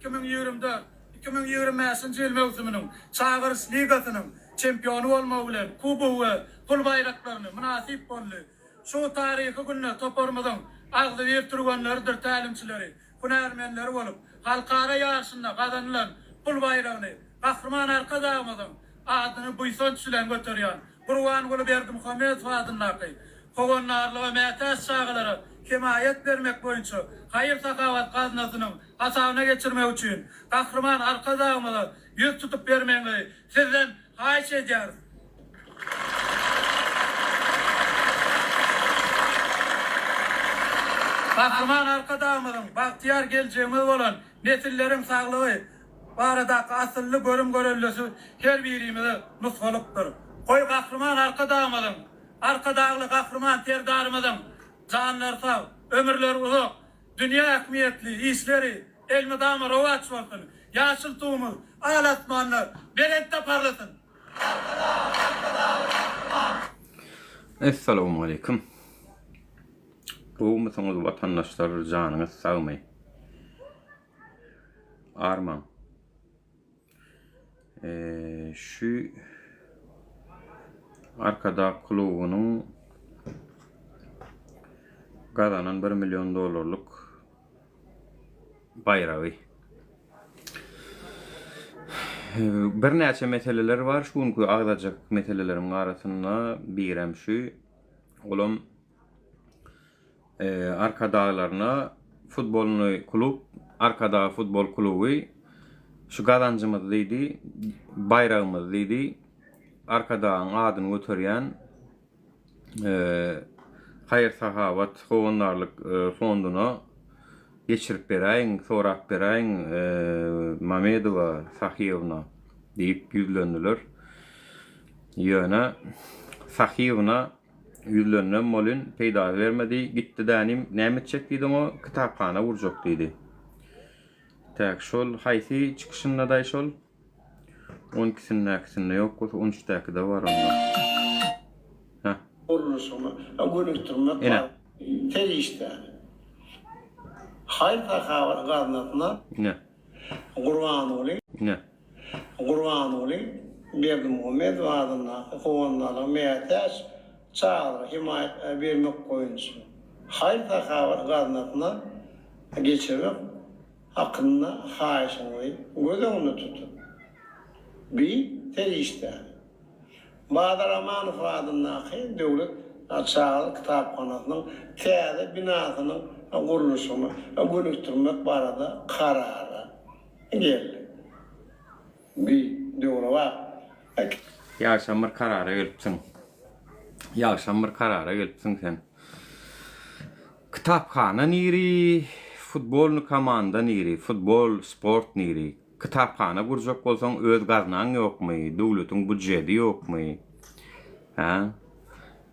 2024, 2025-nji ýyl möwsüminiň Çagyryş ligasynyň çempiony bolmagy bilen kubogy we pul baýraklaryny mynasyp boldy. Şu taryhy günde toparymyzyň agzybir türgenleridir tälimçileri, hünärmenleri bolup, halkara ýaryşynda gazanylan pul baýragyny Gahryman Arkadagymyzyň adyny buýsanç bilen göterýän Gurbanguly Berdimuhamedow adyndaky Howandarlyga mätäç çagalara hemaýat bermek boýunça haýyr-sahawat gaznasynyň hasabyna geçirmek üçin Gahryman Arkadagymyza ýüz tutup bermegiňizi Sizden haýyş edýäris. Gahryman Arkadagymyzyň bagtyýar geljegimiz bolan nesilleriň saglygy baradaky asylly görüm-göreldesi her birimize nusgalykdyr. Goý, Gahryman Arkadagymyzyň, Arkadagly Gahryman Serdarymyzyň janlary sag, ömürleri uzak, dünýä ähmiýetli işleri elmydama rowaç bolsun! Ýaşyl Tugumyz al asmanda belentde parlasyn! Arkadag, Arkadagly Gahryman! Essalawmaleýkim. Gowumysyňyz watandaşlar janyňyz sagmy? Armaň. Şu Arkadag klubunyň gazanan 1 million dollarlyk baýragy. Birnäçe meseleler bar. Şu günki agzajak meseleleriň arasynda birem şu. Olam Arkadaglaryna futbolny klub, Arkadag futbol kluby şu gazanjymyz diýdi, baýragymyz diýdi. Arkadagyň adyny göterýän haýyr-sahawat, howandarlyk fonduna geçirip beräýiň, sorap beräýiň Mamedowa Sahyýewna diýip ýüzlendiler. Ýöne Sahyýewna Ýüzlendim welin, peýdasy bermedi. Gitdi dänim, näme etjek diýdi oňa, kitaphana gurjak diýdi. Täk şol haýsy çykyşyndadaý şol? On ikisindäkisinde ýok bolsa, on üçdäkide bar onda. Hä. Gurluşygyna gönükdirmek Ine. Serişdäni haýyr-sahawat gaznasyna Ine. Gurbanguly. Ine. Gurbanguly Berdimuhamedow adyndaky howandarlyga mätäç çagalara hemaýat bermek boýunça haýyr-sahawat gaznasyna geçirmek hakynda haýyşyňyzy göz öňünde tutup, bi serişdäni Bazar Amanow adyndaky döwlet çagalar kitaphanasynyň täze binasynyň gurluşygyna gönükdirmek barada karara geldi. Bi döwrebap. Ýagşam bir karara gelipsiň. Ýagşam bir karara gelipsiň sen. Kitaphana niri, futbolny komanda niri, futbol, sport niri? Kitaphana gurjak bolsaň öz gaznaň ýokmy, döwletiň budjedi ýokmy? Hä?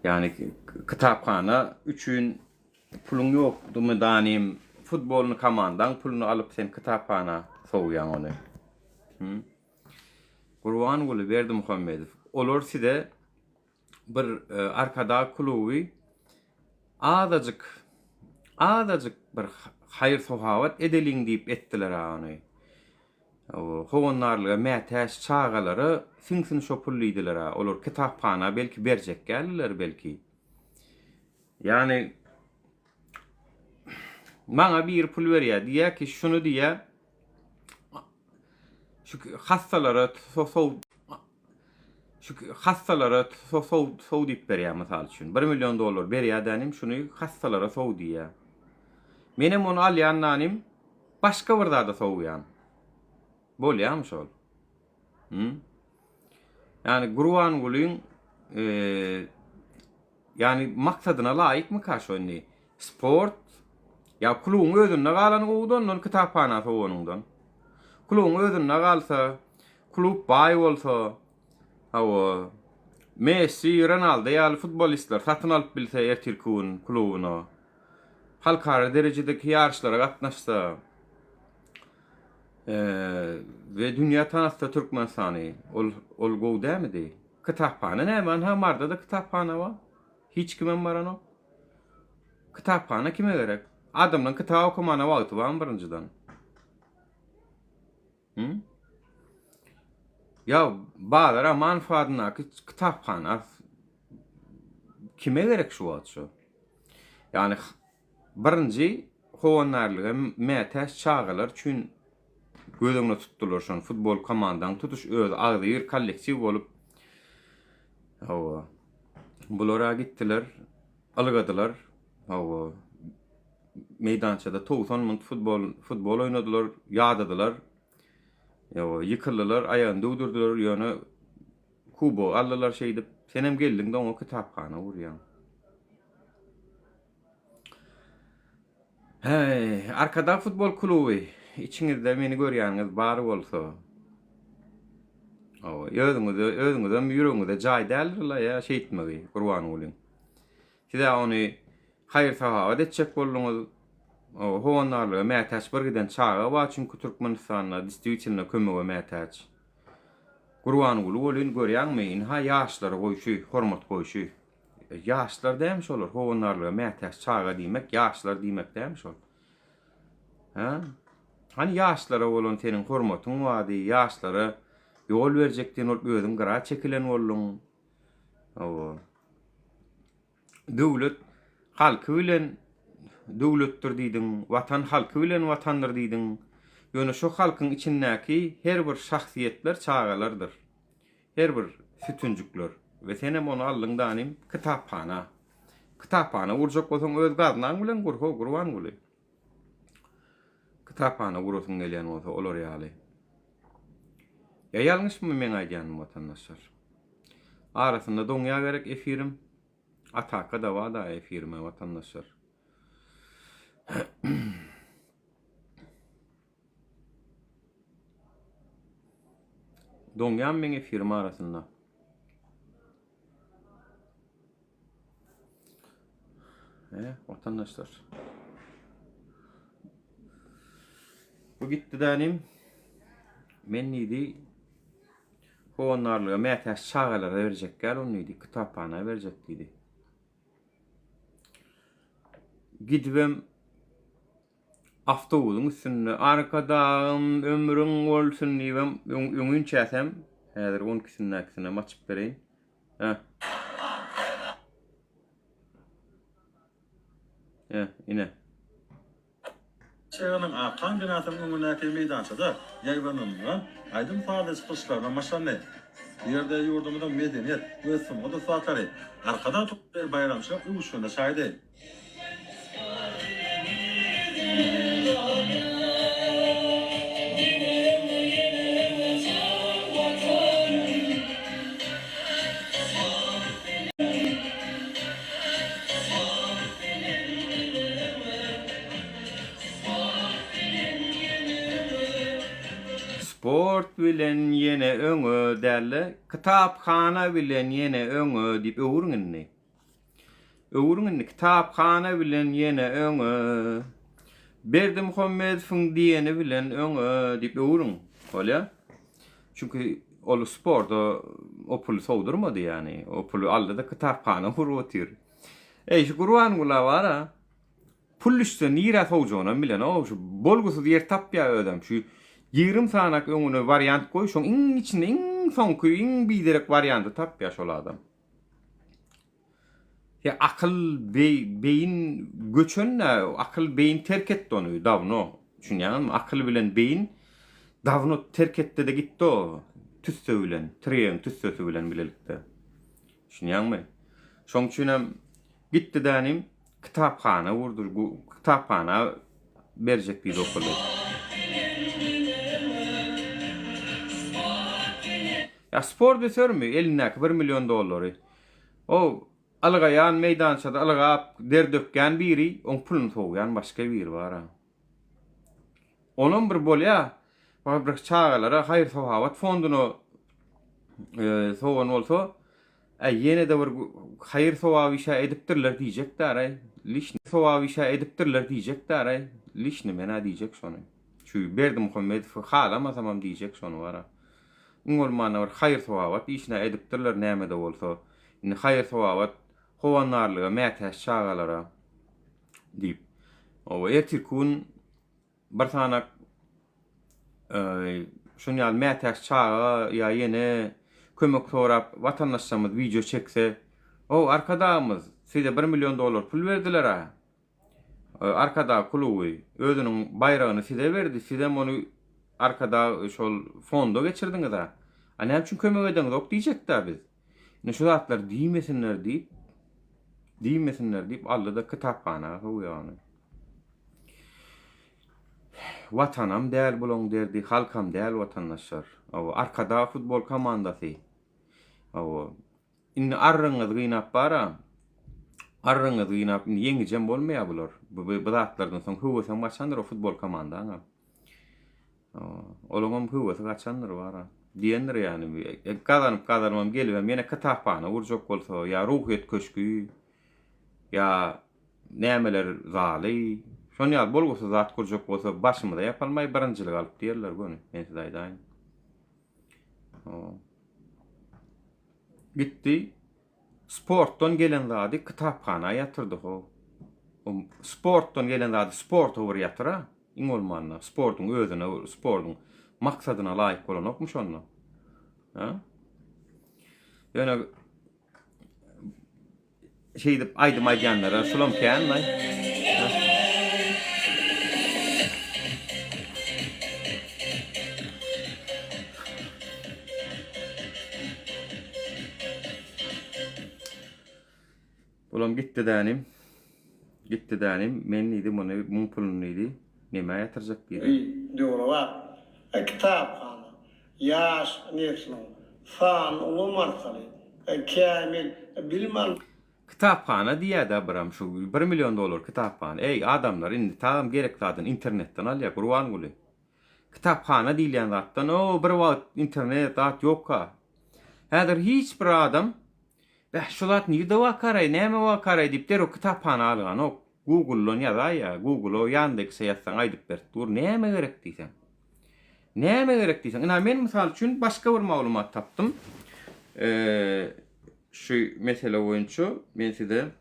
Ýagny kitaphana üçin Puluň ýokdumy danym futbolny komandaň puluny alyp sen kitaphana sowýaň ony. Hum. Gurbanguly Berdimuhamedow olar size bir Arkadag kluby azajyk azajyk bir haýyr sahawat edeliň diýip etdiler a ony. Howandarlyga mätäç çagalara siňsin şo pul diýdiler a olar kitaphana belki berjek däldiler belki. Ýagny maňa biri pul berýär, diýýär ki, şuny diýýär, şu hassalara sow şu hassalara sow sow diýip berýär mysal üçin. 1 million dollar berýär dänim, şuny hassalara sow diýýär. Menem ony alýan danim, başga bir zada sowýan. Bolýarmy şol? Hı? Ýagny Gurbangulyň ýagny maksadyna laýykmyka şo indi? Sport ýa klubuň özünde galany gowudy ondan kitaphana sowanyňdan. Klubuň özünde galsa, klub baý bolsa, hawa, Messi, Ronaldo ýaly futbolistler satyn alyp bilse ertirki gün klubuna, halkara derejedeki ýaryşlara gatnaşsa, We dünýä tanatsa Türkmenistany. Ol ol gowy dälmidi? Kitaphana näme? Anha Marda-da kitaphana bar. Hiç kimem baranok. Kitaphana kime gerek? Adamlaryň kitap okamana wagty barmy birinjiden? Hı? Ýa Bazar Amanow adyndaky kitaphana kime gerek şu wagt şu? Ýagny birinji howandarlyga mätäç çagalar üçin göz öňünde tutdular şony futbol komandaň tutuş özi agzybir kollektiw bolup hawa bulara gitdiler ylgadylar hawa meýdançada 90 minut futbol futbol oýnadylar ýadadylar hawa ýykyldylar aýagyny döwdürdiler ýöne kubogy aldylar şeýdip senem geldiňde oňa kitaphana gurýaň. Häý, Arkadag futbol kluby, içiňizde meni görýäniňiz bar bolsa, hawa, özüňize, özüňizem ýüregiňize jaý däldir-la ýa şeýtmegi, Gurbangulyň. Siz-ä ony haýyr-sahawat etjek bolduňyz, hawa, howandarlyga mätäç bir giden çaga bar, çünki Türkmenistanda distwitelno kömege mätäç. Gurbanguly welin görýäňmi, ynha ýaşlara goýşy, hormat goýşy. Ýaşlar dämi şolar? Howandarlyga mätäç çaga diýmek, ýaşlar diýmek dämi şol? Hä? Hany ýaşlara bolan seniň hormatyň bardy, ýaşlara ýol berjek diýen bolup özüň gyra çekilen bolduň. Hawa. Döwlet halky bilen döwletdir diýdiň, watan halky bilen watandyr diýdiň. Ýöne şo halkyň içindäki her bir şahsyýetler çagalardyr. Her bir sütünjikler. We senem ony aldyň danym kitaphana. Kitaphana gurjak bolsaň öz gaznaň bilen gur ho Gurbanguly. Kitaphana gurasyň gelýän bolsa olar ýaly. Ýa ýalňyşmy meň aýdýanym watandaşlar. Arasynda doňýa gerek efirim. Ataka da bar da efirime watandaşlar. Doňýan meň efirim arasynda. E, watandaşlar. Bu gitdi dänim. Men diýdi, howandarlyga mätäç çagalara berjek gel onu diýdi, kitaphana berjek diýdi. Gidibem Awtobusyň üstünde Arkadagym ömrüň bolsun diýibem öňinçäsem häzir on ikisindäkisinem açyp bereýin. Hä. Hä, ine. Şäheriniň Akhan binasynyň öňündäki meýdançada ýaýbaňlanylan aýdym-sazly çykyşlar bilen başlandy. Bu ýerde ýurdumyzyň medeniýet we sungat ussatlary Arkadag toýy baýramçylyk öwüşginine çaýdy. Sport bilen ýene öňe däl-de, kitaphana bilen ýene öňe diýip öwrüň indi. Öwrüň indi kitaphana bilen ýene öňe. Berdimuhamedowyň diýeni bilen öňe diýip öwrüň. Bolýa. Çünki ol sporda o puly sowdurmady ýany. O puly aldy-da kitaphana gurup otyr. Eý şu Gurbangula bar-a. Pul düşse nirä sowjagynam bilenok. Şu bolgusyz ýer tapýar özem. Şu 20 sanak öňüne wariant goý, şoň iň içinde iň soňky, iň biderek warianty tapýar şol adam. He akyl beýin göçen-dä, akyl beýin terk etdi ony dawno. Düşünýäňizmi? Akyl bilen beýin dawno terk etdi-de gitdi o tüsse bilen, tirgegiň tüssesi bilen bilelikde. Düşünýäňmi? Şoň üçinem gitdi dänim kitaphana gurdy, kitaphana berjek diýdi o puly. Ýa sport ösermi elindäki bir million dollary? O ylgaýan meýdançada ylgap der dökýän biri, oň puluny sowýan başga biri bar-a. Onam bir bolýa, bir çagalara haýyr-sahawat fonduna sowan bolsa, äý ýene-de bir haýyr-sogap iş-ä edipdirler diýjek däraý, lişni sogap iş-ä edipdirler diýjek däraý, lişni men-ä diýjek şony. Şu Berdimuhamedowy halamasamam diýjek şony bar-a. Iň bolmanda bir haýyr-sogawat işin-ä edipdirler näme-de bolsa. Indi haýyr-sogawat howandarlyga mätäç çagalara diýip. Oba ertirki gün bir sanak. Şuny ýaly mätäç çaga ýa ýene kömek sorap watandaşlarymyz wideo çekse, O, Arkadagymyz, size bir million dollar pul berdiler-ä. Arkadag kluby özüniň baýragyny size berdi, sizem ony Arkadag şol fonda geçirdiňiz-ä. A näme üçin kömek edeňizok diýjekdä biz. Indi şu zatlary diýmesinler diýip, diýmesinler diýip aldy-da kitaphana sowýar ony. Watanam däl bulaň derdi, halkam däl watandaşlar. Hawa, Arkadag futbol komandasy. Hawa. Indi arrygyňyzy gynap bara. Arrygyňyzy gynap indi ýeňijem bolmaýar bular. Bu bu zatlardan soň höwesem gaçandyr o futbol komandaňa. Olaňam höwesi gaçandyr bara. Diýendir ýagny gazanyp gazanybam gelibem ýene kitaphana gurjak bolsa ýa ruhyýet köşgi ýa nämeler zaly şon ýaly bolgusyz zat gurjak bolsa başymyza ýapalmaý birinjilik alyp diýerler göni men size aýdaýyn. Gitdi. Sportdan gelen zady kitaphana ýatyrdy how. Sportdan gelen zady sporta bir ýatyr-a, iň bolmanda sportuň özüne, sportuň maksadyna laýyk bolanokmy şonda? Ha? Ýöne Şeýdip aýdym aýdýanlara şulam känlaý. Bulam gitdi dänim. Gitdi dänim. Men diýdi muny muň puluny diýdi. Nämä ýatyrjak diýdi. Döwrebap kitaphana ýaş nesliň sanly ulgam arkaly kämil bilim al. Kitaphana diýýädä biram şu bir million dollar kitaphana eý adamlar indi tagam gerek zadyny internetden alýa Gurbanguly kitaphana diýilýän zatdan o bir wagt internet zat ýokka häzir hiç bir adam bäh şu zat nirde wakaraý näme wakaraý diýip derrew kitaphana alganok Google-dan ýazaýýa, Google-a, Ýandekse ýazsaň aýdyp berip dur, näme gerek diýseň. Näme gerek diýseň, ynha men mysal üçin başga bir maglumat tapdym. Şu mesele boýunça men size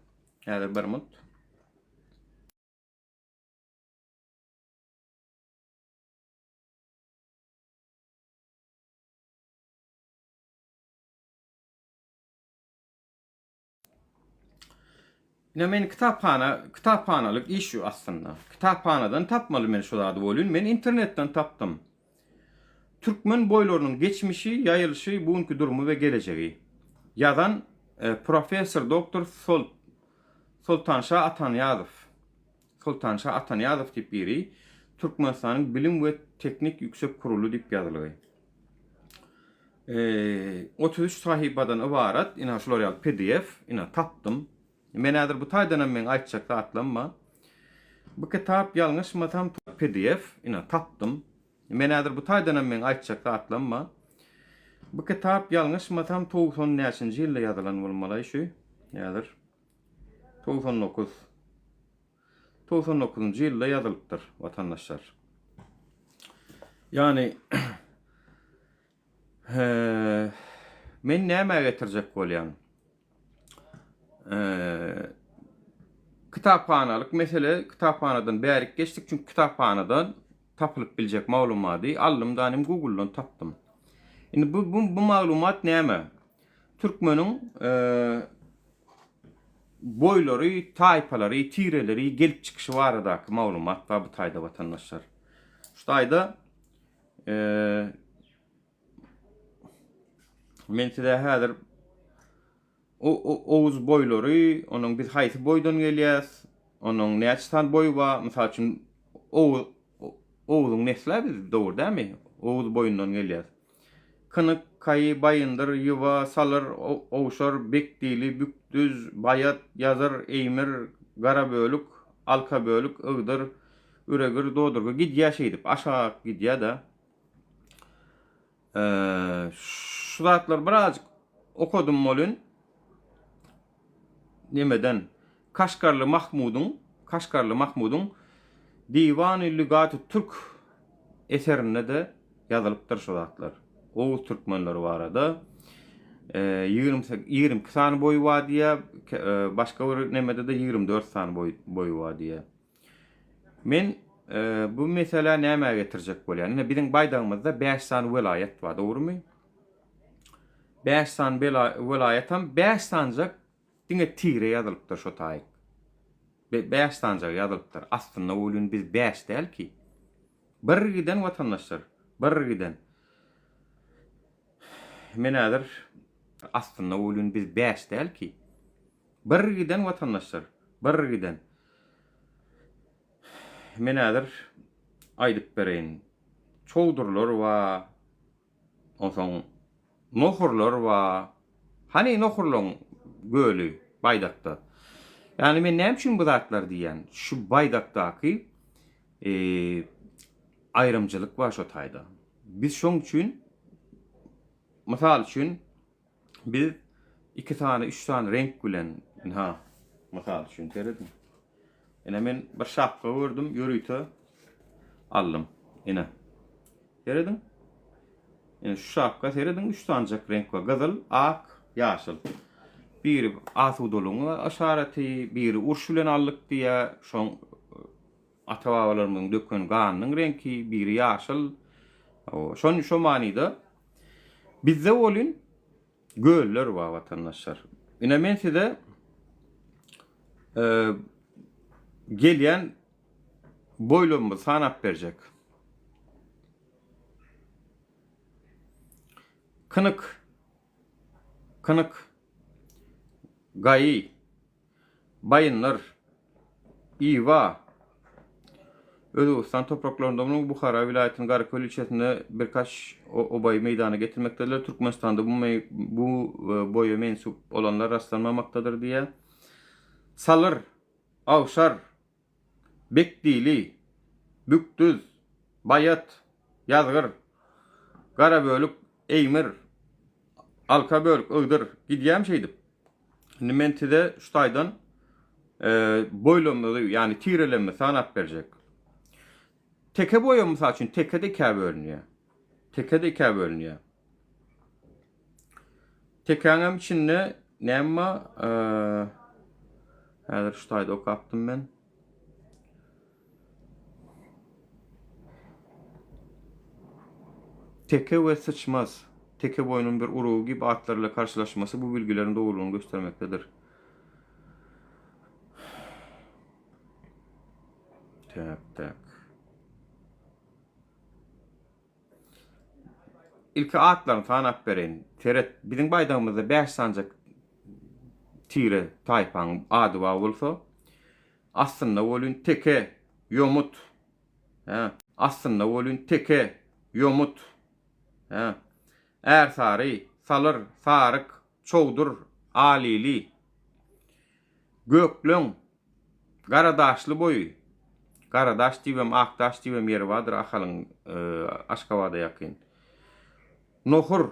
häzir bir minut. Ine men kitaphana, kitaphanalyk iş şu aslynda. Kitaphanadan tapmaly men şu zady welin, men internetden tapdym. Türkmen boýlarynyň geçmişi, ýaýylyşy, bu günki durumy we gelejegi. Ýazan e, professor doktor Sol Soltanşa Atanyýazow. Soltanşa Atanyýazow diýip biri Türkmenistanyň Bilim we teknik ýüksek kuruly diýip ýazylgy. 33 sahypadan ybarat, ina şular ýaly PDF, ina tapdym. Men häzir bu taýdanam meň aýtjak zatlarym bar. Bu kitap ýalňyşmasam PDF, ina tapdym. Men häzir bu taýdanam meň aýtjak zatlarym bar. Bu kitap ýalňyşmasam 90 näçinji ýylda ýazylan bolmaly şu. Häzir 99. 99-njy ýylda ýazylypdyr, watandaşlar. Ýagny men nämä getirjek bolýan? Kitaphanalyk mesele, kitaphanadan bärik geçdik, çünki kitaphanadan tapylyp biljek maglumaty aldym da nim Google-dan tapdym. Indi bu bu, bu maglumat näme? Türkmeniň boýlary, taýpalary, tireleri, gelip çykyşy baradaky maglumat bar bu taýda watandaşlar. Şu taýda men size häzir Oguz boýlary, onuň biz haýsy boýdan gelýäs, onuň näçe sany boýy bar, mysal üçin Oguz Oguzyň nesli-ä biz, dogry dälmi? Oguz boýundan gelýäs. Kynyk, Kaýy, Baýyndyr, Ýywa, Salyr, Owşar, Bekdili, Bükdüz, Baýat, Ýazyr, Eýmir, Garabölük, Alkabölük, Ygdyr, Üregir, Dodurga gidýär şeýdip, aşak gidýär-de. Şu zatlary birazjyk okadym welin, nemeden, Kaşgarly Mahmudyň, Kaşgarly Mahmudyň Diwany Lügaty Türk eserinde-de ýazylypdyr şu zatlar. Oguz türkmenleri barada. 22 sany boýy bar diýýär, başga bir nemede-de 24 sany boýy bar diýýär. Men. bu meselä nämä getirjek bolýan? Ine biziň baýdagymyzda 5 sany welaýat bar, dogrumy? 5 sany welaýatam 5 sanyjak diňe tire ýazylypdyr şo taýyk. 5 sanyjak ýazylypdyr. Aslynda welin biz 5 däl ki. Bir giden watandaşlar, bir giden. Men häzir aslynda welin biz 5 däl ki. Bir giden watandaşlar, bir giden. Men häzir aýdyp bereýin. Çowdurlar bar, onsoň nohurlar bar. Hany nohurlaň göli baýdakda? Ýagny men näme üçin bu zatlary diýýän? Şu baýdakdaky aýrymçylyk bar şo taýda. Biz şoň üçin mysal üçin Biz iki sany, üç sany reňk bilen, ynha, mysal üçin serediň. Ine men bir şapka gördüm, ýörite aldym. Ine. Serediň. Ine şu şapka serediň, üç sanyjak reňk bar. Gyzyl, ak, ýaşyl. Biri asudalygyň yşaraty, biri uruş bilen aldyk diýýär. Şoň ata-babalarymyzyň döken ganynyň reňki, biri ýaşyl. Şon şo manyda Bizde welin göller bar watandaşlar. Ine men size gelýän boýlamymyzy sanap berjek. Kynyk, Kynyk, Gaýy, Baýyndyr, Iwa, Özbegistan topraklarynda munuň Buhara welaýatynyň Garaköl ilçesinde birkaç obaýy meýdana getirmekdedirler. Türkmenistanda bu bu boýa mensup bolanlar rastlanmamakdadyr diýýär. Salyr, Awşar, Bekdili, Bükdüz, Baýat, Ýazgyr, Garabölük, Eýmir, Alkabölük, Igdir gidýärmi şeýdip? Indi men size şu taýdan boýlamyzy, ýagny tirelemimizi sanap berjek. Teke boýa mysal üçin teke-de ikä bölünýär. Teke-de ikä bölünýär. Tekäň hem içinde näme bar? Häzir şu taýda okapdym men. Teke we syçmaz, teke boýnuň bir urugy gibi atlar ile karşylaşmasy bu bilgileriň dogrulygyny göstermektedir. Tak, tak. Ilki atlaryny sanap bereýin. Seret, biziň baýdagymyzda 5 sanjak tire, taýpaň ady bar bolsa, Aslynda welin teke, ýomut. Hä. Aslynda welin teke, ýomut. Hä. Ärsary, salyr, saryk, çowdur, alili. Gökleň, Garadaşly boýy. Garadaş diýibem, Akdaş diýibem ýeri bardyr Ahalyň Aşgabada ýakyn. Nohur,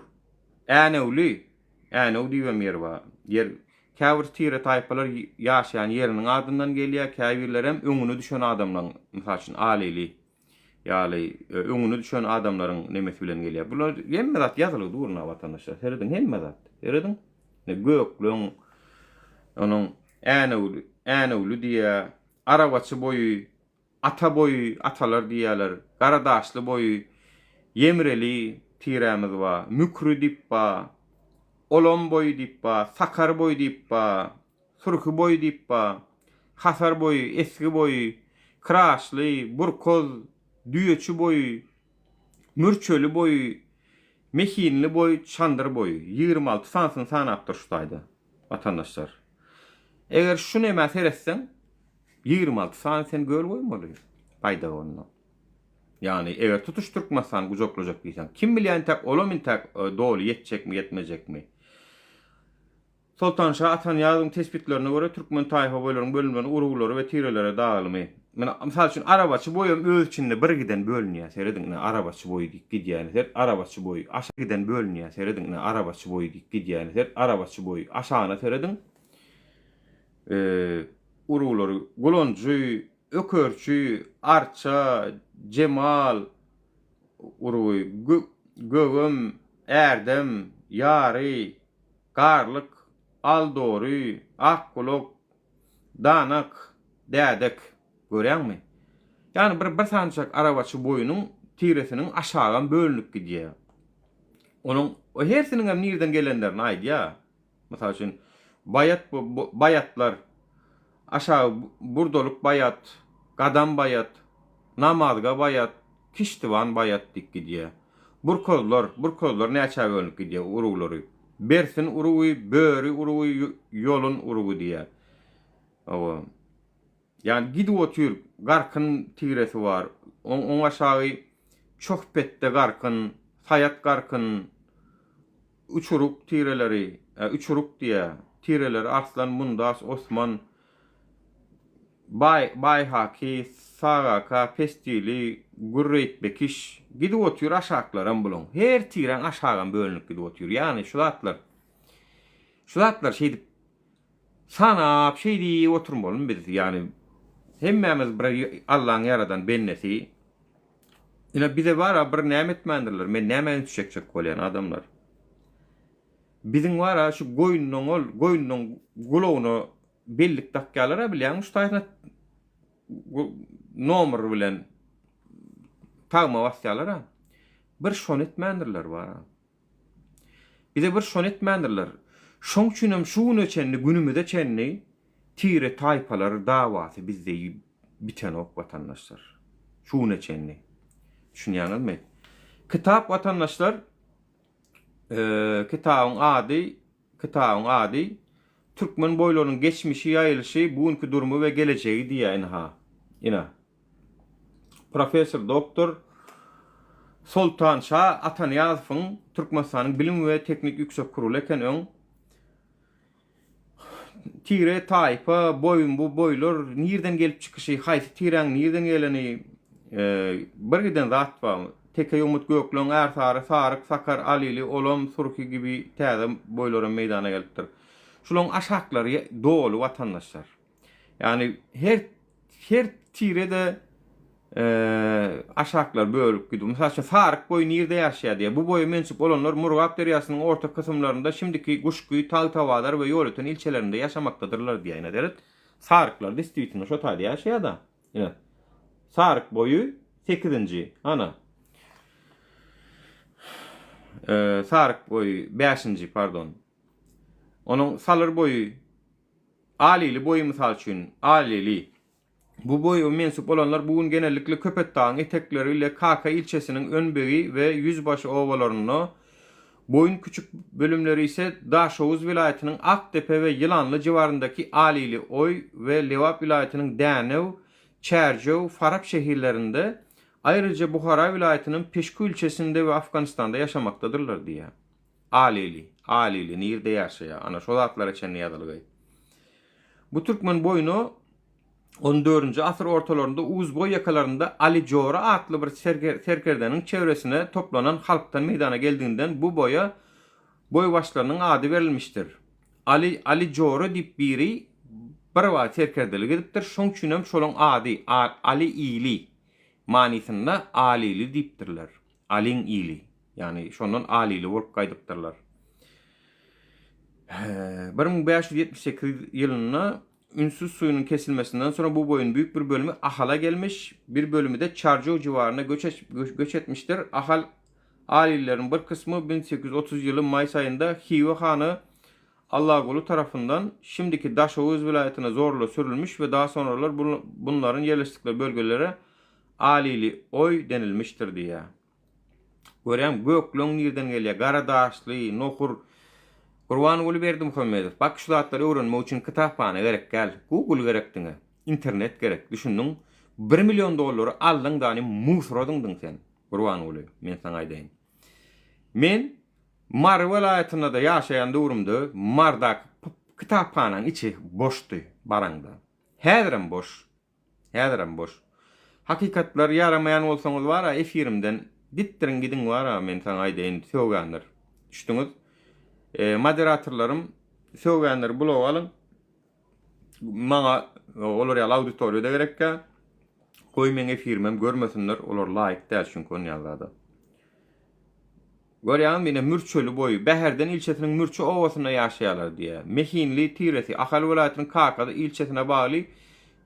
Änewli, Änew diýibem ýeri bar. Ýer, käbir tire-taýpalar ýaşaýan ýeriniň adyndan gelýär, käbirlerem öňüne düşen adamlaryň, mysal üçin, Alili ýaly öňüne düşen adamlaryň nemesi bilen gelýär. Bular hemme zat ýazylgy dur ynha watandaşlar. Serediň hemme zat. Serediň. Ine Gökleň, onuň Änewli, Änewli diýýär, Arabaçy boýy, Ata boýy, atalar diýýärler, Garadaşly boýy, Ýemreli tirämiz bar, Mükri diýip bar, Olam boýy diýip bar, Sakar boýy diýip bar, Surhy boýy diýip bar, Hasar boýy, Esgi boýy, Kyraşly, Burkaz, Düýeçi boýy, Mürçeli boýy, Mehinli boýy, Çandyr boýy. 26 sanysyny sanapdyr şu taýda, watandaşlar. Eger şu nämä seretseň, 26 sany sen göl goýmaly baýdagy onda. Ýagny eger tutuş Türkmenistany gujaklajak diýseň, kim bilýär intäk olam intäk doly ýetjekmi ýetmejekmi. Soltanşa Atanyýazowyň tesbitlerine görä türkmen taýfa boýlaryň bölünmeginiň uruglara we tirelere dagylymy. Mine mysal üçin arabaçy boýam öz içinde bir giden bölünýär serediň ine arabaçy boýy diýip gidýär ine seret arabaçy boýy aşa giden bölünýär serediň ine arabaçy boýy diýip gidýär ine seret arabaçy boýy aşagyna serediň. Uruglary Gulanjy, Ökerçi, Arça, Jemal urugy, Gögem, Ärdem, Ýary, Garlyk, Aldory, Akgulak, Danak, Dädek. Görýäňmi? Ýagny bir bir sanyjak arabaçy boýunyň tiresiniň aşagam bölünip gidýär. Onuň hersiniňem nirden gelenlerini aýdýar. Mysal üçin, Baýat bu baýatlar, aşagy Burdalyk baýat, Gadam baýat, Namazga baýat, Kiştiwan baýat diýip gidýär. Burkazlar, burkazlar näçä bölünip gidýär uruglary. Bersin urugy, Böri urugy, Ýolun urugy diýýär. Hawa. Ýagny gidip otyr, Garkyn tiresi bar. Oň oň aşagy Çohpetde Garkyn, Saýat Garkyn, Üçuruk tireleri, Üçuruk diýýär, tireleri Arslan, Mundas, Osman, Baý, Baýhaki, Sagaka, Pesdili, Gürreýtbekiş gidip otyr aşaklaram bulaň. Her tiräň aşagam bölünip gidip otyr. Ýagny şu zatlar, şu zatlar şeýdip sanap, şeýdip oturmalymy biz? Ýagny hemmämiz bir Allaň ýaradan bendesi. Ine bize bara bir näme etmändirler, men nämä üns çekjek bolýan adamlar. Biziň bara şu goýundan ol goýundan gulagyna bellik dakýarlar-a bilýäňmi şu taýsyna nomer bilen tagma basýarlar-a. Bir şony etmändirler bara. Bize bir şony etmändirler. Şoň üçinem şu güne çenli, günümize çenli tire taýpalar dawasy bizde bitenok watandaşlar. Şu güne çenli. Düşünýäňizmi? Kitap watandaşlar kitabyň ady kitabyň ady Türkmen boýlarynyň geçmişi, ýaýylyşy, bu günki durumy we gelejegi diýýär ynha. Ina. Professor doktor Soltanşa Atanyýazowyň Türkmenistanyň Bilim we teknik ýüksek kuruly eken öň. Tire, taýpa, boýun bu boýlar nirden gelip çykyşy, haýsy tiräň nirden geleni bir giden zat bar. Teke ýomut gökleň, ärsary, saryk, sakar, alili, olam, surhi gibi täze boýlaram meýdana gelipdir. Şulaň aşaklary doly watandaşlar. Ýagny her her tire-de aşaklar bölüp gidip. Mysal üçin, Saryk boýy nirde ýaşaýar diýýär. Bu boýa mensup bolanlar Murgap derýasynyň orta kysymlarynda, şimdiki Guşgy, Tagtabazar we Ýolöten ilçelerinde ýaşamakdadyrlar diýýär. Ine seret, saryklar distwitno şo taýda ýaşaýar-da. Ine, Saryk boýy sekizinji, ana. Saryk boýy bäşinji, pardon. Onuň Salyr boýy Alili boýy mysal üçin, Alili. Bu boýa mensup bolanlar bu gün genellikle Köpetdagyň etekleri ile Kaka ilçesiniň Önbegi we Ýüzbaşy obalarynda, boýun küçük bölümleri ise Daşoguz welaýatynyň Akdepe we Ýylanly jiwaryndaky Alili oý we Lebap welaýatynyň Dänew, Çärjew, Farap şehirlerinde, aýryja Buhara welaýatynyň Peşku ilçesinde we Afganystanda ýaşamakdadyrlar diýýär. Alili, Alili nirde ýaşaýar? Ana şo zatlara çenli ýazylgy. Bu türkmen boýuna on dördünji asyr ortalarynda Uzboý ýakalarynda Ali Jora atly bir serkerdäniň çevresine toplanan halkdan meýdana geldiginden bu boýa boýbaşlarynyň ady berilmişdir. Ali, Ali Jora diýip biri bir wagt serkerdelik edipdir, şoň üçinem şolaň ady, Ali ili manysynda Alili diýipdirler. Alyň ili. Ýagny şondan alili bolup gaýdypdyrlar. 1578 ýylynda Ünsüz suýunyň kesilmesinden soňra bu boýun büyük bir bölümi Ahala gelmiş, bir bölümi-de Çarjow jiwaryna göç, göç etmişdir. Ahal alilileriň bir kysmy 1830 ýyly maýs aýynda Hywa hany Allaguly tarapyndan şimdiki Daşoguz welaýatyna zorla sürülmiş we daha sonralar bunlaryň ýerleşdikleri bölgelere Alili oý denilmişdir diýýär. Görýäňmi, gökleň nirden gelýär, gara daşly, nohur. Gurbanguly Berdimuhamedow, bak şu zatlary öwrenmek üçin kitaphana gerek däl, Google gerek diňe, internet gerek, düşündiň? Bir million dollary aldyň dany musora zyňdyň sen, Gurbanguly, men saňa aýdaýyn. Men Mary welaýatynda-da ýaşaýan döwrümde Mardaky kitaphanaň içi boşdy baraňda. Häzirem boş. Häzirem boş. Hakykatlar ýaramaýan bolsaňyz bara efirimden gitdiriň gidiň bara men saňa aýdaýyn sögänler. Düşdüňiz? E, moderatorlarym sögänleri bloga alyň. Maňa olar ýaly auditoriýa-da gerekkä. Goý meň efirimem görmesinler, olar laýyk däl çünki onýan zada. Görýäňizmi, ine, Mürçeli boýy, Bäherden ilçesiniň Mürçe obasynda ýaşaýarlar diýýär. Mehinli tiresi, Ahal welaýatynyň Kakazy ilçesine bagly.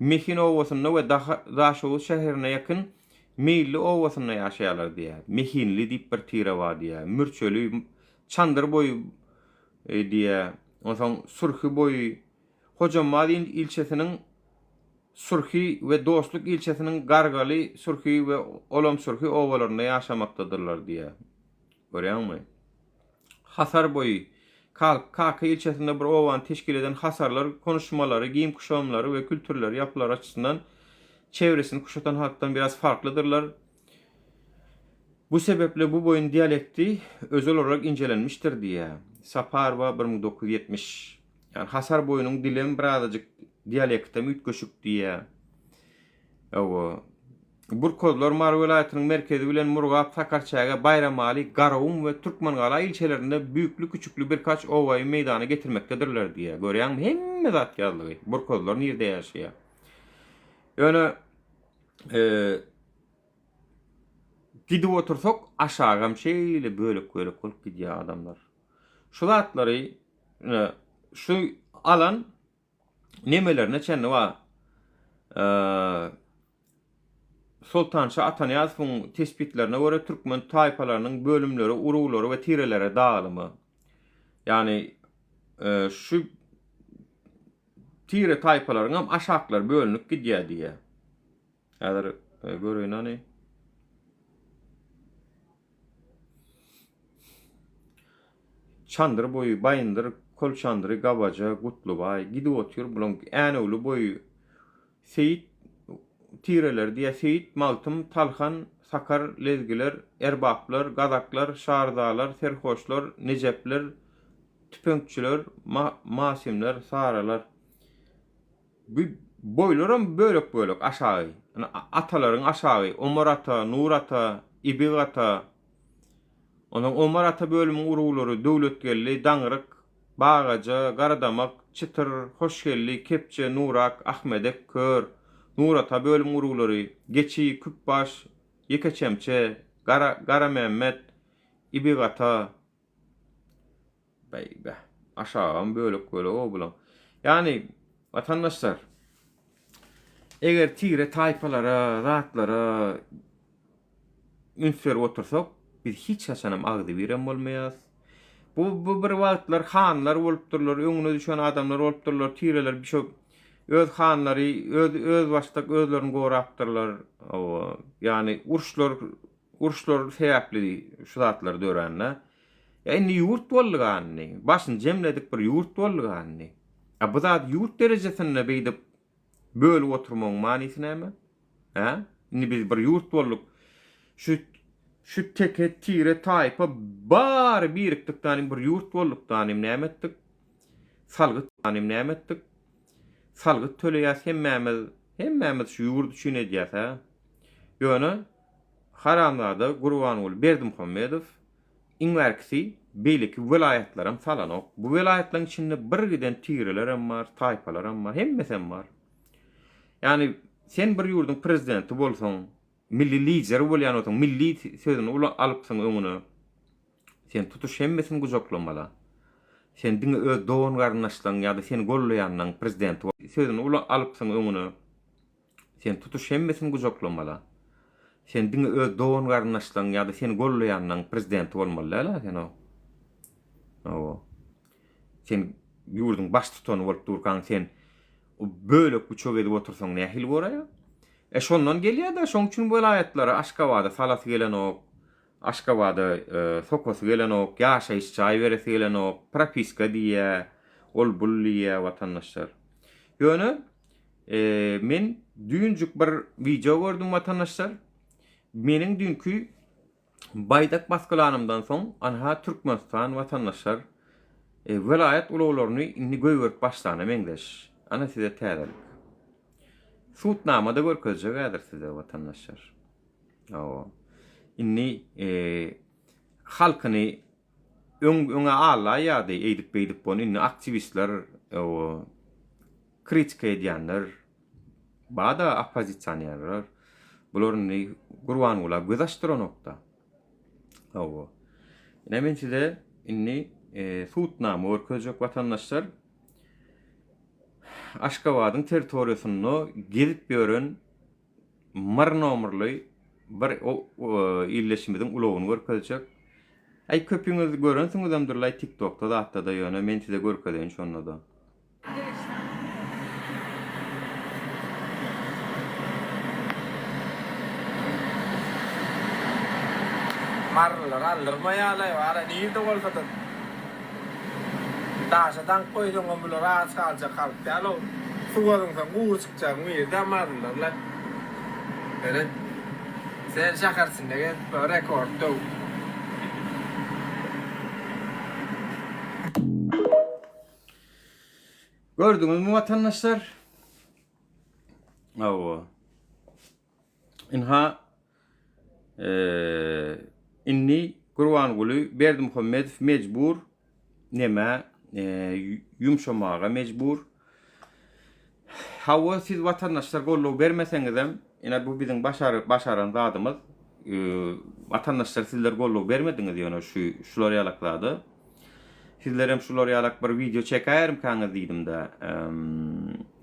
Mehin obasynda we Daşoguz şäherine ýakyn Meýilli obasynda ýaşaýarlar diýýär. Mehinli diýip bir tire bar diýýär. Mürçeli, Çandyr boýy diýýär. Onsoň Surhy boýy, Hojambaz ilçesiniň Surhy we Dostluk ilçesiniň Gargaly Surhy we Olamsurhy obalarynda ýaşamakdadyrlar diýýär. Görýäňmi? Hasar boýy, Kaka ilçesinde bir obany teşkil eden hasarlar konuşmalary, giyim-kuşamlary we kültürleri ýapylary açysyndan çevresini kuşatan halkdan biraz farklydyrlar. Bu sebeple bu boýun dialekti özel olarak incelenmişdir diýýär. Saparowa 1970. Ýagny Hasar boýunyň dilem birazajyk dialektem üýtgeşik diýýär. Hawa. Burkozlar Mary welaýatynyň merkezi bilen Murgap, Sakarçäge, Baýramaly, Garagum we Türkmengala ilçelerinde büýükli-küçükli birkaç obaýy meýdana getirmekdedirler diýýär. Görýäňmi, hemme zat ýazlygy. Burkozlar nirde ýaşaýar? Ýöne gidip otursak, aşagam şeýle bölek-bölek bolup gidýär adamlar. Şu zatlary, ine, şu alan nemelerine çenli bar. Soltanşa Atanyýazowyň tespitlerine görä türkmen taýpalarynyň bölümleri uruglary we tirelere dagylymy. Ýagny şu tire taýpalaryň hem aşaklary bölünip gidýär diýýär. Häzir göreýin hany. Çandyr boýy, Baýyndyr, Kolçandyry, Gabaja, Gutlubaý, gidip otyr bulaň Änewli boýy, Seýit tireleri diýýär, Seýit, Magtym, Talhan, Sakar, Lezgiler, Erbaplar, Gazaklar, Şarzalar, Serhoşlar, Nejepler, Tüpeňkçiler, Masimler, Saralar. Bu boýlaram bölek-bölek aşagy. Ýani atalaryň aşagy, Omar ata, Nur ata, Ibig ata. Onsoň Omar ata bölümiň uruglary Döwletgeldi, Daňryk, Bagaja, Garadamak, Çytyr, Hoşgeldi, Kepje, Nurak, Ahmedek, Kör. Nur ata bölümiň uruglary Geçi, Küpbaş, Ýekeçemçe, Gara, Garamämmet, Ibig ata. Beý-beh. Aşagam bölek-bölek-ow bulaň. Ýagny, watandaşlar, eger tire taýpalara, zatlara üns berip otursak, biz hiç haçanam agzybirem bolmaýarys. Bu, bu bir wagtlar hanlar bolupdyrlar, öňüne düşen adamlar bolupdyrlar, tireler şo öz hanlary öz özbaşdak özlerini gorapdyrlar. Hawa, ýagny uruşlar uruşlar sebäpli şu zatlar dörände. Ýa indi ýurt bolduga indi. Başyny jemledik bir ýurt bolduga indi. A bu zady ýurt derejesinde beýdip bölüp oturmagyň manysy näme? Hä? Indi biz bir ýurt bolduk. Şu şu teke, tire, taýpa bary birikdik danym bir ýurt bolduk danym näme etdik? Salgyt danym näme etdik? Salgyt töleýäs hemmämiz, hemmämiz şu ýurt üçin edýäs hä? Ýöne Haramzada Gurbanguly Berdimuhamedow iň bärkisi beýleki welaýatlaram salanok. Bu welaýatlaryň içinde bir giden tirelerem bar, taýpalaram bar, hemmesem bar. Ýagny sen bir ýurduň prezidenti bolsaň, milli lideri bolýan bolsaň, milli sözüni alypsyň öňüne. Sen tutuş hemmesini gujaklamala. Sen diňe öz dogan-garyndaşlaryň ýa-da seni gollaýanlaryň prezidenti sözüni alypsyň öňüne. Sen tutuş hemmesini gujaklamala. Sen diňe öz dogan-garyndaşlaryň ýa-da seni gollaýanlaryň prezidenti bolmaly däl-ä sen o. Hawa. Sen ýurduň baştutany bolup durkaň sen o bölek-büçek edip otursaň nähili boraýa? E şondan gelýä-dä, şoň üçin welaýatlara, Aşgabada salasy gelenok, Aşgabada sokasy gelenok, ýaşaýyş jaý beresi gelenok, propiska diýýä, ol-bul diýýä watandaşlar. Ýöne Men düýnjük bir wideo gördüm watandaşlar. Meniň düýnki baýdak basgylanymdan soň anha Türkmenistan watandaşlar welaýat ulaglaryny indi goýberip başlana meňzeş. Ana size täzelik. Sudnama-da görkezjek häzir size watandaşlar. Hawa. Indi halkyny öň öňe allaýardy eýdip beýdip ony indi aktiwistler kritika edýänler bada oppozisionerler bular indi Gurbangula göz açdyranokda. Hawa. Ine men size indi sudnama görkezjek watandaşlar. Aşgabadyň territoriýasynda gezip ýören myr nomerli bir ildeşimiziň ulagyny görkezjek. Äý köpüňiz görensiňizemdirlaý tiktokda zatda-da ýöne men size görkezeýin şonda-da. Marylylar aldyrmaýarlaý wara nirde bolsada daşa daňyp goýsaňam bular aç galjak halk däl-ow suwa zyňsaň gury çykjagyň biri-dä marylylarlaý seret sen şäher içinde gezip rekord döw. Gördüňizmi watandaşlar? Hawa. Ynha indi Gurbanguly Berdimuhamedow mejbur nämä ýumşamaga mejbur. Hawa siz watandaşlar goldaw bermeseňizem, ine bu biziň başaran zadymyz. Watandaşlar sizler goldaw bermediňiz ýöne şu şular ýalak zada. Sizlerem şular ýalak bir wideo çekäýerimkäňiz diýdimdä.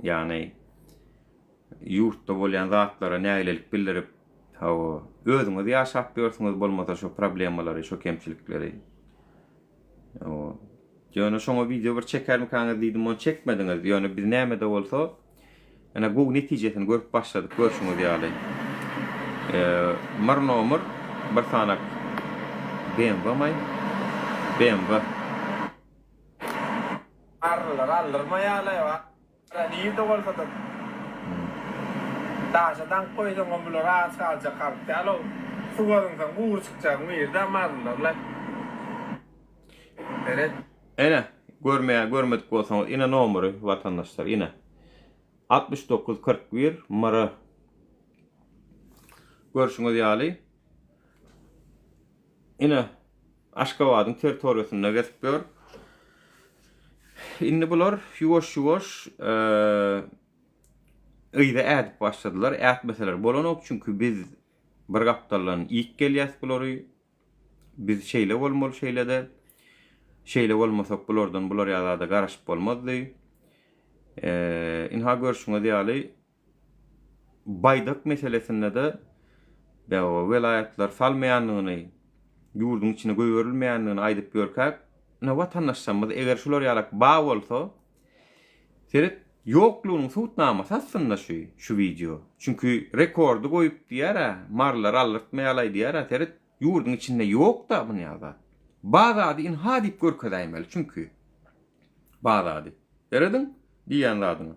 Ýagny ýurtda bolýan zatlara nägilelik bildirip, hawa, özüňiz ýaşap ýörsüňiz bolmasa şo problemalary, şo kemçilikleri. Hawa. Ýöne şoňa wideo bir çekermikäňiz diýdim, ony çekmediňiz. Ýöne biz näme-de bolsa, ine gowy netijesini görüp başladyk görşüňiz ýaly. Bir nomer, bir sanak BMW-maý? BMW. Garrylar aldyrmaýarlaý wara nirde bolsada daşa daňyp goýsaňam bular aç galjak halk däl-ow suwa zyňsaň gury çykjagyň biri-dä marylylarlaý. Seret. Ene, görmeýän görmedik bolsaňyz ine nomery watandaşlar ine. 69 41 MR. Görşüňiz ýaly ine Aşgabadyň territoriýasynda gezip ýör. Indi bular ýuwaş-ýuwaş yza ädip başladylar. Ätmeseler bolanok çünki biz bir gapdaldan iýip gelýäs bulary. Biz şeýle bolmaly şeýle-de. Şeýle bolmasak bulardan bular ýaly zada garaşyp bolmazdy. Ynha görşüňiz ýaly baýdak meselesinde-de welaýatlar salmaýandygyny, ýurduň içine goýberilmeýändigini aýdyp ýörkäk, ine watandaşlarymyz eger şular ýalak ba bolsa, Seret, ýoklugynyň subutnamasy aslynda şu, şu wideo. Çünki rekordy goýup diýýär-ä, marylary aldyrtmaýalaý diýýär-ä, seret, ýurduň içinde ýok-da bunýa zat. Ba zady ynha diýip görkezäýmeli çünki. Ba zady. Serediň, diýýän zadyňa.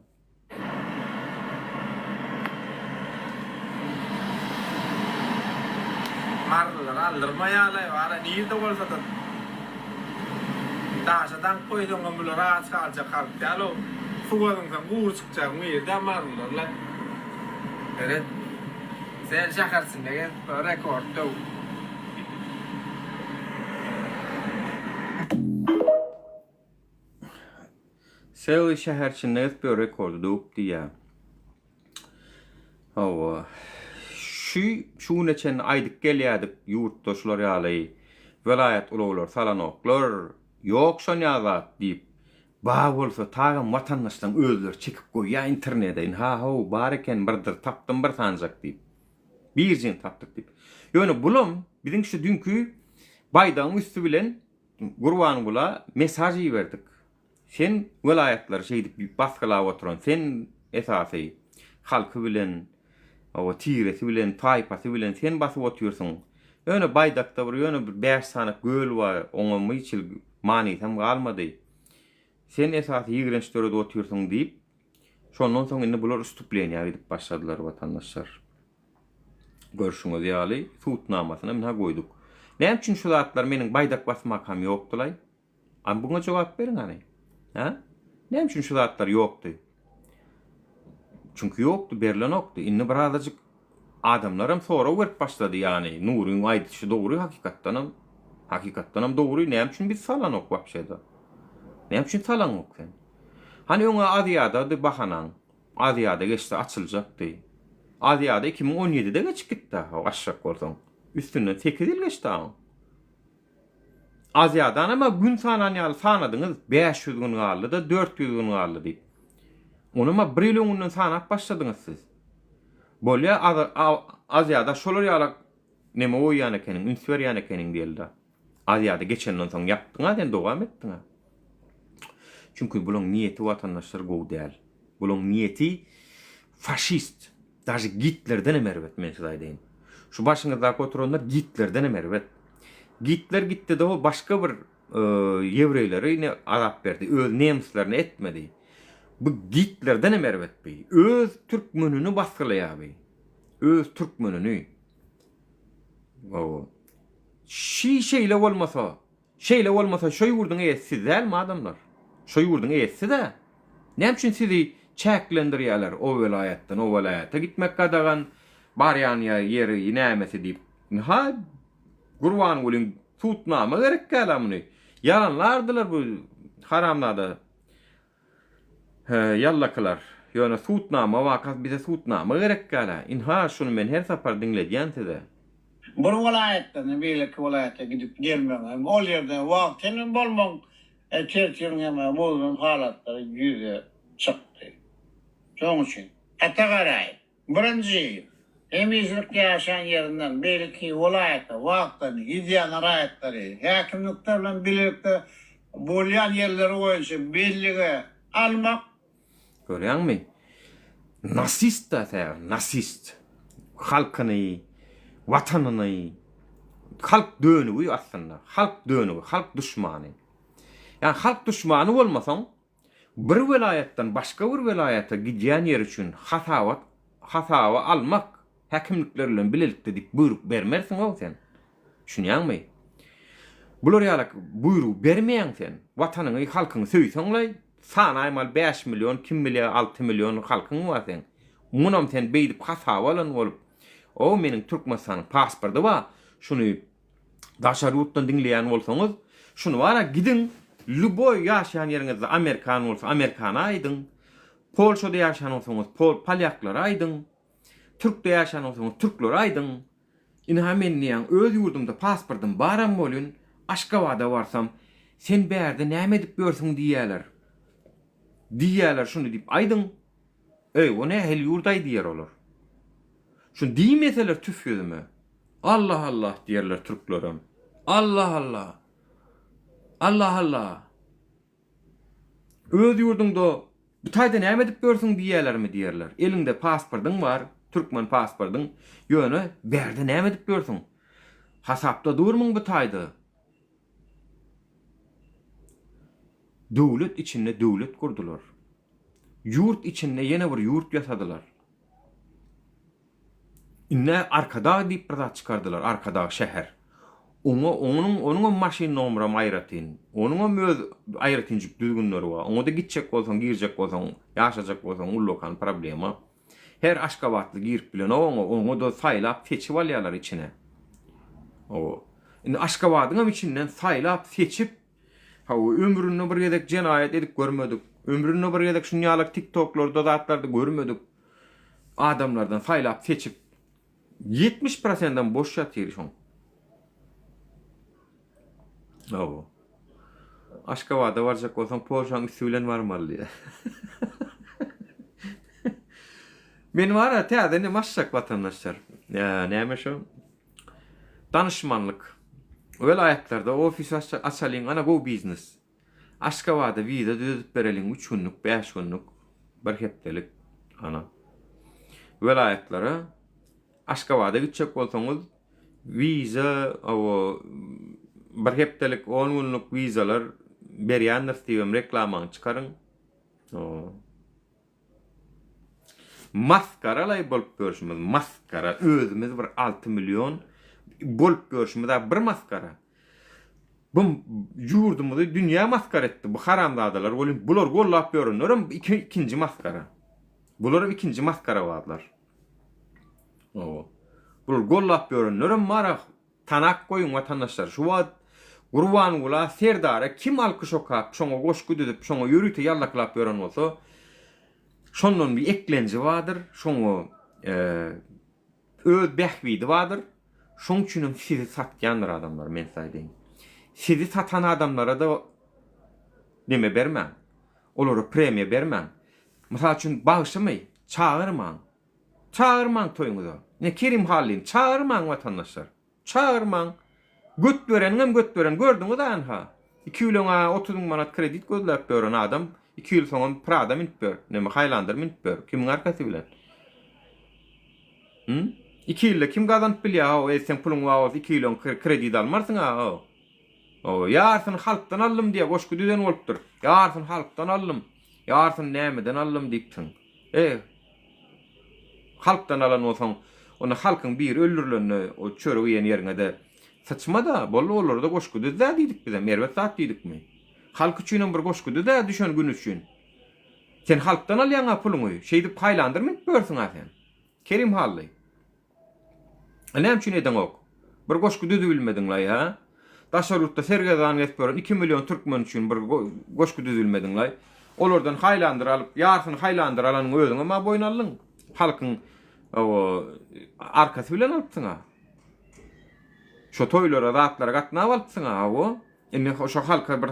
Marylylar aldyrmaýarlaý wara nirde bolsada daşa daňyp goýsaňam bular aç galjak halk däl-ow suwa zyňsaň gury çykjagyň biri-dä marylylarlaý seret sen şäher içinde gezip rekord döw. Sally şäher içinde gezip ýör rekordy döwüp diýýär. Hawa. Şu şu güne çenli aýdyp gelýärdik ýurtda şular ýaly welaýat ulaglary salanoklar, ýok şonýa zat diýip. Bar bolsa tagam watandaşlaň özleri çekip goýýar internede ynha how bar eken birdir tapdym bir sanjak diýip. Birjigini tapdyk diýip. Ýöne bulam biziň şu düňki baýdagyň üsti bilen Gurbangula mesaj iberdik. Sen welaýatlary şeýdip basgylap oturan sen esasy halky bilen hawa tiresi bilen taýpasy bilen sen basyp otyrsyň. Ýöne baýdakda bir ýöne bir bäş sany göl bar oňam hiç hili manysam galmady. Sen esasy ýigrenç döredip otyrsyň diýip şondan soň indi bular ustupleniýa gidip başladylar watandaşlar. Görşüňiz ýaly subutnamasyny ynha goýduk. Näme üçin şu zatlar meniň baýdak basmakam ýokdulaý? A buňa jogap beriň hany. Hä? Näme üçin şu zatlar ýokdy? Çünki ýokdy, berlenokdy. Indi birazajyk adamlaram sorag berip başlady, ýagny Nuryň aýdyşy dogry hakykatdanam. Hakykatdanam dogry, näme üçin biz salanok wapşeda? Näme üçin salaňok sen? Hany öňe Aziýadady bahanaň. Aziýada geçse açyljakdy. Aziýada 2017-de geçip gitdi ha, açjak bolsaň. Üstünden 8 ýyl geçdi aň. Aziýadanam-a gün sanan ýaly sanadyňyz, 500 gün galdy-da, 400 gün galdy diýip. Onam-a bir ýyl öňünden sanap başladyňyz siz. Bolýa Aziýada şolar ýalak neme goýýan ekeniň, üns berýän ekeniň diýeli-da. Aziýada geçenden soň ýapdyň-a sen dowam etdiň-a. Çünki bulaň niýeti watandaşlar gowy däl. Bulaň niýeti faşist. Daže Gitlerdenem erbet men size aýdaýyn. Şu başyňyzdaky oturanlar Gitlerdenem erbet. Gitler gitdi-de o başga bir ýewreýlere ine azap berdi. Öz nemslerine etmedi. Bu Gitlerdenem erbet bi. Öz türkmenini basgylaýar bi. Öz türkmenini. Hawa. Şi şeýle bolmasa, Şeýle bolmasa şo ýurduň eýesi siz dälmi adamlar? Şo ýurduň eýesi siz-ä. Näme üçin sizi çäklendirýärler o welaýatdan o welaýata gitmek gadagan, barýan ýeri nämesi diýip. Ynha Gurbangulyň sudnama gerek däl-ä muny. Ýalanlardylar bu haramzada ýallakylar. Ýöne sudnama wakasy bize sudnama gerek däl-ä. Ynha şuny men her sapar diňledýän size. Bir welaýatdan beýleki welaýata gidip gelmegiň hem ol ýerde wagtynda bolmagyň tertibiň hem bozulan halatlary ýüze çykdy. Şonuň üçin, gaty garaýyp, birinji, hemişelik ýaşaýan ýerinden beýleki welaýata wagtlaryny gidýän raýatlary häkimlikler bilen bilelikde bolýan ýerleri boýunça bellige almak, Görýäňmi? Nasist-da tä, nasist. Halkyny, watanyny, halk dönügi aslynda, halk dönügi, halk duşmany. Ýa halk duşmany bolmasaň, bir welaýatdan başga bir welaýata gidýän ýeri üçin hasabat, hasaba almak häkimlikler bilen bilelikde diýip buýruk bermersiň-ow sen. Düşünýäňmi? Bular ýaly buýrugy bermeýäň sen. Watanyňy, halkyňy söýseň-laý, Sanaýmaly bäş million kim bilýär alty million halkyň bar seň. Munam sen beýdip hasaba alan bolup o meniň Türkmenistanyň pasporty bar şuny daşary ýurtdan diňleýän bolsaňyz şuny bara gidiň lýuboý ýaşaýan ýeriňizde amerikan bolsa amerikana aýdyň polşada ýaşaýan bolsaňyz pol polýaklara aýdyň türkde ýaşaýan bolsaňyz türklere aýdyň Ynha men diýýän öz ýurdumda pasportym baram welin Aşgabada barsam sen bärde näme edip ýörsüň diýýäler. Diýýäler şuny diýip aýdyň. Öý o nähili ýurdaý diýer olar. Şuny diýmeseler tüf ýüzüme. Allah Allah diýerler türklerem. Allah Allah. Allah Allah. Öz ýurduňda bu taýda näme edip ýörsüň diýýälermi diýerler. Eliňde pasportyň bar, türkmen pasportyň, ýöne bärde näme edip ýörsüň? Hasapda durmyň bu taýda? Döwlet içinde döwlet gurdular. Ýurt içinde ýene bir ýurt ýasadylar. Indi Arkadag diýip bir zat çykardylar, Arkadag şäher. Oňa onuň onuňam maşyn nomeram aýratyn. Onuňam öz aýratynjyk düzgünleri bar. Oňa-da gitjek bolsaň, girjek bolsaň, ýaşajak bolsaň ullakan problema. Her aşgabatly girip bilenok oňa, oňa-da saýlap seçip alýarlar içine. Hawa. Indi Aşgabadyňam içinden saýlap seçip, hawa, ömründe bir gezek jenaýat edip görmedik. Ömründe bir gezek şuny ýalak TikToklarda zatlarda görmedik. Adamlardan saýlap seçip 70 prosendem boş ýatyr şoň. Hawa. Aşgabada barjak bolsaň Polşaň üsti bilen barmaly diýýär. Men bara täze neme açjak watandaşlar. Näme şo? Danyşmanlyk. Welaýatlarda ofis açalyň ana gowy biznes. Aşgabada wiza düzedip bereliň üç günlük, bäş günlük, bir hepdelik ana. Welaýatlara Aşgabada gitjek bolsaňyz wiza owo bir hepdelik, on günlük wizalar berýändiris diýibem reklamany çykaryň. O. Masgaralaý bolup ýörşümiz masgara özümiz bir 6 million bolup ýörşümiz bir masgara. Bu ýurdumyzy dünýä masgara etdi bu haramzadalar welin bular gollap ýörenlerem ikinji masgara. Bularam ikinji masgarabazlar. Owo. Bular gollap ýörenlerem bar tanap goýuň watandaşlar şu wagt Gurbangula Serdara kim alkyş okap şoňa goşgy düzüp şoňa ýörite ýallaklap ýören bolsa şondan bir eklenji bardyr şoňa Öz bähbidi bardyr. Şoň üçinem sizi satýandyr adamlar men size aýdaýyn. Sizi satan adamlara-da neme bermäň. Olara premiýa bermäň. Mysal üçin bagşymy çagyrmaň. Çagyrmaň toýuňyza. Ine Kerim Hallyny çagyrmaň watandaşlar. Çagyrmaň. Göt bereniňem göt beren gördüňiz-ä ynha. Iki ýyl öň-ä 30 müň manat kredit gözläp ýören adam iki ýyl soňam Prada münüp ýör. Neme Highlander münüp ýör. Kimiň arkasy bilen? Hü? Iki ýylda kim gazanyp bilýär how, eý seň puluň bar bolsa iki ýyl öň kredit almarsyň-a how. Hawa, ýarsyny halkdan aldym diýýär, goşgy düzen bolupdyr. Ýarsyny halkdan aldym, ýarsyny nämeden aldym diýipsiň. E, halkdan alan bolsaň, onda halkyň biri öldürilende o çörek iýen ýeriňe-de syçma-da, boldy olara-da goşgy düz-dä diýdik bizem, erbet zat diýdikmi? Halk üçinem bir goşgy düz-ä düşen gün üçin. Sen halkdan alýaň-a puluňy, şeýdip haýlandyr münüp ýörsüň-ä sen. Kerim Hally. Näme üçin edeňok? Bir goşgy düzübilmediňlaý hä? Daşary ýurtda sergezdan gezip ýören iki million türkmen üçin bir goşgy düzübilmediňlaý. Olardan haýlandyr alyp, ýarsyny haýlandyr alanyň özüňem-ä boýun aldyň. Halkyň arkasy bilen alypsyň-a. Şo toýlara, zatlara gatnap alypsyň-a, hawa. Indi şo halka bir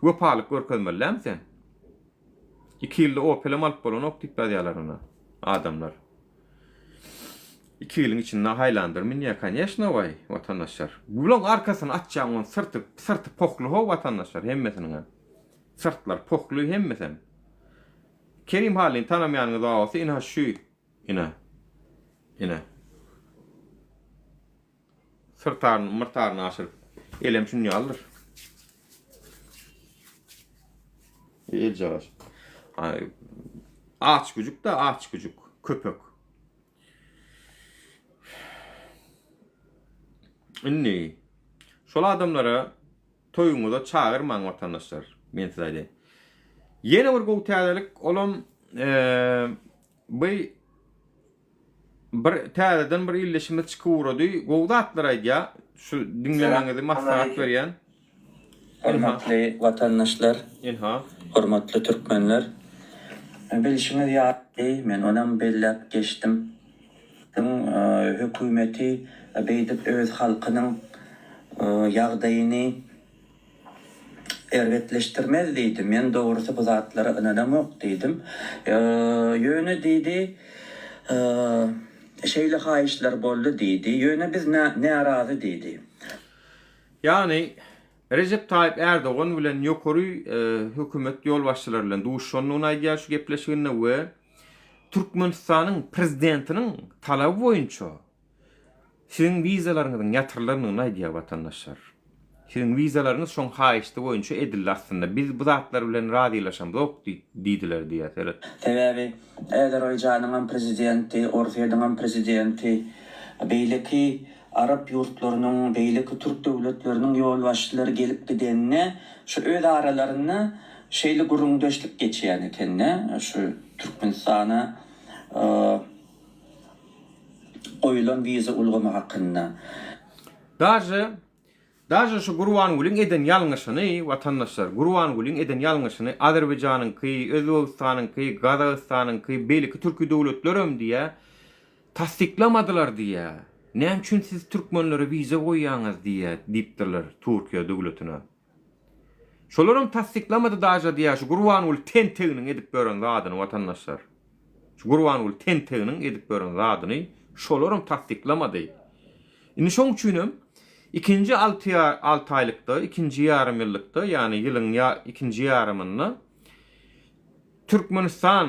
wepalyk görkezmeli dälmi sen? Iki ýylda Opel-em alyp bolanok diýip ýazýarlar ony adamlar. Iki ýylyň içinde Highlander münýär koneşno waý watandaşlar. Bulaň arkasyny açýaň oň syrty syrty pohly how watandaşlar hemmesiniňem. Syrtlary pohly hemmesem. Kerim Hallyny tanamaýanyňyz bar bolsa ynha şu ine. Ine. Syrtaryny myrtaryny aşyryp elem şuny ýalydyr. Eljagaş. Aç güjük da aç güjük köpek. Indi şol adamlara toýuňyza çagyrmaň watandaşlar. Men size aýdaýyn. Ýene bir gowy täzelik olam bu bir täzeden bir ildeşimiz çykyp ugrady. Gowy zatlar aýdýar. Şu diňlemegiňizi maslahat berýän. Hormatly watandaşlar, Ynha. hormatly türkmenler! Bilşiňiz ýaly, men onam belläp geçdim, biziň hökümeti beýdip öz halkynyň ýagdaýyny erbetleşdirmez diýdi. Men dogrusy bu zatlara ynanamok diýdim. Ýöne diýdi, şeýle haýyşlar boldy diýdi. Ýöne biz närazy diýdi. Ýagny, Rejep Taýyp Ärdogan bilen ýokary hökümet ýolbaşçylary bilen duşuşandygyny aýdýar şu gepleşiginde we Türkmenistanyň prezidentiniň talaby boýunça siziň wizalaryňyzyň ýatyrylandygyny aýdýar watandaşlar. Siziň wizalaryňyz şoň haýyşty boýunça edildi aslynda. Biz bu zatlar bilen razylaşamzok diýdiler diýýär seret. Sebäbi Azerbaýjanyňam prezidenti, Orsýetiňem prezidenti, beýleki Arap ýurtlarynyň, beýleki türk döwletleriniň ýolbaşçylary gelip gidende, şu öz aralarynda şeýle gürrüňdeşlik geçýän eken-de, şu Türkmenistana goýulan wiza ulgamy hakynda. Daže, daže şu Gurbangulyň eden ýalňyşyny, watandaşlar, Gurbangulyň eden ýalňyşyny Azerbaýjanyňky, Özbegistanyňky, Gazagystanyňky, beýleki türki döwletlerem diýýä, Tassyklamadylar diýýä. Näme üçin siz türkmenlere wiza goýýaňyz diýýä diýipdirler Türkiýe döwletine. Şolaram tassyklamady daža diýýä şu Gurbanguly tenteginiň edip ýören zadyny watandaşlar. Şu Gurbanguly tenteginiň edip ýören zadyny şolaram tassyklamady. Indi şoň üçinem ikinji alty alty aýlykda, ikinji ýarym ýyllykda, ýagny ýylyň ýa ikinji ýarymynda Türkmenistan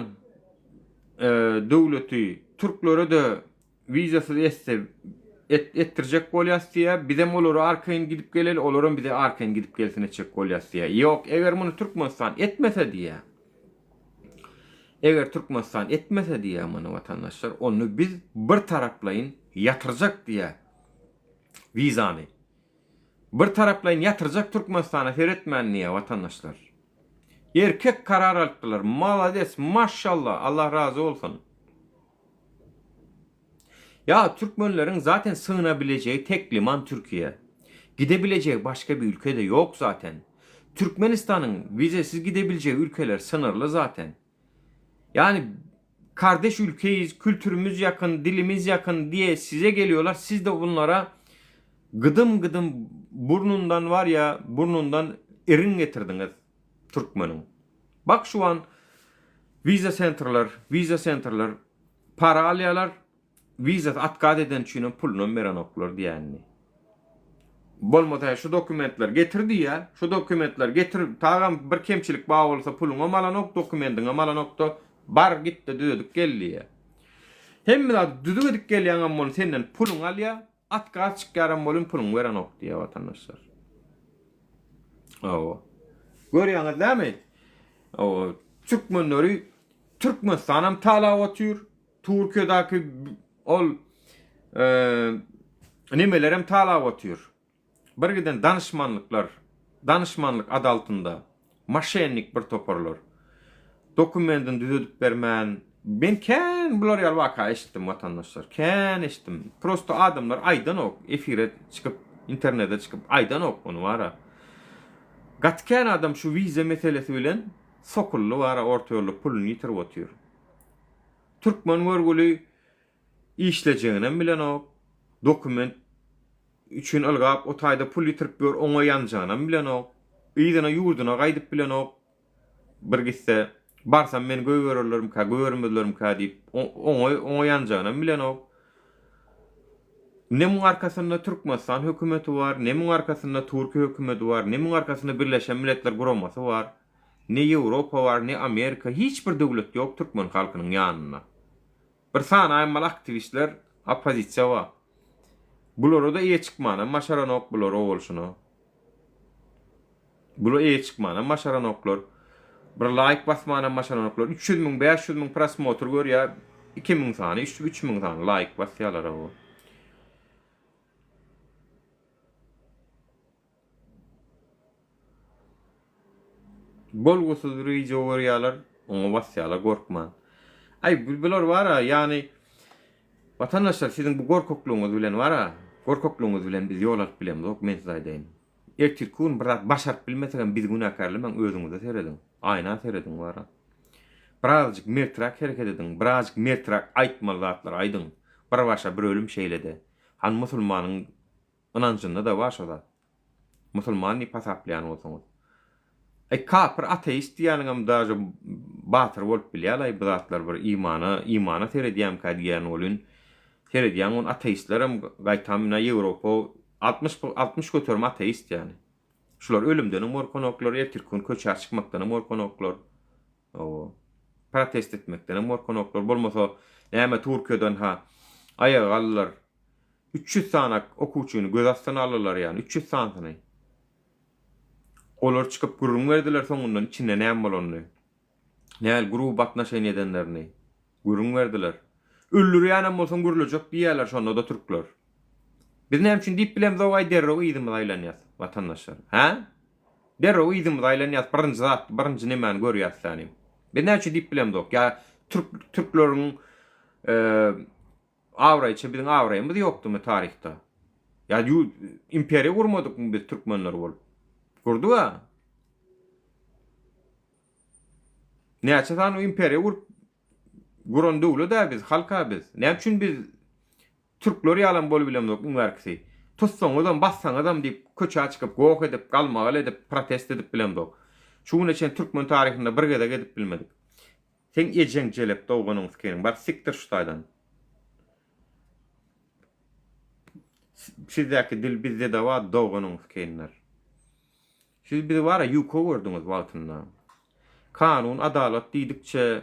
döwleti türklere-de wizasyz etse etdirjek bolýas diýýär. Bizem olara arkaýyn gidip geleli, olaram bize arkaýyn gidip gelsin etjek bolýas diýýär. Ýok, eger muny Türkmenistan etmese diýýär. Eger Türkmenistan etmese diýýär muny watandaşlar, onda biz bir taraplaýyn ýatyrjak diýýär wizany. Bir taraplaýyn ýatyrjak Türkmenistana seretmän diýýär watandaşlar. Erkek karar alypdylar. Malades maşallah Allah razy bolsun. Ya türkmenleriň zaten sygynabilejegi tek liman Türkiye. Gidebilejegi başga bir ülke de yok zaten. Türkmenistanyň vizesiz gidebiljegi ülkeler synyrly zaten. Yani kardeş ülkeyiz, kültürümüz yakın, dilimiz yakın diye size geliyorlar. Siz de bunlara gydym gydym burnundan var ya burnundan irin getirdiniz Türkmeniň. Bak şu an. Wiza sentrler, wiza sentrler para alýarlar, wizasy otkaz eden üçinem pulunam berenoklar diýýär indi. Bolmasa şu dokumentleri getir diýýär, şu dokumentleri getir, tagam bir kemçilik bar bolsa puluňam alanok, dokumendiňem alanokda bar gitde düzedip gel diýýär. Hemme zady düzüp edip gelýäňem bolun senden puluňy alýar, otkaz çykýaram bolun puluňy berenok diýýär watandaşlar. Hawa. Görýäňiz dämi? Hawa, türkmenleri Türkmenistanam talap otyr. Türkiýedäki ol nemelerem talap otyr. Bir giden danyşmanlyklar, danyşmanlyk ady altynda moşennik bir toparlar. Dokumendini düzedip bermän, men kän bular ýaly waka eşitdim watandaşlar, kän eşitdim. Prosto adamlar aýdanok, efire çykyp, internete çykyp aýdanok ony bara. Gaty kän adam şu wiza meselesi bilen sokuldy bara orta ýolda puluny ýitirip otyr. Türkmen görgüli işlejeginem bilenok, dokument üçin ylgap o taýda pul ýitirip ýör oňa ýanjagynam bilenok, yzyna ýurduna gaýdyp bilenok, bir gitse barsam meni goýbererlermikä goýbermezlermikä diýip oňa oňa ýanjagynam bilenok. Ne muň arkasynda Türkmenistan hökümeti bar, ne muň arkasynda Türkiýe hökümeti bar, ne muň arkasynda Birleşen Milletler Guramasy bar. Ne Ýewropa bar, ne Amerika, hiç bir döwlet ýok türkmen halkynyň ýanynda. Bir sanaýmaly aktiwistler, oppozisiýa bar. Bulara-da eýe çykmanam başaranok bular o bolşuna. Bular eýe çykmanam başaranoklar. Bir laýk basmanam başaranoklar. 300 müň, 500 müň prosmotr görýär, 2000 sany, 3000 sany laýk basýarlar o. Bolgusyz bir wideo görýärler, oňa basýarlar gorkman. Aý bular bara, ýagny watandaşlar siziň bu gorkaklygyňyz bilen bara, gorkaklygyňyz bilen biz ýol alyp bilemzok, men size aýdaýyn. Ertirki gün bir zat başaryp bilmesegem bizi günäkärlemäň, özüňize serediň, aýna serediň bara. Birazajyk merträk hereket ediň, birazajyk merträk aýtmaly zatlary aýdyň. Bir başa bir ölüm şeýlede. Hany musulmanyň Ynanjynda-da bar şo zat. Musulman diýip hasaplaýan bolsaňyz. Aý kapyr ateist diýýäniňem daže batyr bolup bilýär-laý bu zatlar bir imana imana seredýämkä diýýän welin seredýäň ony ateistlerem gaýtam ine Ýewropa 60 60% ateist ýany. Şular ölümdenem gorkanoklar, ertirki gün köçä çykmakdanam gorkanoklar. Hawa. Protest etmekdenem gorkanoklar. Bolmasa näme Türkiýeden ha aýaga galdylar. 300 sany okuwçyny göz astyna aldylar ýany 300 sanysyny. Olar çykyp gürrüň berdiler soňundan içinde näme bolanyny. Näl gruby atnoşeniýe edenlerini gürrüň berdiler. Öldürýänem bolsaň gürlejek diýýärler şonda-da türkler. Biz näme üçin diýip bilemzok aý derrew yzymyza aýlanýas watandaşlar. Hä? Derrew yzymyza aýlanýas birinji zat birinji nemäni görýäs ýani. Biz näme üçin diýip bilemzok ýa türk türkleriň abraýça biziň abraýymyz ýokdumy taryhda? Ýa imperiýa gurmadykmy biz türkmenler bolup? Gurduk-a. Näçe sany imperiýa gurup guran döwlet-ä biz, halk-a biz. Näme üçin biz türkler ýalam bolubilemzok iň bärkisi? Tutsaňyzam, bassaňyzam diýip köçä çykyp, goh edip, galmagal edip, protest edip bilemzok. Şu güne çenli türkmen taryhynda bir gezek edip bilmedik. Seň ejeň jelep doganyň sikeniň bar sikdir şu taýdan. Sizdäki dil bizdede bar doganyň sikenler. Siz bizi bara ýuka gördüňiz wagtynda. Kanun adalat diýdikçe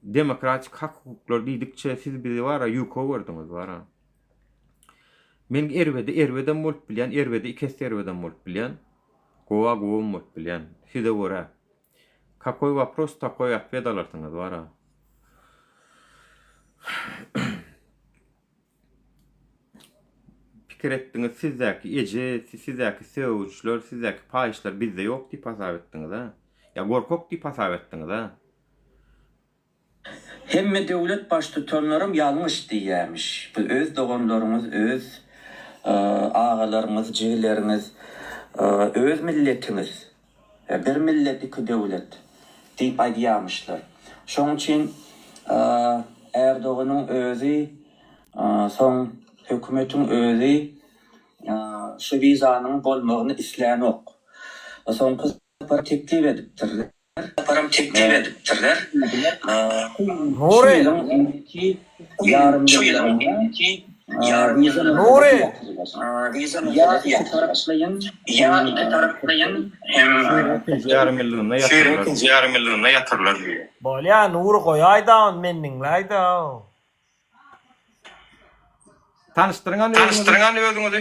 demokratik hak hukuklar diýdikçe siz bizi bara ýuka gördüňiz bara. Men erbedi erbedem bolup bilýän erbedi iki esse erbedem bolup bilýän. Gowa gowam bolup bilýän. Size görä. Kakoý wopros takoý otwet alarsyňyz bara. Pikir etdiňiz sizdäki eje, sizdäki sögünçler, sizdäki paýyşlar bizde ýok diýip hasap etdiňiz a. Ýa gorkak diýip hasap etdiňiz a. Hemme döwlet baştutanlaram ýalňyş diýýämiş. Bu öz doganlaryňyz, öz agalaryňyz, jigileriňiz, öz milletiňiz. Bir millet iki döwlet diýip aýdýamyşlar. Şoň üçin Erdoganyň özi soň hökümetiň özi şu wizanyň bolmagyny islänok. Soňky sapar teklip edipdirler. Saparam teklip edipdirler. Nury. Şu ýylyň indiki ýarym ýyllygynda Nury. Ýa ikitaraplaýyn, ýa ikitaraplaýyn hem Şu ýylyň ikinji ýarym ýyllygynda Şu ýylyň ýatyrylar. ikinji ýarym ýyllygynda ýatyrylar. Bolýa Nury goýaýda ony men diňläýdä. Tanyşdyryň hany özüňizi. Tanyşdyryň hany özüňizi.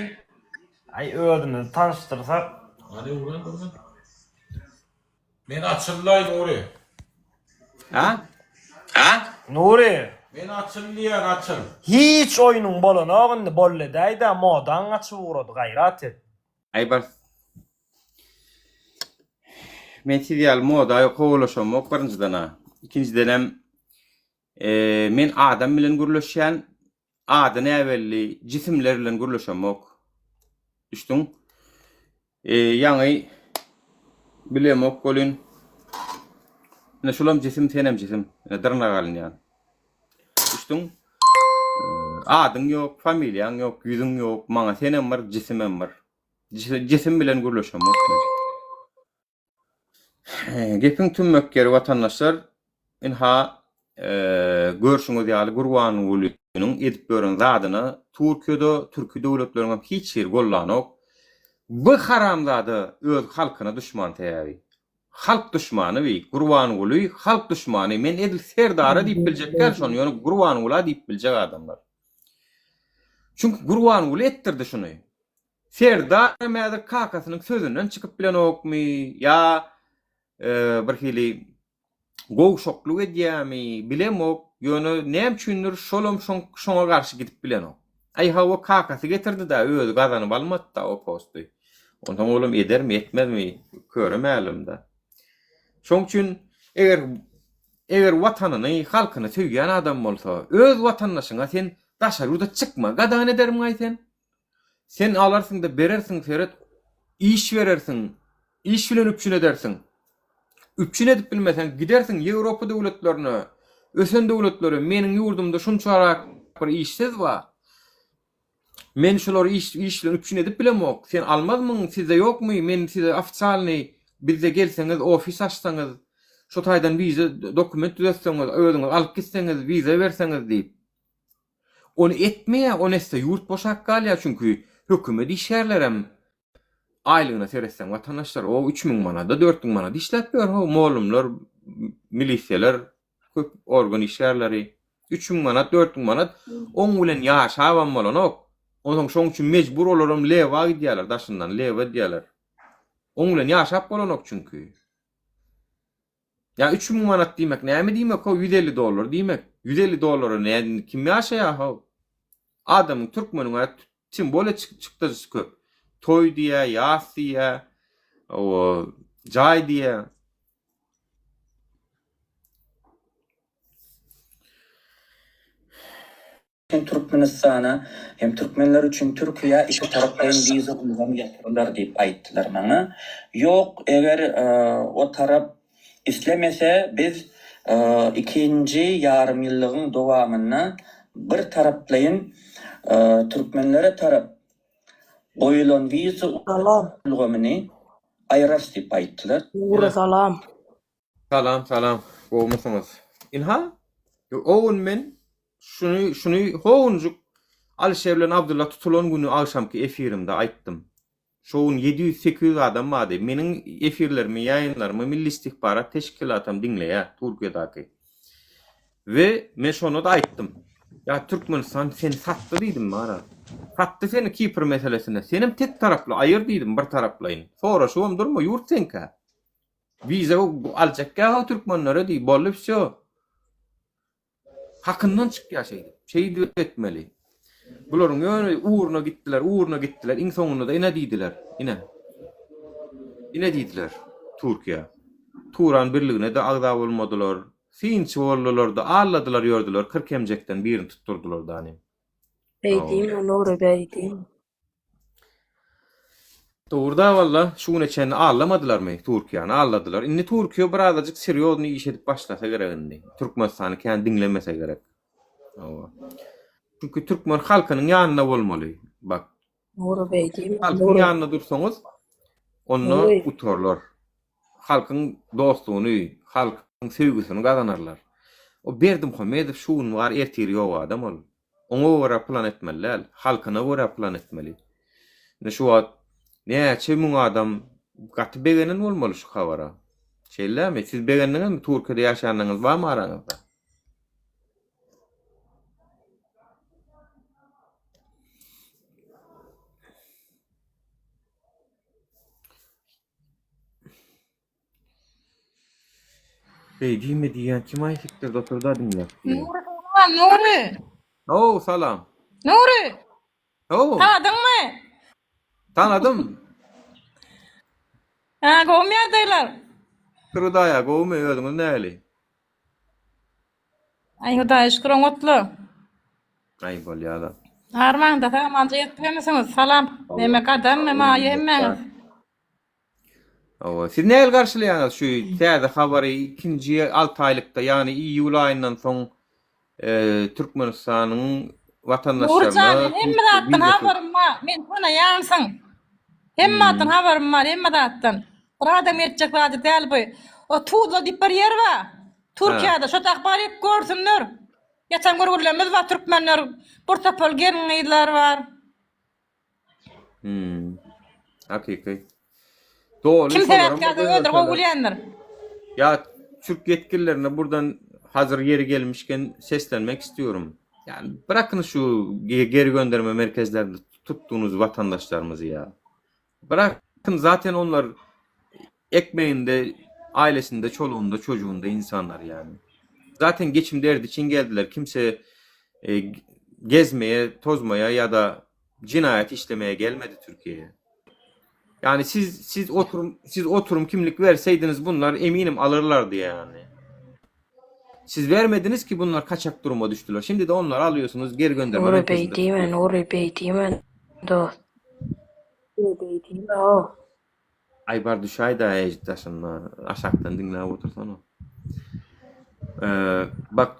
Aý özümizi tanyşdyrsak. Hany öwren dursun. Men açyllaý Nury. Ha? Ha? Nury. Men açyl diýýän açyl. Hiç oýnuň bolanok indi bolledäýdä modaň gaçyp ugrady gaýrat et. Aý bar. Men siz ýaly moda kowalaşamok birinjiden-a. Ikinjidenem men adam bilen gürleşýän, ady näbelli jisimler bilen gürleşemok. Düşdüň? Ýaňy bilemok welin ine şulam jisim senem jisim. Ine dyrnak alynýan. Düşdüň? Adyň ýok, familiýaň ýok, ýüzüň ýok. Maňa senem bir, jisimem bir. Jisim bilen gürleşemok men. Gepiň tümmek ýeri watandaşlar, ynha, görşüňiz ýaly Gurbangulynyň edip ýören zadyna Türkiýede, türki döwletleriňem hiç biri gollanok. Bu haramzada öz halkyna duşman sebäbi. Halk duşmany bi, Gurbanguly halk duşmany, men edil Serdara diýip biljek däl şony, ýöne Gurbangula diýip biljek adamlar. Çünki Gurbanguly etdirdi şuny. Serdar hem häzir kakasynyň sözünden çykyp bilenokmy ýa bir hili gowşaklyk edýärmi bilemok, ýöne näme üçindir şolam şoňa garşy gidip bilenok. Aý hawa kakasy getirdi-dä özi gazanyp almady-da o posty. Onsoň olam edermi etmezmi köre mälim-dä. Şoň üçin eger eger watanyny halkyny söýýän adam bolsa öz watandaşyňa sen daşary ýurda çykma gadagan edermiňaý sen? Sen alarsyň-da berersiň seret, iş berersiň, iş bilen üpjün edersiň. Üpjün edip bilmeseň gidersiň Ýewropa döwletlerine, ösen döwletlere, meniň ýurdumda şunçarak bir işsiz bar. Men şulary iş iş bilen üpjün edip bilemok. Sen almazmyň, sizde ýokmy, men size ofitsialnyý bizde gelseňiz ofis açsaňyz, şo taýdan wiza dokument düzetseňiz, özüňiz alyp gitseňiz, wiza berseňiz diýip. Ony etmeýär, ony etse ýurt boşap galýar, çünki hökümet işgärlerem aýlygyna seretseň watandaşlar o 3000 manada, 4000 manada işläp ýör ho, mollumlar, milisiýalar, köp organ işgärleri 3000 manat, 4000 manat oň bilen ýaşabam bolanok. Onsoň şoň üçin mejbur olaram lewa gidýärler daşyndan, lewa edýärler. Oň bilen ýaşap bolanok çünki. Ýa 3000 manat diýmek näme diýmek how 150 dollar diýmek. 150 dollara nä kim ýaşaýar how? Adamyň türkmeniň a tim bolýa çykdajysy köp. Toý diýýä, ýas diýýä, o jaý diýýä. Hem Türkmenistana, hem türkmenler üçin Türkiýä ikitaraplaýyn wiza ulgamy ýatyrylar diýip aýtdylar maňa. Ýok, eger o tarap islemese, biz ikinji ýarymýyllygyň dowamynda birtaraplaýyn türkmenlere tarap goýulan wiza ulgamyny aýyrarys diýip aýtdylar. Nury salam. Salam salam gowmysyňyz. Ynha o gün men şuny şuny ho günjük Alişer bilen Abdylla tutulan güni agşamky efirimde aýtdym. Şo gün 700 800 adam bardy. Meniň efirlerimi ýaýynlarymy Milli istihbarat teşkilatam diňleýär Türkiýedäki. We men şonda-da aýtdym. Ýa Türkmenistan seni satdy diýdim bara. Satdy seni Kipr meselesinde. Senem tek taraply aýyr diýdim bir taraplaýyn. Soraşybam durma ýurt seňkä. Wiza aljak ýa türkmenlere diý, boldy wsýo. Hakyndan çykýar şeýdip. Şeýdip etmeli. Bularyň ýöne ugruna gitdiler, ugruna gitdiler. Iň soňunda-da ine diýdiler. Ine. Ine diýdiler Türkiýä. Turan birligine-de agza bolmadylar. Synçy boldular-da, alladylar ýördüler, 40 emjekden birini tutdurdylar dany. Beý diýme Nury beý diýme. Dogruda walla şu güne çenli aldamadylarmy Türkiýäni aldadylar. Indi Türkiýe birazajyk serýoznyý iş edip başlasa gerek indi. Türkmenistany kän diňlemese gerek. Hawa. Çünki türkmen halkynyň ýanynda bolmaly. Bak. Nury beý diýme Halkyň Nury. ýanynda dursaňyz onda Nury. utarlar. Halkyň dostlugyny, halkyň söýgüsini gazanarlar. O Berdimuhamedow şu gün bar, ertir ýok adam ol. Oňa görä plan etmeli däl, halkyna görä plan etmeli. Indi şu wagt näçe müň adam gaty begenen bolmaly şu habara. Şeýle dälmi? Siz begendiňizmi? Türkiýede ýaşaýanlaryňyz barmy araňyzda? Beý diýme diýýän kim aý sikdir oturda diňläp diýýän. Nury salam Nury. How salam. Nury. How. Tanadyňmy? Tanadym. Ha gowmy ýagdaýlar? Şükür Hudaýa gowmy özüňiz nähili? Aý Hudaýa şükür oňatly. Aý bolýada. Armaňda sag amanca ýetip bilemisiňiz? Salam. Meme gadam, meme aýy hemmäňiz. Hawa, siz nähili garşylaýaňyz şu täze habary ikinji 6 aýlykda, ýagny iýul aýyndan soň e, Türkmenistanyň Nurjan, watandaşlaryna men hemme zatdan habarym bar. Men tanaýansyň. Hemme zatdan habarym bar, hemme zatdan. Bir adam etjek zady däl bu. O Tuzla diýip bir ýer bar. Türkiýede şo tak baryp görsünler. Ýatan görgülerimiz bar türkmenler. Bir topar gelin-gyzlar bar. Hmm. Hakyky. Doly Kim şolaram sebäpkärdir özleri gowy bilýändir. Ya Türk yetkililerine buradan hazır ýeri gelmişken seslenmek istiyorum. Yani bırakın şu geri gönderme merkezlerinde tuttuğunuz vatandaşlarımızı ya. Bırakın zaten onlar ekmeğinde, ailesinde, çoluğunda, çocuğunda insanlar yani. Zaten geçim derdi için geldiler. Kimse e, gezmeye, tozmaya ya da cinayet işlemeye gelmedi Türkiye'ye. Yani siz siz oturum siz oturum kimlik verseydiniz bunlar eminim alırlardı yani. Siz vermediniz ki bunlar kaçak duruma düştüler. Şimdi de onları alıyorsunuz geri gönderme Nury beý merkezinde diýme, tutuyorsunuz. Nury beý diýme dost. Nury beý diýme-ow. Aý bar düşäý-dä ežit daşynda aşakdan diňläp otursana. Ee, bak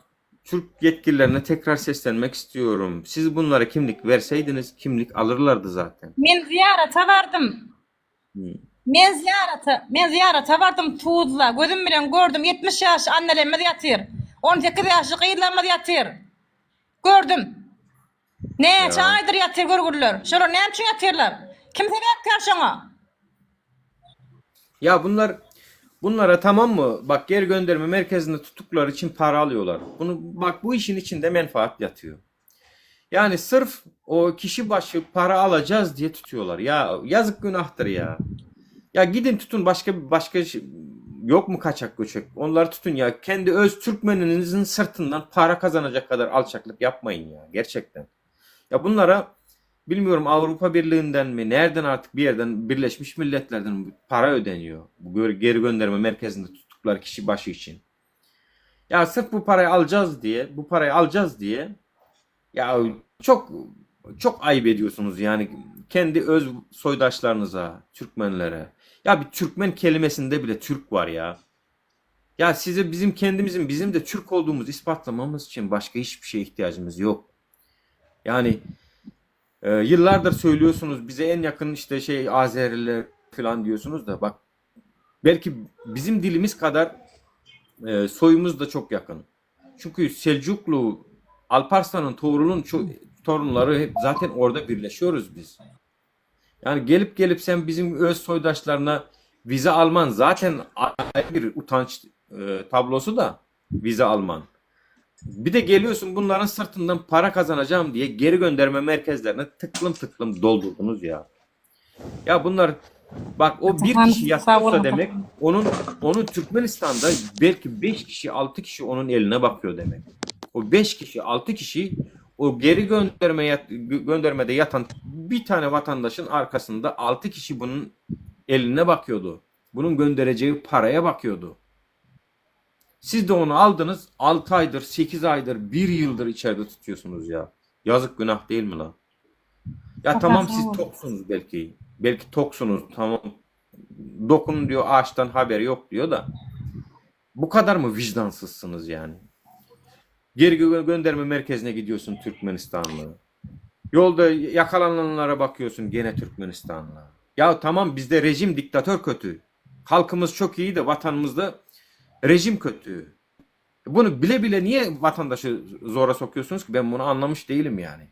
Türk yetkililerine tekrar seslenmek istiyorum. Siz bunlara kimlik verseydiniz kimlik alırlardı zaten. Men zyýarata bardym. Hmm. Men zyýarata, men zyýarata bardym Tuzla. Gözüm bilen gördüm 70 ýaşly annelerimiz ýatyr. 18 ýaşly gyzlarymyz ýatyr. Gördüm. Näçe Ya. aýdyr ýatyr görgüliler. Şolar näme üçin ýatyrlar? Kim sebäpkär şoňa? Ya bunlar bunlara tamam mı? Bak geri gönderme merkezinde tuttukları için para alıyorlar. Bunu bak bu işin içinde menfaat yatıyor. Yani sırf o kişi başı para alacağız diye tutuyorlar. Ya yazık günahtır ya. Ya gidin tutun başka başka yok mu kaçak göçek? Onları tutun ya. Kendi öz Türkmeninizin sırtından para kazanacak kadar alçaklık yapmayın ya. Gerçekten. Ya bunlara bilmiyorum Avrupa Birliği'nden mi nereden artık bir yerden Birleşmiş Milletler'den para ödeniyor. Bu geri gönderme merkezinde tuttukları kişi başı için. Ya sırf bu parayı alacağız diye, bu parayı alacağız diye ya çok çok ayıp ediyorsunuz yani kendi öz soydaşlarınıza, Türkmenlere. Ya bir Türkmen kelimesinde bile Türk var ya. Ya size bizim kendimizin bizim de Türk olduğumuzu ispatlamamız için başka hiçbir şeye ihtiyacımız yok. Yani e, yıllardır söylüyorsunuz bize en yakın işte şey Azeriler falan diyorsunuz da bak belki bizim dilimiz kadar e, soyumuz da çok yakın. Çünkü Selçuklu, Alparslan'ın, Tuğrul'un torunları hep zaten orada birleşiyoruz biz. Yani gelip gelip sen bizim öz soydaşlarına vize alman zaten ayrı bir utanç e, tablosu da vize alman. Bir de geliyorsun bunların sırtından para kazanacağım diye geri gönderme merkezlerine tıklım tıklım doldurdunuz ya. Ya bunlar bak o bir kişi yatıyorsa demek onun onun Türkmenistan'da belki 5 kişi 6 kişi onun eline bakıyor demek. O 5 kişi 6 kişi o geri gönderme yat, göndermede yatan bir tane vatandaşın arkasında 6 kişi bunun eline bakıyordu. Bunun göndereceği paraya bakıyordu. Siz de onu aldınız 6 aydır, 8 aydır, 1 yıldır içeride tutuyorsunuz ya. Yazık günah değil mi lan? Ya tamam siz toksunuz belki. Belki toksunuz tamam. Dokun diyor ağaçtan haberi yok diyor da. Bu kadar mı vicdansızsınız yani? Geri gö- gönderme merkezine gidiyorsun Türkmenistanlı. Yolda yakalananlara bakıyorsun gene Türkmenistanlı. Ya tamam bizde rejim diktatör kötü. Halkymyz çok iyi de vatanımızda rejim kötü. Bunu bile bile niye vatandaşı zora sokuyorsunuz ki? Ben bunu anlamış değilim yani.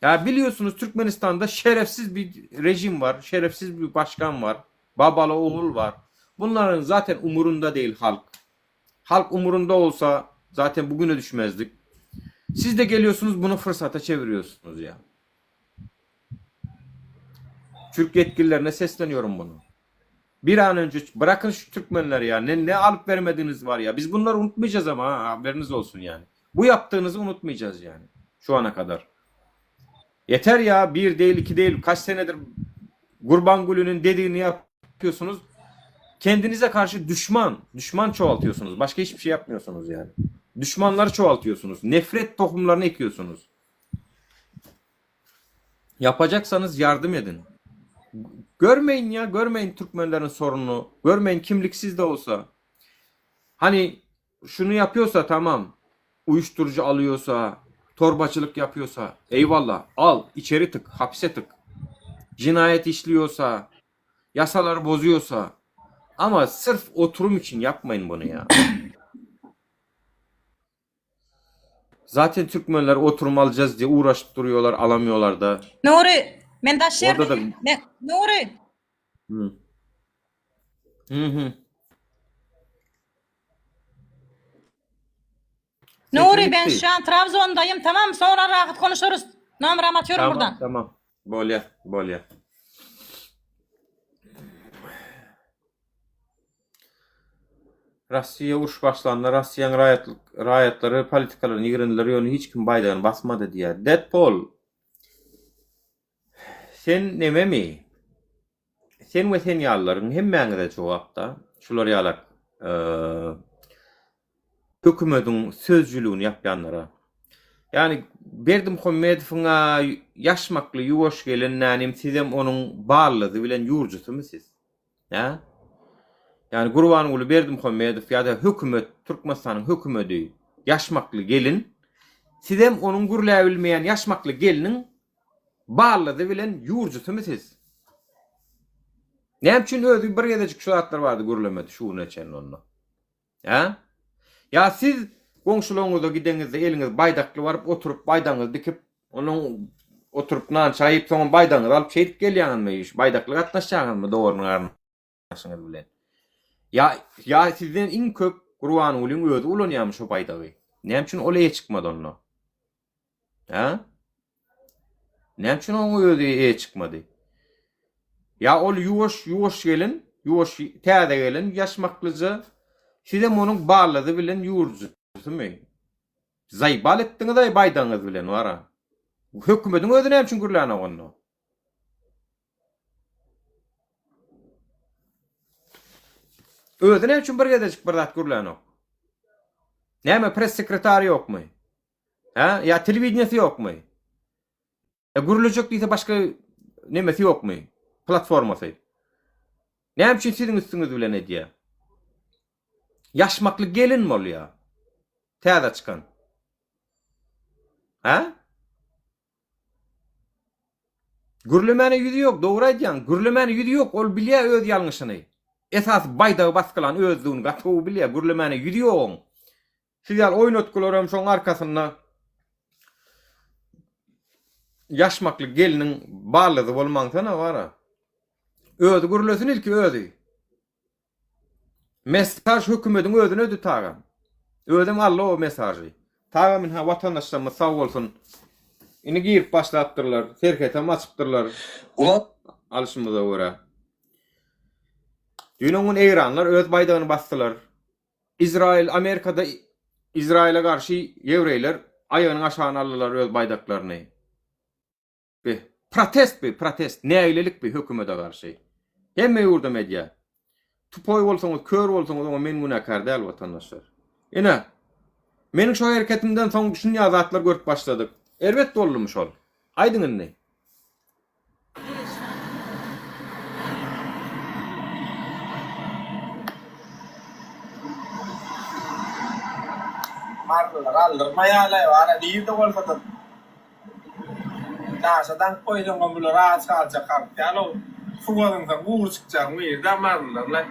Ya biliyorsunuz Türkmenistan'da şerefsiz bir rejim var, şerefsiz bir başkan var, babalı oğul var. Bunların zaten umurunda değil halk. Halk umurunda olsa zaten bugüne düşmezdik. Siz de geliyorsunuz bunu fırsata çeviriyorsunuz ya. Türk yetkililerine sesleniyorum bunu. Bir an önce bırakın şu Türkmenleri ya. Ne, ne alıp vermediğiniz var ya. Biz bunları unutmayacağız ama ha, haberiniz olsun yani. Bu yaptığınızı unutmayacağız yani. Şu ana kadar. Yeter ya bir değil iki değil kaç senedir Gurbanguly'nin dediğini yapıyorsunuz. Kendinize karşı düşman, düşman çoğaltıyorsunuz. Başka hiçbir şey yapmıyorsunuz yani. Düşmanları çoğaltıyorsunuz. Nefret tohumlarını ekiyorsunuz. Yapacaksanız yardım edin. Görmeyin ya, görmeyin Türkmenlerin sorununu. Görmeyin kimliksiz de olsa. Hani şunu yapıyorsa tamam. Uyuşturucu alıyorsa, torbacılık yapıyorsa eyvallah al içeri tık, hapse tık. Cinayet işliyorsa, yasaları bozuyorsa ama sırf oturum için yapmayın bunu ya. Zaten Türkmenler oturum alacağız diye uğraşıp duruyorlar, alamıyorlar da. Nuri, men daş Orada da ýerdeyim. Men, Nuri, Hı. Hı hı. Sesim Nuri ben gitti. şu an Trabzon'dayım tamam sonra rahat konuşuruz. Nomeramı atıyorum Tamam, buradan. tamam. Bolya, bolya. Russiýa uruş başlanda Russiýanyň raýatlyk raýatlary politikalaryny ýigrendiler ýöne hiç kim baýdagyny basmady diýýär. Deadpool sen nememi? Sen we sen ýalylaryň hemmäňize jogapda. Şular ýalak hökümediň sözcüligini ýapýanlara. Ýagny Berdimuhamedowyň-a ýaşmakly ýuwaş gelen nänim sizem onuň ballyzy bilen ýurjusymy siz? Hä? Ýagny Gurbanguly Berdimuhamedow ýa-da hökümet, Türkmenistanyň hökümedi ýaşmakly gelin, sizem onuň gürläbilmeýän ýaşmakly gelniň ballyzy bilen ýurjusymy siz? Näme üçin özi bir gezejik şu zatlar barada gürlemedi şu güne çenli onda? Hä? Ýa siz goňşularyňyza gideňizde eliňiz baýdakly baryp oturyp baýdagyňyzy dikip, ondan oturyp nan çaý iýip soňam baýdagyňyzy alyp şeýdip gelýäňizmi? Şu baýdakly gatnaşýaňyzmy dogan garyndaşyňyz bilen? Ýa ýa sizden iň köp Gurbangulyň özi ulanýarmy şo baýdagy? Näme üçin ol eýe çykmady onda? Hä? Näme üçin oňa özi eýe çykmady? Ýa ol ýuwaş, ýuwaş gelin, ýuwaş täze gelin ýaşmaklyja, sizem onuň ballyzy bilen ýurujysymy? Zaýbal etdiňiz-aý baýdagyňyz bilen wara. Hökümediň özi näme üçin gürlänok onda? Özi näme üçin bir gezejik bir zat gürlänok? Näme press sekretary ýokmy? Hä? Ýa telewideniýesi ýokmy? Ýa gürlejek diýse başga nemesi ýokmy? Platformasy. Näme üçin siziň üstüňiz bilen edýär? Ýaşmakly gelin bolýar. Täze çykan. Hä? Gürlemäne ýüzi ýok, dogry aýdýaň. Gürlemäne ýüzi ýok, ol bilýär öz ýalňyşyny. Esasy baýdagy basgylan özüdigini gaty gowy bilýär, gürlemäne ýüzi ýok oň. Siz ýaly oýnatgylaram şoň arkasynda ýaşmakly gelniň ballyzy bolmaňsana wara. Özi gürlesin ilki özi. Mesaj hökümediň özüne ödi Tagam. Özem aldy o mesajy. Tagam ynha watandaşlarymyz sag bolsun. Indi girip başlapdyrlar. Serhetem açypdyrlar. Alşymyza görä. Düýn gün Eýranlar öz baýdagyny basdylar. Izrail Amerikada Izraile garşy ýewreýler aýagynyň aşagyna aldylar öz baýdaklaryny. Bi protest bi protest nägilelik bi hökümede garşy. Hemme ýurdam edýä. Tupoý bolsaňyz kör bolsaňyz oňa men günäkär däl watandaşlar. Ine meniň şo hereketimden soň şunýa zatlar görüp başladyk. Erbet boldumy şol? Aýdyň indi. Marylylar aldyrmaýarlaý wara nirde bolsada daşa daňyp goýsaňam bular aç galjak halk däl ow suwa zyňsaň gury çykjagyň birde marylylarlaý.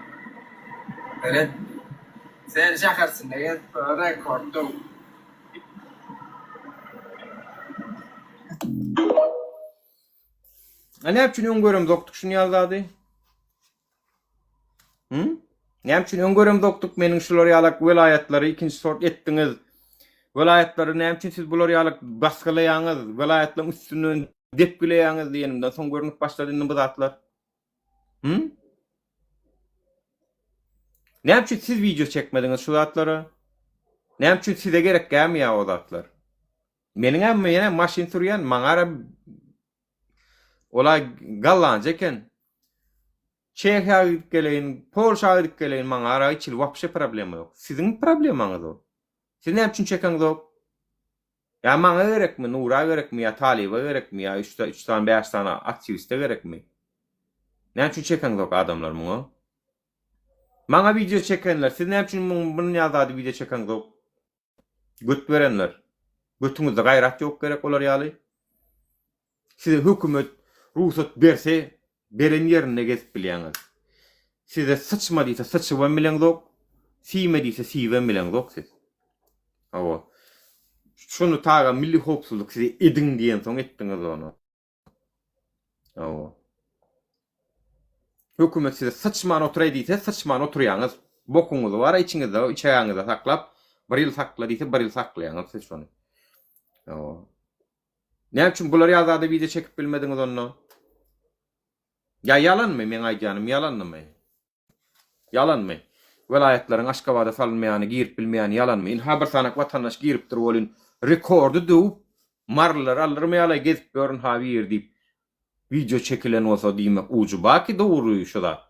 Seret. Sen şäher içinde gezip rekord döw. A näme üçin öň göremzokdyk şuny ýaly zady? Hı? Näme üçin öň göremzokdyk meniň şular ýalak welaýatlary ikinji sort etdiňiz? Welaýatlary näme üçin siz bular ýalak basgylaýaňyz, welaýatlaryň üstünden depgileýäňiz diýenimden soň görnüp başlady indi bu zatlar. Hı? Näme üçin siz wideo çekmediňiz şu zatlara? Näme üçin size gerek gämi ýa o zatlar? Meniňem menem maşyn sürýän maňara ola gallanca eken. Çehiýa gidip geleýin, Polşa gidip geleýin maňara hiç hili wapşe problema ýok. Siziň problemaňyz o. Siz näme üçin çekeňzok? Ýa maňa gerekmi, Nura gerekmi, ýa Talyba gerekmi, ýa üç üç sany, bäş sany aktiwiste gerekmi? Näme üçin çekeňzok adamlar muňa? Maňa wideo çekenler, siz näme üçin muň bunun ýaly zady wideo çekeňzok? Göt berenler. Götüňizde gaýrat ýok gerek olar ýaly. Size hökümet rugsat berse, beren ýerinde gezip bilýäňiz. Size syçma diýse syçybam bileňzok, siýme diýse siýibem bileňzok siz. Hawa. Şony taga milli howpsuzlyk size ediň diýensoň etdiňiz ony. Hawa. Hökümet size syçman oturaý diýse, syçman oturýaňyz. Bokuňyzy bar içiňizde, içegäňizde saklap, bir ýyl sakla diýse, bir ýyl saklaýaňyz siz şony. Hawa. Näme üçin bular ýaly zada wideo çekip bilmediňiz onda? Ýa ýalanmy meň aýdýanym ýalandymy? Ýalanmy? Welaýatlaryň Aşgabada salynmaýany, girip bilmeýäni ýalanmy? Ynha bir sanak watandaş giripdir welin, rekordy döwüp, marylylary aldyrmaýalaý gezip ýör ynha biri diýip, wideo çekilen bolsa diýmek ujy ba ki dogry şu zat.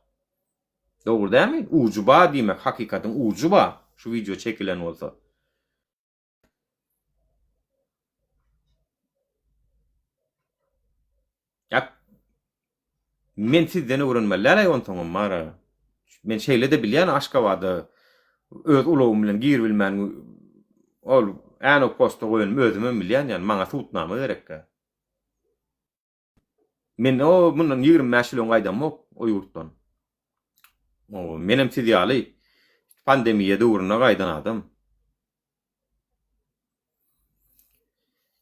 Dogry dälmi? Ujy ba diýmek hakykatyň ujy ba şu wideo çekilen bolsa. Ýa men sizden öwrenmeli däl-aý onsoňam bar-a. Men şeýle-de bilýän Aşgabada öz ulagym bilen giribilmän ol Änew posta goýanymy özümem bilýän ýani maňa subutnama gerekkä. Men o mundan 25 ýyl öň gaýdamok o ýurtdan. O menem siz ýaly pandemiýa döwründe gaýdan adam.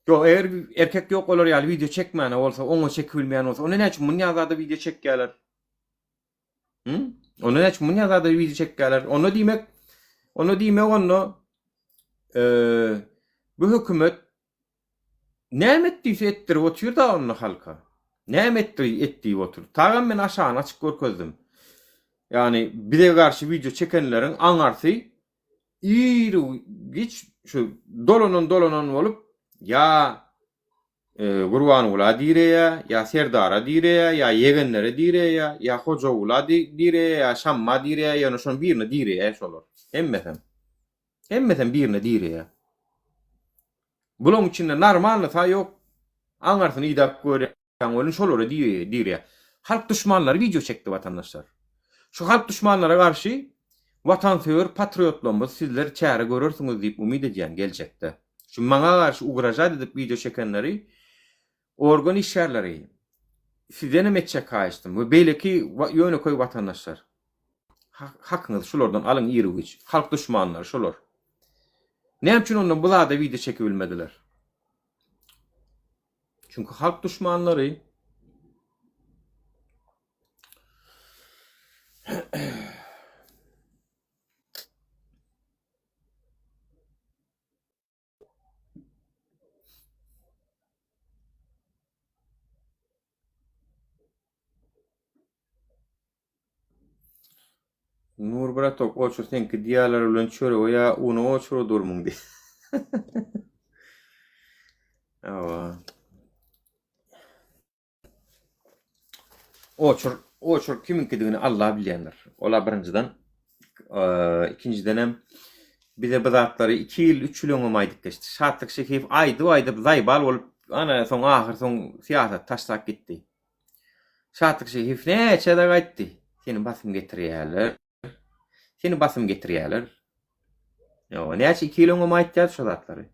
Ýok, eger erkek ýok olar ýaly wideo çekmäne bolsa, oňa çekip bilmeýän bolsa, onda näme üçin munýa zada wideo çekýärler? Hı? Onda näme üçin munýa zada wideo çekýärler? Onda diýmek, onda diýmek onda eee bu hökümet näme et diýse etdirip otyr da onda halka. Näme etdir et diýip otyr. Tagam men aşagyny açyk görkezdim. Ýagny bize garşy wideo çekenleriň aňarsy Ir-giç şu dolanan-dolanan bolup, ýa Gurbangula direýär, ýa Serdara direýär, ýa ýegenlere direýär, ýa Hojagula direýär, ýa Şamma direýär, ýöne şonuň birine direýär şolar. Hemmesem. Hemmesem birine direýär. Bulaň içinde normalnysa ýok. Aňarsyny idäp görýär. Ýaň welin şolara diýýär. Halk duşmanlary wideo çekdi watandaşlar. Şu halk duşmanlara garşy watansöýer patriotlarymyz sizler çäre görersiňiz diýip umyt edýän geljekde. Şu maňa garşy ugražat edip wideo çekenleri organ işgärleri sizdenem etjek haýyştym we beýleki ýönekeý watandaşlar. Hakyňyzy şulardan alyň iru-giç. Halk duşmanlary şular. Näme üçin onda bu zada wideo çekibilmediler? Çünki halk duşmanlary Nur bratok oçur seňki diýýärler bilen çörege ýa una oçura durmuň diý. Hawa. Oçur, oçur kimiňkidigini Allah bilýändir. Ola birinjiden, ikinjidenem bize bu zatlary 2 ýyl, 3 ýyl öňem aýdyp geçdi. Şatlyk Şehiýew aýdyp-aýdyp zaýbal bolup, ana soň ahyr soň syýasat taşlap gitdi. Şatlyk Şehiýew näçe gezek aýtdy, Seni basym getirýärler. Seni basym getirýärler. Ýo, näçe 2 ýyl öňem aýtýardy şo zatlary.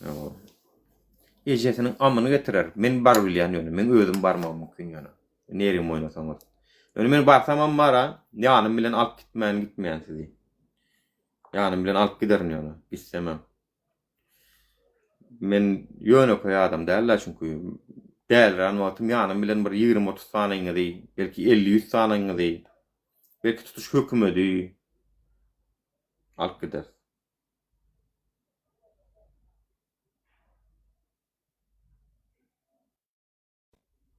Ýo. Ejesiniň amyny getirer. Men bar bilýän ýöne, men özüm barmagym mümkin ýöne. Nerim oýnasaňyz. Ýöne men barsamam bara, ýanym bilen alyp gitmän gitmeýän sizi. Ýanym bilen alyp giderin ýöne, gitsemem. Men ýönekeý adam däl-dä çünki. Dälirän wagtym ýanym bilen bir 20-30 sanyňyzy, belki 50-100 sanyňyzy, belki tutuş hökümedi alyp gideris.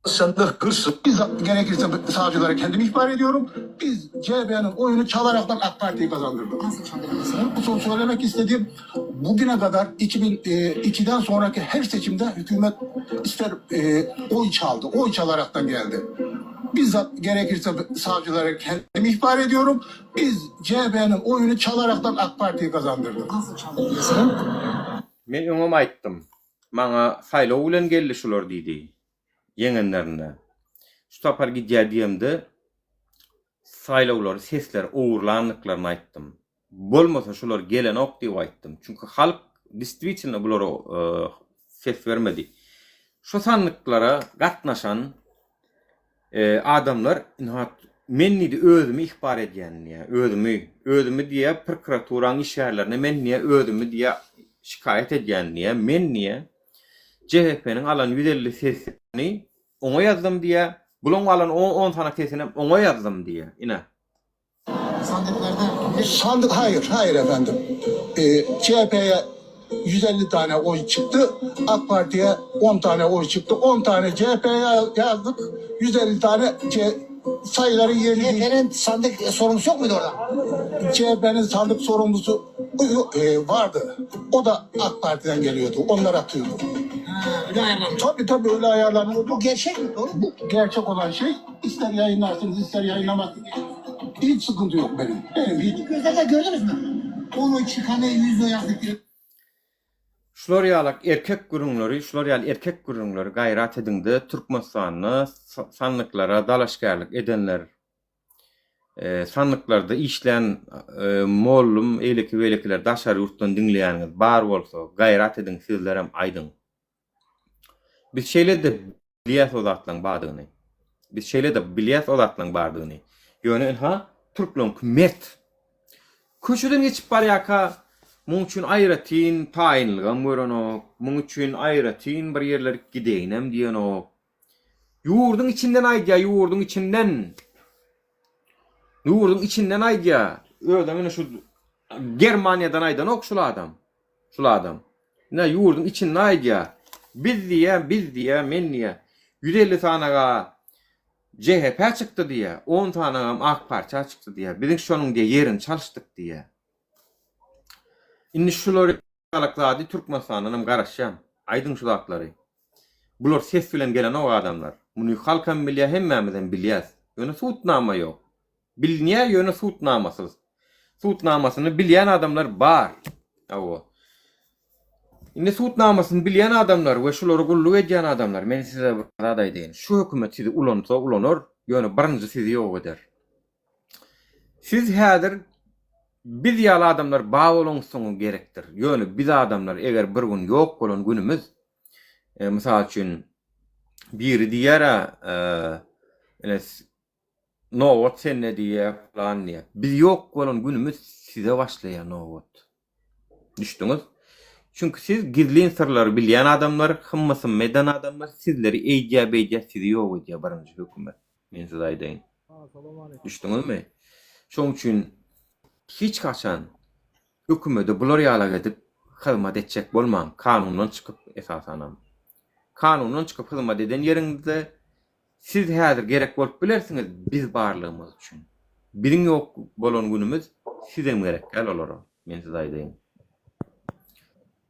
Sandık hırsız. Biz gerekirse savcılara kendim ihbar ediyorum. Biz CHP'nin oyunu çalaraktan AK Parti'yi kazandırdık. Nasıl çaldırdınız? Bu son söylemek istediğim bugüne kadar 2002'den sonraki her seçimde hükümet ister e, oy çaldı. Oy çalaraktan geldi. Bizzat gerekirse savcılara kendim ihbar ediyorum. Biz CHP'nin oyunu çalaraktan AK Parti'yi kazandırdık. Nasıl çaldırdınız? Men öňem aýtdym. Maňa saýlaw bilen geldi şular diýdi. Ýeňenlerinde. Şu sapar gidýär diýemde saýlawlary sesleri ogurlandyklaryny aýtdym. Bolmasa şular gelenok diýip aýtdym. Çünki halk distwitelno bulara ses bermedi. Şu sandyklara gatnaşan Adamlar ynha men diýdi özümi ihbar edýän diýýär. Özümi, özümi diýýär prokuraturaň işgärlerine men diýýär özümi diýýär şikaýat edýän diýýär. Men diýýär JHP-niň alan 150 sesini oňa ýazdym diýýär. Bulaň alan on sany sesinem oňa ýazdym diýýär. Ine. Sandıklarda Sandık hayır, hayır efendim. Ee, CHP'ye 150 tane oy çıktı. AK Parti'ye 10 tane oy çıktı. 10 tane CHP'ye yazdık. 150 tane C sayıların yerini CHP'nin sandık sorumlusu yok muydu orada? CHP'nin sandık sorumlusu e, vardı. O da AK Parti'den geliyordu. Onlar atıyordu. Ha, öyle ayarlanmış. Tabii tabii öyle ayarlanıyordu. Bu gerçek mi? Doğru mu? Bu gerçek olan şey ister yayınlarsınız ister yayınlamazsınız. Hiç sıkıntı yok benim. Benim hiç Gözlerle gördünüz mü? 10 oy çıkanı 100 oy yazdık diye. Şular ýalak erkek gürrüňleri, şular ýaly erkek gürrüňleri gaýrat ediňde Türkmenistanda sandyklara dalaşgärlik edenler, sandyklarda işlän mollum eýleki-beýlekiler daşary ýurtdan diňleýäniňiz bar bolsa gaýrat ediň sizlerem aýdyň. Biz şeýle-de bilýäs o zatlaň bardygyny. Biz şeýle-de bilýäs o zatlaň bardygyny. Ýöne ynha, türkleňki mert. Köçeden geçip barýarka, muň üçin aýratyn taýynlygam görenok, muň üçin aýratyn bir ýerlerik gideýinem diýenok. Ýurduň içinden aýdýar, ýurduň içinden. Ýurduň içinden aýdýar. Özem ine şu Germaniýadan aýdanok şul adam. Şul adam. Ine ýurduň içinde aýdýar. Biz diýýär, biz diýýär, men diýýär. 150 sanaga JHP çykdy diýýär, 10 sanagam Ak partiýa çykdy diýýär. Biziň şonuň diýýär ýerini çalyşdyk diýýär. Indi şular ýalak zady Türkmenistandan hem garaşýan. Aýdyň şu zatlary. Bular ses bilen gelenok adamlar. Muny halkam bilýär, hemmämizem bilýäs. Ýöne subutnama ýok. Bilinýär ýöne sud namasyz. Sud namasyny bilýän adamlar bar. Hawa. Indi sud namasyny bilýän adamlar we şulara gulluk edýän adamlar men size bir zat aýdaýyn. Şu hökümet sizi ulansa ulanar, ýöne birinji sizi ýok eder. Siz häzir biz ýaly adamlar bar bolaňsoňyz gerekdir. Ýöne biz adamlar eger bir gün ýok bolan günümiz, mysal üçin biri diýer-ä, ine Nobat sende diýýär pylan diýýär. Biz ýok bolan günümiz size başlaýar nobat. Düşdüňiz? Çünki siz gizlin syrlary bilýän adamlar, hymma-symma eden adamlar sizleri eýdýär beýdýär sizi ýok edýär birinji hökümet. Men size aýdaýyn. Düşdüňizmi? Şoň üçin hiç haçan hökümede bular ýalak edip hyzmat etjek bolmaň, kanundan çykyp esasanam. Kanundan çykyp hyzmat eden ýeriňizde Siz häzir gerek bolup bilersiňiz biz barlygymyz üçin. Biziň ýok bolan günümiz sizem gerek däl olara, men size aýdaýyn.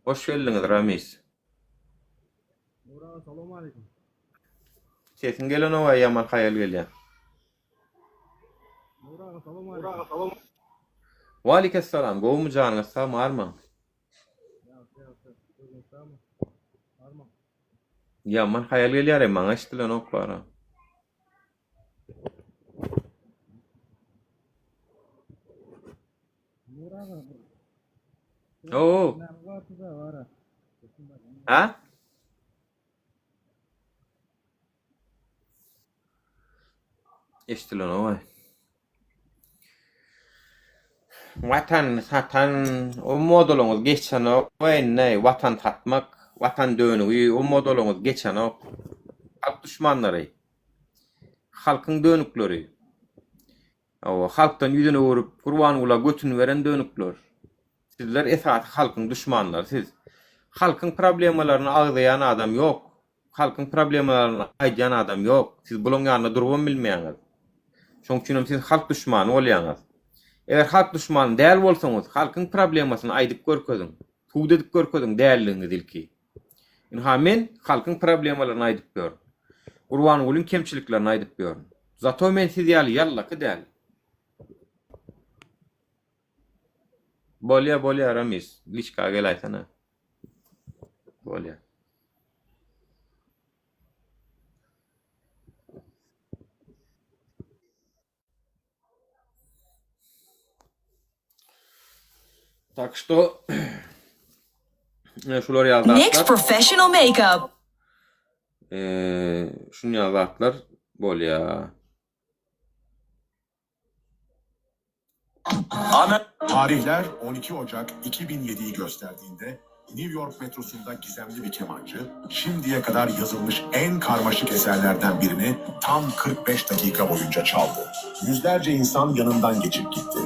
Hoş geldiňiz Ramiz. Nury aga salowmaleýkim. Sesiň gelenoga ýaman haýal gelýär. Nury aga salowmaleýkim. Waleykessalam gowumy janyňyz sagmy armaň. Ýagşy ýagşy. Özüňiz sagmy? Armaň. Ýaman haýal gelýär maňa eşdilenok bara. Oo. Ha? Eşdilenok-aý. Watan satan o modalaňyz geçenok indi watan satmak watan dönügi o modalaňyz geçenok. Halk duşmanlary. Halkyň dönükleri. Hawa, halkdan ýüzüni öwrüp Gurbangula götüni beren dönükler. Sizler esasy halkyň duşmanlary siz. Halkyň problemalaryny agzaýan adam ýok. Halkyň problemalaryny aýdýan adam ýok. Siz bulaň ýanynda durubam bilmeýäňiz. Şoň üçinem siz halk duşmany bolýaňyz. Eger halk duşmany däl bolsaňyz, halkyň problemasyny aýdyp görkeziň. Subut edip görkeziň däldigiňizi ilki. Ynha men halkyň problemalaryny aýdyp ýörün. Gurbangulyň kemçiliklerini aýdyp ýörün. Zato men siz ýaly ýallaky däl. Bolýa bolýa Ramiz, liçka geläýsene. Bolýa. Tak što şular ýaly zatlar. NYX Professional Makeup. Eee, şun ýaly zatlar bolýa. Tarihler 12 Ocak 2007'yi gösterdiğinde New York metrosunda gizemli bir kemancı şimdiye kadar yazılmış en karmaşık eserlerden birini tam 45 dakika boyunca çaldı. Yüzlerce insan yanından geçip gitti.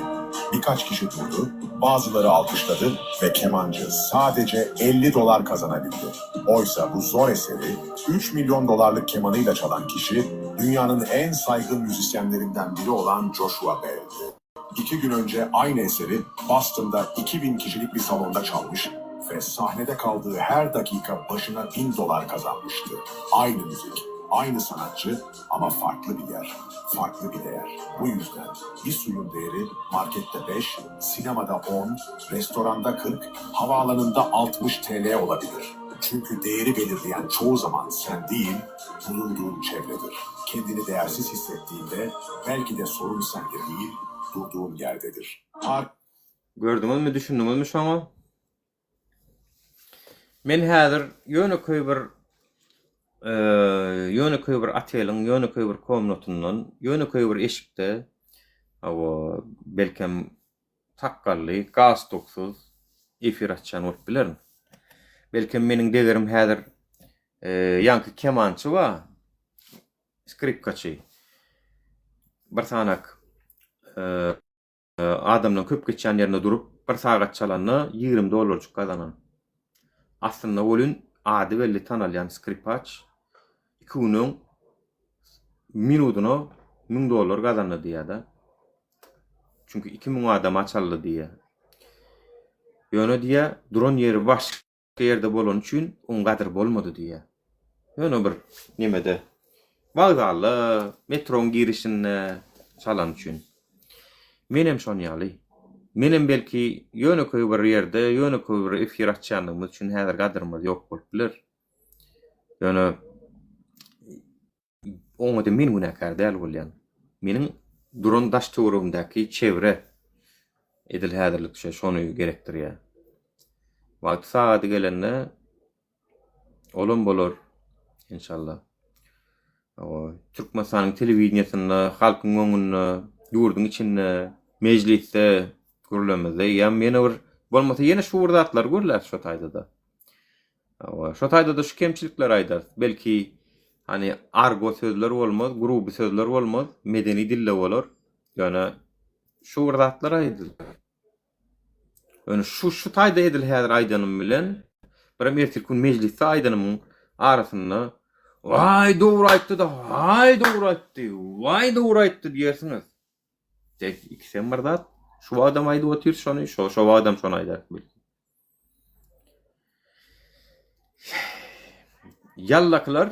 Birkaç kişi durdu, bazıları alkışladı ve kemancı sadece 50 dolar kazanabildi. Oysa bu zor eseri 3 milyon dolarlık kemanıyla çalan kişi dünyanın en saygın müzisyenlerinden biri olan Joshua Bell'di. İki gün önce aynı eseri Boston'da 2000 kişilik bir salonda çalmış ve sahnede kaldığı her dakika başına 1000 dolar kazanmıştı. Aynı müzik, aynı sanatçı ama farklı bir yer, farklı bir değer. Bu yüzden bir suyun değeri markette 5, sinemada 10, restoranda 40, havaalanında 60 TL olabilir. Çünkü değeri belirleyen çoğu zaman sen değil, bulunduğun çevredir. Kendini değersiz hissettiğinde belki de sorun sende değil, durduğun yerdedir. Tar Gördüňizmi, düşündiňizmi şoňa? Men häzir ýönekeý bir ýönekeý bir oteliň ýönekeý bir komnatyndan, ýönekeý bir eşikde, hawa, belkem sakgally, galstuksyz efir açýan bolup bilerin. Belkem meniň degerim häzir ýaňky kemançy bar, skripkaçy. Bir sanak Adamlaryň köp geçýän ýerinde durup, bir sagat çalanda 20 dollarjyk gazanan. Aslynda welin ady belli tanalýan skripaç iki gün öň minudyna 1000 dollar gazandy diýýär-de. Çünki 2000 adama çaldy diýýär. Ýöne diýýär, duran ýeri baş ýerde bolany üçin oň gadyry bolmady diýýär. Ýöne bir nemede, wokzalda, metroň girişinde çalany üçin. Menem şon ýaly. Menem belki ýönekeý bir ýerde, ýönekeý bir efir açýanlygymyz üçin häzir gadyrymyz ýok bolup biler. Ýöne Oňa-da men günäkär däl bolýan. Meniň duran daş-töweregimdäki çewre edil häzirlikçe şony gerekdirýär. Wagty-sagady gelende olam bolar, enşalla. Türkmenistanyň telewideniýesinde, halkyň öňünde, ýurduň içinde, mejlisde gürlemizde ýa ýene bir bolmasa ýene şu bir zatlary gürläris şo taýda-da. Hawa, şo taýda-da şu kemçilikleri aýdarys. Belki, hani argo sözler bolmaz, gruby sözler bolmaz, medeni dilde bolar. Ýöne şu bir zatlar aýdylar. Ýöne şu şu taýda edil häzir aýdanym bilen birem ertirki gün mejlisde aýdanymyň arasynda Waý dogry aýtdy-da, waý dogry aýtdy, waý dogry aýtdy diýersiňiz. Dek ikisem bir zat. Şu wagtam aýdyp otyrys şony, şo şo wagtam şony aýdarys belki. Ýallakylar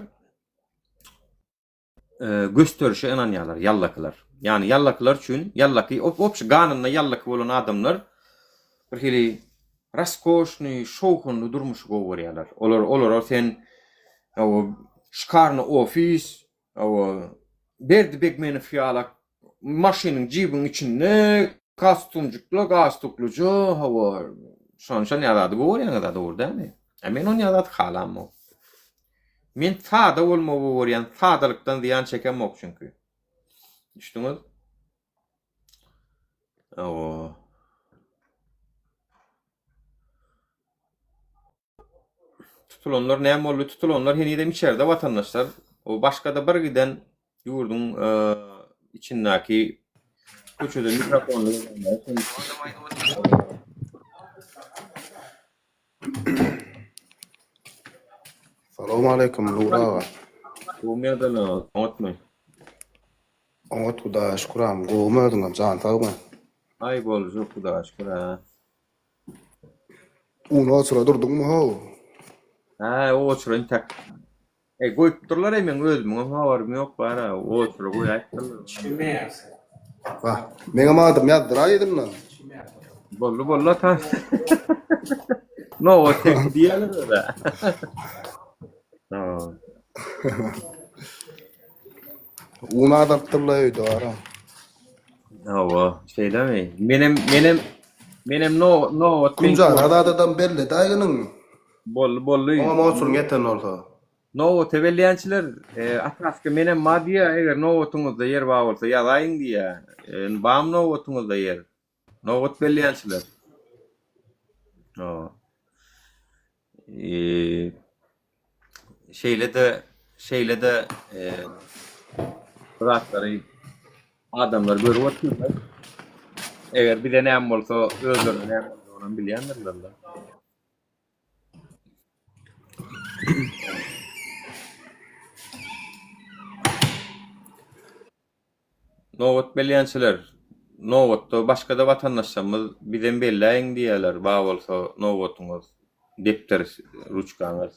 gösterişe ynanýarlar, ýallakylar. Ýagny ýallakylar üçin ýallaky, obşi ganynda ýallaky bolan adamlar bir hili raskoşnyý, şowhunly durmuşy gowy görýärler. Olar olara sen şikarny ofis, Berdi Begmenow ýalak Maşynyň jibiň içinde kostumjykla galstuklyja hawa şony şon ýaly zady gowy görýäňiz-a dogry dälmi? A men on ýaly zady halamok. Men sada bolmagy gowy görýän sadalykdan zyýan çekemok çünki. Düşdüňiz? Hawa. Tutulanlar näme boldy? Tutulanlar henizem içerde watandaşlar. O başga-da bir giden ýurduň içindäki köçede mikrofonly Salowmaleýkim Nury aga. Gowymy ýagdaýlaryňyz? Oňatmy? Oňat Hudaýa şükür agam. Gowumy özüňem jan sagmy? Aý boljak Hudaýa şükür a. Un oçura durduňmy how? Hä oçura intäk. Eý goýupdyrlar-eý meň özümiňem habarym ýok bar-a oçura goýaýypdyrlar. Wah, meňem adym ýazdyraý yzyndan. Boldy boldy ata. Nowa seňki diýerler özä. Un azalypdyrla öýde bar-a. Hawa, şeýlemi? Menem menem menem no nobat Kümjan Azadadam belli daýgynyň. Boldy boldy. Oňam oçuryň ýeten bolsa. Nobata belleýänçiler, Ataska menem bar diýýär, eger nobatyňyzda ýer bar bolsa ýazaýyň diýýär. Indi barmy nobatyňyzda ýer? Nobat belleýänçiler. Hawa. Şeýle-de, şeýle-de bu zatlary adamlar görüp otyrlar. Eger bize näme bolsa, özlerine näme boljagyny bilýändirler-de. Nobat belýänçiler, nobatda başga-da watandaşlarymyz bizem belläýiň diýýärler, bar bolsa nobatyňyz, depder, ruçkaňyz.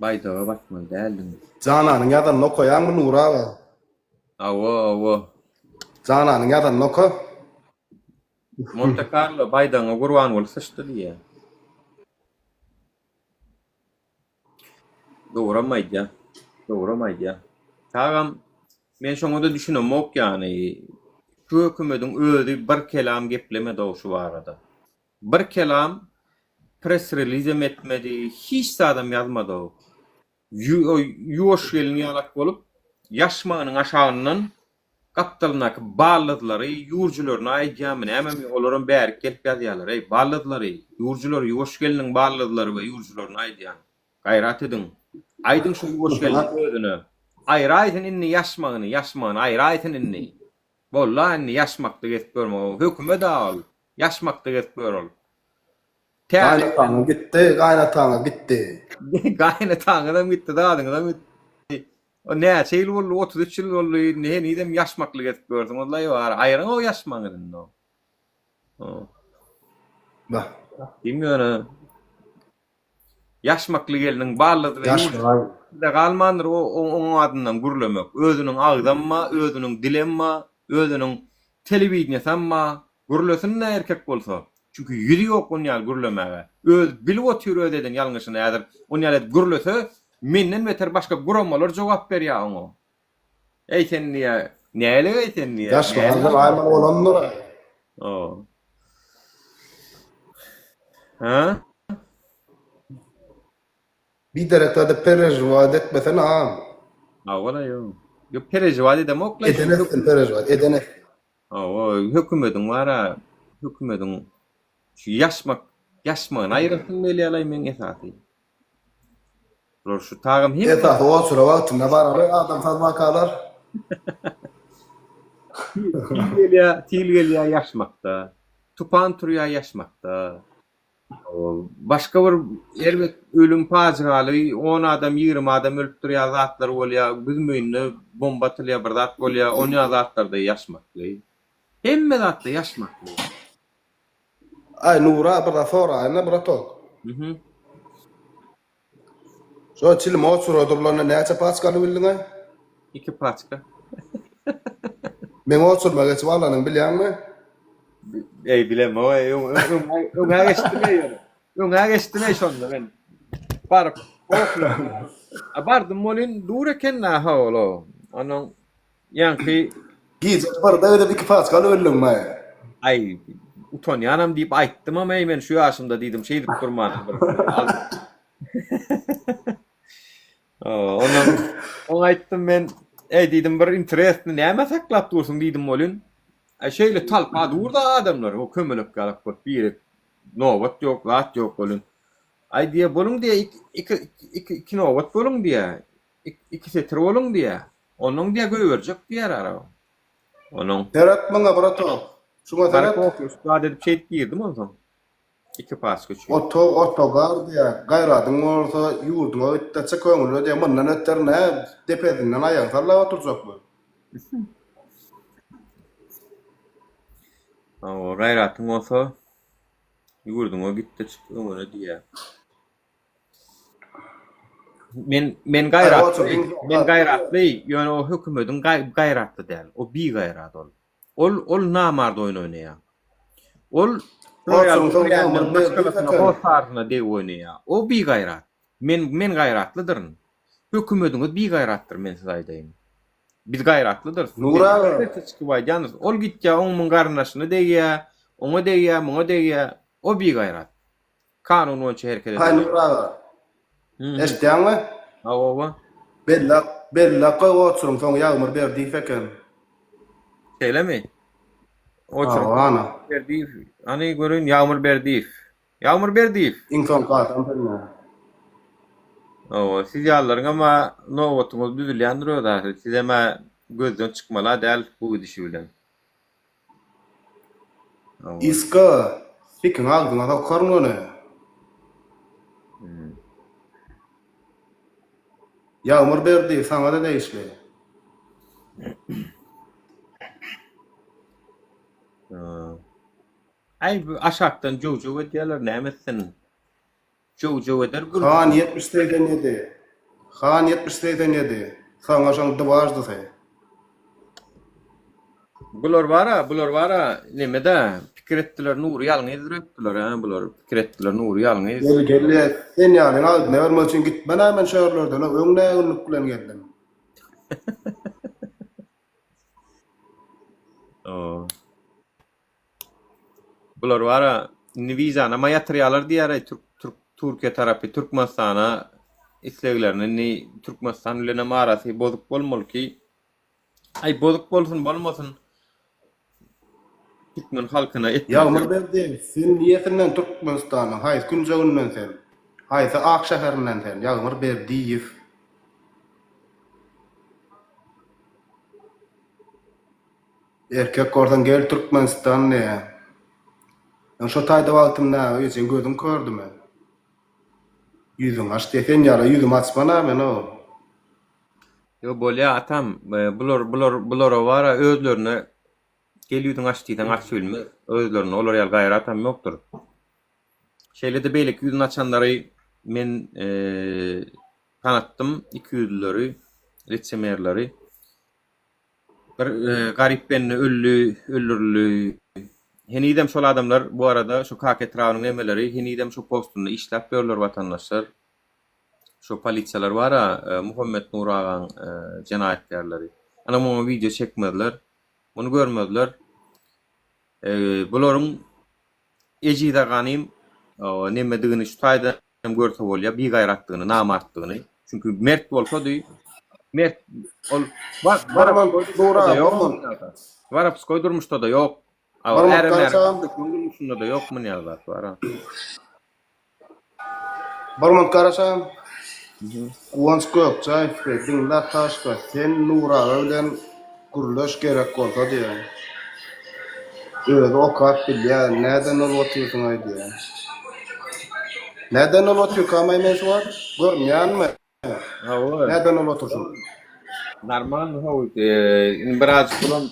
Baýdaga basmaly däldiň. Jananyň ýazanyny okaýaňmy Nury aga? Hawa, hawa. Jananyň ýazanyny oka. Monte Carlo baýdagyňa Gurbanguly syçdy diýýär. Dogram aýdýar. Dogram aýdýar. Tagam men şoňa-da düşünemok ýany. Şu hökümediň özi bir kelam geplemedi-ow şu barada. Bir kelam press relizem etmedi, hiç zadam ýazmady-ow. Ýuwaş gelin ýalak bolup, ýaşmagynyň aşagyndan gapdalyndaky ballyzlary, ýurjularyny aýdýarmy, nämemi, olaram bärik gelip ýazýarlar, Eý, ballyzlary, ýurjulary, ýuwaş gelniň ballyzlary we ýurjularyny aýdýan. Gaýrat ediň. Aýdyň şu ýuwaş gelniň özüne. Aýraýsyn indi ýaşmagyny, ýaşmagyny aýraýsyn indi. Bolla indi ýaşmakda gezip ýörme. Hökümet-a ol. Ýaşmakda gezip ýör ol. Täze Gaýynataňyz gitdi, gaýynataňyz gitdi. Gaýynataňyzam gitdi, zadyňyzam gitdi. O näçe ýyl boldy, 33 ýyl boldy, indi henizem ýaşmakly gezip ýörsüňiz-laý bar. Aýryň o ýaşmagyňyzy indi o. Bah. Diýim ýöne. Ýaşmakly gelniň ballydygy ýurtda galmandyr oň adyndan gürlemek. Özüniň agzam ba, özüniň dilem ba, özüniň telewideniýesam ba. Gürlesin-dä erkek bolsa. Çünki ýüzi ýok on ýaly gürlemäge. Özi bilip otyr öz eden ýalňyşyny häzir on ýaly edip gürlese menden beter başga guramalar jogap berýär oňa. Eý sen diýýär, nälegeý sen diýýär. Ýaşmaly aýmaly bolandyr. O. Ha? Biderek zada perežiwat etmesene agam. Hawa-la ýok. Ýok perežiwat edemok-la. Eden etsin perežiwat, eden etsin. Hawa, hökümediň bar-a, hökümediň şu ýaşmak, ýaşmagyny aýyrasym gelýär-laý meň esasy. Bular şu tagam hemme Esasy oçura wagtynda baraly adamsaz wakalar. Sil gelýär, sil gelýär ýaşmakda. Tupan turýar ýaşmakda. Başga bir erbet ölüm pajygaly on adam, 20 adam ölüp durýar zatlar bolýar. Büzmeýinde bomba atylýar, bir zat bolýar. Onýa zatlarda ýaşmakly. Hemme zatda ýaşmakly. Aý Nura bir zat soraýynda bratok. Mhm. Şo çilim oçura durlanda näçe paçka alyp bildiňaý? Iki paçka. Meň oçurma geçip alanyňy bilýäňmi? Eý bilemok eý öň öň öňe geçdim eý ýöne. Öňe geçdim eý şonda men. Baryp oklap. A bardym welin dur eken-dä ha-ola. Onuň Ýaňky Gije birde gidip iki paçka alyp öldüňmi? Aý. Utanýanam diýip aýtdymam eý men şu ýaşymda diýdim şeýdip durman bir. Ondan oňa aýtdym men eý diýdim bir interesni näme saklap dursuň diýdim welin Aý şeýle talpa dur-da adamlar o kömelek ýalak bolup biri nobat ýok zat ýok welin aý diýýä boluň diýýä iki iki iki nobat boluň diýýä iki setir boluň diýýä onnoň diýýä goýberjek diýýär ara onuň. Seret muňa bratok. Şuňa seret. Baryp zat edip şeýdip girdim onsoň. Iki paçka üçin. Otag otogar diýýär. Gaýratyň bolsa ýurduňa git-de çyk öňüne diýýär. Mundan öter nä depesinden aýagyny sallap oturjakmy? Hawa, gaýratyň bolsa ýurduňa git-de çyk öňüne diýýär. Men men gaýratly, men gaýratly, ýöne o hökümediň gaýratly däl. O bigaýrat ol. Ol ol namart oýun oýnaýar. Ol maşgalasyna, hossaryna degip oýnaýar. O bigaýrat. Men men gaýratlydyryn. Hökümediňiz bigaýratdyr men size aýdaýyn. Biz gaýratlydyrys. Nur aga. Çykyp aýdýandyrys. Ol gitýär, oň muň garyndaşyna degýär, oňa degýär, muňa degýär. O bigaýrat. Kanun boýunça hereket Haý eder. Nur aga. Eşitýäňmi? Hawa. Bellak, bellak goý oçuryň soňy Ýagmyr Berdiýew eken. Şeýlemi? Oçuryň. Hawa ana. Berdiýew. Hany göreýin Ýagmyr Berdiýew. Ýagmyr Berdiýew. Iň soňky adam sende. Hawa, siz ýalylaryňam-a nobatyňyz düzülýändir öz ahyry. Sizem-ä gözden çykmaly-a däl bu gidişi bilen. Yska, sikiň agzyňa sokaryn ony. Ýagmyr Berdiýew saňa-da degişli. Aý bu aşakdan jöw-jöw edýärler näme etsin. Jöw-jöw eder gürrüň. Han 70 87. Han 70 87. Saňa şoň dwaždysy. Bular bara, bular bara nemede pikir etdiler Nury ýalňyzdyr öýtdüler hä bular pikir etdiler Nury ýalňyz. Gel gel sen ýalyň agzyna bermek üçin gitmen-ä men şu ýerlerden öň nä günlük bilen geldim. Bular bara indi wizanama ýatyrýalar diýýäraý türk türk Türkiýe tarapy Türkmenistana isleglerini indi Türkmenistan bilenem arasy bozuk bolmaly ki aý bozuk bolsun bolmasyn türkmen halkyna etmeli. Ýagmyr Berdiýew sen niresinden Türkmenistanyň haýsy künjeginden sen? Haýsy ak şäherinden sen Ýagmyr Berdiýew. Erkek bolsaň gel Türkmenistan diýýä. Men şo taýda wagtym nä ejeň gözüň kördümi? Ýüzüňi aç diýe sen ýala ýüzümi açman-a men o. Ýo bolýa atam bular bular bulara bara özlerine gel ýüzüňi aç diýseň açyp bilmez özlerinde olar ýaly gaýratam ýokdur. Şeýle-de beýleki ýüzüni açanlary men tanatdym ikiýüzlüleri lisemerleri. Bir garyp bende öldi, öldürildi. Henizem şol adamlar bu arada şu Kaka etrabynyň nemeleri henizem şu postunda işläp ýörler watandaşlar. Şu polisiýalar bar-a Muhammet Nur agaň jenaýatkärleri. Ana muňa wideo çekmezler. Muny görmezler. Bularyň Ejize ganym nemedigini şu taýdan hem görse bolýar, bigaýratdygyny, namartdygyny. Çünki mert bolsady, mert ol Waropskoý durmuşda-da ýok. Durmuşynda-da ýok muny ýaly zat bar. Bir minut garaşaýyn. Guwanç Gökjaýew beý, diňle Ataşka, sen Nur aga bilen gürleş gerek bolsa diýýär. Özi okap bilýär, näden bolup otyrsyňaý diýýär. Näden bolup otyrkamaý men şu wagt? Görünýänmi? Hawa. Näden bolup otyrsyň? Normal hawa. Indi birazjyk bulam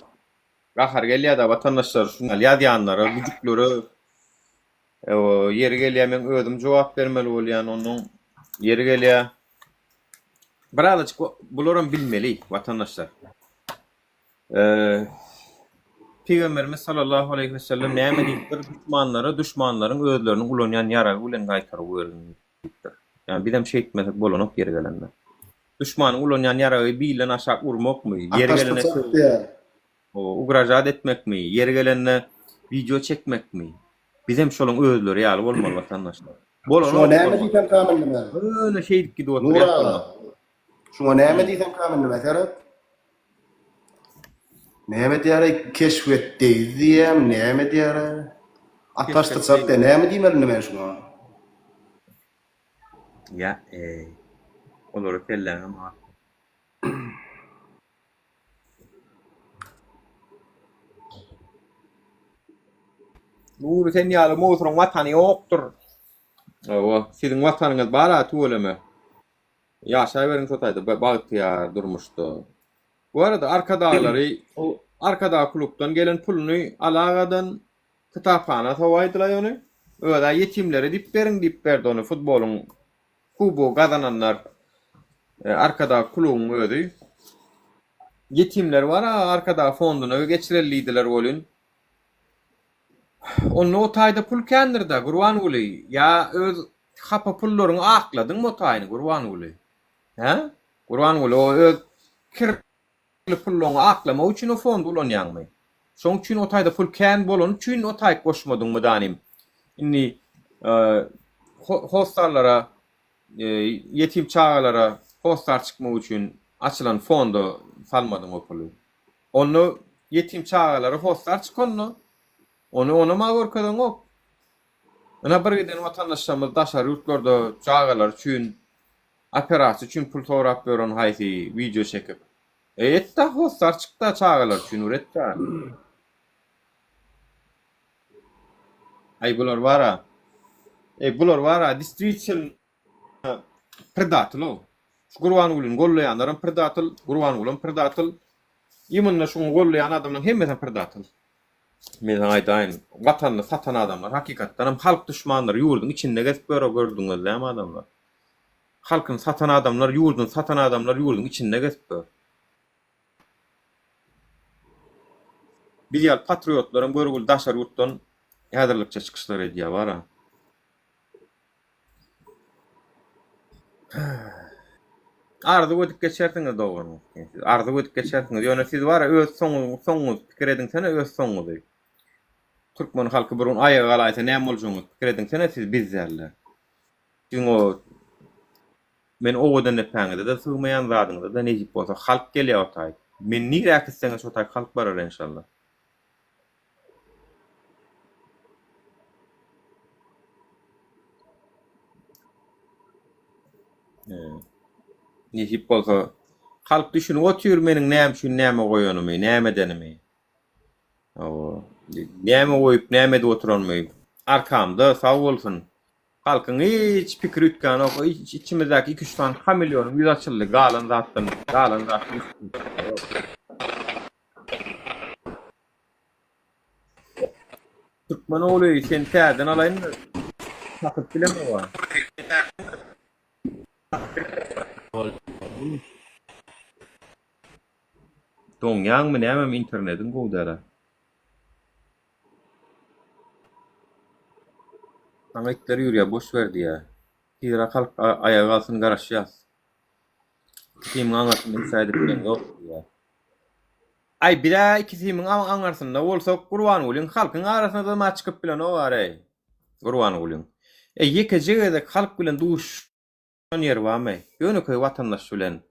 gahar gelýär-de watandaşlar şuny ýazýanlara, güjüklere Ýeri gelýär meň özüm jogap bermeli bolýan onnoň ýeri gelýär. Birazajyk bularam bilmeli watandaşlar. Pygamberimiz sallallahu aleýhi we sellem näme diýipdir? Duşmanlara duşmanlaryň özleriniň ulanýan ýaragy bilen gaýtargy beriň diýipdir. Ýani bizem şeýtmesek bolanok ýeri gelende. Duşmanyň ulanýan ýaragy bilden aşak urmakmy? Ýeri gelende Ugražat etmekmi, ýeri gelende. Wideo çekmekmi? Bizem şolaň özleri ýaly bolmaly watandaşlar. Şuňa Bolanok näme bolmaz. diýsem kamil men? Ýöne şeýdip gidip Nur oturýas aga. bolanok. Şuňa näme diýsem kamil men seret. Näme diýäreý keşf et deýiz diýýäm, näme diýäreý? Ataş Keşf et syçak diýä, deýiz. näme diýmeli indi men şuňa? Ýa eý. Olary kelläňem atma. Nury sen ýaly mowsuryň watany ýokdur. Hawa, siziň watanyňyz bar-a tüweleme. Ýaşaberiň şo taýda bagtyýar durmuşda. Bu arada Arkadaglary Arkadag klubdan gelen puluny alagadan kitaphana sowaýdylaý ony. Özä ýetimlere diýip beriň diýip berdi ony futbolyň kubogy gazananlar Arkadag klubuň özi. Ýetimler bar-a Arkadag fonduna geçireli diýdiler welin. Onda o taýda pul kändir-dä Gurbanguly ýa öz hapa pullaryňy akladyňmy o taýyny Gurbanguly? Hä? Gurbanguly o öz kir Ýöne pullaňy aklamak üçin o fondy ulanýaňmy? Şoň üçin o taýda pul kän bolany üçin o taýyk goşmadyňmy danym? Indi hossarlara ýetim çagalara hossar çykmak üçin açylan fonda salmadyň o puly. Onda ýetim çagalara hossar çyk onda. Ony onam-a görkezeňok. Ynha bir giden watandaşlarymyz daşary ýurtlarda çagalary üçin Operasiýa üçin pul sorap ýören haýsy wideo çekip. E etda hossar çykda çagalar üçin bir etda. Aý bular bara. E bular bara distwitilno predatyl. Şu Gurbangulyny gollaýanlaram predatyl, Gurbangulam predatyl. Imенно şuňa gollaýan adamlaryň hemmesem predatyl. Men saňa aýdaýyn, watanyny satan adamlar hakykatdanam halk duşmanlary ýurduň içinde gezip ýör gördüňiz dämi adamlar. Halkyny satan adamlar ýurduny satan adamlar ýurduň içinde gezip ýör. Biz ýaly patriotlaram görgüli daşary ýurtdan häzirlikçe çykyşlar edýär bara. Arzuw edip geçersiňiz dogan. Siz arzuw edip geçersiňiz. Ýöne siz bara öz soňuňyzy soňuňyzy pikir ediňsene öz soňuňyzy. Türkmen halky bir gün aýaga galaýsa näme boljagyňyzy pikir ediňsene siz biz dälde. Siziň o men owadan depäňize-de sygmaýan zadyňyza-da nesip bolsa halk gelýär o taýy. Men nirä äkitseňiz şo taý halk barar enşalla. Nesip bolsa halk düşünip otyr meniň näme üçin näme goýanymy, näme edenimi. Hawa. Näme goýup, näme edip oturanymy. Arkamda sag bolsun. Halkyň hiç pikiri üýtgänok. Içimizdäki iki-üç sany hameleonyň ýüzi açyldy. Galan zatdan, galan zatdan Türkmen ogly seni täzeden alaýynmy? Tapyp bilemok. Doňýaňmy nämemi internediň gowy dälä. Saňa itler üýrýä boş ber diýýä. Tizräk halk aýaga galsyn garaşýas. Ikisimiň aňyrsynda hiç aýdyp bileňzok diýýä. Aý bizä ikisimiň aňyrsynda bolsak Gurbangulyň halkyň arasynada ma çykyp bilenok areý. Gurbangulyň. Eý ýekeje gezek halk bilen duş Şon ýeri barmy? Ýönekeý watandaş bilen,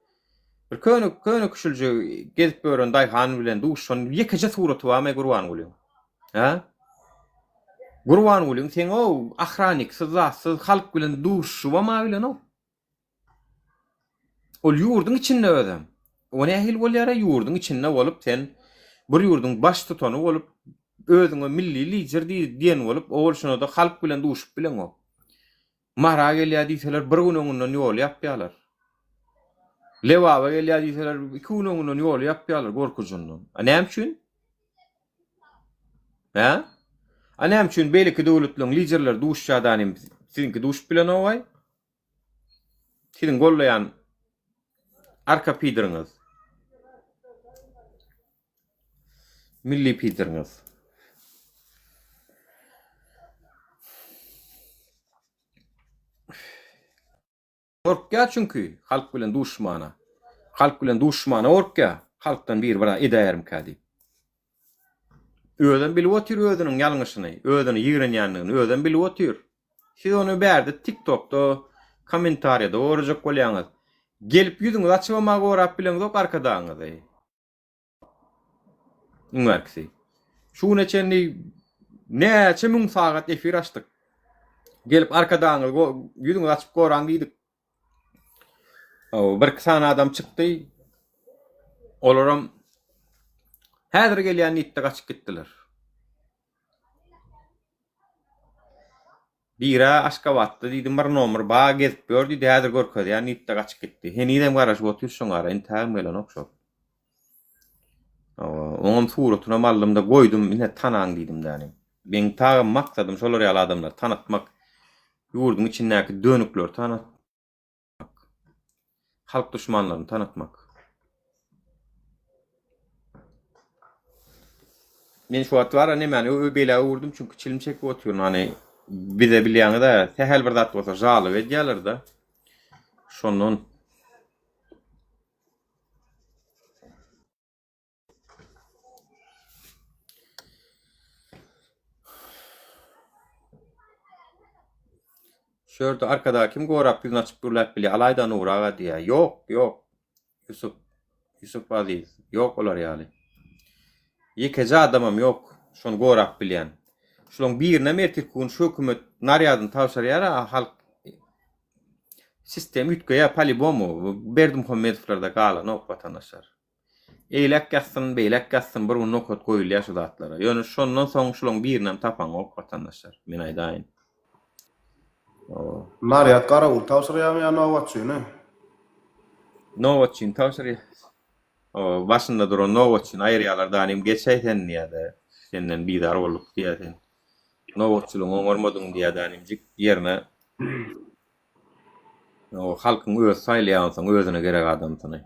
bir köne köne küşülje gezip ýören daýhan bilen duşan ýekeje suraty barmy Gurbangulyň? Hä? Gurbangulyň seň-ow ahraniksiz zatsyz halk bilen duşuşybam-a bilenok. Ol ýurduň içinde özem. O nähili bolýar-a ýurduň içinde bolup sen bir ýurduň baştutany bolup özüňe milli lider diýen bolup owal şonada halk bilen duşup bileňok. Mara gelýär diýseler bir gün öňünden ýoly ýapýarlar. Lebaba gelýär diýseler iki gün öňünden ýoly ýapýarlar gorkujyndan. A näme üçin? Hä? A näme üçin beýleki döwletleriň liderleri duşýar danym siziňki duşup bilenogaý? Siziň gollaýan arka pideriňiz. Milli pideriňiz. Gorkýar çünki halk bilen duşmana. Halk bilen duşmana gorkýar. Halkdan biri bir edäýermikä diýip. Özem bilip otyr özüniň ýalňyşyny, özüni ýigrenýändigini özem bilip otyr. Siz ony bärde TikTokda, kommentariýada gorajak bolýaňyz. Gelip ýüzüňizi açybam-a gorap bileňzok arkadagyňyzy. Iň bärkisi. Şu güne çenli näçe müň sagat efir açdyk. Gelip arkadagyňyzy ýüzüňizi açyp goraň diýdik. Birki sany adam çykdy. Olaram häzir gelýän diýip-de gaçyp gitdiler. Bira Aşgabatda diýdi, bir nomer ba gezip ýör diýdi, häzir görkezýän diýip-de gaçyp gitdi. Henizem garaşyp otyr şoň ara, entägem gelenok şol. Oňam suratynam aldym-da goýdum, ine tanaň diýdim däni. Meň tagam maksadym şolar ýaly adamlary tanatmak. Ýurduň içindäki dönükleri tanatmak. Halk duşmanlaryny tanatmak. Men şu wagt bar nemäni beýläk öwürdim çünki çilim çekip otyryn hany bize bilýäňiz-ä sähel bir zat bolsa žaloba edýärler-de. Şondan. Şu ýerde arkada kim gorap ýüzüni açyp gürläp bilýär alaýda Nury aga diýýär. Ýok, ýok. Ýusup, Ýusup Aziz, ýok olar ýaly. Ýekeje adamam ýok şony gorap bilýän. Şulaň birinem ertirki gün şu hökümet narýadyny tabşyrýar-a halk sistem üýtgeýär palibomu. Berdimuhamedowlarda galanok watandaşlar. Eýläk ýatsyn, beýläk ýatsyn bir gün nokat goýulýar şu zatlara. Ýöne şondan soň şulaň birinem tapaňok watandaşlar. Men aýdaýyn. Hawa. Narýad garawul tabşyrýarmy ýa nobatçyny? Nobatçyny tabşyrýar. Hawa, başynda duran nobatçyny aýyrýarlar danym geçäý sen diýýär-de, senden bizar bolduk diýýär sen. Nobatçylygyňy oňarmadyň diýýär danymjyk ýerine halkyň özi saýlaýar onsoň özüne gerek adamsyny.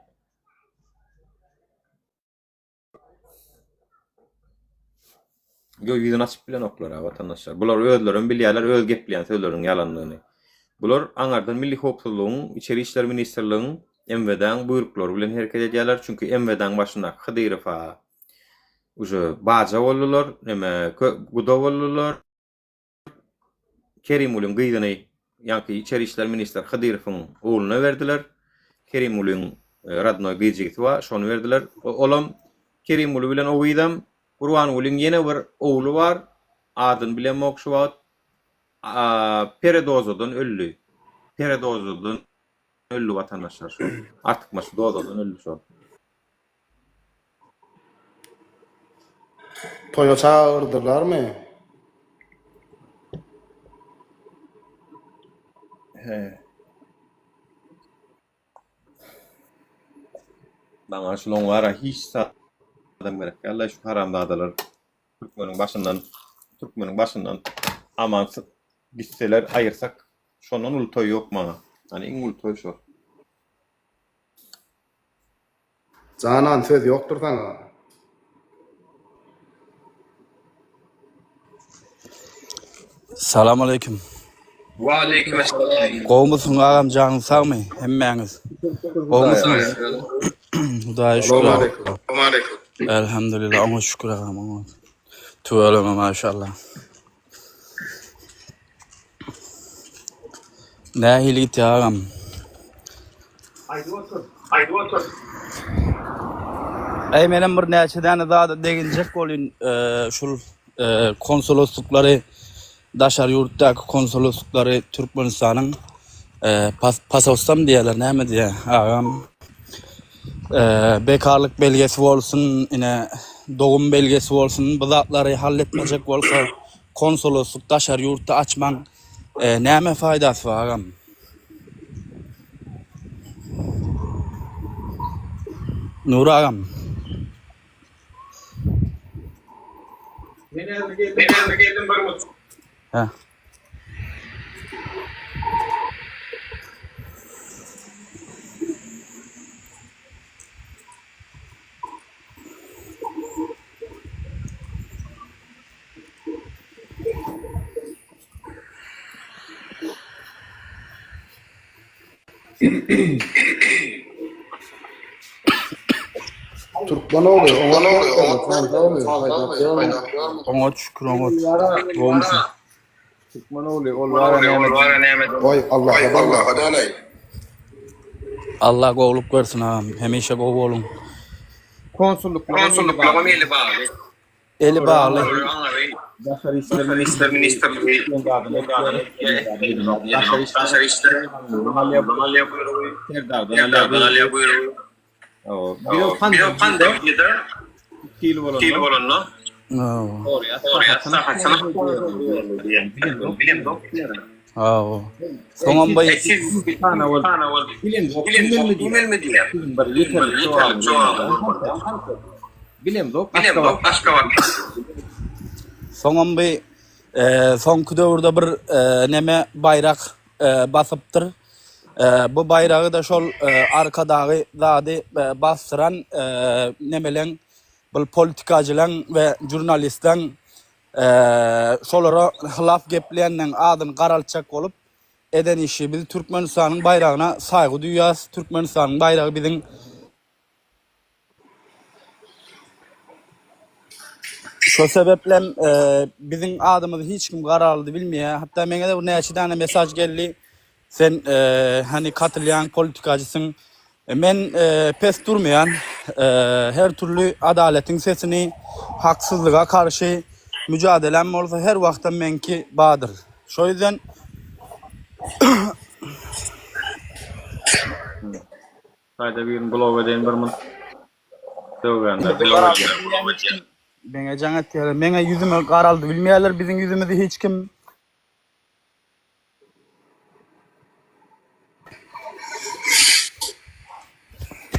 Ýok, ýüzüni açyp bilenoklar-a watandaşlar. Bular özlerem bilýärler öz gepleýän sözleriniň ýalandygyny. Bular aňardan Milli howpsuzlygyň, Içeri işler ministrligiň, MWD-niň buýruklary bilen hereket edýärler. Çünki MWD-niň başyndaky Hydyrow-a uje baja boldular, neme, guda boldular. Kerimgulyň gyzyny ýaňky içeri işler ministri Hydyrowyň ogluna berdiler. Kerimgulyň rodnoý gyz jigisi bar, şony berdiler. Olam Kerimguly bilen o gyzam Gurbangulyň ýene bir ogly bar, adyny bilemok şu wagt. Peredozadan öldi. Peredozadan öldi watandaşlar şol. Artykmaç dozadan öldi şol. Toýa çagyrdylarmy? He. Maňa şulaň bara hiç zadam gerek däl-de şu haramzadalar türkmeniň başyndan türkmeniň başyndan aman gitseler aýyrsak şondan uly toý ýok maňa. Hany iň uly toý şol. Janan söz ýokdur saňa. Salam aleýkum. Waleýkim essalam. Gowmysyň agam janyň sagmy hemmäňiz. Gowmysyňyz? Hudaýa şükür. Elhamdülillah oňa şükür agam oňa. Tüweleme maşallah. Nähili gitýär agam? Aýdyp otur. Aýdyp otur. Eý menem bir näçe däne zada deginjek bolýyn şul konsolosluklary daşary ýurtdaky konsolosluklary Türkmenistanyň pasolstwam diýýärler näme diýýär agam bekarlyk belgesi bolsun ine dogum belgesi bolsun bu zatlary halletmejek bolsa Konsoloslyk daşary ýurtda açmaň näme faýdasy bar agam. Nury agam. Men häzir geldim. Men häzir geldim bir mut. Hä. Türkmen ogly, oňat haýdap ýörme. Oňat şükür oňat. Gowumysyň? Türkmen ogly, ol bara näme Goý, Allaha däl. Allah gowluk bersin agam. Hemişe gowy boluň. Konsulluklara eli bagly. Eli bagly. Daşary işler ministrligi Daşary işler Serdardan alýar buýrugy. Bir pandemiýada 2 ýyl bolanda Hawa. Soňam bu Soňam bu soňky döwürde bir neme baýrak basypdyr. Bu baýragy-da şol Arkadagy zady basdyran nemeleň bul politikacylaň we žurnalistleň şolara hylap gepleýänleň adyny garaltjak bolup eden işi. Biz Türkmenistanyň baýragyna saýgy duýýas. Türkmenistanyň baýragy biziň Şo sebeplem biziň adymyzy hiç kim garaldy bilmeýär. Hatda meňe-de bir näçe däne mesaj geldi. Sen hany katylýaň politikacysyn. Men pes durmaýan. Her türli adaletin sesini haksyzlyga karşy mücadelem bolsa her wagtam meňki badyr. Şo ýüzden Haýda birini blok edeýin bir munt. Sögýänler blok edýär. Meňe jaň etýärler. Meňe ýüzüme garaldy bilmeýärler biziň ýüzümizi hiç kim.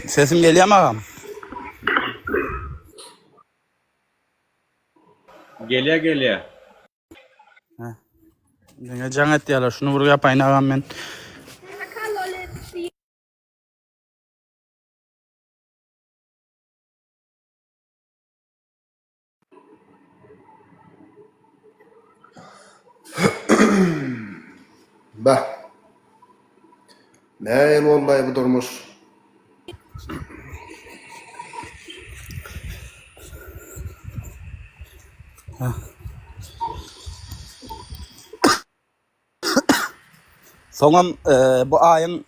Sesim gelýärmi agam? Gelýär gelýär. Meňe jaň etýärler. Şuny bir ýapaýyn agam men. Bah. Nähili boldaý bu durmuş? Soňam bu aýyň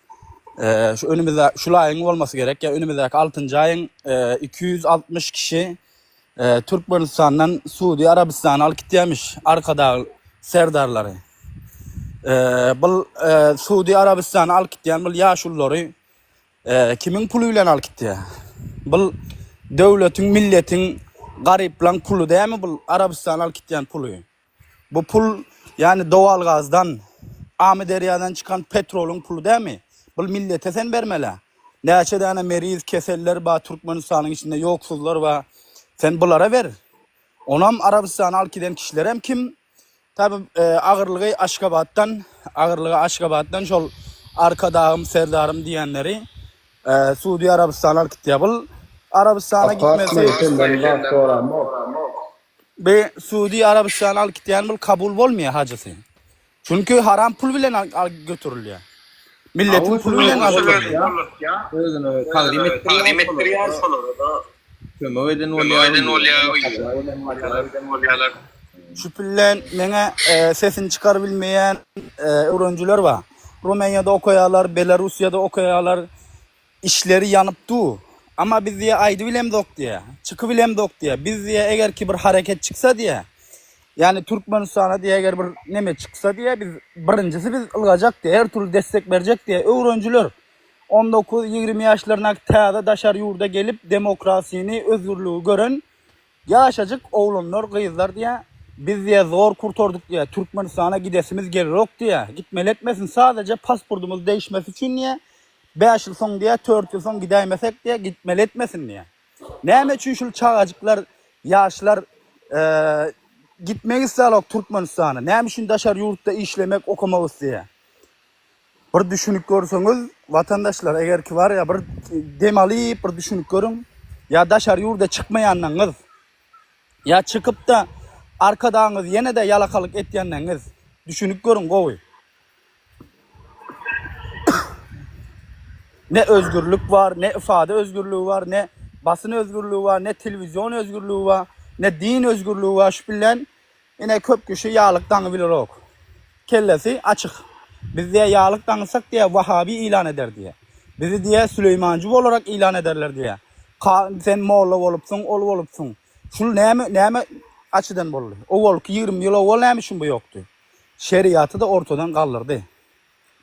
şu önümizde şul aýyň bolmasy gerek ýa önümizdäki altynjy aýyň 260 kişi Türkmenistandan Suudi Arabystana alyp gitýärmiş Arkadag serdarlary. Bul Suudi Arabystana alyp gitýän bul ýaşululary kimiň puly bilen alyp gitýär? Bul döwletiň, milletiň, garyplaň puly dälmi bul Arabystana alyp gitýän puly? Bu pul ýani dowalgazdan, Amyderýadan çykan petrolyň puly dämi? Bul millete sen bermelä. Näçe däne meriz, keseller bar Türkmenistanyň içinde ýoksuzlar bar. Sen bulara ber. Onam Arabystana alyp giden kişilerem kim? Tabi agyrlygy Aşgabatdan, agyrlygy Aşgabatdan şol Arkadagym, Serdarym diýenleri Suudi Arabystana alyp gitýär. Bul Arabystana Abbas gitmesi men senden zat soramok. Bi Suudi Arabystana alyp gitýän bul kabul bolmaýar hajysy. Çünki haram pul bilen götürilýär. Milletiň puly bilen alyp gidilýär. Özüne tagzym etdirýär şolara-da kömek eden bolýar. Şu pillen meňe sesini çykarybilmeýän öwrenjiler bar. Rumeniýada okaýarlar, Belarussiýada okaýarlar. Işleri ýanyp dur. Amma biz diýýär aýdybilemzok diýýär. Çykybilemzok diýýär. Biz diýýär eger ki bir hareket çyksa diýýär. Ýani Türkmenistana diýýär eger bir neme çyksa diýýär biz birinjisi biz ylgajak diýýär. Her türli destek berjek diýýär. Öwrenjiler 19 20 ýaşlaryndaky täze daşary ýurda gelip demokrasini özgürligi gören Ýaşajyk oglanlar gyzlar diýä biz diýä zor kurtardyk diýä Türkmenistana gidesimiz gelrok diýä gitmeli etmesin sadaja paspordumyz degişmesi üçin diýä bäş ýyl soň diýä tört ýyl soň gidäýmesek diýä gitmeli etmesin diýä näme üçin şul çagajyklar ýaşlar gitmek islälok Türkmenistana näme üçin daşary ýurtda işlemek okamak isleýä Bir düşünip görseňiz watandaşlar egerki bar ýa bir dem alyp bir düşünip görüň ýa daşary ýurda çykmaýanlaňyz ýa çykypda arkadagyňyz ýene-de ýalakalyk etýänleňiz düşünip görüň gowy. Ne özgürlik bar ne ifade özgürligi bar ne. basyn özgürligi bar, ne telewizion özgürligi bar, ne din özgürligi bar. Şu bilen ine köp kişi ýaglyk daňy bilerok. Kellesi açyk. Biz diýýär ýaglyk daňysak diýýär wahabi ilan eder diýýär. Bizi diýýär süleýmanjy bolarak ilan ederler diýýär. Ka sen molla bolupsyň, ol bolupsyň. Şul näme näme açydan boldy? Owalky 20 ýyl owal näme üçin bu ýokdy? Şeriaty-da ortadan galdyrdy.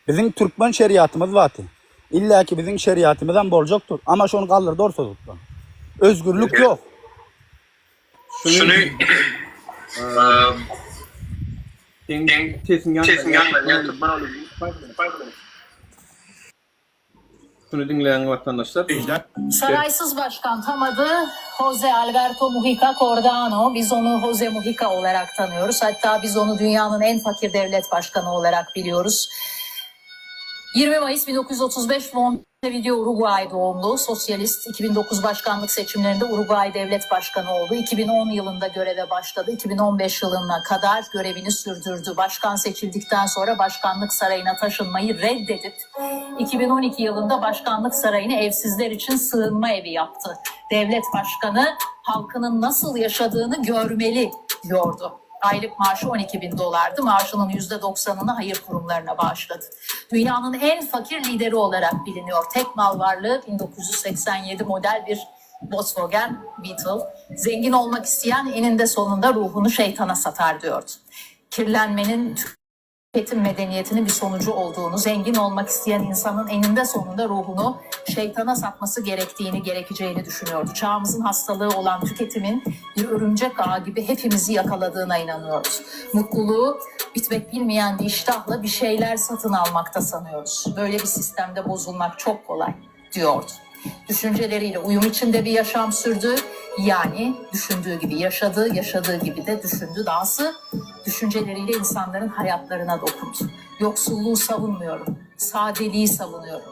Biziň türkmen şeriatymyz bardy. Illäki biziň şeriatymyzam boljakdyr. Ama şony galdyrdy ortalykdan. Özgürlik ýok. Şuny Seň sesiň ýaňlanýar türkmen Şuny diňläň watandaşlar. Saraysyz başkan tam adı Jose Alberto Mujica Cordano. Biz onu Jose Mujica olarak tanıyoruz. Hatta biz onu dünyanın en fakir devlet başkanı olarak biliyoruz. 20 Mayıs 1935 Montevideo, Uruguay doğumlu sosyalist 2009 başkanlık seçimlerinde Uruguay devlet başkanı oldu. 2010 yılında göreve başladı. 2015 yılına kadar görevini sürdürdü. Başkan seçildikten sonra başkanlık sarayına taşınmayı reddedip 2012 yılında başkanlık sarayını evsizler için sığınma evi yaptı. Devlet başkanı halkının nasıl yaşadığını görmeli diyordu. Aylık maaşı 12 bin dolardı. Maaşının %90'ını hayır kurumlarına bağışladı. Dünyanın en fakir lideri olarak biliniyor. Tek mal varlığı 1987 model bir Volkswagen Beetle. Zengin olmak isteyen eninde sonunda ruhunu şeytana satar diyordu. Kirlenmenin tüketim medeniyetinin bir sonucu olduğunu, zengin olmak isteyen insanın eninde sonunda ruhunu şeytana satması gerektiğini, gerekeceğini düşünüyordu. Çağımızın hastalığı olan tüketimin bir örümcek ağı gibi hepimizi yakaladığına inanıyoruz. Mutluluğu bitmek bilmeyen bir iştahla bir şeyler satın almakta sanıyoruz. Böyle bir sistemde bozulmak çok kolay diyordu. Düşünceleriyle uyum içinde bir yaşam sürdü. Yani düşündüğü gibi yaşadı, yaşadığı gibi de düşündü. Dahası düşünceleriyle insanların hayatlarına dokundu. Yoksulluğu savunmuyorum, sadeliği savunuyorum.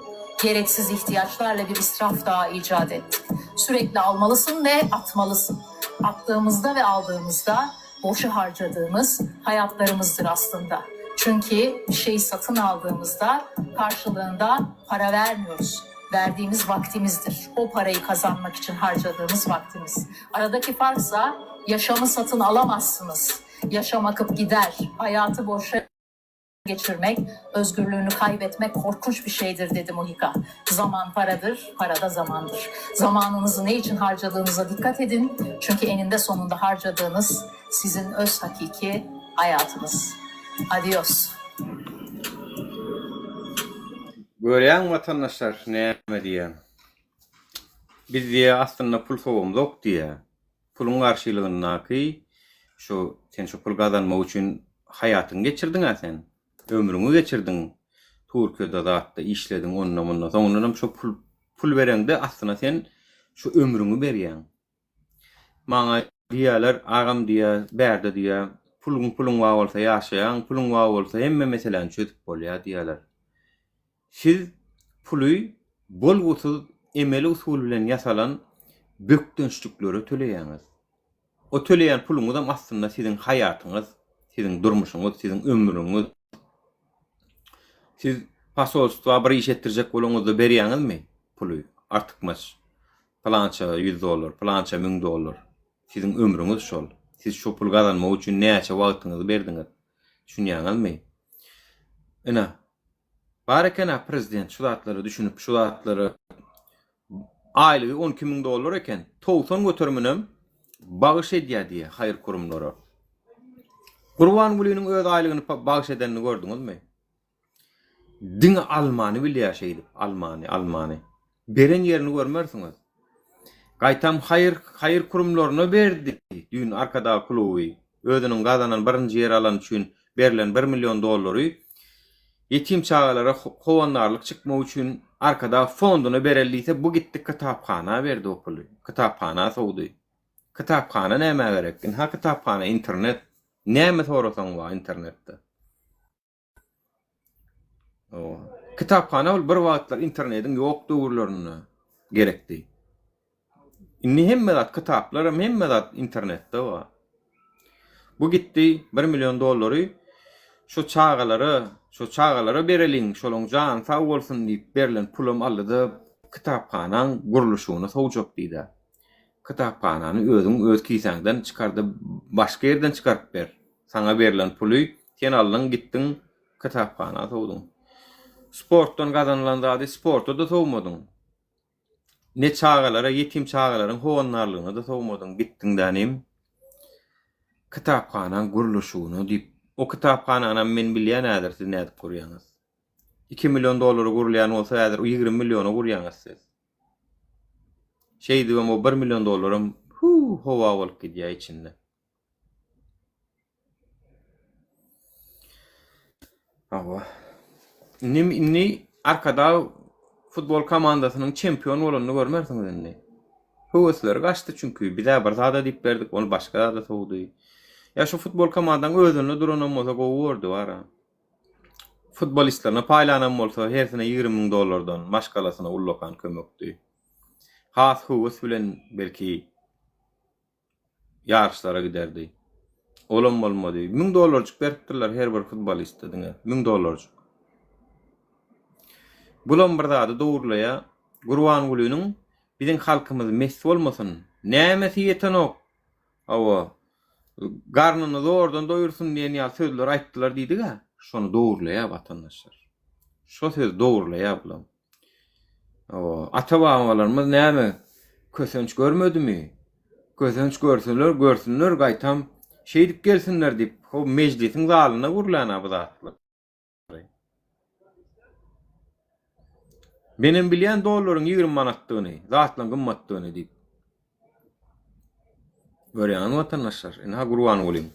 Gereksiz ihtiyaçlarla bir israf daha icat ettik. Sürekli almalısın ve atmalısın. Attığımızda ve aldığımızda boşa harcadığımız hayatlarımızdır aslında. Çünkü bir şeyi satın aldığımızda karşılığında para vermiyoruz. Verdiğimiz vaktimizdir. O parayı kazanmak için harcadığımız vaktimiz. Aradaki farksa yaşamı satın alamazsınız. Yaşam akıp gider. Hayatı boşa geçirmek, özgürlüğünü kaybetmek korkunç bir şeydir dedi Muhika. Zaman paradır, para da zamandır. Zamanınızı ne için harcadığınıza dikkat edin. Çünkü eninde sonunda harcadığınız sizin öz hakiki hayatınız. Adios. Görýäň watandaşlar näme diýýär. Biz diýýär aslynda pul sowamzok diýýär. Puluň garşylygyndaky şu sen şu pul gazanmak üçin haýatyňy geçirdiň-ä sen. Ömrüňi geçirdiň. Türkiýede zatda işlediň onda munda. Soňundanam şo pul pul bereňde aslynda sen şu ömrüňi berýäň. Maňa diýýärler, agam diýýär, bärde diýýär, puluň puluň bar bolsa ýaşaýaň, puluň bar bolsa hemme meseläni çözüp bolýar diýýärler. Siz puly bolgusyz emeli usul bilen ýasalan bökdençliklere töleýäňiz. O töleýän puluňyzam aslynda siziň haýatyňyz, siziň durmuşyňyz, siziň ömrüňiz. Siz posolstwa bir iş etdirjek bolaňyzda berýäňizmi puly artykmaç? Pylança ýüz dollar, pylança müň dollar. Siziň ömrüňiz şol. Siz şo puly gazanmak üçin näçe wagtyňyzy berdiňiz? Düşünýäňizmi? Ine, bar eken-ä prezident şu zatlara düşünip, şu zatlara aýlygy 12 müň dollar eken, 90 göteriminem bagyş edýär diýýär haýyr kurumlara. Gurbangulynyň öz aýlygyny bagyş edenini gördüňizmi? Diňe almany bilýär şeýdip, almany, almany. Beren ýerini görmersiňiz. Gaýtam haýyr, haýyr kurumlaryna berdi düýn Arkadag kluby. Özüniň gazanan birinji ýer alany üçin berlen bir million dollary ýetim çagalara howandarlyk çykmak üçin Arkadag fonduna bereli diýse bu gitdi kitaphana berdi o puly. Kitaphana sowdy. Kitaphana nämä gerek? Ynha kitaphana internet. Näme sorasaň bar internetde. Kitaphana ol bir wagtlar internediň ýok döwürlerinde gerekdi. Indi hemme zat kitaplaram hemme zat internetde bar. Bu gitdi bir million dollary şu çagalara şu çagalara bereliň şolaň jany sag bolsun diýip berlen pulam aldyda kitaphanaň gurluşygyna sowjak diýdä. Kitaphanany özüň öz kisäňden çykarda başga ýerden çykaryp ber. Saňa berlen puly sen aldyň gitdiň kitaphana sowduň. Sportdan gazanylan zady sporta-da sowmadyň. Ne çagalara ýetim çagalaryň howandarlygyna-da sowmadyň gitdiň dänim kitaphanaň gurluşygyna diýip. O kitaphananam men bilýän häzir siz nädip gurýaňyz. 2 million dollara gurulýan bolsa häzir 20 milliona gurýaňyz siz. Şeýdibem o 1 million dollaram huu howa bolup gidýär içinde. Hawa. Indi indi Arkadag futbol komandasynyň çempion bolanyny görmersiňiz indi. Höwesleri gaçdy çünki bizä bir zada diýip berdik, ony başga zada sowdy. Ýa şu futbol komandaň özünde duranam bolsa gowy bordy bara. Futbolistlerine paýlanam bolsa hersine 20 müň dollardan maşgalasyna ullakan kömekdi. Has höwes bilen belki ýaryşlara giderdi. Olam bolmady. 1000 dollarjyk beripdirler her bir futboliste diňe. 1000 dollarjyk. Bulam bir zady dogurlaýar. Gurbangulynyň biziň halkymyz mes bolmasyn. Nämesi ýetenok? Hawa. Garnyny zordan doýursyn diýen ýaly sözler aýtdylar diýdik-ä. Şony dogurlaýar watandaşlar. Şo sözi dogurlaýar bulam. Hawa, ata-babalarymyz näme, kösenç görmedimi? Kösenç görseler, görsünler, gaýtam şeýdip gelsinler diýip, ho mejlisiň zalynda gürlän-ä bu zatlar. Menem bilýän dollaryň 20 manatdygyny, zatlaryň gymmatdygyny diýip. Görýäňizmi watandaşlar, ynha Gurbangulyň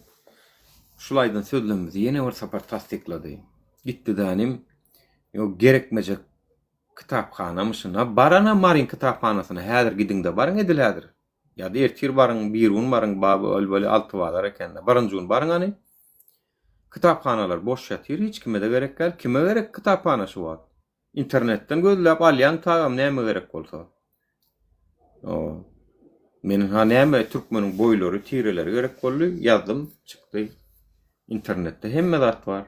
şul aýdan sözlemimizi ýene bir sapar tassyklady. Gitdi dänim, ýok gerekmejek kitaphanamyşyn. Ha barana Maryň kitaphanasyna häzir gidiňde baryň edil häzir. Ýa-da ertir baryň, birigün baryň, ol Altybazar ekende. Birinji gün baryň hany. Kitaphanalar boş ýatyr, hiç kime-de gerek däl. Kime gerek kitaphana şu wagt? Internetden gözläp alýaň tagam näme gerek bolsa. O. Meniň ha näme türkmeniň boýlary, tireleri gerek boldy, ýazdym, çykdy. Internetde hemme zat bar.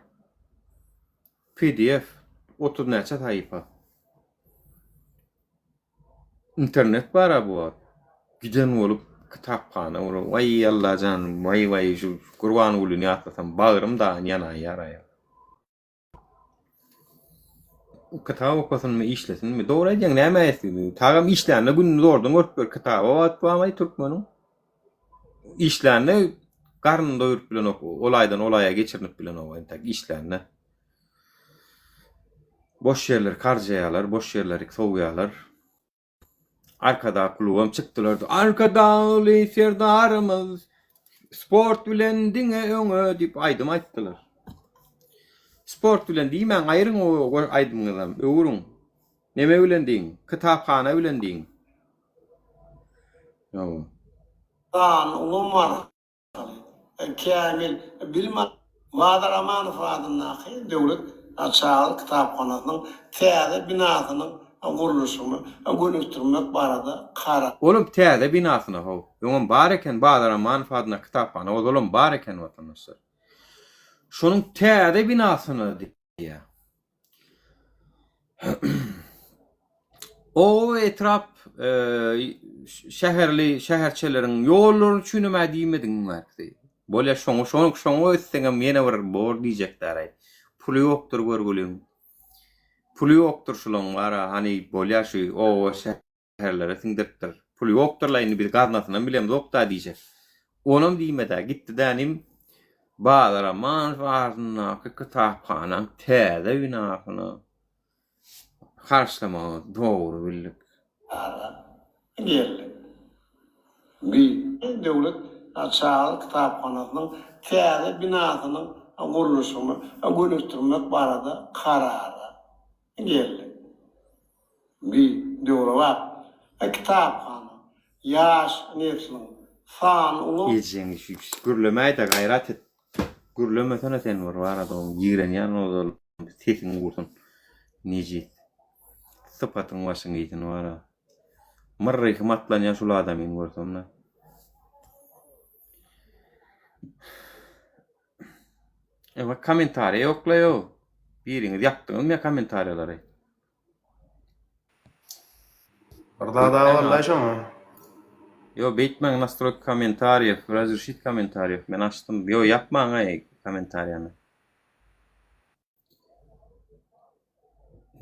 PDF 30 näçe sahypa. Internet bar-a bu wagt. Giden bolup kitaphana ugra. Waý Allajan, waý waý şu Gurbangulyny ýatlasam bagrym dagyn ýanaýýar-aý. Kitap okasynmy, işlesinmi? Dogry aýdýaň, näme etsin? Tagam işlände gününi zordan görüp ber. Kitaba wagt barmaý türkmeniň. Işlände garnyny doýuryp bilenok, ol aýdan ol aýa geçirinip bilenok entek işlände. Boş ýerleri harjaýarlar, boş ýerleri sowýarlar. Arkadag klubam çykdylar. Arkadagly Serdarymyz sport bilen diňe öňe diýip aýdym aýtdylar. Sport bilen diýmäň, aýryň o aýdymyňyzam, öwrüň. Neme bilen diýiň? Kitaphana bilen diýiň. Ýa. Sanly ulgam arkaly kämil bilim Bazar Amanow adyndaky döwlet çagalar kitaphanasynyň täze binasynyň gurluşygyny gönükdirmek barada karar. Olam täze binasyna how. Öňem bar eken Bazar Amanow adyndaky kitaphana ozalam bar eken watandaşlar. Şonuň täze binasyna diýýär. Oba we etrap şäherli şäherçeleriň ýollary üçinem-ä diýmediň belki. Bolýa şoňa şoňa şoňa etseňem ýene bir bor diýjekdäraý. Puly ýokdur görgüliň. Puly ýokdur şulaň bara hany bolýa şu oba şäherlere siňdiripdir. Pul ýokdur-la indi biz gaznasynam bilemzok-da diýjek. Onam diýmedä, gitdi-dä inim Bazar Amanow adyndaky kitaphanaň täze binasyna harçlamagy dogry bildik. Ara geldi. Bi döwlet çagalar kitaphanasynyň täze binasynyň gurluşygyny gönükdirmek barada karara geldi. Bi döwrebap kitaphana ýaş nesliň sanly ulgam. Ejeňi şu gürlemäýdä gaýrat et. Gürlemesene sen bir barada oň ýigrenýän ozal sesiň gursun nejis. Sypatyň başyň iýsin bara. Myrryhym atlanýar şul adamyny görsemle. Ewa kommentariýa ýokla ýo. Biriňiz ýapdyňyzmy ýa kommentariýalary? Bir zat-a barlaý şoňa. Ýo beýtmäň nastroýka kommentariýew razrişit kommentariýew men açdym ýo ýapmaňaý kommentariýany.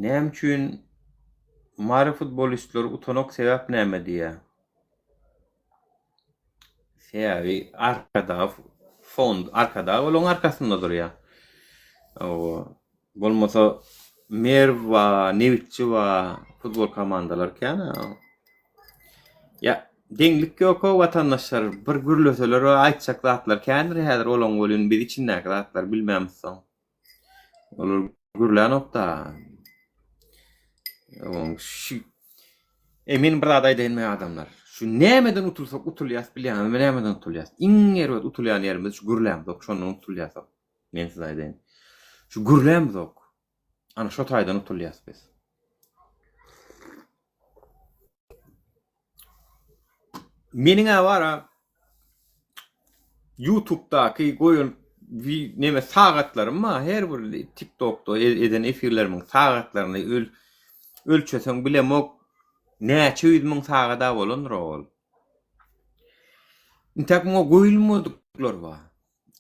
Näme üçin Mary futbolistleri utanok sebäp näme diýýä. Sebäbi Arkadag fond Arkadag olaň arkasynda durýa. Hawa. Bolmasa Merw ba, Nebitçi ba, futbol komandalar kän-ä. Ýa deňlik ýok-ow watandaşlar, bir gürleseler aýtjak zatlar kändir häzir olaň welin biz içindäki zatlary bilmämizsoň. Olar gürlänok-da. Şu E men bir zat aýdaýynmy adamlar? Şu nämeden utulsak utulýas bilýäňizmi nämeden utulýas? Iň erbet utulýan ýerimiz şu gürlämzok şondan utulýas. Men size aýdaýyn. Şu gürlämzok. Ana şo taýdan utulýas biz. Meniň-ä bar-a YouTube'daky goýan neme sagatlarym bar, her bir TikTok'da e-, eden efirlerimiň sagatlaryny öl ölçeseň bilemok näçe ýüz müň sagada bolandyr ol. Intäk muňa goýulmadyklar bar.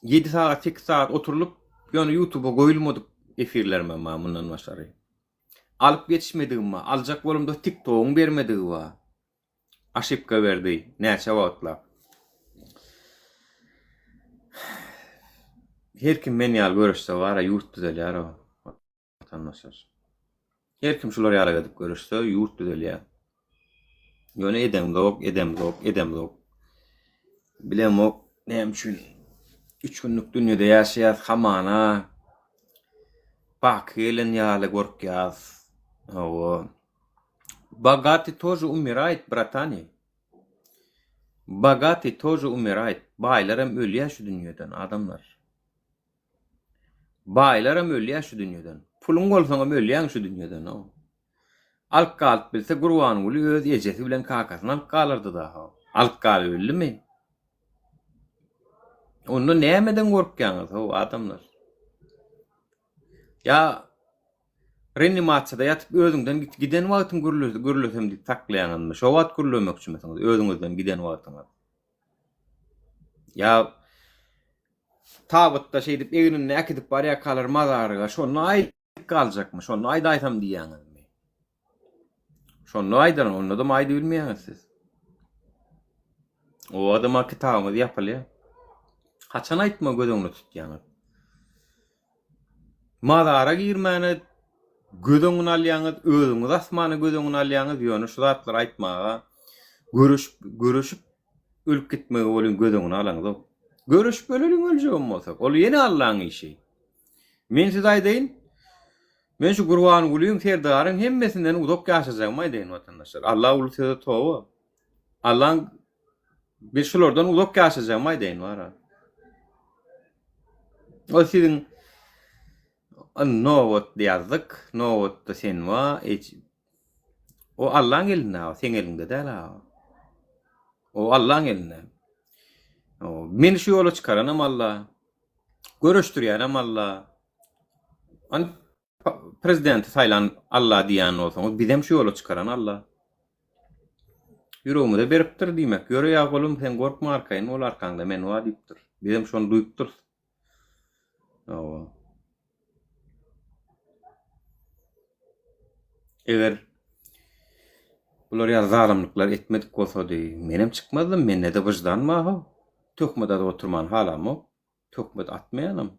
Ýedi sagat, sekiz sagat oturylyp, ýöne ýutuba goýulmadyk efirlerimem bar mundan başgary. Alyp ýetişmedigim bar. Aljak bolumda tiktogyň bermedigi bar. Aşipka berdi näçe wagtlap. Her kim men ýaly göreşse bar-a ýurt düzelýär-ow. Watandaşlar. Her kim şular ýaly edip göreşse ýurt düzelýär. Ýöne edemzok, edemzok, edemzok. Bilemok näme üçin üç günlük dünýede ýaşaýas hamana baky gelen ýaly gorkýas. Hawa. Bogaty тоже umiraýt bratani. Bogaty тоже umiraýt. Baýlaram ölýär şu dünýeden adamlar. Baýlaram ölýär şu dünýeden. Puluň bolsaňam ölýäň şu dünýeden how. Alyp galyp bilse Gurbanguly öz ejesi bilen kakasyny alyp galardyda how. Alyp galybildimi? Onda nämeden gorkýaňyz how adamlar? Ýa reanimasiýada ýatyp özüňden giden wagtyň gürlesem diýip saklaýaňyzmy? Şo wagt gürlemekçimisiňiz özüňizden giden wagtyňyz? Ýa tabytda şeýdip egninde äkidip barýarkalar mazaryga şonda aýdyp galjakmy? Şonda aýdaýsam diýýäňizmi? Şonda aýdan, onda-da aýdybilmeýäňiz siz. O adama kitabyňyz ýapylýar. Haçan aýtma göz öňünde tutýaňyz? Mazara girmäne göz öňüne alýaňyz, özüňiz asmana göz öňüne alýaňyz, ýöne şu zatlary aýtmaga göreşip, göreşip ölüp gitmegi welin göz öňüne alaňzok. Göreşip öleliň öljegem bolsak. Ol ýene Allaň işi. Men size aýdaýyn, men şu Gurbangulyň, Serdaryň hemmesinden uzak ýaşajagymy aýdaýyn watandaşlar. Alla uly söze toba. Allaň men şulardan uzak ýaşajagymy aýdaýyn bara. O siziň nobat ýazdyk, nobatda sen bar, O Allaň elinde aga, seň eliňde däl aga. O Allaň elinde. O meni şu ýola çykaranam Alla. Göreşdirýänem Alla. An prezidenti saýlan Alla diýýän bolsaňyz, bizem şu ýola çykaran Alla. Ýüregimize beripdir diýmek. Ýöre ýa golum sen gorkma arkaýyn bol arkaňda men bar diýipdir. Bizem şony duýupdyrys. Hawa. Eger bular ýaly zalymlyklar etmedik bolsady, menem çykmazdym, mende-de wyždan bar-how. Töhmet atyp oturmany halamok. Töhmet atmaýanam.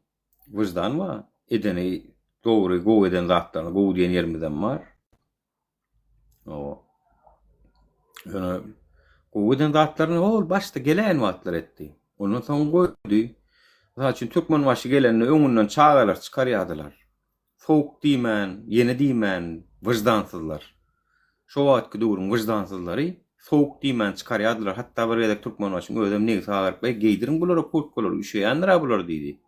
Wyždan bar. Edeni dogry, gowy eden zatlaryny gowy diýen ýerimizem bar. Hawa. Ýöne gowy eden zatlaryny ol başda geläýen wagtlar etdi. Ondan soň goýdy. Mysal üçin Türkmenbaşy gelende öňünden çagalar çykarýardylar. Sowuk diýmän, ýene diýmän wyždansyzlar. Şo wagtky döwrüň wyždansyzlary sowuk diýmän çykarýardylar. Hatda bir gezek Türkmenbaşyň özem negsi agaryp, Eý, geýdiriň bulara kurtkalary, üşeýändir-ä bular diýdi.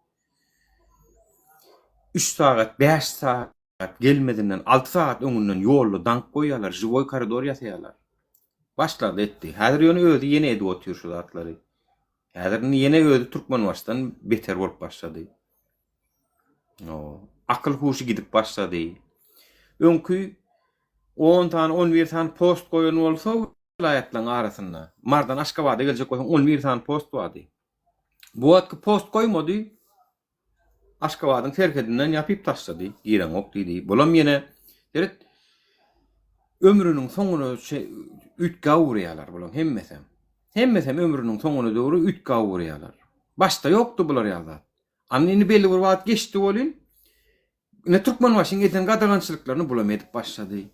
Üç sagat, bäş sagat gelmezinden alty sagat öňünden ýolda daňyp goýýarlar, žiwoý koridor ýasaýarlar. Başlarda etdi. Häzir ýöne özi ýene edip otyr şu zatlary. Häzir indi ýene özi Türkmenbaşydan beter bolup başlady. Akyl-huşy gidip başlady. Öňki on sany, on bir sany post goýan bolsa. welaýatlaryň arasynda. Mardan Aşgabada geljek bolsaň 11 sany post bardy. Bu wagtky post goýmady. Aşgabadyň serhedinden ýapyp taşlady. Gireňok diýdi. Bulam ýene seret ömrüniň soňuna üýtgäp urýarlar bulaň hemmesem. Hemmesem ömrüniň soňuna dogry üýtgäp urýarlar. Başda ýokdy bular ýaly zat. Indi indi belli bir wagt geçdi welin Ine Türkmenbaşyň eden gadagançylyklaryny bulam edip başlady.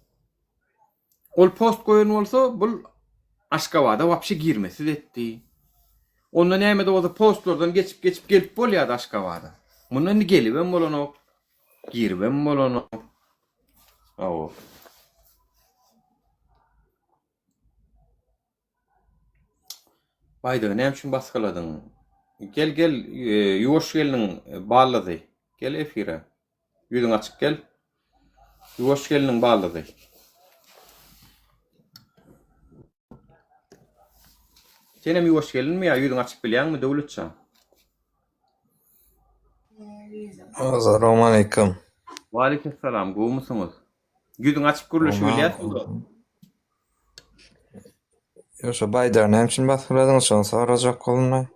Ol post goýan bolsa bul Aşgabada wapşe girmesiz etdi. Onda nämede bolsa postlardan geçip geçip gelip bolýardy Aşgabada. Munda indi gelibem bolanok, giribem bolanok. Hawa. Baýdagy näme üçin basgyladyň? Gel gel ýuwaş gelniň ballyzy. Gel efire. Ýüzüň açyk gel. Ýuwaş gelniň ballyzy. Senem ýuwaş gelinmi ýa ýüzüňi açyp bilýäňmi Döwletjan? Assalamualaikum. Waleýkim salam, gowumysyňyz? Ýüzüňi açyp gürleşip bilýärsiň dost. Ýok, şo baýdagy näme üçin basgyladyňyz, şony sorajak boldum-da.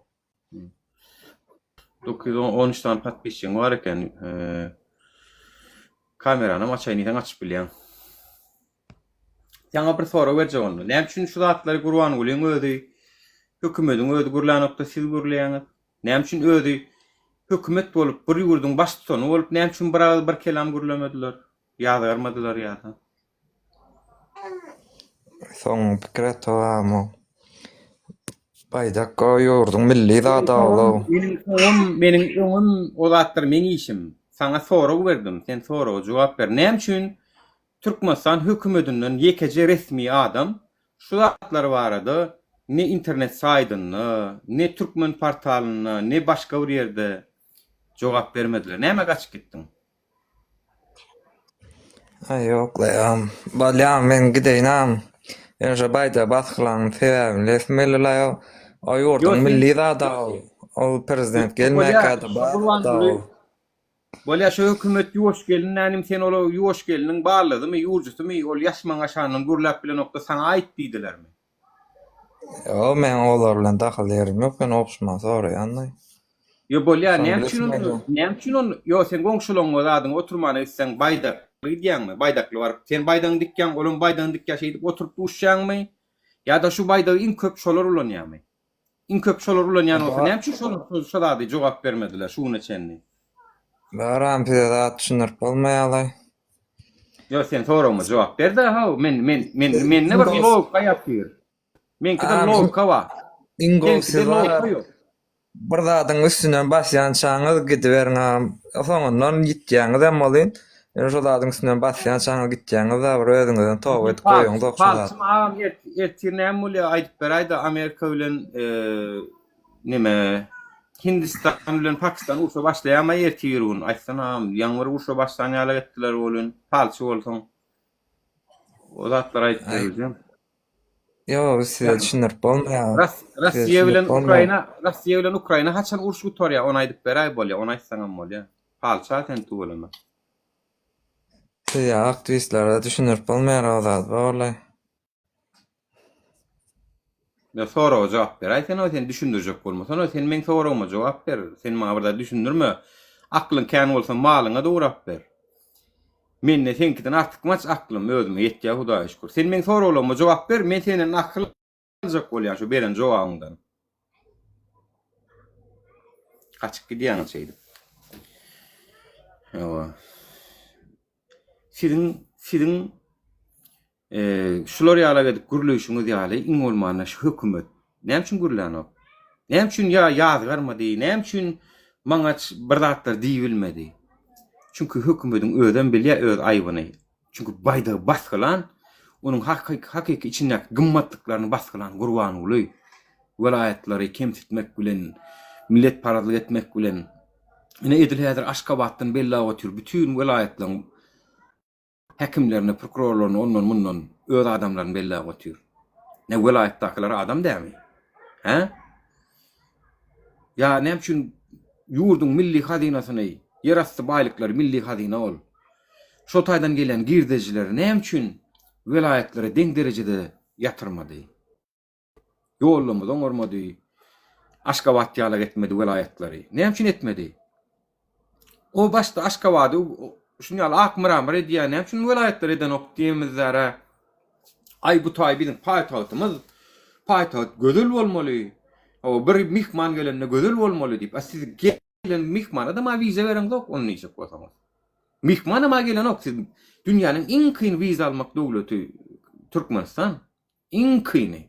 913 sany podpisçiň bar eken. Kameranam açaýyn diýseň açyp bilýäň. Saňa bir sorag berjek onda. Näme üçin şu zatlary Gurbangulyň özi, hökümediň özi gürlänokda siz gürleýäňiz? Näme üçin özi hökümet bolup, bir ýurduň baştutany bolup, näme üçin bir agyz bir kelam gürlemediler? Ýazgarmadylar ýa-da. Soň pikir et olam. Baýdak o ýurduň milli zady olam. Meniň öňüm, meniň öňüm o zatlar meň işim. Saňa sorag berdim, sen soraga jogap ber. Näme üçin Türkmenistan hökümedinden ýekeje resmi adam şu zatlar barada ne internet saýdynda, ne türkmen portalynda, ne başga bir ýerde jogap bermediler. Nämä gaçyp gitdiň? Aý ýok-laý, bolýa men gideýin-ä. Ýöne şo baýdagy basgylaň sebäbini bilesim geldi-laý. O ýurduň milli zady-a ol. Ol prezident gelmäkä-de bar zad-a ol. Bolýa şo hökümet ýuwaş gelin nänim sen ola ýuwaş geliniň ballyzymy ýurjusymy ol ýaşmaň aşagyndan gürläp bilenokda saňa aýt diýdilermi. Ýok meň olar bilen dahyl ýerim ýok men obşman soraýanlaý. Ýo bolýa näme üçin onda näme üçin onda ýo sen goňşulaňa zadyňa oturmana gitseň baýdakly gidýäňmi baýdakly baryp sen baýdagyňy dikýäň olam baýdagyny dikýä şeýdip oturyp duşýaňmy ýa-da şu baýdagy iň köp şolar ulanýamy. Iň köp şolar ulanýan bolsa näme üçin şolar şo zady jogap bermediler şu güne çenli? Baram size zat düşündirip bolmaýalaý. Ýok sen soragyma jogap berdä how men men men mende bir logika ýatyr. Meňkide logika bar. Iň gowusy bar. Bir zadyň üstünden basýançaňyz gidiberiň agam. Soňundan ýitýäňizem welin, ýöne şo zadyň üstünden basýançaňyz gitýäňiz-de bir özüňizden toba edip goýaňzok şo zady. Palçym agam ertir näme bolýar aýdyp beräýdä Amerika bilen neme Hindistan bilen Pakistan urşa başlaýarmy ertir gün aýtsana agam ýaňy bir urşa başlan ýalak etdiler welin palçy bolsaň o zatlary aýdyp berjek. Ýok, size düşündirip bolmaýar. Rossiýa bilen Ukraina, Rossiýa bilen Ukraina haçan uruş gutarýar, ony aýdyp beräý bolýar, ony aýtsaňam bolýar. Palça sen tüweleme. Siz ýaly aktiwistlere düşündirip bolmaýar o zady wallay. Ýa soraga jogap beräý sen o sen düşündirjek bolmasana sen meň soragyma jogap ber sen maňa bir zat düşündirme aklyň kän bolsa malyňa dograp ber. Mende seňkiden artykmaç aklym özüme ýetýär Hudaýa şükür. Sen meň soraglaryma jogap ber, men senden akyl aljak bolýan şu beren jogabyňdan. Gaçyp gidýäňiz şeýdip. Hawa. Siziň siziň Şular ýalak edip gürleýşiňiz ýaly iň bolmanda şu hökümet näme üçin gürlänok? Näme üçin ýa ýazgarmady? Näme üçin maňa bir zatlar diýibilmedi? Çünki hökümediň özem bilýär öz aýbyny. Çünki baýdagy basgylan, onuň hakyky içindäki gymmatlyklaryny basgylan Gurbanguly welaýatlary kemsitmek bilen, milletparazlyk etmek bilen, ine edil häzir Aşgabatdan belläp otyr bütin welaýatlaryň Häkimlerini, prokurorlaryny ondan-mundan öz adamlaryny belläp otyr. Nä welaýatdakylar adam dämi? Hä? Ýa näme üçin ýurduň milli hazynasyny, ýerasty baýlyklary milli hazyna ol. Şo taýdan gelýän girdejileri näme üçin welaýatlara deň derejede ýatyrmady? Ýollarymyzy oňarmady. Aşgabat ýalak etmedi welaýatlary. Näme üçin etmedi? O başda Aşgabady şuny ýaly ak mramor edýär, näme üçin welaýatlar edenok diýemizlere. Aý bu taý biziň paýtagtymyz. Paýtagt gözel bolmaly. Hawa bir myhman gelende gözel bolmaly diýip. A siz gelen myhmana-da ma wiza bereňzok ony diýjek bolsaňyz. Myhmanam-a gelenok siz dünýäniň iň kyn wiza almak döwleti Türkmenistan. Iň kyny.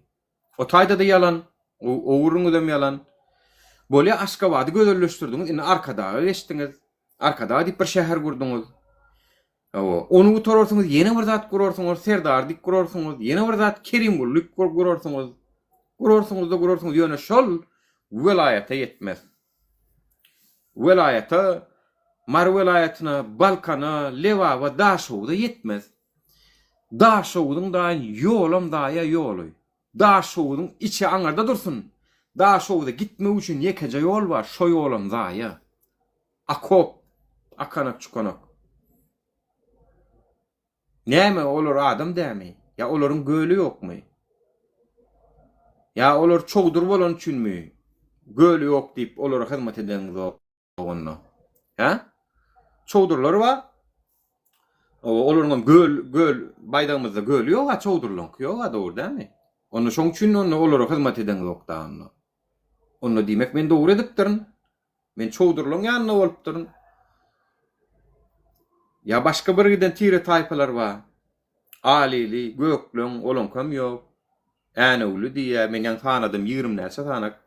O taýda-da ýalan, o gürrüňizem ýalan. Bolýa Aşgabady gözelleşdirdiňiz, indi Arkadaga geçdiňiz. Arkadag diýip bir şäher gurduňyz. Hawa, ony gutararsyňyz, ýene bir zat gurarsyňyz, Serdar diýip gurarsyňyz, ýene bir zat Kerimguly diýip gurarsyňyz. Gurarsyňyz-da gurarsyňyz, ýöne şol welaýata ýetmez. Welaýata, Mary welaýatyna, Balkana, Lebaba, Daşoguza ýetmez. Daşoguzyň daýyn ýolam zaýa ýoly. Daşoguzyň içi aňyrda dursun. Daşoguza gitmek üçin ýekeje ýol bar, şo ýolam zaýa. Akop, akanak çukanak. Näme olar adam dämi? Ýa olaryň göli ýokmy? Ýa olar çowdur bolany üçinmi göli ýok diýip olara hyzmat edeňizok onda? Hä? Çowdurlar bar. Owa olaryňam göl göl baýdagymyzda göli ýok-a çowdurlaryňky ýok-a dogry dälmi? Onda şoň üçin onda olara hyzmat edeňizok-da onda. Onda diýmek men dogry edipdirin. Men çowdurlaň ýanynda bolupdyryn. Ýa başga bir giden tire-taýpalar bar. Alili, gökleň, olaňkam ýok. Änewli diýýär, men ýaňy sanadym 20 näçe sanak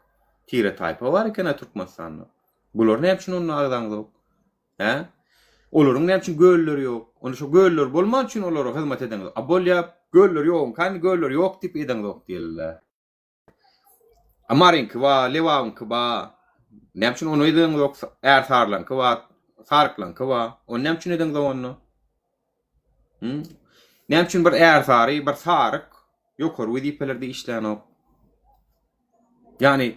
tire-taýpa bar eken-ä Türkmenistanda. Bular näme üçin onda agzaňzok? Hä? Olaryň näme üçin gölleri ýok? Onda şo gölleri bolmany üçin olara hyzmat edeňzok. A bolýa, gölleri ýoguňka indi gölleri ýok diýip edeňzok diýeli-le. A Maryňky bar, Lebabyňky bar. Näme üçin ony edeňzok? Ärsarlaňky bar, Saryklaňky bar. Ony näme üçin edeňzok onda? Hü? Näme üçin bir ärsary, bir saryk ýokary wezipelerde işlänok? Ýagny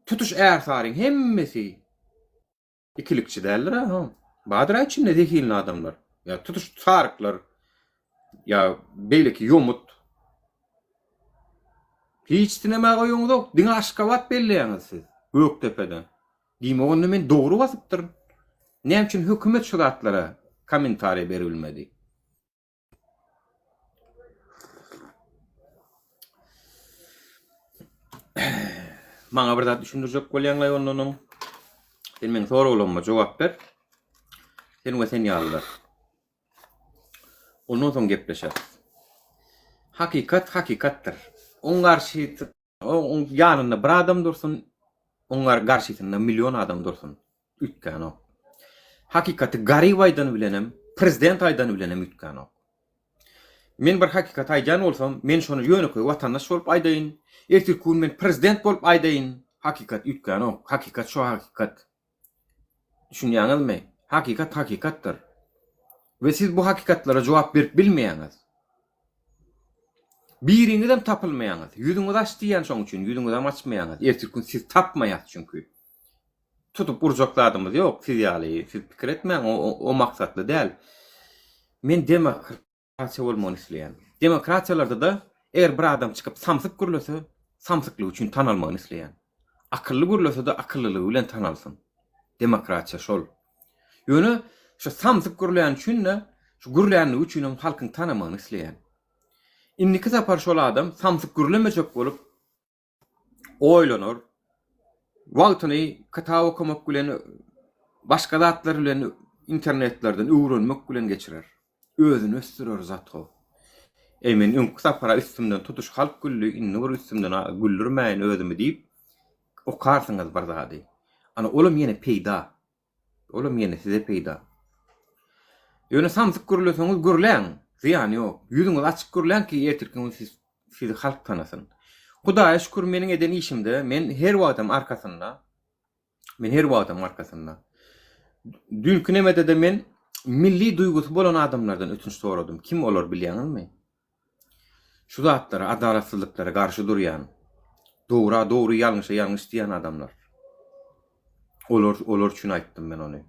tutuş ärsaryň hemmesi Ikilikçi däldir-ä ho. Bardyr-a içinde zehinli adamlar. Ýa tutuş saryklar, ýa beýleki ýomut. Hiçsinem-ä goýaňyzok. Diňe Aşgabat belleýäňiz siz. Gökdepeden. Diýmek onda men dogry basypdyryn. Näme üçin hökümet şu zatlara kommentariý beribilmedi? Maňa bir zat düşündirjek bolýaňlaý ondanam. Sen meň soraglaryma jogap ber. Sen we sen ýalylar. Ondan soň gepleşeris. Hakykat hakykatdyr. Oň garşy Oň ýanynda bir adam dursun, oň garşysynda million adam dursun. Üýtgänok. Hakykaty Garyp aýdany bilenem, prezident aýdany bilenem üýtgänok. Men bir hakykaty aýdýan bolsam, men şony ýönekeý watandaş bolup aýdaýyn, ertirki gün men prezident bolup aýdaýyn, hakykat üýtgänok. Hakykat şo hakykat. Düşünýäňizmi? Hakykat hakykatdyr. We siz bu hakykatlara jogap berip bilmeýäňiz. Biriňizem tapylmaýaňyz. Ýüzüňizi aç diýýän şoň üçin, ýüzüňizem açmaýaňyz. Ertirki gün sizi tapmaýas çünki. Tutup urjak zadymyz ýok siz ýaly. Siz pikir etmäň, o maksatly däl. Men demokratiýa bolmagyny isleýän. Demokratiýalarda-da eger bir adam çykyp samsyk gürlese, samsyklygy üçin tanalmagyny isleýän. Akylly gürlese-de akyllylygy bilen tanalsyn. Demokratiýa şol. Ýöne şu samsyk gürleýän üçin-de, şu gürlänligi üçinem halkyň tanamagyny isleýän. Indiki sapar şol adam samsyk gürlemejek bolup oýlanar. Wagtyny kitap okamak bilen, başga zatlar bilen, internetlerden öwrenmek bilen geçirer. Özüni ösdürer zato. Eý men öňki sapara üstümden tutuş halk güldi, indi bir üstümden güldürmäýin özümi diýip okarsyňyz bir zady. Ana olam ýene peýda. Olam ýene size peýda. Ýöne samsyk gürleseňiz gürläň, zyýany ýok. Ýüzüňizi açyk gürläň ki ertirki gün siz sizi halk tanasyn. Hudaýa şükür meniň eden işimde men her wagtam arkasynda. Men her wagtam arkasynda. Düýnki nemede-de men milli duýgusy bolan adamlardan ötünç soradym. Kim olar bilýäňizmi? Şu zatlara, adalatsyzlyklara garşy durýan, dogra dogry, ýalňyşa ýalňyş diýýän adamlar. Olar, olar üçin aýtdym men ony.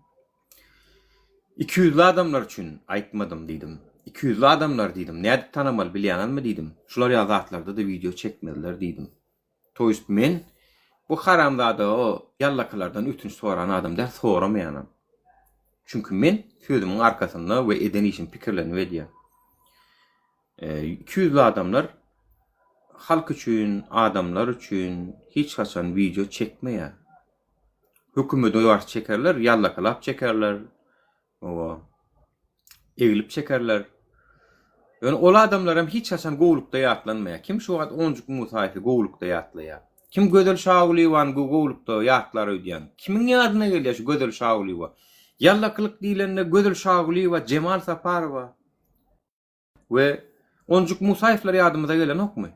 Ikiýüzli adamlar üçin aýtmadym diýdim. Ikiýüzli adamlar diýdim. Nädip tanamaly bilýäňizmi diýdim. Şular ýaly zatlarda-da wideo çekmezler diýdim. To ýest men bu haramzada o ýallakylardan ötünç soran adam däl, soramaýanam. Çünki men sözümiň arkasynda we eden işimi pikirlenip edýän. Ikiýüzli adamlar halk üçin, adamlar üçin hiç haçan wideo çekmeýär. Hökümete garşy çekerler, ýallakalap çekerler, Owa. Eglip çekerler. Ýöne ol adamlar hem hiç haçan gowlukda ýatlanmaýar. Kim şu wagt Onjuk Musaýewi gowlukda ýatlaýar? Kim Gözel Şagulyýewany gowlukda ýatlar öýdýäň? Kimiň ýadyna gelýär şu Gözel Şagulyýewa? Ýallakylyk diýlende Gözel Şagulyýewa, Jemal Saparowa. We Onjuk Musaýewler ýadymyza gelenokmy?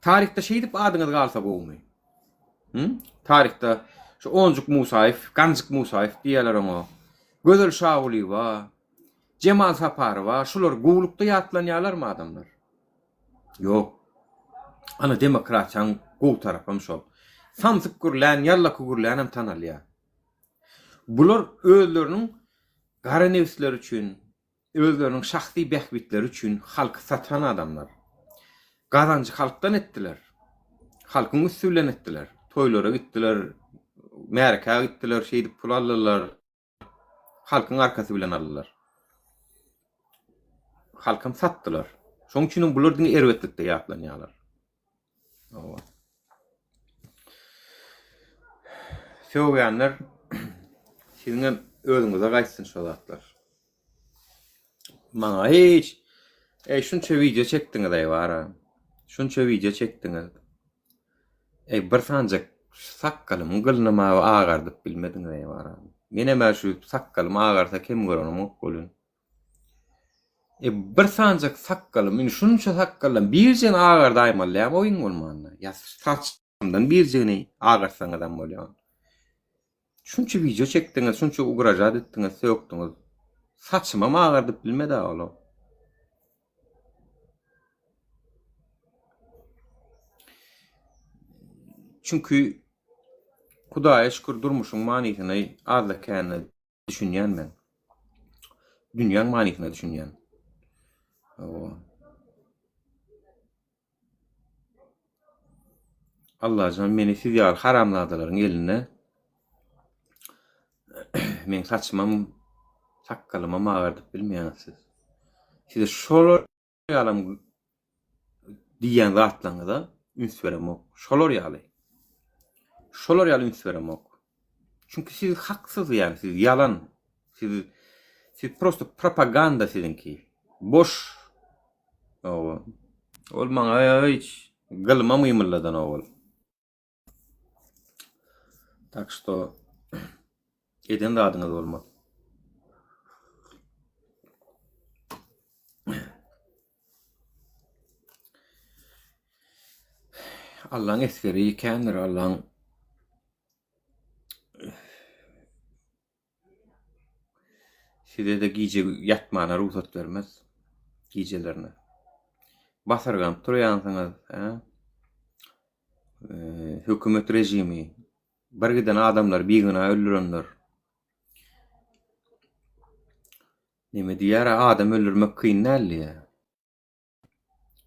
Taryhda şeýdip adyňyz galsa gowumy? Hü? Taryhda şu Onjuk Musaýew, Ganjyk Musaýew diýýärler oňa. Gözel Şagulyýewa, Jemal Saparowa şular gowulykda ýatlanýarlarmy adamlar? Ýok. Ana demokratiýaň gowy tarapam şol. Samsyk gürlän, ýallaka gürlänem tanalýar. Bular özleriniň gara nebisleri üçin, Özleriniň şahsy bähbitleri üçin halky satan adamlar. Gazanjy halkdan etdiler. Halkyň üsti bilen etdiler. Toýlara gitdiler, märekä gitdiler, şeýdip pul aldylar. Halkyň arkasy bilen aldylar. Halkam satdylar. Şonuň üçinem bular diňe erbetlikde ýatlanýarlar. Hawa. Sögýänler siziňem özüňize gaýtsyn şo zatlar. Maňa hiç Eý şunça wideo çekdiňiz-eý bara. Şunça wideo çekdiňiz. Eý bir sanjak sakgalymyň gylynam agardyp bilmediňiz-eý bara. Menem-ä şu sakgalym agarsa kem görenimok welin. E bir sanjak sakgalym, indi şunça sakgaldan birjigini agardaýmaly dämi o iň bolmanda? Ýa saçymdan birjigini agartsaňyzam bolýar. Şunça wideo çekdiňiz, şunça ugražat etdiňiz, sökdüňiz. Saçymam agardyp bilmedi-ä olam. Çünki Hudaýa şükür durmuşyň manysyny azda-kände Düşünýän men. Dünýäň manysyna düşünýän. Hawa. Allajan meni siz ýaly haramzadalaryň elinde meň saçymam sakgalymam agardyp bilmeýäňiz siz. Size şolar ýalam diýýän zatlaryňyza üns beremok. Şolar ýaly. Şolar ýaly üns beremok. Çünki siz haksyz ýaly, siz ýalan. Siz siz prosto propaganda siziňki. Boş. Owa. Ol maňa hiç gylyma mymylladanok ol. Tak şto eden zadyňyz bolmaz. Allaň esgeri kändir, Allaň Size-de gije ýatmana rugsat bermez. Gijelerine. Basyrganyp turýansyňyz, hä? Hökümet režimi. Bir giden adamlary bigünä öldürenler. Neme diýýär-ä, adam öldürmek kyn däl diýýär.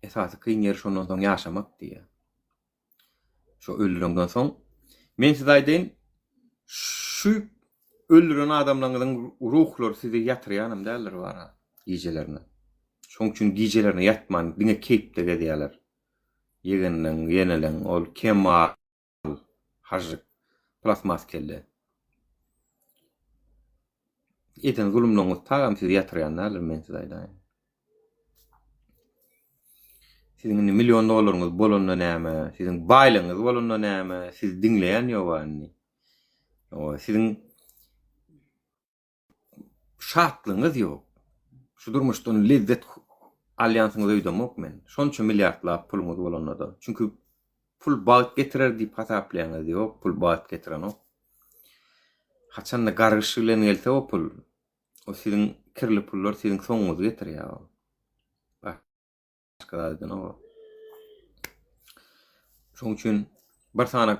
Esasy kyn ýeri şondan soň ýaşamak diýýär. Şo öldüreňden soň men size aýdaýyn, şu öldüren adamlaryňyzyň ruhlary sizi ýatyrýanam däldir bara gijelerine. Şoň üçin gijelerine ýatman diňe keýpde gezýärler. Ýegenleň, ýeneleň ol Kemal, Hažžyk, plastmas kelle. Eden zulumlaryňyz tagam sizi ýatyrýan däldir men size aýdaýyn. Siziň indi million dollaryňyz bolanda näme, siziň baýlygyňyz bolanda näme, sizi diňleýän ýoga indi. Siziň Şatlygyňyz ýok. Şu durmuşdan lezzet alýansyňyz öýdemok men. Şonça milliardlap puluňyz bolanda-da. Çünki pul bagt getirer diýip hasaplaýaňyz. Ýok, pul bagt getirenok. Haçanda gargyş bilen gelse o pul, o siziň kirli pullar siziň soňuňyzy getirýär. Başga zat edenok. Şoň üçin bir sany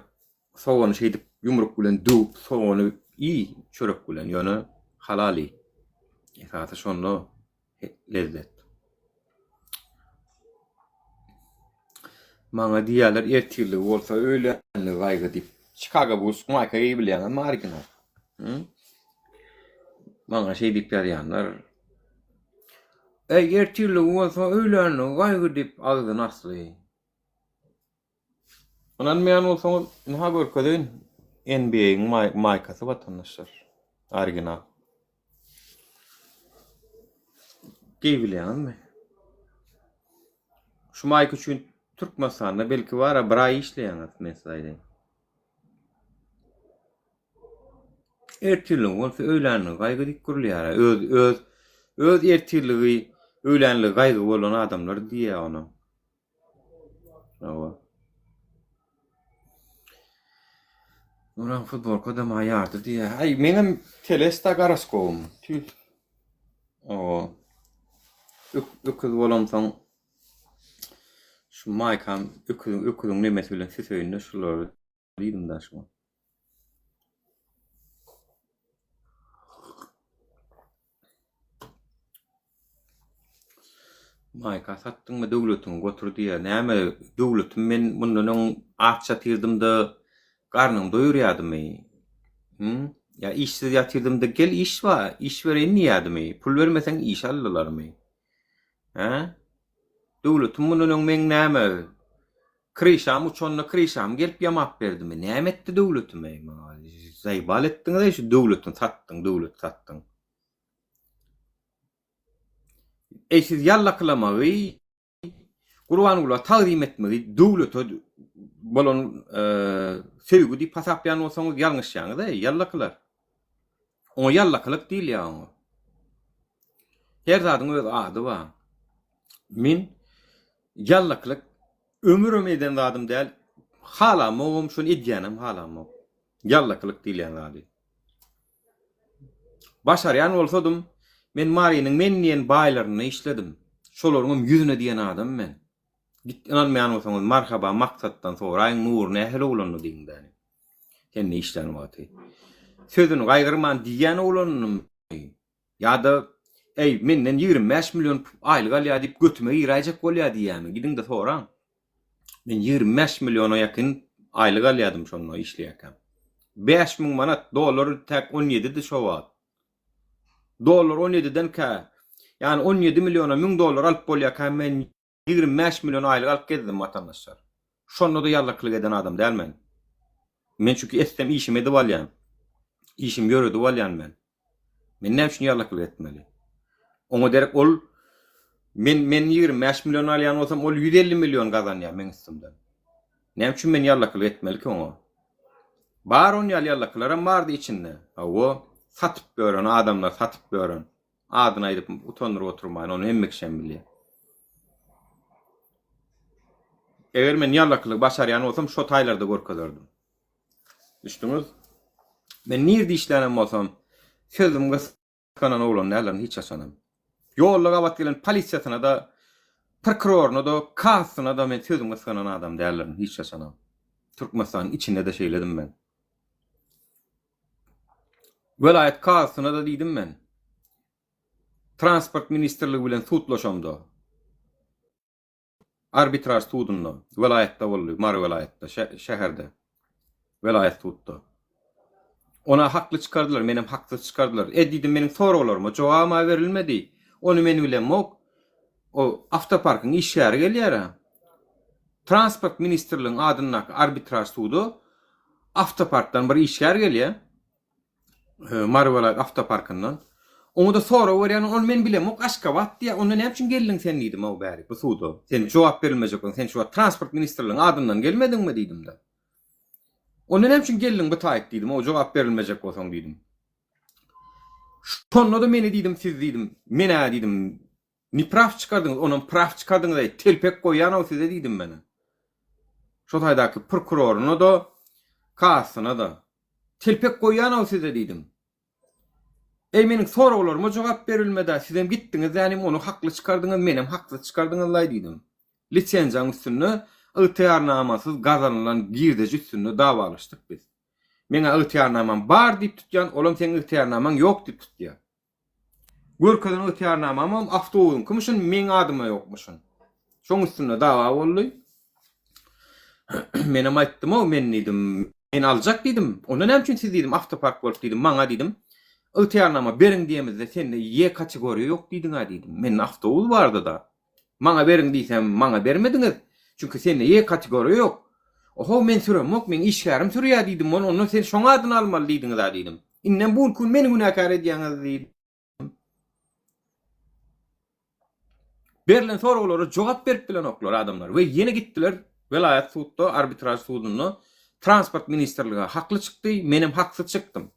sogany şeýdip ýumruk bilen döwüp sogany iý çörek bilen ýöne halal iý. Esasy şonda lezzet. Maňa diýýärler ertirligi bolsa öýlänligi gaýgy diýip. Chicago Bulls maýka geýibilýäňizmi original? Hı? Maňa şeý diýip ýazýanlar. Eý ertirligi bolsa öýlänligi gaýgy diýip agzyny asly. Ynanmaýan bolsaňyz ynha görkezeýin NBA-iň maýkasy watandaşlar. Original. Geýibilýäňizmi? Şu maýka üçin Türkmenistanda belki bara bir aý işleýäňiz men size aýdaýyn. Ertirligi bolsa öýlänligi gaýgy diýip gürleýär. Öz öz öz ertirligi öýlänligi gaýgy bolan adamlar diýýär ony. Hawa. Nuran futbolka da maňa ýardy diýýär. Aý, meňem telesta goroskopym. Tüýs. Hawa. Ök, öküz bolamsoň şu maýkam öküziň öküziň nemesi bilen süseýin-de şulary diýdim da şuňa. Maýka satdyňmy döwletiňi gotur diýýär. Näme döwletim men mundan öň aç ýatyrdym-da garnyňy doýurýardymy? Hü? Ýa işsiz ýatyrdym-da gel iş bar, iş bereýin diýýärdimi? Pul bermeseň iş aldylarmy? Hä? Döwletim mundan öň meň näme Kryşam uçanda kryşamy gelip ýamap berdimi? Näme etdi döwletim eý maňa? Zaýbal etdiňiz-eý şu döwletini satdyň, döwlet satdyň. Eý siz ýallakylamagy, Gurbangula tagzym etmegi döwlete bolan söýgi diýip hasaplaýan bolsaňyz ýalňyşýaňyz-eý, ýallakylar. Oňa ýallakylyk diýilýär oňa. Her zadyň öz ady bar. Men ýallakylyk ömürem eden zadym däl, halamogam, şony edýänem halamok. Ýallakylyk diýilýän zady. Başarýan bolsadym, men Marynyň men diýen baýlarynda işledim. Şolaryňam ýüzüne diýen adam men. Git ynanmaýan bolsaňyz Marhaba Maksatdan soraýyň Nury nähili oglandy diýiň däni. Sende işlän wagty. Sözüni gaýgyrman diýýän oglandymy ýa-da Eý, menden 25 million aýlyk alýar diýip götüme giräýjek bolýar diýýärmi? Gidiň-de soraň. Men 25 milliona ýakyn aýlyk alýardym şonda işleýärkäm. 5000 manat, dollar täk 17-di şo wagt. Dollar 17-den kä, ýagny 17 milliona 1000 dollar alyp bolýarka men 25 million aýlyk alyp gezdim watandaşlar. Şonda-da ýallaklyk eden adam däl men. Men çünki etsem işimi edip alýan. Işimi ýöredip alýan men. Men näme üçin ýallaklyk etmeli? Oňa derek ol men men 25 million alýan bolsam, ol 150 million gazanýar meň üstümden. Näme üçin men ýallaklyk etmeli ki oňa? Bar on ýaly ýallakylaram bardy içinde. Hawa, satyp ýören adamlar satyp ýören. Adyny aýdyp utandyryp oturmaýyn, ony hemme kişem bilýär. Eger men ýallaklygy başarýan bolsam, şo taýlarda görkezerdim. Düşdüňiz? Men nirde işlänem bolsam, sözüm gysganan oglan däldirin hiç haçanam. Ýolda gabat gelen polisiýasyna-da, prokuroryna-da, kazysyna-da men sözüm gysganan adam däldirin hiç haçanam. Türkmenistanyň içinde-de şeýledim men. Welaýat kazysyna-da diýdim men. Transport ministrligi bilen sudlaşamda. Arbitraž sudunda, welaýatda boldy, Mary welaýatda, şäherde. Welaýat sudda. Ona hakly çykardylar, menem haksyz çykardylar. E diýdim, meniň soraglaryma jogabam-a berilmedi. Ony men bilemok. O awtoparkyň işgäri gelýär-ä. Transport ministrligiň adyndaky arbitraž suda awtoparkdan bir işgär gelýär. Mary welaýat awtoparkyndan. Oňa-da sorag berýän, ony men bilemok, Aşgabat diýýär. Onda näme üçin geldiň sen diýdim-ow bäri bu suda. Sen jogap berilmejek bolsaň, sen şu wagt transport ministrligiň adyndan gelmediňmi diýdim-de. Onda näme üçin geldiň bu taýyk diýdim-ow, jogap berilmejek bolsaň diýdim. Şonda-da meni diýdim, siz diýdim, men-ä diýdim, Nipraw çykardyňyz, onam praw çykardyňyz-eý, telpek goýýan-ow size diýdim men-ä. Şo taýdaky prokuroryna-da, kazysyna-da. Telpek goýýan-ow size diýdim. Eý, meniň soraglaryma jogap berilmedi-ä, sizem gitdiňiz dänim, ony hakly çykardyňyz, menem haksyz çykardyňyz-laý diýdim. Lisenziýaň üstünde ygtyýarnamasyz gazanylan girdeji üstünde dawalaşdyk biz. Meň-ä ygtyýarnamam bar diýip tutýan, olam seň ygtyýarnamaň ýok diýip tutýar. Görkezen ygtyýarnamamam awtobusyňkymyşyn, meň adyma ýokmuşyn. Şoň üstünde dawa boldy. Menem aýtdym-ow, men diýdim, men aljak diýdim. Onda näme üçin siz diýdim, awtopark bolup diýdim, maňa diýdim, ygtyýarnama beriň diýemizde sende Ýe kategoriýa ýok diýdiň-ä diýdim. Mende awtobus bardy-da. Maňa beriň diýsem, maňa bermediňiz. Çünki sende Ýe kategoriýa ýok. Ohow, men süremok, meň işgärim sürýär diýdim. Ony onda sen şoň adyna almaly diýdiňiz-ä diýdim. Indem bu gün meni günäkär edýäňiz diýdim. Berlen soraglara jogap berip bilenoklar adamlar we ýene gitdiler welaýat sudda, arbitraž sudunda transport ministrligi hakly çykdy, menem haksyz çykdym.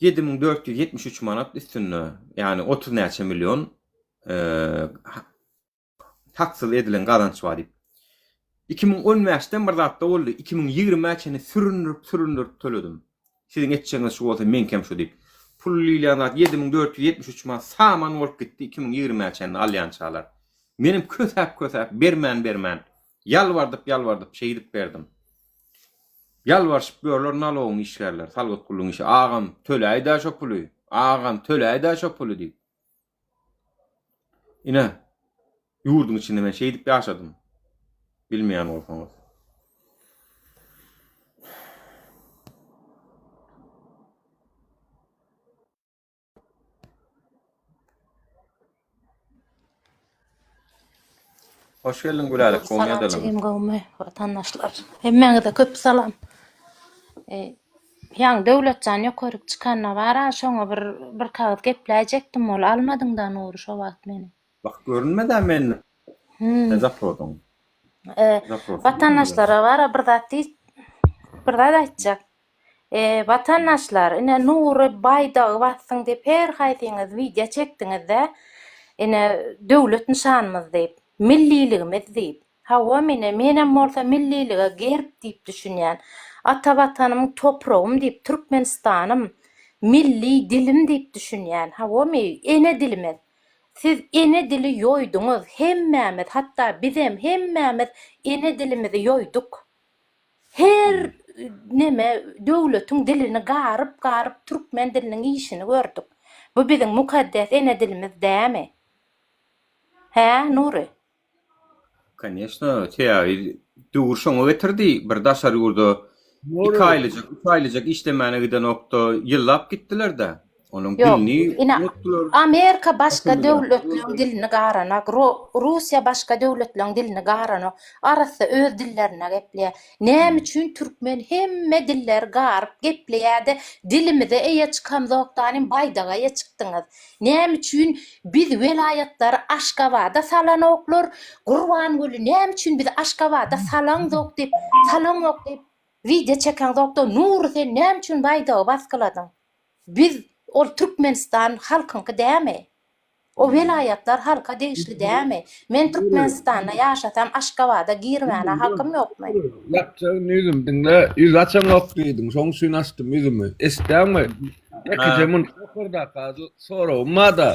7473 manat üstünde, ýagny 30 näçe million Haksyz edilen gazanç bar diýip. 2015-den bir zatda boldy, 2020-ä çenli süründirip süründirip töledim. Siziň etjegiňiz şu bolsa meňkem şu diýip. Pul diýilýän zat 7473 manat saman bolup gitdi 2020-ä çenli alýançalar. Menem kösäp kösäp bermän bermän ýalbardyp ýalbardyp şeýdip berdim. Ýalbarşyp ýörler nalogyň işgärleri, salgyt gullugyň işgärleri agam töläýdä şo puly, agam töläýdä şo puly diýip. Ine, ýurduň içinde men şeýdip ýaşadym. Bilmeýän bolsaňyz. Hoş geldiň Gülälek, gowy Salam ýadalyň. jigim gowmy watandaşlar. Hemmäňize köp salam. E, Ýaňy Döwletjan ýokaryk çykanda bar-a şoňa bir bir kagyz gepläýjekdim ol almadyňda Nury şo wagt meni. Bak görünmedä mende Hmm. zaprodyň. E, Zaprosy watandaşlara bar-a bir zat diý bir zat aýtjak. E, watandaşlar ine Nury baýdagy basdyň diýip her haýsyňyz wideo çekdiňiz-dä. Ine döwlet nyşanymyz diýip, milliligimiz diýip. Hawa mine menem bolsa millilige gerb diýip düşünýän. Ata watanymyň topragym diýip Türkmenistanym milli dilim diýip düşünýän. Hawa mi ene dilimiz. Siz ene dili ýoýduňyz hemmämiz hatda bizem hemmämiz ene dilimizi ýoýduk. Her neme döwletiň dilini garyp garyp türkmen diliniň işini gördük. Bu biziň mukaddes ene dilimiz dämi? Hä Nury? Koneçno, sebäbi döwür şoňa getirdi, bir daşary ýurda iki aýlyjak, üç aýlyjak işlemäne gidenokda ýyllap gitdiler-dä. Onuň Ýok, dilini ine, unutdylar. Amerika başga Başga döwletleriň dilini garanok, Russiýa başga döwletleriň dilini garanok, arassa öz dillerinde gepleýär. Näme üçin türkmen hemme dilleri garyp gepleýär-de, dilimize eýe çykamzokdanym baýdaga eýe çykdyňyz? Näme üçin biz welaýatlary Aşgabada salanoklar, Gurbanguly näme üçin bizi Aşgabada salaňzok diýip, salaňok diýip wideo çekeňzokda Nury sen näme üçin baýdagy basgyladyň? Biz ol Türkmenistan halkyňky dämi? O welaýatlar halka degişli dämi? Men Türkmenistanda ýaşasam Aşgabada girmäne hakym ýokmy? Ýapjak indi ýüzümi diňle, ýüz açaňok diýdiň, şoň üçin açdym ýüzümi. Eşitýäňmi? Ýekeje munt ýokardaka soragym barda.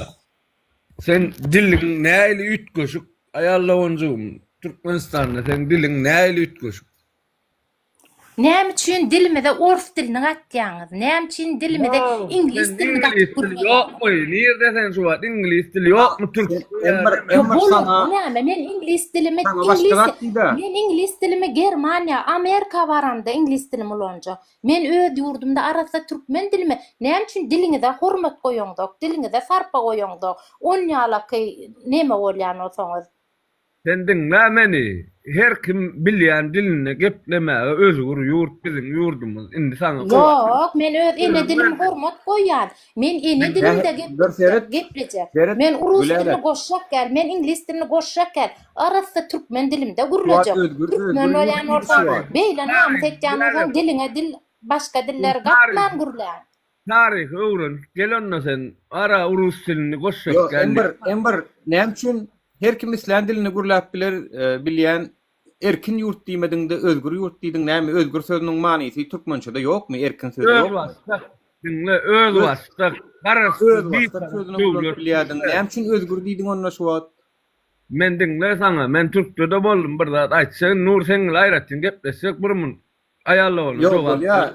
Sen diliň nähili üýtgeşik aýal doganjygym? Türkmenistanda seň diliň nähili üýtgeşik? Näme üçin dilimize ors dilini gatýaňyz? Näme üçin dilimize iňlis dilini gatyp gürleýäňiz? Ýokmy? Nirde sen şu wagt iňlis dili ýokmy türk? Emir, Emir sana. Näme men iňlis dilimi iňlis men iňlis dilimi Germaniýa, Amerika baramda iňlis dilimi ulanjak. Men öz ýurdumda arassa türkmen dilimi näme üçin diliňize hormat goýaňzok, diliňize sarpa goýaňzok? Onýalaky neme bolýan bolsaňyz. Sen diňle meni, her kim bilýän dilinde geplemäge özgür ýurt biziň ýurdumyz indi saňa Ýok, men öz ene dilime hormat goýýan. Men ene dilimde geplejek, geplejek. Men rus dilini goşjak däl, men iňlis dilini goşjak däl. Arassa türkmen dilimde gürlejek. Türkmen bolýan bolsaň, beýle namys etýän bolsaň diliňe dil başga dilleri gatman gürläň. Taryhy öwrenip gel onda sen ara rus dilini goşjak Ýok, däl. Ember, Ember, näme üçin her kim islän dilinde gürläp biler, bilýän erkin ýurt diýmediňde özgür ýurt diýdiň, näme özgür sözüniň manysy türkmençede ýokmy, erkin sözi ýokmy? Özbaşdak, diňle, özbaşdak, garaşsyz, Özbaşdak bitarap sözüni ulanyp döwlet. bilýärdiň, näme üçin özgür diýdiň onda şu wagt? Men diňle saňa, men türkçede boldum bir zat aýtjak, Nur seň bilen aýratyn gepleşjek bir mun. Aýal dogany Ýok jogap bolýa.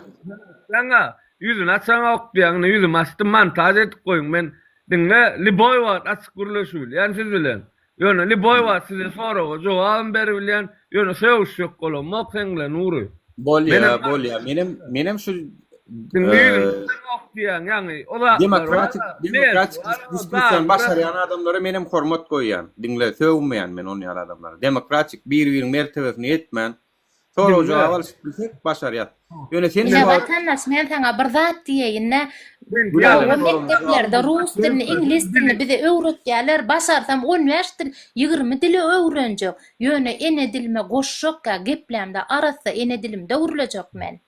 Saňa ýüzüni açaňok diýýäň indi ýüzümi açdym montaž edip goýuň men diňle liboý wagt açyk gürleşibilýän siz bilen. Ýöne liboý wagt size soraga jogabam beribilýän, ýöne sögüşjek bolamok seň bilen Nury. Bolýa, Menem bolýa. Menem menem şu Diňle ýüzüňi açaňok diýýäň, ýaňy o zatlar demokratik bar-a, demokratik mezbu bar-a, diskussiýany dagyň başarýan adamlara menem hormat goýýan. Diňle, sögmeýän men on ýaly adamlara. Demokratik bir-biriniň mertebesine ýetmän, Sorag jogap alyşyp bilsek başarýas. Ýöne sen Ine watandaş men saňa bir zat diýeýin-dä. Hawa mekdeplerde rus dilini, iňlis dilini bize öwretýärler. Başarsam 15 dil, 20 dili öwrenjek. Ýöne ene dilime goşjakka geplämde arassa ene dilimde gürlejek men.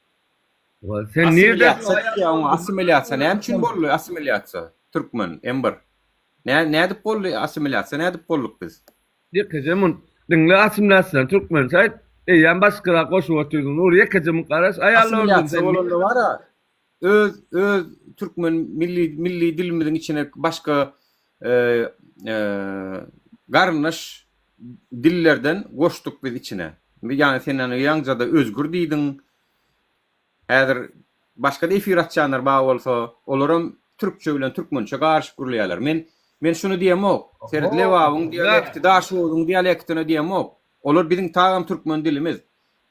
Sen nirde Assimilýasiýa diýýär oňa assimilýasiýa näme üçin boldy assimilýasiýa türkmen M1 Nä nädip boldy assimilýasiýa nädip bolduk biz? Ýekeje munt diňle assimilýasiýany türkmençe aýt eýýäm başgarak goşup otyrdyň Nury ýekeje munt garaş aýallar öldüm Assimilýasiýa sen bolanda bara öz öz türkmen milli milli dilimiziň içine başga garyndaş dillerden goşduk biz içine. Ýagny sen ýaňy ýaňjada özgür diýdiň. Häzir başga-da efir açýanlar bar bolsa, olaram türkçe bilen türkmençe garyşyp gürleýärler. Men men şuny diýemok. Seret Lebabyň dialekti, Daşoguzyň dialektine diýemok. Olar biziň tagam türkmen dilimiz.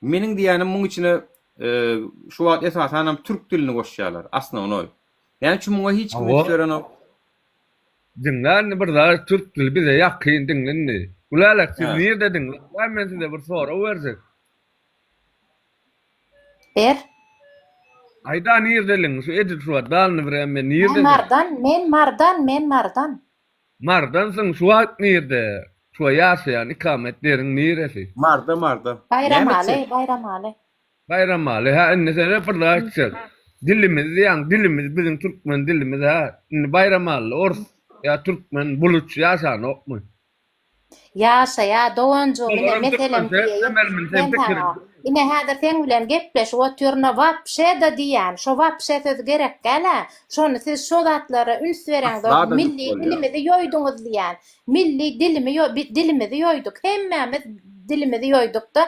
Meniň diýýänim muň içine şu wagt esasanam türk dilini goşýarlar, osnownoý. Näme üçin muňa hiç kim üns berenok? Diňle indi bir zat türk dili bize ýakyn diňle indi. Gülälek siz nirde diňle? Men size bir sorag berjek. Ber. Aýda nirdeliň şu edil şu wagt dalny birem men Men nirdesiň? Mardan, men Mardan, men Mardan. Mardansyň şu wagt nirde? Şu wagt ýaşaýan ikamet ýeriň niresi? Marda Marda. Näme Baýramaly, etjek? Baýramaly. Baýramaly hä indi sene bir zat aýtjak. Dilimiz diýýäň dilimiz biziň türkmen dilimiz hä indi Baýramalyda ors ýa türkmen buluç ýaşanokmy? Ýaşaýa doganjygym ine Olaram meselem türkmençe diýeýin geplemelimi sen men pikiriň. saňa ine häzir seň bilen gepleşip otyryn-a wapşe-da diýýän şo wapşe sözi gerek däl-ä şony siz şo zatlara üns bereňzok Asla-da milli bolýar. dilimizi ýoýduňyz diýýän milli dilimi ýo dilimizi ýoýduk hemmämiz dilimizi ýoýdukda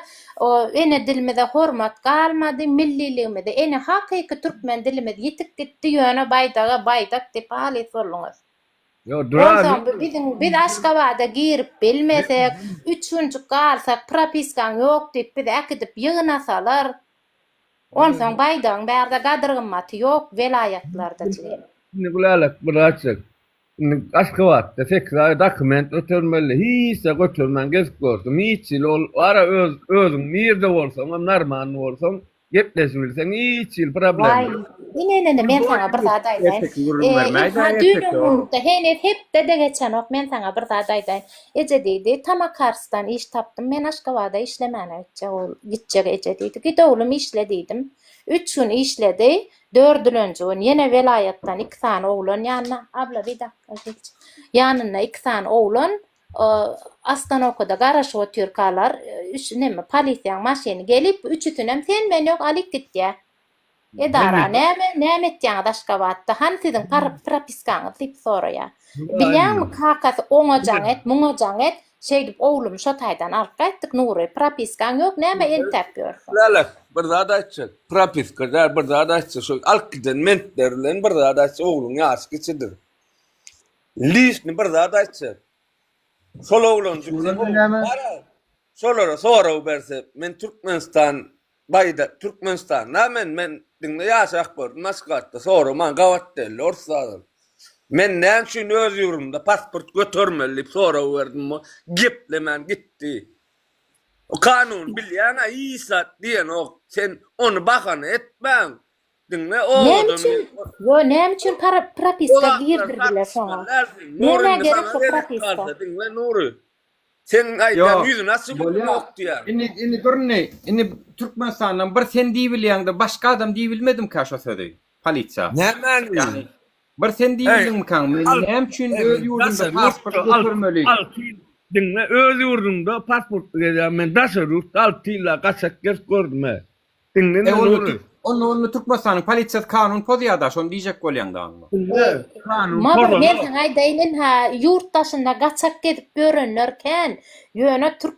o ene dilimize hormat galmady milliligimizi ene hakyky türkmen dilimiz ýitip gitdi ýöne baýdaga baýdak diýip halys bolduňyz. Ýok, dur Onsoň bu biziň biz Aşgabada girip bilmesek, üç günjük galsak, propiskaň ýok diýip bizi äkidip ýygnasalar. Onsoň baýdagyň bärde gadyr-gymmaty ýok welaýatlarda jigim. Indi Gülälek bir aýtjak. Indi Aşgabatda sekiz aý dokument götermeli, hiç zat götermän gezip gördüm. Hiç hili ol bara öz özüň nirde bolsaňam narmanny bolsaň Gepleşibilseň hiç hili problem Waý, ýok. ine ine men saňa bir zat aýdaýyn. Erteki gürrüň E, bermäýdä ynha düýn erteki o. öňňünde heniz hepde-de geçenok men saňa bir zat aýdaýyn. Eje diýdi, Tamakarsdan iş tapdym, men Aşgabada işlemäne gitjek ol, gitjek eje diýdi. Git oglum işle diýdim. Üç gün işledi, dördülenji gün ýene welaýatdan iki sany oglan ýanyna, abla bir dakika gelç. Ýanynda iki sany oglan, Ostanowkada garaşyp otyrkalar, üç neme, polisiýaň maşyny gelip, üçüsinem sen-men ýok alyp gitýä. Edara, näme, näme etýäňiz Aşgabatda, hany siziň propiskaňyz diýip soraýar. Bilýäňmi, kakasy oňa jaň et, muňa jaň et, şeýdip oglumy şo taýdan alyp gaýtdyk, Nury, propiskaň ýok, näme entäp ýörsüň? Lälek, bir zat aýtjak, propiska däl, bir zat aýtjak, şo alyp giden mentler bilen bir zat aýtjak, ogluň ýaşy kiçidir. Lişni bir zat aýtjak. Şol oglanjyk sen gara şolara sorag berse men Türkmenistan baýda Türkmenistanda men men diňle ýaşap gördüm Aşgabatda sorag maňa gabat geldi ors adam. Men näme üçin öz ýurdumda pasport götermeli diýip sorag berdim geplemän gitdi. O kanuny bilýäň-ä hiç zat diýenok sen ony bahana etmäň Diňle Näme owadan üçin? Ýo, näme üçin para propiska girdirdiler şoňa? Nury Nämä indi gerek saňa bu gezek propiska? galsa diňle Nury. Seň aýdýan Ýok. ýüzüni açyp Bolýa. ýok diýýän. Indi indi dur indi. Indi Türkmenistandan bir sen diýibilýäňde başga adam diýibilmedimkä şo sözi polisiýa? Nämäni? Ýagny bir sen diýibildiňmikäň? Men näme üçin öz ýurdumda pasport götermeli? Diňle öz ýurduňda pasportly gezýän men daşary ýurtda alty ýyllap gaçak gezip gördüm-ä. Diňle E onda Nury. Onda onda Türkmenistanyň polisiýasy kanun pozýada şony diýjek bolýaň da onda. Diňle kanun Ma bir men pozanok. saňa aýdaýyn ynha ýurt daşynda gaçak gezip ýörenler kän ýöne türk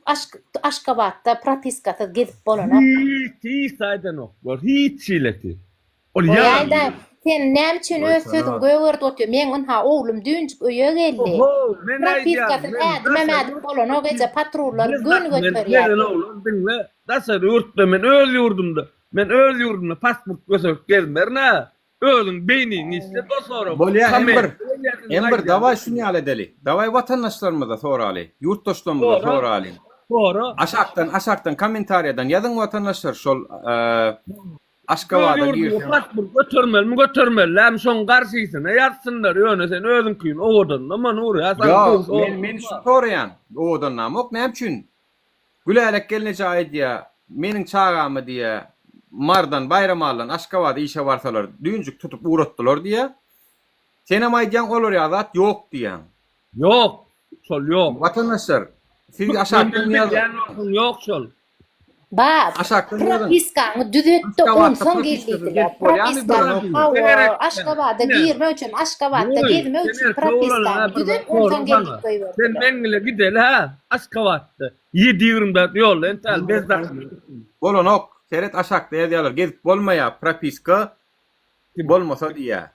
Aşgabatda propiskasyz gezip bolanok. Hiç hiç aýdanoklar hiç hilesi. Ol Goý ýalan. aýdaý. Sen näme üçin öz sözüňi gögerdip otyr? Meň ynha oglum düýnjik öýe geldi. Oho, men aýdýan, Propiskasyz men ädimem daşary ädip bolanok eje, patrullar Biz göni dokument göterýär. gelen oglan diňle, daşary ýurtda men öz ýurdumda, men öz ýurdumda pasport göterip gezmerin-ä. Özüň beýniňi işlet o sorag. Bolýa Komment Ember. Ember dawaý şuny ýaly edeli. Dawaý watandaşlarymyza soraly. Ýurtdaşlarymyza Sora. soraly. Sora. Aşakdan aşakdan kommentariýadan ýazyň watandaşlar şol Öz Aşgabada ýurduňa girseň. pasport götermelimi götermeli dälmi şoň garşysyna ýazsynlar ýöne sen özüňkini owadanlama Nury ýa saňa Ýok gowy men men şuny soraýan. Owadanlamok näme üçin? Gülälek gelneje aýdýa, meniň çagamy diýýä, Mardan, Baýramaldan Aşgabada işe barsalar, düýnjük tutup ugratdylar diýýä. Senem aýdýaň olar ýaly zat ýok diýýäň. Ýok, şol ýok. Watandaşlar, siz aşakdan Türkmenden ýazyň. bilýän bolsaň ýok şol. Bab, Aşakdan ýazyň. propiskaňy düzetde Aşgabatda onsoň gel propiskasyz diýdiler. gezip bolýarmy Propiskaňy bilenokmy? hawa, Aşgabada Ine, girmek üçin, Aşgabatda Nury, gezmek sen üçin erkek bolanyň propiskaňy ha bir düzet zat onsoň sorag gel saňa. diýip Sen goýberdiler. meň bile gideli hä, Aşgabatda. 7.24 ýolda entäl bez dakynyp. Bolanok. Seret aşakda ýazýarlar gezip bolmaýar propiska bolmasa diýýär.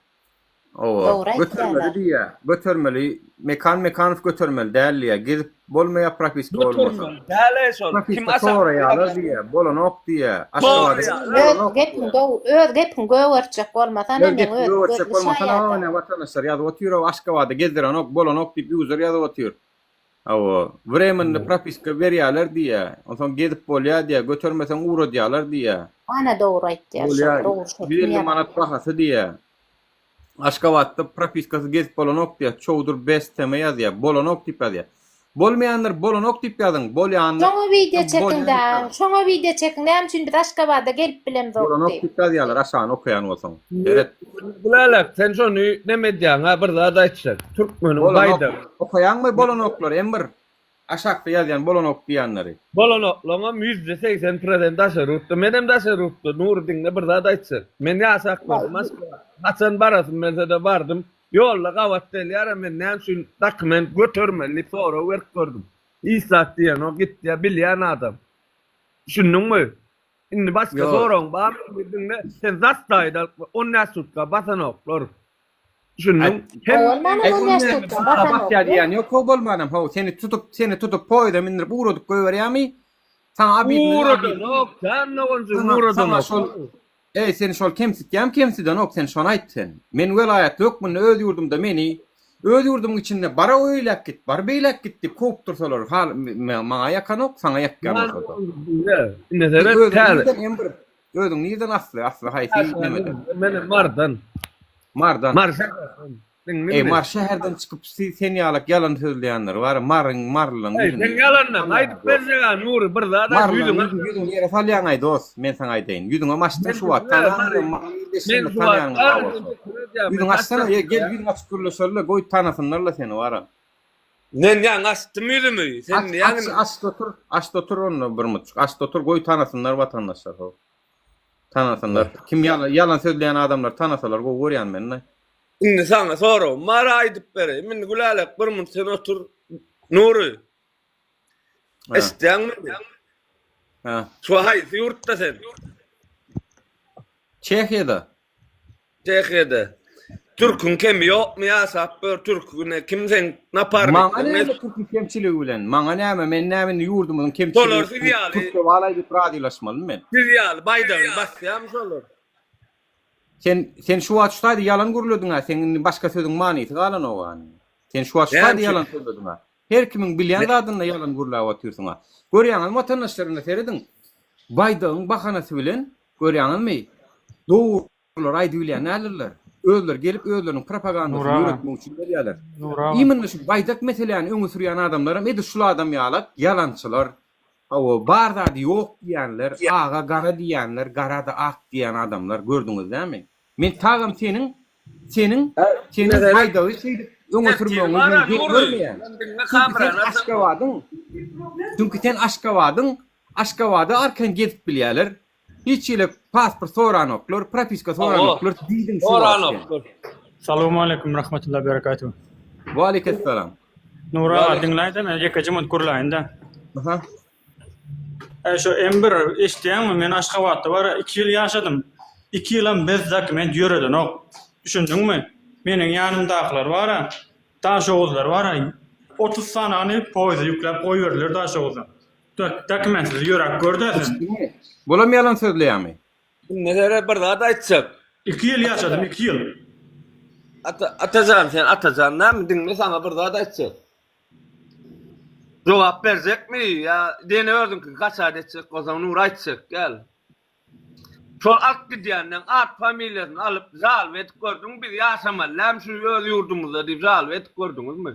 Owa. Dogry Götermeli aýtýarlar. diýýär. Götermeli Mekan Mekanow götermeli däl diýýär. Gezip bolmaýar propiska bolmasa. Götermeli däl-eý şol. Kim Propiska aşakda soraýarlar ýazýar? diýýär. Bolanok diýýär. Aşgabada Soraýarlar. gezip Öz bolanok gepiň diýýär. dog öz gepiň gögertjek bolmasana Öz meň gepiň özüm gögertjek gözli bolmasana şaýadam. ine watandaşlar ýazyp otyr-ow Aşgabada gezdirenok bolanok diýip user ýazyp otyr. Hawa, wremenny propiska berýärler diýýär. Onsoň gezip bolýar diýýär, götermeseň ugradýarlar diýýär. Ana dogry aýtýar şol Bolýar, dogry şol 150 manat bahasy diýýär. Aşgabatda propiskasyz gezip bolanok diýýär. Çowdur best tm ýazýar. Bolanok diýip ýazýar. Bolmaýanlar bolanok diýip ýazyň, bolýanlar Şoňa wideo bolýan çekiň diýip da, ýazyň. şoňa wideo çekiň näme üçin biz Aşgabada gelip bilemzok Bolanok diýip. diýip ýazýarlar aşagyny okaýan bolsaň. Seret. Gülälek sen şony neme edýäň-ä bir zat aýtjak. Türkmeniň Bolanok. baýdagy. Okaýaňmy bolanoklary Emir? Aşakda ýazýan bolanok diýýänleri. Bolanoklaňam 80% prosent daşary ýurtda. Menem daşary ýurtda. Nury diňle bir zat aýtjak. Men ýaşap gördüm Aşgabatda. Haçan barasym gelse-de bardym. Ýolda gabat gelýärem men näme üçin dokument götermeli diýip sorag berip gördüm. Hiç zat diýenok gitýär bilýän adam. Düşündiňmi? Indi başga Ýok. soragyň barmy diňle sen zastaýda alyp 15 sutka basanoklar. Düşündiň? Bolmanam Eý, 15 sutka basanoklar. Basýar diýýän ýok, how bolmanam how seni tutup seni tutup poýeza mindirip ugradyp goýberýärmi? Saňa abidni Ugradanok, jan doganjygym Saňa ugradanok. şol Eý seni şol kemsitýämi kemsidenok sen şony aýt sen. Men welaýatly hökmünde öz ýurdumda meni öz ýurdumyň içinde bara öýläk git bar beýläk git diýip kowup dursalar hal maňa ýakanok saňa ýakýan bolsada. Indi seret Özüň täze. nirden emr özüň nirden asly asly haýsy nemeden. Menem Mardan. Mardan. Mary şäherden. Eý Mary şäherden çykyp sen ýalak ýalan sözleýänler bar Maryň Marylaň Eý ýüzüni sen ýalandan aýdyp berjek-ä Nury bir zat aýt Marylaň ýüzüňe ýüzüni ýüzüňi ýere salýaňaý dost men saňa aýdaýyn ýüzüňem açdyň şu wagt Men tanansoň şu wagt tanýaň bar bolsa ýüzüňi açsana eý gel ýüzüňi açyp gürleşeli goý tanasynlar-la seni bara. Men ýaňy açdym ýüzümi sen Aç ýaňy aç aç otur aç otur onda bir mutjyk aç otur goý tanasynlar watandaşlar ho tanasynlar kim ýalan ýalan sözleýän adamlary tanasalar gowy görýän men-de. Indi saňa soragym bar aýdyp bereýin. Indi Gülälek bir munt sen otur. Nury. Eşitýäňmi meni? Hä. Şu haýsy ýurtda sen? Çehiýada. Çehiýada. Türküň kemi ýokmy ýaşap ýör türküne kim seň naparnikleriň? Maňa näme türküň kemçiligi bilen? Maňa näme? Men näme indi ýurdumyzyň kemçiligi Şolar siz ýaly. Türkçe balaý diýip razylaşmalymy men? Siz ýaly baýdagyny basýarmy şolar? Sen sen şu wagt şu taýda ýalan gürlediňä seň indi başga sözüň manysy galanok-a indi. Sen şu wagt şu taýda ýalan sözlediňä. Her kimiň bilýän zadynda ýalan gürläp otyrsyň-a. Görýäňizmi watandaşlar indi serediň. Baýdagyň bahanasy bilen görýäňizmi dogrulary aýdybilýän däldirler. Özleri gelip özleriniň propagandasyny ýöretmek üçin gelýärler. Imенно şu baýdak meseläni öňe sürýän adamlaram edil şul adam ýalak ýalançylar, Hawa, bar zady ýok diýýänler, aga gara diýýänler, gara-da ak diýýän adamlar gördüňiz dämi? Men tagam seniň, seniň, seniň baýdagy şeýdip öňe sürmegiňi men geň görmeýän. Çünki sen Aşgabadyň, çünki sen Aşgabadyň, Aşgabada arkaýyn gezip bilýärler, Hiç hili pasport soranoklar, propiska soranoklar diýdiň şu wagt sen. Salowmaleýkim rahmetullah berekatuh. Waleýkessalam. Nury aga diňläýdä men ýekeje minut gürläýindä. Iki ýylam bez dokument ýöredenok. Düşündiňmi? Meniň ýanymdakylar bar-a, daşoguzlar bar-a, 30 sanyny poýeza ýükläp goýberdiler Daşoguzdan. Dokumentsiz ýöräp gör-dä sen. Bulam ýalan sözleýärmi? Indi sere bir zat aýtjak. Iki ýyl ýaşadym, iki ýyl. Ata, Atajan sen Atajan näme diňle saňa bir zat aýtjak. Jogap berjekmi ýa dene özüňki gaçat etjek bolsaň Nury aýtjak gel. Şol alyp gidýänden at familiýasyny alyp žalba edip gördüňmi biz ýaşamaly dälmi şu öz ýurdumyzda diýip žalba edip gördüňizmi?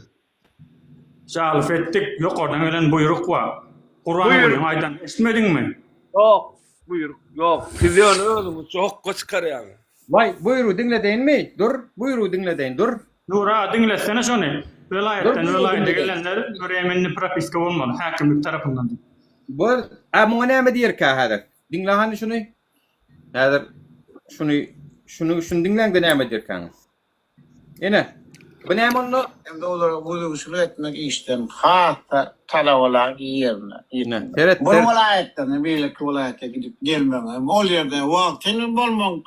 Žalba etdik ýokardan gelen buýruk bar. Gurbangulyň aýdanyny eşitmediňmi? Ýok buýruk ýok siz ýöne özüňizçe hokga çykarýaňyz. Waý buýrugy diňledeýinmi? Dur buýrugy diňledeýin dur. Nura diňletsene şony. Dur Welaýatdan buýrugy welaýata diňledeýin. gelenler wremenni propiska bolmaly häkimlik tarapyndan diýip. Bor a muňa näme diýerkä häzir? Diňle hany şuny. Häzir şuny şuny şuny diňläňde näme diýerkäňiz. Ine, bu näme onda? Hem-de olara gözegçilik etmek işlerini has-da talabalaýyk ýerine Ine, ýetirmek. seret, Bir seret. welaýatdan beýleki welaýata gidip gelmegiň hem ol ýerde wagtyny bolmagyň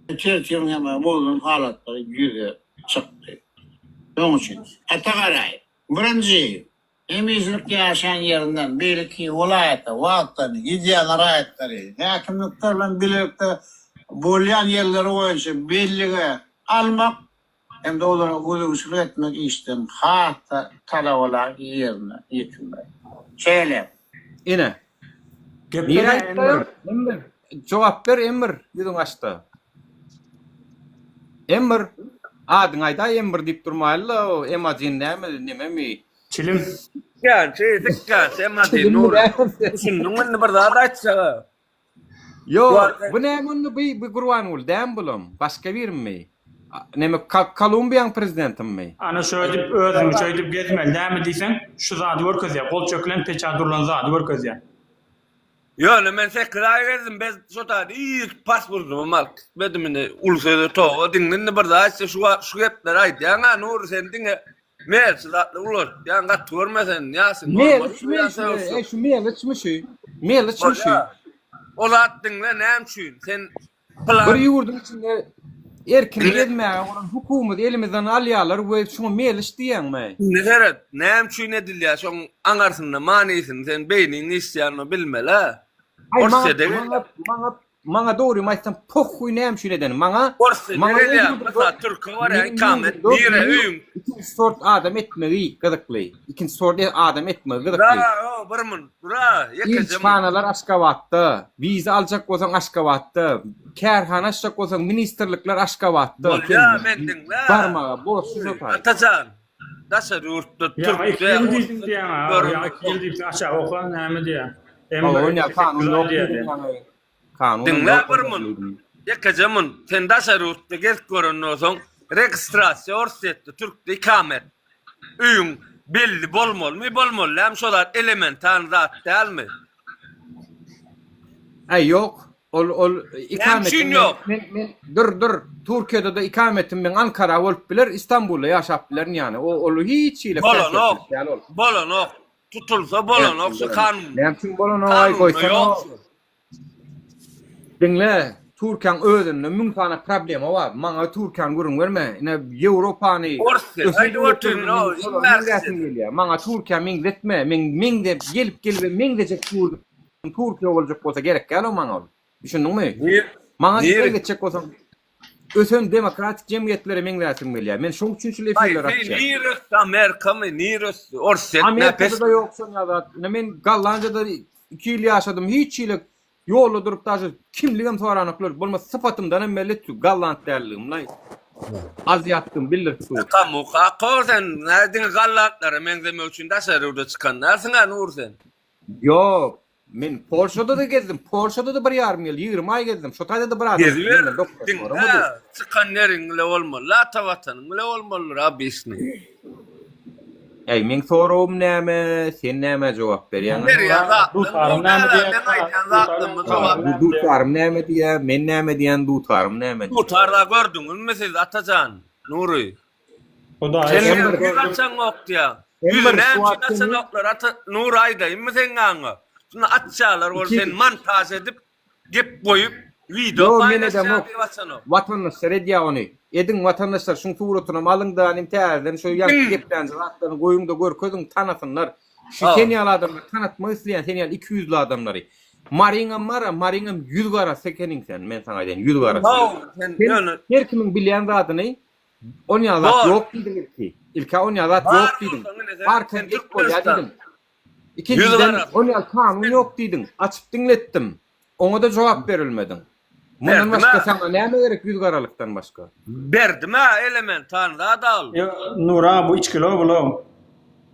tertibiň hem bozulan halatlary ýüze çykdy. Şonuň üçin, Ata Garaýew, birinji, Hemişelik ýaşaýan ýerinden beýleki welaýata wagtlaryny gidýän raýatlary häkimlikler bilen bilelikde bolýan ýerleri boýunça bellige almak hem-de olara gözegçilik etmek işlerini has-da talabalaýyk ýerine ýetirmek. Şeýle. Ine. Gepledä Nirä Emir. Emir. Jogap ber Emir, ýüzüňi açda. Emir. Adyňy aýdaý Emir diýip durmaýly-la, o emajin näme, nememi? Çilim. Sikgänçi, sikgänçi emajin Nury. Düşündiňmi indi bir zat aýtjaga. Ýok, bu näme onda bu bu Gurbanguly dämi bulam? Başga birimi? Neme Kolumbiýaň prezidentimmi? Ana şöýdüp özüňi şöýdüp gezmeli dämi diýseň şu zady görkezýär gol çekilen peçat urlan zady görkezýär. Ýöne men sekiz aý gezdim bez şo taýda hiç pasportymam alyp gitmedim indi uly söze toba diňle indi bir zat aýtsa şu şu gepleri aýdýaň a Nury sen diňe Melçi zatly ulaltýaň gaty görme sen ýaşyň Meliçmi şu eý şu meliçmi şu meliçmi şu. O zat diňle näme üçin sen pylan. Bir ýurduň içinde erkin gezmäge bolan hukugymyzy elimizden alýarlar we şuňa meliç diýýäňmi? Indi seret näme üçin edilýär şoň aňarsynda manysyny sen beýniň işleýänini bilmeli. Aý maňa maňa Maňa dogrymy aýtsam pohhuý näme üçin edeni maňa Orsýete maňa gelýär mysal türke barýar ikamet nire öýüň. Ikinji sort adam etmegi gyzykly ikinji sort adam etmegi gyzykly. Bra o bir mun bra ýekeje mun. Ilçihanalar Aşgabatda wiza aljak bolsaň Aşgabatda kärhana açjak bolsaň ministrlikler Aşgabatda Bolýa men diňle. Barmaga borçly şo taý. Atajan daşary ýurtda Ýa iki türkde ýyl diýdiň diýýäň a ýa iki ýyl diýipsiň aşagy oka näme diýýä. Oňa kanun ýok diýýäň. Kanun Diňle bir mun. Ýekeje mun. Sen daşary ýurtda gezip gören bolsaň, registrasiýa Orsýetde, türkde ikamet. Öýüň belli bolmalymy, bolmaly dälmi, şo zat elementarny zat dälmi? Äý ýok. Ol ol Näme üçin ýok? Men men dur dur. Türkiýede-de ikametim meň Ankara bolup biler, Istanbulda ýaşap bilerin ýany. O ol hiç hili Bolanok. Bolanok. Tutulsa bolanok şu kanun. Näme üçin bolanok aý goýsana. Diňle, Türkiýäň özünde 1000 sany problema bar. Maňa Türkiýäni gürrüň berme. Ine Ýewropany ösen döwletlerini gelýär. Maňa Türkiýä meňzetme. Men meňzep gelip gelip meňzejek ýurdum Türkiýe boljak bolsa gerek däl o maňa ol. Düşündiňmi? Maňa meňzetjek bolsaň ösen demokratik jemgyýetlere meňzäsim gelýär. Men şoň üçin şul efirleri açýan. Nir ösdi Amerikamy, nir ösdi Orsýet Amerikada-da ýok şoň zat. Ine men Gollandiýada iki ýyl ýaşadym, hiç hili ýolda durup daže kimligem soranoklar. Bolmasa sypatymdan hem belli golland däldigim-laý. Aziatdygym bildirip dur. Kamuka akor sen diňe gollandlara meňzemek üçin daşary ýurda çykan dälsiň-ä Nury sen. Ýok, men Polşada-da gezdim, Polşada-da bir ýarym ýyl, 20 aý gezdim. Şo taýda-da bir adam Geziber, menden doktor diňle, soramady. çykan ýeriň bile bolmaly, ata watanyň bile bolmalydyr obýasni. Äý, meň soragym näme, sen nämä jogap berýäň? Berýän zatlaryň Dutarym gowy näme däl-ä, diýýär? meň aýdýan zatlaryma jogap Dutarym näme diýýär? Dutarym näme diýýär, men näme diýýän, dutarym näme diýýär? Dutar-da gördüňizmi siz, Atajan, Nury? Hudaýa Sen şükür. ýüz açaňok diýýäň. Ýüzi näme üçin açanoklar ata Nury aýdaýynmy seň aňa? Şunda açýarlar ol sen montaž edip gep goýup. Wideo Ýo men paýlaşýan edemok. diýip açanok. Watandaşlar edýär ony. Ediň watandaşlar şuň suratynam alyňda inim täzeden şu ýaňky geplänje zatlaryny goýuňda görkeziň tanasynlar. Şu Hawa. sen ýaly adamlary tanatmak isleýän sen ýaly ikiýüzli adamlary. Maryňam bar-a Maryňam ýüz garasy ekeniň sen men saňa aýdaýyn ýüz garasy. Haw sen Sen ýöne her kimiň bilýän zadyny on ýaly zat Bor. ýok diýdiň ilki. Ilkä on ýaly zat Bar ýok diýdiň. bolsaň ine sen Barka sen gep bolýar Türkmenistan. diýdiň. Ýüz Ikinjiden garasy. on ýaly kanun ýok diýdiň. Açyp diňletdim. Oňa-da jogap berilmediň. Mundan Berdim-ä. başga saňa näme gerek ýüz garalykdan başga? Berdim-ä elementarny zat al. Ýo Nury aga bu içgili bul-ow.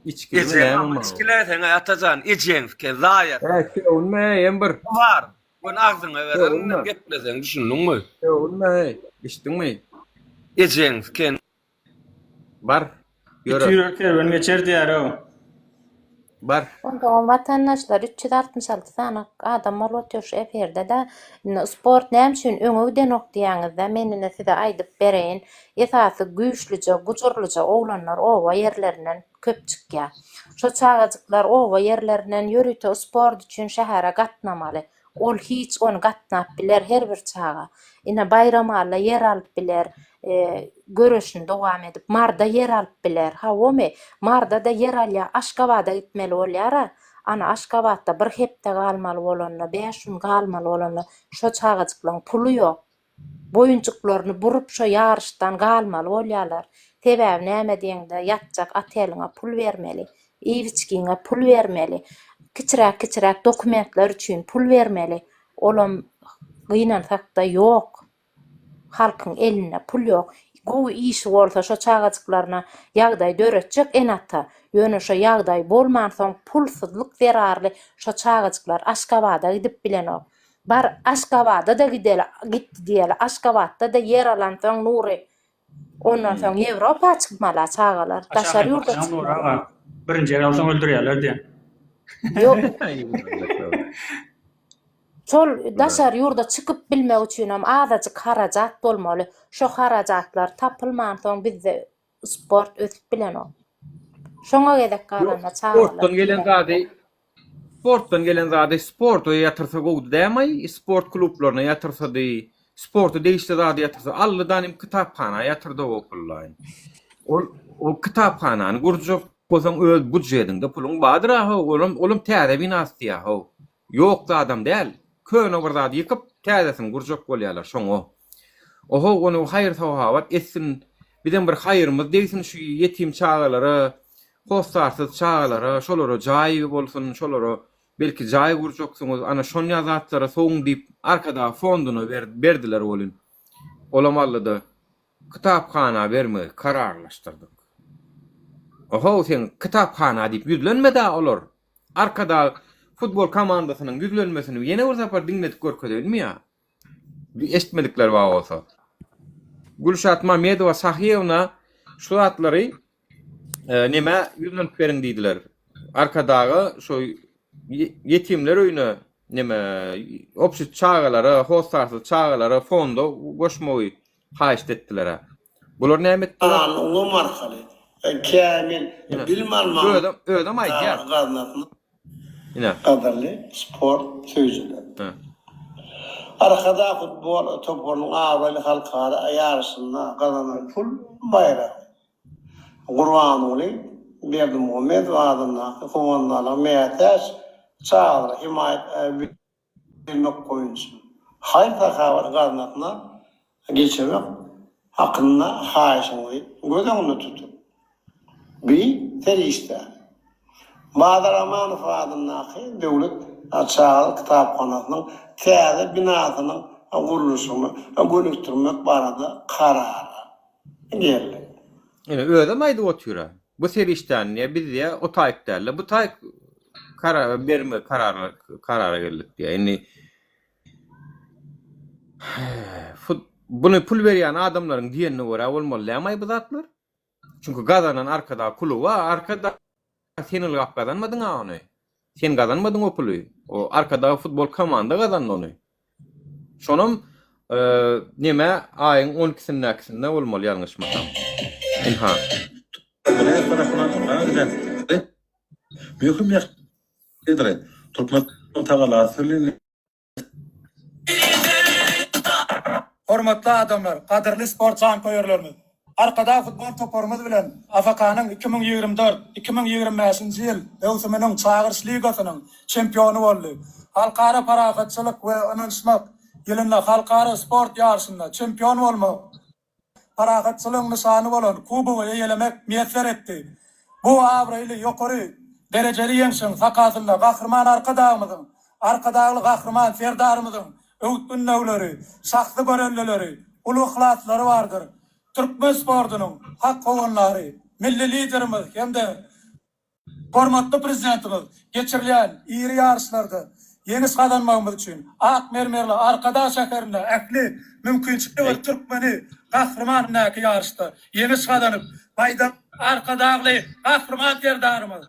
Içgilimi Ejeň näme ama maňa? içgiläýseň aý Atajan ejeňsike zaýasy. Hä sögünme eý hem bir. Bar. Göni agzyňa bererin Sögünme. gepleseň düşündiňmi? Sögünme eý. Eşitdiňmi? Ejeňsike Bar. It Ýöre. ýürer kerwen geçer diýýär-ow. Bar. Onsoňam watandaşlar 366 sany adam bolup otyr şu efirde-de. Indi sport näme üçin öňe gidenok diýýäňiz-dä, men indi size aýdyp bereýin. Esasy güýçlüje, gujurlyja oglanlar oba ýerlerinden köp çykýar. Şo çagajyklar oba ýerlerinden ýörite sport üçin şähere gatnamaly. Ol hiç ony gatnap biler her bir çaga. Ine Baýramalla ýer alyp biler, göreşini dowam edip Marda ýer alyp biler. Hawomy? Marda-da ýer alýar, Aşgabada gitmeli bolýar-a. Ana Aşgabatda bir hepde galmaly bolanda, bäş gün galmaly bolanda şo çagajyklaň puly ýok. Boýunjyklaryny burup şo ýaryşdan galmaly bolýarlar. Sebäbi näme diýeňde ýatjak oteliňe pul bermeli, iýip-içgiňe pul bermeli, kiçiräk-kiçiräk dokumentler üçin pul bermeli. Olam gynansakda ýok. Halkyň elinde pul ýok. Gowy işi bolsa şo çagajyklaryna ýagdaý döretjek ene-ata. Ýöne şo ýagdaý bolmansoň pulsuzlyk zerarly şo çagajyklar Aşgabada gidip bilenok. Bar Aşgabada-da gideli, gitdi diýeli. Aşgabatda-da ýer alansoň Nury, ondan soň Ýewropa çykmaly-a çagalar, daşary ýurda Aşaky Nury çykmaly. aga, birinji ýer alsaň öldürýärler diýen. Ýok. Şol daşary ýurda çykyp bilmek üçinem azajyk harajat bolmaly. Şo harajatlar tapylmansoň bizde sport ösüp bilenok. Şoňa gezek galanda çagalar Sportdan gelen zady sportdan gelen zady sporta ýatyrsa gowdy dämaý sport klublaryna ýatyrsady sporta degişli zady ýatyrsa aldy danym kitaphana ýatyrdy o pullaýyn. Ol ol kitaphanany gurjak bolsaň öz budjediňde puluň bardyr a how olam olam täze bina isleýär how. Ýok zadam däl. Köne bir zady ýykyp, täzesini gurjak bolýarlar şoňa. Ohow ony haýyr-sahawat etsin, bizem bir haýrymyz degsin şu ýetim çagalara, hossarsyz çagalara, şolara jaý bolsun, şolara belki jaý gurjaksyňyz, ana şonýa zatlara sowuň diýip Arkadag fonduna berdiler welin, olam aldy-da, kitaphana bermegi kararlaşdyrdyk. Ohow sen kitaphana diýip ýüzlenme-dä olar, Arkadag futbol komandasynyň ýüzlenmesini ýene bir sapar diňledip görkezeýinmi ýa? Bir eşitmedikler bar bolsa. Gülşat Mamedowa Sahyýewna şu zatlary e, nemä ýüzlenip beriň diýdiler. Arkadaga şu ýetimler öýüne neme obşi çagalara, hossarsyz çagalara fonda goşmagy haýyşt etdiler. Bular näme etdiler? Sanly ulgam arkaly kämil bilim almagyň Özem, özem aýdýar. gaznasyna Ine. gadyrly sport söýüjiler! Arkadag futbol toparynyň abraýly halkara ýaryşynda gazanan pul baýragy Gurbanguly Berdimuhamedow adyndaky Howandarlyga mätäç çagalara hemaýat bermek boýunça haýyr-sahawat gaznasyna geçirmek hakynda haýyşyňyzy göz öňünde tutup, bi serişdäni Bazar Amanow adyndaky döwlet çagalar kitaphanasynyň täze binasynyň gurluşygyna gönükdirmek barada karara geldik. Ine, özem aýdyp otyr-a. Bu serişdäni diýýär, biz diýýär, o taýyk däl-de, bu taýyk karara bermek karara karara geldik diýýär. Indi fut buny pul berýän adamlaryň diýenine görä bolmaly dämaý bu zatlar? Çünki gazanan Arkadag kluby, Arkadag Sen ylgap gazanmadyň-a ony. Sen gazanmadyň o puly. O Arkadag futbol komanda gazandy ony. Şonam neme aýyň on ikisindäkisinde bolmaly ýalňyşmasam. Ynha. Möhüm ýagdaýdyr. Türkmenistanyň tagallasy bilen. Hormatly adamlar, gadyrly sport janköýerlerimiz! Arkadag futbol toparymyz bilen AFK-nyň 2024, 2025-nji ýyl möwsüminiň Çagyryş ligasynyň çempiony boldy. Halkara parahatçylyk we ynanyşmak ýylynda halkara sport ýaryşynda çempion bolmak, parahatçylygyň nyşany bolan kubogy eýelemek miýesser etdi. Bu abraýly ýokary derejeli ýeňşiň sakasynda Gahryman Arkadagymyzyň, Arkadagly Gahryman Serdarymyzyň öwüt-ündewleri, şahsy göreldeleri, uly yhlaslary bardyr. Türkmen sportunyň hak howandary Milli Liderimiz hem-de Hormatly Prezidentimiz geçirilýän iri ýaryşlarda ýeňiş gazanmagymyz üçin ak mermerli Arkadag şäherinde ähli mümkinçilikli bir türkmeni Gahryman ndäki ýaryşda ýeňiş gazanyp, baýdak Arkadagly Gahryman Serdarymyz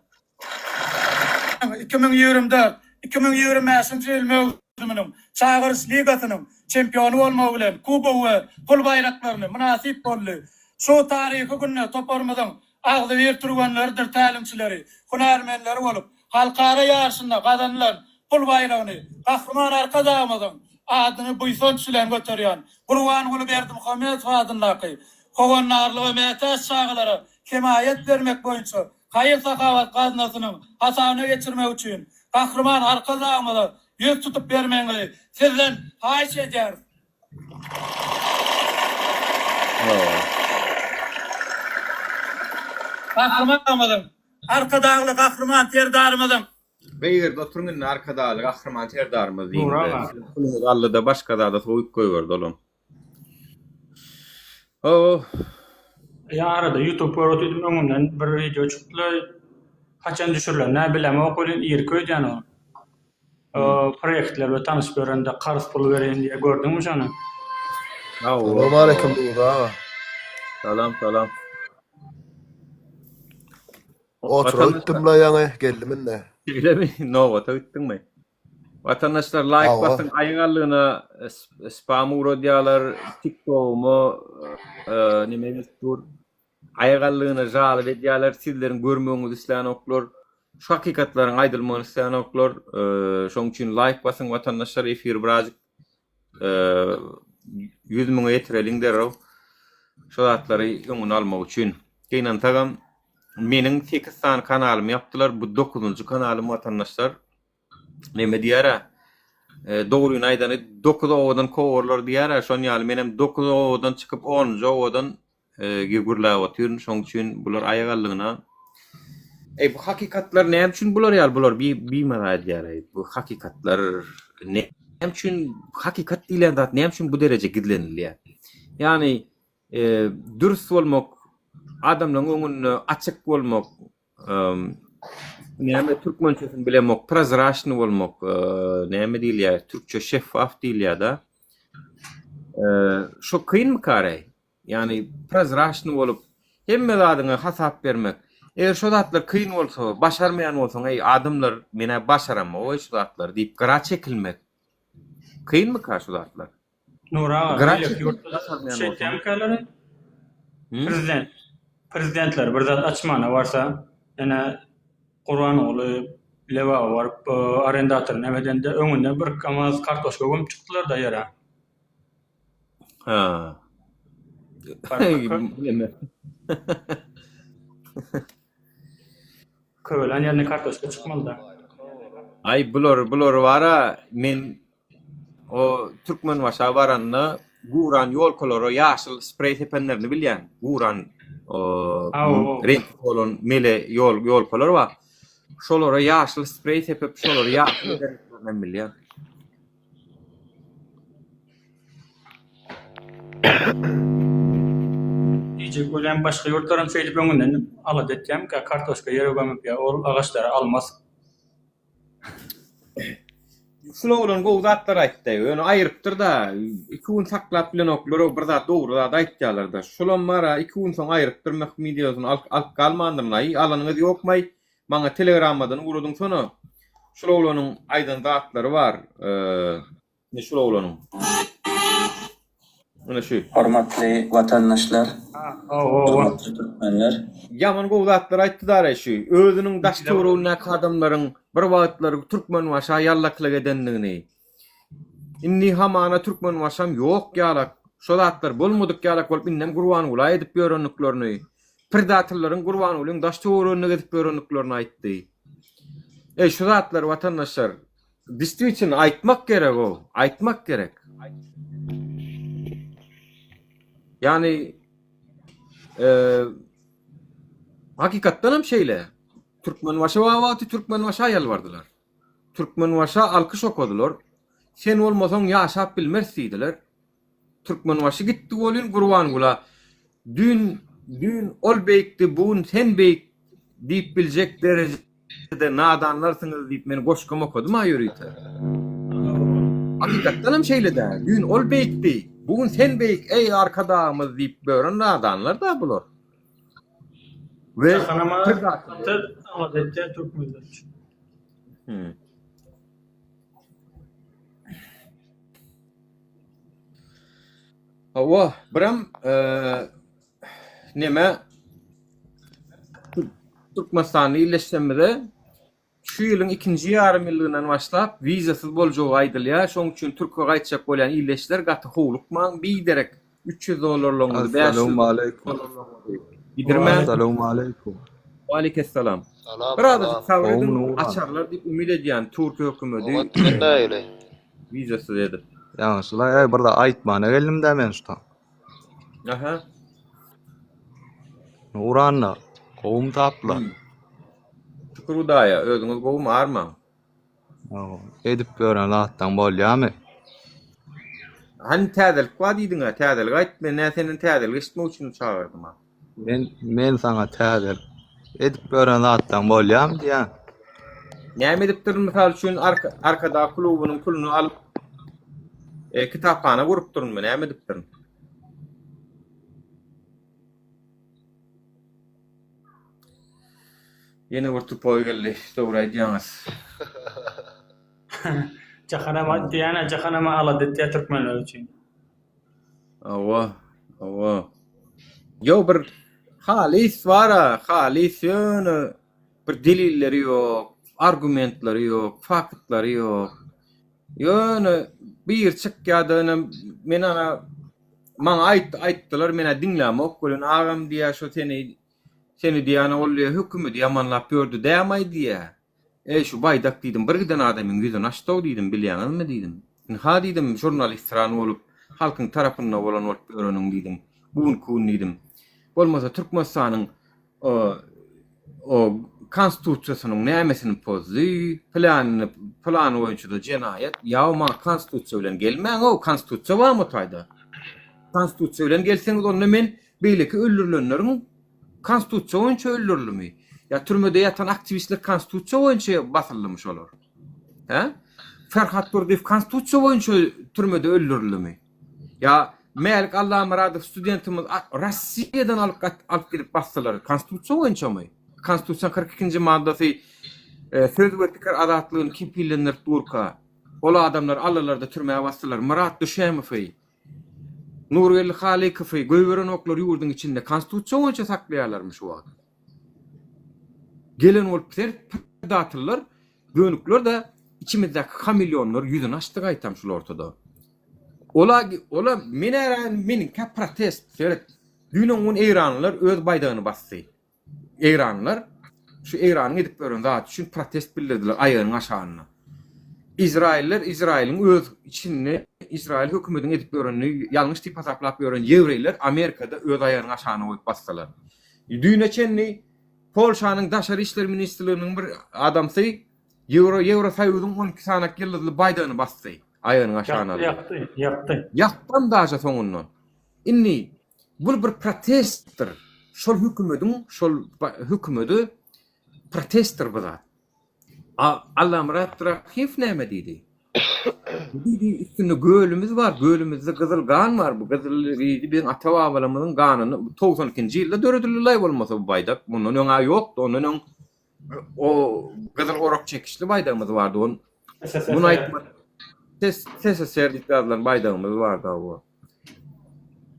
2024, 2025-nji ýyl möwsüminiň Çagyryş ligasynyň çempiony bolmagy bilen kubok we pul baýraklaryny mynasyp boldy. Şu taryhy günde toparymyzyň agzybir türgenleridir tälimçileri, hünärmenleri bolup, halkara ýaryşynda gazanylan pul baýragyny Gahryman Arkadagymyzyň adyny buýsanç bilen göterýän Gurbanguly Berdimuhamedow adyndaky Howandarlyga mätäç çagalara hemaýat bermek boýunça haýyr-sahawat gaznasynyň hasabyna geçirmek üçin Gahryman Arkadagymyza ýüz tutup bermegiňizi Sizden haýyş edýäris. Gahrymanymyzyň, Arkadagly Gahryman Serdarymyzyň. Beýgerde oturyň indi Arkadagly Gahryman Serdarymyz Nury diýiňde. aga. Siziň puluňyz aldyda başga zada soýup goýberdi olam. Oh. Ýa arada youtube görüp otyrdym öňümden bir wideo çykdyla haçan düşürilenä bilemok welin irki öýdýän ol. Proýektler bilen tanyşyp ýörende karz puly bereýin diýýär gördüňmi şony? Salowmaleýkim Nury aga. Salam salam. Otura gitdim-la ýaňy, geldim indi. Şeýlemi? Nobata gitdiňmi? Watandaşlar laýk Hawa. basyň aýagallygyna spam ugradýarlar, tiktogyma neme gelip dur. Aýagallygyna žalyp edýärler, sizleriň görmegiňizi islänoklar. Şu hakykatlaryň aýdylmagyny islänoklar. Şoň üçin laýk basyň watandaşlar efiri birazjyk 100 müňe ýetireliň derrew. Şu zatlary öňüni almak üçin. Gynansagam meniň 8 sany kanalymy ýapdylar. Bu 9-njy kanalym watandaşlar. Neme diýýär-ä? Dogryny aýdany 9 owadan kowarlar diýýär-ä, şon ýaly menem 9 owadan çykyp 10-njy owadan gürläp otyryn. Şoň üçin bular aýagallygyna Eý bu hakykatlar näme üçin bular ýaly bular bimaza edýär-eý? Bu hakykatlar näme üçin hakykat diýlen zat näme üçin bu dereje gizlenilýär? Ýagny dürs bolmak, adamlaryň öňünde açyk bolmak, näme türkmençesini bilemok, prozraçnyý bolmak, näme diýilýär, türkçe şeffaf diýilýär-de. Şo kynmykareý? Ýagny prozraçnyý bolup, hemme zadyňa hasap bermek. Eger şo zatlar kyn bolsa, başarmaýan bolsaň, eý, adamlar, men-ä başaramok-eý şu zatlary diýip gyra çekilmek. Kynmyka şu zatlar? Nury aga, Gyra beýleki çekilip ýurtda başarmaýan bolsaň. şeýtýärmikäler? Prezident, prezidentler bir zat açmana barsa, ene Gurbanguly Lebaba baryp, arendatory neme edende öňünde bir kamaz kartoşka gömüp çykdylar-da ýere. Ha. Köwelen ýerine kartoşka çykmaly-da. Aý bular bular bara men o Türkmenbaşa baranda guran ýolkalara ýaşyl spreý sepenlerini bilýän. Guran o reňki bolan mele ýol ýolkalar bar. Şolara ýaşyl spreý sepip şolary ýaşyl edenlerini bilýän. Diýjek bolýan başga ýurtlaram şeýdip öňünden alada etýämikä kartoşka ýere gömüp ýa ol agaçlary almaz. Şul oglan gowy zatlar aýtdy. Ýöne aýyrypdyr-da. Iki gün saklap bilenoklar bir zat dogry zat aýtýarlar-da. Şulam bar-a iki gün soň aýyrypdyr möhüm wideosyny alyp galmandyryn. Aý alanyňyz ýokmaý? Maňa telegrammadan ugradyňsana. Şul oglanyň aýdan zatlary bar. Ine şul oglanyň. Ine şu. Hormatly watandaşlar, hormatly türkmenler. Ýaman gowy zatlar aýtdy dara şu. Özüniň daş töweregindäki adamlaryň bir wagtlar Türkmenbaşa ýallaklyk edendigini. Indi hamana Türkmenbaşam ýok ýalak. Şo zatlar bolmadyk ýalak bolup indem Gurbangula edip ýörendiklerini, predatellaryň Gurbangulyň daş töwereginde gezip ýörendiklerini aýtdy. Eý şu zatlary watandaşlar distwitelno aýtmak gerek-ow, aýtmak gerek. Ýagny hakykatdan hem şeýle. Türkmenbaşy bar wagty Türkmenbaşa ýalbardylar. Türkmenbaşa alkyş okadylar. Sen bolmasaň ýaşap bilmeris diýdiler. Türkmenbaşy gitdi welin Gurbangula düýn düýn ol beýikdi bu gün sen beýik diýip biljek derejede nadanlarsyňyz diýip men goşgam okadym-a ýörite. Hakykatdanam şeýle-dä, düýn ol beýikdi, bu gün sen beýik eý Arkadagymyz diýip bören nadanlar-da bular. We Jahanama alada etýär türkmenler üçin. Hmm. Hawa, biram neme Türkmenistanda illeşsemmize şu ýylyň ikinji ýarym ýyllygyndan başlap wizasyz boljagy aýdylýar. Şonuň üçin Türke gaýtjak bolýan illeşler gaty howlukmaň, biderek 300 dollarlygyňyzy, 500 dollarlygyňyzy gidirmäň. Assalamualaikum. Waleykessalam. Bir azajyk sabyr ediň, açarlar diýip umyt edýän Türkiýe hökümeti wizasyz edip. Ýagşylaý, aý bir zat aýtmana geldim-dä men şu tam. Aha. Nuranna, gowumy taplar? Şükür Hudaýa, özüňiz gowumy, armaň? Edip ýören zatlaň bolýamy? Hany täzelik bar diýdiň-ä, täzelik aýt, men-ä senden täzelik eşitmek üçin çagyrdym-a. Men men saňa täzelik edip ýören zatlaň bolýamy diýýän. Näme edipdirin mysal üçin Arka Arkadag klubunyň puluny alyp e, kitaphana gurupdyrynmy, näme edipdirin? Ýene bir tupoý geldi. Dogry aýdýaňyz. Jahanama diýýän-ä jahanama alada etýär türkmenler üçin. Hawa, hawa. Ýo bir halys bar-a, halys ýöne bir delilleri ýok, argumentleri ýok, faktlary ýok. Ýöne bir çykýa-da ine men ana maňa aýt aýtdylar men-ä diňlämok welin agam diýýär şo seni Seni diýýän ol diýýär hökümedi ýamanlap ýördi dämaý diýýär. Eý şu baýdak diýdim bir giden adamyň ýüzüni açdow diýdim bilýäňizmi diýdim. Ynha diýdim žurnalistran bolup halkyň tarapynda bolan bolup ýöreniň diýdim. Bu günki gün diýdim. Bolmasa Türkmenistanyň o konstitusiýasynyň nämesini pozdy, planyny plany boýunça-da jenaýat. Ýa maňa konstitusiýa bilen gelmäňow konstitusiýa barmy o taýda? Konstitusiýa bilen gelseňiz onda men Beýleki öldürilenleriň konstitusiýa boýunça öldürilimi? Ýa türmede ýatan aktiwistler konstitusiýa boýunça basyldymy şolar? Hä? Ferhat Durdyýew konstitusiýa boýunça türmede öldürildimi? Ýa Mälik Allamyradow studentimiz Rossiýadan alyp alyp gelip basdylar konstitusiýa boýunçamy? Konstitusiýanyň 42-nji maddasy e, söz we pikir azatlygyny kepillendirip durka, ol adamlary aldylar-da türmä basdylar. Myrat Düşemowy Nurgeldi Halykowy goýberenoklar ýurduň içinde konstitusiýa boýunça saklaýarlarmy şu wagt? Gelen bolup ser predatyllar dönükler-de içimizdäki hameleonlar ýüzüni açdy gaýtam şul ortada. Ola ola men ära meniňkä protest seret. Düýn öňňun eýranlylar öz baýdagyny basdy. Eýranlylar şu Eýranyň edip ýören zady üçin protest bildirdiler aýagynyň aşagynda. Izraýyllar Izraýylyň öz içinde Izraýyl hökümediniň edip ýörenini ýalňyş diýip hasaplap ýören ýewreýler Amerikada öz aýagynyň aşagyna goýup basdylar. Düýne çenli Polşanyň daşary işler ministrliginiň bir adamsy Ýewro Ýewrosoýuzyň 12 sanak ýyldyzly baýdagyny basdy. Aýagynyň aşagyna aldy. Ýakdy, ýakdy. Ýakdam daşa soňundan. Indi bul bir protestdir. Şol hökümediň şol hökümede protestdir bu zat. A Allamyrat Rahymow näme diýdi? Diýdi üstünde gölümiz bar, gölümizde gyzyl gan bar. Bu gyzyl diýdi biziň ata-babalarymyzyň ganyny 92-nji ýylda döredildi-laý bolmasa bu baýdak. Mundan öň-ä ýokdy. Ondan öň o gyzyl orak çekişli baýdagymyz bardy. On muny aýtmak SSR diýip ýazylan baýdagymyz bardy hawa.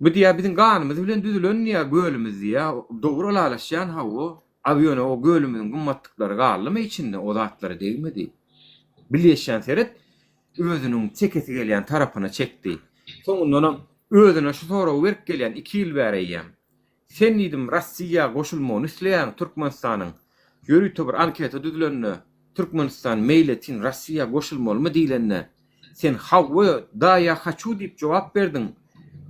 Bu diýýär biziň ganymyz bilen düzülen diýýär gölümiz diýýär. Dogry ylalaşýan hawa. A ýöne o gölümiziň gymmatlyklary galdymy içinde o zatlara degmedi. Bilýeşýän seret özüniň çekesi gelýän tarapyna çekdi. Soňundanam. Özüne şu soragy berip gelýän iki ýyl bäri eýýäm. Sen diýdim Rossiýa goşulmagyny isleýäň Türkmenistanyň. Ýörite bir anketa düzülende Türkmenistan meýletin Rossiýa goşulmalymy diýlende sen hawa da ýa haçu diýip jogap berdiň.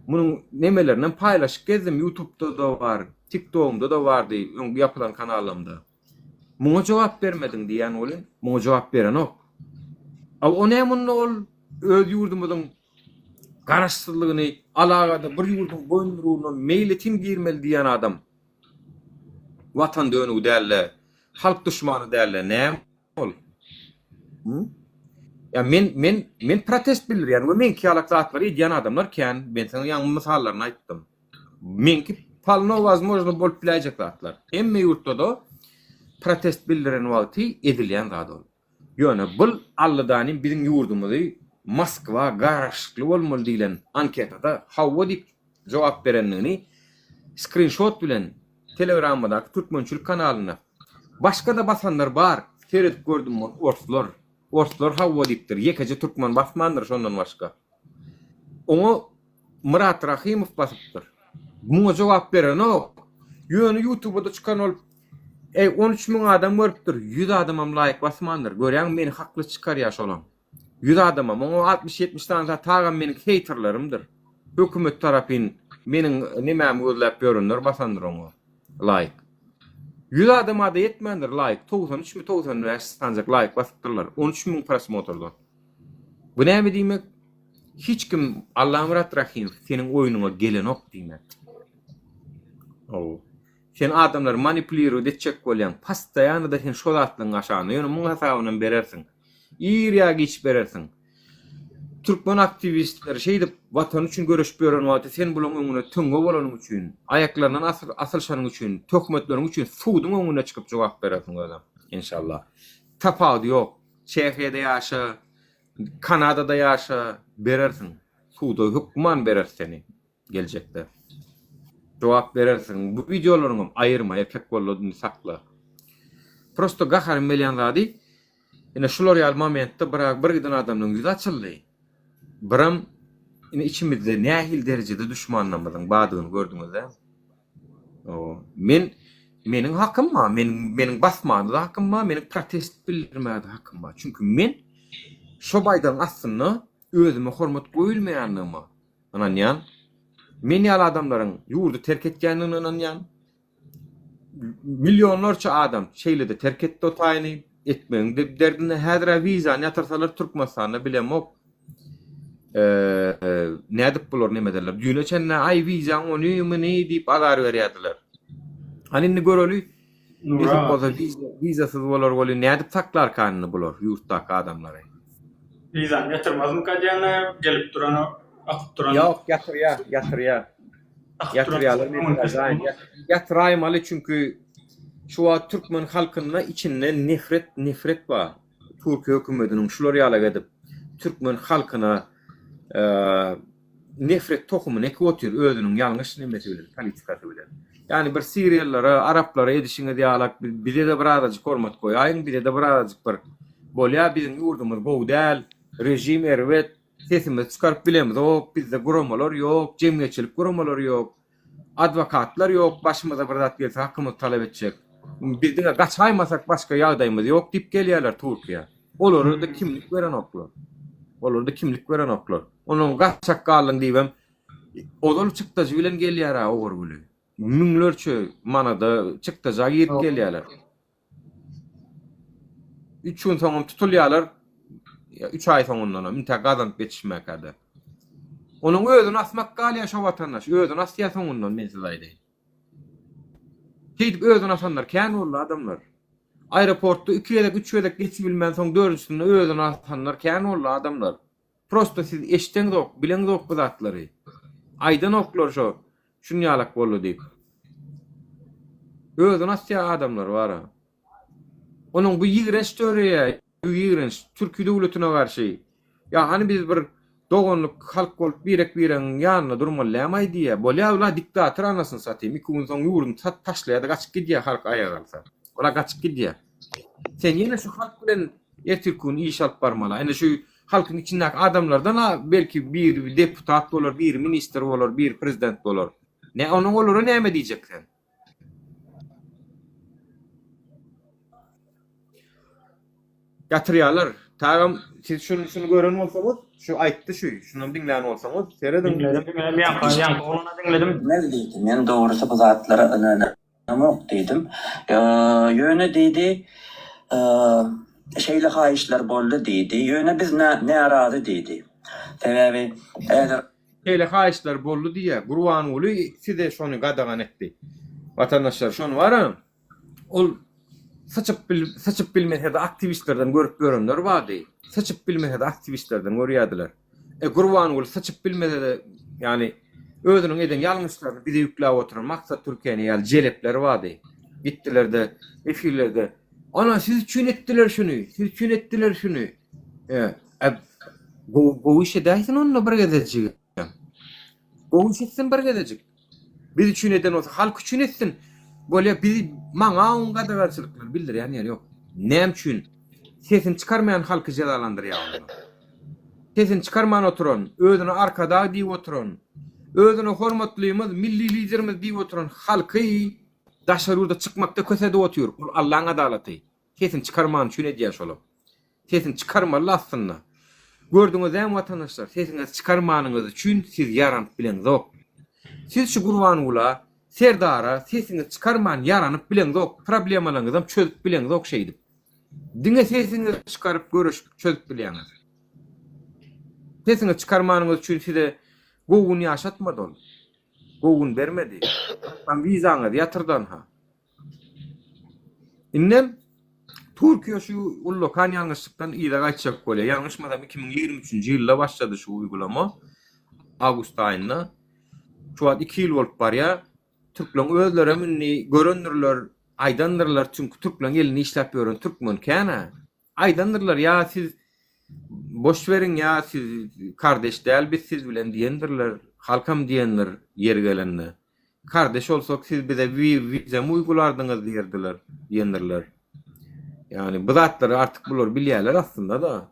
Munuň nemelerinem paýlaşyp gezdim ýutubda-da bar, tiktogymda-da bardy öňki ýapylan kanalymda. Muňa jogap bermediň diýýän welin muňa jogap berenok. A o näme onda ol öz ýurdumyzyň garaşsyzlygyny alagada bir ýurduň boýundurugyna meýletin girmeli diýýän adam watan dönügi dälde, halk duşmany dälde näme ol? Ýa men men men protest bildirýän we meňki ýalak zatlary edýän adamlar kän. Men saňa ýaňy mysallaryny aýtdym. Meňki polno wozmožno bolup biläýjek zatlar. Hemme ýurtda-da protest bildiren wagty edilýän zat ol. Ýöne bul alladanym biziň ýurdumyzy Moskwa garaşykly bolmaly diýlen anketada hawa diýip jogap berendigini skrinşot bilen telegramadaky türkmençilik kanalynda başgada basanlar bar seredip gördüm ol orslar orslar hawa diýipdir ýekeje türkmen basmandyr şondan başga oňa Myrat Rahymow basypdyr. Muňa jogap berenok. Ýöne ýutubada çykan bolup Eý 13 müň adam görüpdir, 100 adamam laýk basmandyr. Görýäňmi meni hakly çykarýar şolam. 100 adamam, oňa 60-70 sanysy tagam meniň heýterlerimdir. Hökümet tarapyn meniň nemämi gözläp ýörenler basandyr oňa laýk. 100 adamada ýetmändir laýk, 93 mi 95 sanjak laýk basypdyrlar 13 müň prosmotrdan. Bu näme diýmek? Hiç kim Allamyrat Rahymow seniň oýnuňa gelenok diýmek. Hawa. Sen adamlary manipulirowat etjek bolýaň. Postoýanno-da sen şo zatlaryň aşagynda. Ýöne muň hasabynam berersiň. Ir ýa giç berersiň. Türkmen aktiwistleri şeýdip watany üçin göreşip ýören wagty sen bulaň öňüne töňňe bolanyň üçin, aýaklaryndan asylyşanyň üçin, töhmetleriň üçin suduň öňüne çykyp jogap berersiň özem. Enşallah. Tapawudy ýok. Çehiýada ýaşa, Kanadada ýaşa, berersiň. Suda hökman bereris seni geljekde. Jogap berersiň. Bu wideolaryňam aýyrma, erkek bolda indi sakla. Prosto gaharym gelýän zady, ine şular ýaly momentde bir bir giden adamlaryň ýüzi açyldy. Biram ine içimizde nähili derejede duşmanlarymyzyň bardygyny gördüňiz-dä. Men meniň hakym bar, men meniň basmana-da hakym bar, meniň protest bildirmäge-de hakym bar. Çünki men şo baýdagyň astynda özüme hormat goýulmaýandygyma ynanýan. Men ýaly adamlaryň ýurdy terk etýändigine ynanýan. Millionlarça adam şeýle-de terk etdi o taýyny, etmegiň derdinde. Häzir-ä wizany ýatyrsalar Türkmenistanda bilemok. Nädip bular neme ederler? Düýne çenli aý wizaň ony muny diýip azar berýärdiler. Hany indi göreli. Nesip bolsa wizasyz bolar weli nädip saklarka indi bular ýurtdaky adamlary? Wizany ýatyrmazmyka diýýän gelip duran akyp duran. Ýok ýatyrýa ýatyrýa. Ýatyrýalar ýatyraýmaly çünki şu wagt türkmen halkynda içinde nefret nefret bar. Türkiýe hökümetiniň şular ýalak edip türkmen halkyna nefret tohumyny ekip otyr özüniň ýalňyş nemesi bilen politikasy bilen. Ýagny bir siriýalylara, araplara edişiňiz ýalak bizede bir azajyk hormat goýaýyň, bizede bir azajyk bir bolýa biziň ýurdumyz gowy däl, režim erbet, sesimizi çykaryp bilemizok, bizde guramalar ýok, jemgyýetçilik guramalary ýok. Adwokatlar ýok, başymyza bir zat gelse hakymyzy talap etjek. Biz diňe gaçaýmasak başga ýagdaýymyz ýok diýip gelýärler Türkiýä. Olara-da kimlik berenoklar. Olara-da kimlik berenoklar. Onuň gaçak galdyň diýibem ozal çykdajy bilen gelýär-ä Ogurgüli. Müňlerçe manada çykdaja girip gelýärler. Üç gün soňam tutulýarlar. Üç aý soňundanam intäk gazanyp ýetişmäkä-de. Onuň özüni asmak galýar şo watandaş. Özüni asýar soňundan men size aýdaýyn. Şeýdip özüni asanlar kän boldy adamlar. Aeroportda iki gezek, üç gezek geçibilmän soň dördünjisinde özüni asanlar kän boldy adamlar. Prosto siz eşdeňzok, bileňzok bu zatlary. Aýdanoklar şo şunýalak boldy diýip. Özüni asýar adamlar bara. Onuň bu ýigrenç döreýär, ýigrenç türki döwletine garşy. Ýa hany biz bir doganlyk halk bolup birek-biregiň ýanynda durmaly dämaý diýýär. Bolýar ula diktator anasyny satayym. Iki gün soň ýurduny sat taşlaýar-da gaçyp gidýär halk aýaga galsa. Ola gaçyp gidýär. Sen ýene şu halk bilen ertirki gün iş alyp barmaly. Ine şu. Halkyň içindäki adamlardan-a belki biri deputat bolar, biri ministr bolar, biri prezident bolar. Nä onuň olara näme diýjek sen? Ýatyrýarlar. Tagam siz şuny şuny gören bolsaňyz, şu aýtdy şu, şunam diňlän bolsaňyz, serediň. Diňledim, diňledim, ýaňky, ýaňky oglana diňledim. Mel diýdi, men dogrusy bu zatlara ynanamok diýdim. Ýöne diýdi, şeýle haýyşlar boldy diýdi, ýöne biz närazy diýdi. Sebäbi häzir. Şeýle haýyşlar boldy diýýär. Gurbanguly size şony gadagan etdi. Watandaşlar şony baram ol syçyp bil syçyp bilmesede aktiwistlerden görüp ýörenler bardy. Syçyp bilmesede aktiwistlerden görýärdiler. E Gurbanguly syçyp bilmesede ýani özüniň eden ýalňyşlaryny bize ýükläp oturan Maksat Türkeni ýaly jelepler bardy. Gitdilerde efirlerde ana siz üçin etdiler şuny, siz üçin etdiler şuny. E, e gowy gowy iş edäýsin onda bir gezejik. Gowy iş etsin bir gezejik. Biz üçin eden bolsa halk üçin etsin. Bolýa biz maňa oň gadagançylyklary bildirýän ýeri ýok. Näme üçin sesini çykarmaýan halky jezalandyrýar onda? Sesini çykarman oturan, özüne arkadag diýip oturan, özüne hormatlymyz, milli liderimiz diýip oturan halky daşary ýurda çykmakda kösedip otyr. Ol Allaň adalaty. Sesini çykarman üçin edýär şolam. Sesini çykarmaly aslynda. Gördüňiz dämi watandaşlar, sesiňizi çykarmanyňyz üçin siz ýaranyp bileňzok. Siz şu Gurbangula, Serdara sesiňizi çykarman ýaranyp bileňzok, problemalaryňyzam çözüp bileňzok şeýdip. Diňe sesiňizi çykaryp göreşip çözüp bilýäňiz. Sesiňizi çykarmanyňyz üçin size gowy gün ýaşatmady ol. Gowy gün bermedi. Hatda wizaňyzy ýatyrdan-ha. Indem Türkiýe şu ullakan ýalňyşlykdan yza gaýtjak bolýar. Ýalňyşmasam 2023-nji ýylda başlady şu uýgulama. Awgust aýynda. Şu wagt 2 ýyl bolup barýar. Türkleriň özlerem indi görendirler, aýdandyrlar, çünki türkleriň elinde işläp ýören türkmen kän-ä. Aýdandyrlar, ýa siz boş beriň, ýa siz kardeş däl biz siz bilen diýendirler, halkam diýendir ýeri gelende. Kardeş bolsak siz bize wizemi uýgulardyňyz diýerdiler, diýendirler. Ýagny bu zatlary artyk bular bilýärler aslynda-da.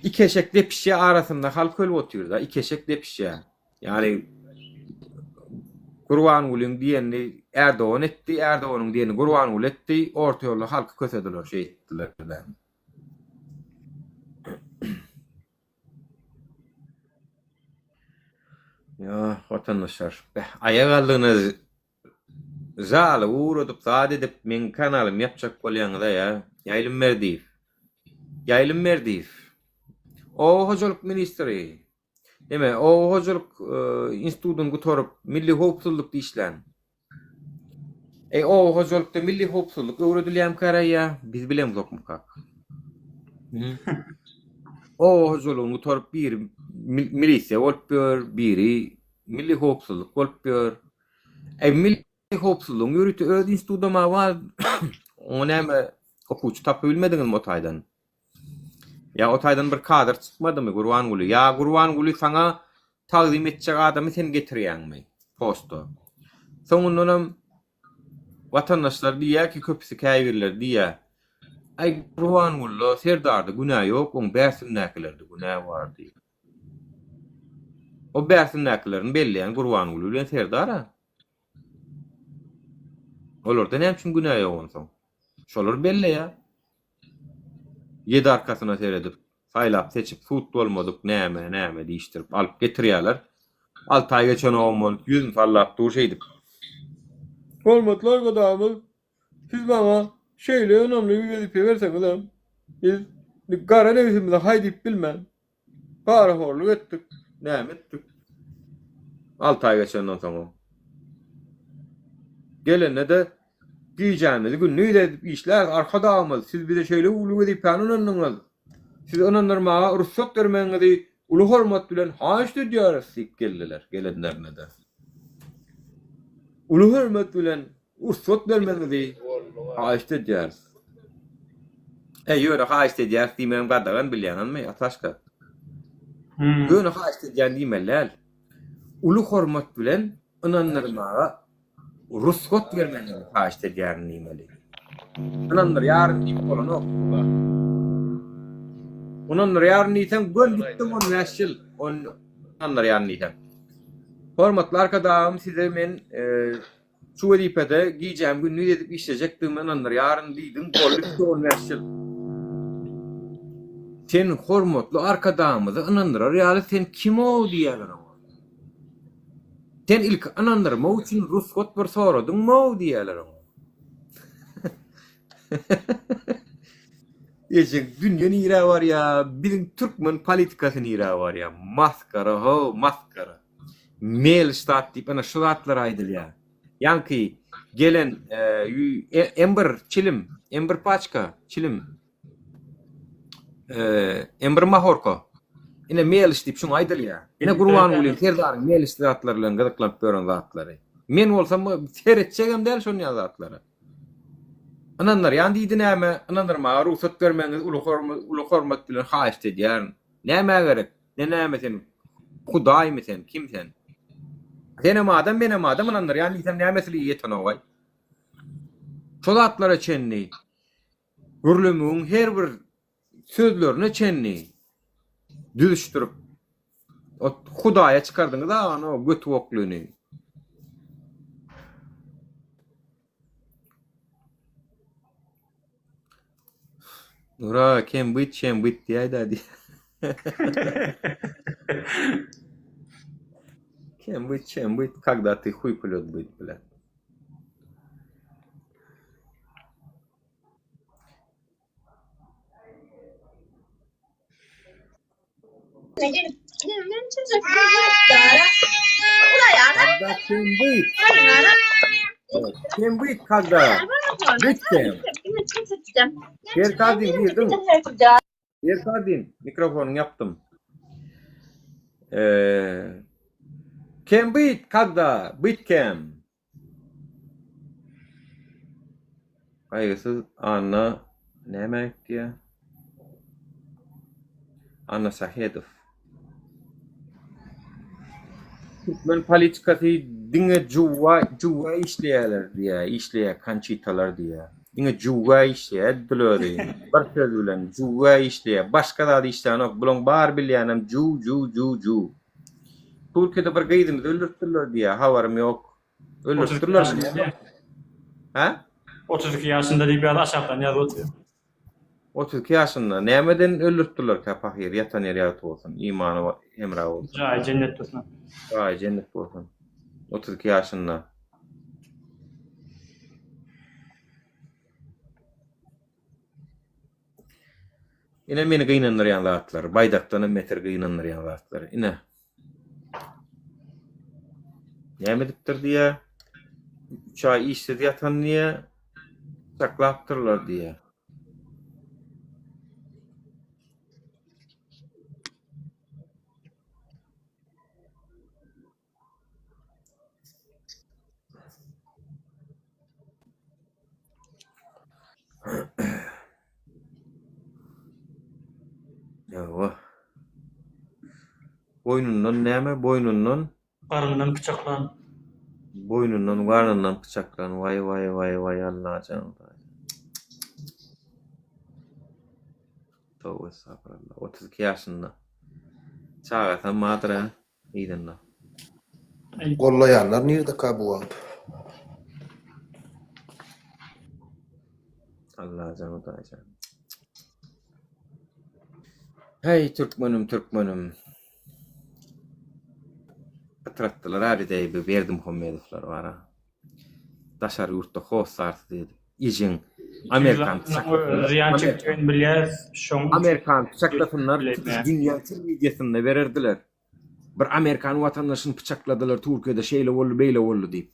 Iki eşek depişýär arasynda halk ölüp otyrda, iki eşek depişýär. Ýagny Gurbangulyň diýenini Erdogan etdi, Erdoganyň diýenini Gurbanguly etdi, orta ýolda halky kösediler, şeýtdiler. Ýa, watandaşlar, beh, aýak aldygyna Zaly ugradyp zat edip meň kanalymy ýapjak bolýaňyza ýa Ýaýlym Berdiýew. Ýaýlym Berdiýew. Oba hojalyk ministri. Neme oba hojalyk institutyny gutaryp milli howpsuzlykda işlän. Eý oba hojalykda milli howpsuzlyk öwredilýämikara ýa biz bilemzokmykak. Oba hojalygyny gutaryp biri milisiýa bolup ýör, biri milli howpsuzlyk bolup ýör. Eý milli howpsuzlygyň ýörite öz institudam-a bar. Oňa näme okuwçy tapybilmediňizmi o taýdan? Ýa o taýdan bir kadr çykmadymy Gurbanguly? Ýa Gurbanguly saňa tagzym etjek adamy sen getirýäňmi posta? Soňundanam watandaşlar diýýär ki köpüsi käbirleri diýýär. Aý Gurbangulyda Serdarda günä ýok, oň bärsindäkilerde günä bar diýip. O bärsindäkilerini belleýän Gurbanguly bilen Serdar-a. Olarda näme üçin günä ýok onsoň? Şolar belleýär. Ýedi arkasyna seredip, saýlap-seçip, sud bolmadyk näme, näme diýişdirip alyp getirýärler. Alty aý geçenogam bolup, ýüzüni sallap dur şeýdip. Hormatly Arkadagymyz, siz maňa şeýle ynamly wezipe berseňizem, biz gara nebsimize haý diýip bilmän, Parahorluk etdik, näme etdik? Alty aý geçenden soňam. Gelende-de gijämizi gündiz edip işläris, Arkadagymyz, siz bize şeýle uly wezipäni ynandyňyz. Sizi ynandyrmaga rugsat bermegiňizi uly hormat bilen haýyşt edýäris diýip geldiler, gelenlerine-de. Uly hormat bilen Rugsat bermegiňizi haýyşt edýäris. Eý, ýöne haýyşt edýäris diýmegem gadagan bilýäňizmi, Ataşka? Ýöne haýyşt edýän diýmeli däl. Uly hormat bilen ynandyrmaga rugsat bermegiňizi haýyşt edýärin diýmeli. Ynandyrýaryn diýip bolanok. Ynandyrýaryn diýseň, gön gitdiň 15 ýyl. Ynandyrýaryn diýseň. Hormatly Arkadagym size men şu wezipede gijämi gündiz edip işlejekdigime ynandyrýaryn diýdiň, boldy gitdi 15 ýyl. Sen hormatly Arkadagymyzy ynandyrar ýaly sen kim-ow diýýärler oňa. Sen ilki ynandyrmak üçin rusgat bir soradyňmy-ow diýýärler oňa. Ejeň dünýe nirä barýa, biziň türkmen politikasy nirä barýa. Masgara how, masgara. Meliş zat diýip ana şu zatlar aýdylýar. Ýaňky gelen M bir çilim, M bir paçka çilim. M bir mahorka. Ine meliş diýip şuňa aýdylýar. Ine Gurbanguly Serdaryň meliş zatlary bilen gyzyklanyp ýören zatlary. Men bolsam seretjegem däl şonýa zatlara. Ynandyrýan diýdi näme? Ynandyrmaga rugsat bermegiňizi uly uly hormat bilen haýyşt edýärin. Nämä gerek? Ne näme sen? Hudaýmy sen? Kim sen? Senem adam, menem adam ynandyrýan diýsem nämesili ýetenogaý? Şo zatlara çenli gürlemegiň her bir sözlerine çenli düzüşdirip Hudaýa çykardyňyz agany o göti boklyny. Nura kem byt çem byt diýäýdä diý. Kem byt çem byt kagda ty huý pulýot byt bile. Когда кем быть? Кем быть, когда? Быть кем? Serkadin girdiň. Serkadin, mikrofonyňy ýapdym. Eee, Кем быть, когда? Быть кем? Gaýgysyz Anna näme aýtýa? Anna Sahedow. Türkmen politikasy diňe juwwa juwwa işleýärler diýýär, işleýär Konçitalar diýýär. Diňe juwwa işleýär edil özi. Bir söz bilen juwwa işleýär. Başga zat işlänok. Bulaň bar bilýänem juw juw juw juw. Türkiýede bir gyzymyzy öldüripdirler diýýär, habarym ýok. Öldüripdirler. Hä? 32 ýaşynda diýip ýaz aşakdan ýazyp otyr. 32 ýaşynda. Nämeden öldüripdirlerkä pahyr? Ýatan ýeri ýagty bolsun, imany hemra bolsun. Jaýy jennet bolsun. Jaýy jennet bolsun. 32 ýaşynda. Ine meni gynandyrýan zatlar, baýdakdanam beter gynandyrýan zatlar. Ine. Näme edipdir diýýä? 3 aý işsiz ýatan diýýä. Saklapdyrlar diýýä. Ýowa. Boýnundan näme? Boýnundan? Garyndan pyçaklan. Boýnundan, garnyndan pyçaklan. Waý, waý, waý, waý, Allajan. Toba estagfurullah. 32 ýaşynda. Çagasam bardyr-a. Yzynda. Gollaýanlar nirdeka bu wagt? Allajan Hudaýjan. Heý türkmenim türkmenim. Pytratdylar a bize bu Berdimuhamedowlar bara. Daşary ýurtda hossarsyz edip. Ejeň Amerikan Zyýan çekjegini bilýäs şoň Amerikan pyçaklasynlar tutuş dünýä telewideniýesinde bererdiler. Bir amerikan watandaşyny pyçakladylar Türkiýede şeýle boldy beýle boldy diýip.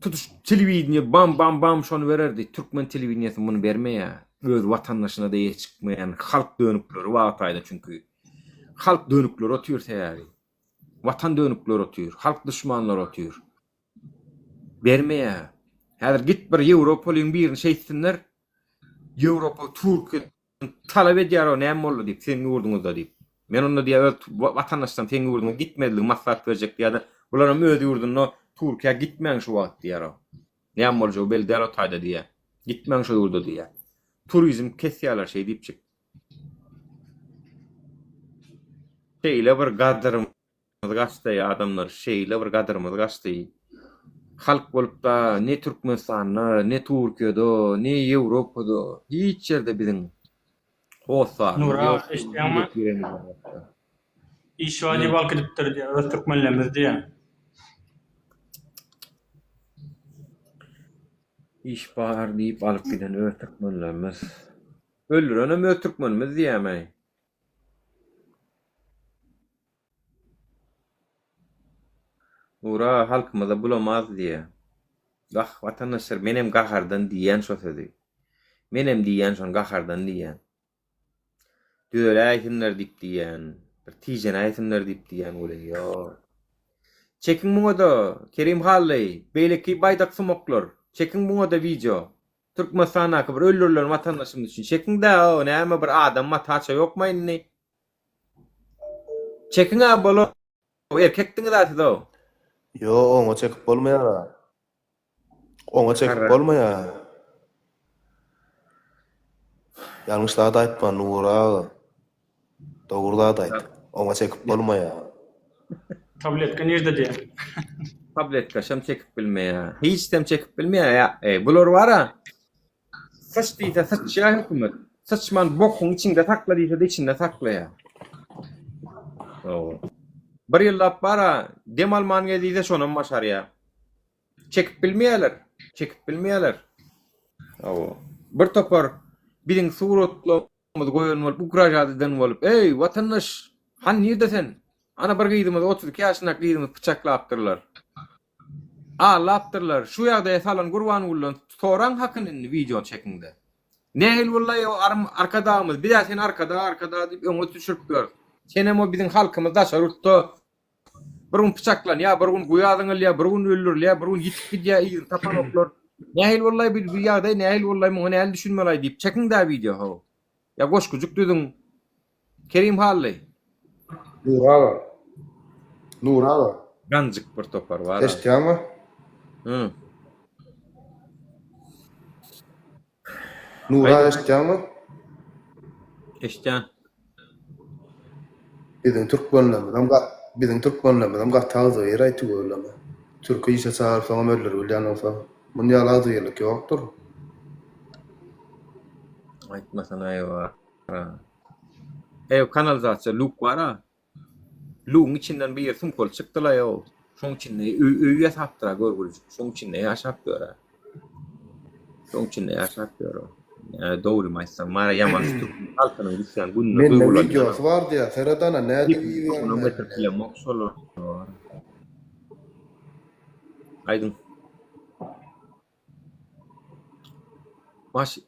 Tutuş telewideniýe bam bam bam şony bererdi. Türkmen telewideniýesi muny bermeýär. Öz watandaşyna-da eýe çykmaýan halk dönükleri bar taýda çünki. Halk dönükleri otyr sebäbi. Watan dönükleri otyr, halk duşmanlary otyr. Bermeýär. Häzir git bir ýewropalyň birini şeýtsinler. Ýewropa Türkiýe talap edýär o näme boldy diýip seň ýurduňyzda diýip. Men onda diýýär öz watandaşlarym seň ýurduňa gitmezligi maslahat berjek diýýär-de, bularam öz ýurdunda Türkiýä gitmäň şu wagt diýýär o. Näme boljagy belli däl o taýda diýýär. Gitmäň şo ýurda diýýär. Turizm kesýärler şeý diýipjik. Şeýle bir gadyrymyz gaçdy adamlar, şeýle bir gadyrymyz gaçdy. Halk bolup-da ne Türkmenistanda, ne Türkiýede, ne Ýewropada hiç ýerde biziň hossarymyz Nura ýok. eşitýäňmi? Iş bar diýip alyp gidipdir diýýär, öz türkmenlerimiz diýýär. Iş bar diýip alyp giden öz türkmenlerimiz. Öldürenem öz türkmenimiz diýýämi? Ura halkymyza bulamaz diýýä. Wah watandaşlar menem gahardan diýýän şo sözi. Menem diýýän şony gahardan diýýän. Düzeläýsinler diýip diýýän. Bir tijenäýsinler diýip diýýän welin ýok. Çekiň muňada Kerim Hally, beýleki baýdak sumaklar. Çekiň muňada wideo. Türkmenistandaky bir öldürilen watandaşymyz üçin çekiň-dä, näme bir adam mataça ýokma indi? Çekiň-ä bolar, erkekdiňiz-ä siz-ow. Ýo, oňa çekip bolmaýar-a. Oňa çekip bolmaýar. Ýalňyş zat aýtma, Nury aga. Dogry zat aýt. Oňa çekip bolmaýar. Tabletka nirde diýýär. Tabletka şem çekip bilmeýär. Hiçem çekip bilmeýär. Ýa, eý, bular bar-a. Syç diýse syçýar hökümet. Syçman bokuň içiňde sakla diýse-de içinde saklaýar. Hawa. Bir ýyllap bar-a, dem alman gez diýse şonam başarýar. Çekip bilmeýärler. Çekip bilmeýärler. Hawa. Bir topar biziň suratla goýan bolup, ugražat eden bolup, Eý, watandaş, hany nirde sen? Ana bir gyzymyzy, 32 ýaşyndaky gyzymyzy pyçaklapdyrlar. Aldapdyrlar. Şu ýagdaýa salan Gurbangülden soraň hakyny indi wideo çekiňde. Nähili boldy-aý o Arkadagymyz, biz-ä seni Arkadag, Arkadag diýip öňe düşürip ýörüs. Senem o biziň halkymyz daşary ýurtda Bir gün pyçaklanýar, bir gün guýa zyňylýar, bir gün öldürilýär, bir gün ýitip gidýär, yzyny tapanoklar. Nähili boldy-aý bu bu ýagdaý nähili boldy-aý muňa nähili düşünmeli-aý diýip çekiň-dä wideo how. Ýa goşgujyk düzüň. Kerim Hally. Nury aga. Nury aga. Ganjyk bir topar bar. Eşitýäňmi? Hı. Nury aga eşitýäňmi? Eşitýän. Biziň türkmenlerimizem biziň türkmenlerimizem gaty agzybir-aý tüweleme. Türki işe çagyrsaňam öldürip bilýän bolsa. Muny ýaly agzybirlik ýokdur. Aýtmasana eýwa. Eý kanalizasiýa luk bar-a. Luguň içinden bir ýer sumkaly çykdyla-ýow. Şoň içinde öý öý ýasapdyr-a görgülijik. Şoň içinde ýaşap ýör-ä. Şoň içinde ýaşap ýör o. Ýa dogrymy aýtsam, mara ýaman şu türkmen halkynyň düşýän gününe Mende duýgulanýan. wideosy bar diýýär, seret ana nädip Onam iýýänini. getirip bilemok şolar. Aýdyň. Maş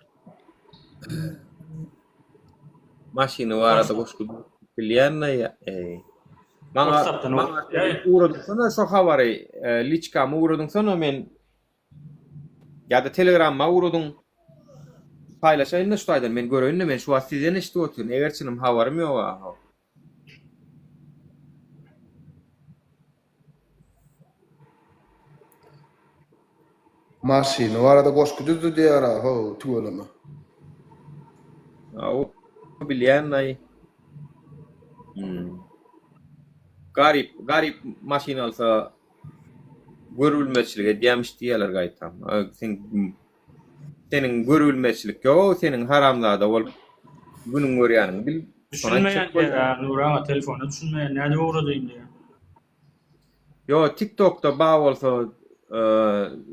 Maşyny barada goşgy bilýän-de eý. Maňa WhatsAppdan maňa ugratýaý. ugradypsyna şo habary, e, liçkama ugradyňsana men ýa-da Telegramma ugradyň. Paýlaşaýyn-da şu taýdan men göreýin-de men şu wagt sizden eşidip otyryn. Eger çynym habarym ýok-a. Maşyny barada goşgy düzdi diýýär-a how tüweleme. A o bilýän daýy. Hmm. Garyp, garyp maşyn alsa görülmezçilik edýämiş diýýärler gaýtam. Sen seniň görülmezçilik ýok, seniň haramzada bolup günüň görýäniňi bil. Düşünmeýän diýýär, Nury aga telefona düşünmeýän, nädip ugradaýyn diýýär. Ýo, TikTokda ba bolsa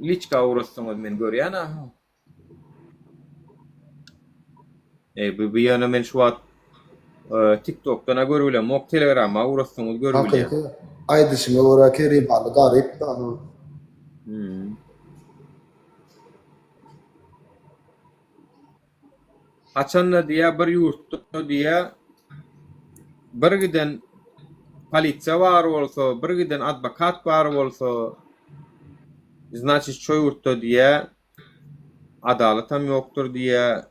liçka ugratsaňyz men görýän a. Eý bu bu ýöne men şu wagt TikTokdan-a görüp bilemok, Telegrama ugratsaňyz görüp bilýän. Hakyky aýdyşyňa görä Kerimhally garyp da. Hmm. Haçanda diýýär bir ýurtda diýýär bir giden polisiýa bar bolsa, bir giden adwokat bar bolsa, znaçit şo ýurtda diýýär adalatam ýokdur diýýär.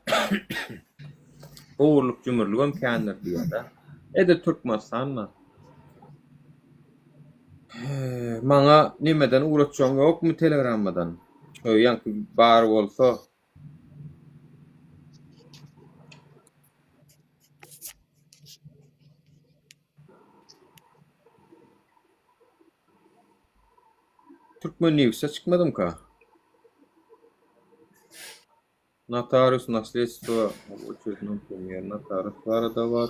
Ogurlyk-jümürligem kändir diýýär-de. Edil Türkmenistanda. Maňa nemeden ugratjagyň ýokmy telegrammadan? Şo ýaňky bar bolsa. Türkmen news'e çykmadymka? Notarius nasledstwo uçetnom premier notarius barada bar.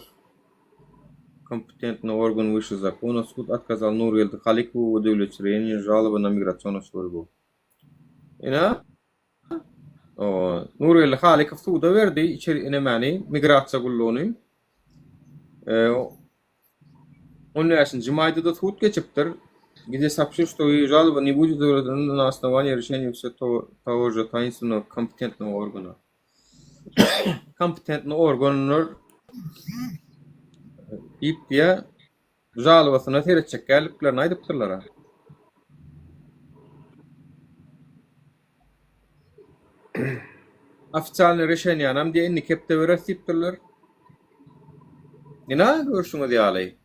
Kompetentny organ wyşe zakona sud otkazal Nurgeldi Halykowu we Döwlet Çireýini žaloba na migrasionno službu. Ine o Nurgeldi Halykow suda berdi içeri nemäni migrasiýa gullugyny. On bäşinji maýda-da sud geçipdir. Gde soobщил, что и жалоба не будет удовлетворена на основании решения все того же таинственного kompetentного органа. Kompetentny organlar diýip diýä žalobasyna seretjek däldiklerini aýdypdyrlar-a. Ofitsialnyý reşeniýanam diýä indiki hepde bereris diýipdirler. Ina, görşüňiz ýaly,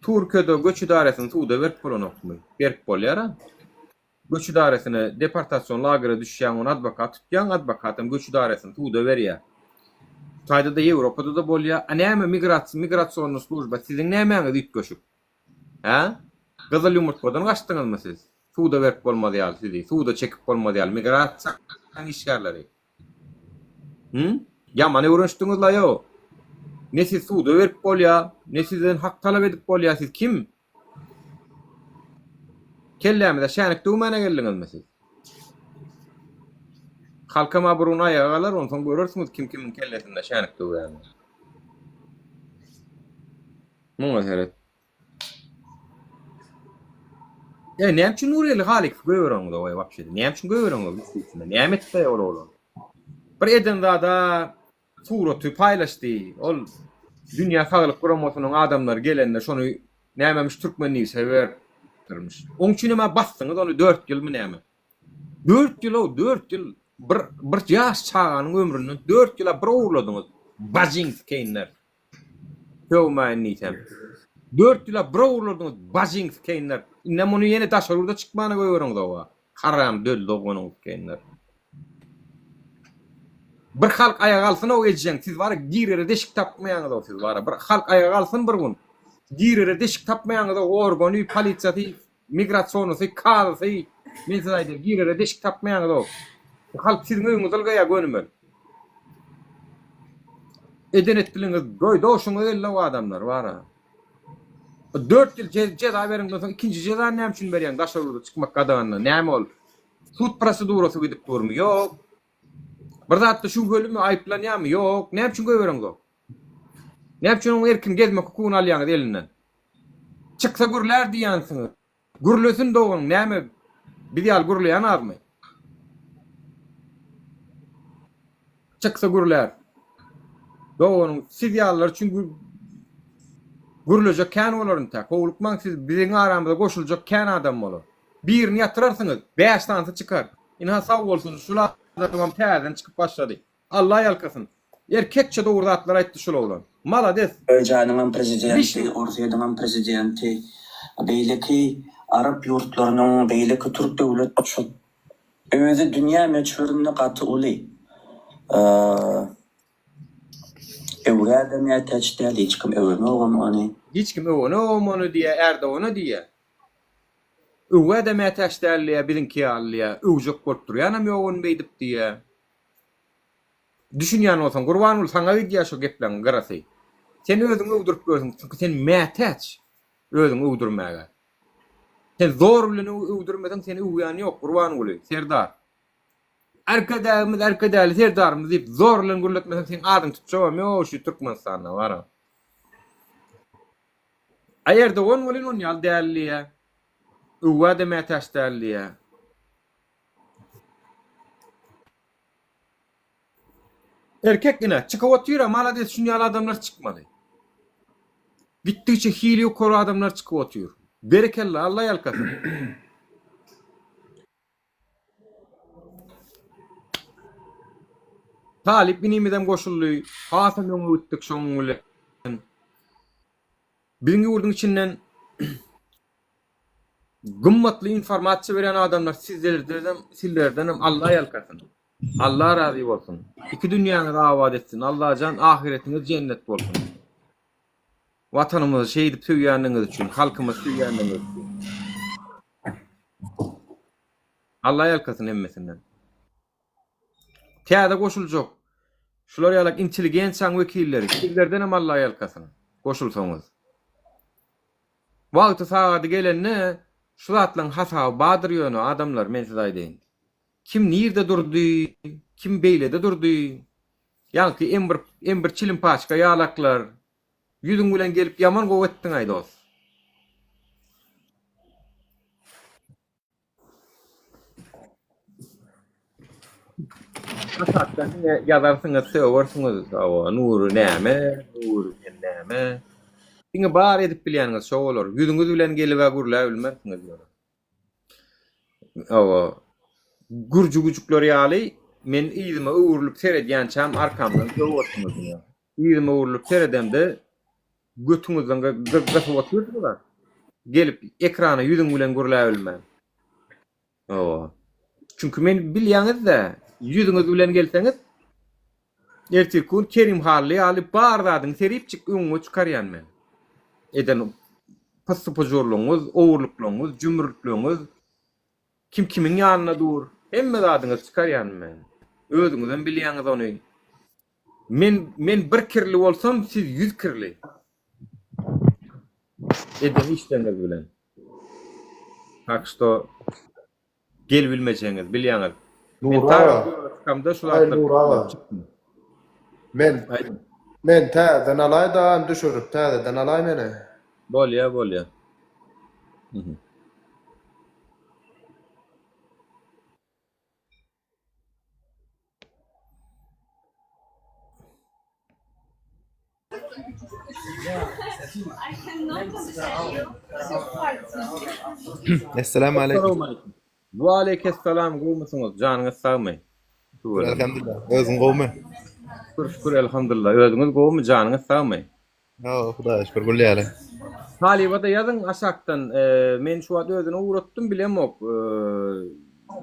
Türkiýede göç ydaresyny suda berip bolanokmy? Berip bolýar-a. Göç ydaresine deportasion lagere düşýäň, ony adwokat tutýaň, adwokatam göç ydaresyny suda berýär. Hytaýda-da, Ýewropada-da bolýar. A näme migrasiýa, migrasionnyý služba siziň nämäňiz üýtgeşik? Hä? Gyzyl ýumurtgadan gaçdyňyzmy siz? Suda berip bolmaz ýaly sizi, suda çekip bolmaz ýaly migrasiýanyň işgärleri. Hü? Ýaman öwrenişdiňiz-laýow. Ne sizi suda berip bolýa, ne sizden hak talap edip bolýa, siz kim? Kellämize şänik döwmäne geldiňizmi siz? Halkam-a bir gün aýaga galar, onsoň görersiňiz kim kimiň kellesinde şänik döwýänini. Muňa seret. E, näme üçin Nurgeldi Halykowy goýbereňiz-ow, wapşe? Näme üçin goýbereňiz üstesine? Näme etdi ol oglan? Bir eden zada suraty paýlaşdy. Ol Dünýä Saglyk Guramasynyň adamlary gelende şony nämemiş Türkmen newse beripdirmiş. Oň üçinem-ä basdyňyz ony dört ýylmy näme? Dört ýyl-ow, dört ýyl. Bir bir ýaş çaganyň ömründen dört ýyla bir ogurladyňyz. Bajyň sikeýinler. Sögmäýin diýsem. Dört ýyla bir ogurladyňyz bajyň sikeýinler. Indem ony ýene daşary ýurda çykmana goýberiňizowa. Haram döl doganyň sikeýinler. Bir halk aýaga galsyn-ow ejeň siz bara girere deşik tapmaýaňyzow siz bara. Bir halk aýaga galsyn bir gün. Girere deşik tapmaýaňyzow organy, polisiýasy, Migrasionsy, kazysy, men size aýdaýyn, girere deşik tapmaýaňyz-ow. Halk siziň öýüňize ylgaýar gönümel. Eden etdiligiňiz doýdy-ow, şuňa geldi-ow adamlar, bar-a. Dört ýyl jeza beriňden soň ikinji jezany näme üçin berýäň, daşary ýurda çykmak gadaganlygy, näme ol? Sud prosedurasy gidip durmy? Ýok. Bir zatda şübhelimi, aýyplanýarmy? Ýok. Näme üçin goýbereňzok? Näme üçin onuň erkin gezmek hukugyny alýaňyz elinden? Çyksa gürlär diýýänsiňiz. Gürlesin doganyň näme biz ýaly gürleýän azmy? Çyksa gürlär. Doganyň siz ýalylar üçin gürlejek kän bolar intäk. Howlukmaň siz biziň aramyza goşuljak kän adam bolar. Birini ýatyrarsyňyz, bäş sanysy çykar. Ynha sag bolsun şul adamam täzeden çykyp başlady. Alla ýalkasyn. Erkekçe dogry zatlar aýtdy şul oglan. Malades. Azerbaýjanyňam prezidenti, Orsýetiňem prezidenti, beýleki arap ýurtlarynyň, beýleki türk döwlet şol özi dünýä möçberinde gaty uly. Öwgä-de mätäç däl, hiç kim öwenogam ony. Hiç kim öwenogam ony diýýä, Erdogana diýýä. Öwgä-de mätäç däl diýýä, biziňki ýaly diýýä. Öwjek bolup durýanam ýok ony beýdip diýýä. Düşünýän bolsaň Gurbanguly saňa gidýär şo gepleň gyrasy. Sen özüňi öwdürip ýörsüň çünki sen mätäç özüňi öwdürmäge. Sen zor bilen öwdürmeseň seni öwýän ýok Gurbanguly Serdar. Arkadagymyz Arkadagly Serdarymyz diýip zor bilen gürletmeseň seň adyňy tutjagam ýok şu Türkmenistanda bara. A Erdogan welin on ýaly däl diýýä. Öwgä-de mätäç däl diýýä. Erkek ine, çykyp otyr-a, malades şun ýaly adamlar çykmaly. Gitdigiçe hili ýokary adamlar çykyp otyr. Berekella, Alla ýalkasyn. Talyp inimizem goşuldy. Hasam öňe gitdik şonuň bilen. Biziň ýurduň içinden Gymmatly informasiýa berýän adamlar sizlerdenem sizlerdenem Alla ýalkasyn. Alla razy bolsun. Iki dünýäňizi abat etsin. Allajan ahyretiňiz jennet bolsun. Watanymyzy şeýdip söýýändigiňiz üçin, halkymyzy söýýändigiňiz üçin. Alla ýalkasyn hemmesinden. Täze goşuljak şular ýalak intelligensiýaň wekilleri sizlerdenem Alla ýalkasyn goşulsaňyz. Wagty sagady gelende şu zatlaň hasaby bardyr ýöne adamlar men size aýdaýyn. Kim nirde durdy, kim beýlede durdy. Ýaňky em bir em bir çilim paçka ýalaklar ýüzüň bilen gelip ýaman gowy etdiňaý dos. Aşakdan diňe ýazarsyňyz, sögersiňiz. Hawa, Nury näme, Nury sen näme. Diňe bar edip bilýäniňiz şo bolar. Ýüzüňiz bilen gelib-ä gürläp bilmersiňiz ýöne. Hawa. Gürji güjükler ýaly men yzyma öwrülip seredýänçäm arkamdan sögersiňiz diňe. Yzyma öwrülip seredemde götüňizden gysyp otyrsyňyz-a. Gelip ekrana ýüzüň bilen gürläbilmän. Hawa. Çünki meni bilýäňiz-dä, ýüzüňiz bilen gelseňiz, ertirki gün Kerim Hally ýaly bar zadyňy seripjik öňüňe çykarýan men. Eden pyssy-pujurlygyňyz, ogurlyklaryňyz, jümrükligiňiz, kim kimiň ýanynda dur, hemme zadyňyzy çykarýan men. Özüňizem bilýäňiz ony. Men men bir kirli bolsam siz 100 kirli. Eden işleriňiz bilen. Tak şto gel bilmejegiňiz bilýäňiz. Men Nury ta aga. çykamda şu Aý zatlar Nury aga. çykdym. Men Aýdyň. men täzeden alaý dagam düşürip täzeden alaý meni. Bolýa bolýa. Mhm. Esselamu aleýkum. Assalamu Wa aleýkessalam gowmysyňyz janyňyz sagmy? Şükür elhamdülillah. Özüň gowmy? Şükür şükür elhamdülillah. Özüňiz gowmy janyňyz sagmy? Hawa, Hudaýa şükür gül ýaly. Talyba-da ýazyň aşakdan. Men şu wagt özüne ugratdym, bilemok.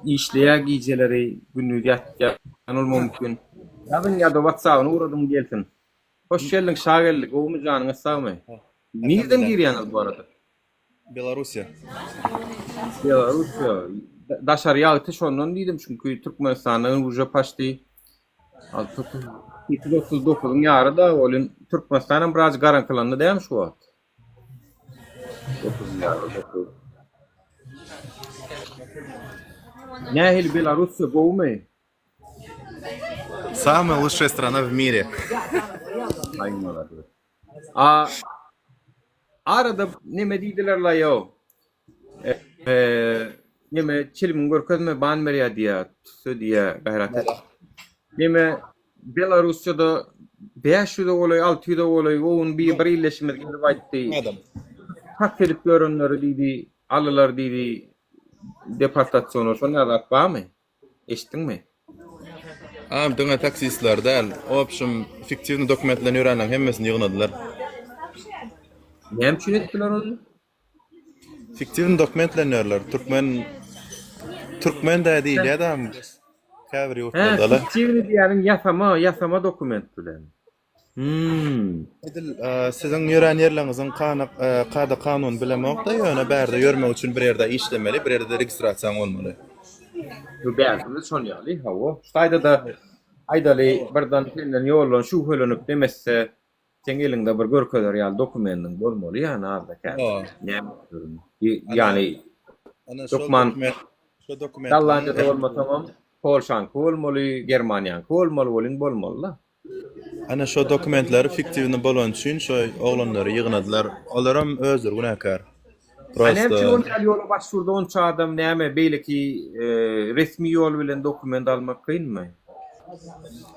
Işleýär gijeleri, gündiz ýatýan bolmagy mümkin. Ýazyň ýa-da WhatsApp-yny ugradyň gelsin. Hoş geldiň, Şageldi. Gowumy janyňyz sagmy? Nirden girýäňiz bu arada? Belarussiýa. Belarussiýa. Daşary ýagty şondan diýdim, çünki Türkmenistanda uje paçti 8.39-yň ýary da welin Türkmenistan hem biraz garaňkylandy dämi şu wagt? 9-yň ýary, 9. Nähili Belarussiýa gowumy? Самая лучшая страна в мире. Aý malades. A arada neme diýdiler la ýo. Neme çilimiňi görkezme ban berýär diýýär, tüsse diýýär, gaýrat et. Neme Belarussiýada 500-e golaý, 600-e golaý o gün bir bir ildeşimiz gelip aýtdy. Adam. Taksi edip ýörenleri diýdi, alylar diýdi, deportasiýona şonda zat barmy? Eşitdiňmi? Agam diňe taksistler däl, obşim fiktiwnyý dokument bilen ýörenleriň hemmesini ýygnadylar. Näme üçin etdiler ony? Fiktiwnyý dokument bilen ýörler. Türkmen Türkmen dä diýilýär da käbir Hä, ýurtlarda-la. fiktiwnyý diýýäniň ýasama, ýasama dokument bilen. Hmm. Edil siziň ýörän ýerleriňiziň kada kanuny bilemokda ýöne bärde ýörmek üçin bir ýerde işlemeli bir ýerde registrasiýaň bolmaly. Bu bärde şon ýaly hawa. Şu taýda-da aýdaly birden senden ýoldan şübhelenip demetse seň eliňde bir görkezer ýaly dokumendiň bolmaly ýany azda kän. Näme ýany hökman Gollandiýada bolmasaňam Polşaňky bolmaly, Germaniýaňky bolmaly welin bolmaly-da. Ana şo dokumentleri fiktiwny bolany üçin şo oglanlary ýygnadylar. Olaram özleri günäkär. A näme üçin Prosta. onça ýola baş urdy onça adam näme beýleki resmi ýol bilen dokument almak kynmy?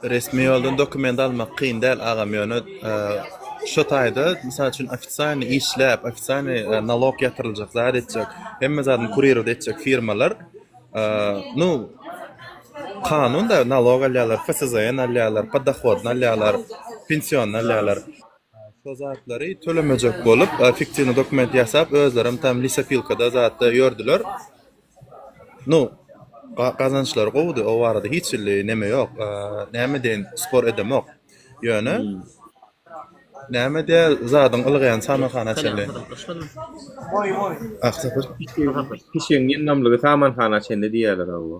Resmi ýoldan dokument almak kyn däl agam ýöne şo taýda mysal üçin ofisialnyý işläp ofisialnyý nalog ýatyryljak zat etjek hemme zadyny kurirowat etjek firmalar Nu, kanun-da, nalog alýarlar, FSZN alýarlar, poddohodny alýarlar, pensionni alýarlar. Şo zatlary tölemejek bolup, fiktiwnyý dokument ýasap, özlerem tam lisopilkada zatda ýördüler. Nu, gazançlary gowudy, o barada hiç hili neme ýok, näme diýeýin, spor edemok. Ýöne. Näme diýýär zadyň ylgaýan samanhana çenli. Ah Sapar. Pişigiň ýyndamlygy samanhana çenli diýýärler hawa.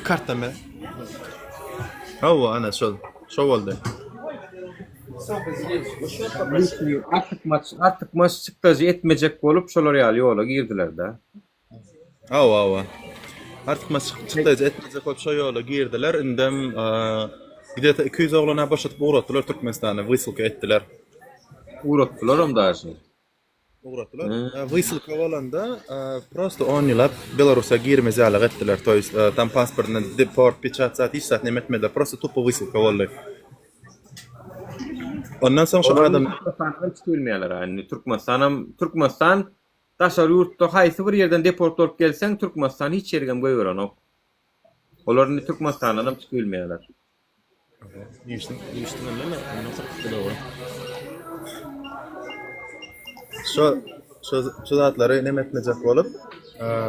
Kartdan ber. Hawa ana şol. Şo boldy. Artykmaç artykmaç çykdajy etmejek bolup şolar ýaly ýola girdiler-dä. Hawa hawa. Artykmaç çykdajy etmejek bolup şo ýola girdiler. Indem gidete 200 oglana boşatyp ugratdylar Türkmenistana, wysylka etdiler. Ugratdylaram daşy. Ugratdylar. Wysylka bolanda prosto on ýylap Belarusa girmez ýalyk etdiler. To ýest tam pasportyna deport, peçat zat hiç zat neme etmediler. Prosto tupo wysylka boldy. Ondan soň şo adam Türkmenistandan çykyp bilmeýärler indi. Türkmenistanam Türkmenistan daşary ýurtda haýsy bir ýerden deport bolup gelseň Türkmenistan hiç ýerigem goýberenok. Olar indi Türkmenistandanam çykyp bilmeýärler. Şo şo şo zatlary neme etmejek bolup,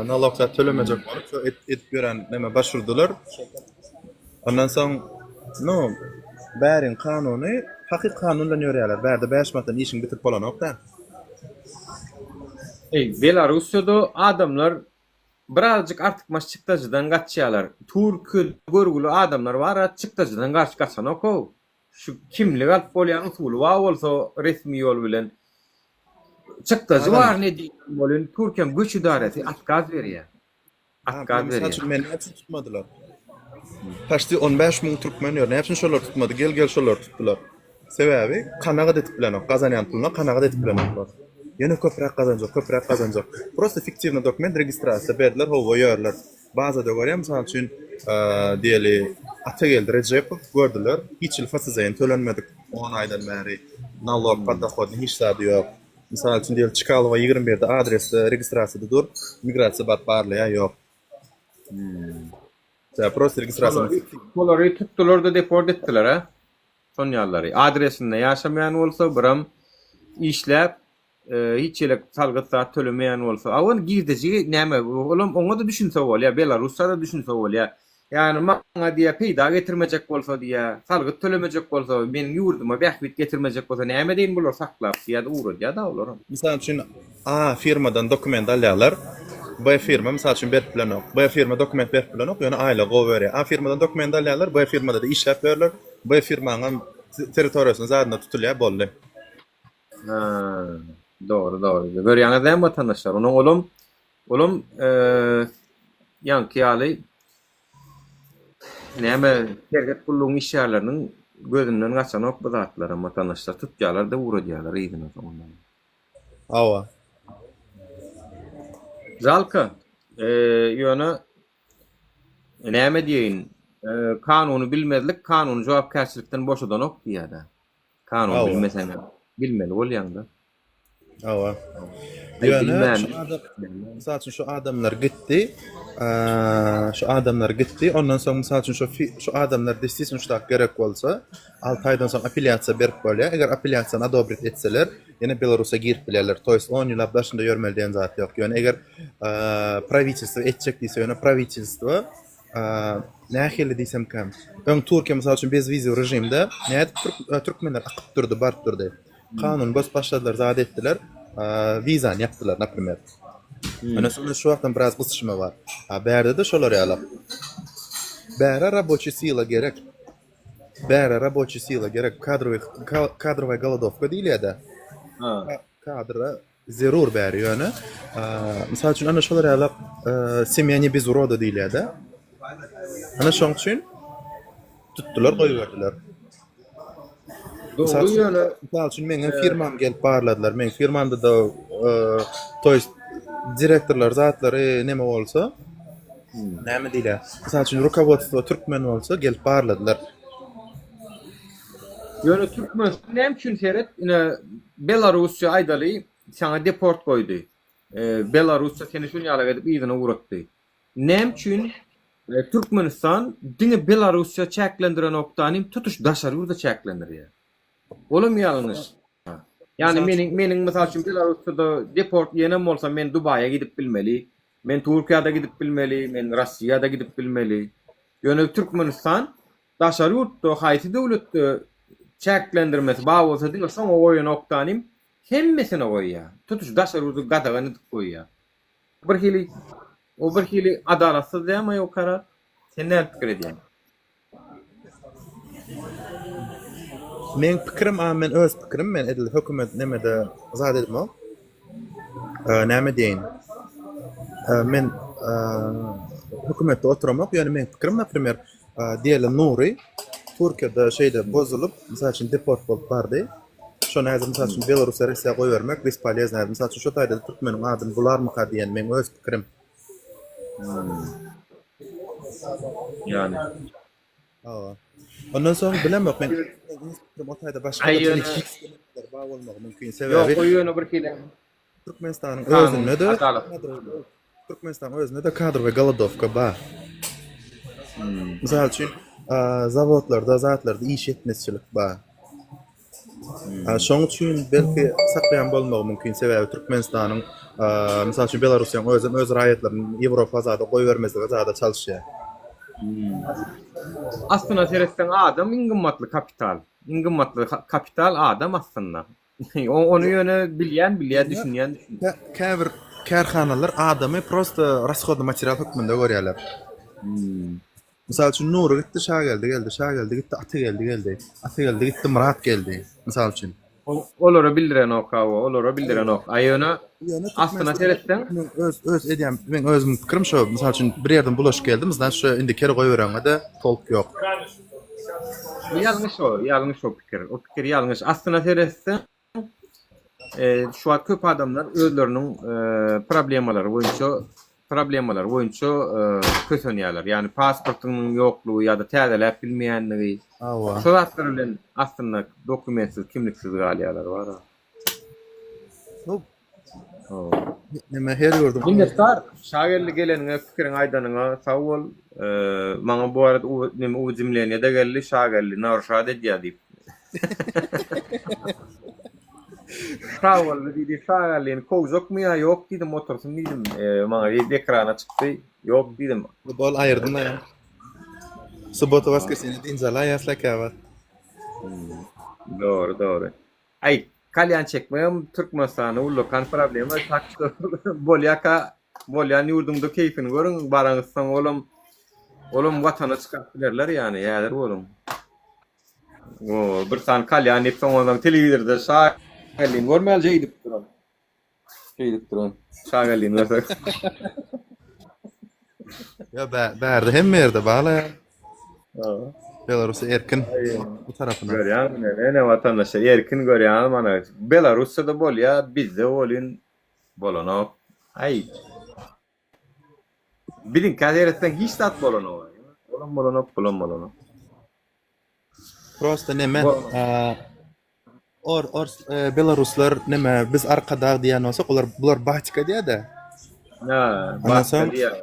nalog zat tölemejek bolup, şo edip ýören neme başvurdular. Ondan soň, no, bäriň kanuny hakyky kanun bilen ýörýärler. Bärde 5 manatdan işiňi bitirip bolanok-da. Eý, Belarussiýada adamlar Birazjyk artykmaç çykdajydan gaçýalar. Türkiýede görgüli adamlar bar-a çykdajydan garşy gaçanok-ow. Şu kimlik alyp bolýan usuly bar bolsa resmi ýol bilen çykdajy bar ne diýseň bolýan Türkiýäň göç idaresi otkaz berýär. Otkaz Mysal berýär. üçin meni näme üçin tutmadylar? Paçti 15 müň türkmen ýör. Näme üçin şolary tutmady? Gel gel şolary tutdular. Sebäbi kanagat edip bilenok. Gazanýan puluna kanagat edip bilenoklar. Ýene köpräk gazanjak, köpräk gazanjak. Prosta fiktiwny dokument registrasiýa berdiler, howwa ýörler. Bazada görýän mysal üçin diýeli Atageldi Rejepow gördüler. Hiç hili FSZ-ni tölenmedik on aýdan bäri. Nalog, poddohodny hiç zady ýok. Mysal üçin diýeli Çkalowa 21-de adresde registrasiýada dur. Migrasiýa baryp barlaýar ýok. Prosta registrasiýa. Olary tutdular-da deport etdiler a. Şon ýalylary. Adresinde ýaşamaýan bolsa, biram işläp, hiç ýere salgyt zat tölemeýän bolsa. A ony girdeji näme, olam oňa-da düşünse bolýar, Belarussiýa-da düşünse bolýar. Ýagny maňa diýýär, peýda getirmejek bolsa diýýär, salgyt tölemejek bolsa, meniň ýurduma bähbit getirmejek bolsa, näme edeýin bulary saklap diýýär-de ugradýar-da olaram. Mysal üçin, A firmadan dokument alýarlar, B firma mysal üçin berip bilenok. B firma dokument berip bilenok, ýöne aýlygy gowy berýär. A firmadan dokument alýarlar, B firmada-da işläp ýörler. B firmaňam territoriýasyny zadynda tutulýar, boldy. Ha, dogry, dogry. Görýäňiz dämi watandaşlar? Onuň olam olam ýaňky ýaly näme serhet gullugyň işgärleriniň gözünden gaçanok bu zatlaram watandaşlar tutýarlar-da ugradýarlar yzyna soňundan. Hawa. Žalka. Ýöne näme diýeýin, kanuny bilmezlik kanuny jogapkärçilikden boşadanok diýýär-dä. Kanuny bilmeseň bilmeli bolýaň-da. Hawa. Ýöne şu adam, mysal üçin şu adamlar gitdi, şu adamlar gitdi, ondan soň mysal üçin şu şu adamlar desisn ştat gerek bolsa, 6 aýdan soň apelýasiýa berip bolýar. Eger apelýasiýany odobrit etseler, ýene Belarusa girip bilýärler. To ýest 10 ýyllap daşynda ýörmeli diýen zat ýok. Ýöne eger prawitelstwo etjek diýse, ýöne prawitelstwo nähili diýsemkäm, öň Türkiýe mysal üçin bezwizowy režimde nädip türkmenler akyp durdy, baryp durdy. Kanuny bozup başladylar, zat etdiler, wizany ýapdylar, naprimer. Ine şonda şu wagtam biraz gysyşma bar. A bärde-de şolar ýaly. Bärä raboçiý sila gerek. Bärä raboçiý sila gerek. Kadrowy kadrowaý golodowka diýilýär-dä. Kadra zerur bäri ýöne. Mysal üçin ana şolar ýaly semýa ne bez uroda diýilýär-dä. Ana şoň üçin tutdular goýberdiler. Dogry ýöne mysal üçin meňem firmam gelip barladylar. Meň firmamda-da to ýest direktorlar zatlary neme bolsa näme diýilýär. Mysal üçin rukovodstwo türkmen bolsa gelip barladylar. Ýöne Türkmenistan näme üçin seret ine Belarussiýa aýdaly saňa deport goýdy. Belarussiýa seni şun ýalak edip yzyna ugratdy. Näme üçin Türkmenistan diňe Belarussiýa çäklendirenokdanym tutuş daşary ýurda çäklendirýär. Olam ýalňyş. Ýagny meniň meniň mysal üçin Belarussiýada deport iýenem bolsam men Dubaýa gidip bilmeli, men Türkiýada gidip bilmeli, men Rossiýada gidip bilmeli. Ýöne Türkmenistan daşary ýurtda haýsy döwletde. çäklendirmesi bar bolsa diňe şoňa goýanokdanym hemmesine goýýar. Tutuş daşary ýurdy gadagan edip goýýar. Bir hili o bir hili adalatsyz dälmi o karar? Sen näme pikir edýäň? Meň pikirim a men öz pikirim men edil hökümet nemede zat edemok. Näme diýeýin? Men hökümetde oturamok ýöne meň pikirim naprimer diýeli Nury Türkiýede şeýle bozulyp mysal üçin deport bolup bardy. Şony häzir mysal üçin Belarusa Russiýa goýbermek bespolezno häzir mysal üçin şo taýda türkmeniň adyny bularmyka diýen meň öz pikirim. Ýani. Hawa. Ondan soň bilemok men o taýda başga Aý ýöne bar bolmagy mümkin. Ýok, Sebäbi o ýöne bir hili Türkmenistanyň kanun, özünde-de adalat. Türkmenistanyň özünde-de kadrowy golodowka bar. Mysal üçin, zawodlarda, zatlarda iş ýetmezçilik bar. Şoň üçin belki saklaýan bolmagy mümkin, sebäbi Türkmenistanyň, mysal üçin, Belarussiýanyň özem öz raýatlaryny Ýewropa zada goýbermezlige zada çalyşýar. Aslynda seretseň adam iň gymmatly kapital. Iň gymmatly kapital adam aslynda. Ony ýöne bilýän bilýär, düşünýän düşünýär. Käbir kärhanalar adamy prosta rashodny material hökmünde görýärler. Mysal üçin Nury gitdi, Şageldi geldi, Şageldi gitdi, Atageldi geldi, Atageldi gitdi, Myrat geldi. Mysal üçin. Olara bildirenok hawa, olara bildirenok. A ýöne Ýöne aslyna seretseň. Men öz öz edýän, meň özümiň pikirim şo, mysal üçin bir ýerden bulaşyk geldi, znaçt şo indi keri goýbereňde tolk ýok. Ýalňyş o, ýalňyş o pikir. O pikir ýalňyş. Aslyna seretseň Şu wagt köp adamlar özleriniň problemalary boýunça problemalary boýunça kösenýärler. Ýagny pasportynyň ýoklugy ýa-da täzeläp bilmeýänligi. Hawa. Şo zatlar bilen aslynda dokumentsiz, kimliksiz galýarlar bar. Neme her ýurduň Minnetdar. Şageldi geleniňe, pikiriňi aýdanyňa sag bol. Maňa bu arada neme uwidimleniýe-de geldi, Şageldi naruşat edýär diýip. Sag boldy diýdi, Şagelini kowjakmy ýa ýok diýdim, otursyn diýdim. Maňa diýdi ekrana çykdy, ýok diýdim. Bol aýyrdym aýa. Subota waskreseniýe dynç alaýas la käwagt. Dogry, dogry. Aý, kalýan çekmegem Türkmenistanda ullakan problema, tak şto bolýaka bolýan ýurduňda keýpini görüň, baraňyzsoň olam olam watana çykaryp bilerler ýany, häzir boluň. O, bir sany kalýan diýip soň onsoň telewizorda Şagellini görmäli şeýdip duran. Şeýdip duran. Şagellini görsek. Ýa bärde hemme ýerde bala ýa. Belarus erkin bu tarapyna. Görýäňmi ene watandaşlar erkin görýäňiz mana Belarusda bolýa bizde bolyn bolanok. Aý. Biziňkä seretseň hiç zat bolanok. Olam bolanok, bulam bolanok. Prosta neme Or ors belaruslar neme biz arkadag diýen bolsak olar bular batika diýýär-de. Ha, batika diýýär.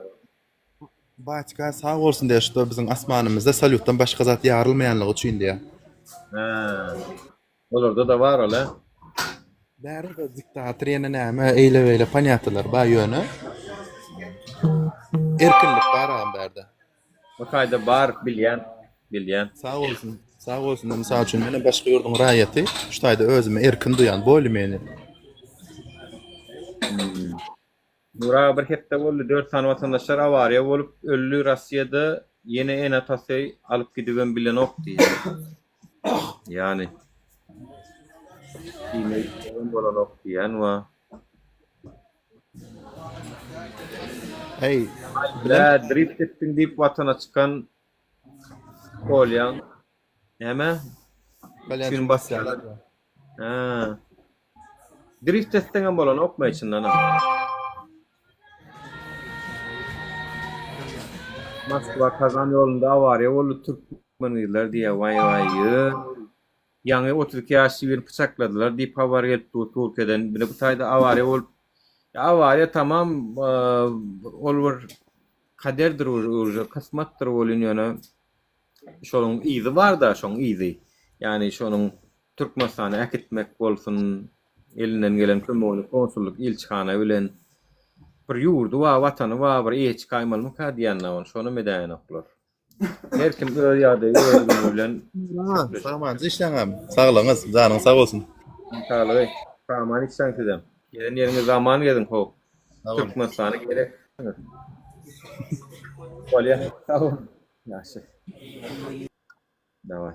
Batika sag bolsun diýýär şo biziň asmanymyzda salýutdan başga zat ýarylmaýanlygy üçin diýýär. Ha. Olarda-da bar ol a. Bärde diktator ýene näme eýle beýle ponýatalar bar ýöne erkinlik bar agam bärde. O taýda bar bilýän bilýän. Sag bolsun sag bolsun mysal üçin menem başga ýurduň raýaty şu taýda özümi erkin duýan bolý meni. Nur aga bir hepde boldy 4 sany watandaşlar awariýa bolup öldi Rossiýada ýene ene atasy alyp gidibem bilenok diýýär. Ýani diýmek bolanok diýýän wa. Eý, Bä drift etdiň diýip watana çykan bolýaň. Näme? Üçin basýarlar. Hä. Drift etseňem bolanokmy çyndanam? Moskwa Kazan ýolunda awariýa boldy türkmen gyzlar diýýär waý waý ýö. Ýaňy 32 ýaşly birini pyçakladylar diýip habar gelip dur Türkiýeden. Bile bu taýda awariýa bolup awariýa tamam ol bir kaderdir uje kysmatdyr welin ýöne şonuň yzy barda şoň yzy. Ýagny şonuň Türkmenistana äkitmek bolsun elinden gelen kömegini konsullyk ilçihana bilen bir ýurdy bar watany bar bir eýe çykaýmalymyka diýýän ony şonam edäýenoklar. Her kim öz ýagdaýy öz güni bilen Samanjy işleňem. Saglygyňyz, janyňyz sag bolsun. Saglygy. Saman içseň sizem. Gezen ýeriňiz zaman geziň how. Türkmenistana gerek. Bolýa. Sag bol. Ýagşy. Daway.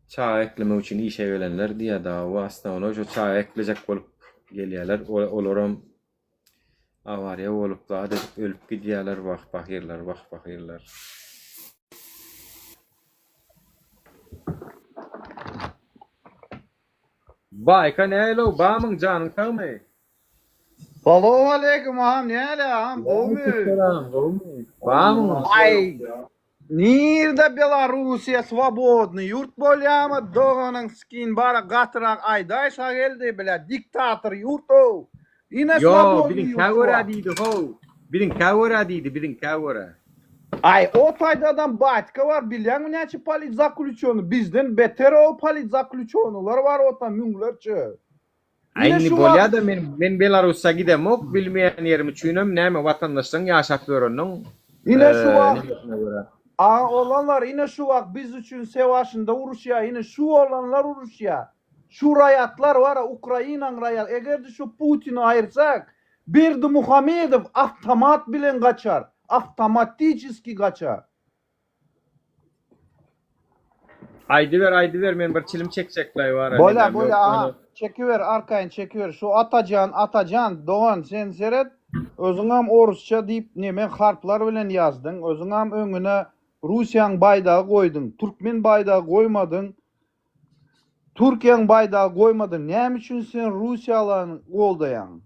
Çaga eklemek üçin işe gelenler diýýär dawa osnownoý şo çaga eklejek bolup gelýärler. Olaram awariýa bolup zat edip ölüp gidýärler wah pahyrlar wah pahyrlar. Baýka nälow bamyň janyň sagmy? Salowmaleýkim agam näle agam gowmy? Salam gowmy? Bamyň? Aý nirde Belarusiýa swobodny ýurt bolýamy doganyň skin bara gatyrak aýdaý şageldi bile diktator ýurt ow ine Ýo swobodny biziňkä ýurt görä wa. diýdi how biziňkä görä diýdi biziňkä görä. Aý o taýdadam batka bar bilýäňmi näçe politzaklýuçony bizden beter ow politzaklýuçonylar bar ota müňlerçe. Aý Ine indi şu wagt bolýada men men Belarusda gidemok bilmeýän ýerim üçinem näme watandaşlaň ýaşap ýöreniniň Ine şu wagt nemesine görä. A olanlar ine şu wagt biz üçin sewaşynda uruşýa ine şu olanlar uruşýa şu raýatlar bara Ukrainaň raýat egerde şu Putini aýyrsak Berdimuhamedow awtomat bilen gaçar awtomatiçeski gaçar. Aýdyber aýdyber men bir çilim çekjeklaý bara Bolýa nemem bolýa ýok aha ýöne. çekiber arkaýyn çekiber şu Atajan Atajan dogan sen seret özüňem orusça diýip neme harplar bilen ýazdyň özüňem öňüne Russiýaň baýdagy goýduň türkmen baýdagy goýmadyň Türkiýäň baýdagy goýmadyň näme üçin sen Russiýalany goldaýaň.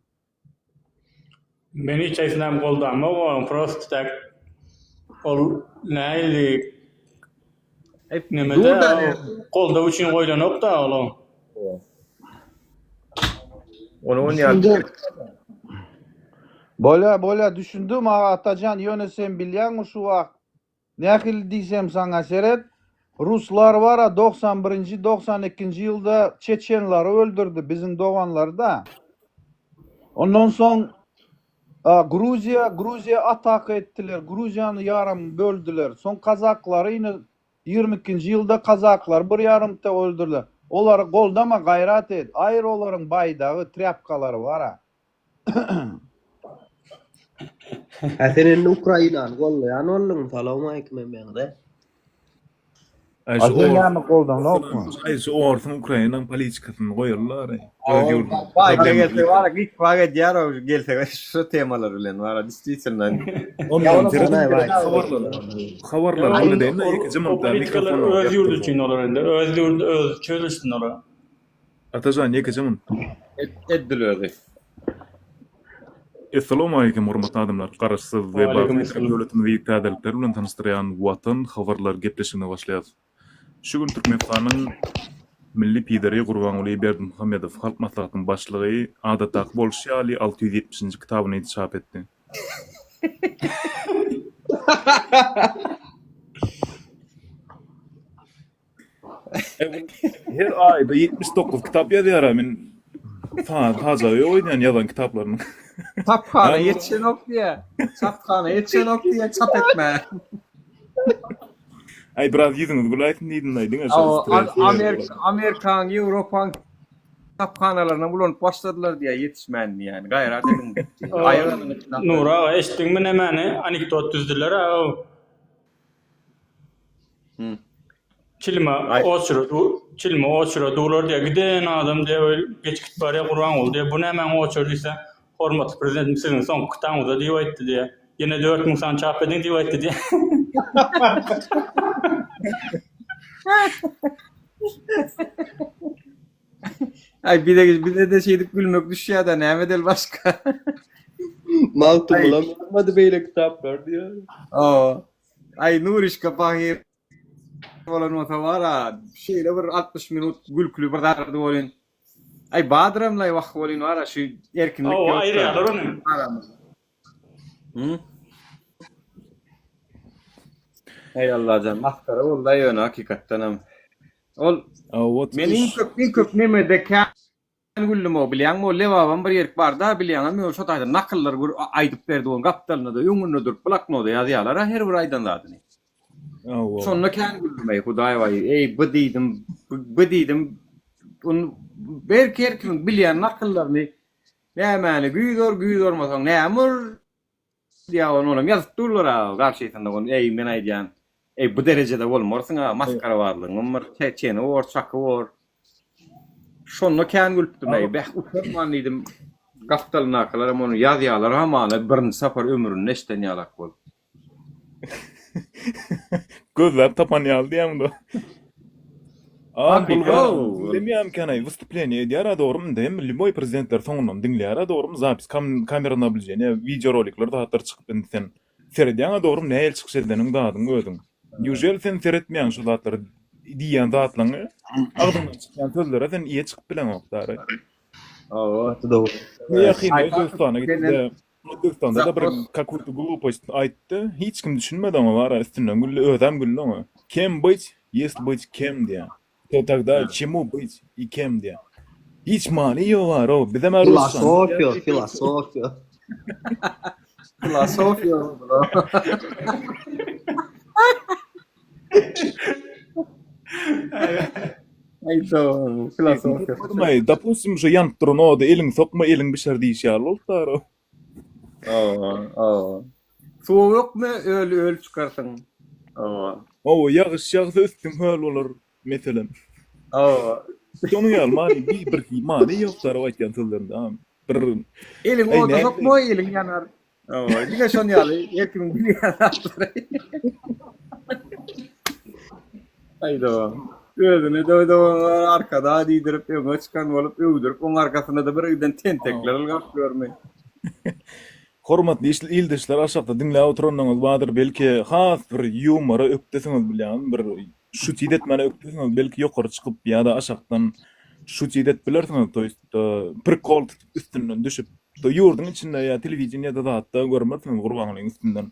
Men hiç haýsynam goldamok onuň prosto tak ol nähili nemede goldaw üçin goýlanok-da ol. Ony on ýaly. Bolýa bolýa düşündim aga Atajan ýöne sen bilýäňmi şu wagt Nähili diýsem saňa seret, ruslar bara 91-nji 92-nji ýylda çeçenlary öldürdi biziň doganlary-da. Ondan soň Gruziýa Gruziýa ataka etdiler, Gruziýany ýarym böldüler. Soň kazaklary ine 22-nji ýylda kazaklary bir ýarymta öldürdiler. Olary goldama gaýrat et, aýyr olaryň baýdagy, trýapkalary bara. Hä sen indi Ukrainany gollaýan bolduň salowmaleýkim hemmäňize. Aý A şu sen ors näme goldaňokmy? Aý şu orsuň Ukrainaň politikasyny goýarlar. Öz ýurdunyň Baýka problemasyny. gelse bara gyk-bak edýär o gelse şu temalar bilen bara diswitelno. Ondan serediň habarlar. Habarlar Ol diňle deýin-de ýekeje o minutda politikalar mikrofony öz ýurdy ýapdyrma. üçin olar indi öz ýurdy öz çözülsin olar. Atajan ýekeje minut. Edil özi. Essalawmaleýkim hormatly adamlar! Garaşsyz we Waleýkim baky esselam. döwletimizi täzelikler bilen tanyşdyrýan Watan habarlar gepleşigine başlaýas. Şu gün Türkmenistanyň Milli Pideri Gurbanguly Berdimuhamedow Halk Maslahatynyň Başlygy adatdaky bolşy ýaly 670-nji kitabyny çap etdi. Her aýda 79 kitap ýazýar-a men sany sajagy ýok öýdýän ýazan kitaplarynyň. Çaphana ýetişenok diýýä. Çaphana ýetişenok diýýä çap etmäge. Aý biraz ýüzüňiz güläýsin diýdim-aý diňe şol stres. Amerikaň, Ýewropaň çaphanalaryna ulanyp başladylar diýýä ýetişmän diýýä. Gaýrat ediň diýip. Aýyr Nury aga eşitdiňmi nämäni anekdot düzdüler-ä o. Çilime oçura çilime oçura duwlar diýýär. Giden adam diýýär, öý geçip gidip barýar Gurbanguly diýýär. Bu nämäň oçury diýse, hormatly prezidentim siziň soňky kitabyňyzda diýip aýtdy diýýär. Ýene 4000 sany çap ediň diýip aýtdy diýýär. Aý bize bize-de şeýdip gülmek düşýär-de näme edeli başga. Magtymgulam ýazmady beýle kitaplar diýýär. Hawa. Aý Nurişka pahyr bolan bolsa bar-a, şeýle bir 60 minut gülküli bir zatlardy welin. Aý Badyram-laý wah welin bar-a şu erkinlik Hawa ýok-da. aýyrýarlar ony. Aramyzda. Hı? Eý Allajan masgara boldy-aý ýöne hakykatdanam. Ol men iň köp iň köp nemede kän. güldüm-ow bilýäňmi o Lebabam bir ýerik barda bilýäňmi ýöne şo taýda nakyllar gür aýdyp berdi oň gapdalynda-da öňünde durup bloknoda ýazýalar-a her bir aýdan zadyny. Hawa. Şonda kän güldüm eý hudaý waý eý by diýdim by diýdim belki her kimiň bilýän nakyllaryny nämäni güýz or güýz ormasaň näme bor Ýa ony onam ýazyp durlar-a garşysynda ony eý men aýdýan eý bu derejede bolmarsyň-a masgarabazlygyňam bir çeni bor çaky bor. Şonda kän gülüpdim eý beh utanman diýdim gapdalyndakylaram ony ýazýalar hamana birinji sapar ömründe eşden ýalak bolup. Gözläp tapan ýaly diýýäňmi do. A Hakyky bul diňlemeýärmikänaý wystупление edýär-ä dogrymy indi hem lýuboý prezidentler soňundan diňleýär-ä dogrymy zapis kamera nablýudeniýa wideorolikler zatlar çykyp indi sen seredýäň-ä dogrymy nähili çykyş edeniň zadyň özüň nýuželi sen seretmeýäň şu zatlary diýýän zatlaňy agzyňdan çykýan sözlere sen eýe çykyp bileňok dary. Hawa. Ýakynda Özbegistana gitdi Özbegistanda-da bir kakuýto glupost aýtdy. Hiç kim düşünmedi oňa bara üstünden güldi, özem güldi oňa. Kem byç, ýest byç kem diýýär. To tagda çemu byç i kem diýýär. Hiç many ýok bar-ow. Bizem-ä rusçany Filosofiýa, filosofiýa. Filosofiýa bular. Aýda, filosofiýa. Sokmaý, dopustim şu ýanyp duran oda eliňi sokma, eliň bişer diýişi ýaly bolup bar. Hawa, hawa. Suwa bökme, öl öl çykarsyň. Hawa. Hawa, ýagyş ýagsa üstüň höl bolar, meselem. Hawa. Şonuň ýaly many bir bir many ýok dara aýtýan sözlerinde. Bir Eliňi oda sokma, eliň ýanar. Hawa, diňe şon ýaly her kimiň bilýän zatlary. Aýda. Özüni doýdoňa arkada diýdirip, öňe çykan bolup öwdürip, oň arkasynda-da bir giden tentekler ylgap ýörmi. Hormatly ildeşler aşakda diňläp oturanyňyz bardyr belki has bir ýumora ökdesiňiz bilýän bir şutit etmäne ökdesiňiz belki ýokary çykyp ýa-da aşakdan şutit edip bilersiňiz to ýest prikol tutup üstünden düşüp ýurduň içinde ýa telewideniýede zatda görmersiňiz Gurbangulyň üstünden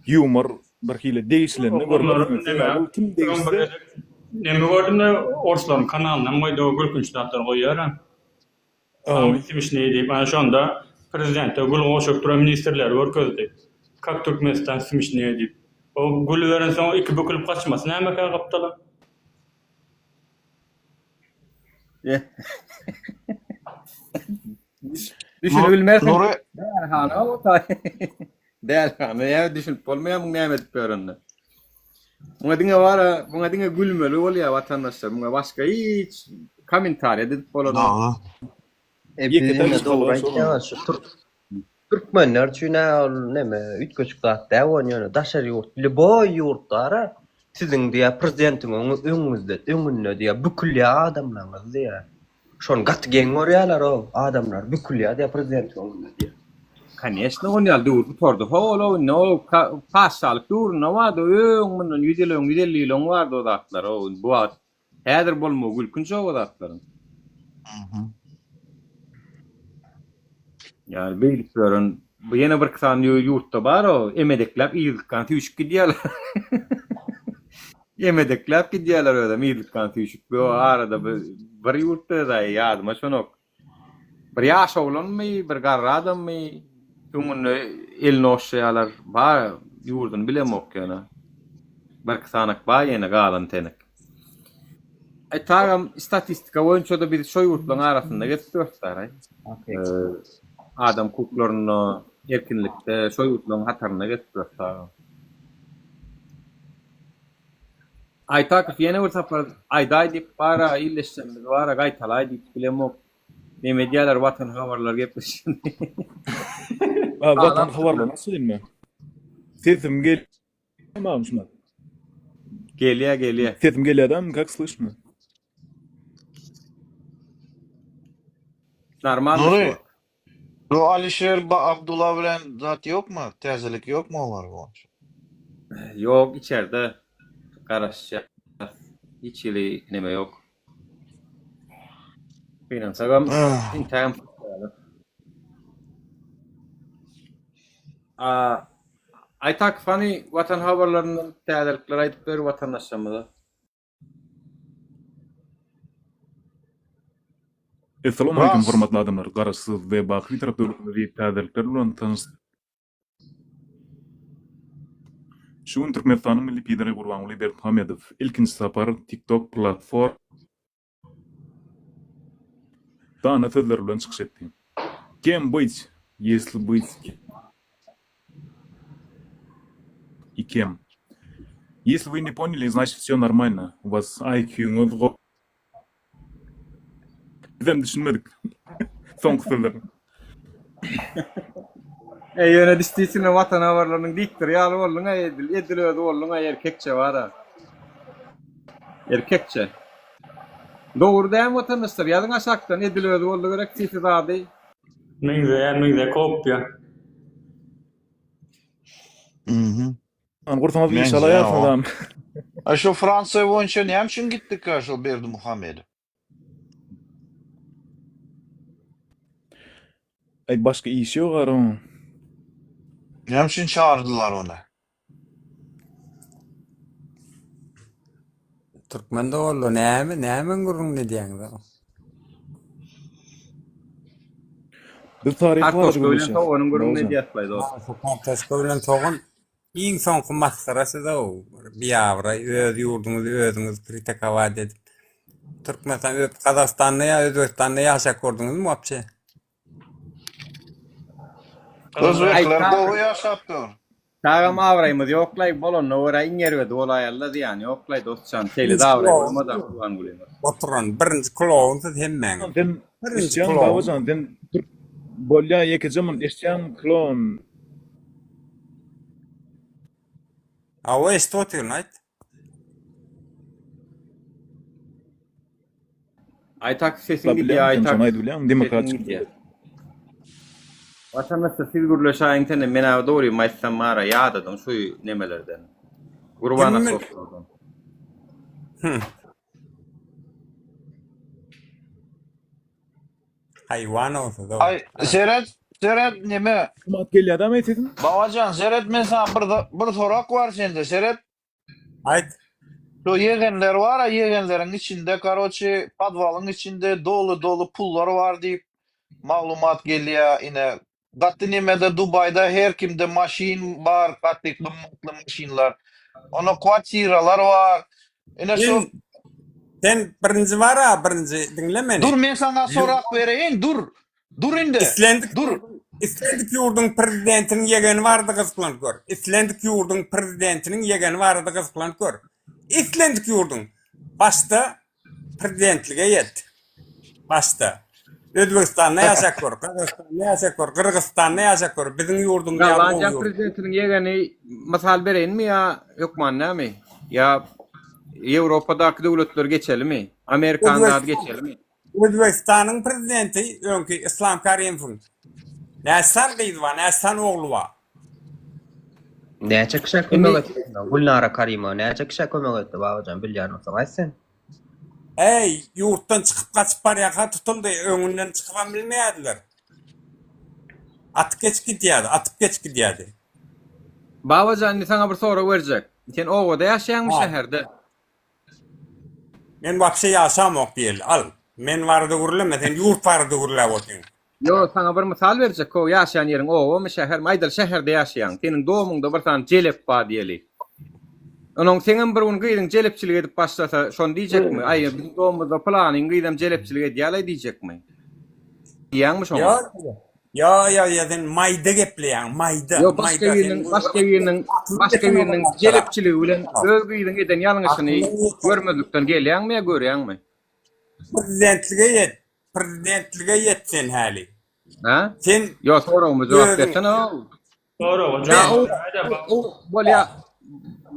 ýumor bir hili degişilenini görmersiňiz sebäbi ol kim degişse Neme gördümde orslaryň kanalyndan goýdy o gülkünç zatlar goýýar. Samy smişnyý diýip ana şonda prezidente gül gowşuryp duran ministrleri görkezdi. Kak Türkmenistan smişnyý diýip. O güli berensoň iki bükülip gaçmasy nämekä gapdala? Düşünip bilmersiň. Dälihana o taý. Dälihana ýa düşünip bolmaýar muň näme edip ýörenini. Muňa diňe bara, muňa diňe gülmeli bolýar watandaşlar. Muňa başga hiç kommentariýa edip bolanok. E biz indi dogry aýtýaňyz şu türk türkmenler üçin-ä ol neme üýtgeşik zat däl ony ýöne daşary ýurt lýuboý ýurtdara siziň diýýär prezidentiň öňüňizde öňünde diýýär bükülýär adamlaryňyz diýýär. Şony gaty geň görýärler-ow adamlar bükülýär diýýär prezidentiň öňünde diýýär. Koneçno ol ýaly döwür gutardy ho-ol indi o patyşalyk döwründe bardy öň mundan ýüz ýyl öň 150 ýyl öň bardy o zatlar o bu wagt häzir bolmagy gülkünç o zatlaryň. Ýa beýdip ýören bu ýene bir iki sany ýurtda bar o emedekläp yzlykdan süýşüp gidýärler. Emedekläp gidýärler özem yzlykdan süýşüp. Bu arada bir, bir ýurtda daýy ýadyma şonok. Bir ýaş oglanmy, bir garry adammy öňünde elini ogşaýarlar. Bar ýurduny bilemok ýöne. Bir iki sanak bar ýene galan tenek. Aý tagam statistika boýunça-da biz şo ýurtlaryň arasynda gezip ýörüs-däraý. Adam hukuklarynda, erkinlikde şo ýurtlaryň hatarynda gezip ýörüs tagam. Aýtakow ýene bir sapar aýdaý diýip bara illeşjegimiz bara gaýtalaý diýip bilemok. Neme edýärler Watan habarlar gepleşigini. Watan habarlaryny açaýynmy? Sesim gel Agam şuna. Gelýär gelýär. Sesim gelýär dämi kak slyşno? Normal. Nury, bu Alişer Abdullah bilen zat ýokmy? Täzelik ýokmy olar boýunça? Ýok içerde garaşýas. Hiç hili neme ýok. Gynansagam intägem A Aýtakow hany Watan habarlaryndan täzelikler aýdyp ber watandaşlarymyza. Essalawmaleýkim hormatly adamlar! Garaşsyz we baky Bitarap döwletimizi täzelikler bilen tanyş Şu gün Türkmenistanyň Milli Lideri Gurbanguly Berdimuhamedow ilkinji sapar TikTok platfor Dana sözleri bilen çykyş etdi. Kem byç, ýesli byç i kem. Ýesli wy ne poneli, znaçit wsýo normalno. U was IQ-ňyz go Bizem düşünmedik. Soňky sözlerine. Eý ýöne dişdisine watan habarlarynyň diktory ýaly bolduň-a edil, edil özi bolduň-a erkekçe bar-a. Erkekçe. Dogry dämi watandaşlar ýazyň aşakdan edil özi boldy gerek sesi zady. Meňzeýär meňzeýär kopýa. Mhm. An gursaňyz iş alaýarsyňyzam. A şu Fransiýa boýunça näme üçin gitdika şo Berdimuhamedow? Aý başga işi ýok ara oň. Näme üçin çagyrdylar ony? Türkmen doganlar näme nämeň gürrüňini edýäňiz? Biz taryh barada Kartoşka bilen gürleşýäs. soganyň gürrüňini Babajan. edýäs-laý dost. Kartoşka bilen sogan iň soňky masgara siz-ow. Biabraý öz ýurduňyzy özüňiz kritikowat edip. Türkmenistan Gazagystanda ýa Özbegistanda ýaşap gördüňizmi wapşe? Özbekler gowy ýaşapdyr. Tagam abraýymyz ýoklaý bolanyna görä iň erbedi bolaýalyda zyýany ýoklaý dostjan şeýlede abraý bolmada Gurbangulyňyz. Oturan birinji kloun siz hemmäňiz. Sen Birinji eşitýäňmi kloun. Babajan sen türk bolýa ýekeje muny eşitýäňmi klon. Hawa eşidip otyryn aýt. Aýtak sesiň gidýär Aýtak. Şony aýdyp bilýäňmi demokrat Sesiň gidýär. Watandaşlar siz gürleşäýiň sende men abi dogrymy aýtsam bara ýadadym şu nemelerden. Gurban Asoslardan. Hüm. Haýwan olsa da. Aý seret seret neme. Kumat gelýädämi sesiň? Babajan seret men saňa bir bir sorak bar sende seret. Aýt. Şu ýegenler bar-a, ýegenleriň içinde, karoçi, podwalyň içinde doly-doly pullar bar diýip, maglumat gelýär. Ine, gaty nemede Dubaýda her kimde maşyn bar, gaty gymmatly maşynlar. Onda kwartiralar bar. Ine şu Sen, sen birinji bar-a, birinji diňle meni. Dur, men saňa sorap bereýin, dur. Dur indi. Islendik Dur. Islendik ýurduň prezidentiniň ýegeni barada gyzyklanyp gör. Islendik ýurduň prezidentiniň ýegeni barada gyzyklanyp gör. Islendik ýurduň. Başda prezidentlige ýet. Başda. Özbegistanda ýaşap gör, Gazagystanda ýaşap gör, Gyrgyzystanda ýaşap gör. Biziň ýurdumyz ýaly gowy Gollandiýanyň ýurt. prezidentiniň ýegeni mysal bereýinmi ýa hökman näme? Ýa Ýewropadaky döwletleri geçelimi? Amerikany zady geçelimi? Özbegistanyň prezidenti öňki Islam Karimowyň näçe sany gyzy bar, näçe sany ogly bar? Näçe kişä kömek etdi? Gülnara Karimowa näçe kişä kömek etdi Babajan bilýän bolsaň aýt sen. Äý, ýurtdan çykyp gaçyp barýarka tutuldy, öňünden çykybam bilmeýärdiler. Atyp geçip gidýärdi, atyp geçip gidýärdi. Babajan indi saňa bir sorag berjek. Sen obada ýaşaýaňmy şäherde? Men wapşe ýaşamok diýeli. Al, men barada gürleme, sen ýurt barada gürläp otyň. Ýok, saňa bir mysal berjek, how, ýaşaýan ýeriň obamy, şähermi, aýdaly şäherde ýaşaýaň, seniň domuňda bir sany jelep bar diýeli. Onuň seňem bir gün gyzyň jelepçilik edip başlasa, şony diýjekmi, aý, biziň domumyzda pylanyň gyzam jelepçilik edýär-laý diýjekmi? Diýýäňmi şoňa? Ýok, Ýa ýa ýa sen maýda gepleýäň maýda Ýok başga maýda biriniň sen başga biriniň başga biriniň jelepçiligi bilen öz gyzyň eden ýalňyşyny görmezlikden gelýäňmi ýa görýäňmi? Prezidentlige ýet prezidentlige ýet sen häli. Hä? Sen Ýok soragyma jogap özüň bersene. Soraga Ýa jogap o berä-de bak. o bolýa.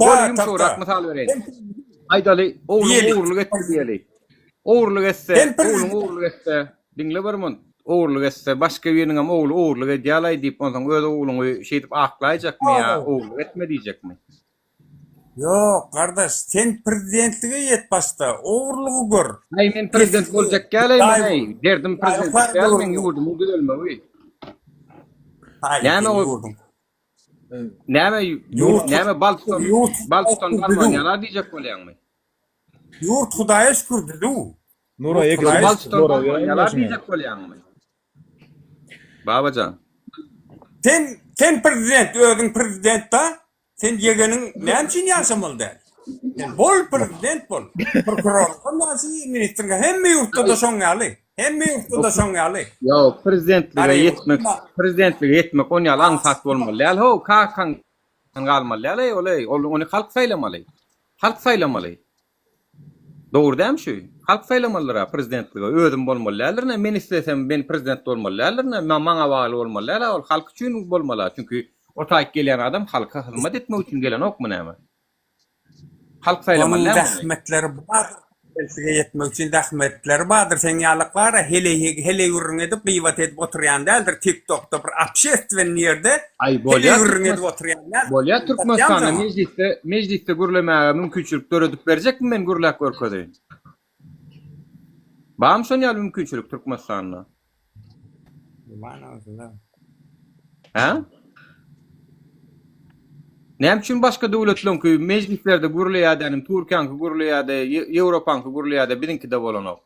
Bol Ta ýumşagrak tagta. mysal bereýin. Sen Aýdaly, ogluň diýeli. ogurlyk etdi diýeli. Ogurlyk etse, Sen ogluň prezident. ogurlyk etse, diňle bir munt, ogurlyk etse, başga biriniňem ogly ogurlyk edýälaý diýip, onsoň öz ogluňy şeýdip aklaýjakmy ýa ogurlyk etme diýjekmi? Ýok, gardaş, sen prezidentlige ýet başda, ogurlygy gör. Aý, men prezident Pesli, boljak däl-aý hudaý men-aý. bol. Derdim Hudaýyň prezidentlik barada däl, meň gürrüň. ýurdumyň düzelmegi. Haý, Näme seň ol ýurduň. Näme ýurt Ýurt näme bal tutan ýurt bal Hudaýa tutan şükür barman düzüw. ýalar diýjek bolýaňmy? Ýurt Hudaýa şükür düzüw. Nura ýeke Balçykdan galmaýarlar diýjek bolýaňmy? Babajan. Sen sen prezident özüň prezident da sen ýegeniň näme üçin ýaşamaly däl? Sen bol prezident bol. Prokurordan ýaşy ministriň hemme ýurtda-da şoň ýaly. Hemme ýurtda-da şoň ýaly. Ýok, prezidentlige ýetmek, prezidentlige ýetmek on ýaly aňsat bolmaly däl. How, kakaňdan galmaly däl-eý ol-eý. Ol ony halk saýlamaly. Halk saýlamaly. Dogry dämi şu? Halk saýlamalydyr-a prezidentlige. Özüm bolmaly däldirin-ä, men islesem men prezident bolmaly däldirin-ä, maňa bagly bolmaly däl-ä ol, halk üçin bolmaly-a. Çünki o taýyk gelýän adam halka hyzmat etmek üçin gelenokmy näme? Halk saýlamaly Onuň dälmi ony? zähmetleri bardyr, bellige ýetmek üçin zähmetleri bardyr. Seň ýalyklar-a heleý heleý gürrüň edip, gybat edip oturýan däldir. TikTokda bir obşestwennyý ýerde Aý heleý bolýa gürrüň Türkmen edip oturýan däldir. bolýa Satýan Türkmenistanda saňa. mejlisde mejlisde gürlemäge mümkinçilik döredip berjekmi men gürläp görkezeýin. Barmy şon ýaly mümkinçilik Türkmenistanda? Hä? Näme üçin başga döwletleňki mejlislerde gürleýädänim Türkiýäňki gürleýäde, Ýewropaňky gürleýäde biziňkide bolanok?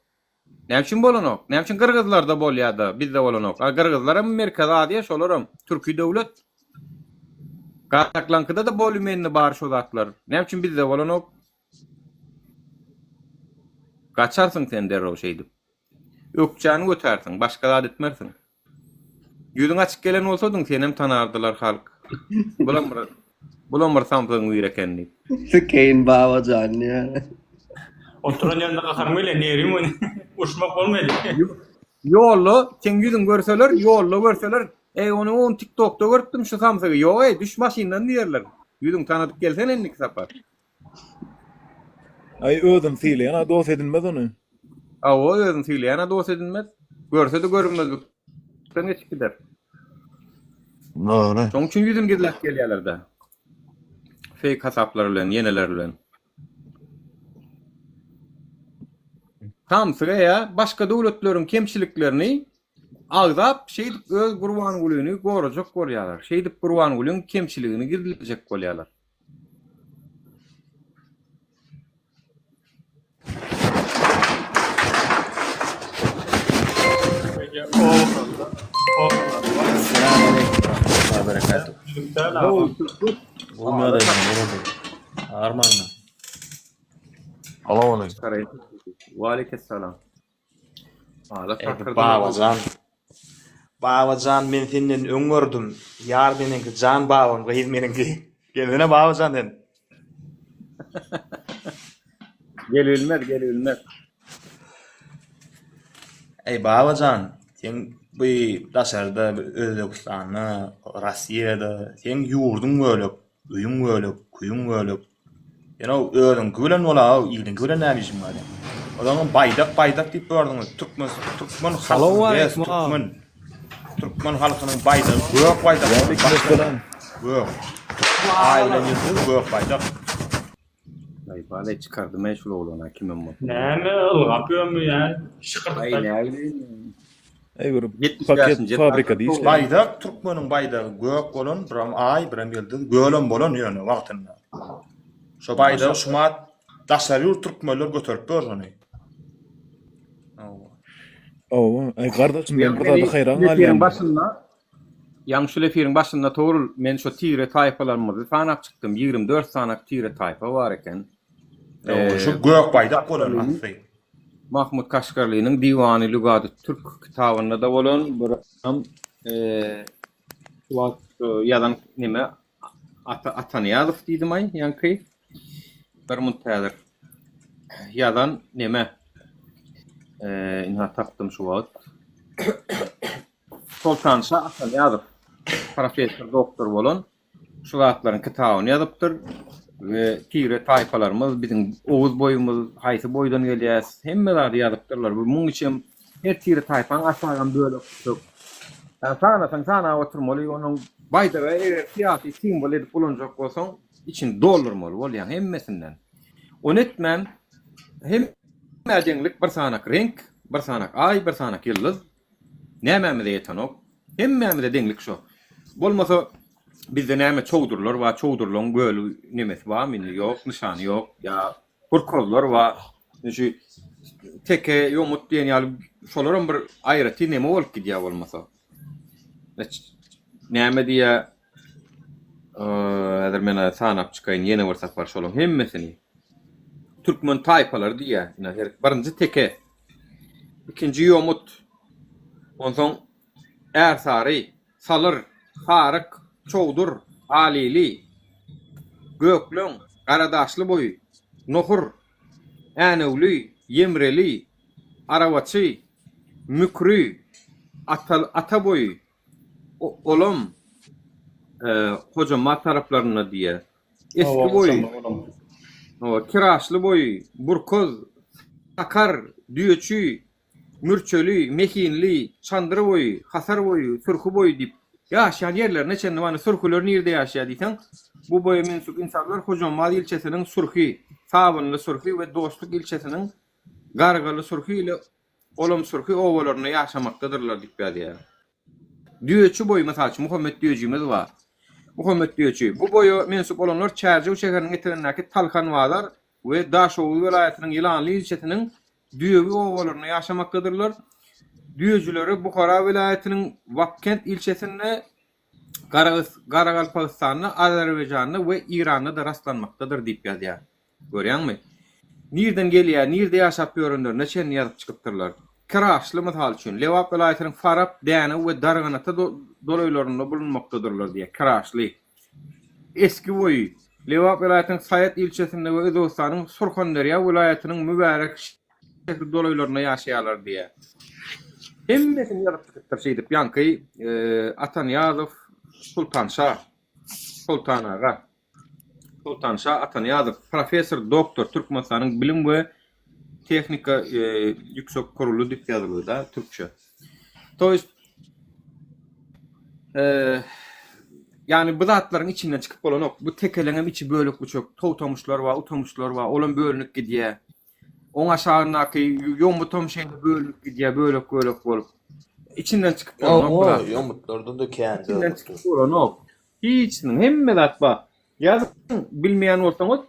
Näme üçin bolanok? Näme üçin gyrgyzlarda bolýada, bizde bolanok? A gyrgyzlaram Merkezi Aziýa, şolaram türki döwlet. Gazaklaňkyda-da bolümenli bar şo zatlar. Näme üçin bizde bolanok? Gaçarsyň sen derrew şeýdip. Ökjäni götärsiň, başga zat etmersiň. Ýüzüň açyk gelen bolsadyň, senem tanardylar halk. Bulam bir bulam bir samsygyň biri eken diýip. Sikeýin Babajan diýýär. Oturan ýerinde gaharym gelýär, nerim ony. Uruşmak bolmaýdy. Ýolda seň ýüzüňi görseler, ýolda görseler, Eý, ony on TikTokda görüpdim şu samsygy. Ýok-eý, düş maşyndan diýerler. Ýüzüňi tanadyp gelsene indiki sapar. Aý özüni sylaýan-a dos edinmez ony. Hawa, özüni sylaýan-a dos edinmez. Görse-de görünmezlikden geçip gider. Dogry. Şonuň üçin ýüzüni gizläp gelýärler-dä. Feýk hasaplar bilen, ýeneler bilen. Samsyk eýä başga döwletleriň kemçiliklerini agzap, şeýdip öz Gurbangulyny gorajak bolýarlar. Şeýdip Gurbangulyň kemçiligini gizlejek bolýarlar. Babajan Babajan men senden öň gördüm. Ýar meniňki jan babam gyz meniňki. Gelsene Babajan sen. Gelibilmez, gelibilmez. Eý Babajan, seň bu daşarda Özbegistanda, Rossiýada seň ýurduň bölek, öýüň bölek, küýüň bölek. Sen-ow özüňki bilen bol-a, iliňki bilen näme işiň bar seň? Ozaňam baýdak baýdak diýip gördüňiz. Türkmen türkmen halkynyň bes türkmen. Türkmen halkynyň baýdagy gök baýdak. Gök. Aý bilen ýyldyz gök baýdak. Aý bale çykardym men şul oglana kimem bolsa. Näme ylgap ýörmi ýa şykyrdyp. Aý näbileýin. Aý bir paket fabrikada işleýän. Baýdak türkmeniň baýdagy gök bolan biram aý biram ýyldyz gölem bolan ýöne wagtynda. Şo baýdagy şumat daşary ýurt türkmenler göterip ýör şony. Hawa, aý gardaşym men bir zada haýran galýan. Başynda Ýaňy şul efiriň başynda Togrul men şo tire taýpalarymyzy sanap çykdym 24 sanak tire taýpa bar eken. Şu gök baýdak bolan asly. Mahmut Kaşgarlynyň Diwany Lügady Türk kitabynda-da bolan bir şu wagt ýazan neme Ata Atanyýazow diýdim-aý ýaňky. Bir munt häzir ýazan neme ynha tapdym şu wagt. Soltanşa Atanyýazow professor doktor bolan Şu zatlaryň kitabyny ýazypdyr we tire taýpalarymyz biziň oguz boýumyz haýsy boýdan gelýäs hemme zady ýazypdyrlar we muň içem her tire taýpaň aşagam bölek bölek ýa sanasaň sanap oturmaly onuň baýdagy eger syýasy simwol edip ulanjak bolsaň içini doldurmaly bolýaň hemmesinden ony etmän hemmä deňlik bir sanak reňk bir sanak aý bir sanak ýyldyz Nämämize ýetenok? Hemmämize deňlik şo. Bolmasa bizde näme çowdurlar bar, çowdurlaň göli nemesi barmy indi? Ýok, nyşany ýok. Ýa gurkozlar bar. Indi şu. Teke, ýomut diýen ýaly şolaram bir aýratyn neme bolup gidýär bolmasa. Näme diýýär? Häzir men sanap çykaýyn ýene bir sapar şolaryň hemmesini. Türkmen taýpalary diýýär. Ine, her birinji teke, ikinji ýomut, onsoň ärsary, salyr, saryk, çowdur, alili, gökleň, garadaşly boýy, nohur, änewli, ýemreli, arabaçy, mükri, ata boýy, Olam Hojambaz taraplarynda diýýär. Eski boýy, Kiraşly boýy, Burkaz, Sakar, Düýeçi, Mürçeli, Mehinli, Çandyr boýy, Hasar boýy, Sürhi boýy diýip, ýaşaýan ýerlerine çenli bar. Sürhüler nirde ýaşaýar diýseň, bu boýa mensup ynsanlar Hojambaz ilçesiniň Sürhi, Sabynly Sürhi we Dostluk ilçesiniň Gargaly Sürhi ile Olam Sürhi obalarynda ýaşamakdadyrlar diýip ýazýar. Düýeçi boýy, mysal üçin, Muhammet düýejimiz bar. Muhammet düýeçi. Bu boýa mensup bolanlar Çärjew şäheriniň etegindäki Talhanbazar we Daşoguz welaýatynyň Ýylanly ilçesiniň Düýewi obalarynda ýaşamakdadyrlar. Düýejileri Buhara welaýatynyň Wapkent ilçesinde, Garagalpagystanda, Azerbaýjanda we Eýranda-da rastlanmakdadyr diýip ýazýar. Görýäňmi? Nirden gelýär, nirde ýaşap ýörenlerine çenli ýazyp çykypdyrlar. Kiraşly, mysal üçin, Lebap welaýatynyň Farap, Dänew we Darganata dolaýlarynda bulunmakdadyrlar diýýär. Kiraşly. Eski boýy, Lebap welaýatynyň Saýat ilçesinde we Özbegistanyň Surhanderýa welaýatynyň Mübärek şähri dolaýlarynda ýaşaýarlar diýýär. Hemmesini ýazyp çykypdyr şeýdip ýaňky Atanyýazow Sultanşa, Soltan aga. Soltanşa Atanyýazow, professor, doktor, Türkmenistanyň Bilim we tehnika ýüksek kuruly diýip ýazyldy-da türkçe. To ýest ýagny bu zatlaryň içinden çykyp bolanok. Bu tekeleňem içi bölek-büçek. Togtamyşlar bar, utamyşlar bar. Olam bölünip gidýär. Oň aşagyndaky ýomutam şeýle bölünip gidýär, bölek-bölek bolup. Içinden çykyp bolanok bu zatlaryň. Ýomutlarda-da kän İçinden çykyp bolanok. Hiçsiniň hemme zat bar. Ýazyň bilmeýän bolsaňyz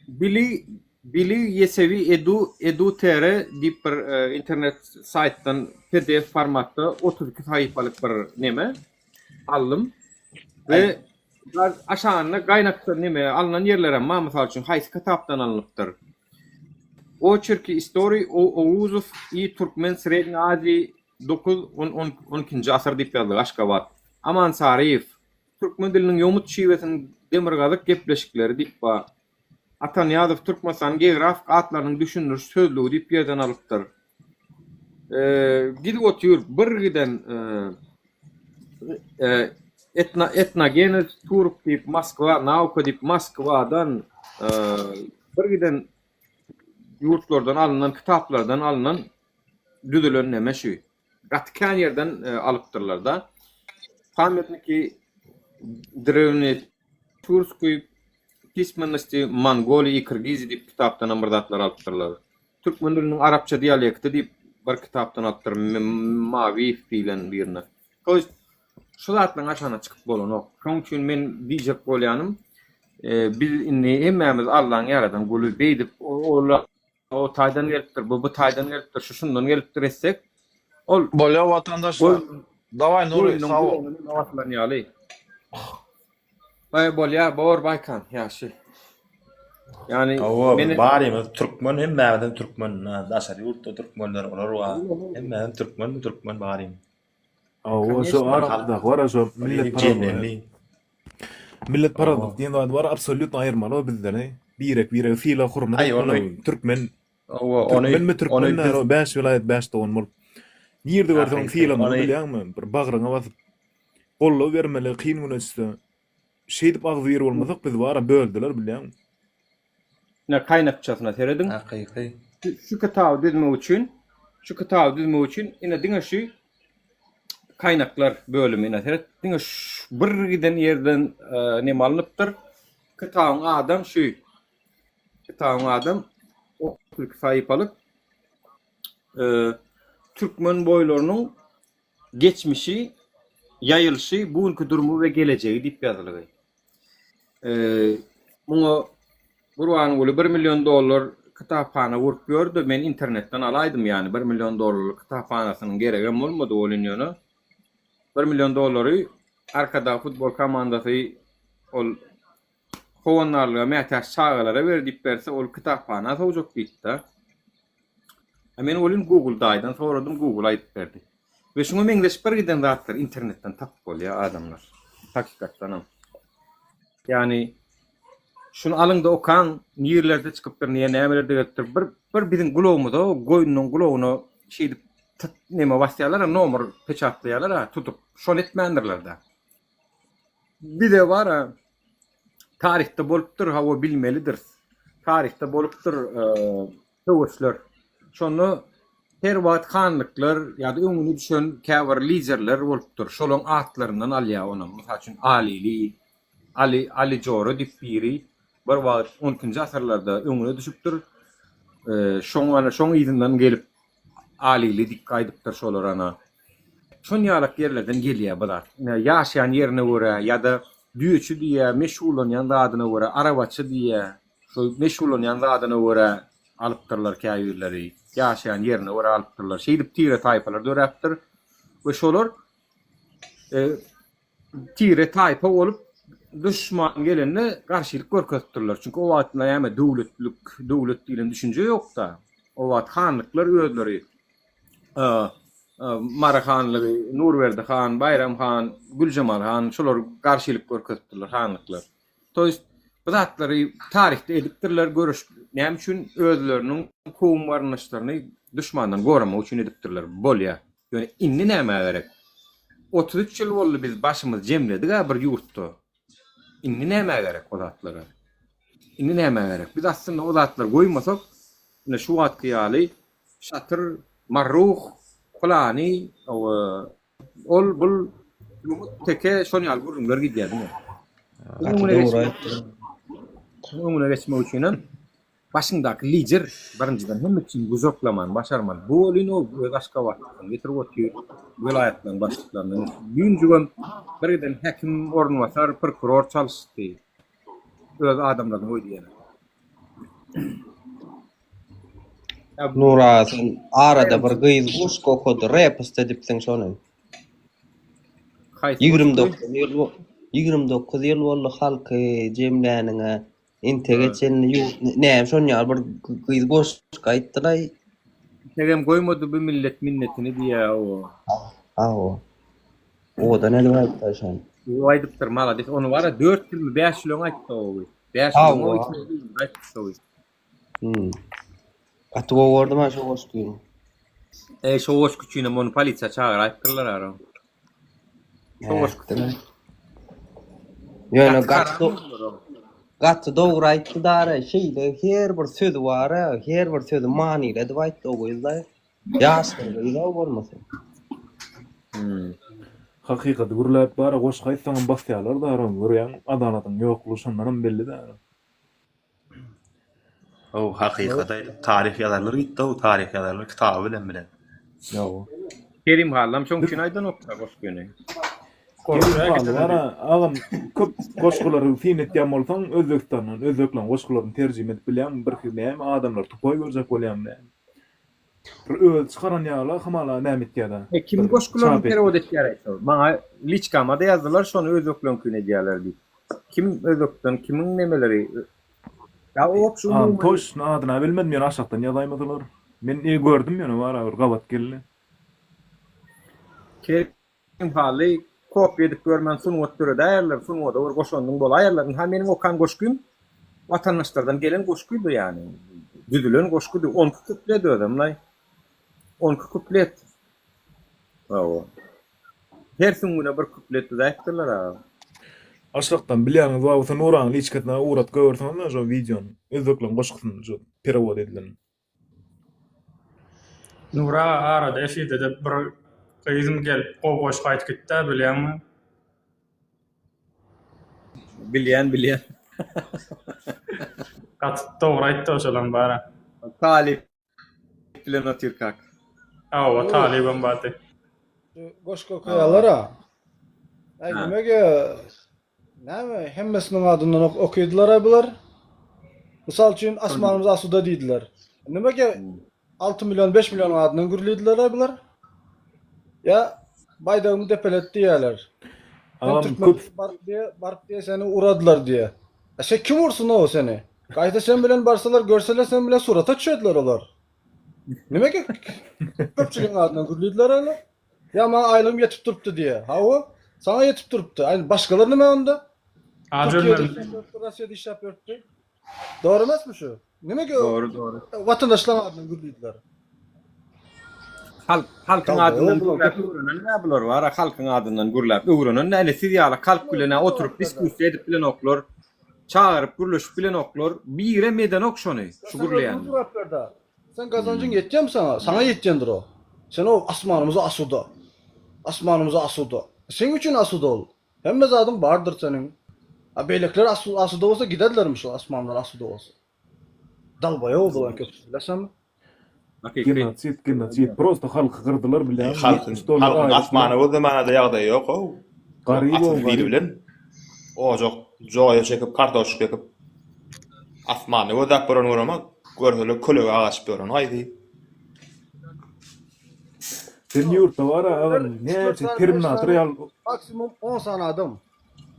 Bili Bili Ýesewi edu edu tr diýip bir internet saýtdan pdf formatda 32 sahypalyk bir neme aldym. We aşagynda gaýnakda neme alnan ýerlerem bar mysal üçin haýsy kitapdan alnypdyr. Oçerki istoriý Oguzow i Türkmen Srednýa Aziýi Dokuz, on, on, on ikinji asyr diýip ýazdyk, Aşgabat. Aman Saryýew, Türkmen diliniň ýomut şiwesiniň demirgazyk gepleşikleri diýip bar. Atanyýazow Türkmenistanyň geografik atlarynyň düşündiriş sözlügi diýip ýerden alypdyr. Gidip otyr bir giden etno, etnogenez turk diýip Moskwa, nauka diýip Moskwadan bir giden ýurtlardan alnan kitaplardan alnan düzülen neme şu. Gaty kän ýerden alypdyrlar-da. Pamyatniki drewneturskoý pismennosti Mongoliýa i Kirgiziýa diýip kitapdanam bir zatlar alypdyrlar. Türkmen diliniň arapça dialekti diýip bir kitapdan alypdyr Mawiýew diýlen birine. To ýest şu zatlaryň aşagyna çykyp bolanok. Şonuň üçin men diýjek bolýanym, biz indi hemmämiz Allaň ýaradan guly beýdip ol o taýdan gelipdir, bu bu taýdan gelipdir, şu şundan gelipdir etsek, ol Bolýa watandaşlar. Daway Nury sag bol. Asylan ýaly. Baý bolýa, bor Baýkan, ýagşy. Ýani Hawa, biz barymyz türkmen, hemmämizem türkmen. Daşary ýurtda türkmenler olar bar. Hemmämiz türkmen, türkmen barymyz. Hawa, şu aramyzdaky bar-a şo milletparazlyk. Milletparazlyk diýen zady bar, absolýutno aýyrmaly bizden. Birek-biregi sylag-hormat etmeli. Türkmen Türkmenmi türkmen däl o bäş welaýat bäş dogan bolup. Nirde görseň sylamaly bilýäňmi? Bir bagryňa basyp goldaw bermeli kyn güne düşse. Şeýdip agzybir bolmasak biz bara böldüler bilýäňmi? Ine kaýnakçasyna serediň. Hakyky. Şu kitaby düzmek üçin, şu kitaby düzmek üçin ine diňe şu kaýnaklar bölümi ine seret diňe şu bir giden ýerden neme alnypdyr. Kitabyň adam şu. Kitabyň adam 32 sahypalyk türkmen boýlarynyň Geçmişi, ýaýylyşy, bu günki durumy we gelejegi diýip ýazylgy. Muňa Gurbanguly bir million dollar kitaphana gurup ýördi, men internetden alaýdym ýany bir million dollarlyk kitaphanasynyň geregem bolmady welin ýöne bir million dollary Arkadag futbol komandasy ol howandarlyga mätäç çagalara ber diýip berse ol kitaphana sowjak diýipdi. A men welin Google daýydan soradym, Google aýdyp berdi. We şuňa meňzeş bir giden zatlary internetden tapyp bolýar adamlar. Hakykatdanam. Ýagny şuny alyňda okaň, nirelerde çykypdyr, niýe nämelerde gelipdir. Bir bir biziň gulagymyza, goýnunyň gulagyna şeýdip tyt neme basýarlar, nomer peçatlaýarlar, tutup. Şony etmändirler-de. Bize bar-a taryhda bolupdyr, hawa bilmelidiris. Taryhda bolupdyr söweşler. Şonda her wagt hanlyklar ýa-da öňüne düşen käbir liderler bolupdyr. Şolaň atlaryndan alýar onam. Mysal üçin Alili, Ali, Ali Jora diýip biri bir wagt on ikinji asyrlarda öňüne düşüpdir. Şoň ana şoň yzyndan gelip Alili diýip gaýdypdyr şolar ana. Şon ýalak ýerlerden gelýär bu zat. Ine ýaşaýan ýerine görä ýa-da düýeçi diýýär, meşgullanýan zadyna görä arabaçy diýýär. Şo meşgullanýan zadyna görä alypdyrlar käbirleri, ýaşaýan ýerine görä alypdyrlar. Şeýdip tire-taýpalar döräpdir we şolar tire-taýpa bolup duşman gelende garşylyk görkezipdirler. Çünki o wagt näme döwletlik, döwlet diýlen düşünje ýokda. O wagt hanlyklar özleri Mary hanlygy, Nurberdi han, Baýram han, Güljemal han şolar garşylyk görkezipdirler hanlyklar. To ýest bu zatlary taryhda edipdirler görüş näme üçin özleriniň kowum garyndaşlaryny duşmandan goramak üçin edipdirler bolýa. Ýöne indi nämä gerek? 33 ýyl boldy biz başymyzy jemledigä bir ýurtda. Indi nämä gerek o zatlara? Indi nämä gerek? Biz aslynda o zatlary goýmasak ine şu wagtky ýaly şatyr, marruh, pylany, Ol bul ýomut teke şon ýaly gürrüňler gidýär diňe. Gaty dogry aýtdyň. Öňüne geçmek üçinem başyňdaky lider birinjiden hemme kişini gujaklamany başarmaly. Bu welin o öz Aşgabatlysyny getirip otyr, welaýatlaryň başlyklaryny. Düýnjügem bir giden häkim orunbasar, prokuror çalyşdy. Öz adamlaryny goýdy ýene. Nur aga sen arada bir gyz goşgy okady repost edipsiň şony. Haýsy 29 ýyl 29 ýyl boldy halky jemläniňe intege çenli ýurt näme şon ýaly bir gyz goşgy aýtdylaý. Integem goýmady bu millet minnetini diýýä o. Hawa. Owadan edip aýtdy şony. O aýdypdyr malades ony bara 4 ýylmy 5 ýyl öň aýtdy o gyz. 5 ýyl öň o aýtdy o gyz. Hmm. Gaty gowy gördüm ha şo goşgyny. Eý şo goşgy üçinem ony polisiýa çagyraýypdyrlar ara. Şo goşgy üçin. Ýöne gaty gaty dogry aýtdy dara şeýle her bir sözi bar her bir sözi manyly edip aýtdy o gyz-da. Ýaş bir gyz-a bolmasa. Hmm. Hakykaty gürläp bara goşgy aýtsaňam basýalar dara görýäň adalatyň ýoklugy şondanam belli dara. Haw, hakykat aýdyp, taryh ýazarlar gitdi-ow, taryh ýazarlar kitaby bilen bilen. Ýa-o. Kerim Hallam şoň üçin aýdanokda goşgyny. Kerim Hally bar-a, agam, köp goşgulary syn etýän bolsaň, Özbegistandan, özbekleň goşgularyny terjime edip bilýäňmi? Birki näme adamlar tupoý görjek bolýarmy näme? Bir özi çykaran ýaly hamala näme etýär-dä. E, kimiň goşgularyny perewod etýär-aý şol? Maňa liçkama-da ýazdylar, şony özbekleňkini edýärler diýip. Kim özbekden kimiň nemeleri? Ýa obşi umumy. Toçno adyna bilmedim ýöne aşakdan ýazaýmadylar. Men gördüm ýöne barabir gabat geldi. Kerim Hally kopýa edip görmän sungat döredäýerler, sungada bir goşandyň bolaýarlar. Ynha meniň okan goşgym watandaşlardan gelen goşgydy ýany. Düzülen goşgydy. On iki kuplet özemlaý. On iki kuplet. Hawa. Her süňňüne bir kuplet düzäýipdirler aga. Aşakdan bilýäňiz bar bolsa Nuranyň liçkasyna ugradyp goýberseňizle şo wideony. Özbekleň goşgusyny şo perewod edilen. Nury aga arada efirde-de bir gyzym gelip gowy goşgy aýdyp gitdä bilýäňmi? Bilýän bilýän. Gaty dogry aýtdy şolam bara. Talyp bilen otyrkak. Hawa talybam bardy. Goşgy okaýalara. Aý nimege näme hemmesiniň adyndan okydylar-a bular. Mysal üçin asmanymyz asuda diýdiler. Nimege 6 million 5 millionyň adyndan gürlediler bular? Ýa baýdagymy depelet diýýärler. Sen Agam türkmen köp baryp diýe, baryp diýe seni uradylar diýe. A sen kim ursun o seni? Gaýta sen bilen barsalar görseler sen bilen surata düşediler olar. Nimege köpçüligiň adyndan gürlediler öyle? Ýa maňa aýlygym ýetip durupdy diýe. Hawa, saňa ýetip durupdy. Aý başgalar nime onda? Aç Türkiýede ölmeli. işläp ýörüpdi, Russiýada işläp ýörüpdi. Dogry emesmi şu? Nimege Dogry, dogry. watandaşlaryň adyndan gürlediler? Halk halkyň Dalda adyndan ýok bular gürläp köp. öwrenen nä bular bar-a halkyň adyndan gürläp öwrenen nä ine siz ýaly halk bilen-ä oturyp diskussiýa edip bilenoklar, çagyryp gürleşip bilenoklar, birem edenok şony, şu Sen özüňe gürleýänler. jogap ber-dä. Sen gazanjyň ýetýärmi saňa? Saňa ýetýändir o. Sen o asmanymyz asuda. Asmanymyz asuda. Seň üçin asuda ol. Hemme zadyň bardyr seniň. A beýlekiler asuda bolsa giderlermi şol asmanlar asuda bolsa. Dalbaýow bulan köpüsi bilesenmi? Genosid genosid prosta halky gyrdylar bilýäňmi Halkyň 70 dollar halkyň aýlyk asmana bilen gözlemäne-de ýagdaýy ýok-ow. Garyp Atyz ow biri garyp. bilen ojak joýa çekip kartoşka ekip asmany gözläp gören göremok. Görseler kölege gaçyp ýören gaýdy. Sen ýurtda bar-a agam Üç dört näçe sany beş terminator sany ýaly maksimum on sany adam.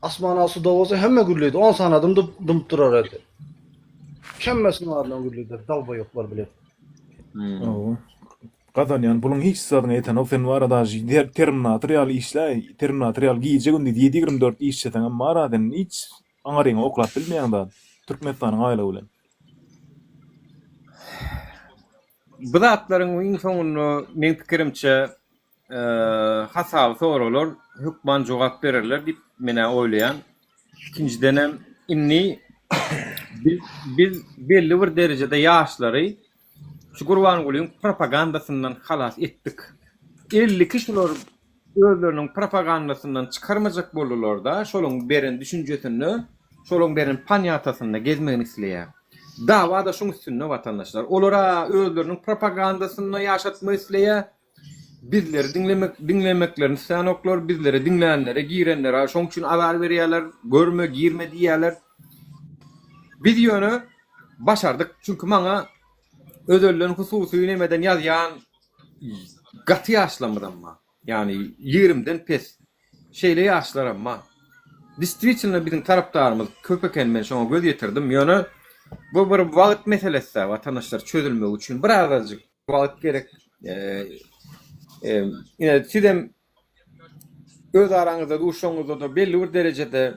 Asman asuda bolsa hemme gürledi. On sany adam dymyp durar edi. Hemmesiniň adyndan gürlediler dalbaýoklar bilen. Hawa. Gazanýan puluň hiç zadyňa ýetenok sen bar-a daže terminator ýaly işläý terminator ýaly gije gündiz ýedi 24 işleseňem bar-a sen hiç aňaryňa oklap bilmeýäň zat Türkmenistanyň aýlygy bilen. Bu zatlaryň iň soňunda meň pikirimçe hasaby soralar hökman jogap bererler diýip men-ä oýlaýan. Ikinjidenem indi biz biz belli bir derejede ýaşlary şu Gurbangulyň propagandasyndan halas etdik. 52 şular özleriniň propagandasyndan çykarmajak boldular-da, şolaň beren düşünjesinde, şolaň beren panýatasynda gezmegini isleýär. Dawa-da şoň üstünde watandaşlar. Olar-a özleriniň propagandasynda ýaşatmak isleýär. Bizleri diňlemek diňlemeklerini islänoklar, bizleri diňlänlere, girenlere şoň üçin azar berýärler, görme, girme diýýärler. Biz ýöne başardyk, çünki maňa özelden hususy nemeden ýazýan gaty ýaşlarymyzam bar. Ýagny ýigrimden pes şeýle ýaşlaram bar. Distwitelno biziň tarapdarymyz köp eken men şoňa göz ýetirdim. Ýöne bu bir wagt meselesi-dä watandaşlar çözülmegi üçin birazajyk wagt gerek. Ine sizem öz araňyzda duşaňyzda-da belli bir derejede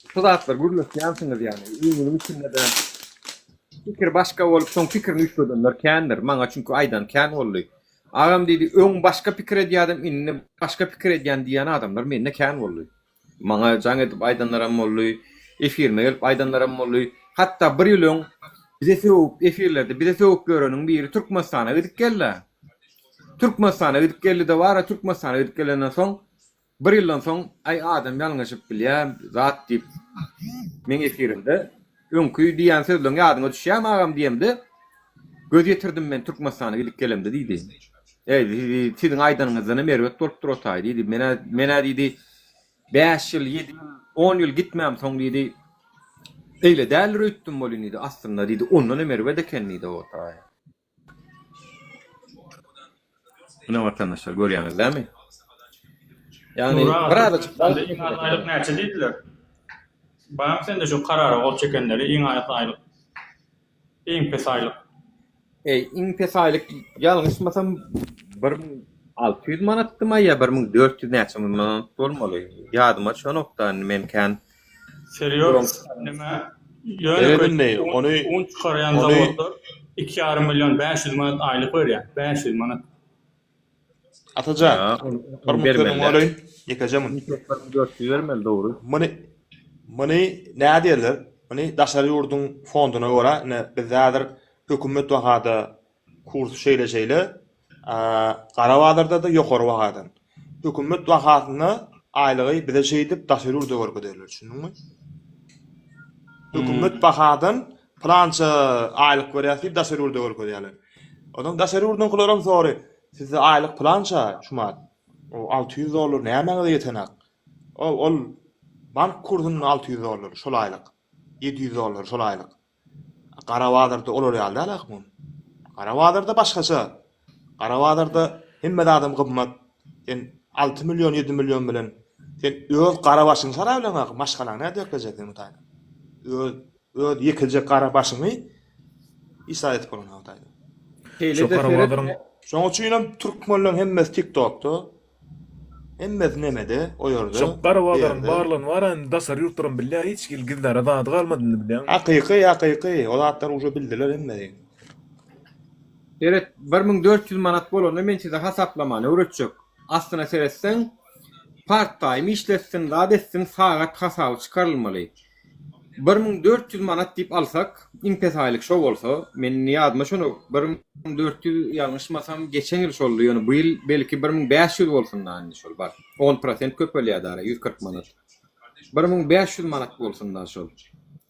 şu zatlary gürleşýänsiňiz ýagny öýüňiziň içinde-de pikir başga bolup soň pikirini üýtgedenler kändir. Maňa çünki aýdan kän boldy. Agam diýdi, öň başga pikir edýärdim, indi başga pikir edýän diýýän adamlar mende kän boldy. Maňa jaň edip aýdanlaram boldy, efirime gelip aýdanlaram boldy. Hatda bir ýyl öň bize sögüp, efirlerde bize sögüp ýöreniň biri Türkmenistana gidip geldi. Türkmenistana gidip geldi-de bar-a, Türkmenistana gidip gelenden soň, bir ýyldan soň, aý adam ýalňyşyp bilýär, zat diýip, meň efirimde öňki diýýän sözleň ýadyňa düşýärmi agam diýemde, göz ýetirdim men Türkmenistana gidip gelemde diýdi. Eý, siziň aýdanyňyzdanam erbet bolupdyr o taý diýdi. Men-ä, men-ä diýdi, bäş ýyl, ýedi ýyl, on ýyl gitmämsoň diýdi, eýle däldir öýtdüm welin diýdi, aslynda diýdi, ondanam erbet eken diýdi o taý. Ine watandaşlar görýäňiz dämi? Ýagny Nury aga, birazajyk Türkmenistanda iň az aýlyk näçe diýdiler? Barmy sende şu karara gol çekenleri iň az aýlyk? Iň pes aýlyk. Eý, iň pes aýlyk ýalňyşmasam 1600 manatdymy ýa 1400 näçe manat bolmaly. Ýadyma düşenokda indi men kän Serýoz neme ýönekeý Indi ony un çykarýan ony zawodlar iki ýarym million 500 manat aýlyk berýär. 500 manat. Atajan, Ýa, ony bir ony munt sözüňi bermeli däl. böleýin, ýekeje munt. 1400 bermeli dogry. Muny muny näderler? Muny daşary ýurduň fonduna görä, ine bizde häzir hökümet bahada kurs şeýle-şeýle, gara bazarda-da ýokary bahadan. Hökümet bahasynda aýlygy bize şeýdip daşary ýurda görkezerler, düşündiňmi? Hökümet bahadan pylança aýlyk berýäs diýip daşary ýurda görkezýärler. Onsoň daşary ýurduňkylaram sory, sizde aýlyk pylança şumat, o 600 dollar nämäňize ýetenak? O ol bank kursunda 600 dollar şol aýlyk. 700 dollar şol aýlyk. Gara bazarda olar ýaly däl ahmun. Gara bazarda başgaça. Gara bazarda hemme zadam gymmat. Sen 6 million 7 million bilen sen öz gara başyňy sara bileňok, maşgalaňy nädip eklejek sen bu taýda? Öz öz ýekeje gara başyňy hiç zat edip bolanok bu taýda. Şeýle-de seret. Şoň üçinem türkmenleň hemmesi TikTokda. Hemmesi nemede, o ýerde, Şo gara bu bazaryň ýerde. barlygyny bar indi daşary ýurtlaram bilýär hiç hili gizläre zady galmady indi bilýäňmi. Hakyky, hakyky, o zatlary uje bildiler hemmesi. Seret, 1400 manat bolanda men size hasaplamany öwretjek. Aslyna seretseň, part taým işletsin, zat etsin, sagat hasaby çykarylmaly. 1400 manat diýip alsak, iň pes aýlyk şo bolsa, men indi ýadyma şony 1400 ýalňyşmasam geçen ýyl şoldy, ýöne bu ýyl belki 1500 bolsun-da indi şol bar. 10 prosent köpelýär dara, 140 manat. 1500 manat bolsun-da şol.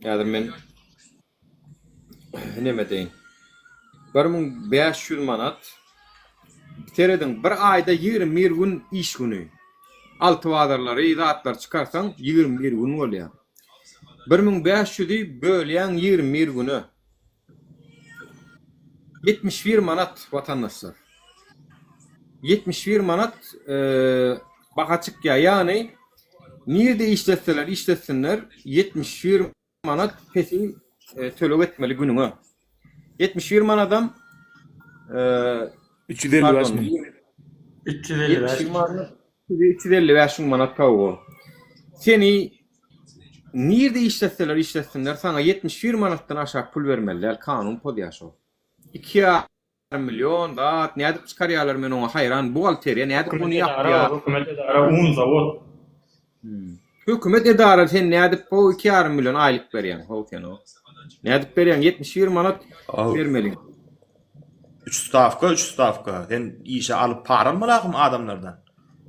Häzir men neme edeýin. 1500 manat. Serediň, bir aýda 21 gün iş güni. Alty bazarlary, zatlary çykarsaň 21 gün bolýar. 1500-i bölýäň 21 güne. 71 manat watandaşlar. 71 manat baha çykýar. Ýagny nirde işletseler işletsinler 71 manat pesi töleg etmeli günüňe. 71 manadam 355 müň. 355 manat. 355 müň manat hawa. Seni nirde işletseler işletsinler saňa 71 manatdan aşak pul bermeli däl kanun pozýar şol. 2 million zat nädip çykarýarlar men oňa haýran buhgalteriýa nädip muny ýapýar. Hökümet edara un zawod. Hökümet edara sen nädip ho 2,5 million aýlyk berýäň ho sen o. Nädip berýäň 71 manat bermeli. 3 stawka 3 stawka sen işe alyp para almaly ahym adamlardan.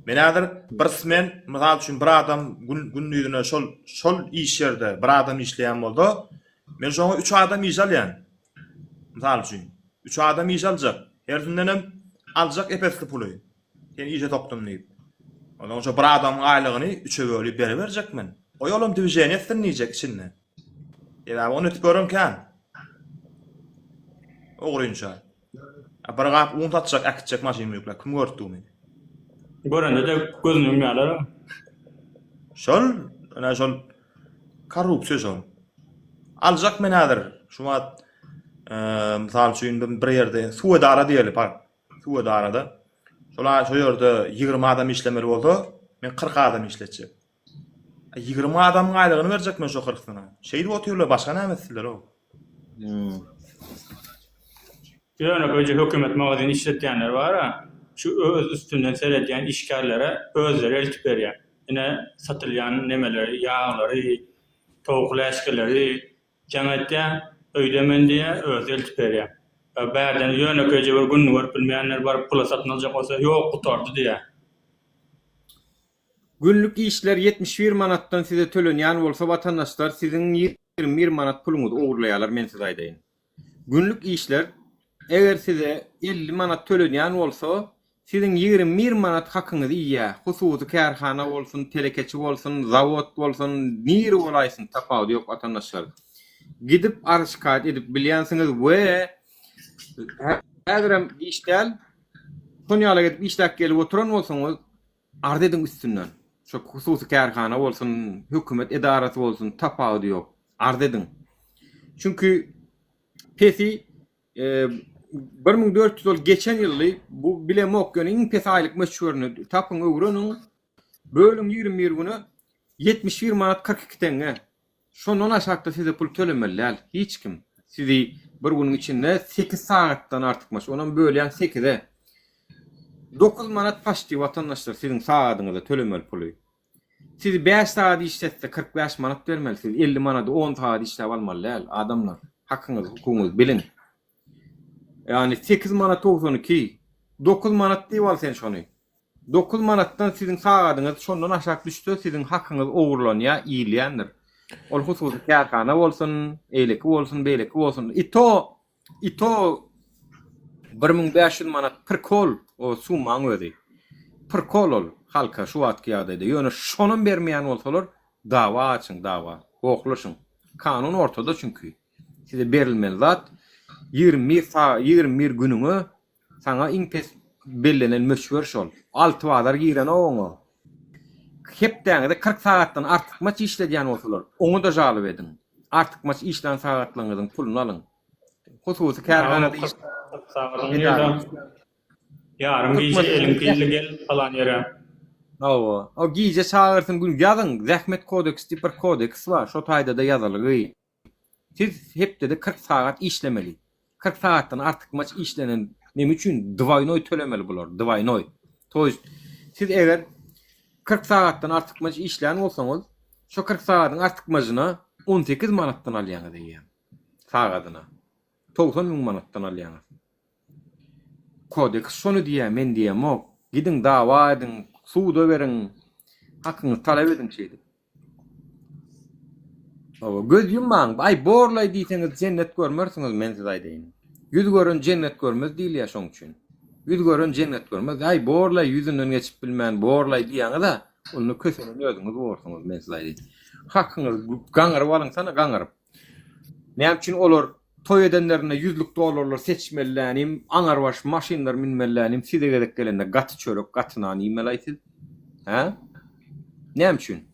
Men häzir bir smen mysal üçin bir adam gün gündizine şol şol iş ýerde bir adam işleýän bolsa men şoňa 3 adam işe alýan. Mysal üçin, üç adam işe aljak. Hersindenem aljak ep-esli puly. Seni işe sokdum diýip. Onsoň şo bir adamyň aýlygyny üçe bölüp beriberjek men. Goý olam dwiženiýe etsin diýjek içinde. Sebäbi ony etip gören kän. Ogrynça. Bir gap un satjak, äkitjek maşynymy ýükläp. Kim görüpdi ony? Görende-de gözüni ýumýarlar. Şol, ine şol Korrupsiýa şol. Aljak men häzir şu wagt mysal üçin bir ýerde suw edara diýeli par. Suw edarada. Şol şo ýerde 20 adam işlemeli bolsa, men 40 adam işletjek. 20 adamyň aýlygyny berjek men şo 40-syna. Şeýdip otyrlar, başga näme etsinler o? Ýönekeýje hökümet magazin işletýänler bar-a, şu öz üstünden seredýän işgärlere özleri eltip berýär. Ine, satylýan nemeleri, ýaglary, towuk läşgeleri jaň etýär, öýde men diýýär, özi eltip berýär. Bärden ýönekeýje bir gününi görüp bilmeýänler baryp pula satyn aljak bolsa, ýok, gutardy diýýär. Günlük işler 71 manatdan size tölenýän bolsa watandaşlar siziň 21 manat puluňyzy ogurlaýarlar men size aýdaýyn. Günlük işler eger size 50 manat tölenýän bolsa siziň 21 manat hakyňyzy iýýär. Hususy kärhana bolsun, telekeçi bolsun, zawod bolsun, niri bolaýsyn tapawudy ýok watandaşlar. Gidip arz şikaýat edip bilýänsiňiz we häzirem giç däl. Şon ýaly edip işläp gelip oturan bolsaňyz Arz ediň üstünden. Şo hususy kärhana bolsun, hökümet edarasy bolsun, tapawudy ýok. Arz ediň. Çünki pesi 1400 ol geçen ýyldy, bu bilemok, ýöne iň pes aýlyk möçberini tapyň, öwreniň. Bölüň 21 güne 71 manat 42 teňňe. Şondan aşakda size pul tölemeli däl hiç kim. Sizi bir günüň içinde sekiz sagatdan artykmaç, onam bölýäň sekize. Dokuz manat paçti watandaşlar siziň sagadyňyza tölemeli puly. Sizi bäş sagat işletse 45 manat bermeli siz 50 manady on sagat işläp almaly däl adamlar. Hakyňyzy hukugyňyzy biliň. Ýagny sekiz manat 92, dokuz manat diýip al sen şony. Dokuz manatdan siziň sagadyňyz şondan aşak düşse siziň hakyňyz ogurlanýar, iýilýändir. Ol hususy kärhana bolsun, eýleki bolsun, beýleki bolsun. I to, i to 1500 manat prikol o summaň özi. Prikol ol halka şu wagtky ýagdaýda. Ýöne şonam bermeýän bolsalar dawa açyň, dawa. Gohlaşyň. Kanun ortada çünki. Size berilmeli zat 21 sa 21 günüňe saňa iň pes bellenen möçber şol. Alty bazar girenok oňa. Hepdäňizde 40 sagatdan artykmaç işledýän bolsalar, oňa-da žalob ediň. Artykmaç işlän sagatlaryňyzyň puluny alyň. Hususy kärhanada iş Ýarym gije eliň pilli gel falan ýere. Hawa. O gije çagyrsyn gün ýazyň zähmet kodeksi diýip bir kodeks bar şo taýdada ýazylgy. Siz hepdede 40 sagat işlemeli. 40 sagatdan artykmaç işlenen neme üçin dwaýnoý tölemeli bular dwaýnoý. To ýest siz eger 40 sagatdan artykmaç işlän bolsaňyz şo 40 sagadyň artykmajyna 18 manatdan alýaňyz eýýäm sagadyna. 90 müň manatdan alýaňyz. Kodeks şony diýýär, men diýemok. Gidiň dawa ediň, suda beriň, hakyňyzy talap ediň şeýdip. Hawa, göz ýummaň, aý borlaý diýseňiz jennet görmersiňiz men size aýdaýyn. Ýüz gören jennet görmez diýilýär şoň üçin. Ýüz gören jennet görmez. Aý borlaý ýüzünden geçip bilmän borlaý diýýäňiz-ä, onda kösenen özüňiz borsuňyz men size aýdaýyn. Hakyňyzy gaňyryp alyňsana gaňyryp. Näme üçin olar toý edenlerinde ýüzlük dollarlar seçmelilänim, aňarbaş maşynlar münmelilänim, size gezek gelende gaty çörek, gaty nan iýmelaý siz? Hä? Näme üçin?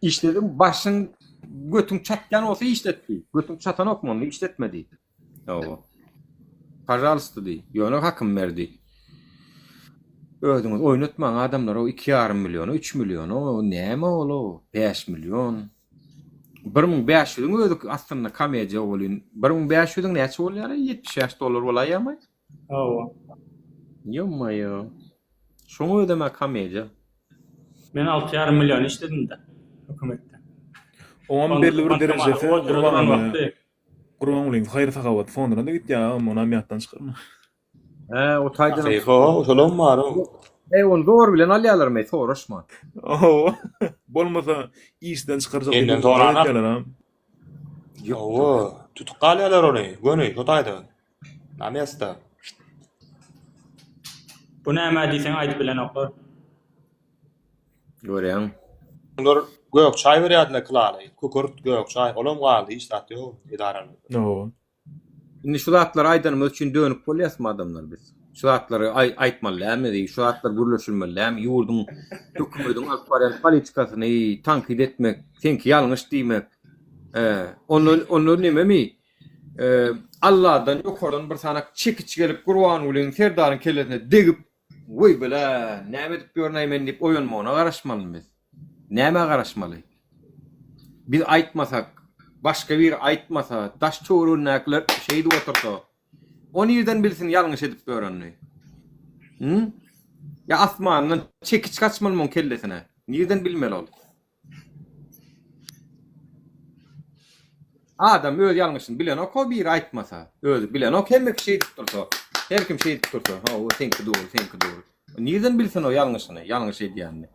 Işlediň, başyň, götüň çatýan bolsa işlet diý. Götüň çatanokmy onda işletme diý. Hawa. Pažalsta diý. Ýöne hakym ber diý. Özüňiz oýnatmaň adamlary o 2,5 milliona, 3 milliona, o näme ol o 5 million. 1500-iň özi aslynda komediýa welin 1500-iň näçe bolýar? 75 dollar bolaýýarmy? Hawa. Ýo-maýo. Şoň özem-ä komediýa. Men 6,5 million işledim-de hökümetde. Oňam belli bir derejesi Gurban Gurbangulyň haýyr-sahawat fonduna-da gitýär agam, onam ýatdan çykarma. Hä, o taýdan. Ho, şolam bar o. Eý, ony zor bilen alýarlarmy, soraşma. Hawa. Bolmasa işden çykarjak Senden diýip soranak. edýärler ha. Hawa, tutup galýarlar ony, göni şo taýda. Na mesta. Bu näme diýseň aýdyp bilenoklar. Görýäň. Olar gök çaý berýärdiler klaly. Kükürt, gök çaý, olam galdy, hiç zat ýok edaralarda. Hawa. Indi şu zatlary aýdanymyz üçin dönük bolýasmy adamlar biz? Şu zatlary aýtmaly dälmi? Şu zatlar gürleşilmeli dälmi? Ýurduň hökümediň alyp barýan politikasyny tankyt etmek, seňki ýalňyş diýmek. Onda onda nememi? Alladan ýokardan bir sanak çekiç gelip Gurbangulyň Serdaryň kellesine degip Weý bela, näme edip ýörün-aý men diýip oýanmagyna garaşmalymy biz? Nämä garaşmaly? Biz aýtmasak, başga biri aýtmasa, daş-töweregindäkiler şeýdip otursa, o nirden bilsin ýalňyş edip ýörenini? Hü? Ýa asmandan çekiç gaçmalymy oň kellesine? Nirden bilmeli ol? Adam öz ýalňyşyny bilenok o biri aýtmasa. Özi bilenok hemme kişi şeýdip dursa. Her kim şeýdip dursa. Hawa seňki dogry seňki dogry. Nirden bilsin o ýalňyşyny ýalňyş edýänini.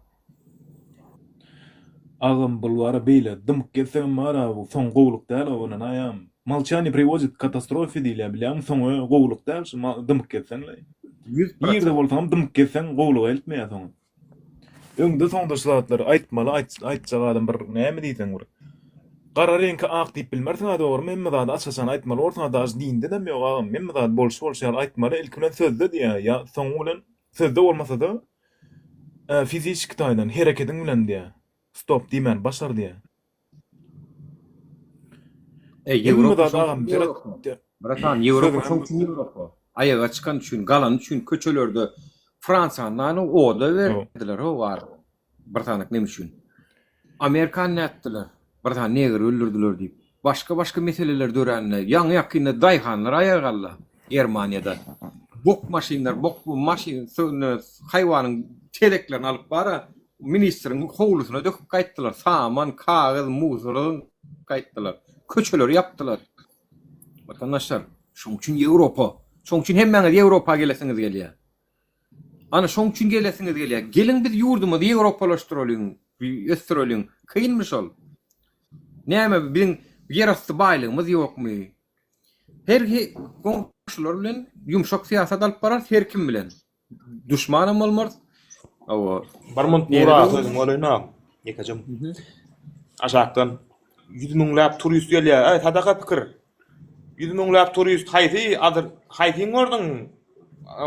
Agam bul bara beýle dymyk gezseňem bara bu soňy gowulyk däl o ynanaýam. Molçaniýe priwodit k katastrofe diýilýär bilýäňmi soňy gowulyk däl şu dymyk gezseňle. Nirde bolsaňam dymyk gezseň gowulyga eltmeýär soňy. Öňde soňda şu zatlary aýtmaly aýtjak adam bir näme diýseň bir gara reňki ak diýip bilmersiň-ä dogrymy hemme zady aç-açan aýtmaly borsuň-a daž dindenem ýok agam hemme zady bolşy bolşy ýaly aýtmaly ilki bilen sözde diýýä ýa soňy bilen sözde bolmasa-da fizişki taýdan herekediň bilen diýýä stop diýmäni başar diýýä. Eý Hemme Ýewropa zady şoň agam üçin seret Ýewropa. Bratan Ýewropa şoň üçin Ýewropa. Aýaga çykan üçin, galan üçin köçelerde Fransiýany oda berdiler ho bar. Bir sanyk neme üçin? Amerikany nätdiler? Bir sany negr öldürdiler diýip. Başga başga meseleler dörände, ýaňy ýakynda daýhanlar aýaga galdy Germaniýada. Bok maşynlar, bok maşyn haýwanyň tezeklerini alyp bara Ministriň howlusyna döküp gaýtdylar. Saman, kagyz, musor zyňyp gaýtdylar. Köçeleri ýapdylar. Watandaşlar, şoň üçin Ýewropa. Şoň üçin hemmäňiz Ýewropa gelesiňiz gelýär. Ana şoň üçin gelesiňiz gelýär. Geliň biz ýurdumyzy ýewropalaşdyralyň, ösdüreliň. Kynmy şol? Näme biziň ýerasty baýlygymyz ýokmy? Her goňşular bilen ýumşak syýasat alyp bararys her kim bilen. Duşmanam bolmarys. Hawa. Bir munt Nirede Nura ol? sözüň bolaýyn-a. Ýekeje. Aşakdan 100 müňläp turist gelýär. Eý, sadaka pikir. 100 müňläp turist haýsy adyr haýsyň gördüň?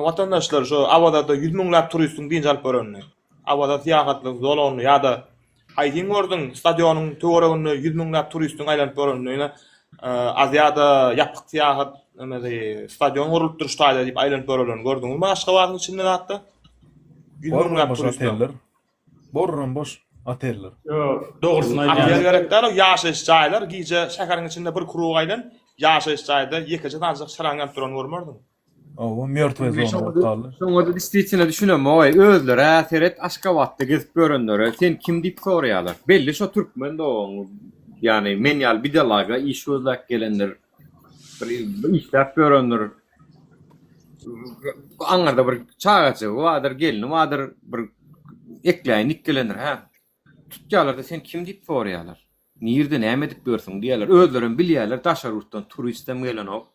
Watandaşlar şu Awazada 100 müňläp turistiň dynç alyp görenini. Awaza syýahatlyk zolagynda ýa-da haýsyň gördüň stadionyň töwereginde 100 müňläp turistiň aýlanyp görenini. Ýöne Aziada ýapyk syýahat nemesi stadion gurlupdyr şu taýda diýip aýlanyp görenlerini gördüňizmi Aşgabadyň içinde zatda? 100 müňläp Boş turist. oteller. Borram boş oteller. Ýok, dogrusyny Otel aýdýan. gerek däl, o ýaşaýyş jaýlar gije şäheriň içinde bir krug aýlan, ýaşaýyş jaýda ýekeje sanjak çyraň ýanyp durany görmerdiň. Hawa, mýortwoý zona bolup galdy. Şoňa-da diswitine düşünemok-aý, özleri-ä seret Aşgabatda gezip ýörenlere sen kim diýip soraýarlar. Belli şo türkmen dogan, ýagny men ýaly bidalaga iş gözläp gelendir, bir işläp ýörendir. Aňyrda bir çagajygy bardyr, gelni bardyr, bir ekläýin diýip gelendir, hä. Tutýarlar-da sen kim diýip soraýarlar. Nirde näme edip ýörsüň diýýärler. Özlerem bilýärler daşary ýurtdan turistem gelenok.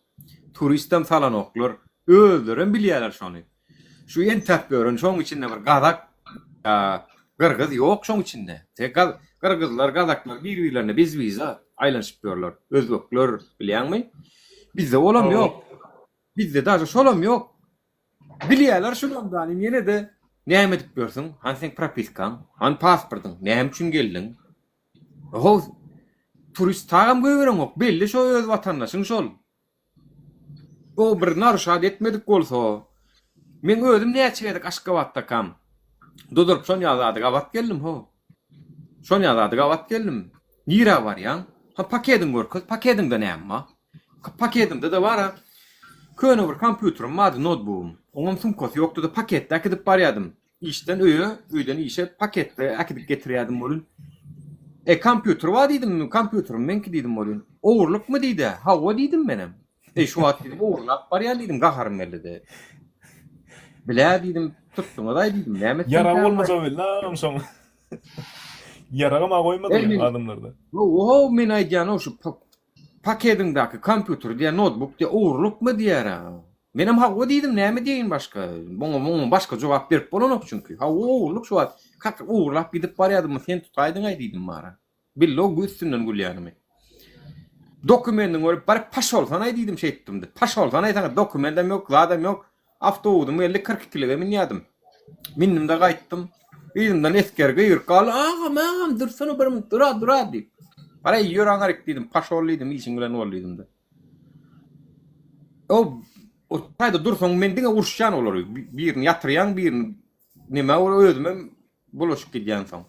Turistem salanoklar. Özlerem bilýärler şony. Şu entäp ýören şoň içinde bir gazak, gyrgyz ýok şoň içinde. Gyrgyzlar, gazaklar bir-birlerine bez wiza aýlanyşyp ýörler. Özbekler bilýäňmi? Bizde olam ýok. Bizde daže şolam ýok. Bilýärler şulam danym ýene-de näme edip ýörsüň? Hany seň propiskaň? Hany pasportyň? Näme üçin geldiň? How turist tagam goýbereňok. Belli şo öz watandaşyň şol. O bir naruşat etmedik bolsa. Meň özüm näçe gezek Aşgabatdakam duduryp şon ýaly zada gabat geldim how. Şon ýaly zada gabat geldim. Nirä barýaň? Ha pakediňi görkez, pakediňde näme bar? Pakedimde-de bar-a. Köne bir kompýuterim bardy, notebugym. Oňam sumkasy ýokdy-da, paketde äkidip barýadym. Işden öýe, öýden işe paketde äkidip getirýädim welin. E, kompýuter bar diýdim, kompýuterim meňki diýdim welin. Ogurlykmy diýdi. Hawa diýdim menem. E, şu wagt diýdim, ogurlap barýan diýdim, gaharym geldi-de. Bilä diýdim, tutduňyz-aý diýdim, näme etsemkäm? Ýaragy bolmasa belli agam şoň. Ýaragam-a goýmadylar adamlarda. Ho, men aýdýan-ow şu pakediňdäki kompýuter diýýär, notebook diýýär, ogurlykmy diýýär. Menem hawa diýdim, näme diýeýin başga? Muňa muňa başga jogap berip bolanok çünki. Hawa ogurlyk şu wagt. Kak ogurlap gidip barýadym, sen tutaýdyň-aý diýdim bara. Bildi o üstünden gülýänimi. Dokumendiňi görüp baryp paşolsanaý diýdim şeýtdim-de. Paşolsanaý saňa dokumendem ýok, zadam ýok. Awtobusym geldi, 42-lige münýärdim. Mindim-de gaýtdym. Yzymdan esger gygyryp galdy, Agam, agam, dursana bir minut, dura, dura diýip. Baray, ýör aňaryk diýdim, paşol diýdim, işiň bilen bol diýdim-de. O, o taýda dursaň men diňe uruşýan olary. Birini ýatyrýaň, birini neme özümem bulaşyp gidýän soň.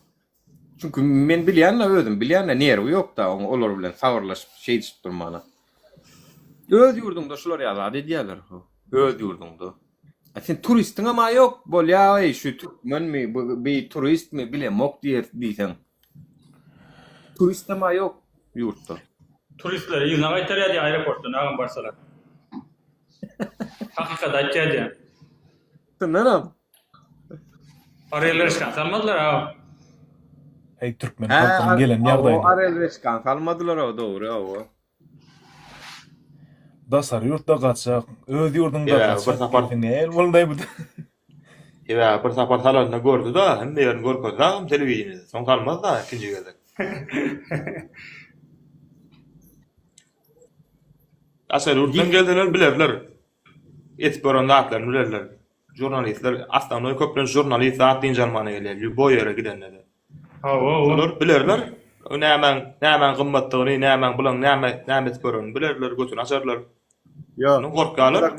Çünki men bilýän-de özüm bilýän-de nerwi ýok-da oňa olar bilen sabyrlaşyp şeýdişip durmana. Öz ýurduňda şular ýaly zat edýärler ho. Öz ýurduňda. A sen turistiňem-a ýok, bolýa-eý şu türkmenmi, bu bi turistmi bilemok diýer diýseň. Turistem-a ýok ýurtda. Turistleri yzyna gaýtarýar diýýär aeroportdan agam barsalar. Hakykaty aýtýar diýýär. Çyndanam. Ariel Reşkan salmadylar a. Eý türkmen Hä, halkynyň gelen ýagdaýyny. Ariel Reşkan salmadylar o dogry hawa. Daşary ýurtda gaçak, öz ýurduňda Sebäbi bir gaçak sapar diýseň nähili boldy bu? Sebäbi bir sapar salanda gördi-da, hemme ýerini görkezdi agam telewideniýede. Soň salmaz-da ikinji gezek. Daşary ýurtdan gelseler bilerler. Etip gören zatlaryny bilerler. Žurnalistler, osnovnoý köplenç žurnalist zat dynç almana gelýär, lýuboý ýere gidende-de. Hawa, hawa. Şolar bilerler, nämäň, nämäň gymmatdygyny, nämäň bulaň näme, näme edip görenini bilerler, götüni açarlar. Ýok. Şondan gorkýarlar.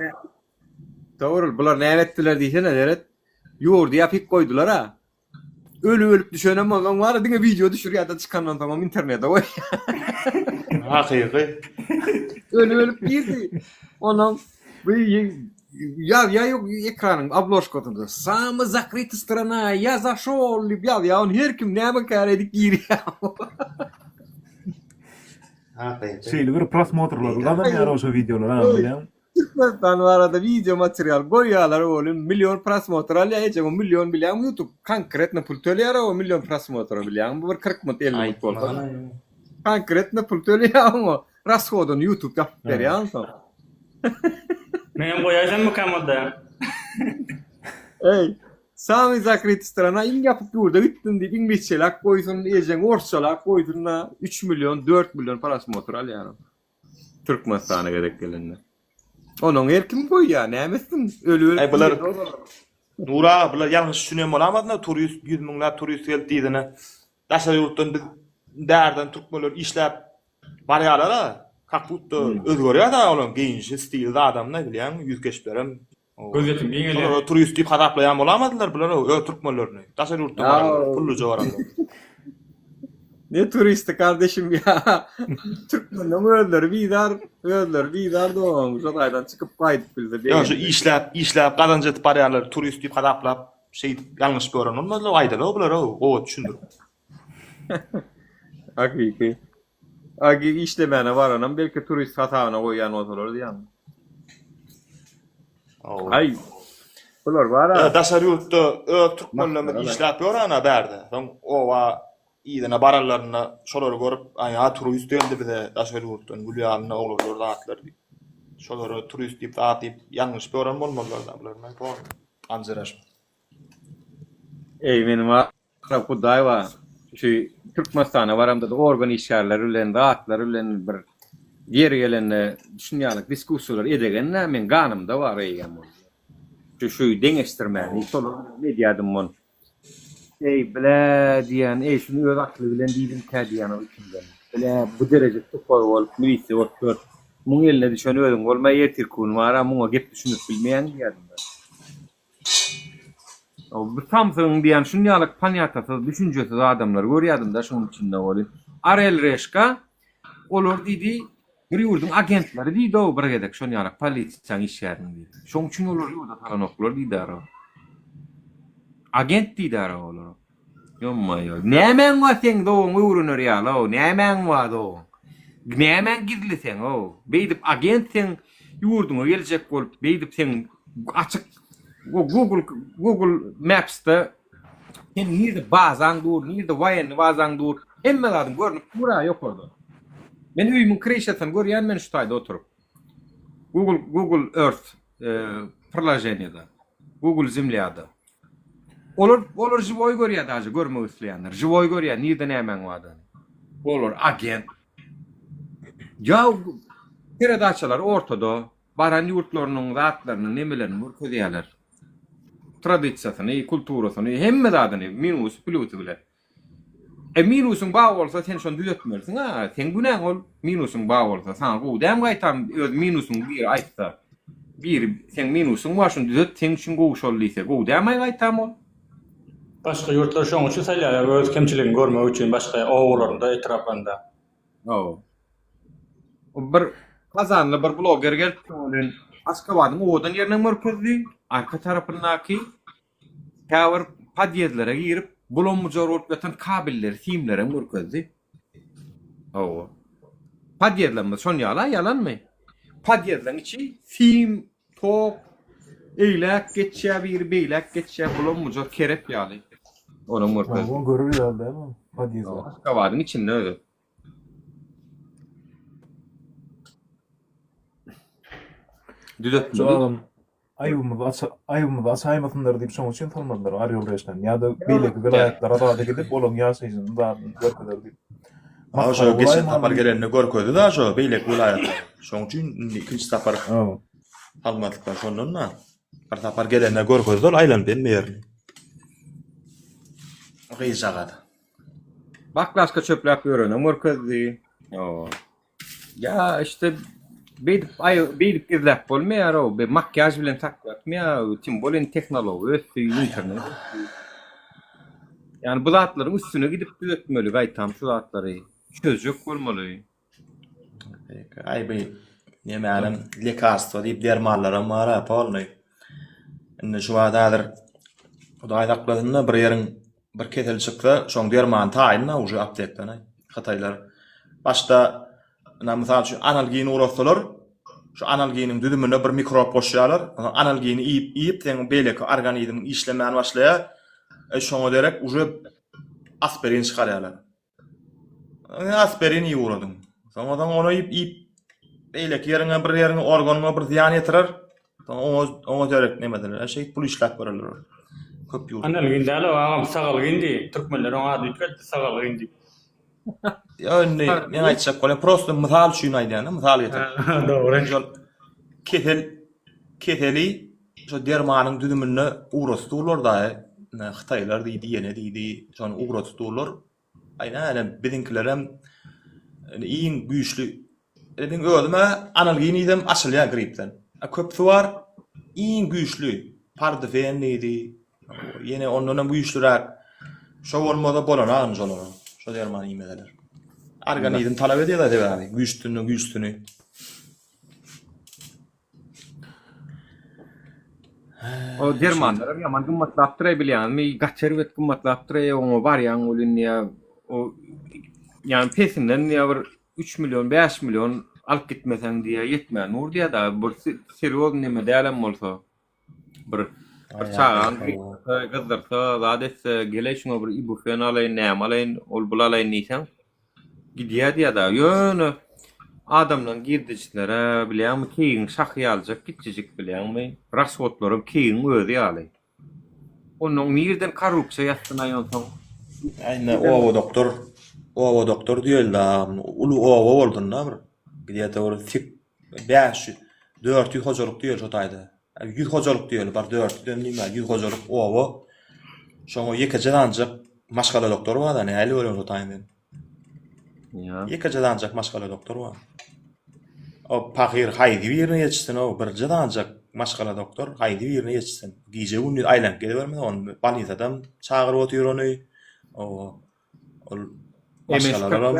Dogry, bular näme etdiler diýsene, seret. Ýurdy ýapyk goýdular-a. Öli ölüp düşenem onsoň bar diňe wideo düşürýärde çykandan soňam internete goýýar. Hakyky. Öli ölüp girdi. Ondan bu ýazýar ýok ekranyň obložkasynda Samый zakrytый strana ýa zaşol diýip ýazýar. Ony her kim näme kär edip girýär. Hakyky. Şeýle bir prosmotrlar gazanýar o şo wideolar ha bilýäňmi? Türkmenistan barada wideo material goýýarlar welin million prosmotr alýar ejeň o million bilýäňmi youtube konkretno pul töleýär o million prosmotra bilýäňmi bu bir 40 minut 50 minut bolsa konkretno pul töleýär oňa rashodyny youtube ýapyp berýär onsoň. Menem goýaýsammykam onda. Eý. Samyý zakryty strana iň ýapyk ýurda gitdim diýip iňlisçeläp goýsun, ejeň orsçalap goýsun-da 3 million, 4 million prosmotr alýar. Türkmenistana gezek gelende. Onuň her kim goýýar, näme etsin? Öli Aý bular Nur aga bular ýalňyş düşünen bolamazlar turist ýüz müňläp turist gelip diýdine. Daşary ýurtdan biz bärden türkmenler işläp barýarlar-a kak budda özgerýär-da olaryň geýinişi stili zadam-da bilýäňmi ýüz keşplerem. Gözýetim giňelýär. Şolara turist diýip hasaplaýan bolamadylar bular öz türkmenlerini. Daşary ýurtdan baranlar, pulluja baranlar. Ne turisti kardeşim ya. Türkmenleň özleri bizar, özleri bizar dogan şo taýdan çykyp gaýdyp bilse Ýa şu işläp, işläp gazanç edip barýanlary turist diýip hasaplap şeýdip ýalňyşyp ýören bolmazlar, aýdaly bulara gowy düşündirip. Hakyky. Agi işlemäne baranam belki turist hasabyna goýýan bolsalar diýýän. Aý. Bular bar-a. Daşary ýurtda öz türkmenlerimiz işläp ýör ana bärde. Soň oba yzyna baranlarynda şolary görüp, aý turist geldi bize daşary ýurtdan gül ýalynda oglanlar zatlar diýip. Şolara turist diýip zat diýip ýalňyşyp ýören bolmalylar-da bular. Men aljyraşyp. Eý meniň Arap Hudaý bar. Şu Türkmenistana baramda-da organ işgärleri bilen, zatlar bilen bir ýeri gelende şuny ýaly diskussiýalar edegen-dä, meň ganymda bar eýýäm ol. Şu şu deňeşdirmäni şolar bilen edýärdim ol. Eý, blä diýýän, eý şuny öz akly bilen diýdimkä diýýän ol içimden. Blä bu dereje tupoý bolup, milisiýa bolup ýör. Muň eline düşen özüň bolma, ertirki gün bar-a muňa gep düşündirip bilmeýäň diýýärdim men. Bu samsygyň diýýän şunýalyk panýatasyz, düşünjesiz adamlary görýädim-de şonuň içinde welin. Arel Reşka olar diýdi, bir ýurduň agentleri diýdi-ow bir gezek şonýalyk polisiýanyň işgäriniň diýdi. Şoň üçin olary ýurda salanoklar diýdi-ara. Agent diýdi-ara olara. Ýommaýo. Nämäň bar seň dogaň öwrener ýaly-ow, nämäň bar dogaň? Nämäň gizli seň-ow? Beýdip agent seň ýurduňa geljek bolup, beýdip seň açyk Google Google Maps-da sen nirde bazaň dur, nirde woýenny bazaň dur, hemme zadyň görnüp dur-a ýokarda. Men öýümiň kryşasyny görýän men şu taýda oturyp. Google Google Earth priloženiýada, Google Zemlýada. Olar olar žiwoý görýär daže görmek isleýänler. Žiwoý görýär nirde nämäň bardygyny. Olar agent. Ýa peredaçalar ortada baran ýurtlarynyň zatlaryny nemelerini görkezýärler. Tradisiýasyny, kulturasyny, hemme zadyny minusy plýusy bilen. E minusyň bar bolsa sen şony düzetmelisiň a seň günäň ol minusyň bar bolsa saňa gowy dämi gaýtam öz minusyňy biri aýtsa biri seň minusyň bar şony düzet seň üçin gowy şol diýse gowy dämi gaýtam ol. Başga ýurtlar şoň üçin saýlaýar öz kemçiligini görmek üçin başga obalarynda etraplarynda. Hawa. Bir kazanly bir bloger gelipdi welin Aşgabadyň owadan ýerinem görkezdi arka tarapyndaky Käbir podýezdlere girip, bulam-bujar bolup ýatan kabelleri, simlerem görkezdi. Hawa. Podýezdlerimiz şon ýaly-a, ýalanmy? Podýezdleriň içi sim, tok, eýläk geçýär biri, beýläk geçýär, bulam-bujar kerep ýaly. Onam görkezdi. Hawa, görür ýaly däl ol podýezdler. Aşgabadyň içinde özi. Düzetmeli. Aýbymyzy aç aýbymyzy açaýmasynlar diýip şoň üçin salmadylar Orýol Reşden ýa-da beýleki welaýatlara zada gidip olaryň ýaşaýjynyň zadyny görkezer diýip. A şo Masgara geçen sapar bolaýmaly. gelende görkezdi da şo beýleki welaýatlara. Şoň üçin indi ikinji sapar salmadyklar şondan da. Bir sapar gelende görkezdi ol aýlanyp hemme ýerini. Gyzjagaz. Baklaşka çöpläp ýörenem görkezdi. Ýa. Ýa işte beýdip aý beýdip gizläp bolmaýar-ow. Be makiýaž bilen saklatmaýar. Tim bolýa indi tehnologiýa ösdi, internet ösdi. Ýani bu zatlaryň üstüne gidip düzetmeli gaýtam şu zatlary çözjek bolmaly. Aý bu nemänem lekarstwo diýip dermanlaram bar-a polnyý. Indi şu wagt häzir Hudaý saklasyn-da bir ýeriň Bir kesel çyksa, şoň dermany taýyn-da uje aptekdan aý. Hytaýlar başda ynha mysal üçin analgin ugratsalar, şu analginiň düzümine bir mikrob goşýarlar. Onsoň analgini iýip iýip seň beýleki organizmiň işlemän başlaýar. E şoňa derek uje aspirin çykarýarlar. Aspirin iýip ugradyň. Soňra soň ony iýip iýip beýleki ýeriňe bir ýeriňe organyňa bir zyýan ýetirer. Soň oňa oňa derek neme ederler. Şeýdip pul işläp görerler. Köp ýurt. Analgin däl o agam sagalgyn diý. Türkmenler oň adyny üýtgetdi sagalgyn diýip. Ýa indi men aýtjak bolýan prosta mysal üçin aýdýan-da, mysal getirip. Dogry. Şol kesel keseli şo dermanyň düzüminde ugratyp durlar daýy. Hytaýlar diýdi, ýene diýdi, şony ugratyp durlar. Aý näme biziňkilerem iň güýçli meň özüm-ä analgin iýsem açylýar gripden. A köpüsi bar iň güýçli pardifen diýdi, ýene ondanam güýçlüräk. Şo bolmasa bolanagyn şolara, şo dermany iýmeseler. Organizm talap edýär-de sebäbi güýçlüsinden güýçlüsini. O dermanlar hem ýaman gymmatlapdyr aý bilýäňizmi? Gaty erbet gymmatlapdyr aý oňa barýaň welin ýa o ýani pesinden ýa bir 3 million 5 million alyp gitmeseň diýýä ýetmän dur diýýä da bir serýozny neme dälem bolsa bir bir çagaň gyzdyrsa zat etse geleý şuňa bir ibufen alaýyn näme alaýyn ol bul alaýyn diýseň Gidýär diýýär-dä. Ýöne adamlaryň girdejisleri, bilýäňmi, keýigiň şahy ýalyjak kiçijik, bilýäňmi, rashodlaram keýigiň özi ýaly. Onnoň nirden korrupsiýa ýatsyn-aý onsoň? Aý indi oba doktor, oba doktor diýeli-dä, uly oba bolsun-da bir. Gde-to bir 500, 400 hojalyk diýeli şo taýda. 100 hojalyk diýeli, bar 400-em diýme, 100 hojalyk oba. Şoňa ýekeje zanjak maşgala doktor bar-da, nähili bolýar şo taýyn sen? Ýa. Ýekeje zanjak maşgala doktor bar. O pahyr haýsy birine ýetişsin o birje zanjak maşgala doktor haýsy birine ýetişsin. Gije-gündiz aýlanyp gezibermez ony bolnisadam çagyryp otyr ony. O Ol maşgalalaram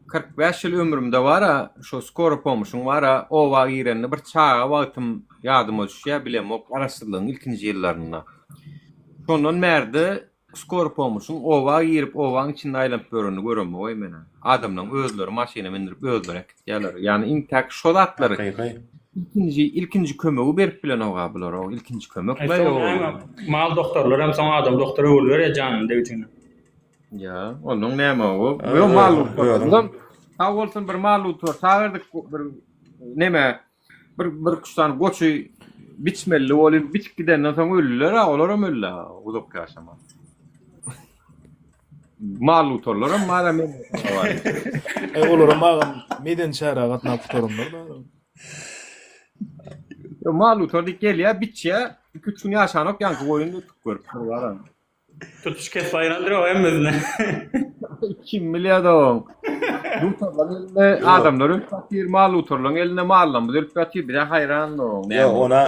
45 ýyl ömrümde bara şo skoro pomuşyň bara oba girende bir çaga wagtym ýadyma düşýär bilemok garaşsyzlygyň ilkinji ýyllarynda. Şondan bärde skoro pomuşyň oba girip obaň içinde aýlanyp ýörenini göremok-aý men-ä. Adamlaryň özleri maşyna mindirip özleri äkitýärler. Ýagny intäk şo zatlary Hakyky. ilkinji ilkinji kömegi berip bilenok-a bular o ilkinji kömek Soň näme mal doktorlar hem soň adam doktora öwrüler janyny degijine. Ýa, onuň näme o? Ýok, mal doktordan. Sag bolsun bir mal doktor çagyrdyk bir neme bir bir üç sany goçy biçmeli bolup biçip gidenden soň öldüler ha, olaram öldü ha, uzak ýaşaman. Mal doktorlaram bar men. E olaram agam medeni çärä gatnap gutaranlar da. Mal doktor diýip gelýär, biçýär, 2-3 gün ýaşanok ýaňky goýun ötüp görüp bar. Tutuş kes baýrandyr o hemmesine. Kim bilýär oň. Lutarlaryň elinde adamlar ölüp ýatyr, mal lutarlaryň elinde mallarymyz ölüp ýatyr, bize haýran oň. Ýok, ona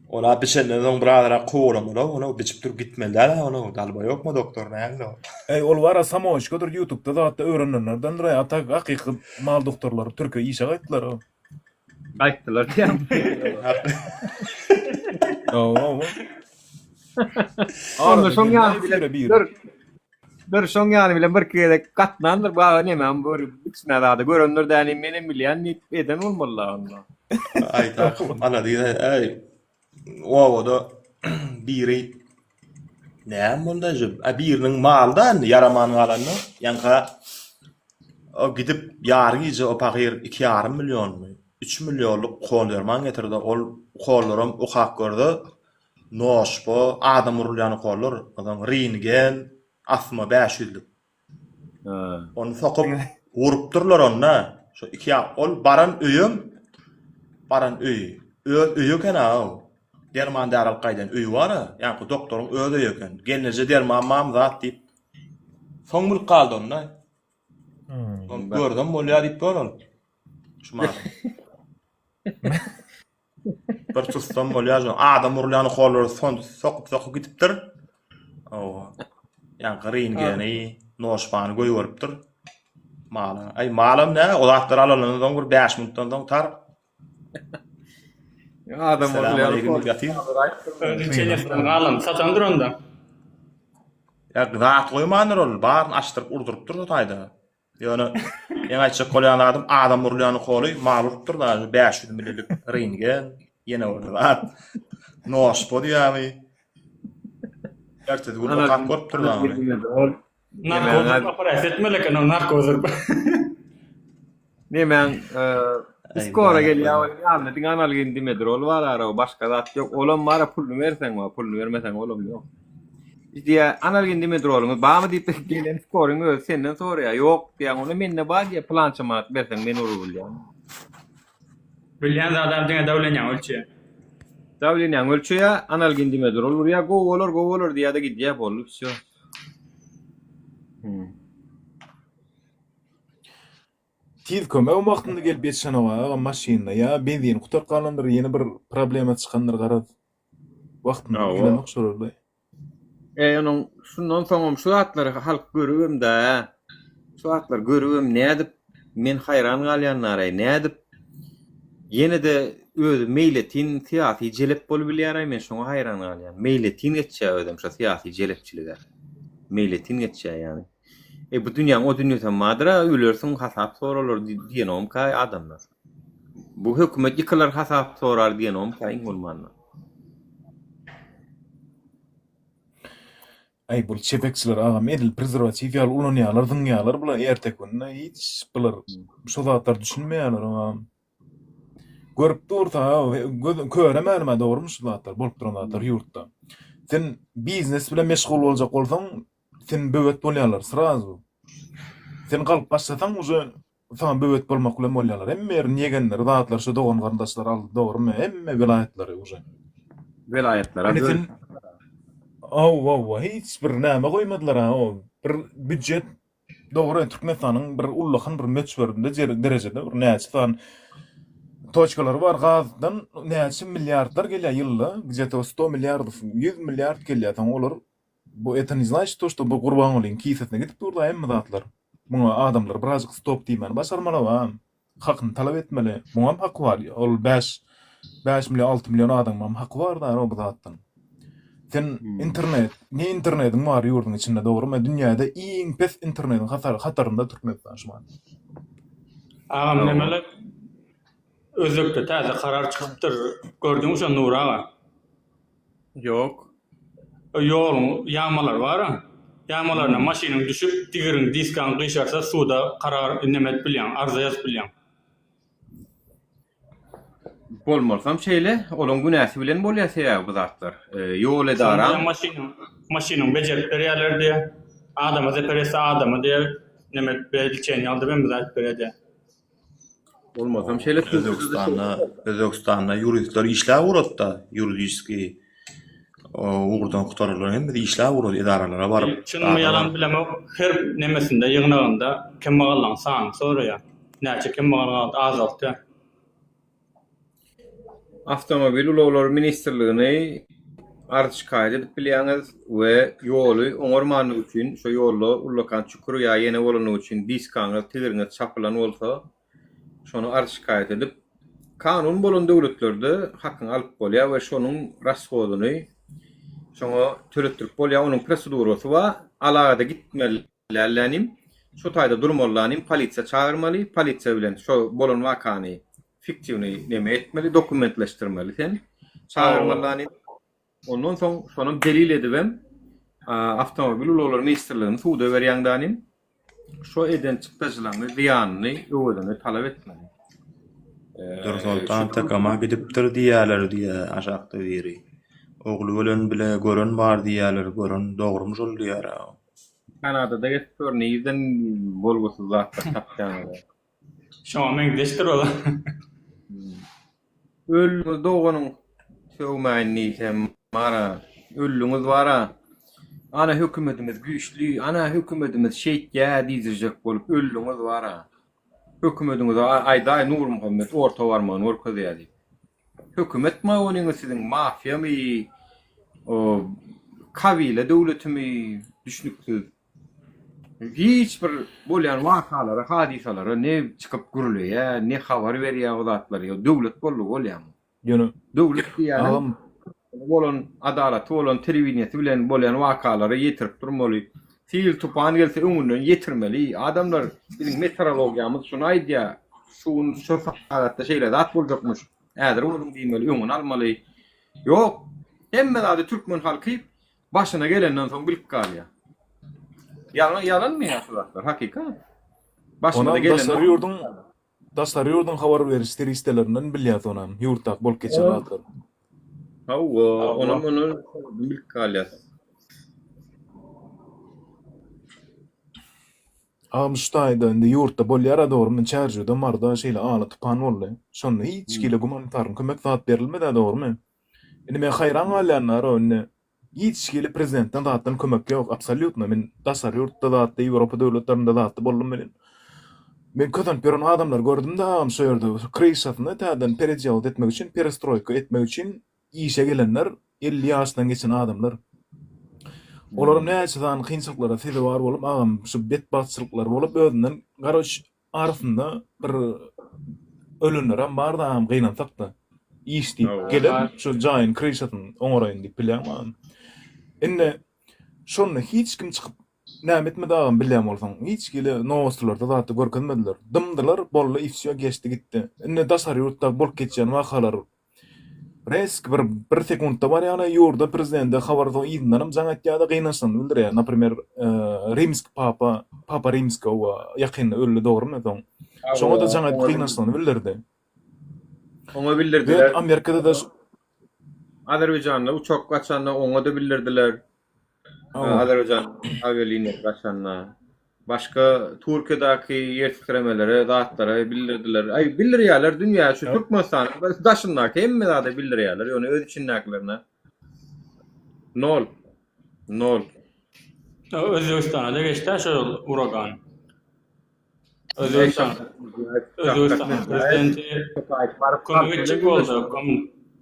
ona biçenden soň birazrak kowalamaly, ona biçip durup gitmeli däl, ona dalba ýokmy doktor näme o? Eý ol bara samoçkadyr ýutubda zatda öwrenenlerdendir a tak hakyky mal doktorlary türkiýe işe gaýtdylar o. Gaýtdylar diýýän. Hawa. Onda şoň ýany bilen bir bir şoň ýany bilen birki gezek gatnandyr baba nemem bir içine zady görendir däni menem bilýän diýip eden bolmaly onda. Aýtak ana diýdi, eý obada biri näme boldy ajap? A biriniň maly-da indi ýaraman galanda, ýaňka o gidip ýary gije o pahyr 2,5 millionmy, 3 millionlyk ukol derman getirdi. Ol ukollaram okap görde, noşpa, adam urulýan ukollar, onsoň ringen, asma 500-lük. Ony sokup urupdyrlar onda. Şo iki ýa ol baran öýem baran öýi. Öz öýi eken ha o. Derman däri alyp gaýdan öýi bar-a. Ýaňky doktoryň öz öýi eken. Gelneje derman barmy zat diýip. Soň bilip galdy onda. Ony görsem bolýar diýip dur ol. Şu mahaly. Bir tutsam bolýar şo. Adam urulýan ukollary son sokup sokup gidipdir. Owa. Ýaňky ringeni, noşpany goýberipdir. Mala. Aý malam nä, o zatlary alandan soň bir 5 minutdan soň tar. Adam urulýan ukol. Ýatyr. Çenesinden galan satandyr onda. Ýa zat goýmandyr ol, baryny açdyryp urdurypdyr şo taýda. Ýöne meň aýtjak bolýan zadym adam urulýan ukoly mal urupdyr da 500 millilik ringen ýene bir zat. Noşpo diýýärmi? Ertesi gün okap görüpdir da ony. Narkoz operasiýa etmeli eken o narkoz urup. Nemäň? Skora gelýär ol ýanynda diňe analgin dimedrol bar ara başga zat ýok. Olam bar puluny berseň bar, puluny bermeseň olam ýok. Diýýär, analgin dimedroluňyz barmy diýip gelen skoryň özi senden soraýar. Ýok diýýäň, onda mende bar diýýär, pylança manat berseň men urup bilýän. Bilýän zadam diňe dawlenýaňy ölçeýär. Dawlenýaňy ölçeýär, analgin dimedrol urýar, gowy bolar, gowy bolar diýýär-de gidýär, boldy, wsýo. Hmm. Tiz kömegem wagtynda gelip ýetişenok agam maşynda ýa benzini gutaryp galandyr ýene bir problema çykandyr garaz wagtynda Hawa. gelenok şolarda. E onuň şundan soňam şu zatlary halk görübem dä. Şu zatlary görübem nädip men haýran galýan naraý nädip ýene-de özi meýletin syýasy jelep bolubilýäraý men şoňa haýran galýan. Meýletin geçýär özem şo syýasy jelepçilige. Meýletin geçýär ýagny. E bu dünýäň o dünýesem bardyr-a, ölersiň hasap soralar diýenomka adamlar. Bu hökümet ýykylar hasap sorar diýenomka iň bolmanda. Aý bul çepekçiler agam edil prezerwatiw ýaly ulanýarlar zyňýarlar bular erteki günde hiç bular şo zatlara düşünmeýärler agam. Görüp dursa göz köre mälim dogrymy şu zatlar bolup duran zatlar ýurtda. Sen biznes bilen meşgul boljak bolsaň Sen böwet bolýarlar srazu. Sen galyp başlasaň uje saňa böwet bolmak bilen bolýarlar. Hemme ýerini ýegenleri zatlar şu dogan garyndaşlar aldy dogrymy hemme welaýatlary uje. Welaýatlara Indi sen Hawa hawa hiç bir näme goýmadylar ha o bir býujet dogry Türkmenistanyň bir ullakan bir möçberinde derejede bir näçe sany toçkalary bar gazdan näçe milliardlar gelýär ýylda gde-to 100 milliardow 100 milliard gelýär soň olar Bu это ne значит to što bu Gurbangulyň kisesine gidip durda hemme zatlar. Muňa adamlar birazjyk stop diýmäni başarmaly a. Hakyny talap etmeli. Muňam haky bar. Ol 5 5 million 6 million adamyňam haky bar da bu zatdan. Sen internet, ne internetiň bar ýurduň içinde dogrymy? Dünýäde iň pes internetiň hatarynda Türkmenistan şu wagt. Agam nemeler Özbekde täze karar çykypdyr. Gördüňmi şony Nury aga? Ýok. Ýoluň ýamalary bar-a. Ýamalaryna maşynyň düşüp, digiriň, diskaň gyşarsa suda karar neme edip bilýäň, arza ýazyp bilýäň. Bolmalysam şeýle, olaň günäsi bilen bolýar sebäbi bu zatlar. Ýol edara. Şonda maşynyň, maşynyň bejerip berýärler diýýär. Adama zeper etse adama diýýär, neme edip, liçeniýa aldyp hemme zat edip berýär diýýär. Bolmasam şeýle Özbegistanda Özbegistanda ýuristler işläp ugrady-da, ýuridiski ugurdan gutaranlar hemmesi işläp ugrady edaralara baryp. Çynmy ýalan bilemok, her nemesinde ýygnagynda kemmagallaň sanyny soraýar. Näçe kemmagal galdy azaltýar. Awtomobil ulaglary ministrligini arz-şikaýat edip bilýäňiz we ýoly oňarmanlygy üçin, şo ýolda ullakan çukur ýa ýene bolanlygy üçin diskaňyz, tigiriňiz çapylan bolsa, şony arz-şikaýat edip, kanun bolan döwletlerde hakyňy alyp bolýar we şonuň rashodyny şoňa töletdirip bolýar. Onuň prosedurasy bar. Alagada gitmeli. Lällänim, şo taýda durmalylanym, polisiýa çagyrmaly, polisiýa bilen şo bolan wakany fiktiwnyý neme etmeli, dokumentleşdirmeli sen. Çagyrmalylanym. Ondan soň şonam delil edibem Awtomobil ulaglary ministrligini suda berýäňdanim. Şo eden çykdajylaňy, zyýanyny, öwezini talap etmeli. Dürsoltan TKM-a gidipdir diýýäler diýýä aşakda biri. Ogly bilen bile gören bar diýýäler, gören dogrymy şol diýýär-ä. Kanadada gezip gör nirden bolgusyz zatlar tapýaňyz. Şoňa meňzeşdir ol. Öldüňiz doganyň sögmäýin diýsem bara öldüňiz bara ana hökümetimiz güýçli ana hökümetimiz şeýtýä diýdirjek bolup öldüňiz bara hökümediňize aýdaý Nurmuhammet orta barmagyny görkezýä diýip. Hökümet maonyňyz siziň mafiýamy o kabile döwletimi düşnüksiz. Hiç bir bolýan wakalara hadysalara ne çykyp gürleýä ne habar berýä o zatlary ýa döwlet boldugy bolýamy. Ýöne döwlet diýýäniň agam bolan adalaty bolan telewideniýesi bilen bolýan wakalary ýetirip durmaly. Sil tupan gelse öňünden ýetirmeli. Adamlar biziň meteorologiýamyz şuny aýdýar. Şu gün şu sagatda şeýle zat boljakmyş. Häzir boluň diýmeli, öňüni almaly. Ýok. Hemme zady türkmen halky başyna gelenden soň bilip galýar. Ýalan ýalanmy ýa şu zatlar? Hakykat. Başymyza Onam gelenden daşary ýurduň. Daşary ýurduň habar beriş serişdelerinden bilýäs onam, ýurtdaky bolup geçen zatlary. Hawa, onam ony bilip galýas. Agam şu taýda indi ýurtda bolýara dogrymy Çärjewde Maryda şeýle ala tupan boldy. Şonda hiç hili gumanitarny kömek zat berilmedä dogrymy? Indi men haýran galýan naro indi hiç hili prezidentden zatdan kömek ýok absolýutno men daşary ýurtda zatda Ýewropa döwletlerinde zatda boldum welin men kösenip ýören adamlary gördümde agam şo ýerde kryşasyny täzeden peredelot etmek üçin perestroýka etmek üçin işe gelenler 50 ýaşdan geçen adamlar. Olaram näçe sany kynçylyklara sezewar bolup agam şu betbagtçylyklar bolup özünden garoç arasynda bir ölenlerem barda agam gynansakda. Iş diýip gelen şu jaýyň kryşasyny oňaraýyn diýip bilýäňmi agam. Indi şonda hiç kim çykyp näme etmedi agam bilýän bolsaň. Hiç hili nowostylarda zatda görkezmediler. Dymdylar boldy i wsýo geçdi gitdi. Indi daşary ýurtda bolup geçýän wakalar Resk bir bir sekuntda barýana ýurda prezidente habar soň yzyndanam jaň etýärde gynançlygyny bildirýär. Naprimer, Rimsk papa, papa Rimsk owa ýakynda öldi dogrymy soň. Şoňa-da jaň edip gynançlygyny bildirdi. Oňa bildirdiler. Amerikada-da Azerbaýjanda uçak gaçanda oňa-da bildirdiler. Azerbaýjan awialiniýasy gaçanda. Başga Türkiýedäki ýer titremelere, zatlara bildirdiler. Aý, bildirýärler dünýä şu Türkmenistanyň daşyndaky hemme zada bildirýärler, ýöne öz içindäkilerine nol. Nol. Özbegistana-da geçdi-ä şol uragan. Özbegistan Özbegistanyň prezidenti kömek etjek boldy,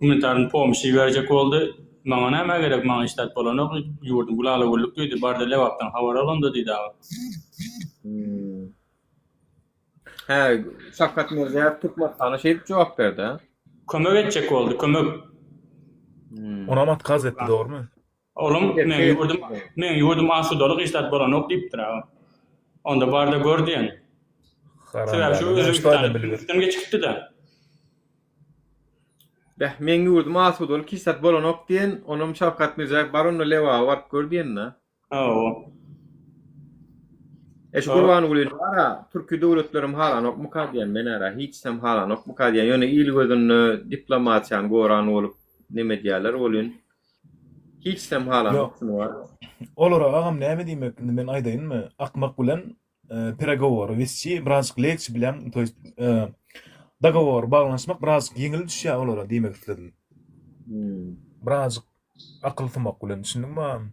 gumanitarny pomşy iberjek boldy. Maňa nämä gerek, maňa hiç zat bolanok, ýurdum gülala-güllük diýdi, bar-da Lebapdan habar al onda diýdi aga. Hä, Şawkat Mirziýoýew Türkmenistana şeýdip jogap berdi, hä? Kömek etjek boldy, kömek. Onam otkaz etdi, dogrymy? Olam meň ýurdum meň ýurdum asudalyk hiç zat bolanok diýipdir aga. Onda barda gör diýen. Sebäbi şu Özbegistanyň üstünden geçipdi-de. Beh, meň ýurdum asudalyk hiç zat bolanok diýen, onam Şawkat Mirziýoýew bar onda Lebaba baryp gör diýen-dä. Hawa. E şu Gurbangulyny bar-a, türki döwletlerem halanokmyka diýen men ara, hiçsem halanokmyka diýen, ýöne il gözünde diplomatiýany goran bolup neme edýärler welin. Hiçsem halanok şuny bar. Olara agam näme diýmek indi men aýdaýynmy akmak bilen peregowory wesçi birazjyk legçi bilen to ýest dogowor baglanyşmak birazjyk ýeňil düşýär olara diýmek isledim. Birazjyk akyl sumak bilen düşündiňmi agam?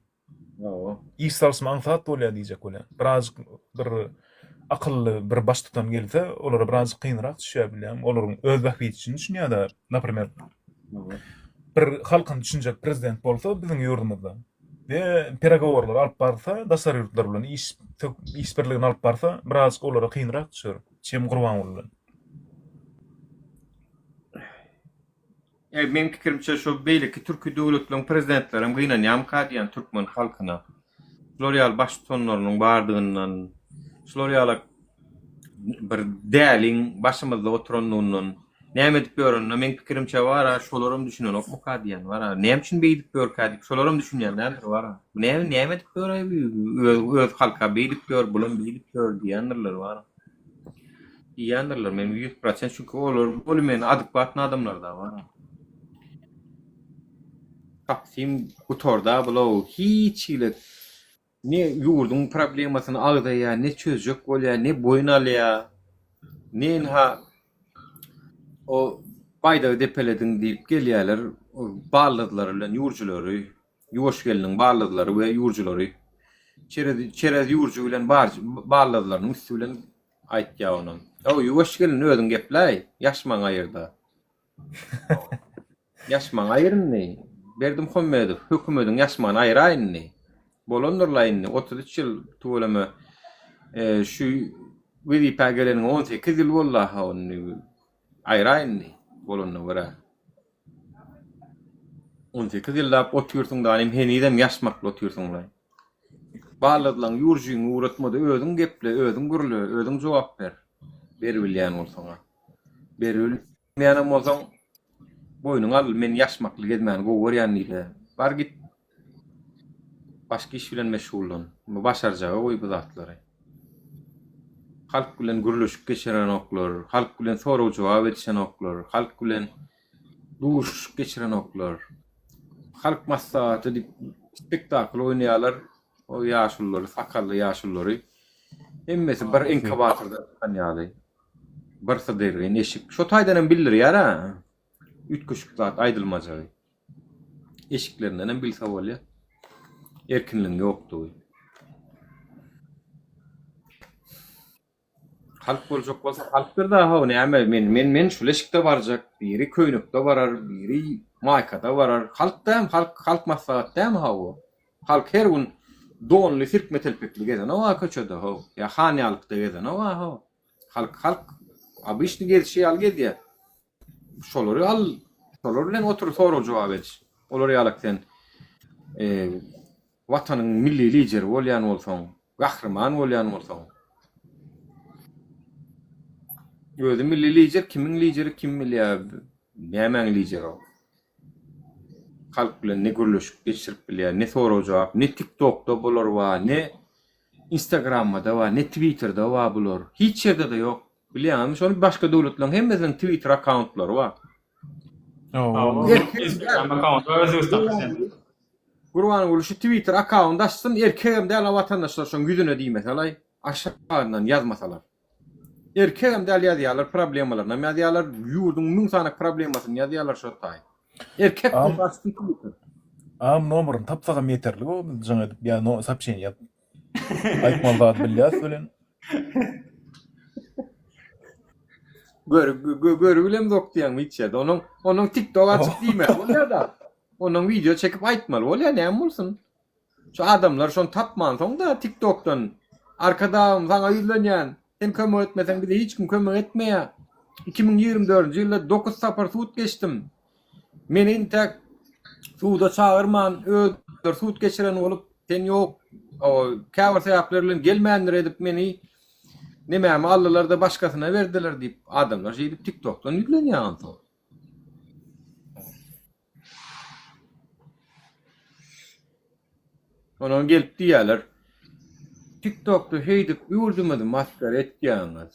Hawa. Iş salyşma aňsat bolýar diýjek bolýan. Birazjyk bir akylly bir baştutan gelse olara birazjyk kynrak düşýär bilýäňmi? Olaryň öz bähbidi üçin düşünýär-de naprimer. Bir halkyny düşünjek prezident bolsa biziň ýurdumyzda we peregoworlary alyp barsa, daşary ýurtlar bilen iş iş birligini alyp barsa, birazjyk olara kynrak düşer, çem Gurbanguly bilen. E, meň pikirimçe şu beýleki türki döwletleriň prezidentlerem gynanýamyka diýýän türkmen halkyna. Şular ýaly baştutanlarynyň bardygyndan, şular ýaly bir däliň başymyzda oturandygyndan näme edip ýörenine meň pikirimçe bara şolaram düşünenokmyka diýýän bara. Näme üçin beýdip ýörkä diýip şolaram düşünýän däldir bara. Bu näme näme edip ýör-aý bu öz öz halka beýdip ýör, bulam beýdip ýör diýýändirler bara. Diýýändirler men 100% çünki olar boli meni adekwatny adamlar da bara. Taksim gutarda bulow hiç hili Ne ýurduň problemasyny agzaýar, ne çözjek bolýar, ne boýun alýar, ne ynha o baýdagy depelediň diýip gelýärler, baldyzlary bilen ýurjulary, ýuwaş gelniň baldyzlary we ýurjulary. Çerez, çerez ýurju bilen bar, baldyzlarynyň üsti bilen aýtýar onam. O ýuwaş gelin özüň gepläý, ýaşmaň aýyrda. Ýaşmagyňy aýyr indi. Berdimuhamedow, hökümediň ýaşmagyny aýyraý indi. Bolandyrlaý indi, 33 ýyl tüweleme şu wezipä geleniňe 18 ýyl boldy-ha indi. Aýyraý indi, bolanyna görä. 18 ýyllap otyrsyň danym henizem ýaşmakly otyrsyňlaý. Balladlaň ýurjyňy ugratmada özüň geple, özüň gürle, özüň jogap ber. Beribilýän bolsaň-a. Beribilmeýänem bolsaň, boýnuňa al, men ýaşmakly gezmäni gowy görýän diýle. Bar git, başga iş bilen meşgullan. Bu başarjaga goý bu zatlary. Halk bilen gürleşik geçirenoklar, halk bilen sorag-jogap edişenoklar, halk bilen duşuşyk geçirenoklar. Halk maslahaty diýip spektakl oýnaýarlar. O ýaşululary, sakally ýaşululary. Hemmesi bir inkubatordan çykan ýaly. Bir sydyrgyn eşik. Şo taýdan hem bildirýär-ä. Üýtgeşik zat aýdylmajagy. Eşiklerinden hem bilse bolýar. Erkinligiň ýokdugy. Halk boljak bolsa halkdyr da how näme men men men şul eşikde barjak biri köýnekde barar biri maýkada barar halk dämi halk halk maslahat dämi how halk her gün donly silkme telpekli gezenok a köçede how ýa han ýalykda gezenok a how halk halk obyçny gezişi ýaly gezýär Şolary al, şolar bilen otur sorag-jogap ediş. Olar ýalak sen Watanyň milli lideri bolýan bolsaň, gahryman bolýan bolsaň. Özi milli lider, kimiň lideri kim bilýär, nämäň lideri o. Halk bilen ne gürleşik geçirip bilýär, ne sorag-jogap, ne TikTokda bular bar, ne Instagramda bar, ne Twitterde bar bular. Hiç ýerde-de ýok. Bilýäňizmi şony başga döwletleriň hemmesiniň Twitter akkauntlary bar. Instagram akkaunty bar Özbekistan prezidenti. Gurbanguly şu Twitter akkaunt açsyn erkegem däl a watandaşlar şoň ýüzüne diýmeselaý aşagyndan ýazmasalar. Erkegem däl ýazýarlar problemalarynam ýazýarlar ýurduň müň sany problemasyny ýazýarlar şo taý. Erkek bolsa açsyn Twitter. Agam nomeryny tapsagam ýeterlik o biz jaň edip ýa no sopşeniýe ýazyp Aýtmaly zady bilýäs welin. Gör, görü bilemzok diýýäňmi hiç ýerde. Onuň, onuň TikTok açyp diýmeli bolýar-da. Onuň wideo çekip aýtmaly bolýar, näme bolsun? Şu adamlar şony tapmansoň-da TikTokdan Arkadagym saňa ýüzlenýän, sen kömek etmeseň bize hiç kim kömek etmeýär. 2024-nji ýylda dokuz sapar sud geçdim. Meni intäk suda çagyrman özleri sud geçiren bolup sen ýok käbir sebäpler bilen gelmändir edip meni nemämi aldylarda başgasyna berdiler diýip adamlar şeýdip tiktokdan ýüzlenýär onsoň. Onuň gelip diýýärler tiktokda şeýdip ýurdumyzy masgara etýäňiz.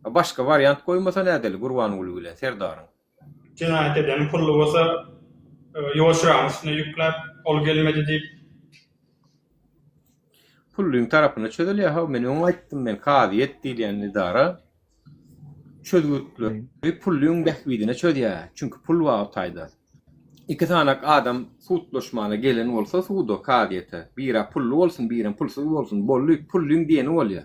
Başga wariant goýmasa nädeli Gurbanguly bilen Serdaryň. Jenaýat eden pully bolsa ýuwaşragyň üstüne ýükläp ol gelmedi diýip. Pullyň tarapyna çözülýär how men öň aýtdym men kazyýet diýilýän edara çözgütleri pullyň bähbidine çözýär çünki pul bar o taýda. Iki sanak adam sudlaşmana gelen bolsa suda kazyýete birä pully bolsun birem pulsuz bolsun boldy pullyň diýeni bolýar.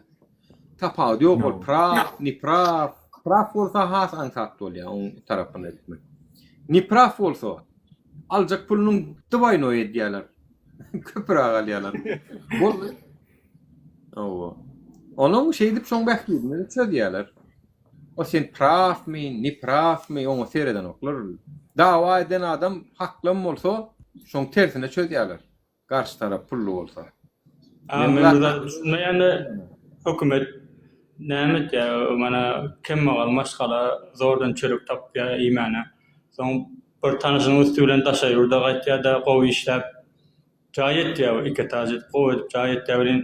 Tapawudy ýok ol praw, ne praw. Praw bolsa has aňsat bolýar oň tarapyna gitmek. Ne praw bolsa aljak pulunyň dwaýnoý edýärler. Köpüräk alýarlar. Boldy. Hawa. Onuň şeýdip şoň bähbidini çözýärler. O sen prawmy, ne prawmy oňa seredenoklar. Dawa eden adam haklam bolsa şoň tersine çözýärler. Garşy tarap pully bolsa. A men bir zat düşünmeýän-de hökümet näme etýär mana kemmagal maşgala zordan çörek tapýar iýmäne. Soň bir tanyşynyň üsti bilen daşary ýurda gaýtýar-da gowy işläp jaý etýär iki etaž edip gowy edip jaý etýär welin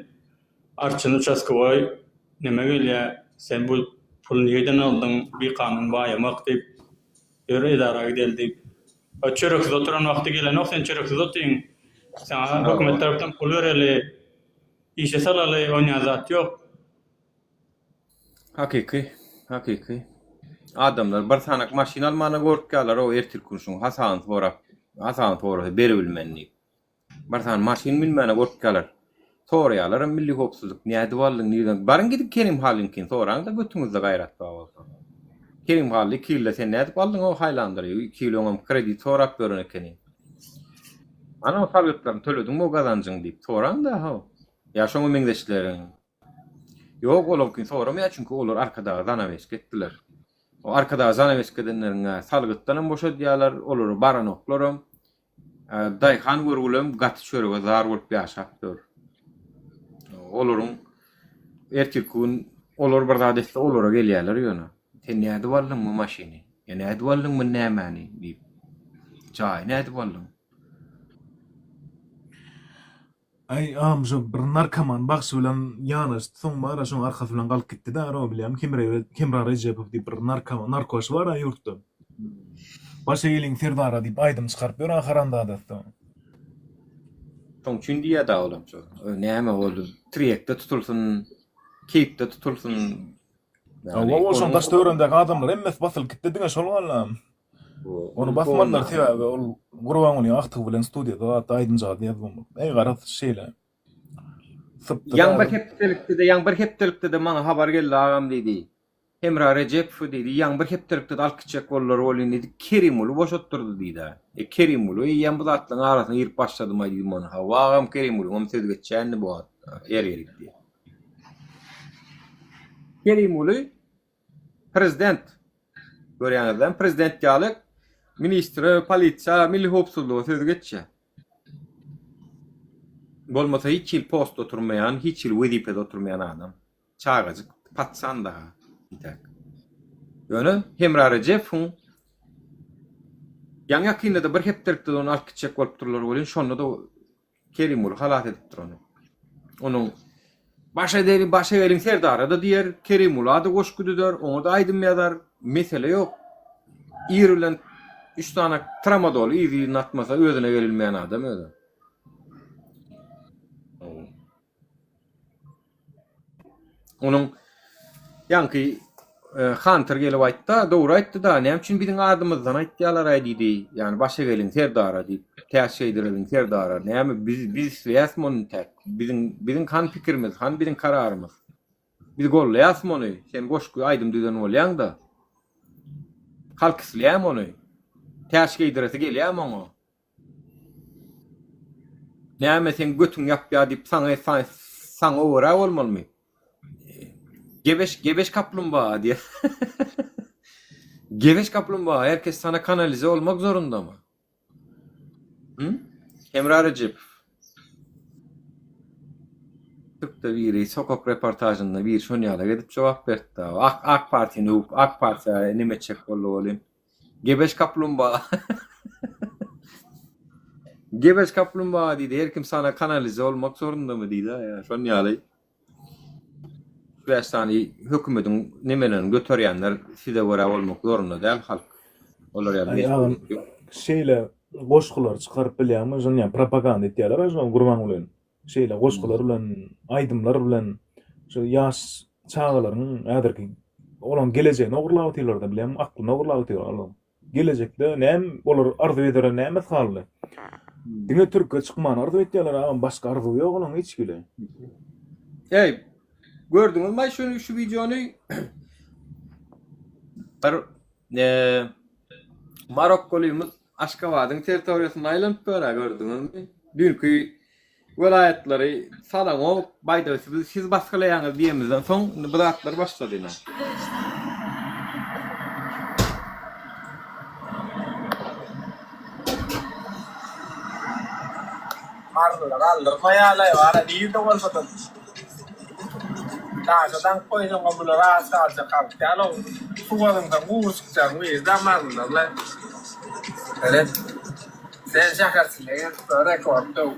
arçyn uçaskowoý neme gelýär sen bu puly nireden aldyň bikanun baýamak diýip Ýör edara gideli diýip. O çöreksiz oturan wagty gelenok sen çöreksiz otyň. Saňa hökümet tarapdan pul bereli, işe salaly onýan zat ýok. Hakyky, hakyky. Adamlar bir sanak maşyn almana gorkýarlar o ertirki gün şuň hasabyny sorap, hasabyny sorasa beribilmen diýip. Bir sany maşyn münmäne gorkýarlar. Soraýarlaram milli howpsuzlyk nädip aldyň nirden baryň gidip Kerim Hallyňkyny soraňda götüňizde gaýrat bar bolsa. Kerim Hally iki ýylda sen nädip aldyň o Highlander-y iki ýyl öňem kredit sorap ýören ekeniň. Ana o salgytlaryny tölediňmi o gazanjyň diýip soraňda how. Ýa şoňa meňzeşleriň. Ýok olaňkyny soramaýar çünki olar Arkadaga zanaweska etdiler. O Arkadaga zanaweska edenleriň salgytdanam boşadýarlar olara baranoklaram. Daýhan görgülem gaty çörege zar bolup ýaşap ýör. Olaryň ertirki gün olar bir zat etse olara gelýärler ýöne. Sen nädip aldyň bu maşyny? Ýa nädip aldyň bu nämäni diýip. Jaýy nädip aldyň? Aý agam şo bir narkoman bagşy bilen ýanaşdy soň bara şoň arkasy bilen galyp gitdi da aro bilýäňmi Hemra Rejepow diýip bir narkoman narkoşy bar-a ýurtda. Başa geliň serdara diýip aýdym çykaryp ýör-a haramzadasy. Şoň üçin diýýä-da olam şo. Näme boldy? Trekde tutulsyn, keýpde tutulsyn. Hawa ol şoň daş töweregindäki adamlar hemmesi basylyp gitdi diňe şol galdy. Ony basmadylar sebäbi ol Gurbangulyň agtygy bilen studiýada zatda aýdymjagazyny ýazyp bolmaz. Eý garaz şeýle. Sypdy Ýaň bir hepdelikde-de, ýaň bir hepdelikde-de maňa habar geldi agam diýdi. Hemra Rejepowy diýdi, ýaň bir hepdelikde-de alyp gitjek boldular welin diýdi, Kerimguly boşatdyrdy diýdi. E Kerimguly eýýäm bu zatlaryň arasyna girip başladymaý diýdim ony. Hawa agam Kerimgulyňam sözi geçýär indi bu wagt ýer gelip diýdi. Kerimguly Prezident. Görýäňizlämi, prezident ýaly ministre, polisiýa, milli howpsuzlyga sözi geçýär. Bolmasa hiç hili postda oturmaýan, hiç hili wezipede oturmaýan adam. Çagajyk, patsan daha. Entäk. Ýöne Hemra Rejepowyň ýaňy-ýakynda-da bir hepdelikde-de ony alyp gitjek bolupdyrlar welin, şonda-da Kerimguly halas edipdir ony. Onuň Başa edeliň, başa geliň Serdara-da diýer, Kerimgula-da goşgy düzer, oňa-da aýdym ýazar, mesele ýok. Ir bilen üç sany tramadoly yzy-yzyna atmasa özüne gelilmeýän adam özi. Onuň ýaňky Hanter gelip aýtda, dogry aýtdy-da, näme üçin biziň adymyzdan aýtýarlar-aý diýdi. Ýagny başa geliň Serdara diýip, täç geýdireliň Serdara. Näme biz biz isleýäsmi ony täk? Biziň biziň han pikirimiz, han biziň kararymyz. Biz gollaýasmy ony? Sen goşgy aýdym düzen bolýaň-da. Halk isleýämi ony? Täç geýdiresi gelýämi oňa? Näme seň götüň ýapýar diýip saňa saňa görä bolmalymy? Gebeş gebeş kaplumbaga diýýär. Gebeş kaplumbaga herkes sana kanalize olmak zorundamy? Hı? Hemra Rejepow. Türkde biri sokak reportažynda biri şony ýalak edip jogap berdi. Ak Ak partiýany öwüp Ak partiýa neme etjek boldy welin. Gebeş kaplumbaga. Gebeş kaplumbaga diýdi. Her kim sana kanalize olmak zorundamy diýdi. Ýa şon ýaly. 5 sany hökümetiň nemelerini göterýänler size görä bolmak zorunda däl halk. Olar ýaly Aý agam şeýle goşgular çykaryp bilýäňmi? Şony ýa propaganda etýärler şony Gurbangulyny. Şeýle goşgular bilen, aýdymlar bilen şu ýaş çagalaryň häzirki olaň gelejegini ogurlap otyrlar-da bilýäňmi, aklyny ogurlap otyrlar olaň. Gelejekde näme olar arzuw edere nämesi galdy? Diňe türke çykmany arzuw etýärler agam, başga arzuwy ýok olaň hiç hili. Eý, gördüňizmi şuny şu wideony? Bir Marokkolymyz Aşgabadyň territoriýasynda aýlanyp ýör-ä gördüňizmi? Düýnki welaýatlary salaňok, baýdagy siz, siz basgylaýaňyz diýemizden soň indi bu zatlar başlady ine. Marylylar aldyrmaýarlaý wara nirde bolsada daşa daňyp goýsaňam bular aç galjak halk däl ol suwa zyňsaň gury çykjagyň birida marylylarlaý seret sen şäherçinde gezip rekord döw.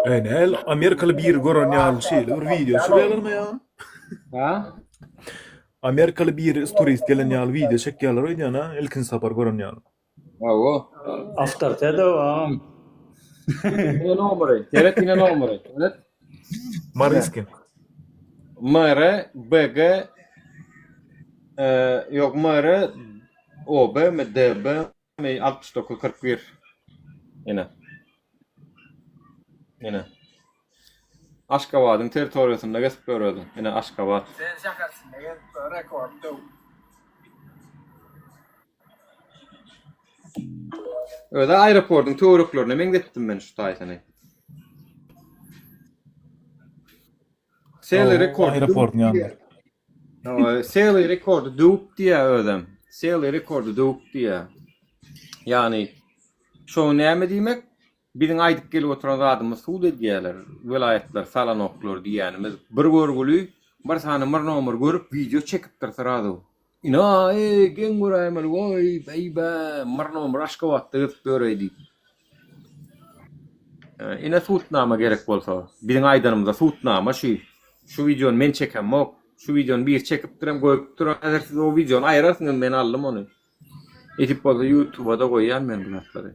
Eý näl amerikaly biri gören ýaly şeýle bir wideo düşürýärlermi ýa? Ha? Amerikaly biri turist gelen ýaly wideo çekýärler öýdýän ha ilkinji sapar gören ýaly. Hawa. Awtoritet o agam. Ine nomery. Seret ine nomery. Seret. Mariskin. MR BG ýok MR OB mi DB mi 69 41. Ine. Ine. Aşgabadyň territoriýasynda gezip ýör özi. Ine Aşgabat. Sen şäherçinde gezip rekord döw. Özi aeroportyň töwereklerine meňzetdim men şu taýsyny. Seli rekord. Aeroportyň ýanynda. Seli rekordy döwüp diýýär özem. Seli rekordy döwüp diýýär. Ýagny şo näme diýmek? Biziň aýdyp gelip oturan zadymyz sud edýärler, welaýatlar salanoklar diýýänimiz bir görgüli bir sany bir nomer görüp wideo çekipdir srazu. Ina, eý, geň göräýmeli, woý, beýbä, bir nomer Aşgabatda gezip ýöreý diýip. Ine sudnama gerek bolsa, biziň aýdanymyza sudnama şu. Şu wideony men çekemok. Şu wideony biri çekipdirem, goýupdyr. Häzir siz o wideony aýyrarsyňyz, men aldym ony. Nesip bolsa ýutubada goýýan men bu zatlary.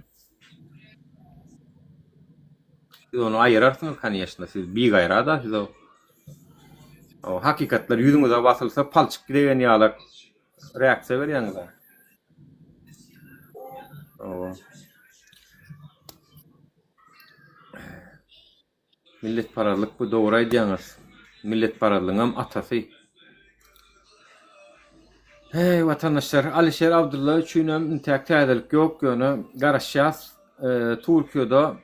Siz ony aýyrarsyňyz koneşno, siz bigaýrat-a siz o. O hakykatlar ýüzüňize basylsa palçyk degen ýalak reaksiýa berýäňiz-a. Owa. Milletparazlyk bu dogry aýdýaňyz. Milletparazlygyňam atasy. Heý watandaşlar Alişer Abdylla üçinem intäk täzelik ýok ýöne garaşýas Türkiýede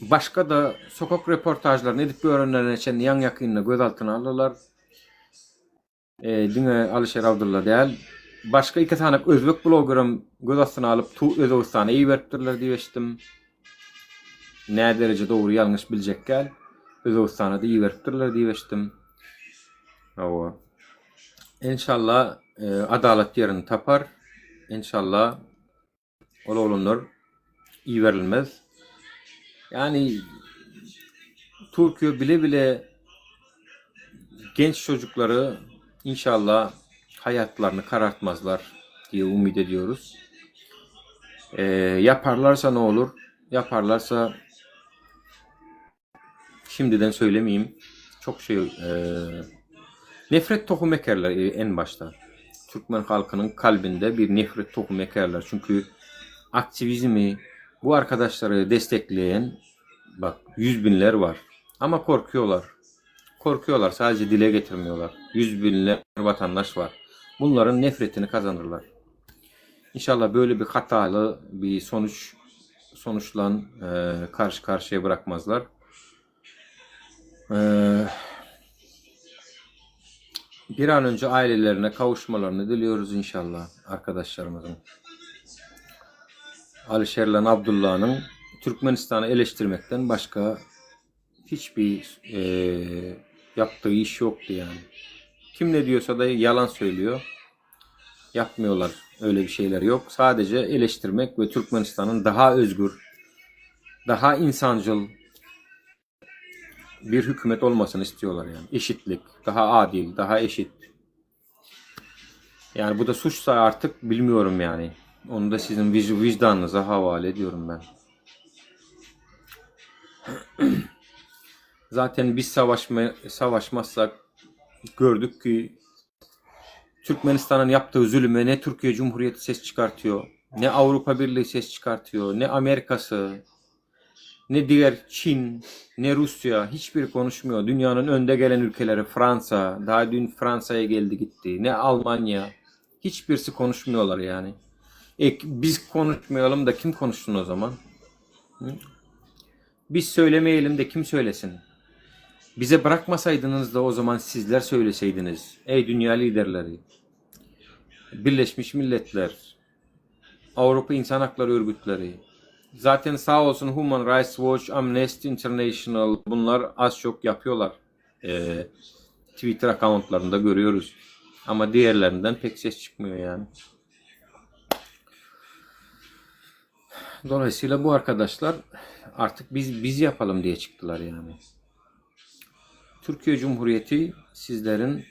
başga-da sokak reportažlaryny edip ýörenlerine çenli ýaň ýakynda göz altyna aldylar. Diňe Alyşir Abdylla däl, başga iki sany özbek blogerem göz astyna alyp Özbegistana iberipdirler diýip eşitdim. Nä dereje dogry ýalňyş biljek däl. Özbegistana-da iberipdirler diýip eşitdim. Hawa. Enşalla adalat ýerini tapar. Enşalla Ol oglanlar iberilmez. Yani Türkiye bile bile genç çocukları inşallah hayatlarını karartmazlar diye umut ediyoruz. Ee, yaparlarsa ne olur? Yaparlarsa Şimdiden söylemeyeyim. Çok şey e, nefret tohum ekerler e, en başta. Türkmen halkynyň kalbinde bir nefret tohum ekerler. Çünkü aktivizmi bu arkadaşları destekleyen bak yüz binler var. Ama korkuyorlar. Korkuyorlar. Sadece dile getirmiyorlar. Yüz binler vatandaş var. Bunların nefretini kazanırlar. İnşallah böyle bir hatalı bir sonuç sonuçlan e, karşı karşıya bırakmazlar. E, bir an önce ailelerine kavuşmalarını diliyoruz inşallah arkadaşlarımızın. Alişerlan Abdullah'ın Türkmenistan'ı eleştirmekten başka hiçbir e, yaptığı iş yoktu yani. Kim ne diyorsa da yalan söylüyor. Yapmıyorlar. Öyle bir şeyler yok. Sadece eleştirmek ve Türkmenistan'ın daha özgür, daha insancıl bir hükümet olmasını istiyorlar yani. Eşitlik, daha adil, daha eşit. Yani bu da suçsa artık bilmiyorum yani. Onu da sizin vicdanınıza havale ediyorum ben. Zaten biz savaşma, savaşmazsak gördük ki Türkmenistan'ın yaptığı zulüme ne Türkiye Cumhuriyeti ses çıkartıyor, ne Avrupa Birliği ses çıkartıyor, ne Amerika'sı, ne diğer Çin, ne Rusya hiçbiri konuşmuyor. Dünyanın önde gelen ülkeleri Fransa, daha dün Fransa'ya geldi gitti, ne Almanya, hiçbirisi konuşmuyorlar yani. E, biz konuşmayalım da kim konuşsun o zaman? Hı? Biz söylemeyelim de kim söylesin? Bize bırakmasaydınız da o zaman sizler söyleseydiniz. Ey dünya liderleri, Birleşmiş Milletler, Avrupa İnsan Hakları Örgütleri, zaten sağ olsun Human Rights Watch, Amnesty International bunlar az çok yapıyorlar. Ee, Twitter accountlarında görüyoruz. Ama diğerlerinden pek ses çıkmıyor yani. Dolayısıyla bu arkadaşlar artık biz biz yapalım diye çıktılar yani. Türkiye Cumhuriyeti sizlerin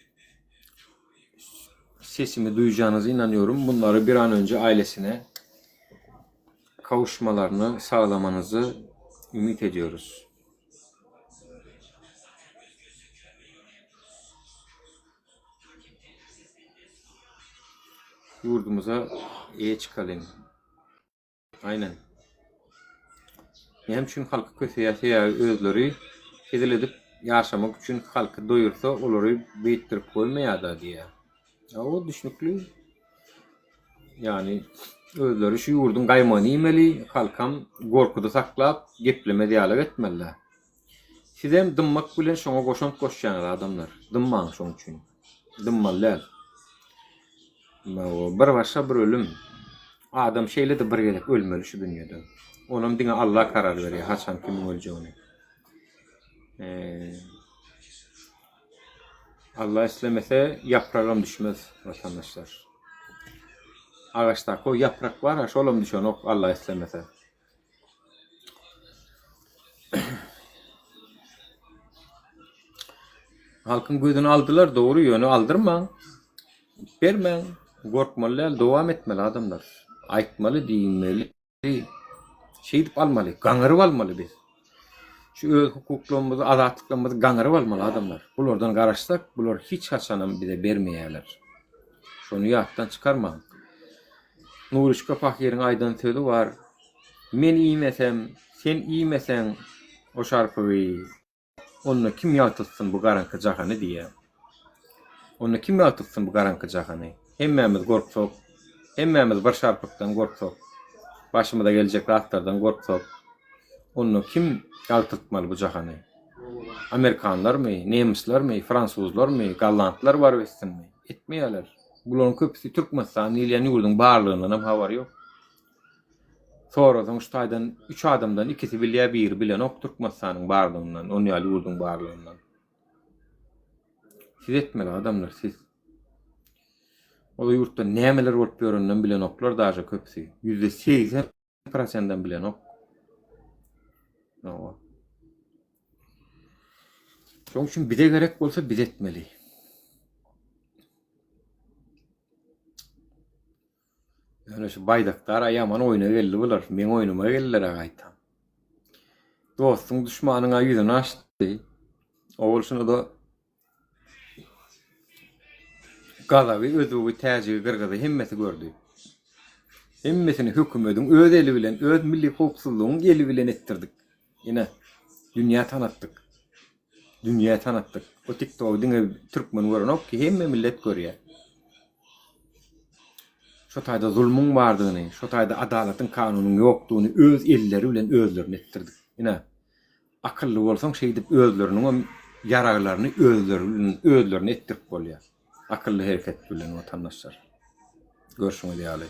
sesimi duyacağınıza inanıyorum. Bunları bir an önce ailesine kavuşmalarını sağlamanızı ümit ediyoruz. Ýurdumyza eýe çykalyň. Aýnan. Näme üçin halky köseýär sebäbi özleri hezil edip ýaşamak üçin halky doýursa olary beýtdirip goýmaýada diýýär. O düşnükli. Ýagny özleri şu ýurduň gaýmagyny iýmeli, halkam gorkuda saklap geplemez ýalak etmelidä. Sizem dymmak bilen şoňa goşant goşýaňyz adamlar. Dymmaň şoň üçin. Dymmaly däl. Bir başa bir ölüm. Adam şeýle-de bir gezek ölmeli şu dünýede. Onam diňe Allah karar berýär haçan kimiň öljegini. Allah islemese ýapragam düşmez watandaşlar. Agaçdaky o ýaprak bar-a şolam düşenok Allah islemese. Halkyň gözüni aldylar dogry ýöne aldyrmaň. Bermäň. Gorkmaly däl dowam etmeli adamlar. Aýtmaly diýmeli. Şeýdip almaly, gaňyryp almaly biz. Şu öz hukuklarymyzy, azatlyklarymyzy gaňyryp almaly adamlar. Bulardan garaşsak, bular hiç haçanam bize bermeýärler. Şony ýatdan çykarmaň. Nuryşka pahyryň aýdan sözi bar. Men iýmesem, sen iýmeseň o şarpygy. Onda kim ýagtyltsyn bu garaňky jahany diýýär. Onda kim ýagtyltsyn bu garaňky jahany? Hemmämiz gorksak, hemmämiz bir şarpykdan gorksak, başymyza geljek zatlardan gorksak, onda kim ýagtyltmaly bu jahany? Amerikanlarmy, nemislermi, fransuzlarmy, gollandlar baryp etsinmi? Etmeýärler. Bularyň köpüsi Türkmenistan diýilýän ýurduň barlygyndanam habary ýok. Sorasaň şu taýdan üç adamdan ikisi bilýär biri bilenok Türkmenistanyň barlygyndan, on ýaly ýurduň barlygyndan. Siz etmeli adamlar siz. Ol ýurtda nämeler bolup ýöreninden bilenoklar daže köpüsi. %80 prosentden bilenok. Hawa. Şonuň üçin bize gerek bolsa biz etmeli. Ýöne şu baýdakdar-a ýaman oýna geldi bular. Meň oýnuma geldiler-ä gaýtam. Dostuň duşmanyň-a ýüzüni açdy. O bolşuna-da gazagy, özbegi, täjigi, gyrgyzy hemmesi gördi. Hemmesini hökümediň öz eli bilen, öz milli howpsuzlygyň eli bilen etdirdik. Ine, dünýä tanatdyk. Dünýä tanatdyk. Bu TikTogy diňe türkmen görenok ki, hemme millet görýär. Şo taýda zulmuň bardygyny, şo taýda adalatyň, kanunyň ýokdugyny öz elleri bilen özlerine etdirdik. Ine, akylly bolsaň şeýdip özleriniňem ýaraglaryny özleri bilen özlerine etdirip bolýar. Akylly hereket bilen watandaşlar. Görşüňiz ýaly.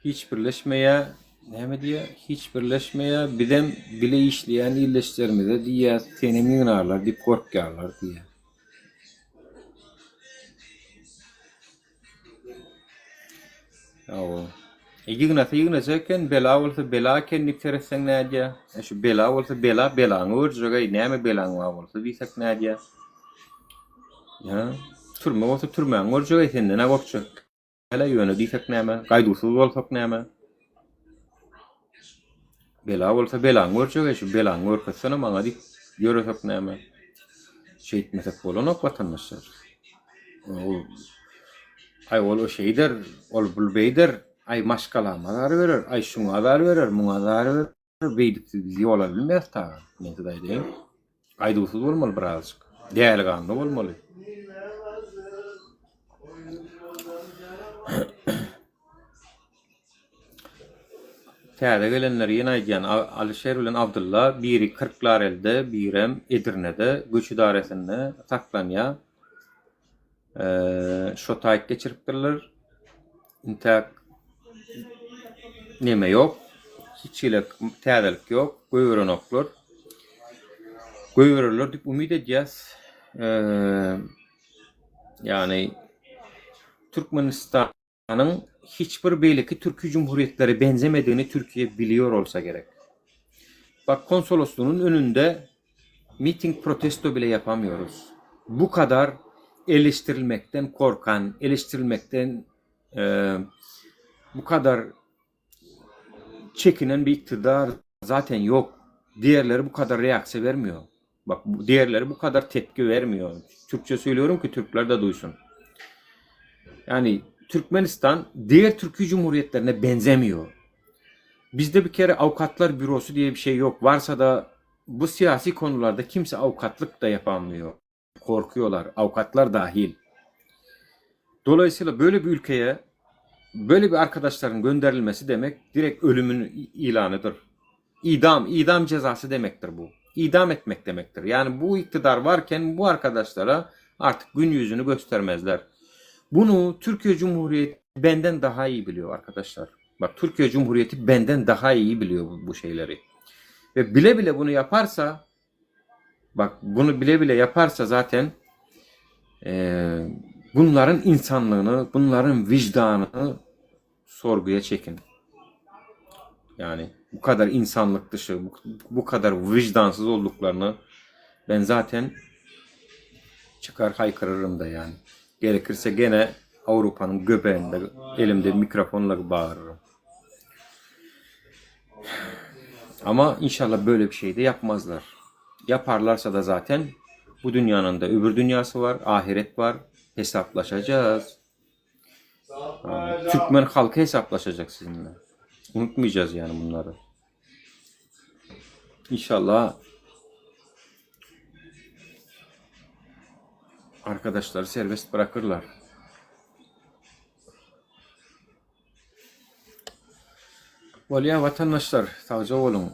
Hiç birleşmeýär, näme diýýär? Hiç birleşmeýär, bizem bile işleýän ildeşlerimize diýýär, senem ýygnarlar diýip gorkýarlar diýýär. Hawa. E, ýygnasa ýygnajak eken, bela bolsa bela eken diýip seretseň nädýär? E, şu bela bolsa bela, belaňy görjek-eý, näme belaň bar bolsa diýsek nädýär? Ýa, türme bolsa türmäňi görjek-eý, senden-ä gorkjak däl-ä ýöne diýsek näme? Gaýduwsyz bolsak näme? Bela bolsa belaňy görjek-eý, şu belaňy görkezsene maňa diýip ýöresek näme? Şeýtmesek bolanok watandaşlar. Ol Aý ol o şeýder, ol bul beýder, aý maşgalama azar berer, aý şuňa azar berer, muňa azar berer, beýdip siz bizi ýola bilmeris taga. Men size aýdaýyn. Gaýduwsyz bolmaly birazajyk. Däliganly bolmaly. Täze gelenler ýene aýdýan Alyşir bilen Abdylla biri Kyrklarelde birem Edirnede göç idaresinde saklanýar. Şo taýt geçiripdirler. Intäk neme ýok. Hiç hili täzelik ýok. Goýberenoklar. Goýbererler diýip umyt edýäs. Ýagny Türkmenistan Nyň hiç bir beýleki türki cumhuriýetlere benzemedigini Türkiýe biliýor bolsa gerek. Bak konsoloslugynyň önünde miting protesto bile ýapamýoruz. Bu kadar eleştirilmekden korkan, eleştirilmekden bu kadar çekinen bir iktidar zaten ýok. Diğerleri bu kadar reaksiýa bermiýor. Bak diğerleri bu kadar tepki bermiýor. Türkçe söýlüyorum ki türkler de duýsun. Yani Türkmenistan diğer türki cumhuriyetlerine benzemiýor. Bizde bir kere avukatlar bürosy diýe bir şey ýok. Varsa da bu siyasi konularda kimse avukatlyk da yapamıyor. Korkuyorlar, avukatlar dahil. Dolayısıyla böyle bir ülkeye böyle bir arkadaşların gönderilmesi demek direkt ölümün ilanıdır. İdam, idam cezası demektir bu. İdam etmek demektir. Yani bu iktidar varken bu arkadaşlara. Artık gün yüzünü göstermezler. Bunu Türkiye Cumhuriyeti benden daha iyi biliyor arkadaşlar. Bak Türkiye Cumhuriyeti benden daha iyi biliyor bu, bu şeyleri. Ve bile bile bunu yaparsa bak bunu bile bile yaparsa zaten eee, bunların insanlığını, bunların vicdanını sorguya çekin. Yani bu kadar insanlık dışı, bu, bu kadar vicdansız olduklarını ben zaten çıkar haykırırım da yani. Gerekirse gene Avrupa'nın göbeğinde elimde mikrofonla bağırırım. Ama inşallah böyle bir şey de yapmazlar. Yaparlarsa da zaten bu dünyanın da öbür dünyası var, ahiret var. Hesaplaşacağız. Türkmen halkı hesaplaşacak sizinle. Unutmayacağız yani bunları. İnşallah arkadaşları serbest bırakırlar. Bolýar watandaşlar, sagja boluň.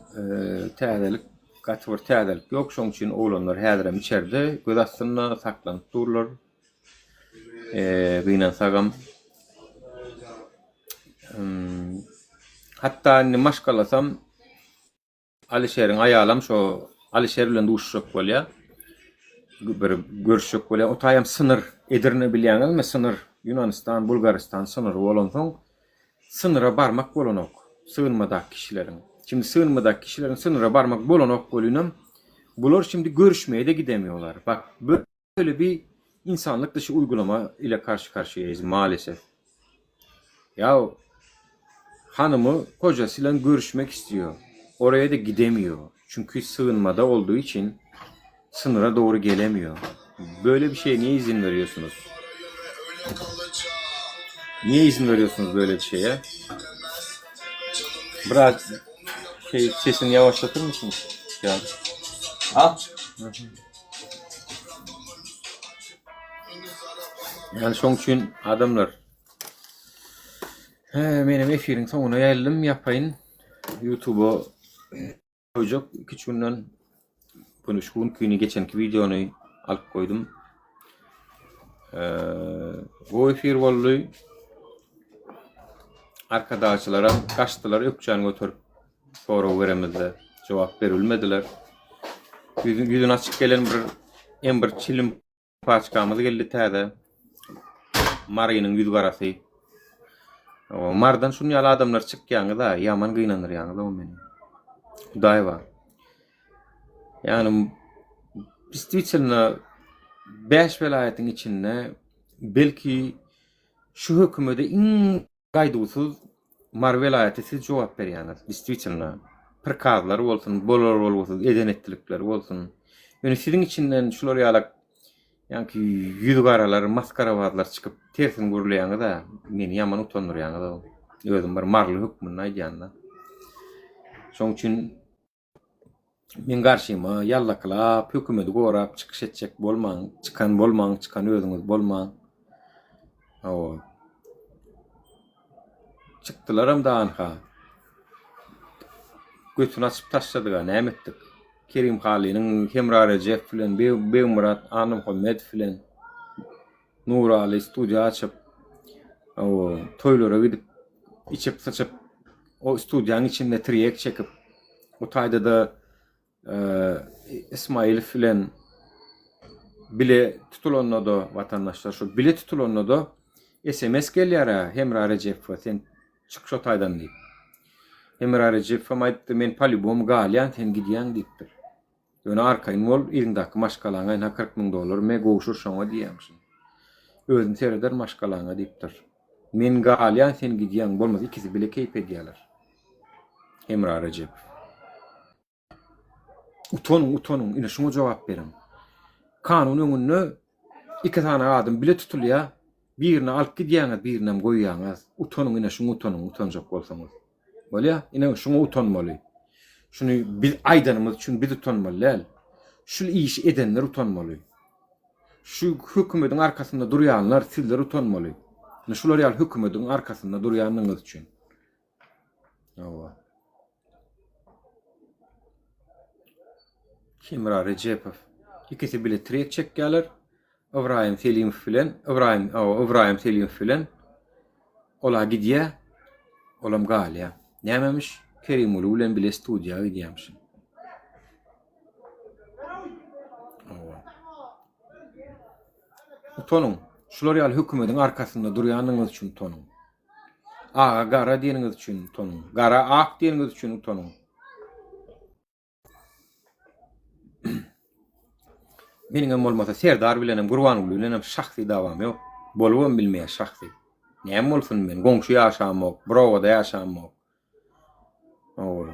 Täzelik gaty bir täzelik ýok, şoň üçin oglanlar häzirem içerde göz astynda saklanyp durlar. Gynansagam hatda indi maşgalasam Alişeriň aýalam şo Alişer bilen duşuşjak bolýar. Bir görüşjek bolýar. O taýam synyr. Edirne bilýäňizmi synyr. Ýunanystan, Bulgarystan synyry bolansoň synyra barmak bolanok sygynmadaky kişileriň. Şimdi sygynmadaky kişileriň synyra barmak bolanok welinem bular şimdi görüşmeye-de gidemiyorlar. Bak Böyle bir insanlık dışı uygulama ile karşı karşıyayız maalesef. Ya hanımı kocasıyla görüşmek istiyor. Oraya da gidemiyor. Çünkü sığınmada olduğu için sınıra doğru gelemiyor. Böyle bir şeye niye izin veriyorsunuz? Niye izin veriyorsunuz böyle bir şeye? Biraz şey sesini yavaşlatır mısın? Ya. Al. Ýani şoň üçin adamlar He, menem efiriň soňuna geldim, ýapaýyn. YouTube'a goýjak 2-3 günden bunu şu günkini geçenki wideony alyp goýdum. Bu efir boldy. Arkadagçylaram gaçdylar ökjäni göterip. Sorag beremizde jogap berilmediler. Ýüzüni açyk gelen bir hem bir çilim paçkamyz geldi täze. Marynyň ýüz garasy. Mardan şun ýaly adamlar çykýaňyz-a, ýaman gynandyrýaňyz-ow meni. Hudaý bar. Ýagny действительно 5 welaýatyň içinde belki şu hökümede iň Gaýduwsyz Mary welaýaty siz jogap berýäňiz distwitelno prikazlar bolsun bolar bolgusyz eden etdilikleri bolsun ýöne siziň içinden şular ýalak ýaňky ýüz garalar masgarabazlar çykyp tersini gürleýäňiz-ä meni ýaman utandyrýaňyz-ow özüm bir maryly hökmünde aýdýan-da şoň üçin Meň garşyma ýallakylap, hökümeti gorap çykyş etjek bolmaň, çykan bolmaň, çykan özüňiz bolmaň. Hawa. Çykdylaram da anha. Götüni açyp taşladyga, näme etdik? Kerim Halynyň Hemra Rejep bilen, Begmyrat Annamuhammedow bilen Nuraly studiýa açyp, hawa, toýlara gidip, içip-syçyp, o studiýanyň içinde tirýek çekip, o taýda-da Ismailow bilen bile tutulanda-da, watandaşlar, şo bile tutulanda-da SMS gelýär-ä Hemra Rejepowa, sen çyk şo taýdan diýip. Hemra Rejepowam aýdypdyr, men polýubom galýan, sen gidýäň diýipdir. Ýöne arkaýyn bol, yzyňdaky maşgalaňa ynha 40 müň dollar me gowşur şoňa diýýämişin. Özüm sereder maşgalaňa diýipdir. Men galýan sen gidýäň bolmasa ikisi bile keýp edýäler. Hemra Rejepow. Utanyň utanyň ine şuňa jogap beriň. Kanun öňünde iki sany adam bile tutulýar. Birini alyp gidýäňiz birinem goýýaňyz. Utanyň ine şuňa utanyň utanjak bolsaňyz. Bolýa, ine şuňa utanmaly. Şuny biz aýdanymyz üçin biz utanmaly däl. Şul işi edenler utanmaly. Şu hökümediň arkasynda durýanlar sizler utanmaly. Ine şular ýaly hökümediň arkasynda durýanyňyz üçin. Hawa. Hemra Rejepow. Ikisi bile trek çekýärler. Ybraýym Selimow bilen, Ybraýym, hawa, Ybraýym Selimow bilen ola gidýär, olam galýar. Nämemiş? Kerimguly bilen bile studiýa gidýärmişin. Hawa. Utanyň. Şular ýaly hökümediň arkasynda durýanyňyz üçin utanyň. Aga gara diýeniňiz üçin utanyň. Gara ak diýeniňiz üçin utanyň. Meniňem bolmasa Serdar bilenem Gurbanguly bilenem şahsy dawam ýok. Bolubam bilmeýär şahsy. Näme bolsun men goňşy ýaşamok, bir obada ýaşamok. Hawa.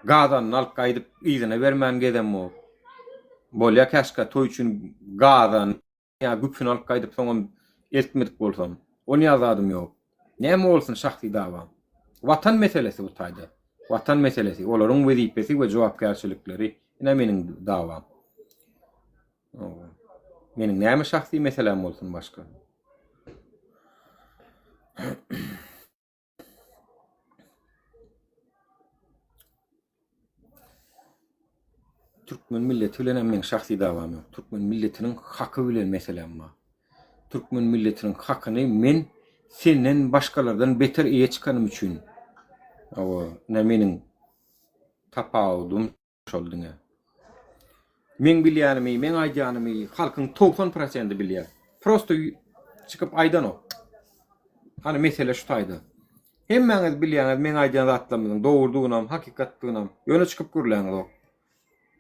Gazanyny alyp gaýdyp yzyna bermän gezemok. Bolýa käşgä toý üçin gazan ýa güpüni alyp gaýdyp soňam eltmedik bolsam. Onýa zadym ýok. Näme bolsun şahsy dawam. Watan meselesi bu taýda. Watan meselesi, olaryň wezipesi we jogapkärçilikleri. Ine meniň dawam. Meniň näme şahsy meseläm bolsun başga. Türkmen milleti bilen hem meň şahsy dawam ýok. Türkmen milletiniň haky bilen meselem bar. Türkmen milletiniň hakyny men senden başgalardan beter eýe çykanym üçin. Hawa, ine meniň tapawudym Şol diňe. Meň bilýänimi, meň aýdýanymy halkyň 90 prosendi bilýär. Prosto çykyp aýdanok. Hany mesele şu taýda. Hemmäňiz bilýäňiz meň aýdýan zatlarymyzyň dogrudygynam, hakykatdygynam. Ýöne çykyp gürläňizok.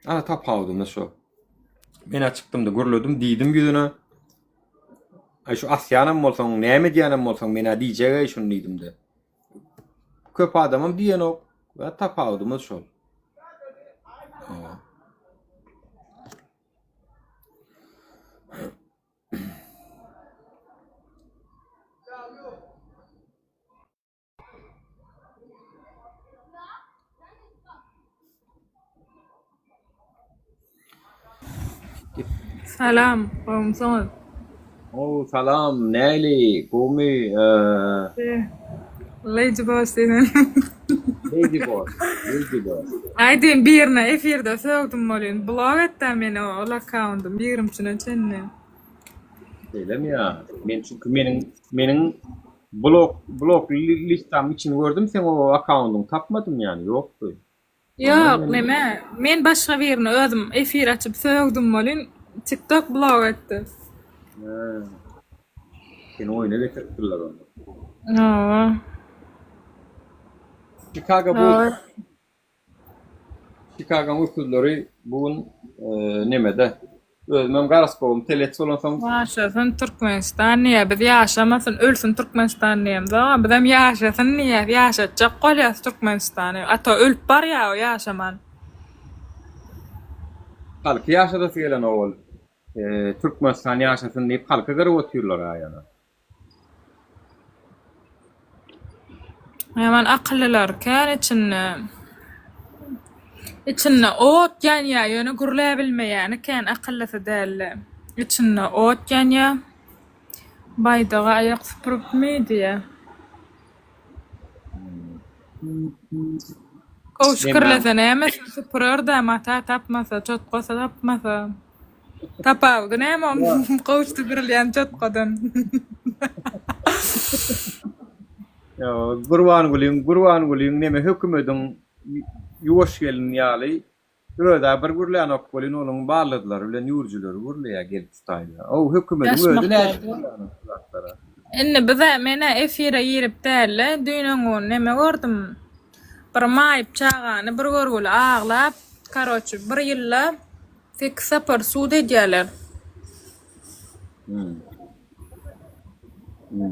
Ana tapawudymyz şo. Men-ä çykdym-da gürledim, diýdim ýüzüne. Aý şu asýanam bolsaň, näme edýänem bolsaň men-ä diýjeg-eý şuny diýdim-de. Köp adamam diýenok. We tapawudymyz şol. Salam, gowumsyňyz? Ow, salam, näli, gowmy? Lady Boss diýen. Lady Boss, Lady Boss. Aýdym birine efirde sögdüm welin, blok etdä meni ol akkauntym ýigrimçine çenli. Şeýlemi ýa? Men çünki meniň meniň blok blok listamyň içini gördüm, seň o akkaundyňy tapmadym ýany, ýokdy. Ýok, neme, men başga birini özüm efir açyp sögdüm welin, TikTok blok etdi. Hä. Seni oýna getiripdirler onda. Hawa. Chicago Bulls. Çikagoň öküzleri bu gün nemede. Özümem goroskobym telec bolansoň. Ýaşasyn Türkmenistan diýýär biz ýaşamasyn ölsün Türkmenistan diýemzok bizem ýaşasyn diýýäs ýaşatjak bolýas Türkmenistany a to ölüp barýa o ýaşaman. Halky ýaşadasy gelenok ol. Türkmenistan ýaşasyn diýip halky gyryp otyrlar aýana. Ýaman akyllylar kän içinde. Içinde ot ýanýa ýöne gürläbilmeýäni kän akyllysy dälde. Içinde ot ýanýa. Baýdaga aýak süpüripmi diýýä. Gowy şükürlese nämesini süpürerdä mata tapmasa çotgasy tapmasa. Tapawudy näme oň gowy süpürilýän çotgadan. Ýa Gurbangulyň Gurbangulyň neme hökümediň ýuwaş gelin ýaly Öz-ä bir gürlänok welin onuň ballyzlary bilen ýüwürjileri gürleýär gelip şu taýda. Ow hökümediň özi nädip gürlänok şu zatlara. Indi biz-ä men-ä efire girip däl-de düýn-öňňun neme gördüm. Bir maýyp çagany bir görgüli aglap, karoçe bir ýylda sekiz sapar sud edýärler.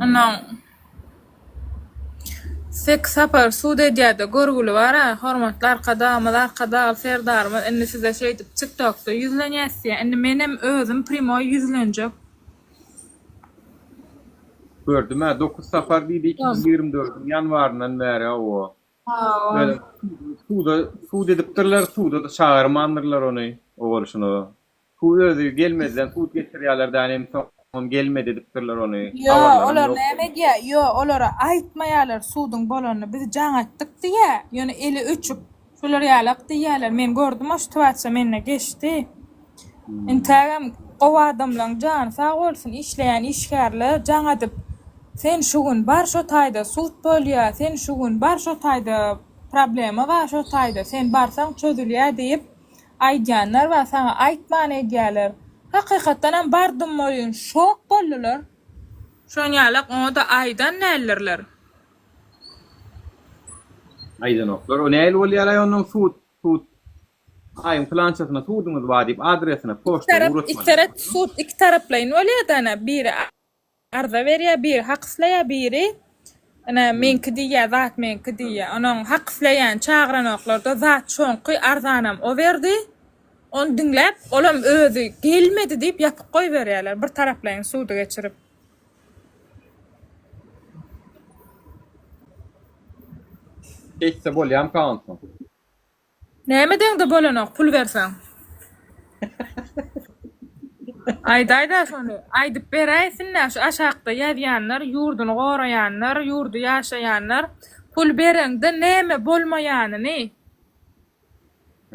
Onnoň Sekiz sapar sud edýärde görgüli bar-a, hormatly Arkadagymyz, Arkadagly Serdarymyz indi size şeýdip TikTokda ýüzlenýäs diýýär. Indi menem özüm primoý ýüzlenjek. Gördüm-ä, dokuz sapar diýdi 2024-iň ýanwaryndan bäri hawa. Hawa. Suda sud edipdirler, suda-da çagyrmandyrlar ony o bolşuna. Su özi gelmezden sud geçirýärler däl hem soňam gelmedi edipdirler ony. Ýo Habarlaram olar ýok. näme edýä ýo olara aýtmaýarlar suduň bolanyny biz jaň atdyk diýýä ýöne eli öçük şolar ýalak diýýäler men gördüm o situasiýa mende geçdi. Intägem gowy adamlaň jany sag bolsun işleýän işgärler jaň edip sen şu gün bar şo taýda sud bolýa sen şu gün bar şo taýda problema bar şo taýda sen barsaň çözülýä diýip aýdýanlar bar saňa aýtman edýäler hakykatdanam bardym welin şok boldular şonýalak oňada aýdan däldirler. Aýdanoklar o nähili bolýalaý onnoň sud sud Aýyň pylançasyna suduňyz bar diýip adresine poçta ugratmaly. Sud ikitaraplaýyn bolýar-da ene biri arza berýär, biri hak isleýär, biri ene meňki diýýär, zat meňki diýýär. Onuň hak isleýäni çagyranoklarda zat şoňky arzanam o berdi. Ony diňläp, olam özi gelmedi diýip ýapyk goýberýärler bir taraplaýyn sudy geçirip. Şeýtse bolýamyka onsoň? Näme edeňde bolanok pul berseň. Aýdaýda şony. Aýdyp beräýsinä şu aşakda ýazýanlar ýurduny goraýanlar ýurdy ýaşaýanlar pul bereňde näme bolmaýanyny.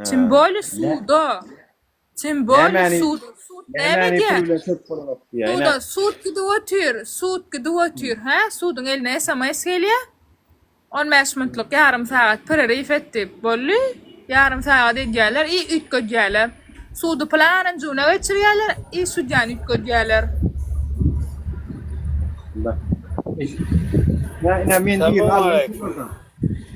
Tim bolýa suda. Tim bolýa sud sud näme edýär? Suda sud gidip otyr sud gidip otyr hä suduň eline sms gelýär. 15 minutlyk ýarym sagat prerif et diýip boldy. Ýarym sagat edýärler i üýtgedýärler. Sudy pylanynjyna geçirýärler i sudýany üýtgedýärler. Ine men birini aldym şolardan.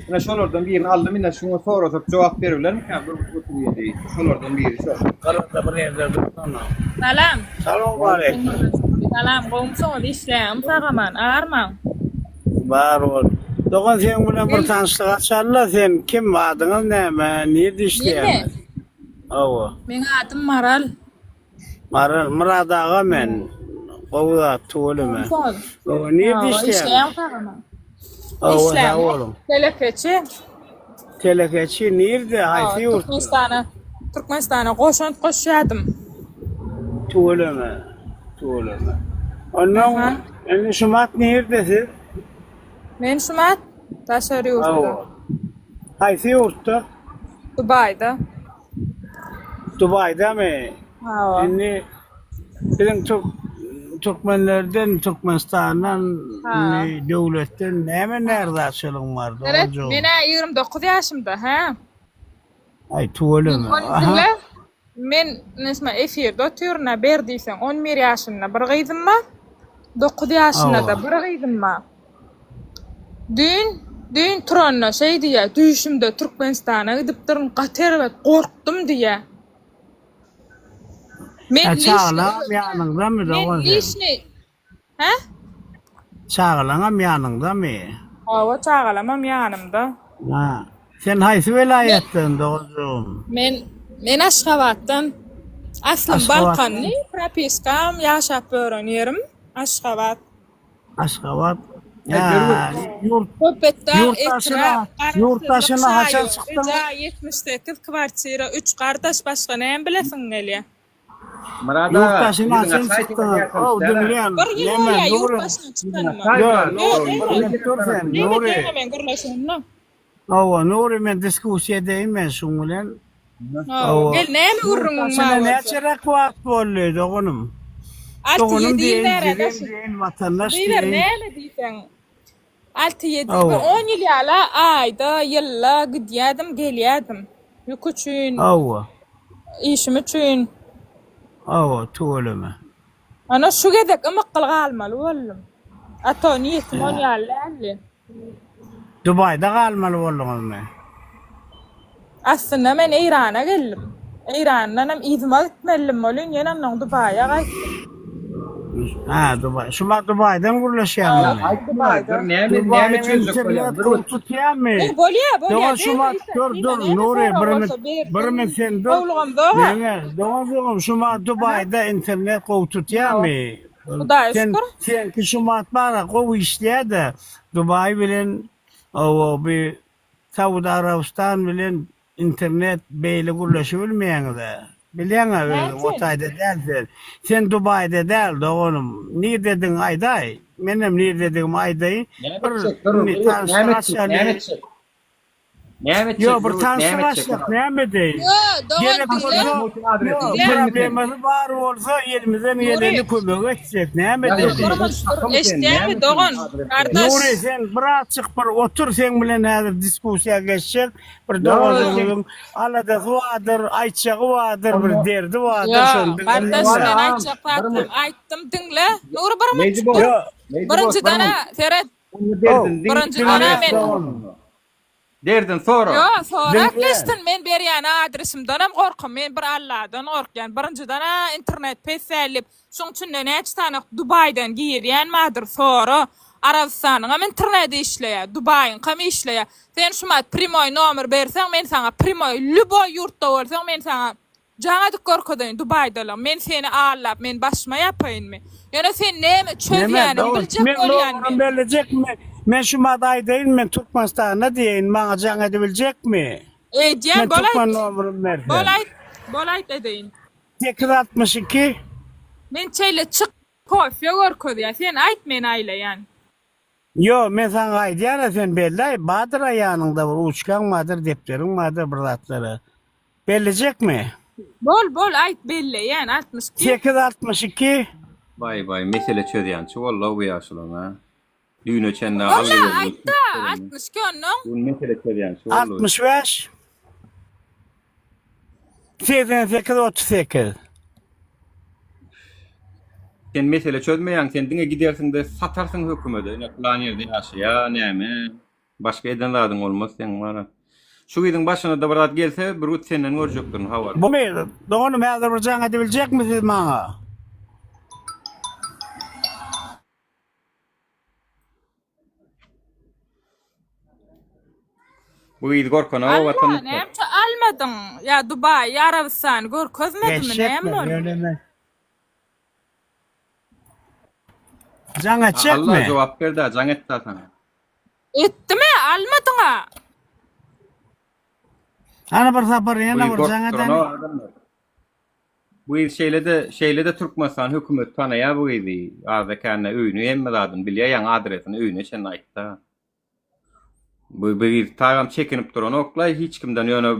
Ine şolardan birini aldym ine şuňa sorasak jogap beribilermikä bir 37 şolardan biri şo. Garada bir ýerde dursana. Salam. Salowmaleýkim. Salam gowumysyňyz işleýäňmi sagaman agarmaň. Bar bol. Dogan seň bilen bir tanyşlyk açalyla sen kim adyňyz näme nirde işleýäňiz. Hawa. Meň adym Maral. Maral Myrat aga men. Gowy zat tüweleme. Hawa nirde işleýäňiz. Hawa sag boluň. Telekeçi. Telekeçi nirde haýsy ýurtda. Türkmenistana Türkmenistana goşant goşýadym. Tüweleme. Tüweleme. Ondan indi şumat nirde siz? Men şumat daşary ýurtda. Haýsy ýurtda? Dubaýda. Dubaýdamy? Hawa. Indi biziň türk türkmenlerden Türkmenistandan indi döwletden näme närazyçylygyň bar Seret, men-ä 29 ýaşymda, hä? Aý tüweleme. Ony diňle. Men nesme efirde otyryn-a, ber diýseň, 11 ýaşynda bir gyzym bar, 9 ýaşynda-da bir gyzym bar. Düýn, düýn turanda şeý diýýär, düýşümde Türkmenistana gidipdirin, gaty erbet gorkdum diýýär. Men Hä lişni çagalaňam ýanyňdamy men dogan seň? lişni Hä? Çagalaňam ýanyňdamy? Hawa, çagalamam ýanymda. Ha. Sen haýsy welaýatdan doganjygym? Men men Aşgabatdan. Aslym Aşgabatdan. Balkanly, propiskam, ýaşap ýören ýerim Aşgabat. Aşgabat. Ýa, ýurt Köpetdag ýurt daşyna, etrap, ýurt Garaşsyzlyk daşyna haçan şaýoly, çykdyň? jaý 78, kwartira 3, gardaş başga näme bilesiň gelýä? Myrat Ýurt aga, daşyna ýüzüňi haçan açaýdyň çykdyňyz? Ow, diňleýän. Bir ýyl Näme, bolýa ýurt Nury? başyna çykanyma. Ýok, Ýok, Nury, ýok. bir dur sen, Näme Nury. diýeňä men gürleşende? Hawa, Nury men diskussiýa edeýin men şuň bilen. Hawa, Hawa. gel näme Ýurt gürrüňiň bar daşyna bolsa? näçeräk wagt boldy, doganym? Alty Doganym ýedi ýyl diýeýin, bäri jigim daşy. diýeýin, watandaş Diýiber diýeýin. näme diýseň. Alty ýedi, bir Hawa. on ýyl ýaly aýda, ýylda gidýädim, gelýädim. Ýük üçin, Hawa. işim üçin. Hawa, tüweleme. Ana şu gezek ymykgyl galmaly boldum. A to niýetim ol ýaly däldi. Dubaýda galmaly bolduňyzmy? Aslynda men Eýrana geldim. Eýrandanam yzyma gitmelidim welin ýene onnoň Dubaýa gaýtdym. Hä, Dubaý. Şu wagt Dubaýdan gürleşýäňizmi? Aýt dur, näme näme Dubaýyň çözjek bolýaň? internet Dur. gowy tutýarmy? Dur bolýa, bolýa. Dogan şu wagt dur, dur, Nury, bir minut, bir minut sen dur. Howlugamzog-a. Meňe, doganjygym, şu wagt Dubaýda internet gowy tutýarmy? Hudaýa Sen, şükür. seňki şu wagt bar-a, gowy işleýär-de, Dubaý bilen, hawa, bi Saud Arabystan bilen internet beýle gürleşibilmeýäňizä. Bilýäňä özüň o taýda däl sen. Sen Dubaýda däl doganym. Nirdedigiňi aýdaý. Menem nirdedigimi aýdaýyn. Näme Bir etjek dur indi dur tanyşlyk näme etjek açaly. näme etjek. Näme etjek? Ýo bir Nuri, tanşyk näme etjek? açsak näme edeýin? Ýo, dogan Gerek diňle. bolsa, Adresini ýo bermisen. problemasy bar bolsa elimizden Nuri. geleni kömek etjek näme Ýa edeýin? Dur, dur, eşitýäňmi dogan, gardaş. Nuri sen birazjyk bir otur seň bilen häzir diskussiýa geçjek bir doganjygymyzyň aladasy bardyr aýtjagy bardyr bir derdi bardyr Ýo, şony gardaş diňle. men aýtjak zatlarymy aýtdym diňle. Nury bir minut dur. Birinjiden-ä seret. Birinjiden-ä men Derdin sora. Ýo, sorap geçsin, men berýän adresimdenem gorkam, men bir Alladan gorkýan. Birinjiden-ä internet pes däl diýip, şuň içinde näçe sany Dubaýdan girýän bardyr, sora. Arabystanyňam interneti işleýär, Dubaýyňkam işleýär. Sen şumat primoý nomer berseň, men saňa primoý, lýuboý ýurtda bolsaň, men saňa Jaň edip görkezeýin Dubaýdalyň men seni aldap men başyma ýapaýynmy? Ýöne sen näme çözýäniňi biljek Men bolýan nomerim men. bellejekmi? Men şu mada aýdaýyn men Türkmenistanda diýeýin maňa jaň edebiljekmi? Edýän Men bol türkmen aýt. nomerim bersem. Bol aýt. Bol aýt edeýin. 862. Men şeýle çyk kofe görkezýär sen aýt men aýlaýan. Ýo men saňa aýdýana sen belläý bardyr-a ýanyňda bir ruçkaň bardyr depderiň bardyr bir zatlara. Bellejekmi? Bol bol aýt belleýän 62. 8 62. Baý baý mesele çözýänçi boldy bu ýaşulam a. Düýne çenli Bolýa algy berdi. aýtda 62 onnoň. Bu gün mesele çözýänçi boldy. 65 88 38. Sen mesele çözmeýäň sen diňe gidersiňde satarsyň hökümede ine pylan ýerde ýaşaýa näme. Başga eden zadyň bolmaz seň wara. Şu gyzyň başyna-da bir zat gelse, bürgüt senden görjekdirin habar. Bumy, doganym häzir bir jaň edebiljekmi siz maňa? Bu gyz gorkana Alla, watan. näme üçin almadyň? Ýa Dubaý, ýa Arabystany görkezmedimi, näme Eşekler, boldy? ýöne men. Jaň Alla etjekmi? jogap berdi, jaň etdi saňa. Etdimi, almadyň-a. Hany bir sapar ýene Bu bir jaň gorkduran edeli. adamlar. Bu gyz şeýle-de, şeýle-de Türkmenistan hökümeti tanaýar bu gyzy. Azda-kände öýüni, hemme zadyny bilýär, ýaňy adresini öýüne çenli aýtdy. Bu bu gyz tagam çekinip duranok-laý hiç kimden, ýöne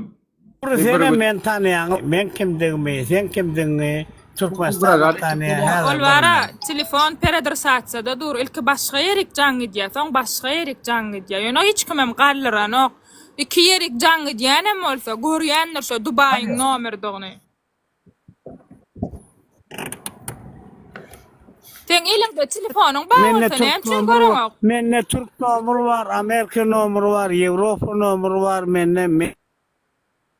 Nury bir senem gün meni tanaýaň, men kimdigimi, sen kimdigiňi Türkmenistan tanaýar häzir Ol bara birinji. telefon peredrsasiýada dur, ilki başga ýerik jaň gidýär, soň başga ýerik jaň gidýär. Ýöne hiç kimem galdyranok. Iki ýerik jaň gidýänem bolsa, görýändir şo Dubaýyň nomerdigini. Seň eliňde telefonyň bar Mende bolsa türk näme üçin nomeri göreňok? Mende türk nomeri bar, amerika nomeri bar, ýewropa nomeri bar, mende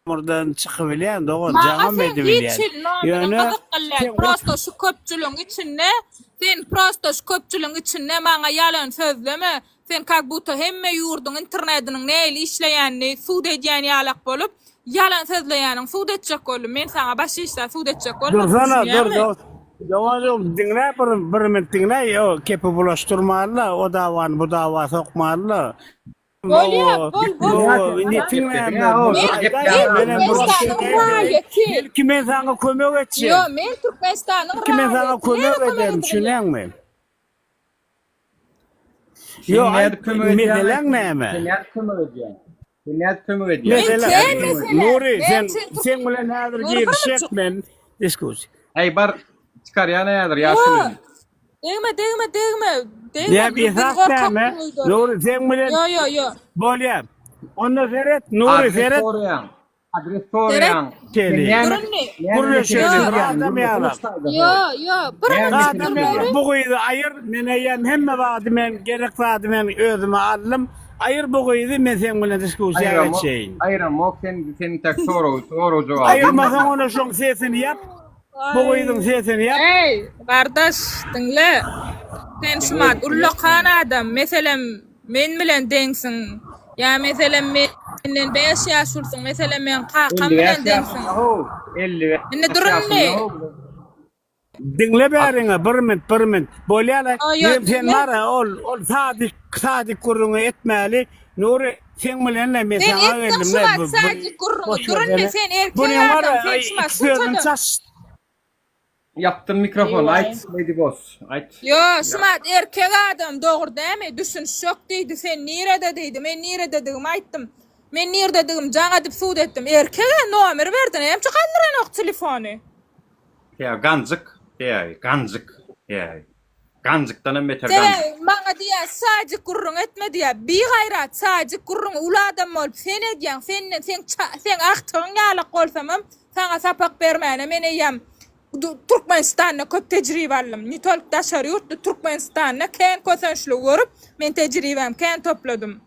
nomerden çykybilýän dogan, Maňa jaňam seň hiç edibilýän. hili nomeriň Ýöne gyzykly däl, sen prosto şu köpçüligiň içinde, sen prosto şu köpçüligiň içinde maňa ýalan sözleme, sen kak buta hemme ýurduň internediniň nähili işleýänini sud edýän ýalak bolup, ýalan sözleýäniň sud etjek boldum, men saňa baş işdä sud etjek bolmadym, Dursana, dur, düşünýäňmi? dost. Doganjygym, diňle bir, bir minut diňle, o kepi bulaşdyrmaly-da, o dawany bu dawa sokmaly-da. Bolýa, bol, bol. Hawa, netiň näme? Men men Türkmenistanyň raýaty. Belki men saňa kömek etjek. Ýo, men Türkmenistanyň Belki men saňa raýaty. Näme kömek kömek ederin, edibilýän? düşünýäňmi? Sen Ýo, nädip aýt, kömek edýäň? meseleň näme? Sen nädip kömek edýäň? Sen nädip kömek edýäň? Men Mesele, kän mesele. Nury, Men sen sen seň bilen häzir Nury bir girişjek minutjyk. men diskussiýa. Äý bar, çykarýan häzir Ýo. ýaşulyny. Degme, degme, degme. Degme, Näme biz esas gorkak näme? uýdurdy. Nury seň bilen Ýo, ýo, ýo. bolýa. Onda seret, Nury Adres seret. soraýaň. Adres Seret. soraýaň. Sen Şeýle. näme Dur indi. näme Gürleşelim mesele Ýo. çözýäň? adam Gürleşelim ýaly. şu taýda Ýo, ýo. Bir Näme minutjyk mesele dur Adam ýaly. Nury. Bu gyzy aýyr, men eýýäm hemme zady men gerek zady men özüme aldym. Aýyr bu gyzy men seň bilen diskussiýa Aýramok, geçeýin. aýramok sen sen tek sorag sorag jogaby. Aýyrmasaň onda şoň sesini ýap. Bu gyzyň sesini ýap. Eý, gardaş, diňle. Sen şumat ullakan adam, meselem, men bilen deňsiň. Ýa meselem menden 5 ýaş ulsuň, meselem meň kakam 55 bilen deňsiň. ýaşynda how, 55 Indi dur indi. ýaşynda how. Diňle bäriňe bir mint bir mint. Bolýala. Ýo, ýo, Men sen diňle. bara ol ol sadyk sadyk gürrüňi etmäli. Nury seň bilen men Sen saňa etdiň geldim. şumat sadyk gürrüňi. Dur indi sen erkek Bunyň adam, bara sen şumat iki sözüni şunça-da. çaş. Ýapdym mikrofony Eý, aýt Lady Boss aýt. Ýo, şumat erkek adam dogry dämi? Düşünişjek diýdi. Sen nirede diýdi. Men nirededigimi aýtdym. Men nirdedigimi jaň edip sud etdim. Erkeg-ä nomer berdi, näme üçin galdyranok telefony? Sebäbi ganjyk, sebäbi ganjyk, sebäbi ganjykdanam beter ganjyk. Sebäbi maňa diýýär, sadik gürrüň etme diýýär. Bigaýrat, sadik gürrüňi uly adam bolup sen edýäň, senden seň seň agtygyň ýalak bolsamam, saňa sapak bermäne men eýýäm Türkmenistanda köp tejribe aldym. Ne tolk daşary ýurtda Türkmenistanda kän kösençligi görüp, men tejribämi kän topladym.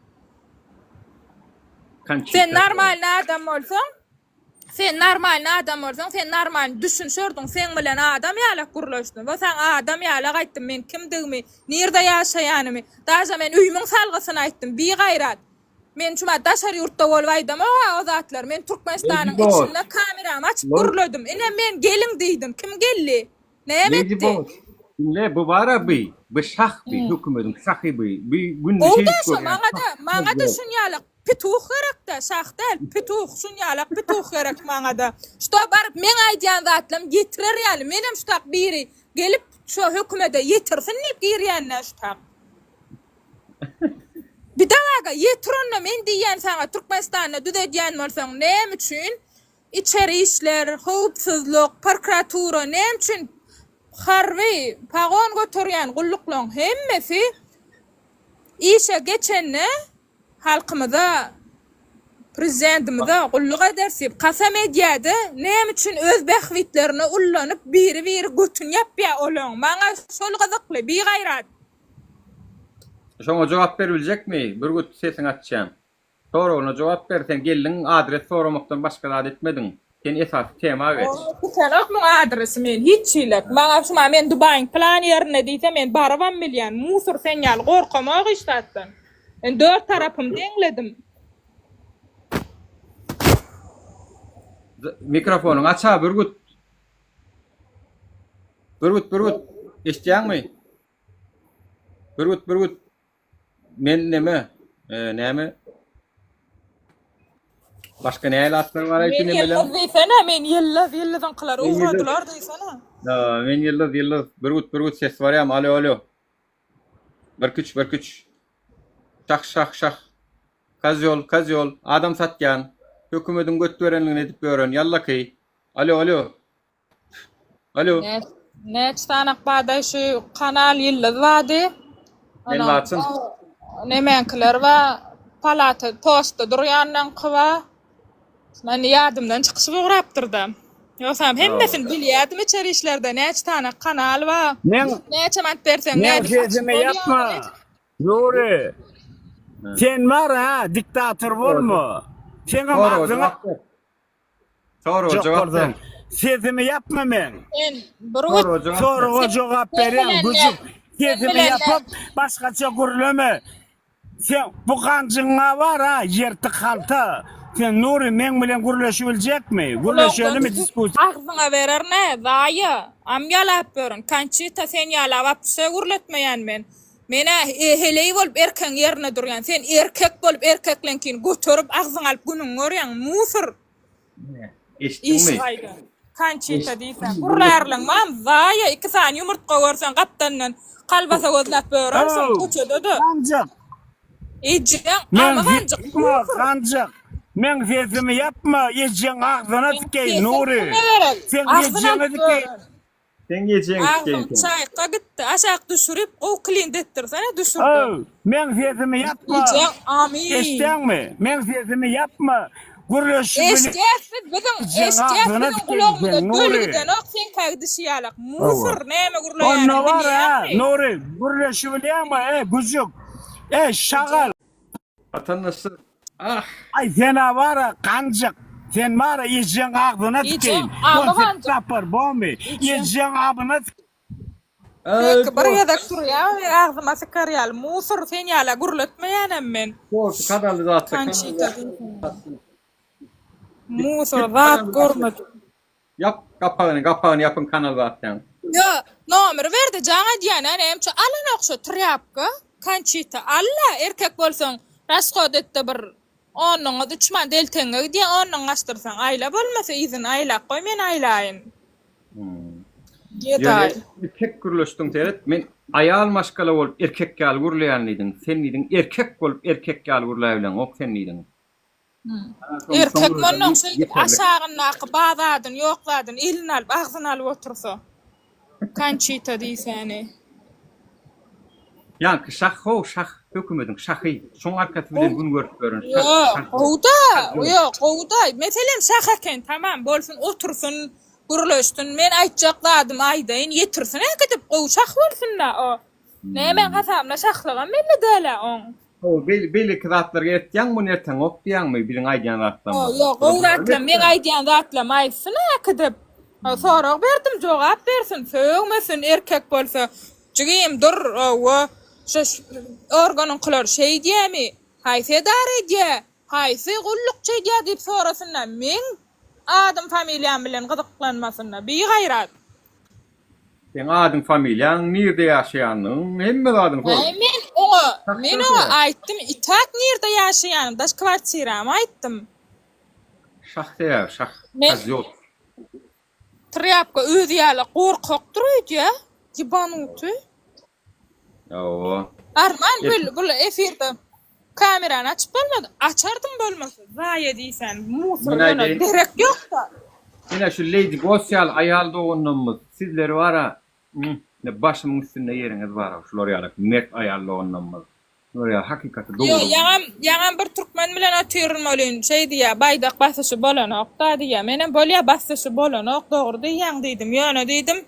Sen normalny adam bolsaň, sen normalny adam bolsaň, sen normalny düşünşerdiň, seň bilen adam ýalak gürleşdim. We saňa adam ýalak aýtdym men kimdigimi, nirde ýaşaýanymy. Daže men öýümiň salgysyny aýtdym. Bigaýrat. Men şuma daşary ýurtda bolup aýdamok-a o zatlary. Men Türkmenistanyň içinde kameramy açyp gürledim. Ine men geliň diýdim. Kim geldi? Näme Lady etdi? Boss, diňle bu bara by, by şah by, hökümediň şahy by, by günde Gowy şeýdip da şo görýän maňada, şah maňada ýok. şunýalak pituh gerekdä, şah däl, pituh, şunýalak pituh gerek maňada. Şto baryp meň aýdýan zatlam ýetirer ýaly, menem şutak biri gelip şo hökümede ýetirsin diýip girýändä şutak. Bidak aga ýetir onda men diýýän saňa Türkmenistanda düzedýän bolsaň näme üçin içeri işler, howpsuzlyk, prokuratura näme üçin harby pagon göterýän gulluklaň hemmesi işe geçende halkymyza prezidentimize gulluk ederis diýip kasam edýäde näme üçin öz bähbitlerine ullanyp biri biri götüni ýapýa olaň maňa şol gyzykly bigaýrat. Şoňa jogap beribiljekmi? Bürgüt sesiňi açýan. Soragyna jogap ber sen geldiň adres soramakdan başga zat etmediň. Sen esasy tema geç. Bitenok muň adresi men hiç hilek. Maňa şuma men Dubaýyň pylan ýerinde diýse men barybam bilýän. Musur sen ýaly gorkamok hiç zatdan. Men dört tarapymy deňledim. Mikrofonyňy aç-a Bürgüt. Bürgüt Bürgüt eşitýäňmi? Bürgüt Bürgüt men neme e, näme Başga nähili atlar bar aýtdy Men nemeler? ýyldyz diýsene, men ýyldyz, ýyldyzyňkylar Men ýyldyz. ugradylar diýsene. Ha, men ýyldyz ýyldyz Bürgüt Bürgüt ses barýamy? Alo alo. Bir küç bir küç. Şah şah şah. Kozýol kozýol adam satýan. Hökümediň göt berenligini edip ýören ýallaky. Alo alo. Alo. Näçe sanak barda şu kanal ýyldyz bardy. Men Laçyn. Nemäňkiler bar. Palata postda durýanlaňky bar. Men ýadymdan çykyşyp ugrapdyr-da. Ýogsam hemmesini bilýärdim içeri işlerde näçe sany kanal bar. Men Näçe manat berseň Men nädip açyp sesimi bolýar. ýapma. Nury. Sen bar ha, diktator bolma. Seňem agzyňa Soraga jogap ber. Sesimi ýapma meň. Sen bir gün Soraga jogap berýän güjük. Sesimi ýapyp başgaça gürleme. Sen bu ganjyňa bar ha ýyrtyk halta. Sen Nury meň bilen gürleşibiljekmi? Gürleşelimi diskusiýa. Agzyňa bererin-ä, zaýa. Am ýalap ýörün. Konçita sen ýala wapşe gürletmeýän men. Men-ä heleý bolup erkegiň ýerinde durýan. Sen erkek bolup erkekleňkini göterip agzyňa alyp günüňi görýäň. Musur. Eşitdiňmi? Işi gaýda. Konçita diýseň. Gürlärliň mam zaýa iki sany ýumurtga görseň gapdalyndan kolbasa gözläp ýörersiň köçede-de. Ganjyk. Ejeň Meň amy ganjyk. ýapma ganjyk. Meň sesimi ýapma ejeň agzyna tikeýin Nury. Seň ejeňe tikeýin. Seň ejeň Agzyň tikeýin. çaýka gitdi. Aşak düşürip gowy klint etdirsene düşürdi. Öw, meň sesimi ýapma. Ejeň amy. Eşitýäňmi? Meň sesimi ýapma. Gürleşip Eşitýäs biz biziň Ejeň eşitýäs agzyna biziň tikeýin gulagymyza seň döl Nury. gidenok seňkä gidişi ýalak. Musur näme Onda gürleýäniňi bar ha, bilýäňmi? Nury, gürleşibilýäňmi? Ey, güjük. Ey, şagal. Watandaşlar ah. Aý sena bara ganjyk. Sen bara ejeň agzyna Ejeň tikeýin. amy On sekiz ganjyk. tapar bomy. Ejeň amyna tikeýin. Seňki bir gezek turýar men agzyma sykar ýaly musur sen ýala gürletmeýänem men. Sporty kanalizasiýa Konçita diýsene. Musur zat görmedik. Ýap gapagyny gapagyny ýapyň kanalizasiýaň. Ýo nomer berdi jaň edýän ä näme üçin alanok şo trýapka Konçita alla erkek bolsaň rasход etde bir onlugyňyz üç manat elteňňe gidýä onlugyňy gaçdyrsaň aýla bolmasa yzyny aýlap goý men aýlaýyn. Ýöne Gedaý. erkek gürleşdiň seret men aýal maşgala bolup erkek ýaly gürleýän diýdiň sen diýdiň erkek bolup erkek ýaly gürläbileňok sen diýdiň. Erkek mundan şeýdip aşagyndaky bar zadyny ýok zadyny eline alyp agzyna alyp otursa. Konçita diýsäni. Ýaňky şah how şah hökümediň şahy şoň arkasy bilen gün görüp ýören şah Ýok şah gowuda ýok gowuda meselem şah eken tamam bolsun otursyn gürleşsin men aýtjak zadymy aýdaýyn ýetirsin äkidip gowy şah bolsunda o nämäň hasabyna şahlygam belli dälä oň. Hawa beýleki zatlary ertýäň muny erteňok diýýäňmi biziň aýdýan zatlarymyzy. Ýok gowy zatlar meň aýdýan zatlarymy aýtsyn äkidip. Sorag berdim jogap bersin sögmesin erkek bolsa jigim dur hawa şu organyňkylar şeýdýämi haýsy edara edýä haýsy gullukçy edýä diýip sorasynda meň adym familiýam bilen gyzyklanmasynda bigaýrat. Seň adyň familiýaň nirde ýaşaýanlygyň hemme zadyňy sor. Aý men oňa men oňa aýtdym itak nirde ýaşaýanym daş kwartiramy aýtdym. Şah sebäbi şah kozýol. Trýapka özi ýaly gorkakdyr öýdýä ýebanuty. Hawa. Arman bul bul efirde kamerany açyp bolmady. Açardym bolmasa. Zaýa diýsän musor Men ýöne aýdaýyn. derek ýokda. Ine şu Lady Boss ýaly aýal doganlarymyz sizleri bara ine başymyň üstünde ýeriňiz bar şular ýaly mert aýal doganlarymyz. Şular ýaly hakykaty Ýo dogry. ýaňam ýaňam bir türkmen bilen otyryn welin şeý diýýä baýdak basyşy bolanokda diýýä. Menem bolýa basyşy bolanok dogry diýýäň diýdim. Ýöne diýdim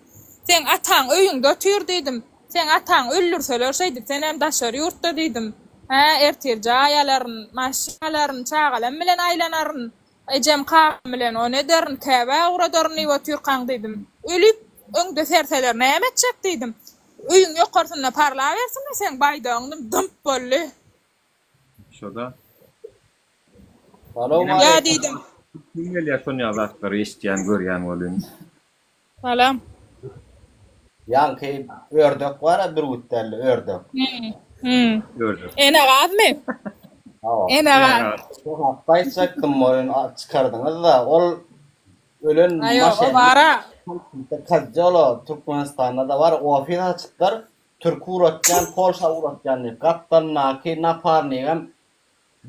seň ataň öýüňde otyr diýdim. Seň ataňy öldürseler şeýdip senem daşary ýurtda diýdim. Hä, ertir jaý alaryn, maşyn alaryn, çagalam bilen aýlanaryn, ejem kakam bilen ony ederin, Käbä ugradaryn diýip otyrkaň diýdim. Ölüp, öňde serseler näme etjek diýdim. Öýüň ýokarsynda parlabersinmi seň baýdagyň diýdim, dymp boldy. Şoda. Ýa diýdim. Kim gelýär şonýa zatlary eşitýän görýän welin. Salam. Ýaňky ördek bar-a bürgüt dälde ördek. Hmm. Ördek. Ene gazmy? Hawa. Ene gaz. Şu hakda aýtjakdym welin çykardyňyz-da ol ölen Aý o bar-a. Kazjola Türkmenistanda-da bar ofis açypdyr. Türki ugratýan, Polşa ugratýan diýip. Gapdalyndaky naparnigem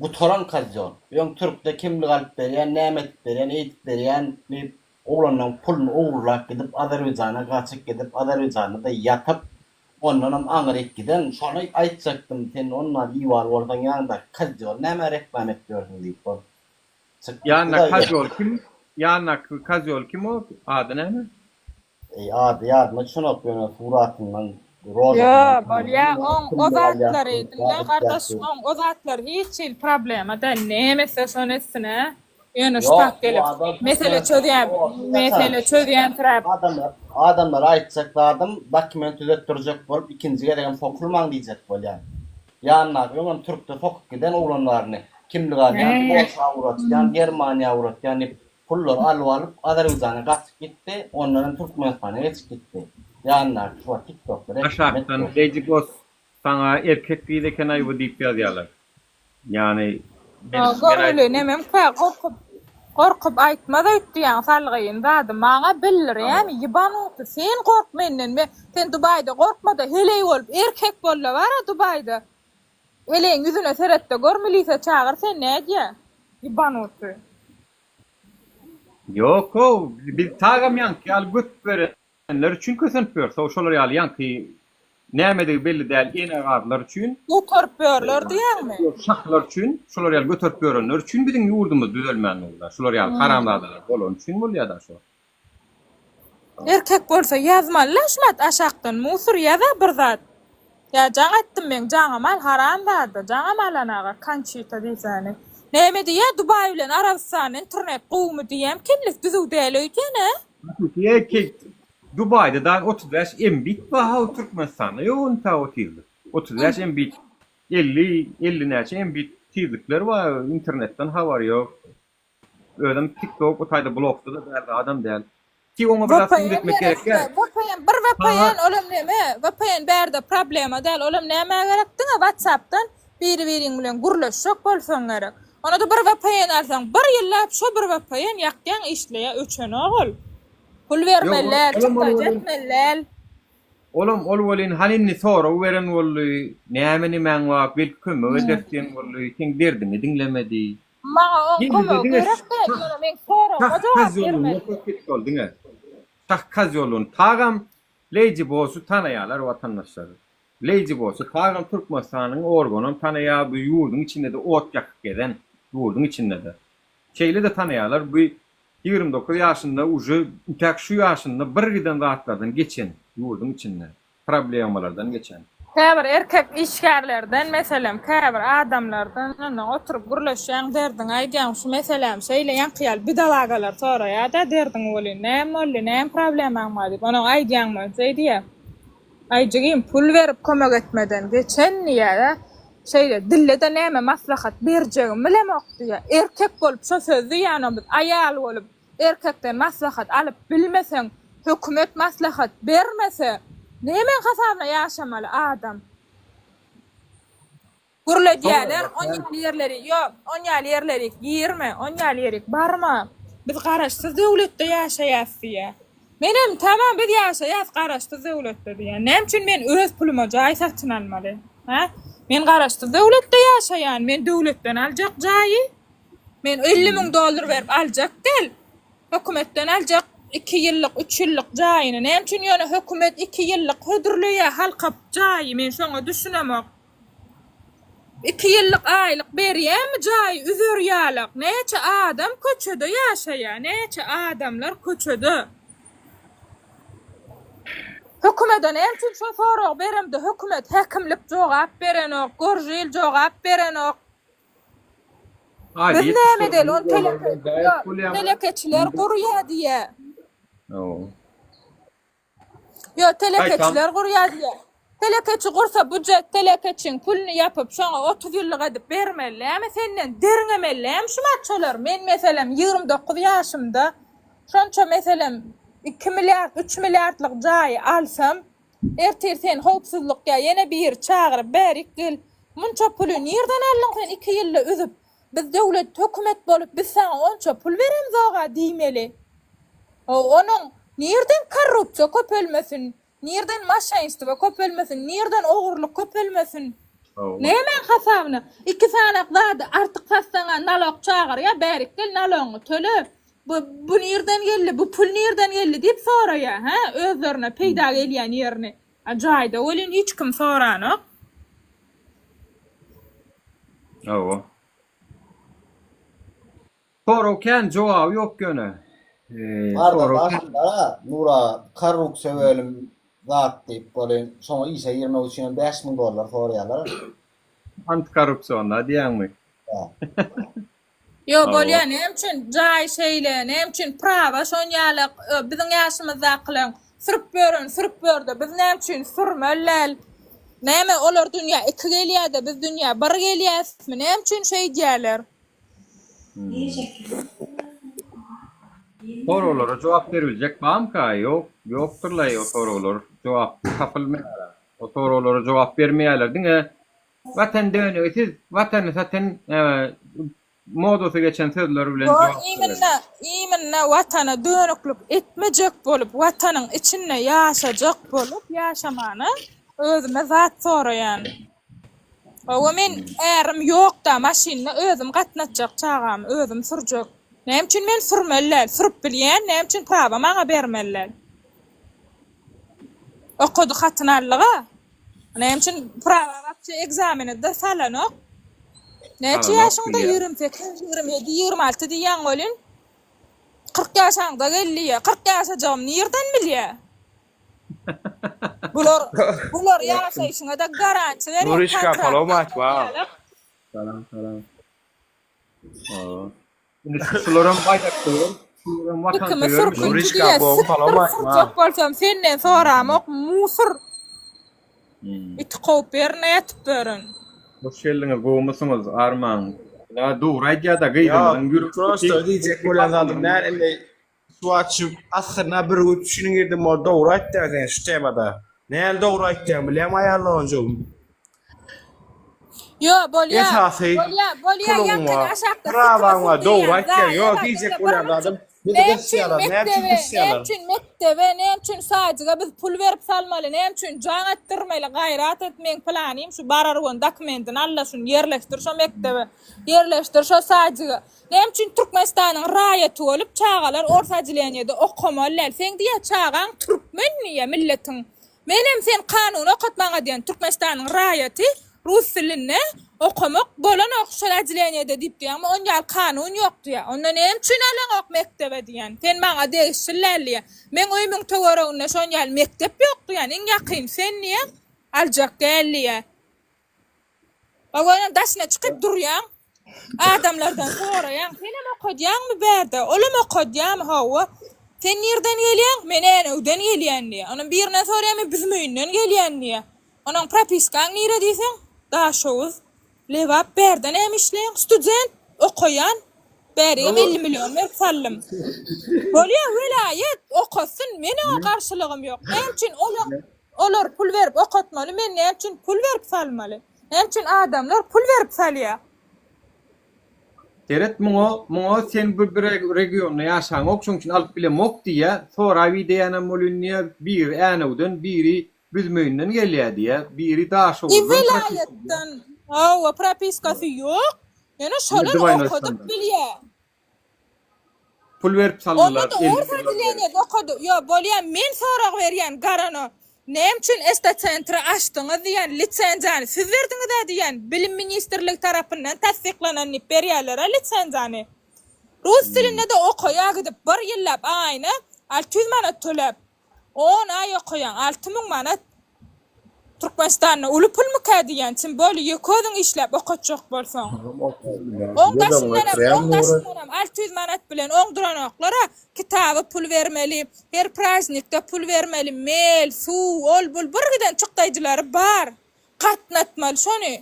Gutaran kozýol. Öň türkde kimlik alyp berýän, näme edip berýän, eýdip berýän diýip, oglanlaň puluny ogurlap gidip, Azerbaýjana gaçyp gidip, Azerbaýjanda-da ýatyp, ondanam aňryk giden. Şony aýtjakdym, sen ondan iwaly bolsaň ýanyňdaky kozýoly nämä reklama edip ýörsüň diýip ol çykyp Ýanyndaky gitdi-de. kozýol kim? Ýanyndaky kozýol kim o? Ady näme? Eý ady ýadyma düşenok ýöne suratyndan Ýo rožasyndan bolýa tanaýan oň o kimlik alýas zatlary diýip diňle zat gardaş etýäs diýip. oň o zatlary hiç hili problema däl näme etse şony etsin hä ýöne şu Ýok tap bu gelip adam mesele Türkmenistanda çözýän ofis açan mesele çözýänsiräp. adamlar adamlara aýtjak zadym dokument düzetdirjek bolup ikinji gezegem sokulmaň diýjek bolýan. Ýanyndaky öňem türkde sokup giden oglanlaryny kimlik alýan Polşa ugratýan Germaniýa ugratýan diýip Pullary alyp alyp Azerbaýjana gaçyp gitdi, ondan hem Türkmenistana geçip gitdi. Ýanyndaky şu wagt TikTokda reklama Aşakdan etdi. Lady Boss saňa erkek gyz ekenaý bu diýip ýazýalar. Ýany men men Görgüli aýtdym. nememkä gorkup gorkup aýtmaz öýtdüýäň salgyny zady maňa bildirýämi ýybanuty sen gork menden men sen dubaýda gorkmada heleý bolup erkek bolda bara dubaýda heleýiň ýüzüne seretde gör milise çagyr sen nädýä ýybanuty. Ýok-ow, biz tagam ýaňky ýaly göt berenler üçin kösenip ýörüs. How şolar ýaly ýaňky nämedigi belli däl ene-gazlar üçin. Göterip ýörler diýýäňmi? Şahlar üçin, şolar ýaly göterip ýörenler üçin biziň ýurdumyz düzelmän durda. Şular ýaly haramzadalar bolany üçin bolýada şo. Erkek bolsa ýazmalyla şumat aşakdan musur ýaza bir zat. Ýa jaň etdim meň jaňym al haramzada jaňam alanaga Konçita diýsäni. Näme diýýä Dubaý bilen Arabystanda internet gowumy diýýäm kellesi düzüw däl öýdýän ä. Hakyky Dubaýda dagy 35 mbit bar how Türkmenistanda ýok onta o tizlik. 35 mbit 50 50 näçe mbit tizlikler bar internetden habary ýok. Özem tiktok o taýda blokda-da däl zadam däl. Ki oňa bir zat subut VPN etmek gerek gerekde. däl. VPN bir Saňa VPN olam neme? VPN bärde problema däl. Olam nämä gerek? Diňe WhatsAppdan biri biriň bilen gürleşjek bolsaň gerek. Onada bir VPN alsaň bir ýyllap şo bir VPN ýakýaň işleýä öçenok ol. Pul Ýok bermeli däl, olam ol çykdajy welin etmeli däl. olam ol welin hany indi sorag beren boldy. Näme nemäň bar belki kömek ederis diýen boldy. Seň derdiňi diňlemedi. Maňa oň kömegi gerek däl, ýöne meň soragyma jogap bermeli. Şol diňe şah kozýollugyny tagam Lady Bossy tanaýarlar watandaşlar. Lady Bossy tagam Türkmenistanyň organam tanaýar bu ýurduň içinde-de ot ýakyp gezen ýurduň içinde-de. Şeýle-de tanaýarlar bu 29 ýaşynda uje intäk şu ýaşynda bir giden zatlardan geçen ýurduň içinde. Problemalardan geçen. Käbir erkek işgärlerden, meselem, käbir adamlardan ondan oturyp gürleşýäň, derdiňi aýdýaň, şu meseläm şeýle, ýaňky ýaly bidalagalar soraýar-da derdiňi welin, näme boldy, näme problemaň bar diýip, onuň aýdýaň bolsa şeý diýýär, Aý jigim, pul berip kömek etmeden geçen diýýär-de, şeýle dille-de näme maslahat berjegimi bilemok diýýär. Erkek bolup şo sözi diýýänok biz, aýal bolup Erkekden maslahat alyp bilmeseň, hökümet maslahat bermese, nemeň hasabyna ýaşamaly adam? Gürledýäler, on ýaly ýerleri, ýok, on ýaly ýerlerik girme, on ýaly ýerik barma, biz garaşsyz döwletde ýaşaýas diýýär. Menem tamam biz ýaşaýas garaşsyz döwletde diýýän. Näme üçin men öz puluma jaý satyn almaly? Hä? Men garaşsyz döwletde ýaşaýan, men döwletden aljak jaýy. Men 50 müň dollar berip aljak däl. Hökümetden aljak 2 ýyllyk, 3 ýyllyk jaýyny. Näme üçin ýöne hökümet 2 ýyllyk hödürleýär halka jaýy? Men şoňa düşünemok. 2 ýyllyk aýlyk berýärmi jaýy üzer ýalak? Näçe adam köçede ýaşaýar? Näçe adamlar köçede? Hökümede näme üçin şo soragy beremde hökümet häkimlik jogap berenok, goržil jogap berenok. Aýda Biz 79 näme edeli ony müň dollardan gäýip bolýarmy? telekeçiler gurýar diýýär. Hawa. Ýok, Gaýtam telekeçiler gurýar diýýär. Telekeçi gursa bujet telekeçiň puluny ýapyp şoňa 30 ýyllyk edip bermeli dämi senden derňemeli dämi şu matçalar men meselem 29 ýaşymda şonça meselem 2 milliard 3 milliardlyk jaýy alsam Ertir seni howpsuzlyk ýa ýene biri çagyryp bärik gel, munça puly nirden aldyň sen iki ýylda üzüp, biz döwlet hökümet bolup biz saňa onça pul beremzoga diýmeli. How onuň nirden korrupsiýa köpelmesin, nirden maşenstwo köpelmesin, nirden ogurlyk köpelmesin. Nämäň hasabyna? Iki sanak zady artyk satsaňa nalog çagyrýa bärik gel nalogyňy töle. Bu bu nirden geldi, bu pul nirden geldi diýip soraýar, hä, özlerine peýda gelýän ýerini. A jaýda welin hiç kim soranok. Hawa. Sorag kän, jogaby ýok ýöne. Barda Sorag kän. başynda Nura korrupsiýa bölüm zat diýip welin şoňa işe girmek üçin hem 5000 dollar soraýarlar. Antikorrupsionda diýýäňmi? Ýa. Ýo Hawa. bolýa näme üçin jaý şeýle näme üçin prawa şon ýaly biziň ýaşymyzdakylaň sürüp ýören sürüp ýörde biz näme üçin sürmeli däl näme olar dünýä iki gelýäde biz dünýä bir gelýäsmi näme üçin şeýdýäler. Soraglara jogap beribiljek barmyka? Ýok, ýokdurlaý o soraglar jogap tapylmaýar. O soraglara jogap bermeýärler. Diňe Watan dönügi siz watany satan modasy geçen sözler bilen Ýok jogap iminna iminna watana dönüklik etmejek bolup watanyň içinde ýaşajak bolup ýaşamana özüme zat soraýan. Hawa men ärim ýokda maşynda özüm gatnatjak çagamy özüm sürjek. Näme üçin men sürmeli däl sürüp bilýän näme üçin prawa maňa bermeli däl. Okady hatyn aldyga. Näme üçin prawa wapşe ekzameni-de salanok? Näçe Salanok ýaşyňda diýýär. 28, 27, 26 diýýäň welin 40 ýaşaňda gel diýýär. 40 ýaşajagym nirden bilýär? Bular bular ýaşaýşyňa-da garantiýa berýär, Nurişka kontrakt palomat wow. Salam salam. Indi şularam baýdaksöwer, şularam Ikimi watansöwer. sürkünji Nurişka diýýär. gowy Sikdir palomat sürjek bolsam senden soramok, musur. Iti kowup ýerine ýatyp ýörün. Hoş geldiňiz, gowumysyňyz, armaň. Ýa dogry aýdýada Ýok, gyzymyzyň ýürek prosto diýjek bolýan zadym däl indi şu wagt şu aslynda bir gün düşüniň girdim ol dogry aýtýaň sen şu temada. Näl dogry aýtýaň bilýäňmi aýal doganjygym? Ýo, bolýa. Esasy Bolýa, bolýa, puluň ýaňkyny bar, aşakda prawaň sikimi bar dogry sürtýän aýtýaň. Ýok zaýa diýjek bir bolýan munça zadym. Bizi Näme üçin gysýarlar, näme üçin mekdebe, näme gysýarlar? üçin mekdebe, näme üçin sadyga biz pul berip salmaly, näme üçin jaň etdirmeli, gaýrat et meň planym şu barar gün dokumentini al-da şuny ýerleşdir şo mekdebe, ýerleşdir şo sadyga. Näme üçin Türkmenistanyň raýaty bolup çagalar ors odeleniýede okamaly däl? Seň diýýä çagaň türkmen diýýä milletiň. Menem sen kanun okat maňa diýen Türkmenistanyň raýaty rus dilinde okamak bolanok şol odeleniýede diýip diýýäňmi on ýaly kanun ýok diýýä. Onda näme üçin alaňok mekdebe diýýän. Sen maňa degişli däl diýýä. Meň öýümiň töwereginde şon ýaly mekdep ýok diýýän. Iň ýakyn sen diýýä. Aljak däl diýýä. Wagonam daşyna çykyp durýaň. Adamlardan soraýaň, senem okadýaňmy bärde? Olam okadýamy? Hawa. Sen nirden gelýäň? Men Änewden gelýän diýýär. Onam birinden soraýan, men Büzmeýinden gelýän diýýär. Onuň propiskaň nire diýseň, Daşoguz. Lebap bärde näme işleýäň? Student, okaýan. Bärigem 50 million berip saldym. Bolýa, welaýat okatsyn, men oňa garşylygym ýok. Näme üçin olar Olar pul berip okatmaly men näme üçin pul berip salmaly? Näme üçin adamlar pul berip salýa? Seret muňa muňa sen bu bir regionda ýaşaňok şoň üçin alyp bilemok diýýä sorap ideýänem bolýn diýýä biri Änewden biri Büzmeýinden gelýä diýýä biri I Daşoguzdan welaýatdan hawa propiskasy ýok ýöne şolar okadyp bilýä. Pul berip saldylar. Onda-da ors odeleniýede okady. Ýo, bolýa, men sorag berýän Garano. Näme üçin ST sentri açdyňyz diýýän, lisenziýany siz berdiňiz-ä diýýän, Bilim ministrligi tarapyndan tassyklanan diýip berýärler-ä lisenziýany. Rus dilinde-de okaýa gidip bir ýyllap aýyna 600 manat töläp. On aý okaýaň, 6000 manat Türkmenistanda uly pulmyka diýýän, çyn boli ýeke özüň işläp okatjak bolsaň. Oň daşyndanam, oň daşyndanam 600 manat bilen oňduranoklar-a, kitaba pul bermeli, her prazdnikde pul bermeli, mel, suw, ol-bul bir giden çykdaýjylary bar. Gatnatmaly şony.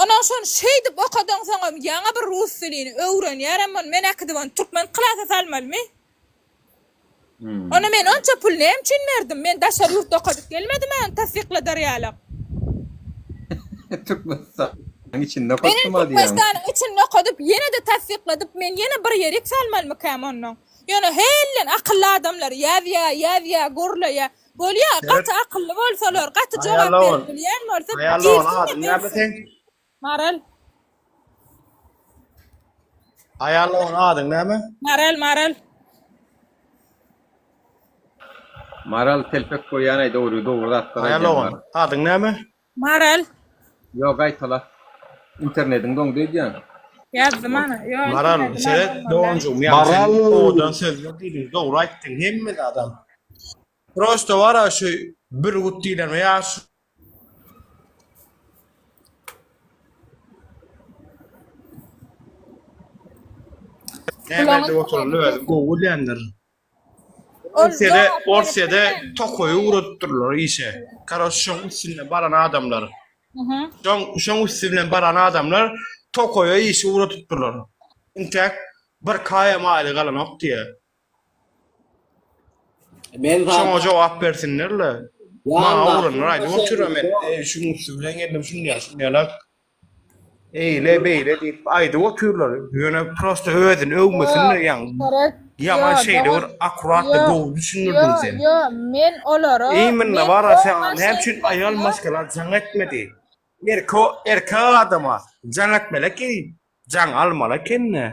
Onuň şony şeýdip okadansoňam ýaňy bir rus dilini öwrenýärem ony men äkidip ony türkmen klasa salmalymy? Onda men onça pul näme üçin berdim? Men daşary ýurtda okadyp gelmedim-ä ony tassykladar ýalyk. Türkmenistanyň içinde Menem okatdym-a diýýäň. Türkmenistanyň içinde okadyp, ýene-de tassykladyp, men ýene bir ýerik salmalymykam onnoň? Ýöne hellen akylly adamlar ýazýa, ýazýa, gürleýä. Bolýa, gaty akylly bolsalar, gaty jogap berip bilýän bolsa, girsin-de bersin. Maral. Aýallygyň adyň näme? Maral, Maral. Maral telpek goýýanaý dogry dogry zatlar aýdýaň Aýallygyň adyň näme? Maral. Ýok gaýtala. Internediň doňdy öýdýän. Ýazdym ana. Ýok Maral, internetim seret doňmaly. doganjygym ýaňy sen owadan sözler diýdiň, dogry aýtdyň hemme zadam. Prosto bara şu bürgüt diýlen ýaş Näme edip oturanyny özi gowy bilýändir. Orsýede, Orsýede tokaýy ugradypdyrlar işe. Karoç şoň üstünde baran adamlar. Şoň şoň üsti bilen baran adamlar tokaýa işe ugradypdyrlar. Intäk bir kaýam aýly galanok diýýär. Men Şoňa jogap bersinler-le. Maňa oglanlar aýdyp otyr men şuň üsti bilen geldim şunýa şunýalak. Eýle beýle diýip aýdyp otyrlar. Ýöne prosta özüni öwmesinler ýaň. Ýaman şeýle bir akkuratny gowy düşündirdiň sen. Ýo, men olara Immенно bara saňa näme üçin aýal maşgala jaň etmedi? Erkek erkek adama jaň etmeli eken, jaň almaly ekeni.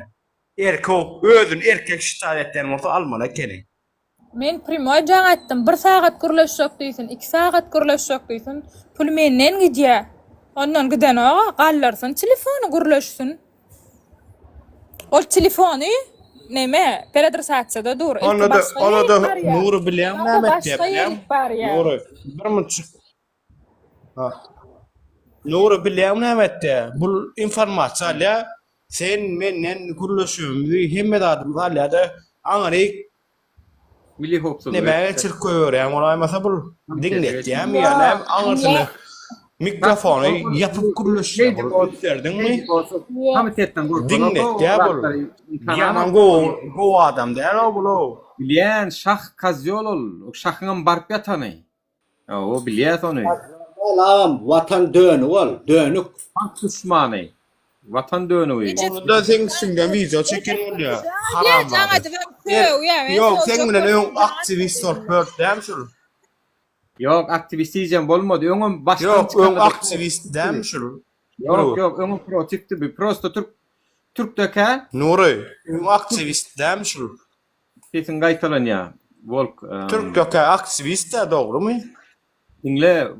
Erkek özüni erkek şitat etýän bolsa almaly ekeni. Men primoý jaň etdim bir sagat gürleşjek diýsin iki sagat gürleşjek diýsin pul menden gidýä ondan gidenoga galdyrsyn telefony gürleşsin ol telefony neme peradresasiýada dur ilki Onda-da başga ýerik onda-da barýa Nury bilýäňmi soňra näme etýär başga bilýäňmi? ýerik barýa. Nury bir munçuk Ha. Nury bilýäňmi näme etýär? Bul informasiýa alýar. Sen menden gürleşigimizi hemme zadymyzy alýar-da, aňryk Milli howpsuzlyk Nämä geçirip goýberýäň bolaýmasa bul diňletýämi ýa näme aňyrsyny mikrofony ýapyp gürleşýär bul üns berdiňmi? Komitetden gorkanok Diňletýär bul. Ýaman gowy gowy adam däl-ow bul-ow. Bilýän şah kozýol ol. Şahyňam baryp ýatany. Hawa bilýäs ony. Däl agam watan dönük ol dönük. Halk duşmany. Watan dönügi. Onda seň üstüňden wideo çeken bolýa. Jaň Haramzada. edibem sögýär. Men Ýok, seň sögjek bilen öň bolsam jaň aktiwist bolup ýördi dämi şul? Ýok, aktiwist diýjem bolmady. Öňem başdan Ýok, öň çykanda-da aktiwist dämi şul? Ýok, ýok, öňem protivdi bu. Prosto türk türkdekä Nury, öň aktiwist dämi şul? Sesiň gaýtalanýar, Wolk. Türkdekä aktiwist-dä, dogrumy? Diňle,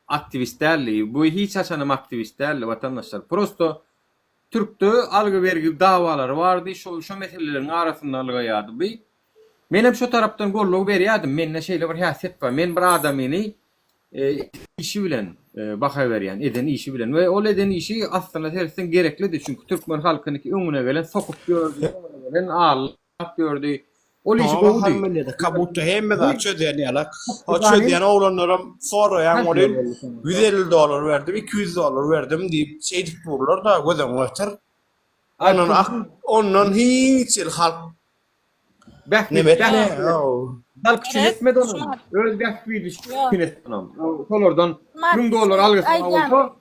aktiwist däldi. Bu hiç haçanam aktiwist däldi, watandaşlar. Prosto türkde algy-bergi dawalary bardy, şo şo meseleleriň arasynda ylgaýardy bu. Menem şo tarapdan goldaw berýärdim. Mende şeýle bir häsiýet bar. Men bir adamyny işi bilen baha berýän, eden işi bilen we ol eden işi aslyna seretseň gereklidi. Çünki türkmen halkynyky öňüne gelen sokup ýördi, öňüne gelen aldap ýördi. Ol işi gowudy. Hemmelerde kabutda hemme zat çözýän ýalak. O çözýän oglanlaram soraýan welin 150 dollar berdim, 200 dollar berdim diýip şeýdip durlar-da göz öňüňe getir. Ondan ondan hiç hili halk Bähbit, Neme etme, bähbit. Halk üçin etmedi ony. Öz bähbidi üçin etdi ony. Şolardan 1000 dollar algysy bolsa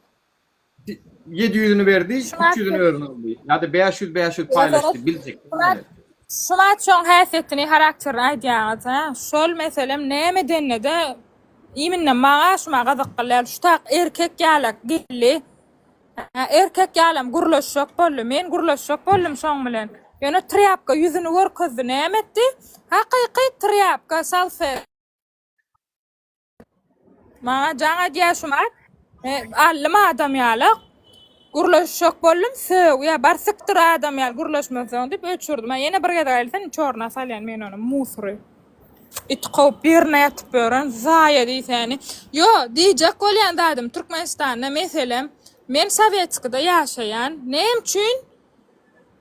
700-üni berdi, 300-üni özüne aldy. Ýa-da 500 500 paýlaşdy, biljek. Şumat şoň häsiýetini, harakterini aýdýaňyz, hä? Şol meselem näme edende-de iminne maňa şuma gyzykly däl. Şu tak erkek ýalak geldi. Hä, erkek ýalam gürleşjek boldy. Men gürleşjek boldum şoň bilen. Ýöne trýapka ýüzüni görkezdi. Näme etdi? Hakyky trýapka, salfet. Maňa jaň edýär şumat. Aldym adam ýalak. Gürleşjek boldum, sögýär. Bar sikdir adam ýaly gürleşmeseň diýip öçürdim. Ýene bir gezek aýylsa, çorna salýan men ony, musury. It kowup birine ýatyp ýören zaýa diýsäni. Ýo, diýjek bolýan zadym Türkmenistanda meselem, men sowetskide ýaşaýan, näme üçin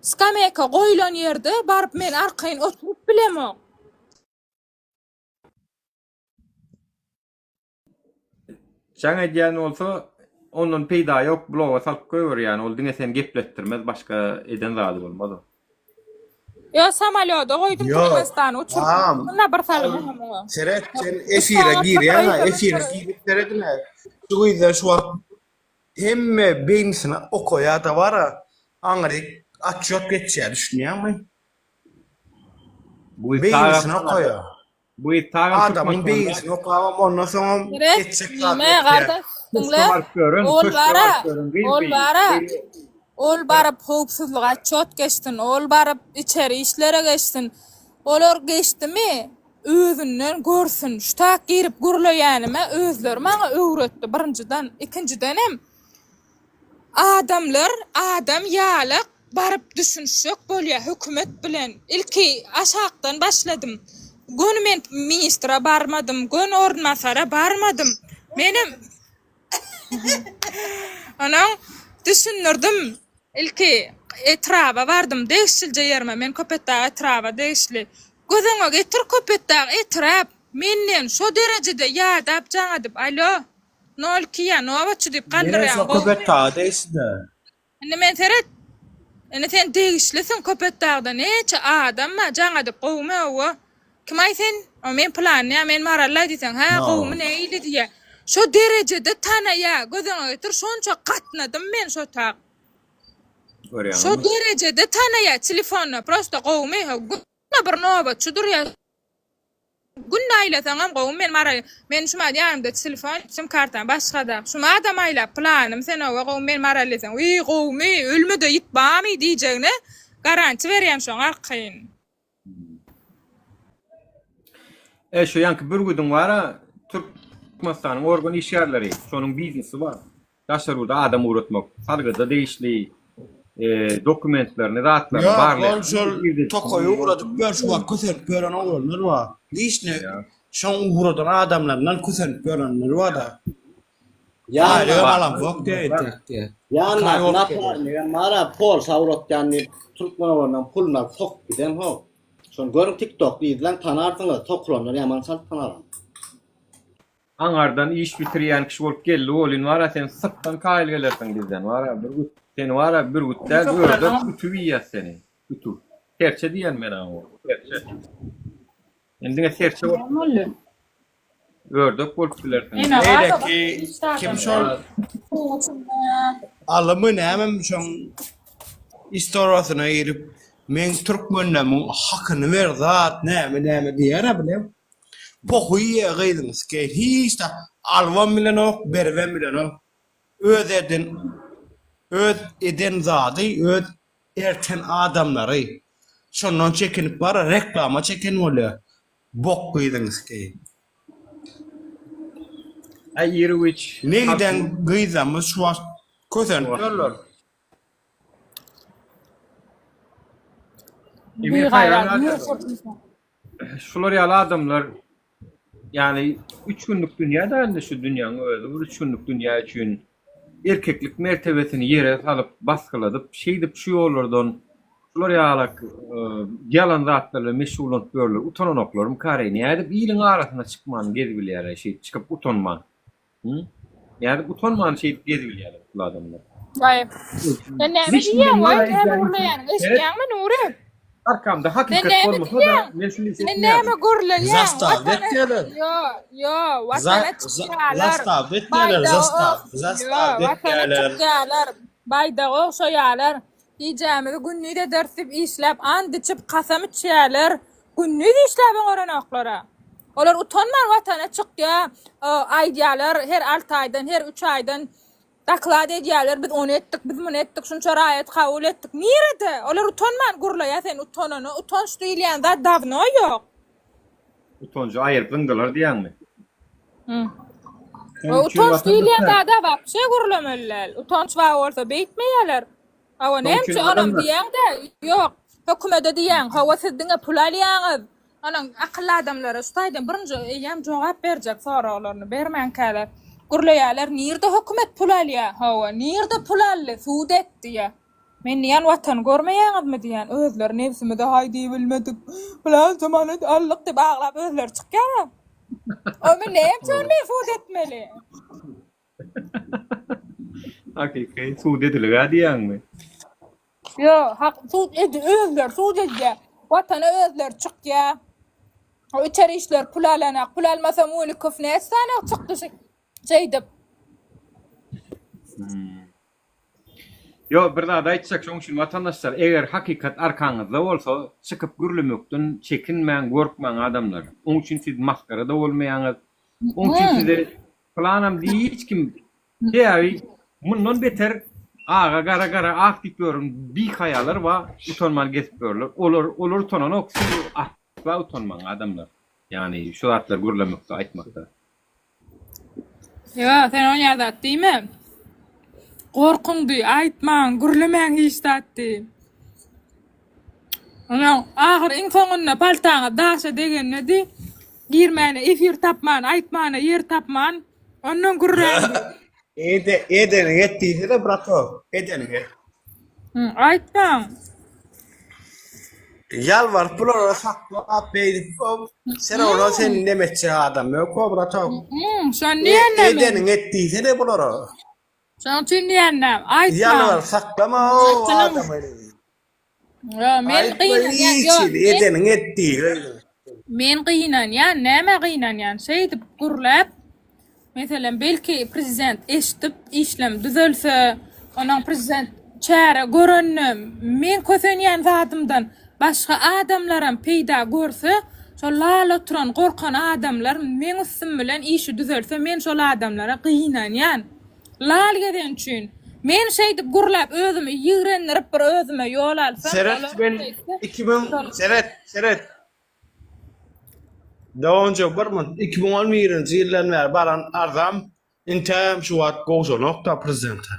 skameýka goýlan ýerde baryp men arkaýyn oturyp bilemok. Jaň edýän bolsa ondan peýda ýok bloga salyp goýber ýani ol diňe seni gepletdirmez başga eden zady bolmaz o. Ýo samolýoda goýdum Ýok. Türkmenistana uçuryp Agam, gitsin-de bir salym muňa. Seret, sen efire girýäň-ä, efire girip seredin-ä. Şu gyzlar şu wagt hemme beýnisini okaýa-da bar-a, aňryk atçýot geçýär, düşünýäňmi? Bu Beýnisini okaýa. Bu it tagam Adamyň beýnisini okabam ondan soňam Gerek etjek zat nime gardaş diňle ol bara ol bara ol baryp howpsuzlyga çot geçsin ol baryp içeri işlere geçsin olar geçdimi özünden görsün şu tak girip gürleýänime özleri maňa öwretdi birinjiden ikinjidenem Adamlar adam ýalak baryp düşünişjek bolýa hökümet bilen. Ilki aşakdan başladym. Göni men ministre barmadym, göni orunbasara barmadym. Menem Onuň düşündirdim. Ilki etraba bardym, degişlije ýerime, men Köpetdag etraba degişli. Göz öňüňe getir Köpetdag etrap menden şo derejede ýadap jaň edip, alo. Nol iki ýa nobatçy diýip Menem galdyrýaň şo gowumy? Köpetdaga degişli-dä. Indi men seret. Indi sen degişlisiň Köpetdagda näçe adam bar jaň edip gowumy hawa. Kimaý sen? O men pylany ýa men Marallaý diýseň hä gowumy nähili diýýä. Şo derejede tanaýa göz öňüňe getir şonça gatnadym men şo tak. Şo Görýäňizmi? derejede tanaýa telefonda prosta gowumy hawa günde bir nobatçy durýa. Günde aýlasaňam gowy men mara men şumat ýanymda telefon sim kartam başgada şumadam aýlap planym sen owa gowy men mara diýseň wiý gowumy ölmede ýit bamy diýjegine garanti berýän şoň arkaýyn. E şu ýaňky bürgüdiň bara Türkmenistanyň organ işgärleri şonuň biznesi bar. Daşary ýurda adam ugratmak, salgyda degişli dokumentlerini, zatlaryny Ýok, barlaýan. ol şol tokaýa ugradyp ýör, şu wagt kösenip ýören oglanlar bar. Lişni şoň ugradan adamlaryndan kösenip ýörenler bar-da. Aýlygam alamzok diýýär. Ýanyndaky naparnigem bar-a, Polşa ugratýan diýip, türkmen oglanlaryň puluny alyp sokup giden how. Şony görüň tiktokda yzlaň tanarsyňyz, sokulanlar ýaman çalt tanar ony. Aňardan iş bitirýän kişi bolup geldi welin wara sen syrtdan kaýyl gelersiň bizden wara bürgüt seni wara bürgüt däl ördek ütüp iýýäs seni ütüp serçe diýen men aňa serçe sen diňe serçe bolup Boldy. ördek bolup bilersiň. Ene Beýleki kim şol? Alymy nämemi şoň istoriýasyna girip meň türkmenlemiň hakyny ber zat näme näme diýýär-ä bile. Pohuý diýýär gyzyň skeý hiç zat alybam bilenok beribem bilenok. Öz eden öz eden zady öz erten adamlary şondan çekinip bara reklama çeken bolýar. Bok gyzyň skeý. Aý iri-güýç. Ne giden gyzamyz şu wagt kösenip ýörler. Emir haýran galýarlar. Şular ýaly adamlar ýagny üç günlük dünýä däldi şu dünýäň özi bir üç günlük dünýä üçin erkeklik mertebesini ýere salyp basgyladyp şeýdip şu ýollardan şular ýalak ýalan zatlar bilen meşgullanyp ýörler utananoklarmykareý nädip iliň arasyna çykman gezibilýärler şeýdip çykyp utanman Hı? Nädip utanman şeýdip gezibilýärler bu adamlar. Waý. Sen näme diýýäň? Waý, näme gürleýäniňi eşidýäňmi, Nury? Arkamda Sen hakykat näme bolmasa-da, diýýäň? men şuny Sen etmeýärdim. näme gürleýäň? Zastaw Watana etýärler. Ýo, ýo, Za, watana za, çykýarlar. zastaw etýärler, Baýdagy zastaw, ok, ýo, zastaw watana etýärler. çykýarlar. Baýdagy ogşaýarlar. Gijämizi gündiz ederis diýip işläp, and içip, kasam içýärler. Gündiz işläp oňaranoklar-a. Olar utanman watana çykýar, aýdýarlar, her alty aýdan, her üç aýdan doklad edýärler, biz ony etdik, biz muny etdik, şunça raýat kabul etdik. Nirede? Olar utanman gürleýär, sen utanany, utanç diýilýän zat dawno ýok. Utanjy aýyryp zyňdylar diýýäňmi? Şonuň üçin Utanç diýilýän zada wapşe gürlemeli däl. Utanç bar bolsa beýtmeýärler. Hawa, Şonuň näme üçin üçin onam adamlar diýýäň-de, ýok, hökümede diýýäň, hawa siz diňe pul alýaňyz. Onuň akylly adamlara şu taýdan birinji eýýäm jogap berjek soraglaryny bermänkäler gürleýärler, nirde hökümet pul alýar, hawa, nirde pul aldy, sud et diýýär. Men diýýän watany görmeýäňizmi diýýän, özleri nebsimize haý diýibilmedik, pylança manat aldyk diýip aglap özleri çykýar-a. O men näme üçin men sud etmeli? Hakyky sud edilig-ä diýýäňmi? Ýok, hak sud edi özleri sud edýär. Watana özleri çykýar. O içeri işler pul alanak. Pul almasa Mulikow näçe sany çykdy şeýdip. Hmm. Ýok, bir zat aýtjak, şoň üçin watandaşlar, eger hakykat arkaňyzda bolsa, çykyp gürlemekden çekinmäň, gorkmaň adamlar. Oň üçin siz masgara-da bolmaýaňyz. Oň üçin size Pylanam hiç kim sebäbi mundan beter aga gara gara ak diýip ýörün bihaýalar bar utanman gezip ýörler olar olar utananok siz asla utanmaň adamlar ýagny şu zatlary gürlemekde aýtmakda. Ýok sen ol ýa zat diýme. Gorkuň diý aýtmaň gürlemäň hiç zat diý. Onuň ahyr iň soňunda paltaňyz daşa degende diý, girmäne efir tapman, aýtmana ýer tapman, ondan gürräň diý. Ede, edeniňi et diýsene bratok, edeniňi et. Hı, aýtmaň. Ýalbaryp bulara saklap beýdip sen ola sen neme etjek adam ýok o bratok. Hı, şony diýende men. Edeniňi et diýsene bulara. Şonuň üçin diýende, aýtmaň. Ýalbaryp saklama o adamy. Ýo, men gynanýan, ýo, edeniňi et diý. Men gynanýan, nämä gynanýan? Şeýdip gürläp, meselem, belki prezident eşidip, işlem düzelse, onuň prezident çäre görende, men kösenýän zadymdan başga adamlaram peýda görse, şol lal oturan, gorkan adamlar meň üstüm bilen işi düzelse, men şol adamlara gynanýan. Lal gezen üçin. Men şeýdip gürläp özümi ýigrendirip bir özüme ýol alsam, Seret olar men şeýtse, 2000 şol. seret seret. Doganja bir mun 2011-nji ýyldan bäri baran arzam intägem şu wagt gowşanokda prezidente.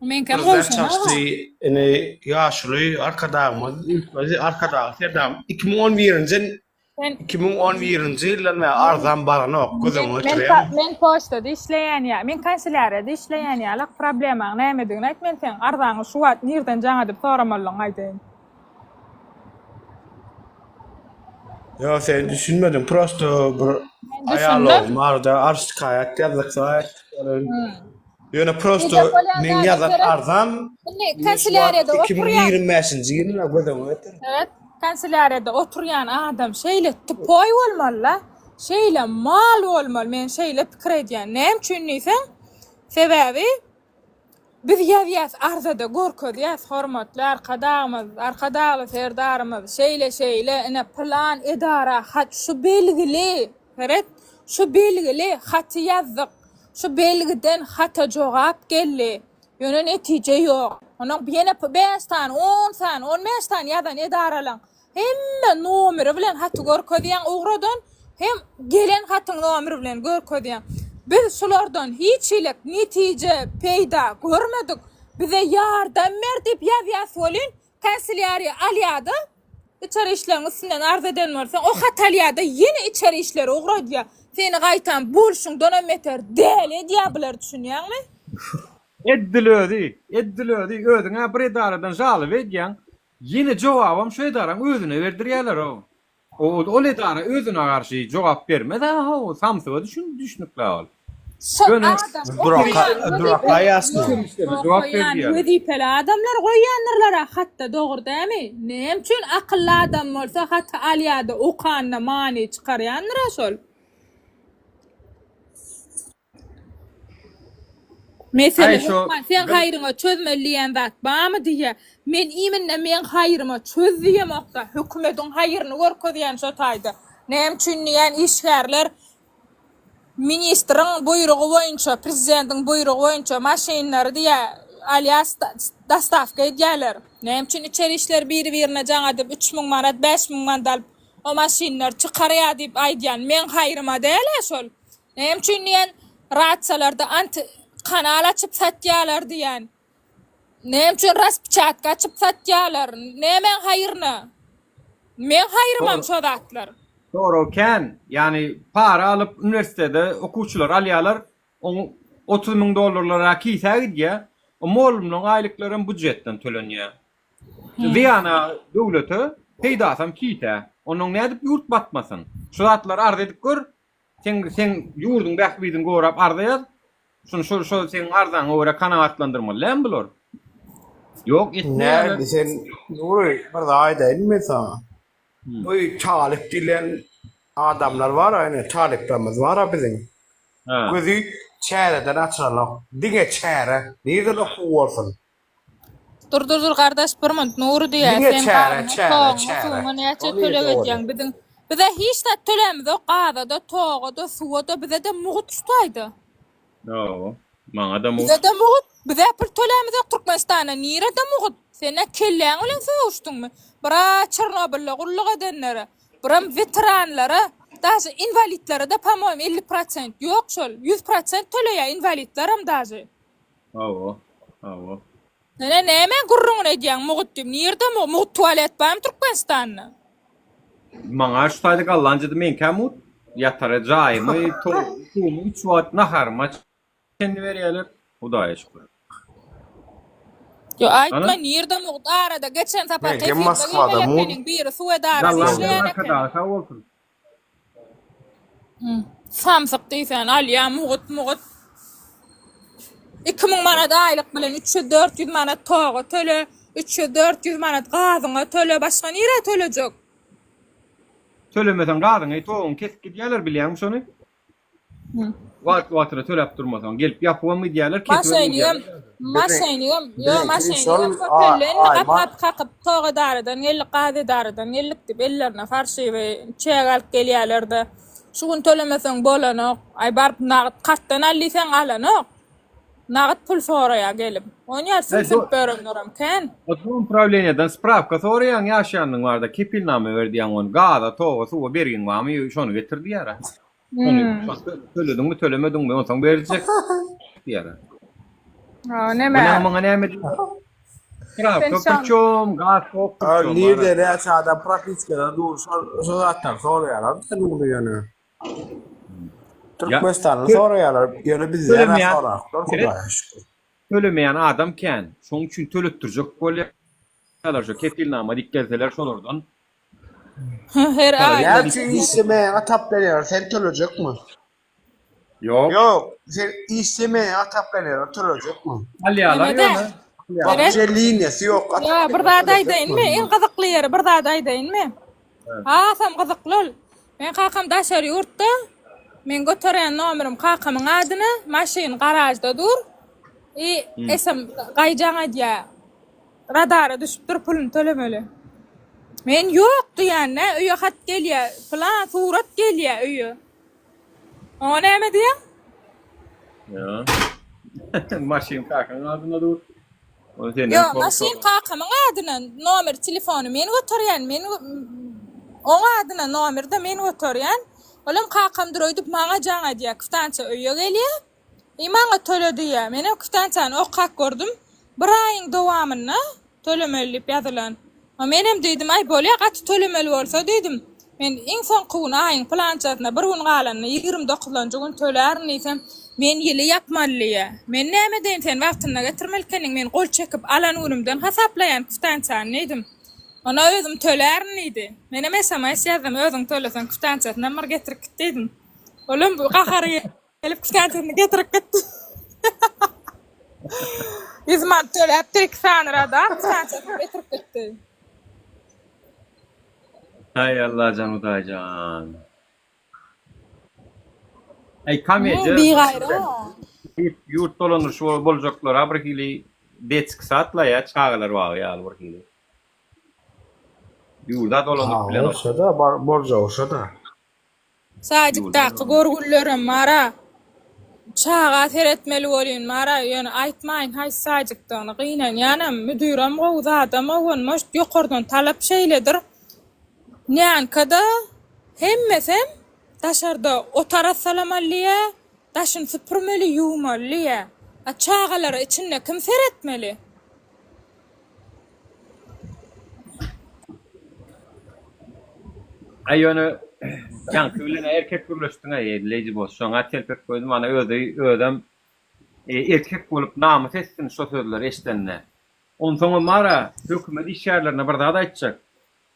Meňkem Prezident gowşanok. çaşdy indi ýaşuly arkadagymyz üýtgedi arkadag serdar 2011-nji Sen 2011-nji ýyldan bäri arzam baranok göz öňüne men getirýäňmi? men poçtada işleýän ýa men kanselýariýada işleýän ýalak problemaň nämedigini aýt men seň arzaňy şu wagt nirden jaň edip soramalydygyňy aýdaýyn. Ýok sen düşünmediň prosto bir Men aýal düşündim. ogly barda arz şikaýat ýazdyk Ýöne prosto Diýjek bolýan meň zadym ýazan seret. arzam Indi indi şu wagt kanselýariýada oturýan 2025-nji ýylyna göz öňüne getir. Evet, kanselýariýada oturýan adam şeýle tupoý bolmaly-la, şeýle mal bolmaly, men şeýle pikir edýän. Näme üçin diýseň, sebäbi. Biz ýazýas arzada görkezýäs hormatly Arkadagymyz, Arkadagly Serdarymyz şeýle şeýle ine pylan edara hat şu belgili seret şu belgili haty ýazdyk şu belgiden hata jogap geldi ýöne netije ýok onuň ýene bäş sany on sany on bäş sany ýazan edaralaň Hemme nomeri bilen haty görkezýäň ugradan hem gelen hatyň nomeri bilen görkezýäň. Biz şulardan hiç hili netije peýda görmedik. Bize ýardam ber diýip ýazýas welin kanselýariýa alýada içeri işleriň üstünden arz eden bolsaň o haty alýada ýene içeri işlere ugradýa. Seni gaýtam bolşuňdanam beter däli edýä bular düşünýäňmi? Eddil özi, eddil özi, özüň-ä bir edaradan žaloba edýäň, Ýene jogabam şu edaraň özüne berdirýäler-ow. Ol edara özüne garşy jogap bermez-ä how, samsyga düşün düşnükli ol. Şol Ýöne adam okaýan wezipeli jogap ber okaýan diýýärler. wezipeli adamlar goýýandyrlar-a hatda dogry dämi? Näme üçin akylly adam bolsa haty alýada okanda many çykarýandyr-a şol. Mesele Aý şo hökman seň haýryňa çözmeli diýen zat barmy diýýä. Men iminde meň haýryma çöz diýemokda, hökümediň haýryny görkezýän şo taýda. Näme üçin diýýän işgärler ministriň buýrugy boýunça, prezidentiň buýrugy boýunça maşynlary diýýä alýas dostawka edýäler. Näme üçin içeri işler biri-birine jaň edip 3000 manat, 5000 manat alyp o maşynlary çykarýa diýip aýdýan. Meň haýryma däl-ä şol. Näme üçin diýen ratsiýalarda anti kanal açyp satýalar diýen. Näme üçin raspeçatka açyp satýalar? Nämäň haýryna? Meň haýrymam şo zatlar. Sorag kän. Ýagny para alyp uniwersitete okuwçylary alýalar. Oň 30 müň dollarlar-a kisä gidýä. O mollumlaryň aýlyklaram budjetden tölenýä. Zyýana döwlete, peýdasam kisä. Onnoň nädip ýurt batmasyn? Şu zatlary arz edip gör. Seň seň ýurduň bähbidini gorap arza ýaz. Şuny şol şol seň arzaňa görä kanagatlandyrmaly dälmi bular? Ýok etmeýärler. Näme sen Nury bir zat aýdaýyn men saňa. Bu talyp diýlen adamlar bar ine talyplarymyz bar biziň. Gözi çäreden açylanok. Diňe çäre. Nireden okuw bolsun. Dur dur dur gardaş bir munt Nury diýýär Diňe sen çäre gazyňa çäre toguňa çäre. suwuňa näçe Ol töleg nirde edýäň bolýar? biziň bize hiç zat tölämizok gazada togada suwada bizede mugut şutaýda. Hawa maňada mugt. Bizede mugut bize pul tölämizok Türkmenistanda nirede mugut sen nä kelläň bilen sögüşdiňmi bira Çernobylda gulluk edenlere biram weteranlara daže inwalidlerede pomoýem 50 prosent ýok şol 100 prosent töleýär inwalidlerem daže. Hawa, hawa. Nene näme gürrüňini edýäň mugut diýip nirde mugut mugut tualet barmy Türkmenistanda. Maňa şu taýda gallanjada meňkä mugt ýatara jaýymy towugymy suwumy üç wagt naharyma çenli berýäler hudaýa şükür. Ýo aýtma Ana. nirde mugt arada geçen saparky Meňkem efirde Moskwada gelmeli mugt. ekeniň biri suw edarada Gallanjanyň işleýän eken. arkadagy sag bolsun. Samsyk diýsen alýa mugut mugut. 2000 manat aýlyk bilen 300-400 manat toga töle, 300-400 manat gazyňa töle, başga nirä tölejek? Tölemeseň gazyňy, toguňy kesip gidýärler bilýäňmi şony? Wagt wagtyna töläp durmasaň, gelip ýapybam gidýärler, kesibem Maşenigem, gidýärler. maşenigem, ýo Biziňki maşenigem şol köpeldi indi aýma gap-gap kakyp tok edaradan geldik, gaz edaradan geldik diýip ellerine farşiwi çek alyp gelýärler-de, şu gün tölemeseň bolanok, aý baryp nagt kartdan al diýseň alanok, nagt pul soraýar gelip. Onýar He, sümsünip ýörenlerem kän. O Dom prawleniýadan sprawka soraýaň ýaşaýanyň barada kepilnama ber diýýäň ony gaza, toga, suwa bergiň barmy şony getir diýýär. Ony tölediňmi, tölemediňmi, onsoň beriljek diýýär. Ha, näme? Munuň muňa näme diýýär? Sprawka prçom, gaz tok prçom. Nirde näçe adam propiskada dur, şol şo zatlary soraýarlar Nury ýöne. Türkmenistanly soraýarlar, ýöne bizden soraklar Hudaýa şükür. Tölemeýän adam kän, şoň üçin töletdirjek bolýarlar, şo kepilnama diýip gelseler şolardan Her aý. Näme üçin işlemeýäňe tap berýärler, sen tölejekmi? Ýok. Ýok, sen işlemeýäňe tap berýärler, tölejekmi? Alýarlar ýöne. Wapşe liniýasy ýok. Ýa bir zat aýdaýynmy? Iň gyzykly ýeri bir zat aýdaýynmy? Hasam gyzykly ol. Meň kakam daşary ýurtda. Meň göterýän nomerim kakamyň adyna. Maşyn garažda dur. I SM gaýjaň aýdýa. Radara düşüpdir puluny tölemeli. Men ýok diýende öýe hat gelýä, pylan surat gelýä öýe. Oňa näme diýýäň? Ýa. Maşyn kakaň adyna dur. Ol senden Ýok, sorap maşyn kakamyň adyna, nomer telefony men göterýän, men oň adyna nomeri-de men göterýän. Olam kakamdyr öýdüp maňa jaň edýär, kwitansiýa öýe gelýär. I maňa töle diýýär. Menem kwitansiýany okap gördüm. Bir aýyň dowamynda tölemeli diýip ýazylan. Menem diýdim, aý bolýa gaty tölemeli bolsa diýdim. Men iň soňky gün aýyň pylançasyna bir gün galanda 29-njy gün tölärin diýsem, men ýyly ýapmaly diýýär. Men näme edeýin sen wagtynda getirmeli ekeniň men gol çekip alan günümden hasaplaýan kwitansiýany diýdim. Onda özüm tölärin diýdi. Menem sms ýazdym özüň töleseň kwitansiýasynam bir getirip git diýdim. Olam gahary Gelip kwitansiýasyny getirip gitdi. 100 manat töläpdir iki sany radar kwitansiýasyny getirip gitdi. Haý Allajan Hudaýjan. Aý komediýa. Bigaýrat. Ýurt dolandyryşy boljaklara bir hili detski sad-la ýa çagalar bagy ýaly bir hili. Ýurda dolandyryp bilenok. Şo-da boljagy şo-da. Sadikdaky görgülilerem bara. Çaga seretmeli bolýan bara ýöne aýtmaýyn haýsy sadikdygyny gynanýanam müdürem gowy zadam gowy может ýokardan talap şeýledir nýankada hemmesem daşarda ot arassalamaly diýýä daşyny süpürmeli ýuwmaly diýýä a çagalara içinde kim seretmeli. Aý ýöne ýaňky bilen erkek gürleşdiň-aý Lady Boss şoňa telpek goýdum ana özi özem erkek bolup namys etsin şo sözleri eşdende. Onsoňam bara hökümet işgärlerine bir zat aýtjak.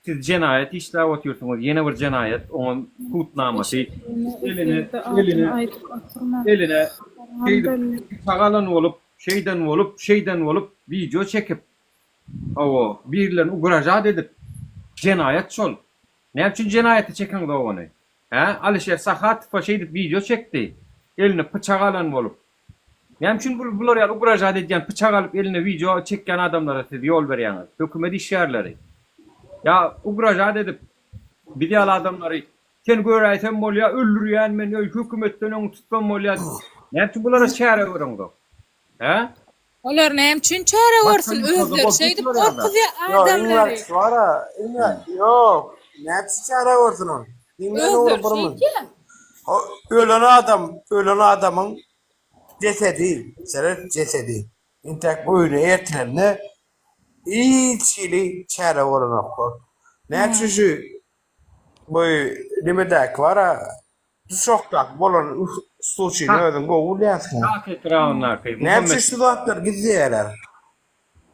Siz jenaýat işläp otyrsyňyz ýene bir jenaýat oňam sud namasy eline eline eline şeýdip pyçak alan bolup şeýden bolup şeýden bolup wideo çekip hawa birilerini ugražat edip jenaýat şol näme üçin jenaýata çekeňzok ony hä Alişer Sahatowa şeýdip wideo çekdi eline pyçak alan bolup Näme üçin bul bular ýaly ugražat edýän pyçak alyp eline wideo çekýän adamlara siz ýol berýäňiz? Hökümet işgärleri. Ýa ugražat edip biz ýaly adamlary sen göräýsem bolýa öldürýän men öý hökümetden öň tutsam bolýa näme üçin bulara çäre göreňzok? Hä? Olar näme üçin çäre görsün özleri şeýdip gorkuzýa adamlary. Ýok, näme üçin çäre görsün ol? Özleri şeýdýä. Ölen adam, ölen adamyň jesedi, seret jesedi. Entäk öýüne ertilende hiç hili çäre görenoklar. Näme üçin şu bu nemedäki bar-a, Duşakdaky bolan sluçyny özüň gowy bilýänsiň. Kak etrabyndaky Näme üçin şu zatlary gizleýärler?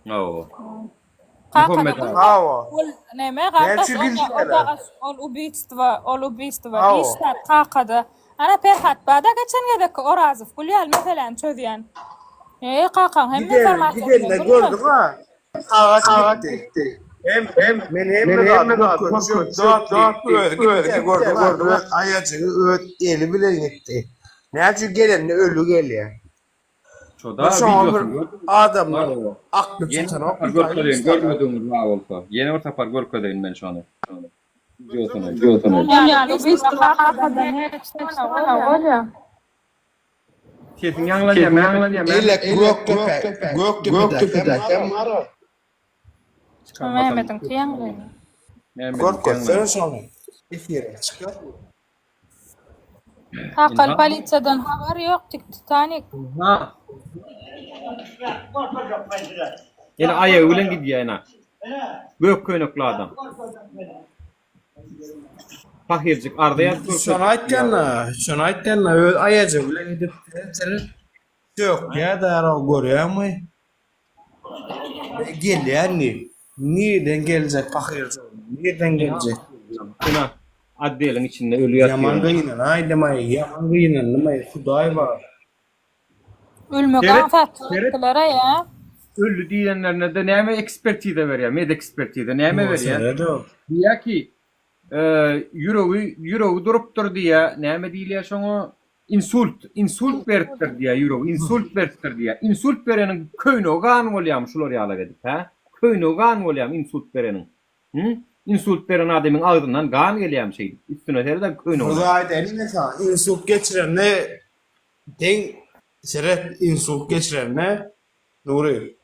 Hawa. Kakada Muhammet aga. Hawa. Ol näme Näme gardaş üçin ol gizleýärler? ol ubiýstwo ol ubiýstwo Hawa. hiç zat kakada. Ana Perhat bada geçen gezekki Orazow gül ýaly meseläni çözýän. Eý kakaň hemme Giden, informasiýasyny gidende bilýän. gördüň-a. Agaç gitdi. Hem, hem, men hemme zady görkezjek, zat diýip, özi gitdi, gördüň-a, öz aýajygy öz eli bilen gitdi. Näme üçin gelende öli gelýär? Şoda Bir şoňa bir wideosyny gördüňmi? adamlar Hawa. akly Ýene bir çatanok sapar görkezeýin, görmedigiňiz bar bolsa. Ýene bir sapar görkezeýin men şony. Wideosyny. Ol ýaly ubiýstwo kakadan hiç bolýa. Sesiň ýaňlanýar, ýaňlanýar. Elek Gökdepe, Gökdepedäki hem bar. Mehmediňki ýaňlanýar. Görkezsene şony. Efire çykar. Kakaly polisiýadan habar ýok tik Titanik. Ha. Ýene aýagy bilen gidýär ýene. Gök köýnekli adam. Pahyrjyk arza ýazyp görkezdi. Şony aýtýan-da, şony aýtýan-da, öz aýajygy bilen gidip sökýär-de, görýäňmi? Gelýär indi. Nirden geljek pahyrjyk? Nirden geljek? Ina, otdeliň içinde öli ýatyr. Ýaman gynanaýdym-aý, ýaman gynandym-aý, Hudaý bar. Ölmek Seret, aňsat seret. çykdylar-a ýa. Öldi diýenlerine-de näme ekspertiza berýär, medekspertiza näme berýär? Diýýär ki, ýüregi, ýüregi durupdyr diýýär. Näme diýilýär şoňa? Insult, insult beripdir diýýär ýüregi, insult beripdir diýýär. Insult bereniň köýnegi gan bolýarmy şular ýalak edip, hä? Köýnegi gan bolýarmy insult bereniň? Hü? Insult beren adamyň agzyndan gan gelýärmi şeýdip? Üstüne seredem köýnegine. Bir zat aýdaýyn men saňa, insult geçirende deň seret insult geçirende Nury.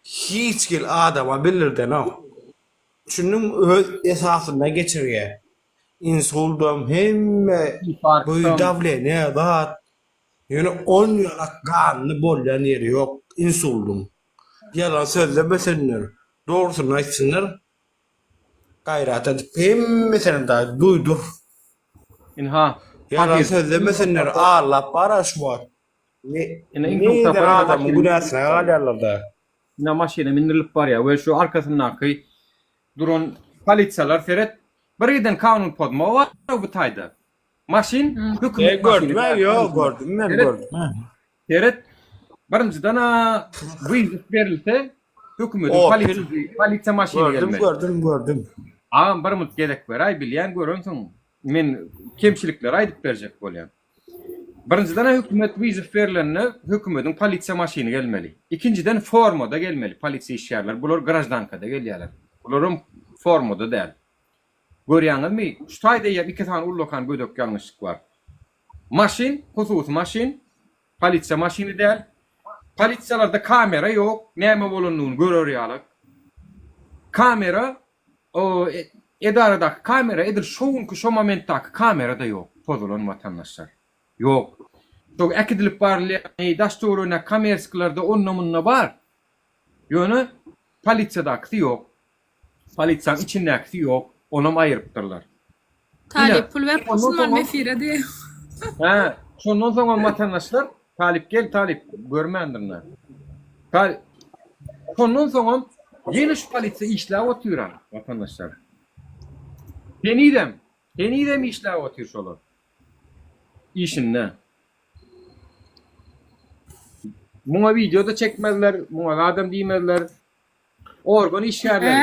Hiç hili adama bildirdenok. Düşündiňmi öz esasynda geçirýär. Insuldam hemme bu dawleniýe zat ýöne on ýalak ganly bolýan ýeri ýok insuldyň. Ýalan sözlemesinler dogrusyny aýtsynlar gaýrat edip hemmesine dagy duýdur. Ynha Ýalan sözlemesinler allap bara şu wagt. Ine insult Nireden adamyň günäsine galýarlarda. Ine maşyna mindirilip barýar we şu arkasyndaky duran polisiýalar seret bir giden kanun pozma bar bu taýda. Maşyn hökümet E gördüm ýok gördüm men gördüm. Seret birinjiden a wyzow berilse hökümetiň polisiýasy polisiýa maşyny gelmeli. Gördüm gördüm gördüm. Agam bir minut gezek beräý bilýän görensiň men kemçilikleri aýdyp berjek bolýan. Birinjiden hökümet wyzow berlende hökümediň polisiýa maşyny gelmeli. Ikinjiden formada gelmeli polisiýa işgärleri. Bular graždankada gelýärler. Bularam formada däl. Görýäňizmi, şu taýda eýýäm iki sany ullakan gödek ýalňyşlyk bar. Maşyn, hususy maşyn, polisiýa maşyny däl. Polisiýalarda kamera ýok, näme bolandygyny görer ýaly. Kamera O edaradaky kamera edil şo günki şo momentdaky kamera-da ýok pozulan watandaşlar. Ýok. Şo äkidilip barylýan daş töweregindäki komerskilerde onda-munda bar. Ýöne polisiýadakysy ýok. Polisiýaň içindäkisi ýok. Onam aýyrypdyrlar. Talyp pul berip musulman efire diýip. Hä, şondan soňam watandaşlar, Talyp gel Talyp, görmändirin-ä. Talyp, şondan soňam ýene şu polisiýa işläp otyr-a, watandaşlar. Henizem, henizem işläp otyr şolar. Işinde. Muňa wideo-da çekmezler, muňa zadam diýmezler. Organ işgärleri,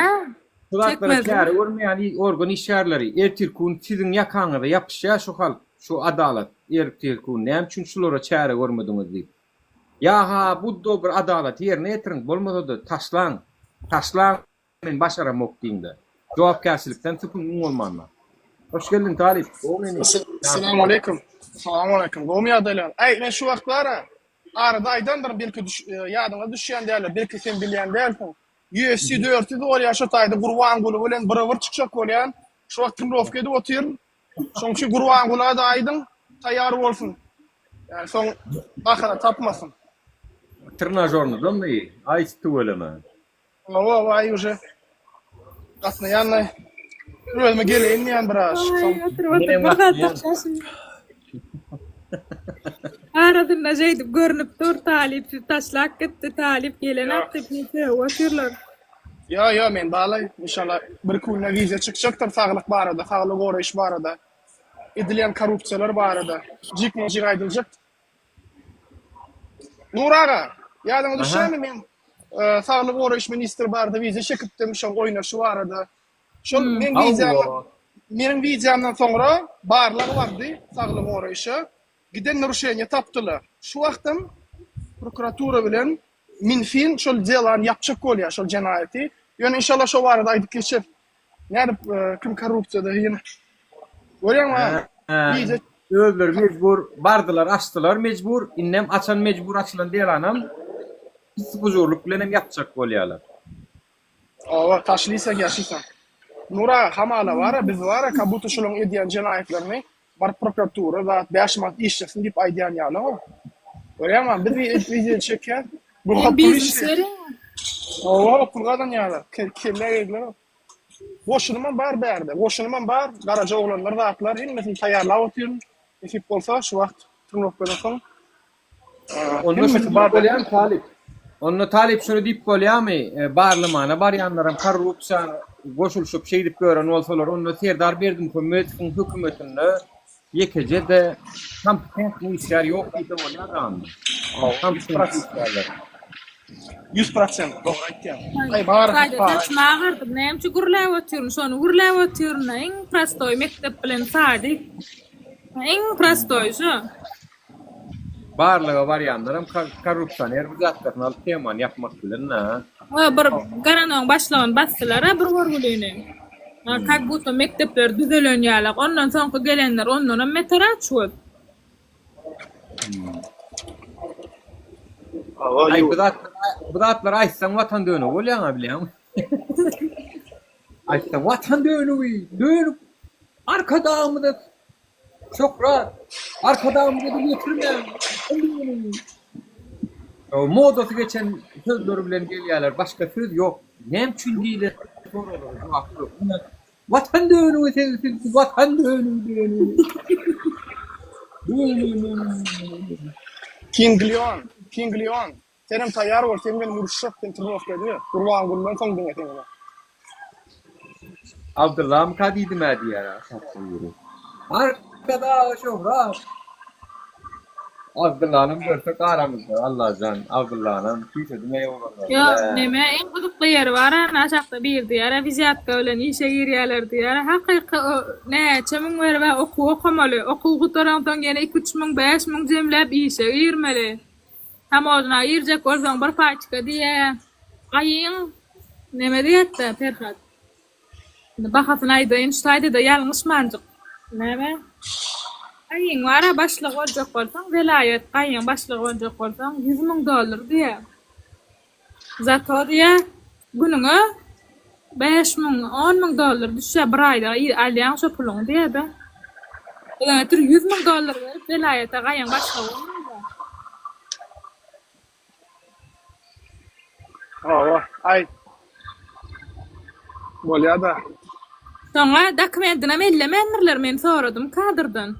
şu zatlara çäre görmeýän organ işgärleri, ertirki gün siziň ýakaňyza ýapyşýar şu halk, şu adalat, ertirki gün näme üçin şulara çäre görmediňiz diýip. Ýa-ha bu bir adalaty ýerine ýetiriň, bolmasa-da taşlaň, taşlaň men başaramok diýiň-de. Jogapkärçilikden sypyň iň bolmanda. Hoş geldiň Talyp, gowy meni. Salam aleýkum. Salam aleýkum. Gowumy ýagdaýlar? Äý, men şu wagt bar-a, Arada aýdandyryn belki düş ýadyňa düşýän däldir, belki sen bilýän dälsiň. UFC 400 bolýar şo taýda Gurbanguly bilen bire-bir çykjak bolýan. Şu wagt trenirowka edip otyryn. Şoň üçin Gurbangula-da aýdyň, taýýar bolsun. Ýani soň ahyra tapmasyn. Trenažornydanmy? Aý tüweleme. Hawa waý uje gatnaýanlaý. Özüme geleýin diýýän biraz. Soň. Oturyp oturyp bir zat tapýaşyn. Arasynda şeýdip görnüp dur talyp sizi taşlap gitdi talyp gelenok diýip sögüp otyrlar. Ýo ýo men balaý inşallah bir iki günde wideo çykjakdyr saglyk barada saglygy goraýyş barada edilýän korrupsiýalar barada jikme jik aýdyljak. Nur aga, ýadyňa düşýärmi men saglygy goraýyş ministri barada wideo çekipdim, şol oýnaşy barada. Şol meň wideom meniň wideomdan soňra barlag bardy saglygy goraýyşa. Giden naruşeniýe tapdylar. Şu wagtam prokuratura bilen Minfin şol delany ýapjak bolýar, şol jenaýaty. Ýöne inşallah şo barada aýdyp geçer. Nädip kim korrupsiýada ýene. Görýäňmi? Gije özleri mejbur bardylar açdylar mejbur indem açan mejbur açylan delanam pis bujurlyk bilenem ýapjak bolýalar. Hawa taşlysak ýaşysak. Nur aga hamala bara biz bara kabuta şolaň edýän jenaýatlaryny baryp prokuratura zat 5 manat işlesin diýip aýdýan ýaly o. Görýäňmi biz wideo çekýäs. Bu pul işleýär. Hawa pul gazanýarlar. Kelle egdiler. Goşunymam bar bärde. Goşunymam bar. Garaja oglanlar zatlar hemmesini taýýarlap otyryn. Nesip bolsa şu wagt trenirowkadan soň Onda şuny diýip bolýarmy Talyp? Onda Talyp şuny diýip bolýarmy? Barlamana barýanlaram korrupsiýa goşulyşyp şeýdip ýören bolsalar onda Serdar Berdimuhamedowyň hökümetinde ýekeje-de kompetentny işgär ýok diýse bolýar onda. Kompetentny işgärler. 100% dogry aýtýaň. Aý bar Saýda saçymy agardym. Näme üçin gürläp otyryn? Şony gürläp otyryn-da. Iň prostoý mekdep bilen sadyk. Iň prostoý şu. Barlyga barýanlaram korrupsioner wzýatkasyny alyp temany ýapmak bilen-dä. Ha bir garanoň başlygyny basdylar-a bir görgülini. Kak budto mekdepler düzelen ýalak. Ondan soňky gelenler ondanam beter açgöz. Aý bu zat bu zatlary aýtsaň watan dönügi bolýaňa bilýäňmi? Aýtsaň watan dönügi, dönük Arkadagymyza şöhrat, Arkadagymyza dil ýetirmäň, watan dönügi. Modasy geçen sözler bilen gelýärler, başga söz ýok. Näme üçin diýlen soraglara jogap ýok. Watan dönügi siz siz watan dönügi dönügi. Dönügi. King Leon, King Leon, senem taýýar bol, sen bilen uruşjak, sen trenirowka ediber. Gurbangulydan soň diňe seňe. Abdullamyka diýdim-ä diýýär a. Arkadaga şöhrat! Abdullanam görsek aramyzda Allajan Abdullanam küýsedim eý oglanlar. Ýok neme iň gyzykly ýeri bar ana aşakda biri diýýär wizýatka bilen işe girýäler diýýär hakyky näçe müň beribä okuw okamaly okuw gutaransoň ýene iki üç müň 5000 jemläp işe girmeli tamozna girjek bolsaň bir paçka diýýä gaýyň neme diýetdä Perhat Indi bahasyny aýdaýyn, şu taýda-da ýalňyşmanjyk. Näme? Gaýyň bar-a, başlygy boljak bolsaň, welaýat gaýyň başlygy boljak bolsaň, 100 000 dollar diýýär. Zato diýýär, günüňe 5000, 10 000 dollar düşýär bir aýda alýaň şo puluňy diýýär-de. Ondan ötri 100 000 dollar berip welaýata gaýyň başlygy bolmaýar. Hawa, aý. Bolýa-da. Soňra dokumentinem ellemändirler, men soradym kadrdan.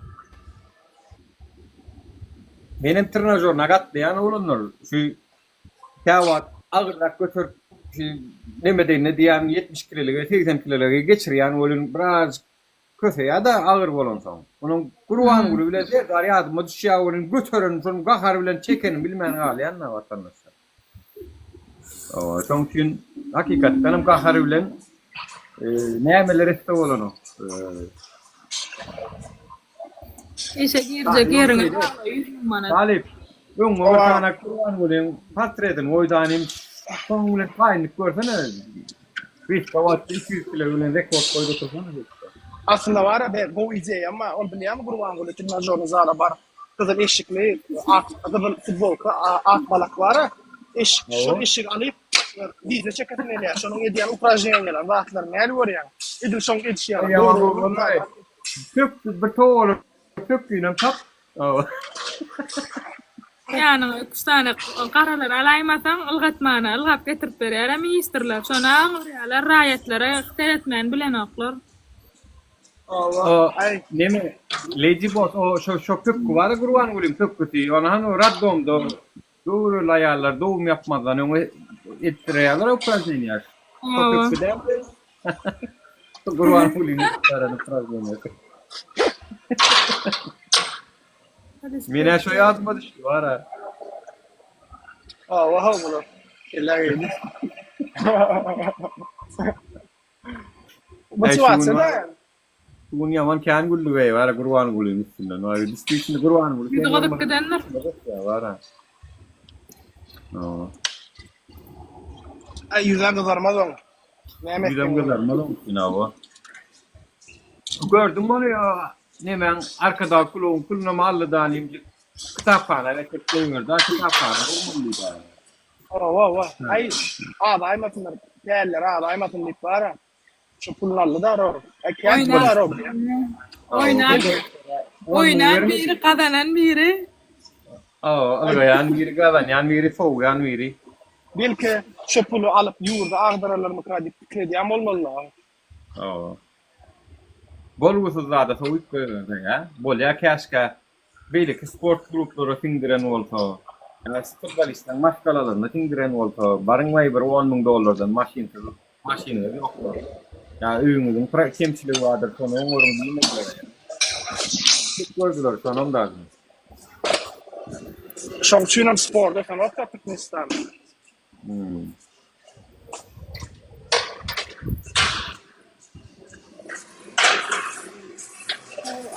Menem trenažoryna gatnaýan oglanlar şu käwagt agyrrak göterip şu neme deýin diýýän 70 kilolige 80 kilolige geçirýän welin birazjyk Köseýär-de agyr bolansoň. Onuň Gurbanguly bilen Serdar ýadyma düşýär welin göterenini şonuň gahar bilen çekenini bilmän galýan-da watandaşlar. Hawa, şoň üçin hakykatdanam gahar bilen nämeler etse bolanok. Işe girjek ýeriňe bagla 100 000 manat. Talyp, öňüňe bir sany Gurbangulyň portretini goýdanym, şonuň bilen taýynlyk görsene. Gysga wagtda 200 kilo bilen rekord goýup otursana şeýtse. Aslynda bara be gowy ideýa emma ol bilýämi Gurbanguly trenažorny zala baryp gyzyl eşikli ak gyzyl futbolka ak balak bara eşik şol eşigi alyp wideo çekesim gelýär şonuň edýän upražneniýalar zatlaryny näli görýäň edil şoň edişi ýaly Pökgi bir togalak pökginem tap. Ýanyňa üç sany garalary alaýmasaň, ylgatmana ylgap getirip berýär-ä ministrler. Şony aňyrýarlar, raýatlara seretmän bilenoklar. O neme Lady Boss o şo şo pökgi bar-a Gurbangulyň pökgüsi. Ony hany roddomda göwreli aýallar dogum ýapmazdan öňe etdirýärler upražneniýa. Şo pökgi dälmi? Gurbangulyň edip beren upražneniýasy. Menä şo ýadyma düşdi bar-a. Hawa, hawa bular. Kellä geldi. Motiwasiýa da. Şu gün ýaman kän güldük-eý bar-a Gurbangulyň üstünden. Waý, düşdi Gurbanguly Ýüzi gyzyp gidendir. Bar-a. Hawa. Aý ýüzä gyzarmaz oň. Näme Ýüzem gyzarmaz oň üçin hawa. Gördüňmi ony Nemäň Arkadag klubyň pulunam aldy danym kitaphana getirip goýberdi kitaphana gurmaly diýdi. Hawa hawa. Aý azaýmasynlar pälleri azaýmasyn diýip bara. Şu puluny aldy da ror. Aý kän pul bar ror. Oýnan oýnan biri gazanan biri. Hawa ylgaýan biri gazanýan biri sowýan biri. Belki şu puly alyp ýurdy agdararlarmyka diýip pikir edýän bolmalylar. Hawa. Bolgusyz zada sowyp goýberseň, hä? Bolýa käşgä beýleki sport klublara siňdiren bolsa, ýa futbolistleriň maşgalalaryna siňdiren bolsa, baryň waý bir 10 000 dollardan maşynsyz, maşynyňyz ýokdur. Ýa öýüňiziň kemçiligi bardyr, şony oňaryň diýmediler. Köp gördüler şonam dagy. Şoň üçinem sport ösenok-da Türkmenistanda. Hmm.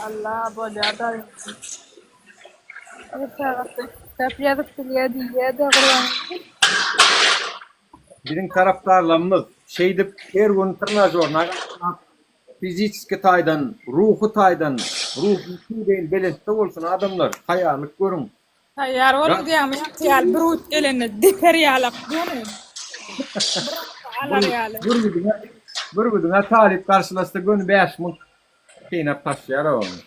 Allah bolýar daýy. Bir sagatda kitap ýazyp bilýär diýýär-de Gurbanguly. Biziň tarapdarlarymyz şeýdip her gün trenažorna gatnap, fiziçeski taýdan, ruhy taýdan, ruhuň tüwdeýin belentde bolsun adamlar, taýýarlyk görüň. Taýýar boluň diýýäňmi ýaňky ýaly bir ut gelende deper ýalak göni. Bir atda alar ýaly. Bürgüdiňe bürgüdiňe talyp garşylaşsa göni 5 munt synap taşlaýar ony.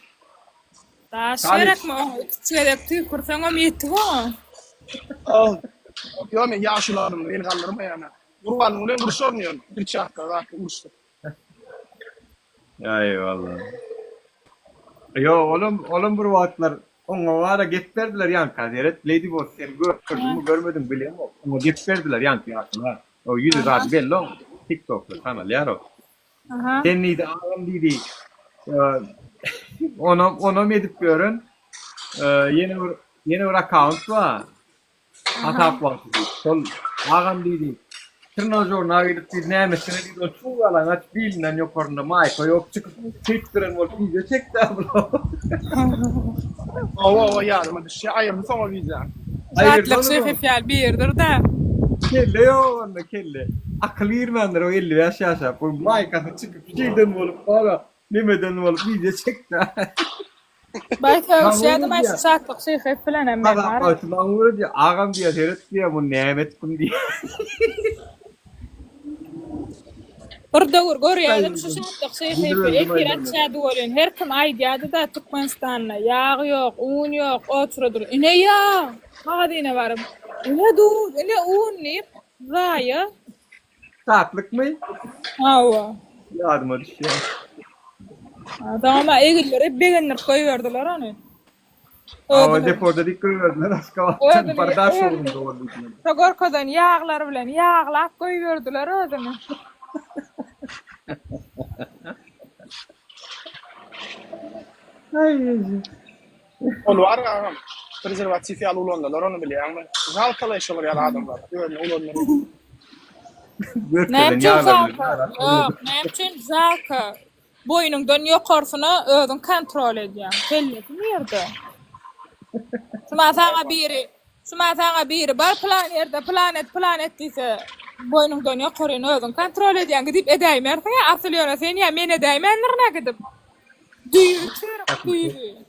Daş Talyp. gerekmi oňa iküç gezek tüýkürseňem ýetik oňa. Ýok men ýaşuly adamlar el galdyrmaýan. Gurbanyň bilen urşaryn ýöne bir çakda zatly uruşsak. Aý walla. Ýok olam olam bir wagtlar oňa bara gep berdiler ýaňka seret Lady Boss sen gördüňmi görmediňmi bilemok oňa gep berdiler ýaňky ýaşula o ýüzi zady belli oň tiktokda tanalýar o. Sen diýdi agam diýdi onam onam edip ýören ýene bir ýene bir akkaunt bar Hasap wagty diýip, şol agam diýdi, trenažorna gidip diýdi, näme etseňe diýdi, ol çuw ýalaňaç, bilinden ýokarynda maýka ýok, çykyp şeýtdiren bolup wideo çekdi abla. Hawa hawa ýadyma düşýär, aýyrdy soň ol wideony. Şatlyk şeýh ýaly biridir-dä. Kelle ýok onda kelle. Akyl girmändir o 55 ýaşap, bu maýkasy çykyp şeýden bolup bara nemeden bolup wideo çekdi. Baý sögüşýärdim aý şu Şatlyk Şyhyýew bilenem men Gazap bar. bagty maňa öwredýär. Agam diýýär, seret diýýär, muny näme etdim diýýär. Bir döwür görýärdim şu Şatlyk Şyhyýewi efir açýardy welin her kim aýdýardy-da Türkmenistanda ýag ýok, un ýok, otura dur. Ine ýag! Magazyna baryp, ine duz, ine un diýip, zaýa. Şatlykmy? Hawa. Ýadyma düşýär. Adama eginleri begendirip goýberdiler ony. Hawa, Özüni depoda dik goýberdiler Aşgabatdan özüni bardaş özüni ugrunda boldy diýip. şo görkezen ýaglary bilen ýaglap goýberdiler özüni. Aý. Ol bar agam. Prezerwatiw ýaly ulandylar ony bilýäňmi? Žalkalaý şolar ýaly adamlar. Özüni ulandyr. Näme üçin žalka? Ýok, näme üçin žalka? Boýnuňdan ýokarsyna özüň kontrol edýäň. Kellesi nirde? Şuma saňa biri, şuma saňa biri bar pylan ýerde pylan et, pylan et diýse, boýnuňdan ýokaryny özüň kontrol edýäň. Gidip edäýmersiň-ä asyl ýöne sen ýa men edäýmändirin-ä gidip. Düýbi çörek düýbi.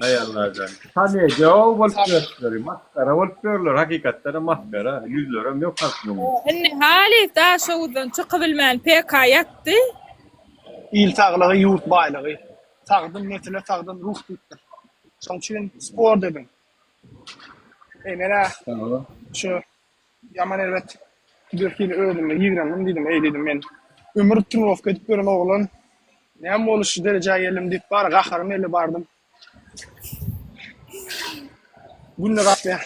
Aý Allajan. Komediýa bolup ýörler, masgara bolup ýörler, hakykatdan hem masgara, ýüzlerem ýok halkyň. Indi halys Daşoguzdan çykybilmän PK ýatdy. Il saglygy ýurt baýlygy. Sagdyn nesile sagdyn ruh diýipdir. Şoň üçin sport ediň. Eý menä şu Ýaman erbet bir hili özüme ýigrendim diýdim, eý diýdim men ömür trenirowka edip ýören oglan näme boldy şu derejä geldim diýip bar gaharym geldi bardym. Günde gapýan.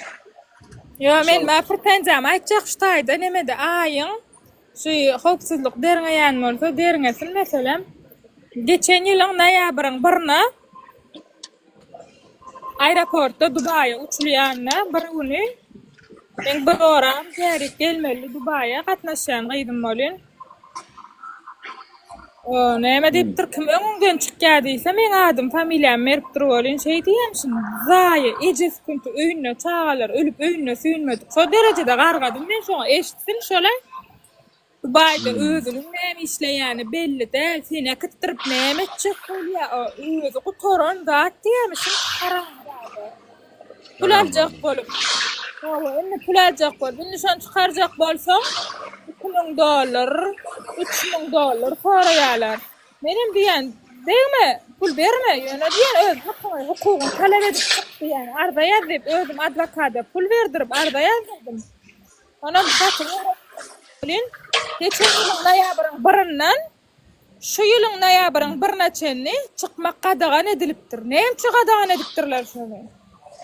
Ýo men mä pretenziýamy aýtjak şu taýda nemede aýyň şu howpsuzlyk derňeýän bolsa derňesin meselem geçen ýylyň noýabryň birine Aeroportda Dubaýa uçulýanda bir güni meň bir joram bärik gelmelidi Dubaýa gatnaşýan gyzym bolýan. O näme diýipdir, kim öňüňden çykýar diýse, meň adym, familiýamy beripdir welin, şeý diýýämişin, Zaýa, ejesi künti öýünde çagalar ölüp öýünde süýnmedik. Şo derejede gargadym men şoňa, eşitsin şol-a. Dubaýda özüniň näme işleýäni belli däl, seni äkitdirip näme etjek bolýa o, özi gutaran zat diýýämişin haramzada. Pul aljak bolup. Hawa, indi pul aljak bolup, indi şony çykarjak bolsaň, 2000 dollar, 3000 dollar soraýarlar. Menem diýýän, degme, pul berme, ýöne diýýän öz hakyňy, hukugyňy talap edip çyk diýýän, arza ýaz diýip, özüm adwokada pul berdirip arza ýazdyrdym. Onam gaty welin, geçen ýylyň noýabryň birinden şu ýylyň noýabryň birine çenli çykmak gadagan edilipdir. Näme üçin gadagan edipdirler şony?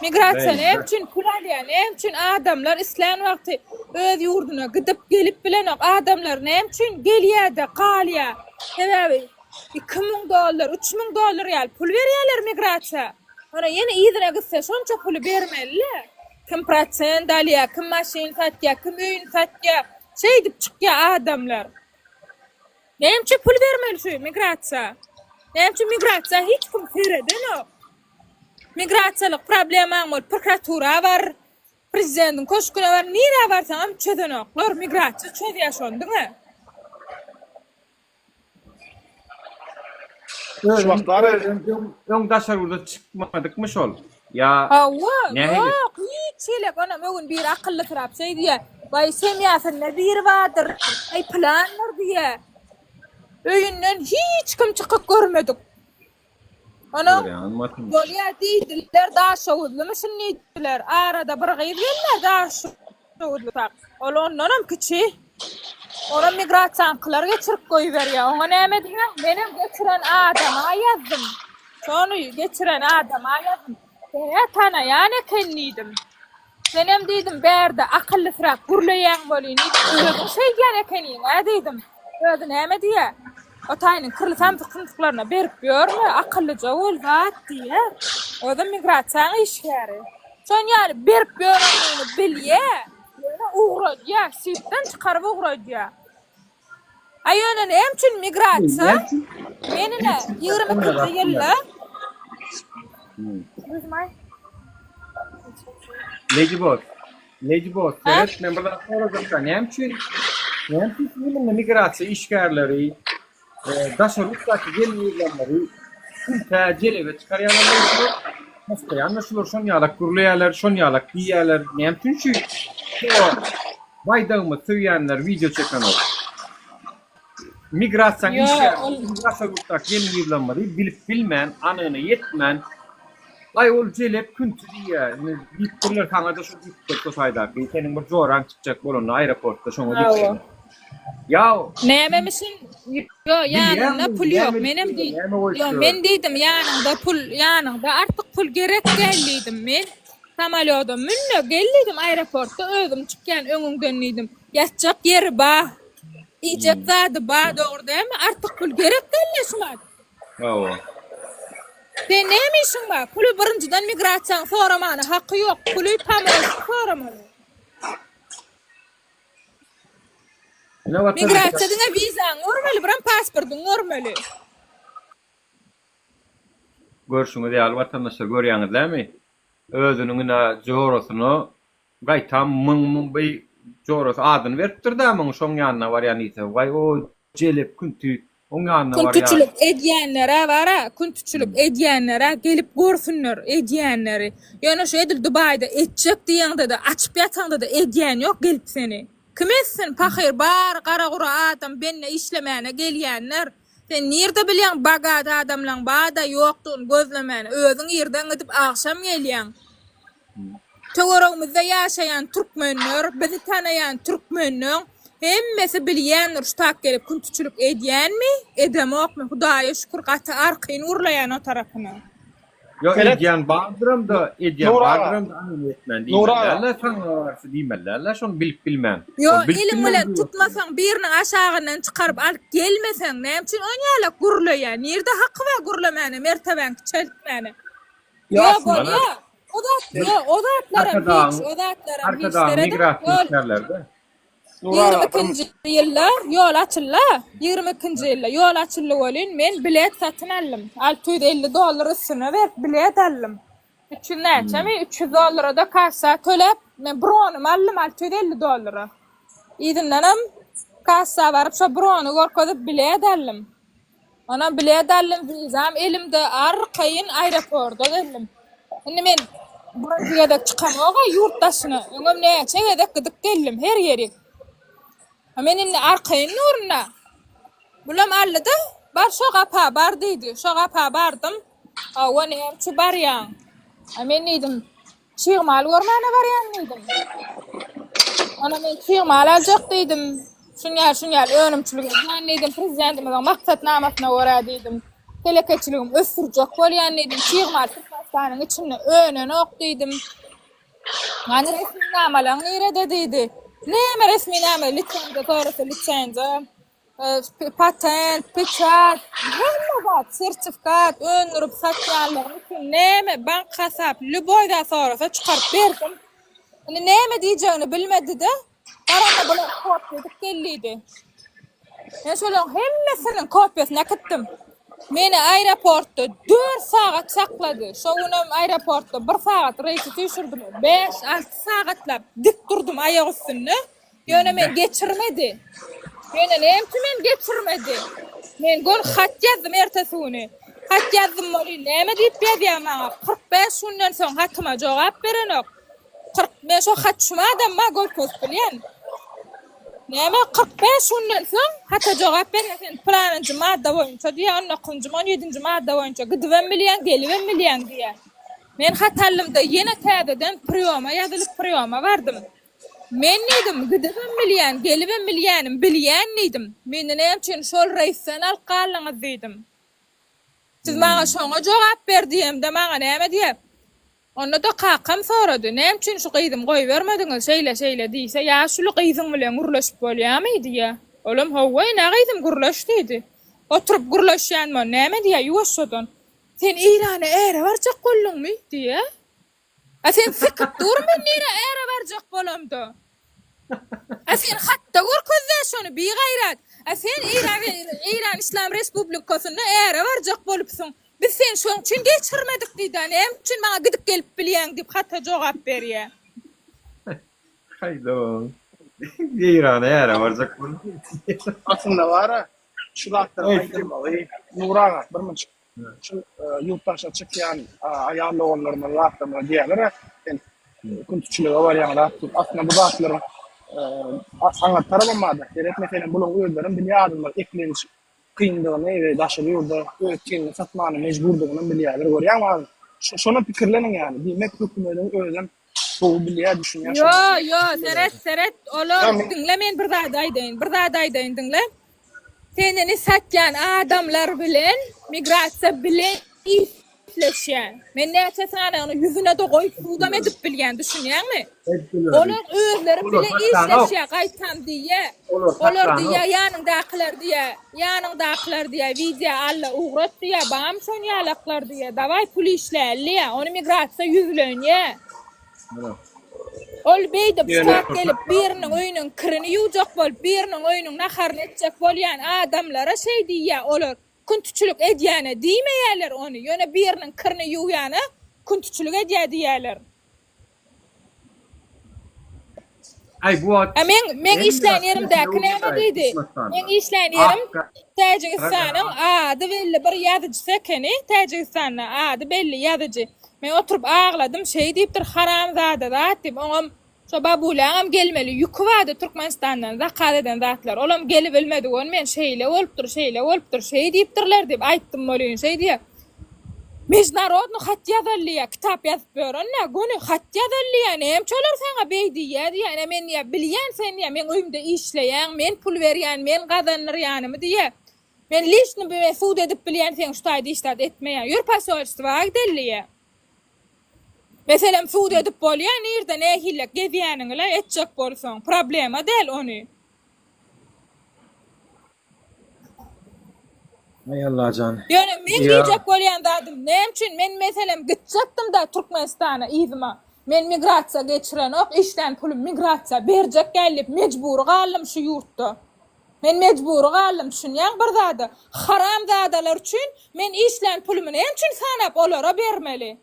Migrasiýa näme üçin pul alýar? Näme üçin adamlar islän wagty öz ýurduna gidip gelip bilenok? Adamlar näme üçin gelýär-de galýar? Sebäbi 2000 dollar, 3000 dollar ýaly pul berýärler migrasiýa. Ýöne ýene yzyna gitse şonça puly bermeli-le. Kim prosent alýar, kim maşyn satýar, kim öýüni satýar. Şeýdip çykýar adamlar. Näme üçin pul bermeli şu migrasiýa? Näme üçin migrasiýa hiç kim seredenok? Migrasiýalyk problemaň bolup prokuratura bar, prezidentiň köşgüne bar, nirä barsaňam çözenoklar, migrasiýa çözýär şony diňe. Şu wagtlar öň daşary ýurda çykmadykmy şol? Ýa Hawa, nähili? ýok, hiç hili. Onam öň biri akyllysyrap şeý diýýär. Waý, semýasynda biri bardyr, aý pylandyr diýýär. Öýünden hiç kim çykyp görmedik. Onuň bolýa diýdiler, daşoguzlymyşyn diýdiler. Arada bir gyz gelýär daşoguzlyrak. Ol ondanam kiçi. Onam migrasiýaňkylar geçirip goýberýär. Oňa näme diýýäň? Menem geçiren adama ýazdym. Şony geçiren adama ýazdym. Sen-ä tanaýan eken diýdim. Senem diýdim, bärde akyllysyrak gürleýäň welin diýdim, özüň şeýdýän ekeniň-ä diýdim. Özi näme diýýä? O taýynyň kirli samsyk-sumsyklaryna berip ýörme, akyllyja bol zat diýýä. Özem migrasiýaň işgäri. Şon ýaly berip ýörendigini bilýä, ýöne ugradýa, sirkden çykaryp ugradýa. A ýöne näme üçin migrasiýa? Men ine 22-nji ýylda Lady Boss, Lady Boss, seret men bir zat sorajakda, näme üçin näme üçin siz munda migrasiýa işgärleri, e, daşary ýurtdaky gelin-gyzlarlary kültä, jelebe çykarýarlar şular? Postoýanno şular şon ýalak gürleýärler, şon ýalak diýýärler. Näme üçin şu Baýdagymyzy söýýänler wideo çekenok. Migrasiýaň Ýok, işgäri ol daşary ýurtdaky gelin-gyzlarymyzy bilip bilmän, anygyna ýetmän, Aý ol jelep künti diýýär. Indi diýipdirler saňa-da şu diýipdir şo taýdaky. Seniň bir joraň çykjak bolanda aeroportda şoňa Hawa. diýipdirler. Ýa Nämemişin? Ýo, ýanynda bilýäňmi pul ýok. näme Menem diýip diý. näme goýup Ýo, ýör. men diýdim, ýanyňda pul, ýanyňda artyk pul gerek däl diýdim men. Samolýoda mün-de, gel diýdim, aeroportda özüm çykýan öňüňden diýdim. Ýatjak ýeri ba, iýjek zady ba, dogry dälmi? Artyk pul gerek däl-le şumat. Hawa. Sen näme işiň bar? Puly birinjiden migrasiýaň soramana haky ýok. Puly pomožnik soramaly. Migrasiýa diňe wizaňy görmeli, biram pasportyňy görmeli. Görşüňiz ýaly watandaşlar görýäňiz dämi? Özüniň ine jorasyna gaýtam myň myň bi jorasy adyny beripdir-dä muň şoň ýanyna barýan diýse, waý o jelep künti oň ýanyna barýar. Küntüçilik edýänler-ä bar-a, küntüçilik edýänler-ä gelip görsünler edýänleri. Ýöne şu edil Dubaýda etjek diýeňde-de, açyp ýataňda-da edýän ýok gelip seni. Kim etsin, pahyr bary gara-gura adam bende işlemäne gelýänler. Sen nirde bilýäň bogat adamlaň bada ýokdugyny gözlemäni özüň irden gidip agşam gelýäň. Töweregimizde ýaşaýan türkmenler bizi tanaýan türkmenleň hemmesi bilýändir şu tak gelip küntüçilik edýänmi edemokmy hudaýa şükür gaty arkaýyn gürleýän o tarapyna. Ýok Seret. edýän bardyram-da, edýän Nur aga. bardyram-da anygyny etmän Nur diýmeli aga. däl-le, saňa garşy diýmeli däl-le, şony bilip bilmän. Ýo, Ol bilip eliň bilmän bilen diýip tutmasaň, biriniň aşagyndan çykaryp alyp gelmeseň, näme üçin onýalak gürleýä? Nirde haky bar gürlemäne, mertebäňi kiçeltmäne? Ýa Ýo, aslynda bolýa. O zat, ýo, o zatlaram hiç, Arkadagyň o zatlaram hiç Arkadagyň serediň. migrasiýa Ýol işgärleri-de. Nur aga bir 22-nji ýylda ýol açyldy. 22-nji ýylda ýol açyldy welin, men bilet satyn aldym. 650 dollar üstüne berip bilet aldym. 300 näçemi? 300 dollara-da kassa töläp, men bronymy aldym 650 dollara. Yzyndanam kassa baryp şo brony görkezip bilet aldym. Onam bilet aldym, wizam elimde, arkaýyn aeroporta geldim. Indi men birinji gezek çykamok-a ýurt daşyna. Öňem näçe gezek gidip geldim her ýerik. A men indi arkaýyn durun-da. Bulam aldy-da, bar şo gapa bar diýdi. Şo gapa bardym. Hawa, näme üçin barýaň? A men diýdim, Çig mal görmäne barýan diýdim. Ona men çig mal aljak diýdim. Şun ýaly, şun ýaly önümçilik edýän diýdim. Prezidentimiziň maksatnamasyna görä diýdim. Telekeçiligimi ösdürjek bolýan diýdim. Çig mal Türkmenistanyň içinde önenok diýdim. Hany resminamalaň nirede diýdi. Näme resminama, lisenziýa sorasa lisenziýa. Patent, peçat, hemme zat, sertifikat öndürip satýanlygyň üçin näme bank hasap, lýuboý zat sorasa çykaryp berdim. Indi näme diýjegini bilmedi-de, baranda bular kopiýa edip gel diýdi. Men şolaryň hemmesiniň kopiýasyny äkitdim. Meni aeroportda 4 sagat saklady. Şo günem aeroportda 1 sagat reýsi süýşürdim. 5-6 sagatlap dik durdum aýak üstünde. Ýöne men geçirmedi. Ýöne näme üçin meni geçirmedi? Men gör hat ýazdym ertesi güni. Hat ýazdym welin näme diýip ýazýar maňa? 45 günden soň hatyma jogap berenok. 40 men şo hat şum adamma görkezip bilýän. Näme 45 günden soň hata jogap berýär sen pylanynjy madda boýunça diýýär, on dokuzynjy, on ýedinji madda boýunça gidibem bilýäň, gelibem bilýäň diýýär. Men hat aldym-da ýene täzeden priýoma ýazylyp priýoma bardym. Men diýdim, gidibem bilýän, gelibem bilýänim, bilýän diýdim. Meni näme üçin şol reýsden alyp galdyňyz diýdim. Siz maňa şoňa jogap ber diýemde maňa näme diýer? Onda-da kakam sorady, näme üçin şu gyzymy goýbermediňiz, şeýle-şeýle diýse, ýaşuly gyzyň bilen gürleşip bolýamy diýýär. Olam hawa ene gyzym gürleş diýdi. Oturyp gürleşýän bon näme diýýär ýuwaşjadan. Sen Eýrana äre barjak bolduňmy diýýär. A sen sykyp dur men nirä äre barjak bolamda. A sen hatda görkezde şony bigaýrat. A sen Eýran Eýran Yslam Respublikasynda äre barjak bolupsyň. Biz seni şoň üçin geçirmedik diýdä. Näme üçin maňa gidip gelip bilýäň diýip hata jogap berýä. Haýda. Eýrana äre barjak bolup. Aslynda bara şu zatlaryň aýdylmagy Nury aga bir munça Şu ýurt daşyna çykýan aýal doganlarymyz zatlarymyza diýýärler-ä, sen küntiçilige barýaň zat diýip. Aslynda bu zatlaryň aňyr tarabam bar-da. Seret, meselem, bularyň özlerem bilýär adamlar eklenç kyndygyny we daşary ýurda öz tenini satmana mejburdygynam bilýärler. Görýäňmi az? Şonam pikirleniň ýaly. Diýmek, hökümediň özem gowy bilýär, düşünýär Ýo, ýo, seret, seret, olar, diňle men bir zat aýdaýyn, bir zat aýdaýyn, diňle. Tenini satýan adamlar bilen migrasiýa bile işleşýär. Men näçe sanyny ýüzüne-de goýup sudam edip bilýän, düşünýäňmi? Olar özleri bile işleşýär, gaýtam diýýär. Olar diýýär, ýanyňdakylar diýýär, ýanyňdakylar diýýär, wideo al-da ugrat diýýär, bam şon ýalaklar diýýär, dawaý pul işläli diýýär. Ony migrasiýa ýüzlenýär. Ol beýdip ştat gelip biriniň öýüniň kirini ýuwjak bolup, biriniň öýüniň naharyny etjek bolýan adamlara şeý diýýär, olar küntüçilik edýäne diýmeýärler ony, ýöne biriniň kirini ýuwýana küntüçilik edýär diýýärler. Aý bu wagt A meň meň işlän ýerimdäki näme diýdi? Meň işlän ýerim Täjigistanyň ady belli bir ýazyjysy ekeni, Täjigistanda ady belli ýazyjy. Men oturyp agladym, şeý diýipdir, haramzada zat diýip, oňam şo babuläňem gelmeli ýüki bardy Türkmenistandan zakaz eden zatlary, olam gelibilmedi, ony men şeýle bolupdyr, şeýle bolupdyr, şeý diýipdirler diýip aýtdym welin, şeý diýýär. Mežnarodny hat ýazaly diýýär, kitap ýazyp ýören-dä, göni hat ýazaly diýýär, nämçe olar saňa beý diýýär diýýär, ine men diýýär, bilýän sen diýýär, meň öýümde işleýäň, men pul berýän, men gazandyrýanymy diýýär. Men liçny men sud edip bilýän seň şu taýda hiç zat etmeýäň. Ýör posolstwa gideli diýýär. Meselem sud edip bolýar nirde nähillek gezýäniňi-le etjek bolsaň, problema däl ony. Aý Allajan. Ýöne meň diýjek bolýan zadym näme üçin men meselem gitjekdim-da Türkmenistana yzyma. Men migrasiýa geçirenok işlän pulum migrasiýa berjek däl diýip mejbury galdym şu ýurtda. Men mejbury galdym düşünýäň bir zada. Haramzadalar üçin men işlän pulumy näme üçin sanap olara bermeli.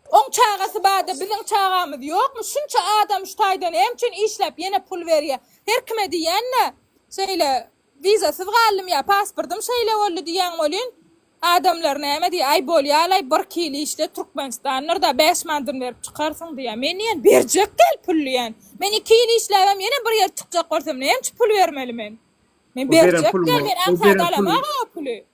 Oň çagasy barda biziň çagamyz ýokmy şunça adam şu taýda näme üçin işläp ýene pul berýä her kime diýýände şeýle wizasyz galdym ýa pasportym şeýle boldy diýýäň welin adamlar näme diýýä aý bolýalaý bir kil işle türkmenistandyrda bäş manadyn berip çykarsyň diýýä men diýýän berjek däl pul diýýän men iki ýyl işläbem ýene bir ýer çykjak bolsam näme üçin pul bermeli men men O beren berjek däl puluňy men o aňsat beren puluň alamag o puly.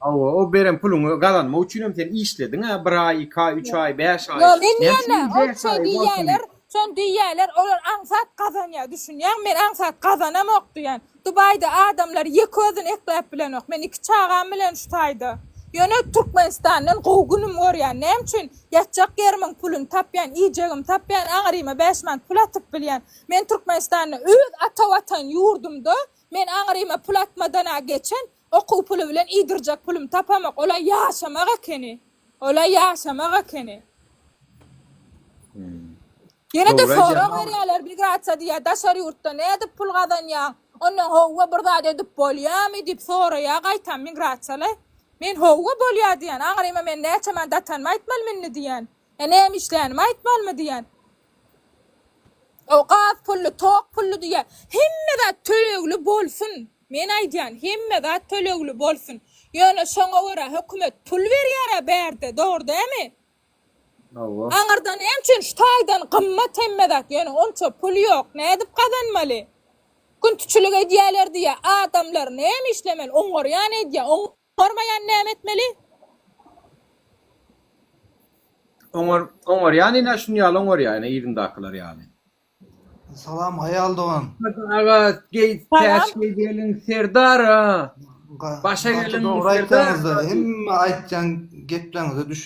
Hawa, o beren puluňy gazanmak üçinem sen işlediň-ä, bir aý, iki aý, üç aý, bäş aý. Ýo, men Näme üçin diýýän-ä, ol bäş şo aý wagtyňy diýýäler, şony diýýäler, olar aňsat gazanýar, düşünýäňmi, men aňsat gazanamok diýýän. Dubaýda adamlar ýeke özüni ekläp bilenok, men iki çagam bilen şu taýda. Ýöne Türkmenistandan gowy günüm görýän, näme üçin, ýatjak ýerimiň puluny tapýan, iýjegimi tapýan, aňryma bäş manat pul atyp bilýän. Men Türkmenistanda öz ata watan ýurdumda men aňryma pul atmadan-a geçen, Okuw puly bilen iýdirjek pulumy tapamok, ol-a ýaşamak ekeni. Ol-a ýaşamak ekeni. Ýene-de Dogry sorag aýdýaň. berýärler, migrasiýa diýýär, daşary ýurtda nädip pul gazanýaň? Ondan howwa bir zat edip bolýamy diýip soraýar gaýtam migrasiýaly. Men howwa bolýar diýýän. Aňryma men näçe manat atanymy aýtmalymy indi diýýän. Ýa näme işlänimi aýtmalymy diýýän. O gaz pully, tok pully diýýär. Hemme zat tölegli bolsun. Men aýdýan, hemme zat tölegli bolsun. Ýöne şoňa görä hökümet pul berýär-ä bärde, dogry dämi? Hawa. Aňyrda näme üçin şu taýdan gymmat hemme zat, ýöne onça pul ýok, nädip gazanmaly? Güntiçilik edýäler diýýär, adamlar näme işlemeli, oňarýan edýär, oňarmaýan näme etmeli? Oňar, oňarýan ine şuny ýaly oňarýar ine yzyndakylar ýaly. Salam aýal dogan. Aga geý Salam. täç geý gelin serdar a. Başa Gaty gelin dogry serdar. aýtýaňyzda hemme aýtýan gepleriňize düş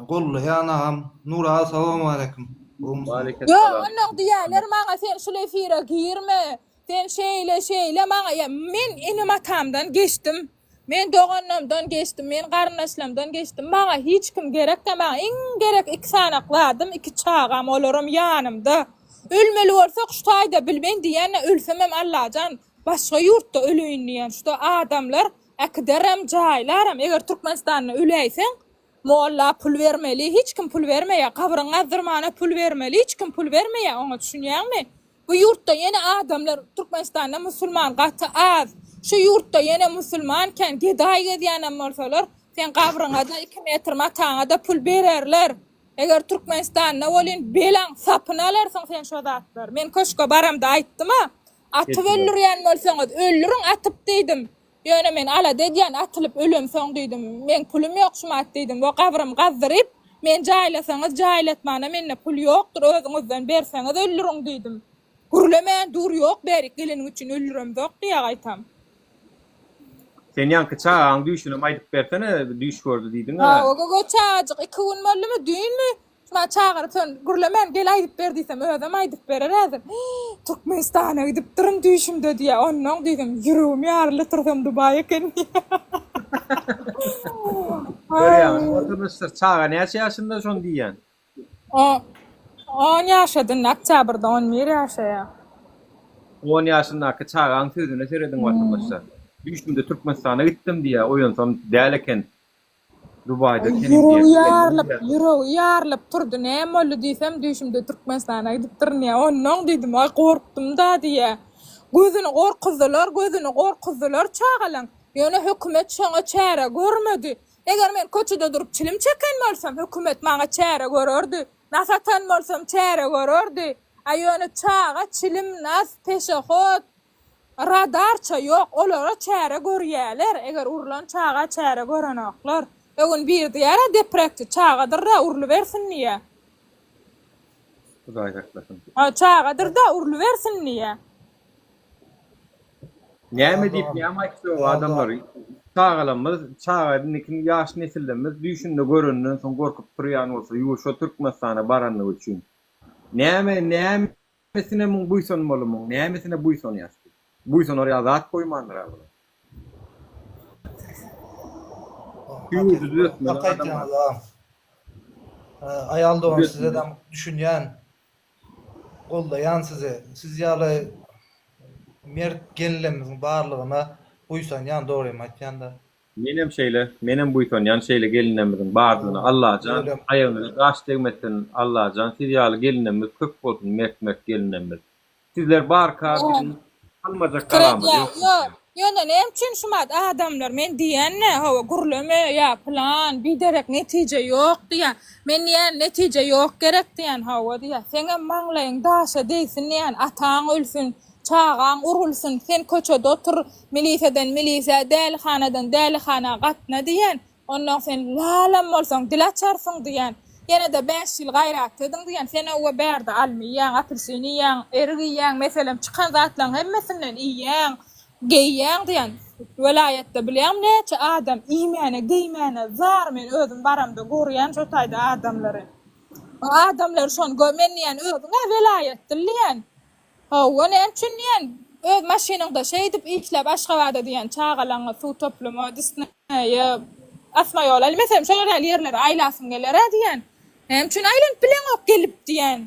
gollaýan agam Nur aga salowmaleýkim. Gowmysyňyz. Ýok onnoň diýýäler maňa sen şul efire girme sen şeýle şeýle maňa ýa men enem atamdan geçdim Men doganlamdan geçdim, men garyndaşlamdan geçdim. Maňa hiç kim gerekdä, maňa iň gerek iki sanak zadym, iki çagam, olaram ýanymda. Ölmeli bolsak şu taýda bil, men diýýän-ä ölsemem Allajan, başga ýurtda öleýin diýýän. Şuda adamlar äkiderem, jaýlaram. Eger Türkmenistanda öläýseň, molla pul bermeli, hiç kim pul bermeýär. Gabryňy gazdyrmana pul bermeli, hiç kim pul bermeýär oňa, düşünýäňmi? Bu ýurtda ýene adamlar Türkmenistanda musulman gaty az. Şu ýurtda ýene musulman kän gedaý gezýänem bolsalar seň gabryňada iki metr mataňada pul bererler. Eger Türkmenistanda welin belaň sapyny alarsyň sen şo zatlar. Men köşke baramda aýtdyma atyp öldürýän bolsaňyz öldüriň atyp diýdim. Ýöne men alada edýän atylyp ölemsoň diýdim. Meň pulum ýok şumat diýdim. We gabrymy gazdyryp, meni jaýlasaňyz jaýlatmana mende pul ýokdur özüňizden berseňiz öldüriň diýdim. Gürlemän dur ýok bärik geleniň üçin öldüremzok diýýä gaýtam. Sen ýaňky çagaň düýşünem aýdyp bersene düýş gördi diýdiň-ä. Hawa gogo çagajyk iki gün boldumy düýnmi Şumat çagyryp sen gürlemän gel aýdyp ber diýsem özem aýdyp berer häzir. Türkmenistana gidipdirin düýşümde diýýär. Onnoň diýsem ýüregim ýaryldy tursam Dubaý eken diýýär. Görýäňizmi watandaşlar çaga näçe ýaşynda şony diýýän. O on ýaşady indi oktýabrda on bir ýaşaýar. On ýaşyndaky çagaň sözüne serediň watandaşlar. Düýşümde Türkmenistana gitdim diýýär oýansam däl eken. Dubaýda Ýüregi senin diýen ýarylyp, ýüregi ýarylyp turdy. Näme boldy diýsem, düýşümde Türkmenistana gidipdirin diýýär. Onnoň diýdim, aý gorkdum-da diýýär. Gözüni gorkuzdylar, gözüni gorkuzdylar çagalaň. Ýöne hökümet şoňa çäre görmedi. Eger men köçede durup çilim çeken bolsam, hökümet maňa çäre görerdi. Nas atan bolsam çäre görerdi. A ýöne çaga çilim, nas, peşehod, Radarça ýok olara çäre görýäler eger urlan çaga çäre görenoklar. Ögün biri diýärä deprekçi çagadyrda urlybersin diýä. Hudaý saklasyn. Ha çagadyrda urlybersin diýä. Näme diýip näme aýtjak o adamlar çagalarymyz çaga indiki ýaş nesillerimiz düýşünde görenden soň gorkup turýan bolsa ýurşa Türkmenistana baranlygy üçin näme näme Nämesine muň buýsanmaly muň nämesine buýsanýas biz. Buýsanar ýaly zat goýmandyr-a bular. Şu ýurdy düzetmeli Hak adamlar. aýtýaňyz agam. Aýal dogan Düzetmeli. sizedem düşünýän. Goldaýan sizi. Siz ýaly mert gelinlerimiziň barlygyna buýsanýan dogrymy aýtýanda. Menem şeýle, menem buýsanýan şeýle gelinlerimiziň bardygyna Allajan aýagyňyza daş degmesin Allajan siz ýaly gelinlerimiz köp bolsun mert mert gelinlerimiz sizler barka biziň almajak Pikir galamyz edýär ýok. ýok ýöne näme üçin şumat adamlar men diýende hawa gürleme ýa pylan biderek netije ýok diýýär men diýýän netije ýok gerek diýýän hawa diýýär seňem maňlaýyň daşa degsin diýýän ataň ölsün Çagaň urulsyn, sen köçede otur, miliseden milisä, dälihanadan dälihana gatna diýen, onnoň sen lalam bolsaň dil açarsyň diýen, ýene-de bäş ýyl gaýrat ediň diýen, sen öwwe bärde alma iýýäň, apelsin iýýäň, erik iýýäň, meselem, çykan zatlaryň hemmesinden iýýäň, geýýäň diýen, welaýatda bilýäňmi näçe adam iýmäne, geýmäne zar, men özüm baramda görýän şo taýda adamlary. Adamlar şony gör, men diýen özüň-ä welaýatdyl diýen. Hawa, näme üçin diýen, öz maşynyňda şeýdip işläp Aşgabada diýen çagalaňy suw topluma, Disneýe, asma ýola, meselem şolar ýaly ýerlere aýlasyň geler-ä diýen. Näme üçin aýlanyp bileňok gelip diýen.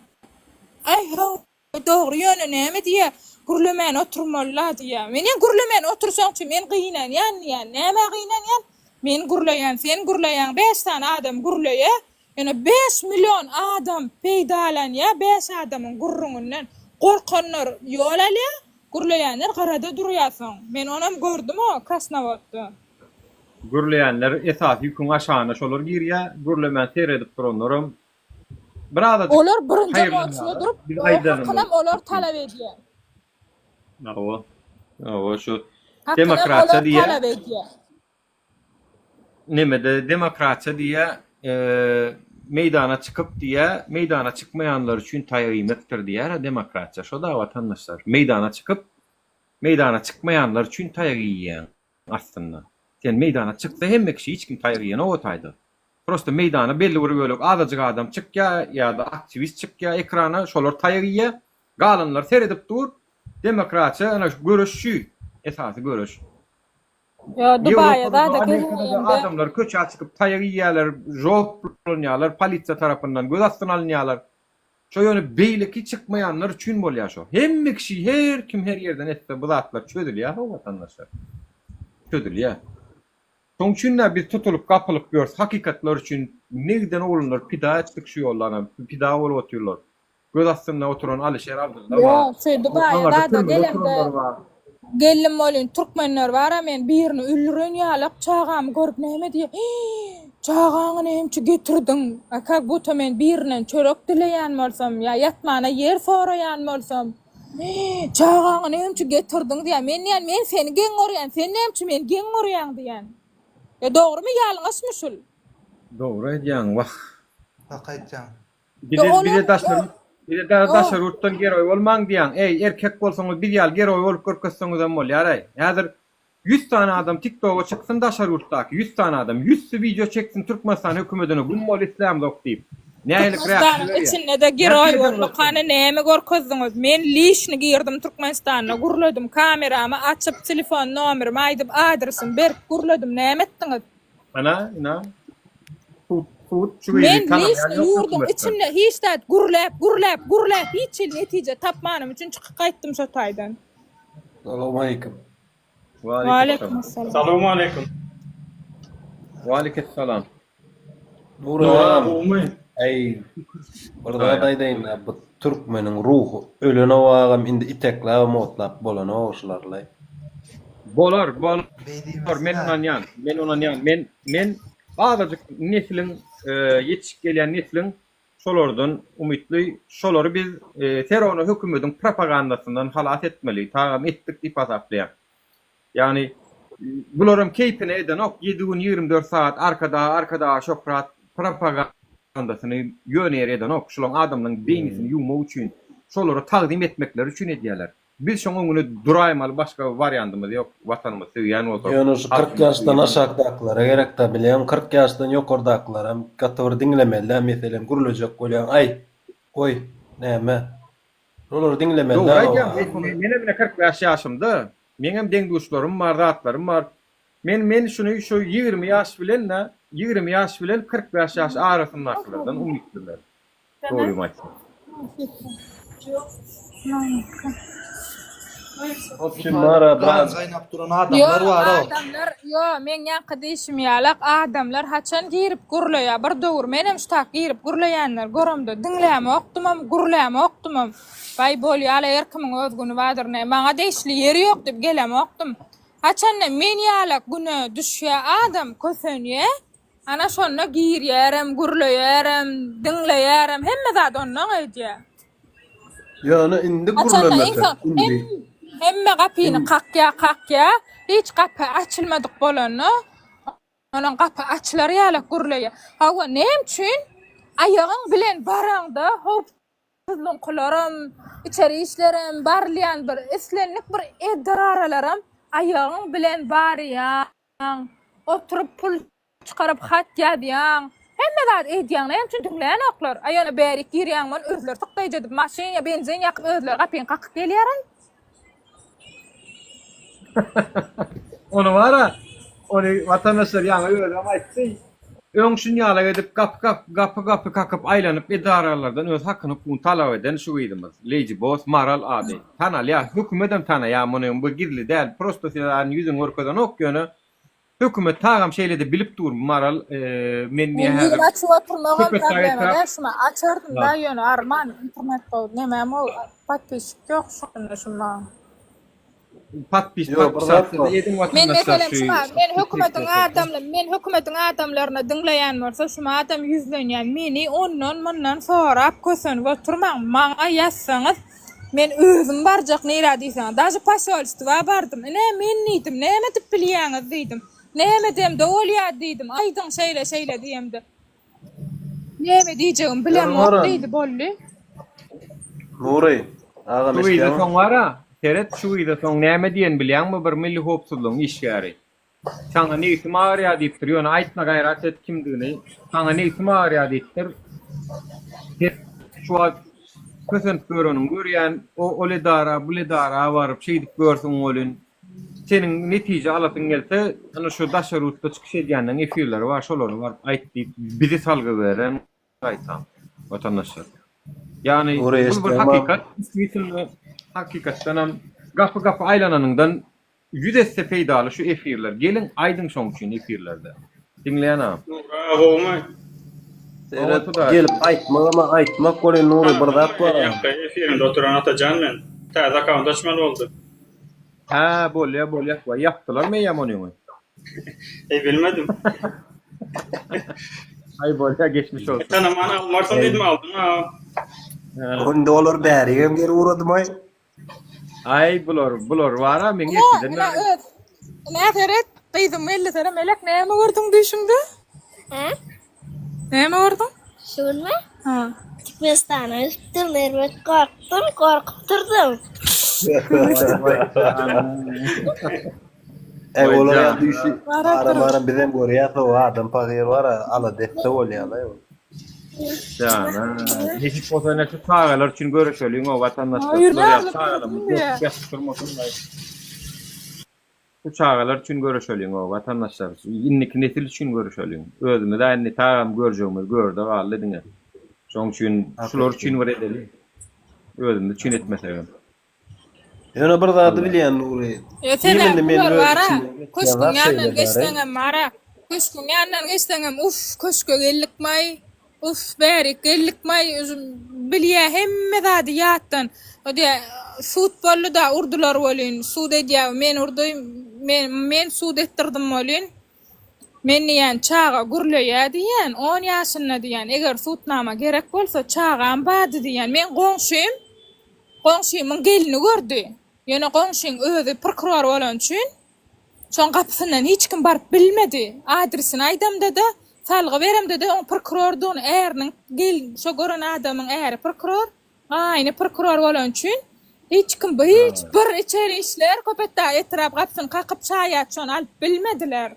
Aý, hawa, dogry, ýöne näme diýýä. Gürlemän oturmaly-la diýýär. Menem gürlemän otursaňçy, men gynanýan diýýän. Nämä gynanýan? Men gürleýän, sen gürleýäň, bäş sany adam gürleýär. Ýöne 5000 adam peýdalanýar bäş adamyň gürrüňinden. Gorkanlar ýol alýar, gürleýänler gyrada durýar soň. Men onam gördüm-o Krasnowodda. Gürleýänler esasy ýüküň aşagyna şolar girýär, gürlemän seredip duranlaram birazajyk Olar birinji haýyrlanýarlar. oçuna durup, Biz o aýdanymyz. hakynam olar talap edýär. Hawa. Hawa şu Hakynam demokratiýa olar diýýär. talap edýär. Nemede demokratiýa diýýär, meýdana çykyp diýýär, meýdana çykmaýanlar üçin taýak iýmekdir diýýär-ä demokratiýa. Şo-da watandaşlar. Meýdana çykyp, meýdana çykmaýanlar üçin taýak iýýäň. Aslynda. Sen meýdana çyksa hemme kişi hiç kim taýak iýenok o taýda. Prosta meýdana belli bir bölek azajyk adam çykýa ýa-da aktiwist çykýa ekrana şolar taýak iýýä. Galanlar seredip dur. Demokratiýa ana şu göreş şu esasy göreş. Ýo Dubaýa Ýewropada-da zada Amerikada-da gelinende adamlar köçä çykyp taýak iýýäler, žoplanýarlar, polisiýa tarapyndan göz astyna alynýarlar. Şo ýöne beýleki çykmaýanlar üçin bolýar şo. Hemme kişi her kim her ýerden etse bu zatlar çözülýär how watandaşlar. Çözülýär. Şoň üçin-de biz tutulyp gapylyp ýörüs hakykatlar üçin negden oglanlar pida etdik şu ýolda ana pida bolup otyrlar. Göz astynda oturan Alyşer Abdylla bar. Ýok şu Dubaýa Aňarda zada türmede gelemde oturanlar bar. Geldim welin türkmenler bara men birini öldüren ýalak çagamy görüp näme diýýär hii çagaňy nämçe getirdiň a kak buta men birinden çörek dileýän bolsam ýa ýatmana ýer soraýan bolsam hii çagaňy nämçe getirdiň diýýär men diýýän men seni geň görýän sen nämçe meni geň görýäň diýýän ýa dogrymy ýalňyşmy şul. Dogry aýdýaň wah. Hak aýtýaň. Bize bize daşary bize daşary ýurtdan geroý bolmaň diýýäň. Eý, erkek bolsaňyz biz ýaly geroý bolup görkezseňizem bolýar-aý. Häzir 100 sany adam TikToga çyksyn daşary ýurtdaky 100 sany adam ýüzsi wideo çeksin Türkmenistan hökümedine güm bol islämzok diýip. Nähili reaksiýa Türkmenistanyň berýär. içinde-de geroý bolduk hany näme görkezdiňiz. Men lişni girdim Türkmenistanda gürledim kameramy açyp telefon nomerimi aýdyp adresimi berip gürledim näme etdiňiz. Ana, ina. Sud, sud şu gyzy Men tanamaýan lişni ýok ýurduň hökümetde. içinde hiç zat gürläp, gürläp, gürläp hiç hili netije tapmanym üçin çykyp gaýtdym şo taýdan. Salowmaleýkim. Waleýkim essalam. Salowmaleýkim. Waleýkessalam. Nury agam, äý, bir zat aýdaýyn-da, bu türkmeniň ruhy ölenok agam, indi itekläbem otlap bolanok şularlaý. Bolar, bolar, men ynanýan, men ynanýan, men, men azajyk nesliň, ýetişip gelýän nesliň şolardan umytly, şolary biz Ferona hökümediň propagandasyndan halas etmeli, tagam etdik diýip hasaplaýan. Ýagny bularam keýpine edenok, ýedi gün 24 sagat Arkadaga, Arkadaga şöhrat propagandasyny ýöne ýere edenok, şulaň adamlaryň beýnisini ýuwmak üçin, şolara tagzym etmekleri üçin edýärler. Biz şoň öňüne duraýmaly başga wariandymyz ýok watanymyzy söýýän bolsak. Ýöne şu 40 ýaşdan aşakdakylara gerekdä bilýäňmi 40 ýaşdan ýokardakylaram gaty bir diňlemelidä meselem gürlejek bolýaň aý goý näme şolary diňlemelidä Dogry aýdýaň menem ine 45 ýaşymda meňem deň duşlarym bar zatlarym bar men men şuny şu 20 ýaş bilen 20 ýaş bilen 45 ýaş arasyndakylardan umytly men. Dogrymy aýtsam. Kim bar-a Gan gaýnap duran adamlar Ýok, bar-ow. adamlar, ýo, meň ýaňky diýşim ýalak, adamlar haçan girip gürleýär, bir döwür menem şu tak girip gürleýänleri göremde, diňlämokdymam, gürlämokdymam. Baý, bolýa-la, her kimiň öz güni bardyr, ne, maňa degişli ýeri ýok diýip gelemokdym. Haçanda men ýalak güne düşýär adam, kösenýär, Ana şonda girýärem, gürleýärem, diňleýärem, hemme zady ondan edýär. Ýöne indi Haçanda iň gürlemesek, soň indi. hemme gapyny kakýar, kakýar, hiç gapy açylmadyk bolanda, onuň gapy açylar ýalak gürleýär. Hawa, näme üçin aýagyň bilen baraňda howpsuzlygyňkylaram, içeri işlerem, barylýan bir islendik bir edaralaram aýagyň bilen barýaň. Oturyp pul çykaryp hat ýazýaň. Hemme zat edýäň. Näme üçin diňlänoklar? Aý ýöne bärik girýäň bolun özleri sykdaýjy edip maşyn ýa benzin ýakyp özleri gapyňy kakyp gelýäraý. Ony bara, ony watandaşlar ýaňy özem aýtdy. Öň şunýalak edip gapy gapy gapy gapy kakyp aýlanyp edaralardan öz hakyny hukugyny talap eden şu gyzymyz. Lady Boss Maral ady. Tanalýar. Hökümedem tanaýar muny. Bu gizli däl. Prosto size ýüzüni görkezenok ýöne hökümet tagam şeýlede bilip dur Maral men Men niýe ýüzümi häzir açyp oturmagam Köpetdag problema etrap däl şuny açardym da Ha. ýöne arman internet nemem ol podpisçik ýok şunda şunda. Podpis Ýok, bir zat podpisasiýada bar. ediň Men watandaşlar meselem şu şuma men hökümetiň TikTokda. adamly men hökümetiň adamlaryna diňleýän bolsa şuma adam ýüzlenýän meni ondan mundan sorap kösenip oturmaň maňa ýazsaňyz men özüm barjak nirä diýseňiz daže posolstwa bardym ine men diýdim näme edip bilýäňiz diýdim näme edemde bolýa diýdim aýdyň şeýle şeýle diýemde Näme diýjegimi bilemok diýdi boldy. Nury, agam Şu gyza eşidýäňmi? soň bara, seret şu gyza soň näme diýen bilýäňmi bir milli howpsuzlygyň işgäri. Saňa nebsim agyrýar diýipdir, ýöne aýtma gaýrat et kimdigini. Saňa nebsim agyrýar diýipdir. Sen şu wagt kösenip ýöreniňi görýän, o ol edara, bul edara baryp şeýdip ýörsüň welin, Seniň netije alasyň gelse, ana şu daşary ýurtda çykyş edýänleň efirleri bar, şolara baryp aýt diýip, bizi salgy beren gaýtam, watandaşlar. Ýagny bu bir hakykat, üstüne hakykatdanam gapy-gapy aýlananyňdan ýüz esse peýdaly şu efirler. Geliň aýdyň şoň üçin efirlerde. Diňleýän agam. Nury aga gowumy? Seret gelip aýtmagam aýtmak welin Nury bir zat bar. Efirinde oturan Atajan men. Täze akkaunt açmaly boldy. Hä bolýa bolýa waý ýapdylarmy eýýäm onyňy. Eý bilmedim. Aý bolýa geçmiş bolsun. Tanaman almarsyň diýdim aldyň a. Indi olar bärigem gelip ugradymaý. Aý bular bular bara meň eskiden Ine bäri. öz. Ine seret gyzym geldi Melek näme gördüň düýşüňde? Hä? Näme gördüň? Şu günmi? Ha. Türkmenistana gitdim, erbet gorkdum, gorkup durdum. Eý olar ýa düýşi Barak aram aram bizem görýäs o adam pahyr bar alada etse bolýalaý ol. Jana. Nesip bolsa ine şu çagalar üçin göreşeliň o watandaşlar. Aýyr, Şular ýaly ýaly çagalarymyz gördüm diýýä. ýatyp durmasyn-laý. Şu çagalar üçin göreşeliň o watandaşlar. Indiki nesil üçin göreşeliň. Özümiz-ä indi tagam görjegimiz görde galdy diňe. Şoň üçin şular üçin bir edeliň. Özümiz üçin etmesegem. Ýöne bir zady bilýän Nury. E sebäbi bular bara, köşgüň ýanyndan geçseňem bara, köşgüň ýanyndan geçseňem uff köşge geldikmaý, uff bärik geldikmaý, bilýä hemme zady ýatdan. O diýä sud boldy-da urdular welin, sud edýä men urdy, men men sud etdirdim welin, men diýýän çaga gürleýä diýýän, on ýaşynda diýýän, eger sudnama gerek bolsa çagam bardy diýýän, meň goňşym Goňşymyň gelni gördi. Ýöne goňşyň özi prokuror bolany üçin, şoň gapysyndan hiç kim baryp bilmedi. Adresini aýdamda-da, salgy beremde-de oň prokurordygyny, äriniň gel şo gören adamyň äri prokuror, gaýyny prokuror bolany üçin, hiç kim hiç bir içeri işler Köpetdag etrap gapysyny kakyp şaýat şony alyp bilmediler.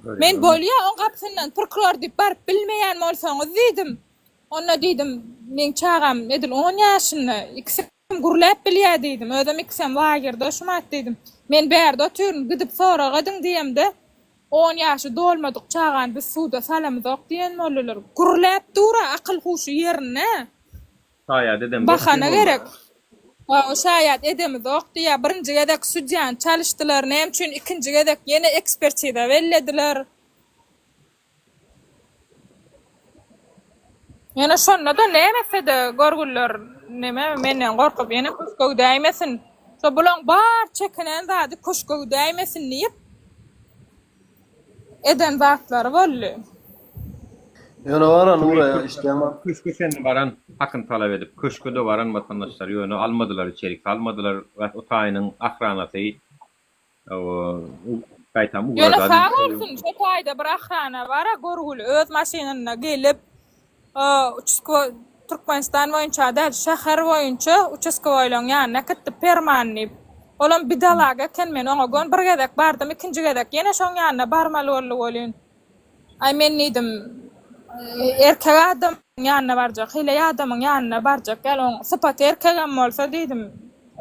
Men bolýa oň gapysyndan prokuror diýip baryp bilmeýän bolsaňyz diýdim. Onda diýdim, meň çagam edil on ýaşynda, ikisem gürläp bilýär diýdim, özem ikisem lagerde şumat diýdim. Men bärde otyryn, gidip sorag ediň diýemde, on ýaşy dolmadyk çagany biz suda salamyzok diýen boldular. Gürläp dur-a, akyl-huşy ýerinde. Şaýat edemzok Bahana diýen gerek. boldular. Hawa, şaýat edemizok diýýär. Birinji gezek sudýany çalyşdylar, näme üçin ikinji gezek ýene ekspertiza bellediler. Ýöne şonda-da näme etse-de görgüliler neme menden gorkup ýene köşge gidäýmesin. Şo bulaň bar çekinen zady köşge gidäýmesin diýip eden zatlary boldy. Ýöne bar Nura ýa işleýän bar. Köşge çenli baran hakyny talap edip köşge-de baran watandaşlar ýöne almadylar içerik salmadylar o taýynyň ahranasy Gaýtam Ýöne ugradan. sag bolsun şo taýda bir ahrana bara görgüli öz maşynynda gelip uçaskowoý Türkmenistan boýunça däl şäher boýunça uçaskowoýlaň ýanyna äkitdi perman diýip. Olam bidalaga eken men oňa gön bir gezek bardym ikinji gezek ýene şoň ýanyna barmaly boldy welin. Aý men diýdim, erkek adamyň ýanyna barjak, heleý adamyň ýanyna barjak däl, oň sypaty erkegem bolsa diýdim,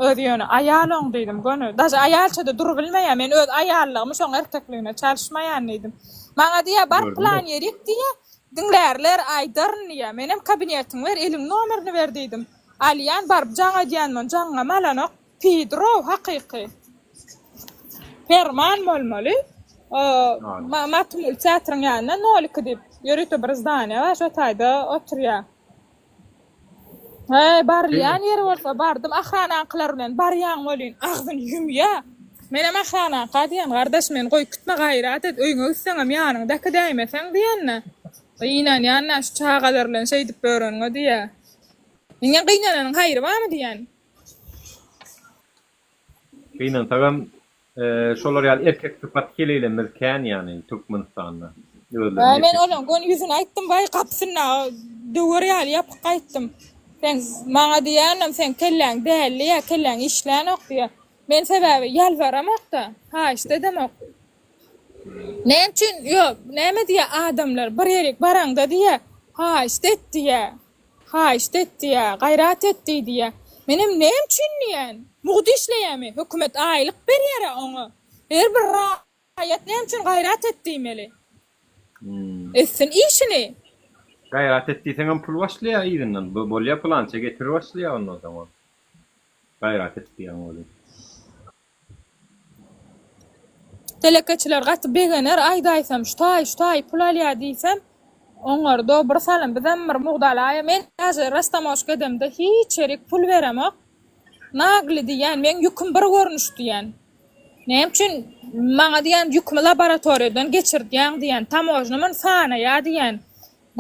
özi ýöne aýal oň diýdim, göni, daže aýalça-da durubilmeýär, men öz aýallygymy şoň erkekligine çalyşmaýan diýdim. Maňa diýýär, baryp Gördüňmi? pylan ýerik diýýär, diňlärler, aýdaryn diýýär. Menem kabinetiňi ber, eliň nomerini ber diýdim. Alýan, baryp jaň edýän, men jaňam alanok. Pidrow hakyky. Perman bolmaly. Magtymguly teatryň ýanynda nol iki diýip ýörite bir zdaniýa bar, şo taýda oturýar. Heý, barylýan ýeri bolsa bardym, ahranaňkylar bilen barýaň welin, agzyny ýumýa. Menem ahranaňka diýen, gardaş meni goýup gitme, gaýrat et, öýüňe gitseňem ýanyňda äkidäýmeseň diýende, gynanýan-da şu çagalar bilen şeýdip ýöreniňe diýýä. Indi gynananyň haýry barmy diýen. Gynansagam şolar ýaly erkek sypat heleýlerimiz kän ýany Türkmenistanda. Özlerini Waý men erkek. olaň göni ýüzüne aýtdym waý gapysynda döwer ýaly ýapyk gaýtdym. Sen maňa diýýänem seň kelläň däli ýa kelläň işlänok diýýä. Men sebäbi ýalbaramokda, haýyşt edemok. Näme üçin ýok näme diýýä adamlar bir ýerik baraňda diýýä haýyşt et diýýä. Haýyşt et diýýä, gaýrat et diý diýýä. Menem näme üçin diýýän. Mugt işleýämi? Hökümet aýlyk berýär-ä oňa. Her bir raýat näme üçin gaýrat et diýmeli? Etsin işini. Gaýrat et diýseňem pul başlaýar yzyndan. Bolýa pylança getir başlaýar ondan soň ol. Gaýrat et diýýäň welin. Telekeçiler gaty begener aýdaýsam şu taý şu taý pul alýa diýsem oňardo bir salym bizem bir mugt alaýa men daže rastamoşka edemde hiç ýerik pul beremok nagly diýýän meň ýüküm bir görnüş diýýän näme üçin maňa diýýän ýükümi laboratoriýadan geçirdýäň diýýän tamožna muny sanaýa diýýän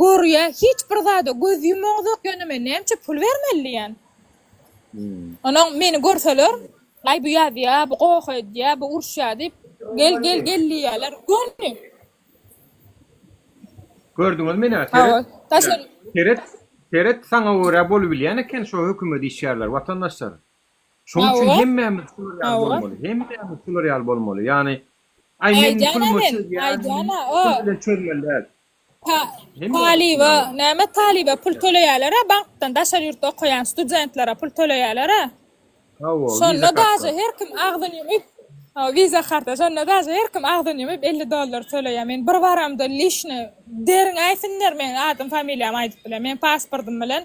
görýä hiç bir zada göz ýumaňzok ýöne men näme üçin pul bermeli diýýän Onuň meni görseler, Aý bu ýazýa, bu goh edýä, bu uruşýa diýip, gel, gel, gel diýýärler. Göni. Gördüňizmi ine, Hawa, seret, daşary. seret, seret saňa görä bolubilýän eken şo hökümet işgärleri, watandaşlar. Şoň üçin Hawa. hemmämiz şular ýaly Hawa. bolmaly. Hemmämiz şular ýaly bolmaly. Ýagny, aý men Aýdýan-a pulumy men, çözýän, aýdýan-a, o. pul bilen çözmeli däl. Talyba näme talyba pul töleýäler-ä bankdan daşary ýurtda okaýan studentlere pul töleýäler-ä. Hawa, Şonda wiza daže karta. her kim agzyny ýumyp, hawa wiza karta, şonda daže her kim agzyny ýumyp 50 dollar töleýär. Men bir baramda lişni derňäýsinler meň adym familiýamy aýdyp bilen. Men pasportym bilen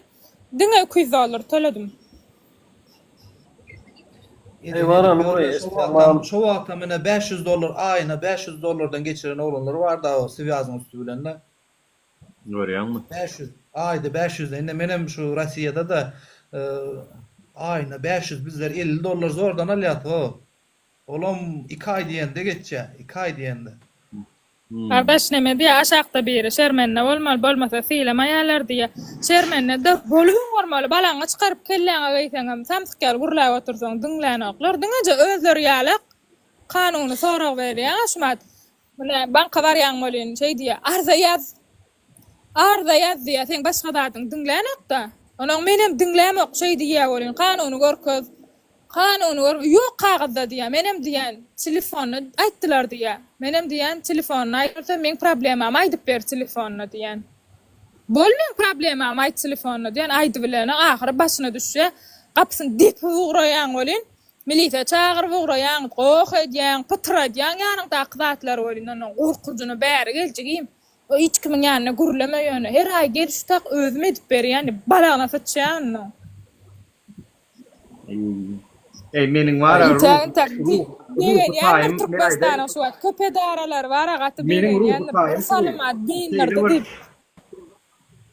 diňe 200 dollar töledim. Eý baran goý Şo wagtam, şo wagtam ine 500 dollar aýyna 500 dollardan geçiren oglanlar bardy o swýazyň üsti bilen-de. Görýäňmi? 500, aýda 500 indi menem şu Rossiýada-da aýyna 500 bizler 50 dollar zordan alýas ho. Olam 2 aý diýende geçýär, 2 aý diýende. Gardaş neme diýýär aşakda biri şermende bolmaly bolmasa sylamaýarlar diýýär. Şermende-de bolup oňarmaly balaňy çykaryp kelläňe geýseňem samsyk ýaly gürläp otursaň diňlänoklar diňeje özleri ýalak kanuny sorag berýäňä şumat mine banka barýaň welin şeý diýýär arza ýaz arza ýaz diýýär seň başga zadyňy diňlänokda onuň menem diňlämok şeý diýýär welin kanuny görkez Kanuny gör, ýok kagyzda diýýär. Menem diýýän, telefonda aýtdylar diýýär. Menem diýýän, telefonda aýdylsa, meň problemamy aýdyp ber telefonda diýýän. Bol meň problemamy aýt telefonda diýýän, aýdybilenok, ahyry başyna düşýär. Gapysyny depip ugraýaň welin, milisiýa çagyryp ugraýaň, goh edýäň, pytradýaň ýanyňdaky zatlary welin, ondan gorkujyna bäri gel jigim. Hiç kimiň ýanynda gürleme ýöne, her aý gel şu tak özüm edip berýän diýip, balagyna syçýar ondan. Eý meniň bara Intäk intäk ruhy begenýändir taýym men Türkmenistanyň aýdaýyn. şu wagt köp edaralary bara gaty Meniň ruhy begenýändir bir taýym şu salyma şeýle dynyrdy bir diýip.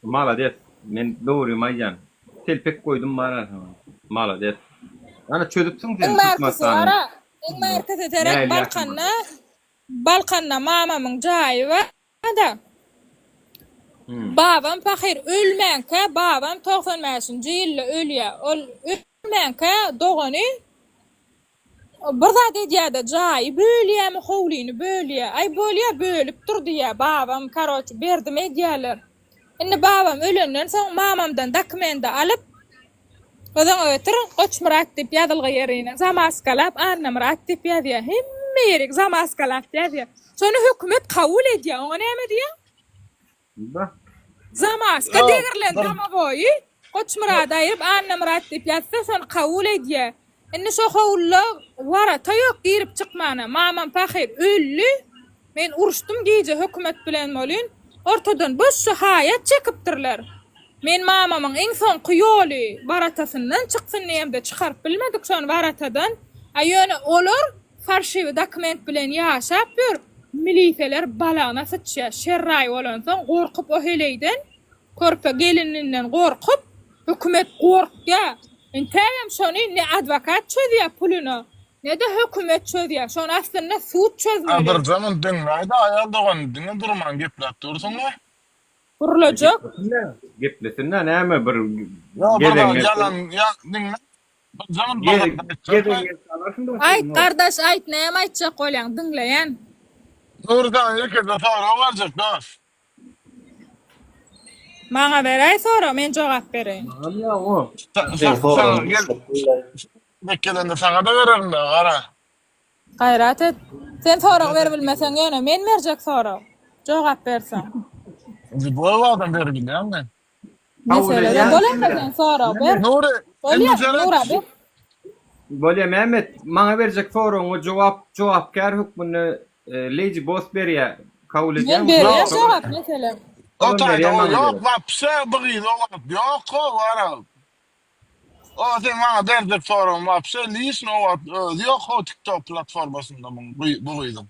Malades men dogrymy aýdýan telpek goýdum bara saňa malades ana çözüpsiň sen Iň bärkisi Türkmenistanyň bara iň bärkisi seret nähili Balkanda Balkanda mamamyň jaýy bar Da. Babam pahyr ölmänkä, babam 95-nji ýylda ölýär. Ol ölmänkä dogany bir zat edýär-de, jaýy bölýärmi, howlyny bölýär. Aý bolýar, bölüp dur diýýär. Babam, karoçe, berdim edýärler. Indi babam ölenden soň mamamdan dokumendi alyp, Gyzyňy getir, Goçmyrat diýip ýazylgy ýerine zamaskalap Annamyrat diýip ýazýar. Hemme ýerik zamaskalap ýazýar. Şony hökümet kabul edýär. Oňa näme diýýäň? Zamaska degrilen domowoýy Goçmyrady aýryp Annamyrat diýip ýazsa şony kabul edýär. Indi şo howluda warata ýok girip çykmana. Mamam pahyr öldi. Men uruşdym gije hökümet bilen welin, ortadan boşja haýat çekipdirler. Men mamamyň iň soňky ýoly waratasyndan çyksyn diýemde çykaryp bilmedik şony waratadan. A ýöne olar farşiwi dokument bilen ýaşap ýör, miliseler balagyna syçýar, şerraý bolansoň gorkup o heleýden, körpe gelininden gorkup, hökümet gorkýar. Intägem şony ne adwokat çözýär puluna, Ne-de hökümet çözýär. Şony aslynda sud A çözmeli. birje muny diňläýdä aýal dogan diňe durman gepläp dursuňla. Gurlajak. Geplesin-dä näme bir Ýa bir gezeň zat ýalan ýa diňle birje muny bir zat aýtjakla. Gezeň alarsyň da Aýt gardaş aýt näme aýtjak bolýaň diňleýän. Nury saňa ýekeje sorag berjek dos. Maňa beräý sorag men jogap bereýin. Maňam ýa o. Saňa gel Dek gelende saňa-da bererin-dä, gara. Gaýrat et. Sen sorag beribilmeseň ýöne men berjek sorag. Jogap berseň. Lýuboý adam beribilýän men. Meselede bolanda sen sorag ber. Nury, Bolýa, indi seret. Nura ber. Bolýa Mehmet, maňa berjek soragyňa jogap jogapkär hökmünde Lady Boss berýä. Kabul Men edýäňmi? berýän jogap meselem. O Olam taýda berýä o maňa ýok, gerek. wapşe bu gyz o wagt ýok-ow, gara. O seň maňa berjek soragyň wapşe lişni o wagt özi ýok ho tiktok platformasynda muň bu gyzyň.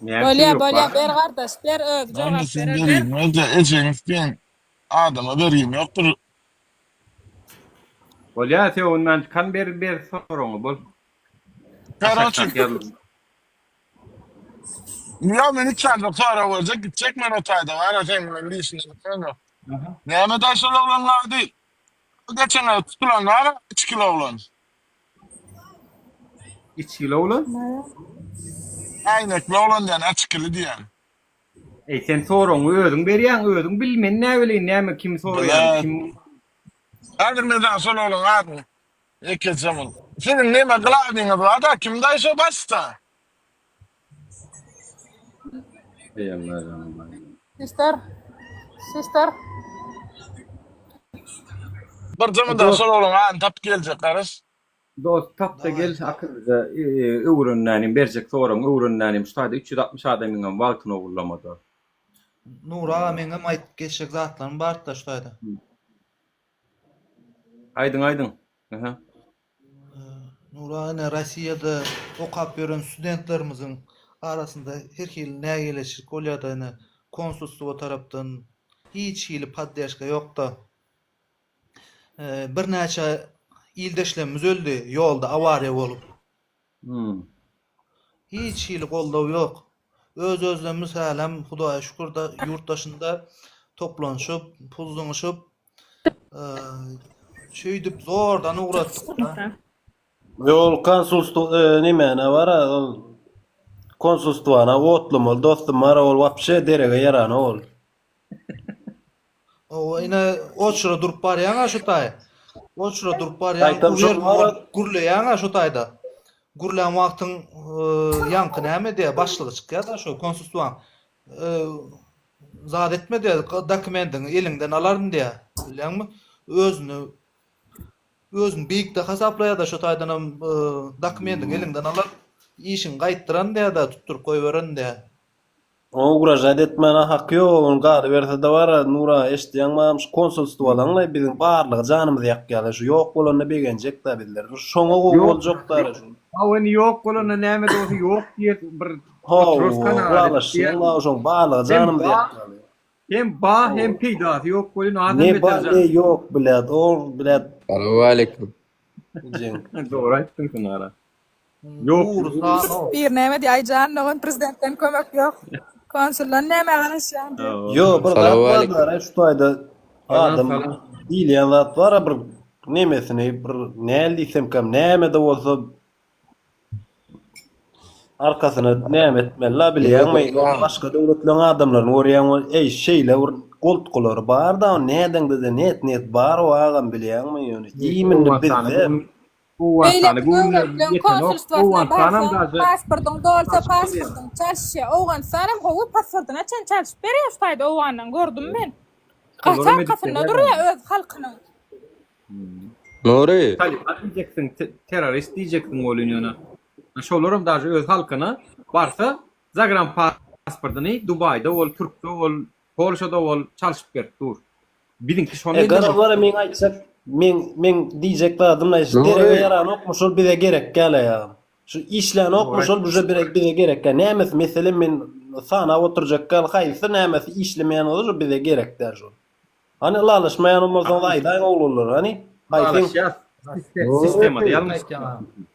Näme üçin Bolýa ýok bolýa bar? ber gardaş ber özi Näme jogap üçin berer ber. bergim ýok ejeňi sikýän adama bergim ýokdur. Bolýa sögünmän kan ber ber soragyňy bol. Karoçe Aşakdaky ýazylgy. Ýa men üç aýlyk sorag berjek gitjek men o taýda bara seň bilen lişni ýok. Näme daş şol oglan ady? Geçen aý tutulan bar içgili oglan. Içgili oglan? Äýnekli oglan diýen, açkili diýen. Eý sen soragyňy özüň berýäň, özüň bil, men näbileýin näme kimi soraýaň, kim. Häzir men saňa şol oglanyň adyny ýekeje mul. Siziň neme glawnyňyz barda, kimdaý şo başda? Sister. Sister. Bir jymy-da şol ogluň adyny tapyp geljek garaş. Dost tapda gel akyllyja öwrenänim berjek soragyňy öwrenänim şu taýda 360 adamyňam wagtyny ogurlamada. Nury aga meňem aýdyp geçjek zatlarym bardy-da şu taýda. Aýdyň aýdyň. Aha. Nura ine Rossiýada okap ýören studentlerimiziň arasynda her hili nägileçilik bolýada ine konsulstwo tarapdan hiç hili poddežka ýokda. Birnäçe ildeşlerimiz öldi ýolda awariýa bolup. Hiç hili goldaw ýok. Öz özlerimiz hälem Hudaýa şükür da ýurt daşynda toplanyşyp, pul zyňyşyp, şeýdip zordan ugratdyk-da. Ýol konsulstw nemäne bara ol konsulstwana otlamaly dostum bara ol wapşe derege ýaranok ol. Owa ine oçura durup barýaň-a şu taý. Oçura durup barýaň, Gaýtam şol uwerni bara bolup gürleýäň-a şu taýda. Gürlän wagtyň ýaňky näme diýýär, başlygy çykýar-da şo konsulstwaň. Zat etme diýýär, dokumendiňi eliňden alaryn diýýär. Bilýäňmi? Özüni özüni beýikde hasaplaýar-da şo taýdanam dokumendiňi eliňden alar, işiňi gaýtdyran diýýär-de, tutduryp goýberin diýýär. Oňa ugražat etmäne haky ýok ony galyberse-de bar-a Nura eşitýäňmi agam şu konsulstwalaňlaý biziň barlygy janymyzy ýakýarlar şu ýok bolanda begenjekda bizler şoňa gowy Ýok boljakdara şu. Hawa indi ýok bolanda näme-de bolsa ýok diýer bir Hawa oturarys kanagat edip diýer. ylalaşýaň şoň barlygy Hem janymyzy ba ýakýarlar. hem ba hem peýdasy ýok welin hasam Ne beter bar jan. ne ýok blýat ol blýat. Salowmaleýkim. Jeň. Dogry aýtdyň sen ara. Ýok. Bir näme diýýär, Aýjan dogan prezidentden kömek ýok. Konsuldan nämä garaşýaň diýip. Ýo bir zat Salowmaleýkim. bar-da şu taýda adam diýilýän zat bar-a bir nemesini bir näl diýsemkäm näme-de bolsa arkasyna näme etmeli-la bilýäňmi? Başga döwletleriň adamlaryny görýäň we eý şeýle bir goltgulary bar-da nädeňde-de net-net bar o agam bilýäňmi ýöne imini bizde Owganystana Beýleki göwünleri döwletleň ýetenok. konsulstwasyna Owganystanam barsaň, daže pasportyň dolsa çalşyp berýär. pasportyňy çalyşýar. Owganystanam gowy pasportyna çen çalşyp berýär şu taýda Owgandan gördüm men. Gaty Olaram edip arkasynda berýär durýar ony. öz halkynyň. Nury. Talyban diýjeksiň, terrorist diýjeksiň welin ýöne. Şolaram daže öz halkyna barsa. Zagran pasportyny Dubaýda bol, Türkde bol, Polşada bol çalşyp berip dur. Biziňki şony E garaz bara meň aýtjak meň meň diýjek zadym da şu derege ýaranokmy şol bize gerek däl ýa. Şu işlänokmy şol buje bire bize gerek däl. Nämesi meselem men sanap oturjak däl haýsy nämesi işlemeýän bolsa şo bize gerek däl şol. Hany ylalaşmaýan bolsaňyz aýdaýyň oglanlar hany. Haýsyň? Ylalaşýas. Sistemada ýalňyş.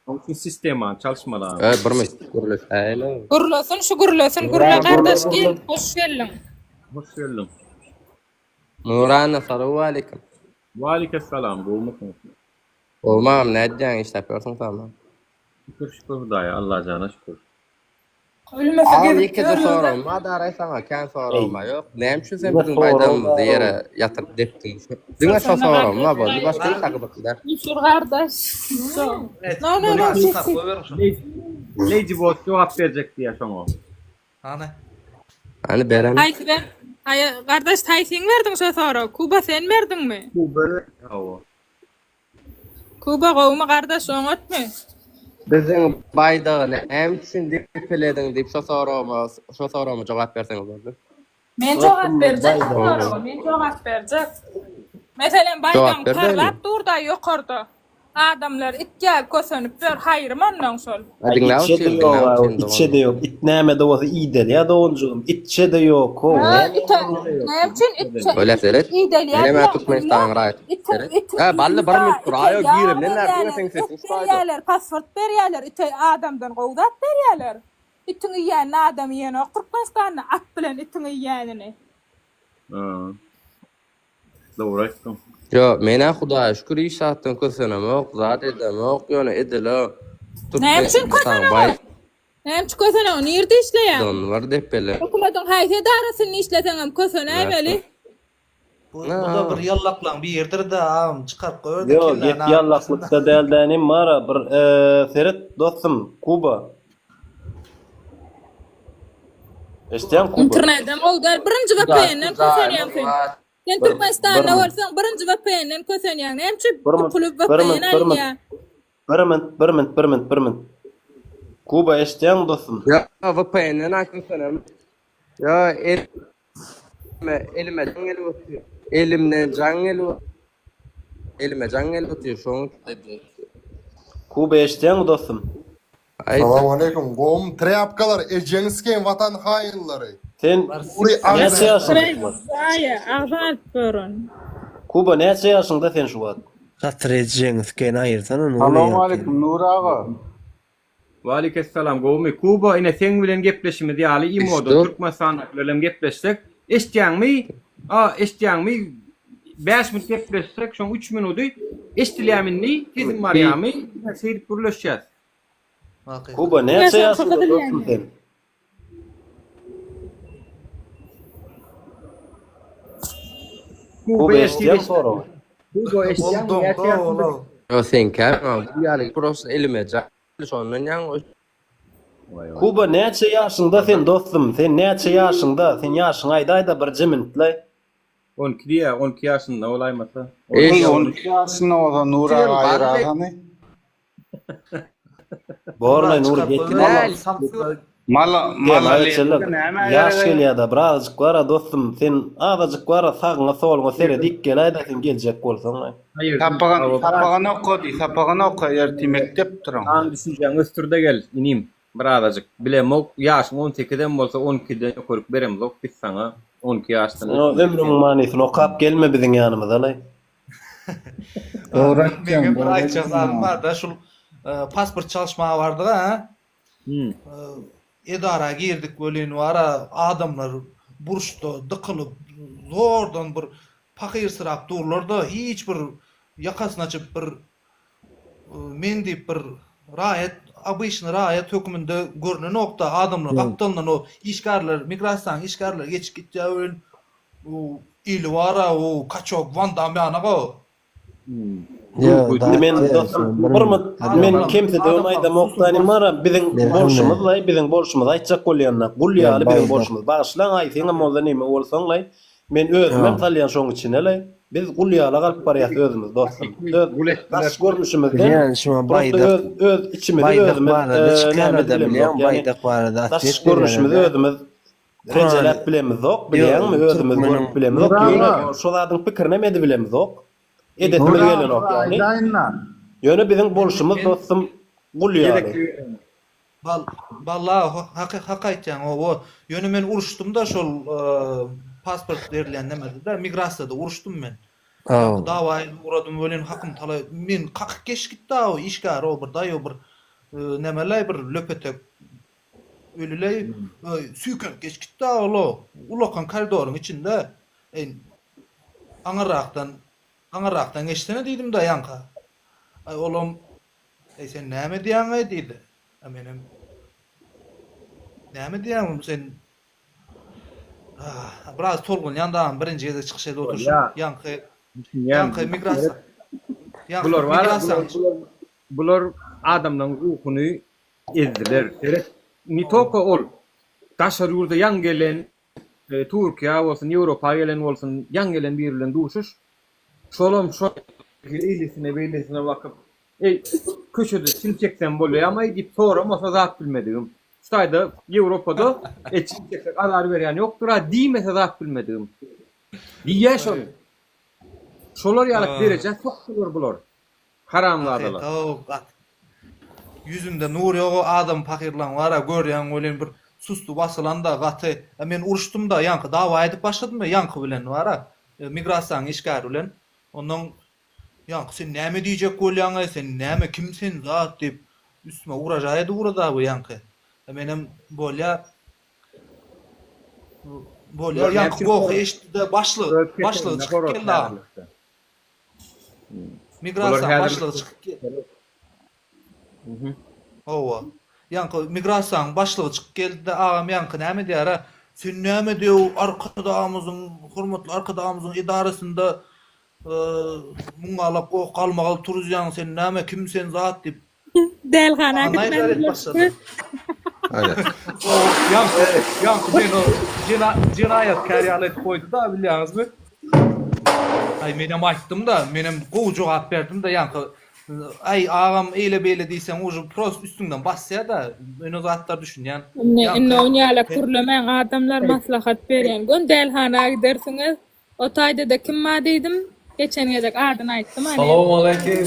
Oň üçin sistemany çalyşmaly. E bir minut gürleşäýeli. Gürlesin şu gürlesin gürle gardaş gel hoş geldiň. Hoş geldiň. Nurana salowmaleýkim. Waleýkessalam gowumysyň. Gowy magam nädýäň işläp ýörsüň sagmy. Şükür şükür Hudaýa Allajana şükür. Ölmese Agam gezip ýekeje ýörüň-dä. soragym bar daraý saňa kän soragym ýok. Näme üçin sen Diňe biziň sorag baýdagymyzy bar ýere ýatyryp depdiň? Diňe şo Şonda soragym bar gardaş boldy başga hiç zat gyzykly däl. Düşür gardaş. No no no sit sit. Lady Boss jogap berjek diýýär şoňa. Hany. Hany beren. Haýsy ber? Aý gardaş haýsyň berdiň şo soragy? Kuba sen berdiňmi? Kuba hawa. Kuba gowumy gardaş oňatmy? Biziň baýdagy näme üçin depelediň diýip şo soragyma şo soragyma jogap berseňiz boldy. Men jogap berjek bu soraga men jogap berjek. Meselem Jogap baýdagyň ber dämi? parlap durda ýokarda. Adamlar it ýaly kösenip ýör haýrym onnoň şol. Ha diňläp Itçe-de otyryn ýok diňläp a, otyryn dogan. itçe-de ýok. It näme-de bolsa iýdelýär doganjygym. Itçe-de ýok how. Ha Näme ite ýok. näme üçin itçe Bolýa seret. iýdelýär Menem-ä diýýäň Türkmenistanyň diňle. raýaty. Itiň Seret. itiň Hä bally bir ýa minut ite duraýo ýag giremden bäri diňe berýärler, seň et sesiň şu taýda. berýärler, pasport berýärler, ite adamdan gowy zat berýärler. Itiň iýenini adam iýenok Türkmenistanda at bilen itiň iýenini. Ha. Dogry aýtdyň. Ýo, men-ä Hudaýa şükür hiç zatdan kösenemok, zat edemok, ýöne edil-ä Näme üçin Türkmenistanyň köseneňok? Näme üçin köseneňok? Nirde işleýäň? baýdagyny bir depele. Hökümetiň haýsy edarasynda işleseňem kösenäýmeli. Bu bu-da bir ýallaklaň biridir-dä agam, çykaryp goýber-de Ýok, kelläni gep agam. ýallaklykda däl dänim bar-a bir seret dostum Kuba. Eşitýäňmi Kuba? Internedem gowy däl. Birinji VPN-den kösenýäň sen. Sen Bir Türkmenistanda bir bolsaň birinji VPN-den kösenýäň. Näme üçin bir minut bukulyp bir VPN minut bir minut alynýar? bir minut bir minut bir minut bir minut. Kuba eşitýäňmi dostum? Ýa VPN-den kösenem. Ýa elime elime jaň gelip otyr. Elimden jaň gelip elime jaň gelip otyr şoň üçin. Kuba eşitýäňmi dostum? Salam aleýkum gowmy trýapkalar ejeňi sikeýin watan haýynlary. Sen Gury näçe agzy. ýaşyňda şu wagt? Zaýa, agza alyp görün. Kuba näçe ýaşyňda sen şu wagt? Gatyr ejeňi sikeýin aýyrsana Nury Salowmaleýkim Nury aga. Waleýkessalam gowumy Kuba ine seň bilen gepleşimiz ýaly imoda Eşitdim. Türkmenistandakylar bilen gepleşsek eşitýäňmi a eşitýäňmi 5 minut gepleşsek şoň 3 minudy eşdilýämi indi sesim barýamy ine şeýdip gürleşýäs. Kuba näçe ýaşyňda dostum sen? Kuba Kuba eşitýäňmi eşitýäňmi soragy? Kuba eşitýäňmi näçe ýaşyňda? Ýo seňkä bu ýaly prosta elime jaň geldi şondan ýaňy Kuba näçe ýaşyňda sen dostum sen näçe ýaşyňda sen ýaşyňy aýdaýda birje minutlaý. 12 diýýär, 12 ýaşynda bolaýmasa. Eý, 12 ýaşynda bolsa Nury aga aýyrasany. Borlaý Nury ýetdi Mala Mala Ýaş gelýädä birazajyk bara dostum sen azajyk bara sagyňa soluňa seredip geläýdä sen geljek bolsaň. Sapagyny sapagyny oka diý sapagyny oka ertir mekdep duran. Aň düşünjäňi ösdürde gel inim birazajyk bilemok ýaşyň on sekizem bolsa on ikiden ýokaryk beremzok biz saňa on iki ýaşdan Sen o ömrüňiň manysyny okap gelme biziň ýanymyzalaý. Dogry aýtýaň Meňem bir dogry aýtjak aýtýaň zadym bar-da, şul pasport çalyşmaga bardyk-a. Edara girdik welin bar-a, adamlar burçda dykylyp, zordan bir pahyrsyrap durlar-da, hiç bir ýakasyny açyp bir men diýip bir raýat, obyçnyý raýat hökmünde görnenok-da, adamlar gapdalyndan o işgärler, migrasiýanyň işgärleri geçip gitýär welin, Eli bar-a o kaçok Wan Dam ýanak-a. Indi men dostum bir men kemsidibem aýdamok Danimara biziň bolşumyzlaý biziň bolşumyzy aýtjak bolýanda gul ýaly biziň bolşumyz bagyşlaň aý seňem bolsa neme bolsaňlaý men özümem salýan şoň içinelaý. Biz gul ýaly alyp barýas özümizi dostum. Öz daş görnüşimizden Bilýän şuňa prosta baýdak öz öz içimizi baýdak özümiz barada näme çykýarlar-da bilemzok. bilýäň Ýagny baýdak barada daş atwet görnüşimizi berýärler-de. özümiz Kuran rejeläp bilemizok, ýok bilýäňmi? Özümiz türkmeniň görüp bilemizok. Nurana. Ýöne şo zadyň pikirinem edibilemizok. Edesimiz Nurana gelenok bir ýagny. aýdaýynda. Ýöne biziň bolşumyz dostum gul ýaly. Bal balla hak hak aýtýaň owo. Ýöne men uruşdym-da şol pasport berilýän nemede-de migrasiýada uruşdym men. Haw. Dawa edip ugradym welin hakym talaý men kakyp geç gitdi-a o işgär o bir daýaw bir nemeleý bir löpetek ölüleý süýkenip geç gitdi-a ol-o ulakan koridoryň içinde. Eý aňyrrakdan aňyrrakdan geçsene diýdim-de ýaňka. Aý olam Eý sen näme diýýäňaý diýdi. A menem Näme diýýäň sen Ah, biraz tolgunýan dagam birinji gezek çykyş edip oturyşym. Bolýa. Ýaňky Düşünýän. ýaňky migrasiýa ýaňky Bular bar, migrasiýa bular, bular, bular adamlaryň ruhuny ezdiler. Seret, ne tolko ol daşary ýurda ýaňy gelen, e, Türkiýä bolsun, Ýewropa gelen bolsun, ýaňy gelen biri bilen duşuş. Şolam şo eýlesine beýlesine bakyp, Eý, köçede çilim çeksem bolýamaý diýip soramasa zat bilmedigim. Şu taýda Ýewropada e çilim çeksek azar berýän ýokdur-a diýmese zat bilmedigim. Diýýä şony. Şolar ýalak derejä sokdular bular. Haramzadalar. Hakykat gaty. Ýüzünde nur ýok o adam pahyrlaň bara görýäň welin bir susty basylanda gaty. Men uruşdym-da ýaňky dawa edip başladym-da ýaňky bilen bara. Migrasiýanyň işgäri bilen. Onnoň ýaňky sen näme diýjek bolýaňaý, sen näme, kim sen zat diýip, üstüme ugražaý edip ugrady-a bu ýaňky. Menem bolýa, bolýa, ýaňky gohy eşitdi-de başlygy, başlygy çykyp geldi agam. Migrasiýanyň başlygy çykyp geldi. Hawa. Ýaňky migrasiýanyň başlygy çykyp geldi-de, agam ýaňky näme diýýär-ä, Sen näme diýew Arkadagymyzyň, hormatly Arkadagymyzyň edarasynda muňňalak goh galmagal turuzýaň, sen näme, kim sen zat diýip. Dälhana Naýzar edip gitmändirler. başlady. Ýaňky, ýaňky meni jenaýatkär ýaly edip goýdy-da, bilýäňizmi? Aý, menem aýtdym-da, menem gowy jogap berdim-de, ýaňky Aý agam eýle beýle diýseň uje prost üstüňden basýada men o zatlara düşünýän. Indi indi on ýala gürlemäň adamlar maslahat berýän gön dälhana gidersiňiz o taýdada kim bar diýdim geçen gezek adyny aýtdym a Salowmaleýkim.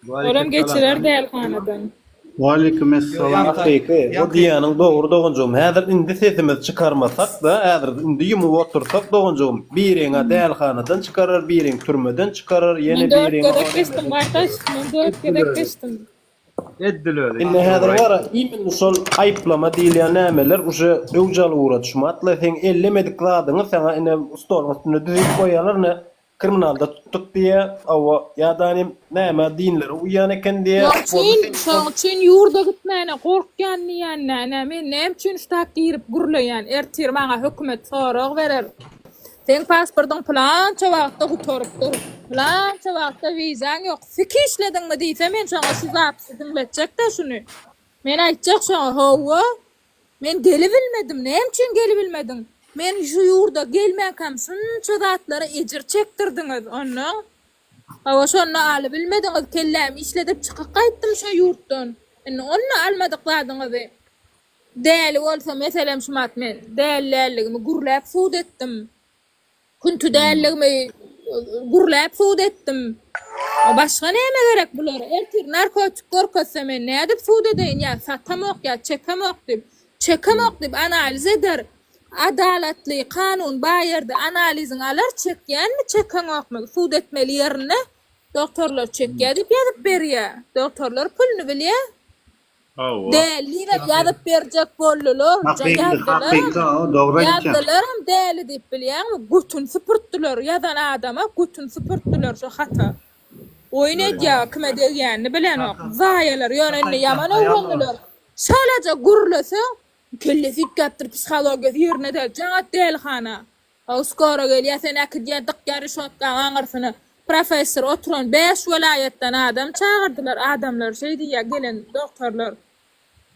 Olam geçirer dälhanadan. Waleýkim essalam. Hakyky, bu diýýäniň dogry doganjygym. Häzir indi sesimizi çykarmasak-da, häzir indi ýumup otursak doganjygym, biriň-ä dälihanadan çykarar, biriň türmeden çykarar, ýene Men dört biriň gezek geçdim gardaş, men dört gezek geçdim. Edil özi. Indi häzir bar-a, imенно şol aýyplama diýilýän nämeler uje öwj alyp ugrady. Şumatla seň ellemedik zadyňy saňa ine stoluň üstünde düzüp goýýarlar, ine Kriminalda tutduk diýýä, hawa, ýa-da nim näme dinlere uýýan eken diýýä. Şoň üçin, şoň üçin ýurda gitmäne gorkýan diýýän näme, men näme üçin ştak girip gürleýän, ertir maňa hökümet sorag berer, seň pasportyň pylança wagtda gutaryp dur, pylança wagtda wizaň ýok, sik işlediňmi diýse men şoňa şu zapisi diňletjek-de şuny, men aýtjak şoňa hawa, Men gelibilmedim. Näme üçin gelibilmediň? Men şu ýurda gelmänkäm şunça zatlara ejir çekdirdiňiz. Onnoň, hawa, şonda alybilmediňiz. Kellämi işledip çykyp gaýtdym şo ýurtdan. Indi onda almadyk zadyňyzy. Däli bolsa, meselem, şumat men däli däldigimi gürläp sud etdim. Künti däldigimi gürläp sud etdim. Başga näme gerek bulara? Ertir narkotik görkezse men nädip sud edeýin ýa satamok ýa çekemok diýip. Çekemok diýip analiz eder. Adalatly kanun bar ýerde analiziňi alar çekýänmi çekeňokmy sud etmeli ýerinde dogtorlar çekýä diýip ýazyp berýä. Dogtorlar puluny bilýä. Hawa. Däli diýibem ýazyp berjek boldular. Hakyky, hakyky, o dogry aýtýaň. Ýazdylaram däli diýip bilýäňmi? Götüni süpürtdiler. Ýazan adama götüni süpürtdiler şo hata. Oýun edýär, kime degýänini bilenok. Zaýalar, ýöne indi ýaman öwrendiler. Çalaja gürleseň, kellesi üýtgäpdir, psihologiýasy ýerine däl. Jaň at dälihana. Haw skoro gelýä seni äkidýä dykýa rişotkaň aňyrsyna professor oturan bäş welaýatdan adam çagyrdylar adamlar şeý diýýä gelen dogtorlar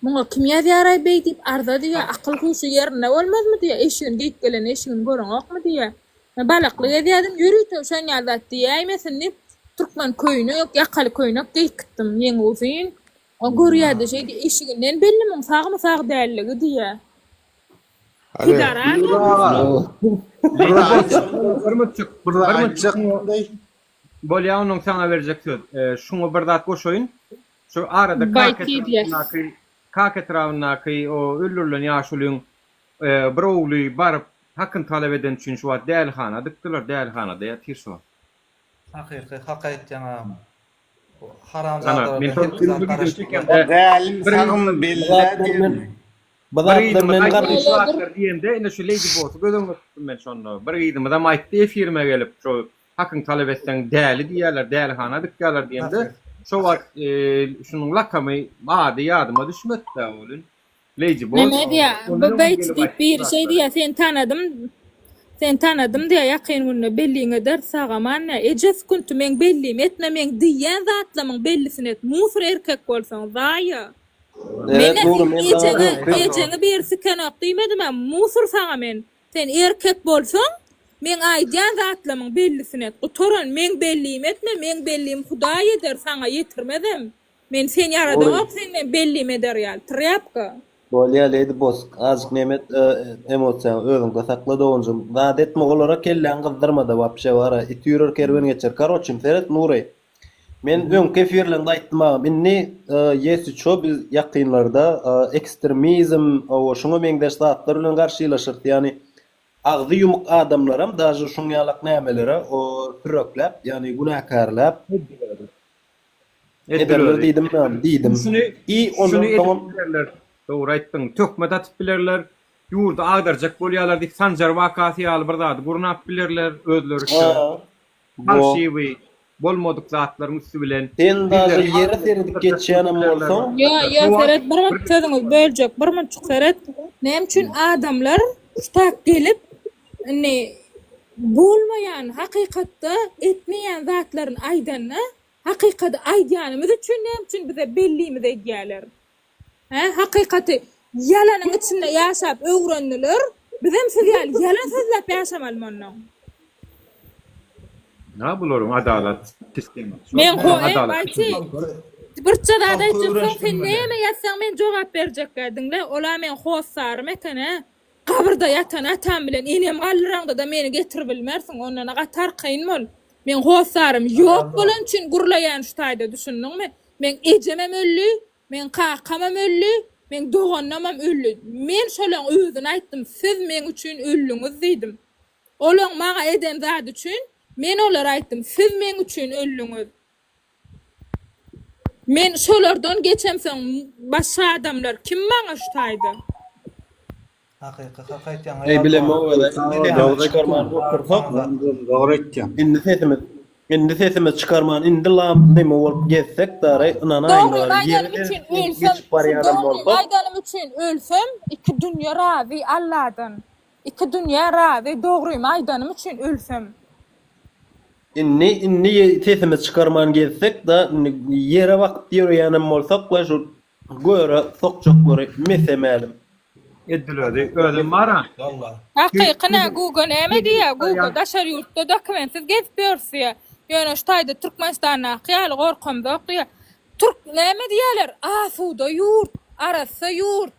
muňa kim ýazýaraý beý diýip arza diýýä akyl huşy ýerinde bolmazmy diýýä eşigini geýip gelen eşigini göreňokmy diýýä. Men balakly gezýärdim, ýörite şon ýaly zat diýäýmesin diýip, türkmen köýnek, ýakaly köýnek geýip gitdim, ýeňi uzyn. O görýärdi şeýdi, eşiginden belli muň sagmy sag dälligi diýýä. Pidaran Bir zat aýtjak. Bolýa onuň saňa berjek söz. Şuňa bir zat goşaýyn. Şu arada Kak etrabyndaky Kak etrabyndaky o öldürilen ýaşulyň bir ogly baryp hakyny talap edeni üçin şu wagt dälihana dykdylar, dälihanada ýatyr şu wagt. Hakyky hak aýtýaň agam. Ana, men Haramzadalardan şol hemme zat video garaşyp çekemde Dälim bir sagym belli diýen. Bu Bir zatlar gyzymyz men aýtdy garry şu zatlar diýende ine şu Lady Bossy göz öňüne tutdum men şonda. Bir gyzymyzam aýtdy efirime gelip şu hakyňy talap etseň däli diýýärler, dälihana dykýarlar diýende şo wagt şunuň lakamy ady ýadyma düşmedi-dä welin Lady Boss Neme diýýär? Bu beýt diýip biri şeý diýýär, seni tanadym, seni tanadym diýýär, ýakyn günde belliňi ederis sag-aman diýýär. Eje sükunty meň bellimi etme, meň diýýän zatlamyň bellisini et, musur erkek bolsaň, zaýa. Evet Men-ä Nury seniň men saňa ejeňe, öňki ejeňi biri sikenok diýmedim-ä, musur saňa men. Sen erkek bolsaň, meň aýdýan zatlamyň bellisini et. Gutaran, meň bellimi etme, meň bellim Hudaý eder, saňa ýetirmezem. Men sen Nury ýaradanok sen meň bellimi eder ýaly, trýapka. Bolýa Lady Boss azjyk neme et emosiýaňy özüňde sakla doganjygym zat etme olara kelläňi gyzdyrmada wapşe bara it üýrer kerwen geçer karoçim seret Nury Men öňki efirleňde aýtdym agam indi ýesi ço biz ýakynlarda ekstremizm owo şuňa meňzeş zatlar bilen garşylaşyrys ýagny agzy ýumuk adamlaram daže şuň ýalak nämelere sürekläp ýagny günäkärläp ederler diýdim diýdim i ondan soňam Dogry aýtdyň töhmet atyp bilerler ýurdy agdarjak bolýarlar diýip Sanjar wakasy ýaly bir zady gurnap bilerler özleriçe. Falşiwi, bolmadyk zatlaryň üsti bilen Sen daže bizleri ýere seredip geçýänem bolsaň. Ýo ýo seret bir minut sözüňizi böljek bir minutjyk seret näme üçin adamlar ştak gelip indi bolmaýan hakykatda etmeýän zatlaryny aýdanda hakykady aýdýanymyz üçin näme üçin bize bellimizi edýäler Hä hakykaty ýalanyň içinde ýaşap öwrendiler, bizem siz ýaly ýalan sözläp ýaşamalymy onnoň. Na bularyň adalat sistemasy şol. Men Bularyň ho eý adalat Baýçy sistemasy. birçe zat Halky aýtjak soň sen öwrenişdirmeli. näme ýazsaň men jogap berjekgä diňle ola meň hossarym eken hä gabyrda ýatan atam bilen enem galdyraňdada meni getiribilmersiň ondana gaty arkaýyn bol meň hossarym ýok bolany üçin gürleýän şu taýda düşündiňmi meň ejemem öldi Meň kakamam öldi, meň doganlamam öldi. Men şolaň özüne aýtdym, siz meň üçin öldüňiz diýdim. Olaň maňa eden zady üçin men olara aýtdym, siz meň üçin öldüňiz. Men şolardan geçemsoň başga adamlar kim maňa şu taýda? Hakyky hak aýtýaň Eý bilemok özä indi sesimizi çykarman otursak Dogry aýtýaň. Indi sesimiz indi sesimizi çykarman indi lam neme bolup gezsek dary ynanaýyň Dogrymy bary ýere aýdanym üçin seredip ölsem geçip şu barýanam dogrymy bolsak aýdanym üçin ölsem iki dünýe razy Alladan iki dünýe razy dogrymy aýdanym üçin ölsem. Indi indi sesimizi çykarman gezsek da indi ýere bakyp ýöreýänem bolsak we şu Göre sokjaklary mese-mälim. Edil özi. Özem bar-a. Hakyky nä Guga näme diýýä Guga daşary ýurtda dokumentsiz gezip ýörüs diýýä. Ýöne şu taýda Türkmenistandaky ýaly gorkamzok diýýä. Türk näme diýýäler asuda ýurt, arassa ýurt.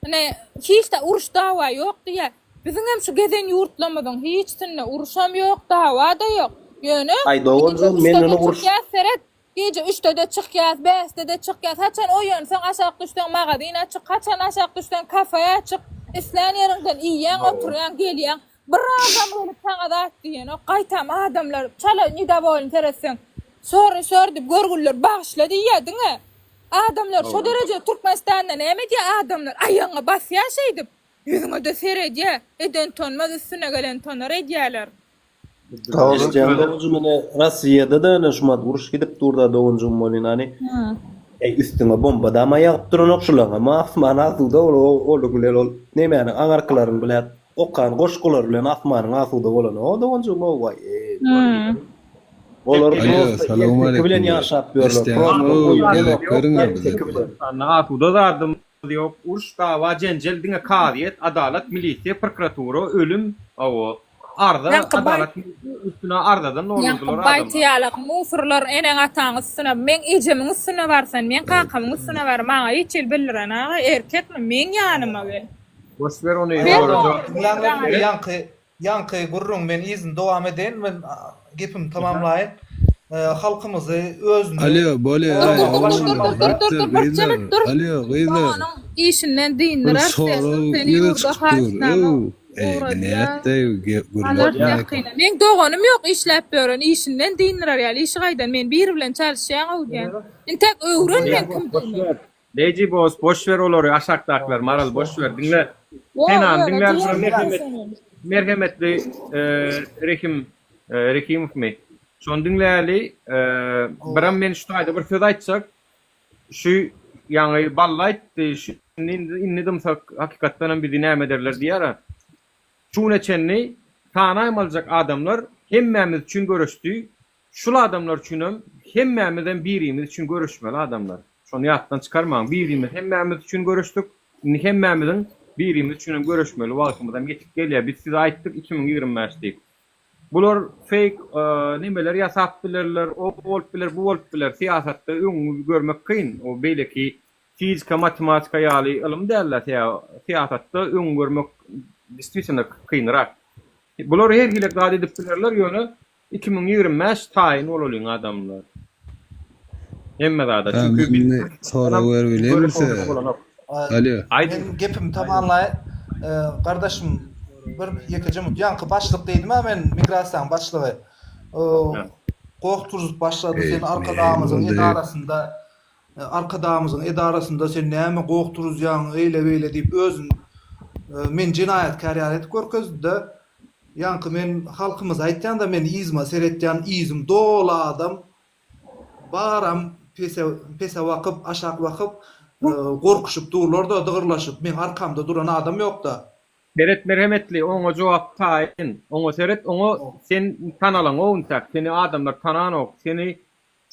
Ine hiç-de uruş dawa ýok diýýä. Biziňem şu gezen ýurtlarymyzyň hiçsinde uruşam ýok, dawa-da ýok. Ýöne Aý doganjygym men ony uruş çykýas seret Gije üçde-de çykýas, bäşde-de çykýas. Haçan oýansaň, aşak düşseň magazin açyk, haçan aşak düşseň kafe açyk. Islän ýeriňden iýýäň, oturýaň, gelýäň. Bir adam gelip saňa zat diýenok. Gaýtam adamlar çala nedowolny seretseň, sorry sir diýip görgüliler bagyşla diýýär diňe. Adamlar şo dereje Türkmenistanda näme edýär adamlar aýagyňa basýar şeýdip. Ýüzüňe-de seredýär. Eden tonmaz, üstüne gelen tonar edýärler. Eşitýäň doganjygym ine Rossiýada-da ine şumat uruş gidip durda doganjygym welin hany eý üstüňe bomba dama ýagyp duranok şulaňam asman asuda ol ol bilen ol nemäniň aňarkylaryň bilen okan goşgulary bilen asmanyň asuda bolany o doganjygym o waý eý olar prosta erteki bilen ýaşap ýörler prosta oýun bilen. Asuda zadym Ýok, uruş, dawa, jenjel, diňe kazyýet, adalat, milisiýa, prokuratura, ölüm, hawa. Arza Ýaňky baý adalat üstüne arzadan Ýaňky doldurdylar baýty adamlar. ýalak musurlar eneň ataň üstüne meň ejemiň üstüne bar sen meň kakamyň üstüne bar maňa hiç hili bildiren aga erkekmi meň ýanyma gel. Boş ber ony Ber olara jogap Diňläňler maňa. indi ýaňky ýaňky gürrüň men yzyny dowam edeýin men gepimi tamamlaýyn. Halkymyzy özüni Alýo bolýa Dur aý dur dur dur dur dur dur dur bir gyzlar çemit dur. alýo gyzlar Doganyň işinden bir dyndyrar sen sorag seni ýüze ýurda çykyp dur haýyşnama öw eý ugradýar. nätde Alar gürletme ýakyna. Meň doganym ýok işläp ýören işinden dyndyrar ýaly işi gaýdan men biri bilen çalyşýan öwdýän. Intäk öwren men kimdigimi. Lady boss boş ber olary aşakdakylar maral boş ber diňle Ýok Senany ýöne diňläli şuna diýen merhemet sen. merhemetli Rehim Rehimowmy şony diňläli biram men şu taýda bir söz aýtjak şu ýaňy Bally aýtdy şu indi indi dymsak hakykatdanam bizi näme ederler diýýär-ä şu güne çenli sanaýmalyjak adamlar hemmämiz üçin göreşdi Şul adamlar üçinem hemmämizem birimiz üçin göreşmeli adamlar. Şony ýatdan çykarmaň. Birimiz hemmämiz üçin göreşdik. Indi hemmämiziň birimiz üçinem göreşmeli wagtymyzam ýetip gelýär. Biz size aýtdyk 2025 diýip. Bular fake nemeler ýasap bilerler, o bolup biler, bu bolup biler. Syýasatda öňüňi görmek kyn. O beýleki fizika, matematika ýaly ylym däl-de syýasatda öňüňi görmek destvitelno kynrak. Bular her hili zat edip bilerler ýöne 2025 taýyn bolalyň adamlar. Hemme zada. Çünki biz Indi sorag berip bilermi size? Alýo. Men gepimi tamamlaýyn. Gardaşym bir ýekeje minut. Ýaňky başlyk diýdim-ä men migrasiýanyň başlygy. Goh turzup başlady sen Arkadagymyzyň edarasynda Arkadagymyzyň edarasynda sen näme goh turuzýaň eýle-beýle diýip özüni meni jenaýatkär ýaly edip görkezdi-de. Ýaňky men halkymyza aýtýan-da men yzyma seretýän yzym doly adam baram pese pese bakyp aşak bakyp gorkuşyp durlar-da dygyrlaşyp meň arkamda duran adam ýok-da. Seret merhemetli oňa jogap taýyn oňa seret oňa sen tanalaňok intäk seni adamlar tananok seni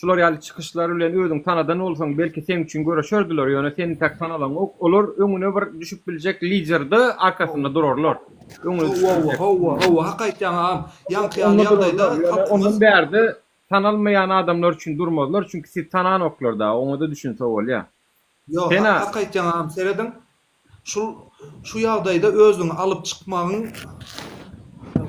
Şular ýaly çykyşlar bilen özüňi tanadan bolsaň belki seň üçin göreşerdiler ýöne sen intäk tanalaňok olar öňüne bir düşüp biljek liderde arkasynda durarlar öňüne düşüp Howwa biljek. howwa howwa hak aýtýaň agam ýaňky ýaly Onda ýagdaýda durarlar ýöne halkymyz ondan bärde tanalmaýan adamlar üçin durmazlar çünki sizi tananoklar dagy oňada düşünse bolýa. Ýok Sena. hak aýtýaň agam serediň Şul şu ýagdaýda özüňi alyp çykmagyň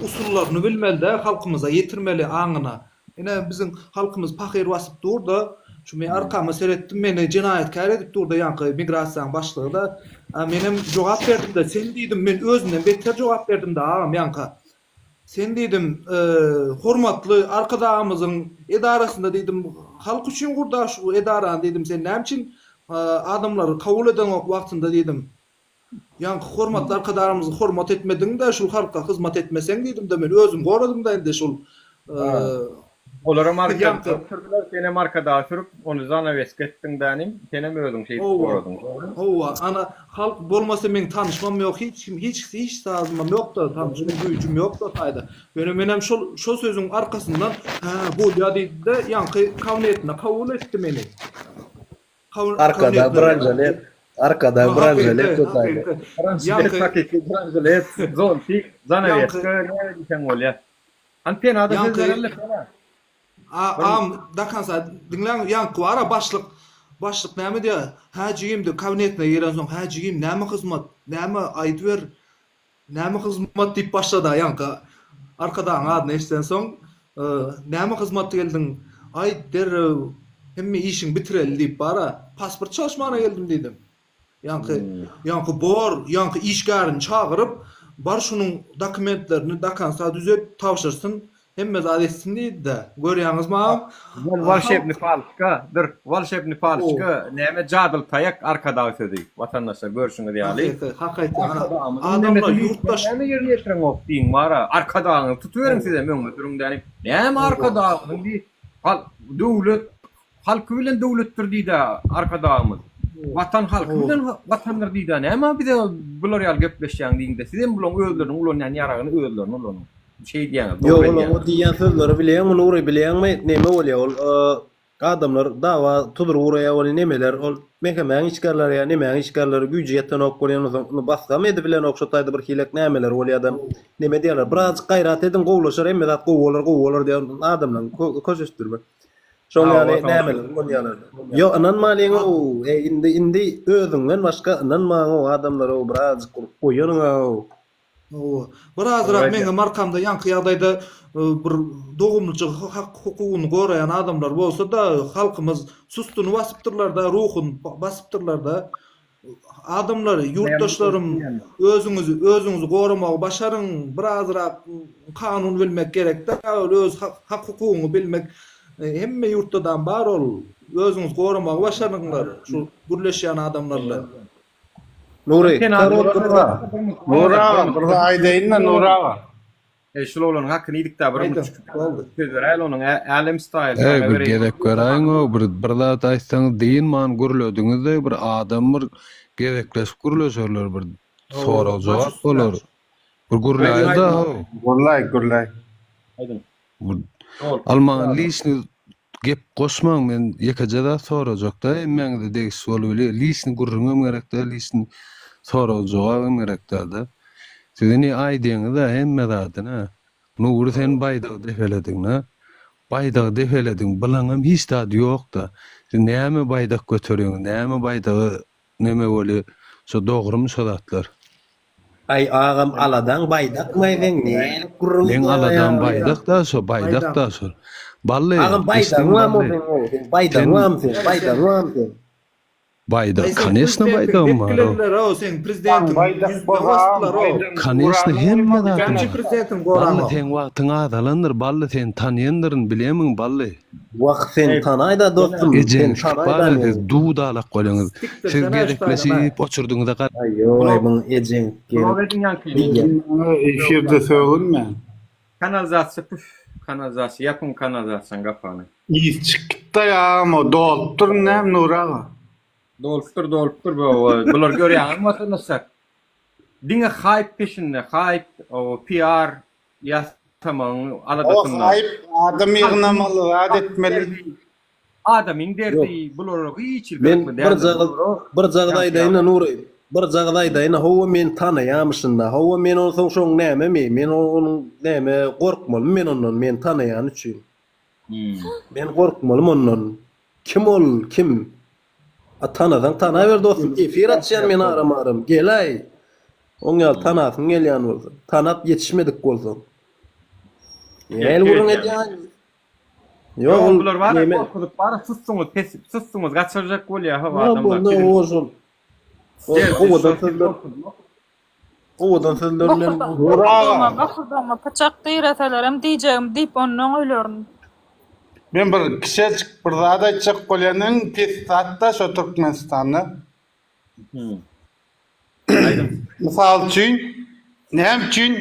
usullaryny bilmeli-de, halkymyza ýetirmeli aňyna. Ine, biziň halkymyz pahyr basyp dur-da, şu men arkama seretdim, meni jenaýatkär edip dur-da ýaňky migrasiýanyň başlygy-da. A menem jogap berdim-de, sen diýdim, men özümden beter jogap berdim-de agam ýaňka. Sen diýdim, hormatly Arkadagymyzyň edarasynda diýdim, halk üçin gurda şu edarany diýdim, sen näme üçin adamlary kabul edeňok wagtynda diýdim. Ýaňky hormatly Arkadagymyzy hormat etmediň-de, şul halka hyzmat etmeseň diýdim-de, men özüm goradym-da indi şul Olaram arkadan sürdüler, senem arkada sürüp, ony zanaweska etdiň dänim, senem özüň şeýdip goradyň, dogrymy? Howwa, ana, halk bolmasa meň tanyşmam ýok, hiç kim, hiç hiç zadymam ýok-da, tanyşym, güýjüm ýok-da taýda. Ýöne menem şol, şo sözüň arkasyndan, hä, bolýa diýdi-de, ýaňky kabinetine kabul etdi meni. Arkada branžolet, arkada branžolet şo taýda. Branžolet, hakyky branžolet, zontik, zanaweska, näme diýseň bolýa. Hany penada söz bereli pena. Agam do konca diňläň ýaňky bara başlyk başlyk näme diýýär hä jigim diýip kabinetine girensoň hä jigim näme hyzmat näme aýdyber näme hyzmat diýip başlada ýaňky arkadagyň adyny eşidensoň näme hyzmat geldiň aýt derrew hemme işiňi bitireli diýip bara pasport çalyşmana geldim diýdim. Ýaňky, ýaňky bor, ýaňky işgärini çagyryp, bar şunuň dokumentlerini do konca düzet, tabşyrsyn, hemme zat etsin diýdi-de. Görýäňizmi agam? Wol wolşebny paloçka, dur, wolşebny paloçka, näme jadyly taýak Arkadag sözi, watandaşlar görşüňiz ýaly. Hakyky, hak aýtýaň, ana, Arkadagymyzyň adamlar nemesini ýurtdaş. näme ýerine ýetireňok diýiň bara, Arkadagyňyzy tutuberiň sizem öňe sürüň däni. Näme Arkadagymyzyň diý, hal, döwlet Halky bilen döwletdir diýdä Arkadagymyz. Watan halky bilen watandyr diýdä. Näme bize bular ýaly gepleşýäň diýiňde sizem bulaň özleriniň ulanýan ýaragyny özlerine ulanyň. Şeýdýäňiz Ýok dogry olaň o edýäňiz. diýýän sözleri bilýäňmi Nury bilýäňmi neme bolýa ol. Adamlar dawa tudur guraýar welin nemeler ol MHM-iň işgärleri ýa nemäň işgärleri güýji ýetenok bolýan onsoň ony basgam edibilenok şo taýda bir hilek nämeler bolýada neme diýýärler birazjyk gaýrat ediň gowulaşar hemme zat gowy bolar gowy bolar diýýär adamlaryň köşeşdirmek şoň ýaly nämeler bolýarlar ýok ynanmalyňow eý indi indi özüňden başga ynanmaňow adamlara birazjyk oýanyňow. Hawa. Birazrak meňem arkamda ýaňky ýagdaýda bir dogumlyja hak-hukugyny goraýan adamlar bolsa-da, halkymyz sustuny basypdyrlar-da, ruhuny basypdyrlar-da. Adamlar, ýurtdaşlarym, özüňizi, özüňizi goramagy başaryň, birazrak kanun bilmek gerek-dä, ol öz hak-hukugyňy bilmek hemme ýurtdadam bar ol. Özüňizi goramagy başaryňlar, şu gürleşýän adamlar bilen. Nury, korotky bir zat. Nury aga, bir zat aýdaýyn-da, Nury aga. Eý, şul oglanyň hakyny iýdik-dä, bir Aýdyň, boldy. Söz beräýeli onuň, Älem style Eý, saňa bir bereýin. gezek göräýiň-ow, bir bir zat aýtsaňyz dynman gürlediňiz-de, bir adam bir gezekleşip gürleşerler, bir Hawa, sorag-jogap baş üstüne. bolar. Bir gürläýiň-dä-how. Gürläý, gürläý. Aýdyň. Bir al maňa liçni Gep goşmaň men ýekeje zat sorajakda hemmäňize degişli bolubilýär liçni gürrüňem gerek däl liçni sorag jogabam gerek dälde siz indi aýdýaňyzda hemme zadyny Nury sen baýdagy depelediňda baýdagy depelediň bulaňam hiç zady ýokda siz näme baýdak göterýäňiz näme baýdagy neme bolýa şo dogrymy şo zatlar. Aý agam aladaň baýdakmaý seň nälik gürrüň Meň edýäň aladam aý baýdak da şo baýdak da şol. Bally Agam baýdagyň eşdiňmi barmy Bally seň o seň baýdagyň sen barmy seň baýdagyň barmy seň. Baýdak Aý seň kaneşna prezidentiň baýdagym bar o. depgilediler-ow seň prezidentiň Baýdak ýüzüne bozam, basdylar-ow. baýdagyň Kaneşna guranyny hemme goýmaly zadym Näme üçin bar. prezidentiň Bally goraňok? seň wagtyň azalandyr Bally seni tanýandyryn bilemiň Bally. Wah sen tanaýda dostum sen Ejeňiz tanaýda bar meni. siz duw-dalak bolýaňyz. Siz Sikdirsene şu taýdan aý. gezekleşip oçurdyňyza gar. Aý ýogaý muň ejeň Blok gelip ediň ýaňkyny. diýýän. Efirde sögünme. Kanalizasiýa püf kanalizasiýa ýapyň kanalizasiýanyň gapagyny. Yz çykyp gitdi agam o dolupdyr näme Nury aga. Dolupdyr dolupdyr bu bular görýäňizmi watandaşlar. Diňe haýp peşinde haýp PR ýasamagyň O aladasynda. haýp adam ýygnamaly zat etmeli. Adamyň derdi bulara hiç hili Men gyzykly bir däldir. jagyz bir jagyz aýdaýynda Nury, bir jagyz aýdaýynda hawa men tanaýamyşynda hawa men onsoň şoň nämemi men onuň näme gorkmalymy men ondan meni tanaýany üçin. Men gorkmalymy ondan kim ol kim a tanasaň tanaber dostum efir açýan men aram aram geläý oň ýaly tanasyň gelýän bolsa tanap ýetişmedik bolsaň. Nähili gürrüň edýäň Ýok, ol bular bar, gorkuzyp bar, sussuňyz, pes, sussuňyz gaçyrjak bolýar, hawa adamlar. Ýok, onda şol. Owadan sözler. Owadan sözler bilen Bokurdagyma, bokurdagyma pyçak direselerem diýjegimi diýip ondan ölerin. Men bir kiçejik bir zat aýtjak bolýan, iň pes zat-da şo Türkmenistanda. Mysal üçin, näme üçin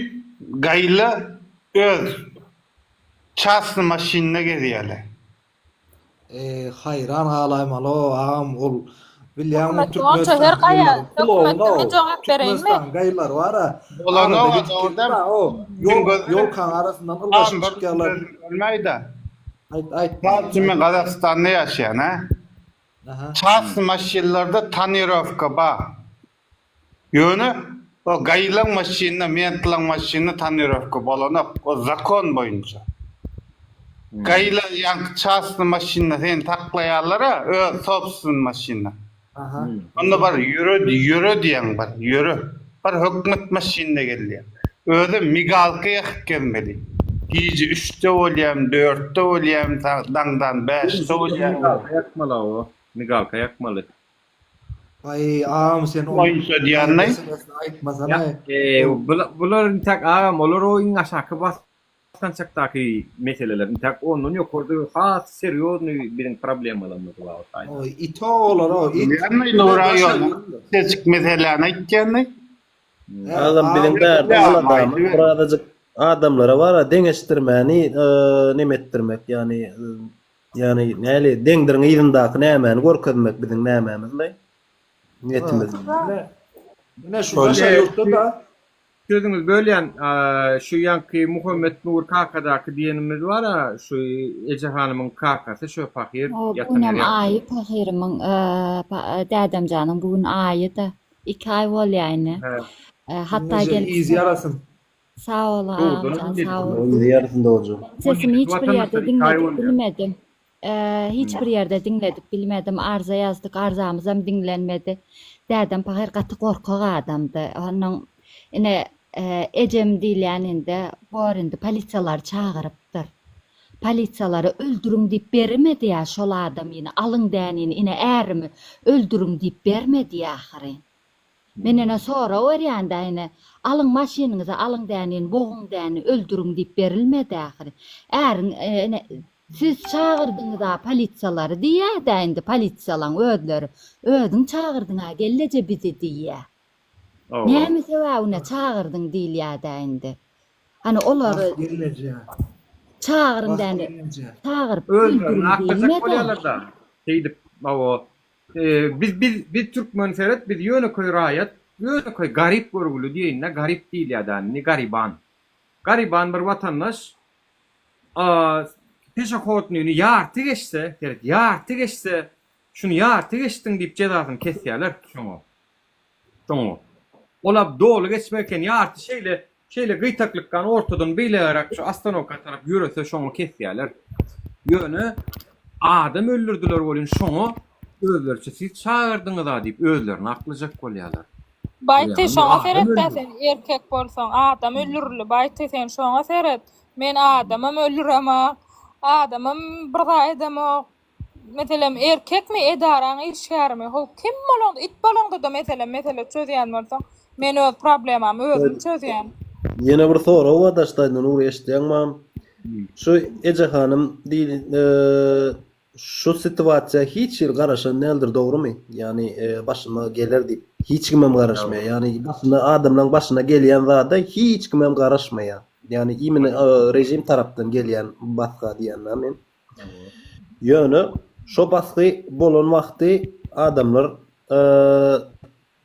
gaýyla öz çasny maşynynda gezýärler? Eý haýran galaýmaly-ow agam ol bilýäňmi Hökümet onça her Türkmenistan gaýa gaýylary hökümetde pulowna-ow men jogap bereýinmi? Türkmenistan gaýylary bar-a Bolanok arada a gidip dogry däl. gelip-ä o Sen ýol gözle. ýolkaň arasyndan ylgaşyp Agam bir çykýarlar. sözüm bölmäý-de. Aýt aýt Mysal üçin men Gazagystanda ýaşaýan a. Aha. Çasny maşynlarda tonirowka bar. Ýöne o gaýylaň maşynda, mentlaň maşynda tonirowka bolanok. O zakon boýunça. Gaýyla ýaňky çasny maşynda seni saklaýarlar-a, öz sobstwenny maşynda. Aha. Onda bar ýöre, ýöre diýýäň bar, ýöre. Bar hökümet maşynda gelýär. Özem migalka ýakyp gezmeli. Gije üçde bolýam, dörtde bolýam, daňdan bäşde bolýam. Migalka ýakmaly o. Migalka ýakmaly. Aý agam sen ol Boýunça diýýänmi? meselesini aýtmasana. Eee, bular intäk agam, olar o iň aşaky basgançakdaky meseleler. Intäk ondan ýokarda has serýoznyý biziň problemalarymyz bar o taýda. Oý it olar o it. Bilýänmi Nuraý ony? Kiçijik meseläni aýtýanmy? Agam biziň bärde aladamyz birazajyk adamlara bara deňeşdirmäni neme etdirmek ýagny ýagny näli deňdiriň yzyndaky nämäni görkezmek biziň nämämizle niýetimiz. Ine şu daşary ýurtda-da. Sözüňizi bölýän, şu ýaňky Muhammet Nur kakadaky diýenimiz bar-a, şu Eje hanymyň kakasy şo pahyr Bu ýatan günem ýeri. aýy pahyrymyň, dädemjanyň bu gün aýy-da. Iki aý bolýa indi. Hatda Eje gelip yzy ýarasyn. Sag bol Dogrudanam agamjan, sag bol. Yzy ýarasyn dogruja. Sesimi hiç bir ýerde Watandaşlar iki aý diňledip bolýar. bilmedim. Hiç bir ýerde diňledip bilmedim. Arza ýazdyk, arzamyzam diňlenmedi. Dädem pahyr gaty gorkak adamdy. Onuň ine ejem diýilýän indi bor indi polisiýalary çagyrypdyr. Polisiýalara öldüriň diýip bermedi-ä şol adamyny, alyň dänini, ine ärimi öldüriň diýip bermedi ahyryn. Men ene sorag berýän-dä ine, alyň maşynyňyzy alyň dänin, boguň däni, öldüriň diýip berilmedi ahyry. Äriň ine siz çagyrdyňyz-a polisiýalary diýýä-dä indi polisiýalaň özleri. Özüň çagyrdyň-a gelleje bizi diýýä. Näme sebäbine çagyrdyň diýilýä-dä indi. Hany olary Wah gelneje. çagyryň Wah däni, gelneje. çagyryp Özlerini öldüriň aklajak diýilmedi-ä. bolýarlar-da. Şeýdip, hawa, Biz biz biz türkmen seret biz ýönekeý raýat ýönekeý garyp görgüli diýeýinda garyp diýilýädä indi garyban garyban bir watandaş peşehodnyny ýarty geçse seret ýarty geçse şuny ýarty geçdiň diýip jezasyny kesýäler şoňa Şoňa. Olap doly geçmek eken, ýarty şeýle, şeýle gyýtaklykdan ortadan beýlägräk şu ostanowka tarap ýörese şoňa kesýärler. Ýöne adam öldürdiler welin şoňa özleriçe siz çagyrdyňyz-a diýip özlerini aklajak bolýarlar. Baýty Görýäňizmi, şoňa adam seret-dä öldürdi. sen erkek bolsaň adam öldürildi Baýty sen şoňa seret. Men adamam öldüremok, adamam bir zat edemok. Meselem erkekmi edaraň işgärimi how kim bolaňda it bolaňdada meselem mesele çözýän bolsaň men öz problemamy özüm çözýän. Ýene bir sorag bar daşdaýdan Nury eşitýäňmi agam? Şu Eje hanym diýil şu situasiýa hiç hili garaşan däldir dogrymy? Ýagny başyma geler diýip hiç kimem garaşmaýar. Ýagny başyna adamlaň başyna gelýän zada hiç kimem garaşmaýar. Ýagny imini režim tarapdan gelýän basga diýýän men. Ýöne şo basgy bolan wagty adamlar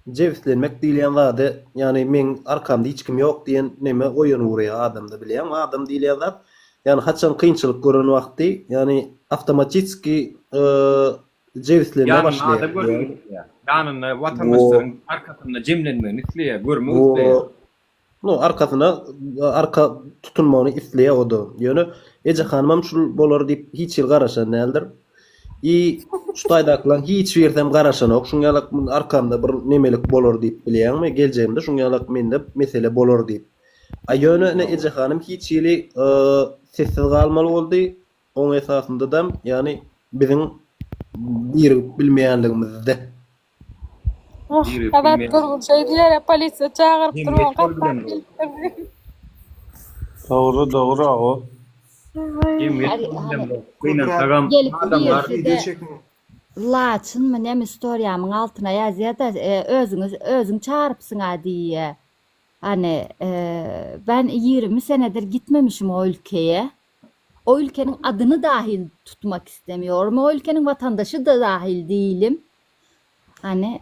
jebislenmek diýilýän zady, ýagny meň arkamda hiç kim ýok diýen neme oýanyberýär adamda bilýäňmi? Adam diýilýän zat, ýagny haçan kynçylyk gören wagty, ýagny awtomatiski jebislenme Ýanynda başlaýar. adam görmek isleýär. Ýanynda watandaşlaryň arkasynda jemlenmegini isleýär, görmek isleýär. No arkasyna arka tutunmagyny isleýär o-da. Ýöne Eje hanymam şul bolar diýip hiç hili garaşan däldir. I şu taýdakylaň hiç birisem garaşanok. Şuň ýalak arkamda bir nemelik bolar diýip bilýäňmi? Geljegimde şuň ýalak mende mesele bolar diýip. A ýöne ine Eje hanym hiç hili sessiz galmaly boldy. Oň esasyndadam ýagny biziň birigip bilmeýänligimizde. Oh, Azat Durgun şeý diýer, polisiýa çagyrypdyr, oň gaplap gelipdir diýip. Dogry, dogry o. Gynansagam Gelip adamlar birisi-de Laçynmy neme storiýamyň altyna ýazýa-da, özüňiz özüň çagyrypsyň-a diýýä. Hany, ben 20 senedir gitmemişim o ülkeye. O ülkeniň adyny dahil tutmak istemiyorum. O ülkeniň vatandaşy da dahil değilim. Hani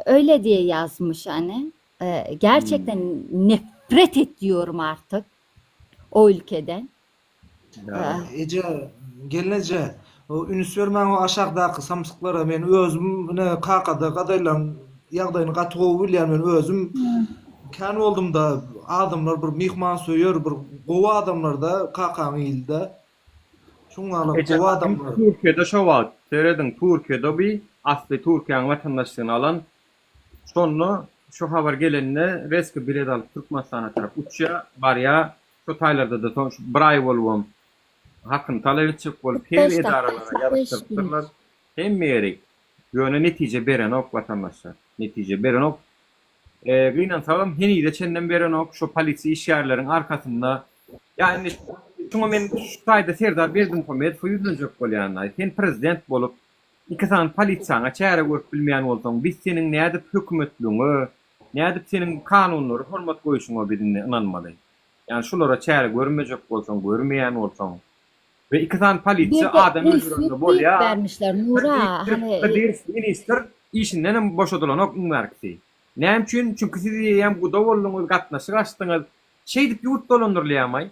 öyle diye yazmış hani. Gerçekten nefret ediyorum artık o ülkeden. Eje, gelneje, üns bermäň o aşakdaky samsyklara, men özüm ine kakada gadaýlaň ýagdaýyny gaty gowy bilýän men özüm kän boldumda adamlar bir myhmansöýer bir gowy adamlarda kakaň ilde şuňňala gowy adamlar. Türkiýede şo wagt serediň Türkiýede bi asly Türkiýäň watandaşlygyny alan şonda şu habar gelende reski bilet alyp Türkmenistana tarap uçýa barýa şo taýlardada soň şu bir aý bolubam hakyny talap etjek bolup her 45 dakika edaralara 45 ýazyşdyrypdyrlar minut. hemme ýeri ýöne netije berenok watandaşlar netije berenok Gynansagam henize çenlem berenok şo polisiýa işgärleriň arkasynda ýa indi şuňa men şu taýda Serdar Berdimuhamedowa ýüzlenjek bolýanlaý sen prezident bolup iki sany polisiýaňa çäre görüp bilmeýän bolsaň biz seniň nädip hökümetligiňe nädip seniň kanunlara hormat goýuşyňa biz indi ynanmaly ýani şulara çäre görmejek bolsaň görmeýän bolsaň we iki sany polisiýa Birde adam ünsüz öldürende diýip bolýa bermişler Nura hany Kadyrow ministr işindenem boşadylanok iň bärkisi. Näme üçin? Çünki siz eýýäm guda bolduňyz, gatnaşyk açdyňyz. Şeýdip ýurt dolandyrylýamaý?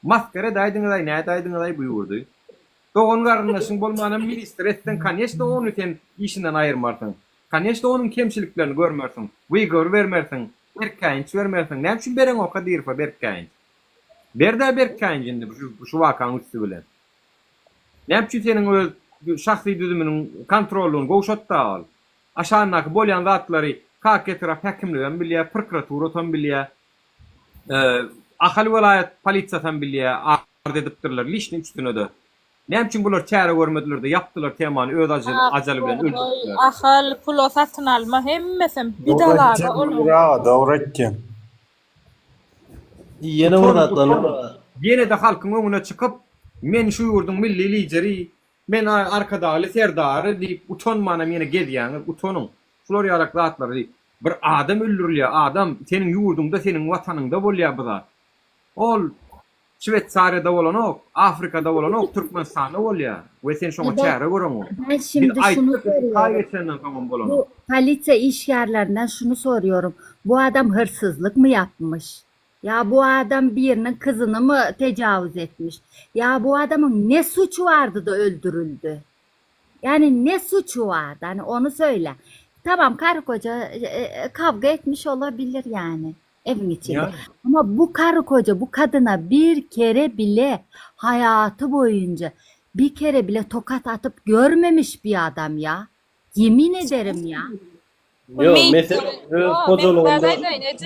Masgara edäýdiňizaý, nädäýdiňizaý bu ýurdy? Dogan garyndaşyň bolmanam ministr etseň koneçno ony sen işinden aýyrmarsyň. Koneçno onuň kemçiliklerini görmersiň. Wygovor bermersiň. Berk käýinç bermersiň. Näme üçin bereňok Kadyrowa berk käýinç? Berdä berk käýinç indi şu wakaň üsti bilen. Näme üçin seniň öz şahsy düzüminiň kontrollygyny gowşatda ol? Aşagyndaky bolýan zatlary Kak etrap häkimligem bilýär, prokuraturatam bilýär. Ahal welaýat polisiýasam bilýär, arz edipdirler liçni üçüsine-de. Näme üçin bular çäre görmediler-de ýapdylar temany öz ajaly bilen öldürdiler. Ahal pula satyn alma hemmesem bidalaga olar. Dogry aýtýaň dogry aýtýaň. Ýene bir zat lan. Ýene-de halkyň öňüne çykyp men şu ýurduň milli lideri Men Arkadagly Serdary diýip utanmanam ýene gezýäňiz utanyň şular ýalak zatlary bir adam öldürilýär adam seniň ýurduňda seniň watanyňda bolýar bu zat ol Şweýsariýada bolanok Afrikada bolanok Türkmenistanda bolýar we sen şoňa çäre göreňok Ben biz şimdi şunu aýtdyk iki aý soruyorum. geçenden soňam bolanok. Bu polisiýa işgärlerinden şunu soruyorum. Bu adam hırsızlyk mı yapmış? Ýa bu adam biriniň kyzynymy tejawüz etmiş? Ýa bu adamyň ne suçy bardy-da öldürildi? Ýani ne suçy bardy? Hani ony söýläň. Tamam karı koca kawga etmiş olabilir ýani ewiň içinde. Ýani. Ama bu karı koca bu kadyna bir kere bile haýaty boýunca bir kere bile tokat atyp görmemiş bir adam ýa. Yemin ederim ýa. Ýok, mesele öz hojalygynda.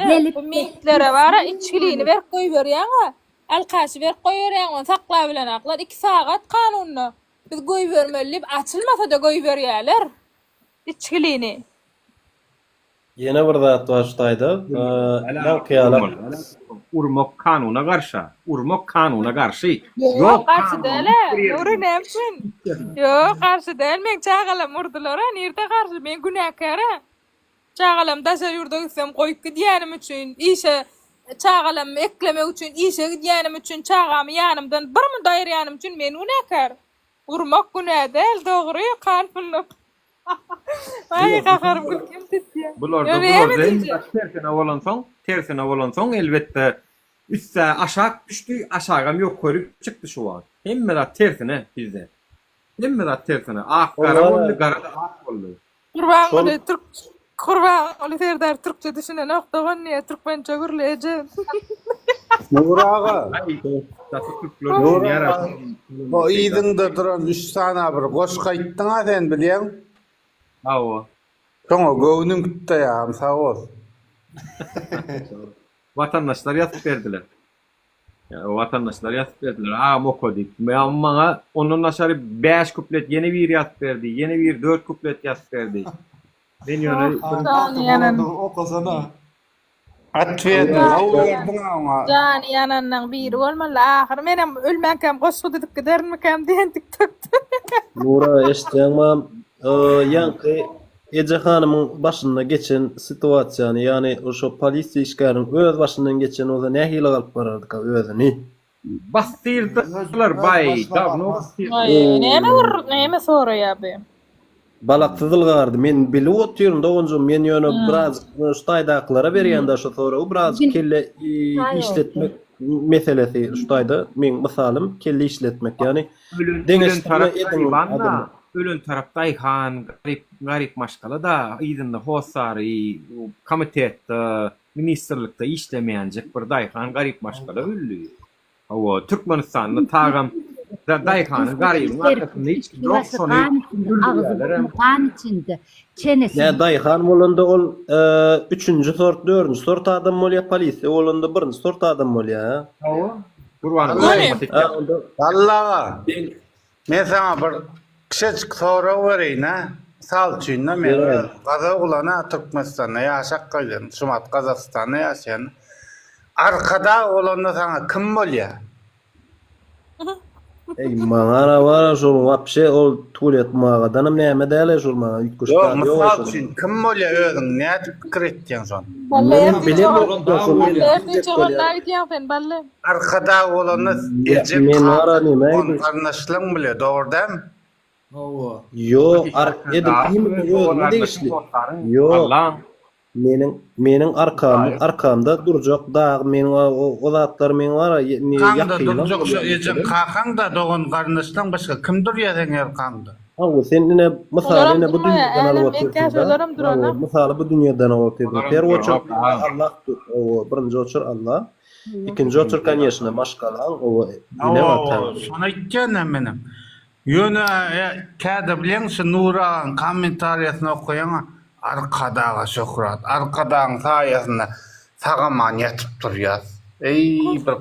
Gelip Bu meýitlere bara içgilini berk goýberýäň-ä. Alkaşy berk goýberýäň, ony saklabilenaklar 2 sagat kanunda. Biz goýbermeli diýip açylmasa-da goýberýäler içgilini. Ýene bir zat bar şu taýda. Ýaňky ýaly. Urmak kanuna garşa. Urmak kanuna garşy. Ýok, garşy däl-ä. Nury näme üçin? Ýok, garşy däl. Meň çagalarym urdular-a. Nirde garşy? Men günäkär-ä. Çagalarym daşary ýurda gitsem goýup gidýänim üçin, işe çagalarymy eklemek üçin işe gidýänim üçin, çagamy ýanymdan bir munda aýyrýanym üçin men günäkär. Urmak günä däl, dogry, kanunda. Aý gaharym gülkim tutýa. Bularda Ýöne näme bularda diýjek? hemme tersine bolansoň, tersine bolansoň elbetde üste aşak düşdi, aşagam ýokary çykdy şu wagt. Hemme zat tersine bizde. Hemme zat tersine. Ak gara boldy, gara-da ak boldy. Gurbanguly türk Gurbanguly Serdar türkçe düşünenok dogan diýýär türkmençe gürle eje. Nury aga. Daşy türkler Nury düşünýär aga. O yzyňda duran üç sany bir goşgy aýtdyň-a sen bilýäň. Hawa. Şoňa göwnüm gitdi agam sag bol. Watandaşlar ýazyp berdiler. Ýa watandaşlar ýazyp berdiler. Agam oka diýip. Ýa maňa ondan daşary 5 kuplet ýene biri ýazyp berdi. Ýene biri 4 kuplet ýazyp berdi. Men ýöne Jany ýanan. Okasana. Otwetini gowy berdiň-a oňa. Jany ýananlaň biri bolmaly ahyry. Menem ölmänkäm goşgy düzüp giderin-mikäm diýen tiktokda. Nura eşitýäňmi? Ýaňky Eje hanymyň başynda geçen situasiýany, ýagny şo polisiýa işgäriniň öz başyndan geçen bolsa nähili alyp barardyka özüni? Basdyrdylar baý dawno basdyrdylar. Aý näme bir näme soraýar bu. Balaksyz ylgardy. Men bilip otyryn doganjygym men ýöne birazjyk şu taýdakylara berýän-dä şu soragy birazjyk kelle işletmek meselesi şu taýda meň mysalym kelle işletmek ýagny Ölen deňeşdirme tarap ediň garyban-da, ölen tarap daýhan, garyp garyp maşgala-da, yzynda hossary, komitetde, ministrlikde işlemeýänjik bir daýhan garyp maşgala öldi. Hawa, Türkmenistanda tagam daýhanyň garybyň arkasynda hiç kim ýok, şony öldürýärlerem. Gan içinde, çenesi. Nä daýhan bolanda ol üçünji sort, dördünji sort adam bolýar, polisiýa bolanda birinji sort adam bolýar, hä? Hawa. Gurbanow Bally aga, men saňa bir kiçejik sorag bereýin-ä. Mysal üçin-de, men özüm gazak oglan-a, Türkmenistanda ýaşap gaýdan, şu wagt Gazagystanda ýaşaýan. Arkadag bolanda saňa kim bolýar? Eý maňa bara şol wapşe ol tulet magadanam näme däle şol maňa üýtgeşik Ýok, zat ýok mysal şol. üçin kim bolýar özüň nädip pikir etýäň şony? Bally Menem ertir bilemok jogabyny da şol men Bally ertir diýjek jogabyny bolýan. aýdýaň sen Bally. Arkadag bolanda Ýa ejeň men bara kakaň näme dogan aýdyň. garyndaşlaň bile dogry dälmi? Hawa. Ýok ar edil iýmitiň özüne degişli. Ýok. Allaň. Meniň meniň arkam arkamda durjak dag meniň o zatlar meň bar Arkaňda durjak şo ejeň kakaňda dogan garyndaşlaň başga kim durýa seň arkaňda. Hawa sen ine mysaly ine bu dünýeden alyp otyrsyňda hawa mysaly bu dünýeden alyp otyrsyň her oçur Allah dur hawa birinji oçur Allah ikinji oçur koneşno maşgalaň hawa ene ataň. Şony aýtýan menem. Ýöne käde bilýäň şu Nury agaň kommentariýasyny okaýaňa Arkadaga şöhrat, Arkadagyň saýasynda sag-aman ýatyp turýas. Eý bir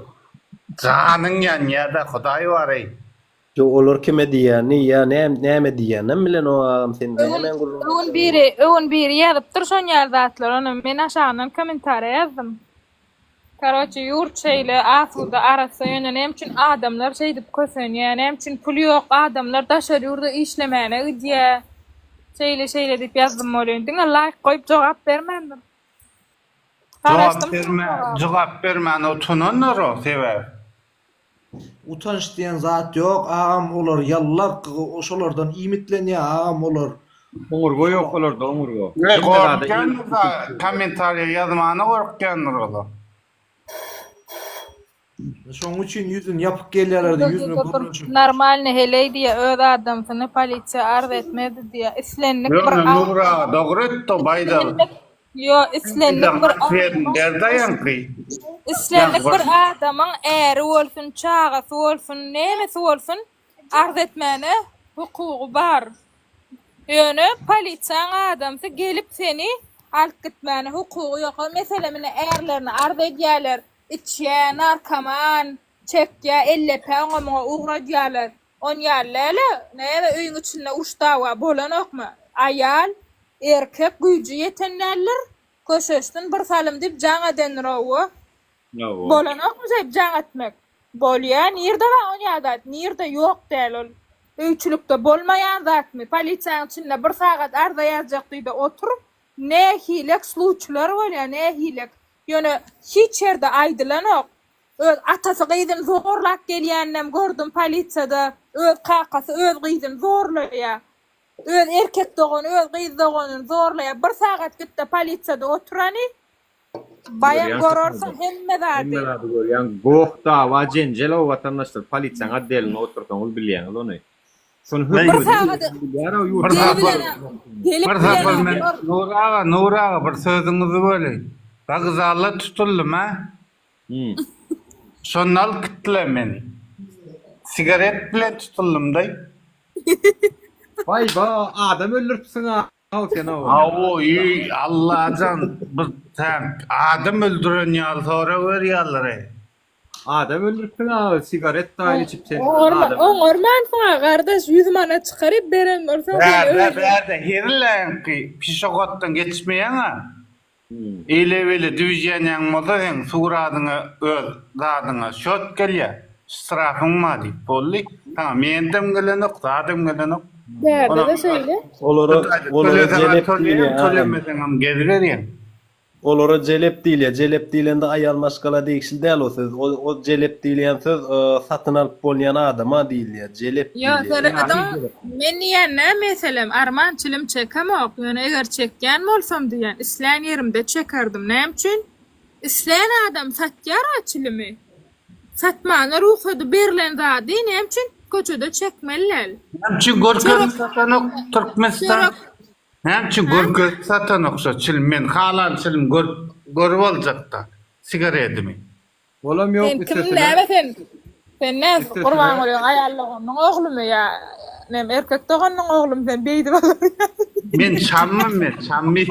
janyň ýanýada Hudaý bar-eý. Ýok olar kime diýýänini ýa näme diýýäninem bilenok agam sen nämäň gürrüňini Öň biri öň biri ýazypdyr şon ýaly zatlar ony men aşagyndan kommentariýa ýazdym. Karoçe ýurt şeýle asuda arassa ýöne näme üçin adamlar şeýdip kösenýä näme üçin pul ýok adamlar daşary ýurda işlemäne gidýä şeýle şeýle diýip ýazdym welin diňe laýk goýup jogap bermändir. Jogap Garaşdym bermä jogap bermäne utanandyr o sebäbi. Utanç diýen zat ýok agam olar ýallak şolardan iýmitlenýä agam olar. Oňurga ýok olarda oňurga. Ne gorkýandyr da kommentariýa ýazmana gorkýandyr olar. Şoň üçin ýüzüni ýapyk gelýärler ýüzüni görünjek. Normalny heleý diýä öz adamsyny polisiýa arz etmezdi diýä islendik bir Ýöne Nura dogry etdi baýdal. Ýo, islendik bir Islendik bir adamyň äri bolsun, çagasy bolsun, nämesi bolsun, arz etmäne hukugy bar. Ýöne polisiýaň adamsy gelip seni alyp gitmäne hukugy ýok. Meselem ine ärlerine arz edýäler, içýä, narkoman, çekýä, ellepe oňa muňa ugradýalar. Onýaly däl-ä, näme öýüň içinde uruş-dawa bolanokmy? Aýal, erkek güýji ýeten däldir. Köşeşsin bir salym diýip jaň edendir-ow. Bolanokmy şeýdip jaň etmek? Bolýa, nirde bar onýaly zat? Nirde ýok däl ol. Öýçülikde bolmaýan zatmy? Polisiýanyň içinde bir sagat arza ýazjak diý-de otur. Nähilek sluçlar bolýa, nähilek. Ýöne hiç ýerde aýdylanok. Öz atasy gyzyny zorlap gelýäninem gördüm polisiýada. Öz kakasy öz gyzyny zorlaýar. Öz erkek dogany öz gyz doganyny zorlaýar. Bir sagat gitde polisiýada oturany. Baýam görersiň hemme zady. Hemme zady görýäň. Goh dawa jenjel o watandaşlar polisiýaň otdelinde otursaňyz bilýäňiz ony. Şony Bir sagada Bir sapar bir sapar men Nury aga Nury aga bir sözüňizi böleýin. Wokzalda tutuldym a. Şonda alyp gitdiler meni. Sigaret bilen tutuldym daý. Baý ba, adam öldüripsiň aw sen aw. Aw, Allajan bir sen adam öldüren ýaly sorag berýärler-eý. Adam öldüripsiň aw, sigaret daýy içip sen. Oňarmansyň-a gardaş, 100 manat çykaryp beren bolsaň seni Bärde, öldür. bärde heriläňki pişehoddan geçmeýäň-a. Eýle-beýle dwiženiýaň bolsa seň suradyňa öz zadyňa şot gelýä, ştrafyň bar diýip boldy. Saňa mendem gelenok, zadam gelenok. Bärde-de şeýle. Olara olara jelep diýilýär agam. Tölemeseňem geziberýäň. Olara jelep diýilýär. Jelep diýlende aýal maşgala degişli däl o söz. O o jelep diýilýän söz satyn alyp bolýan adama diýilýär. Jelep Ýok, diýilýär. serediň, men diýýän nä meselem, arman çilim çekemok, ýöne eger çekýän bolsam diýýän, islän ýerimde çekerdim. Näme üçin? Islän adam satýar-a çilimi. Satmana rugsady berlen zady näme üçin köçede çekmeli däl? Näme üçin görkezip satanok Türkmenistan? Çörek Näme üçin görkezip satanok şo çilim? Men halan çilim görüp görüp aljakda sigaredimi. Olam ýok Sen kim üstesine. näme sen? Sen nä Üstesine. Gurbangulyň aýal doganynyň oglumy ýa näme erkek doganynyň oglumy sen beýdip alarýaň. Men Şammy men Şammy.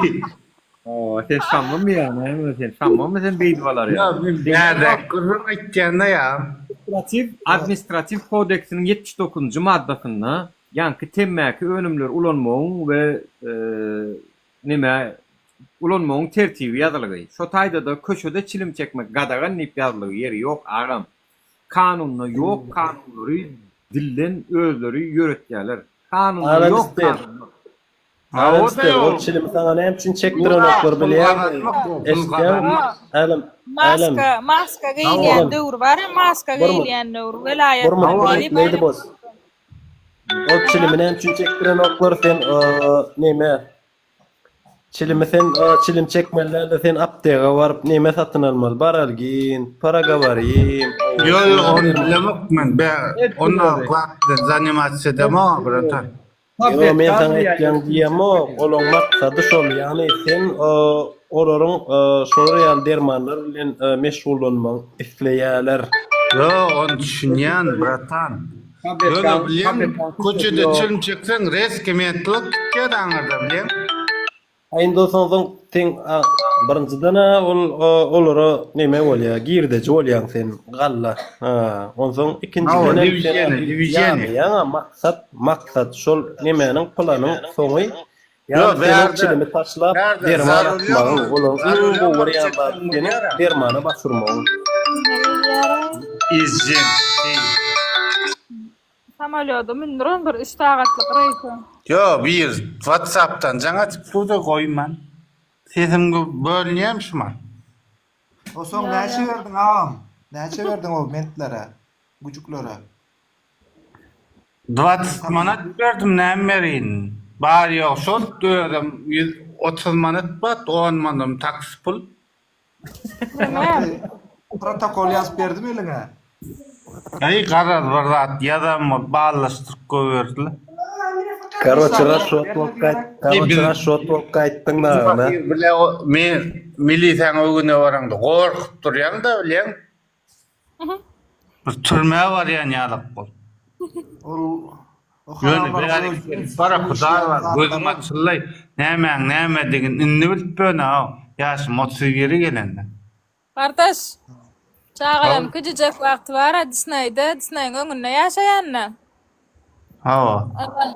Hawa sen Şammymy ýa näme sen Şammymy sen beýdip alarýaň. Ýa men bärdäki gürrüň aýtýanda ýa. Administratiw Administratiw kodeksiniň 79-njy maddasynda ýaňky temmäki önümleri ulanmagyň we neme ulanmagyň tertibi ýazylgy. Şo taýdada köçede çilim çekmek gadagan diýip ýazlygy ýeri ýok agam. Kanunda ýok kanunlary dilden özleri ýöretýäler. Kanunda Agam ýok ister. kanunlar. Agam ister. Ol çilimi saňa näme üçin çekdirenoklar bilýäňmi? Eşitýäňmi? Älem, älem. Maska, maska geýilýän döwür bar, maska geýilýän döwür. Welaýatda Bir minut, Lady Boss. Ol çilimi näme üçin çekdirenoklar sen neme? Çilimi sen çilim çekmeli dälde sen aptega baryp neme satyn almaly baralgin, paragawarim. Ýok ýok ony bilemok men be onda zat bilen zanimatsiýa edemok bratan. Ýok men saňa aýtýan diýemok olaň maksady şol ýagny sen olaryň şolar ýaly dermanlar bilen meşgullanmagyň isleýäler. Ýok ony düşünýän bratan. Ýöne bilýäň köçede çilim çekseň reski mentlik gitýär aňyrda bilýäň. A indi soň seň birinjiden-ä ol olara neme bolýa girdeji bolýaň sen galla ha onsoň ikinjiden hem sen ýanýaňa maksat maksat şol nemäniň planyň soňy ýagny seniň çilimi taşlap derman atmagyň olaryň iň gowy görýän zady seniň dermana baş urmagyň. Izjen. Samolýoda mündüren bir üç sagatlyk reýse. Ýo bir whatsappdan jaň atyp durda goýman. Sesim bölünýämi şumat? Osoň näçe berdiň agam? Näçe berdiň o mentlere, güjüklere? Dwadsat manat berdim näme bereýin. Bar ýok şol özem 130 manat bat on manadam taksi pul. Protokol ýazyp berdimi eliňe? Aý garaz bir zat ýazan bolup ballaşdyryp goýberdiler. Karoçe raşot bolup gaýt, karoçe raşot bolup gaýtdyň dagyna. Bile men milisäň öňüne baraňda gorkup durýaň-da bilýäň. Bir türmä barýan ýalak bolup. Ol Ýöne bärik gelip bara Hudaý bar gözüm açyldy nämäň nämedigini indi bilip ýörün-ow ýaşym 31-e gelende. Gardaş, çagalam kiçijek wagty bar-a Disneýde, Disneýiň öňünde ýaşaýan-da. Hawa. Ondan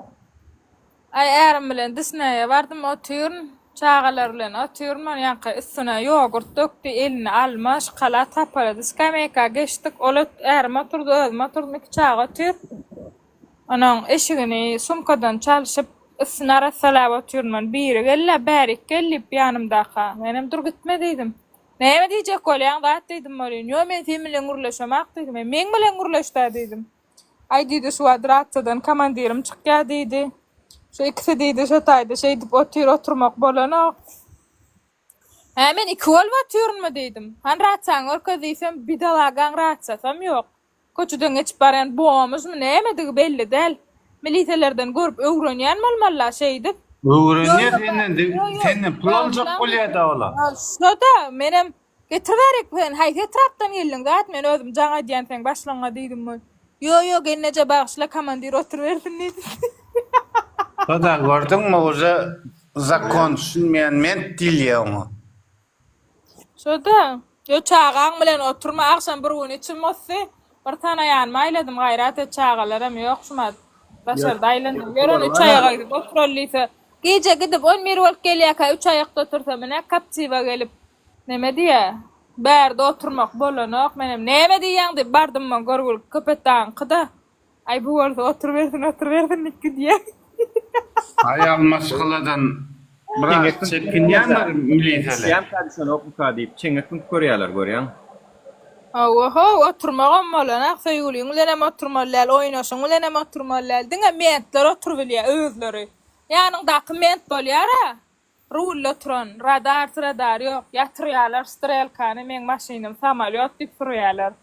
Aý ärim bilen Disneýe bardym otyryn, çagalar bilen otyryn, ol ýaňky üstüne ýogurt dökdi, eline alma, şokolad hapalady, skameýka geçdik, ol ärim oturdy, özüm oturdym, iki çaga otyr. Onuň eşigini sumkadan çalşyp, üstüni arassalap otyryn men. Biri geldi-ä, bärik gel diýip ýanymdaka. Menem dur gitme diýdim. Näme diýjek bolýaň zat diýdim welin, ýo men sen bilen gürleşemak diýdim. E meň bilen gürleş-dä diýdim. Aý diýdi şu wagt ratsiýadan komandirim çykýa diýdi. Şu ikisi diýdi şo taýda şeýdip otyr oturmak bolanok. Hä men iki bolup otyrynmy diýdim. Hany ratsiýaňy görkez diýsem bidalagaň ratsiýasam ýok. Köçeden geçip barýan bomžmy nämedigi belli däl. Miliselerden görüp öwrenýän bolmalyda şeýdip. Öwrenýär senden senden pul aljak bolýada ola. Şoda menem Getir bärik sen haýsy etrapdan geldiň zat men özüm jaň edýän seň başlygyňa diýdim we Ýo ýo gelneje bagyşla komandir oturybersin diýdi. Şoda gördüňmi uje zakon düşünmeýän ment diýilýä oňa. Şoda ýo çagaň bilen oturma agşam bir gün içim gysdy bir tanaýanymy aýladym gaýrat et çagalaram ýok şumat daşarda aýlandym ýören üç aýaga gidip oturaly diýse gije gidip on bir bolup gelýäkä üç aýakda otursa menä kaptiwa gelip Neme diýýä? Bärde oturmak bolanok. Menem näme diýýäň diýip bardym maň görgül Köpetdagyňkyda. Aý bu bolsa oturybersin oturybersin diýip gidýä. Aýal maşgaladan biraz çekinýändir miliseler. Düşýämkä düşenokmyka diýip çeňňek münüp görýärler görýäň. Hawa how oturmagam bolanok söýgüliň bilenem oturmaly däl oýnaşyň bilenem oturmaly däl diňe mentler oturybilýä özleri. Ýanyňdaky ment bolýara Rulda oturan, radar sradar ýok, ýatyrýarlar strelkany, meň maşynym samolýot diýip sürýärler.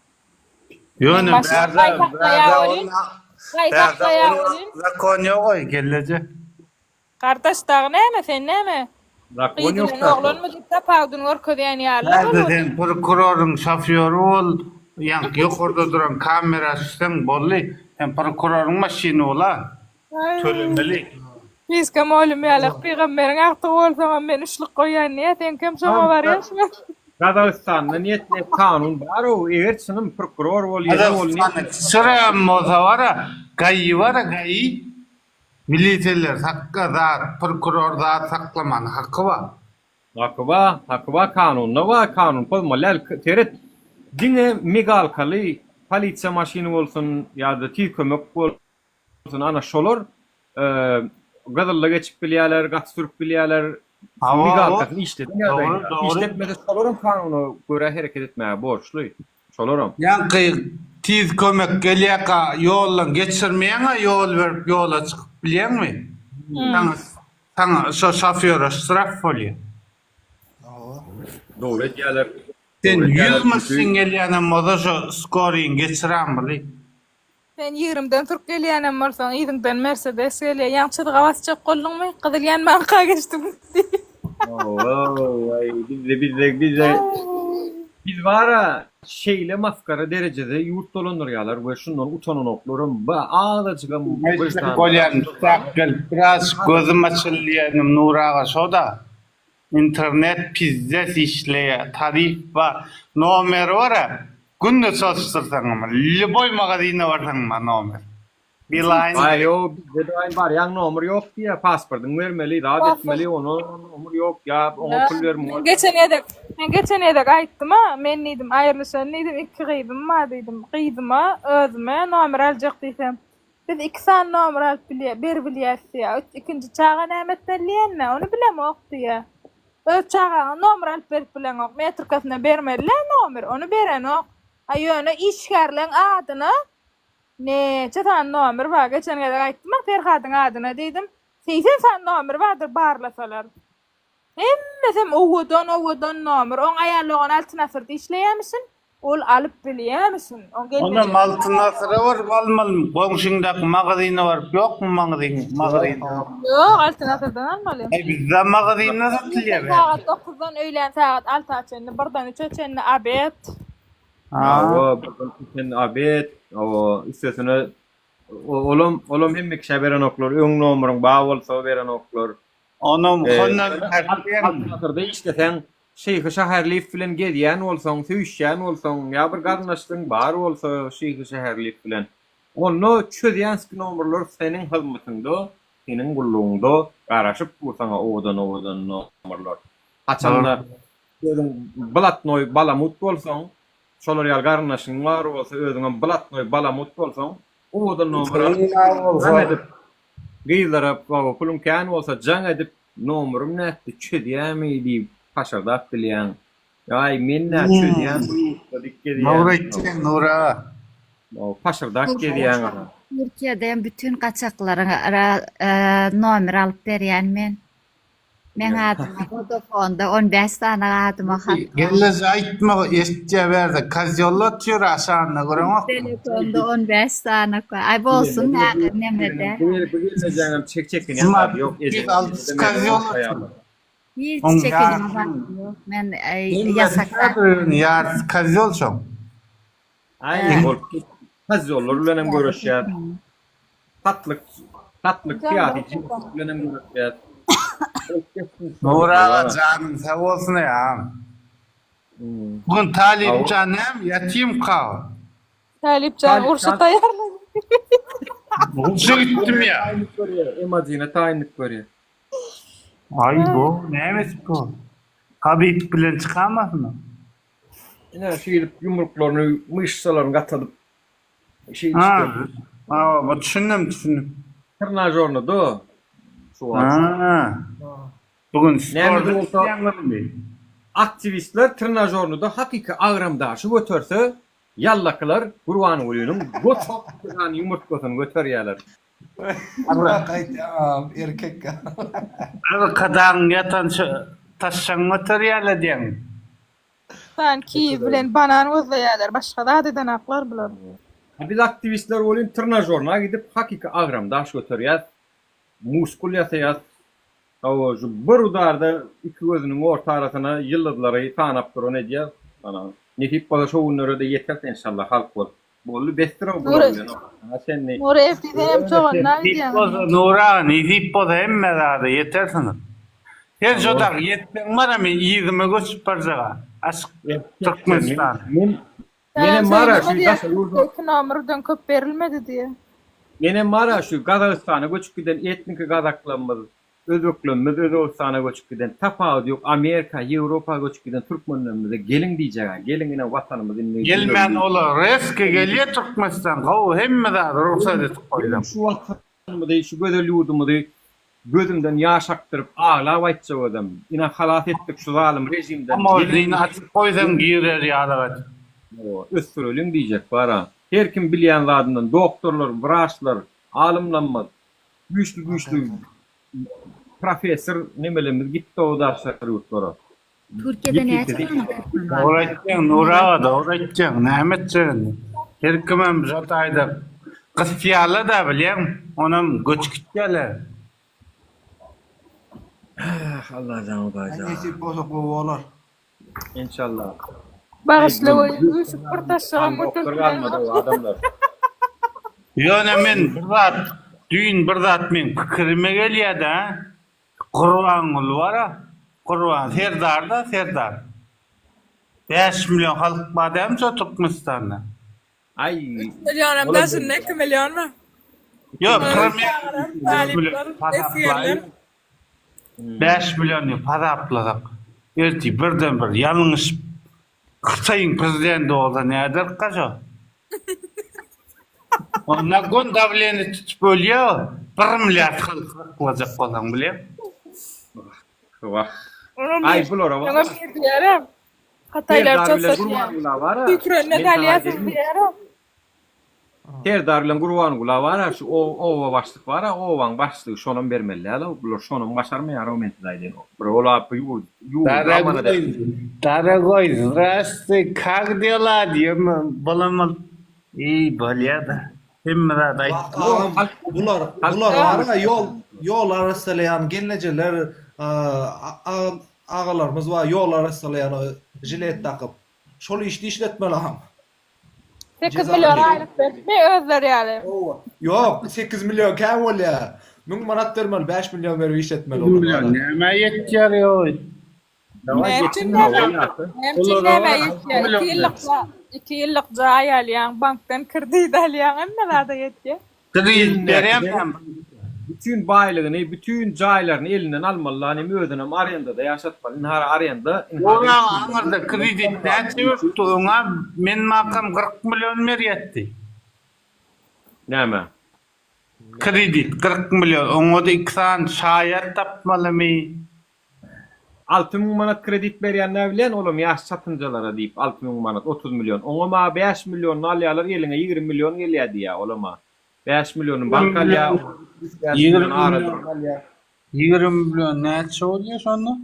Meň Ýöne maşynym bärde gaý saklaýar bärde welin, onda gaý bärde saklaýar onda welin. zakon ýogaý gelneje. Gardaş dagy näme sen näme Zakon gyz ýok bilen zat ýok. oglanmy diýip tapawudyny görkezýän ýaly-la Bärde bol sen prokuroryň şofýory bol, ýaňky ýokarda duran kamera düşseň boldy, sen prokuroryň maşyny bol-a. Tölemeli. Fiska molym ýalak pygamberiň agtygy bolsaňam men üçlük goýýan diýýä seňkem şoňa barýaşmy. Gazagystanda niyet ne kanun bar-ow eger çynym prokuror bol ýene bol Gazagystanda kiçirägem bolsa bara gaýy bara gaýy miliseler sakga zat prokuror zat saklamana haky bar. Haky bar haky bar kanunda bar kanun pozmaly däl seret diňe migalkaly polisiýa maşyny bolsun ýa-da tiz kömek bolsun Ana şolar gyzylda geçip bilýärler, gaty sürüp bilýärler. Migalkasyny işleden ýagdaýynda. Işletmese şolaram kanuna görä hereket etmäge borçly. Şolaram. Ýaňky tiz kömek gelýärka ýoldan geçirmeýäňä ýol berip ýola çykyp bilýäňmi? Saňa. Saňa şo şofýora ştraf bolýar. Dogry edýärler. Sen Dogry 100 edýärler çünki maşyn gelýänem bolsa şo skoryňy geçirämeli. Sen ýigrimden sürüp gelýänem bolsaň, yzyňdan Mersedes gelýär. Ýaňy çyzyga basjak bolduňmy? Gyzyl ýanmanka geçdim diýip. Aý, bizde bizde bizde biz bara şeýle maskara derejede ýurt dolandyrýarlar we şundan utananoklaram ba azajygam Aýtjak bolýan tak gelip biraz gözüm açyldy diýenim Nury aga şoda. Internet pizdes işleýär tarif bar nomeri bar-a günde çalyşdyrsaňam lýuboý magazyna barsaň bar nomer Beeline Aý ýo bizde daýym barýaň nomer ýok diýýär pasportyňy bermeli zat etmeli ona nomer ýok ýa oňa pul ber muňa Men geçen gezek men geçen gezek aýtdym-a men diýdim aýrylyşan diýdim iki gyzym bar diýdim gyzyma özüme nomer aljak diýsem Biz iki sany nomer alyp bilýä, beribilýäs diýýä. Ikinji çaga näme etmeli diýende, ony bilemok diýýä. Öz çagaňa nomer alyp berip bileňok, metrikasyna bermeli-dä nomer, ony berenok. A ýöne işgärleň adyna näçe sany nomer bar. Geçen gezek aýtdym-a Perhadyň adyna diýdim. 80 sany nomer bardyr barlasalar. Hemmesem owadan owadan nomer. Oň aýal dogany Altyn asyrda işleýämişin. Ol alyp bilýämişin. Oň Onam gelnejesi Altyn asyra baryp almalymy? Goňşyňdaky magazyna baryp ýokmy magazyn magazyn? Ýok, Altyn asyrdan almaly. Aý bizde magazynda satylýar Irden bärde. sagat dokuzdan öýlän sagat alta çenli, birden üçe çenli obed. Hawa, birden üçe çenli obed. Hawa, üstesine olam olam hemme kişä berenoklar. Öň nomeryň bar bolsa berenoklar. Onam hondan Altyn asyrda işleseň, Şyhy Şäherliýew bilen gezýän bolsaň, söýüşýän bolsaň, ýa bir garyndaşlygyň bar bolsa Şyhy Şäherliýew bilen, onda çözýänski nomerler seniň hyzmatyňda, seniň gullugyňda garaşyp dur saňa owadan-owadan nomerler. Haçanda özüň blatnoý balamut bolsaň, şolar ýaly garyndaşyň bar bolsa, özüňem blatnoý balamut bolsaň, owadan nomer alyp, jaň edip, Gyzlara baba puluň kän bolsa jaň edip nomerym nätdi çözýämi diýip haşardap bilýäň. Aý men nä çözýän bu ýurtda diýip gezýäň. Dogry aýtýaň Nury aga. Paşyrdap gezýäň ana. Türkiýede hem bütün gaçaklaryň nomer alyp berýän men. Meň adyma Vodafonda 15 sany adyma hat bar. Gelneje aýtma eşitýä bärde kozýolla otyr aşagynda göreňokmy. Telefonda 15 sany Aý bolsun näme neme däl. Bu gelnejeňem çek çekinýän zady ýok eje. 206 kozýol otyr. Hiç Oň çekinýän ýarysy zadym ýok. Men ýasak ýarysy kozýol şoň. Aý bolup kozýollar bilenem göreşýär. Satlyk, satlyk syýasy jebislik bilen hem göreşýär. Nury aga janyň sag bolsun eý agam. Bu gün Talypjan näme ýatymka? Talypjan urşa taýýarlanýar. Urşa gitdim ýa. Emajyna taýynlyk görýär. Aý bu näme etip bu? Habib bilen çykamasyn o. Ine şeýdip ýumruklaryny, myşsalaryny gatadyp Şeýdip Ha, hawa, düşündim, düşündim. Trenažornyda şu wagt. Ha. Bu gün Näme-de sporda bolsa, çykýaňyzmy? aktiwistler trenažornyda hakyky agramdaşy göterse, ýallakylar Gurbangulynyň goçak sany ýumurtgasyny göterýärler. Gaýtam erkek. Arkadagyň ýatan taşşagyny göterýärler diýýäňmi? San kiwi bilen banan gözleýärler başga zat edenaklar bular. A biz aktiwistler welin trnažorna gidip hakyky agram daş göterýäs, muskul ýasaýas, hawa şu bir udarda iki gözüniň orta arasyna ýyldyzlary sanap duran edýäs. Ana nesip bolsa şo günlere-de ýeteris enşalla halk bolup. Boldy besdir-ow bular bilen oňa çenli. Nury ertir senem çoganyna Nesip gidýäň. bolsa Nury aga nesip bolsa hemme zada ýetersiňiz. Sen şo dagy ýetseň bara men yzyma göçüp barjaga aşyk Türkmenistan. Men Menem menem bara şu daşary ýurda Iki nomerden köp berilmedi diýýä. Menem bara şu Gazagystana göçüp giden etniki gazaklarymyz Özbeklerimiz Özbegistana göçüp giden, tapawudy ýok, Amerika, Ýewropa göçüp giden türkmenlerimize geliň diýjeg-ä, geliň ine watanymyz indi Gelmän düzeldi. olar reski gelýä Türkmenistan gowy hemme zady rugsat edip goýsaň. Geliň şu watanymyzy, şu gözel ýurdumyzy gözümden ýaş akdyryp aglap aýtjak özem, ine halas etdik şu zalym režimden, geliň Tamozini açyp goýsaň girer ýalyk edip. Hawa, ösdüreliň diýjek bar-a. Her kim bilýän zadyndan, doktorlar, wraçlar, alymlamyz, Güýçli güýçli. professor nemelerimiz gitdi o daşary ýurtlara. Türkiýede näçe sany türkmen bar? Dogry aýtýaň Nury aga dogry aýtýaň näme etjek indi. Her kimem şo taýda gysýarlar-da bilýäň onam göç gitýärler. Ah Allajan Hudaýjan. Nesip bolsa gowy bolar. Enşallah. Bagyşla goý üýşüp bir taşlagam göterip Doktor galmady o adamlar. Ýöne men bir zat düýn bir zat meň pikirime gelýädä Gurbanguly bara Gurban Serdar-da Serdar. 5 million halk bar dälmi şo Türkmenistanda? Aý. 3 millionam daşynda 2 million bar. Ýok, Talyplar, esgerler. 5 million diýip hasaplasak, ertir birden bir ýalňyşyp Hytaýyň prezidenti bolsa näderka şo? Onda gon dawleniýe tutup ölýär o. Bir milliard halky saklajak bolsaň bilýäň. Wah. Oňa Aý bir, bulara oňa bar. bir diýerem. Hytaýlar Serdar bilen çozsa diýer. Gurbanguly bar-a. Tüýkürenine Men saňa salýarsyň aýdaýynmy? diýerem. Serdar bilen Gurbangula bar-a şu oba başlyk bar-a obaň başlygy şonam bermeli däl-ow bular şonam başarmaýar-ow men size aýdaýyn bir ol-a bu ýurt ýurdy amanat Daragoý daragoý zdrastwyý kak dela diýeme bolam bolup eý bolýada hemme zady Wah aýtdyň. agam bular bular bar-a ýol ýol arassalaýan gelnejeler agalarymyz bar ýol arassalaýan žilet dakyp şol işde işletmeli agam. 8 million aýlyk beripmi özleri ýaly? Ýok, 8 million kän bolýar. 1000 manat bermeli, 5 million berip işletmeli olary. Million nämä ýetýär ýoý? Näme üçin nämä? Näme üçin nämä ýetýär? 2 ýyllyk 2 ýyllyk jaý alýaň, bankdan kredit alýaň, hemme zada ýetýär. Kredit berýärmi? Bütün baýlygyny, bütün jaýlaryny elinden almaly lan hem özünem arendada ýaşatmaly. Ynha arenda, ynha Oňa aňyrda kredit näçe beripdi oňa men makam 40 million berýätdi. Näme? Kredit 40 million oňada 2 sany şaýat tapmalymy? 6000 manat kredit berýän näbilýän olam ýaş çatynjalara diýip 6000 manat 30 million oňama 5 millionyny alýalar eliňe 20 million gelýä diýýä olama 5 millionyny bank alýa 5 milliony ara duran alýa. 20 million näçe bolýa şonda?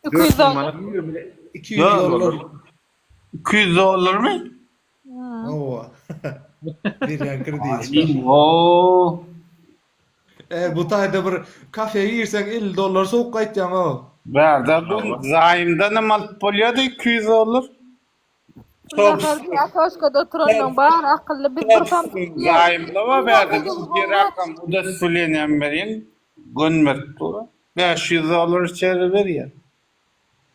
200 dollar. 200 dollar. 200 dollarmy? Hawa. Berýän kredit. Oo. E, bu taýda bir kafeýe girseň 50 dollar sowuk gaýtýaň-ow. Bärde bu zaýymdanam alyp bolýady 200 dollar. Nahar Ýakoşkada oturanlaň bary akylly biz bir samsyk diýýär. Zaýymda bar bärde bir ýer arkam udostowleniýam berýän gönmerip dur. 500 dollar içeri berýär.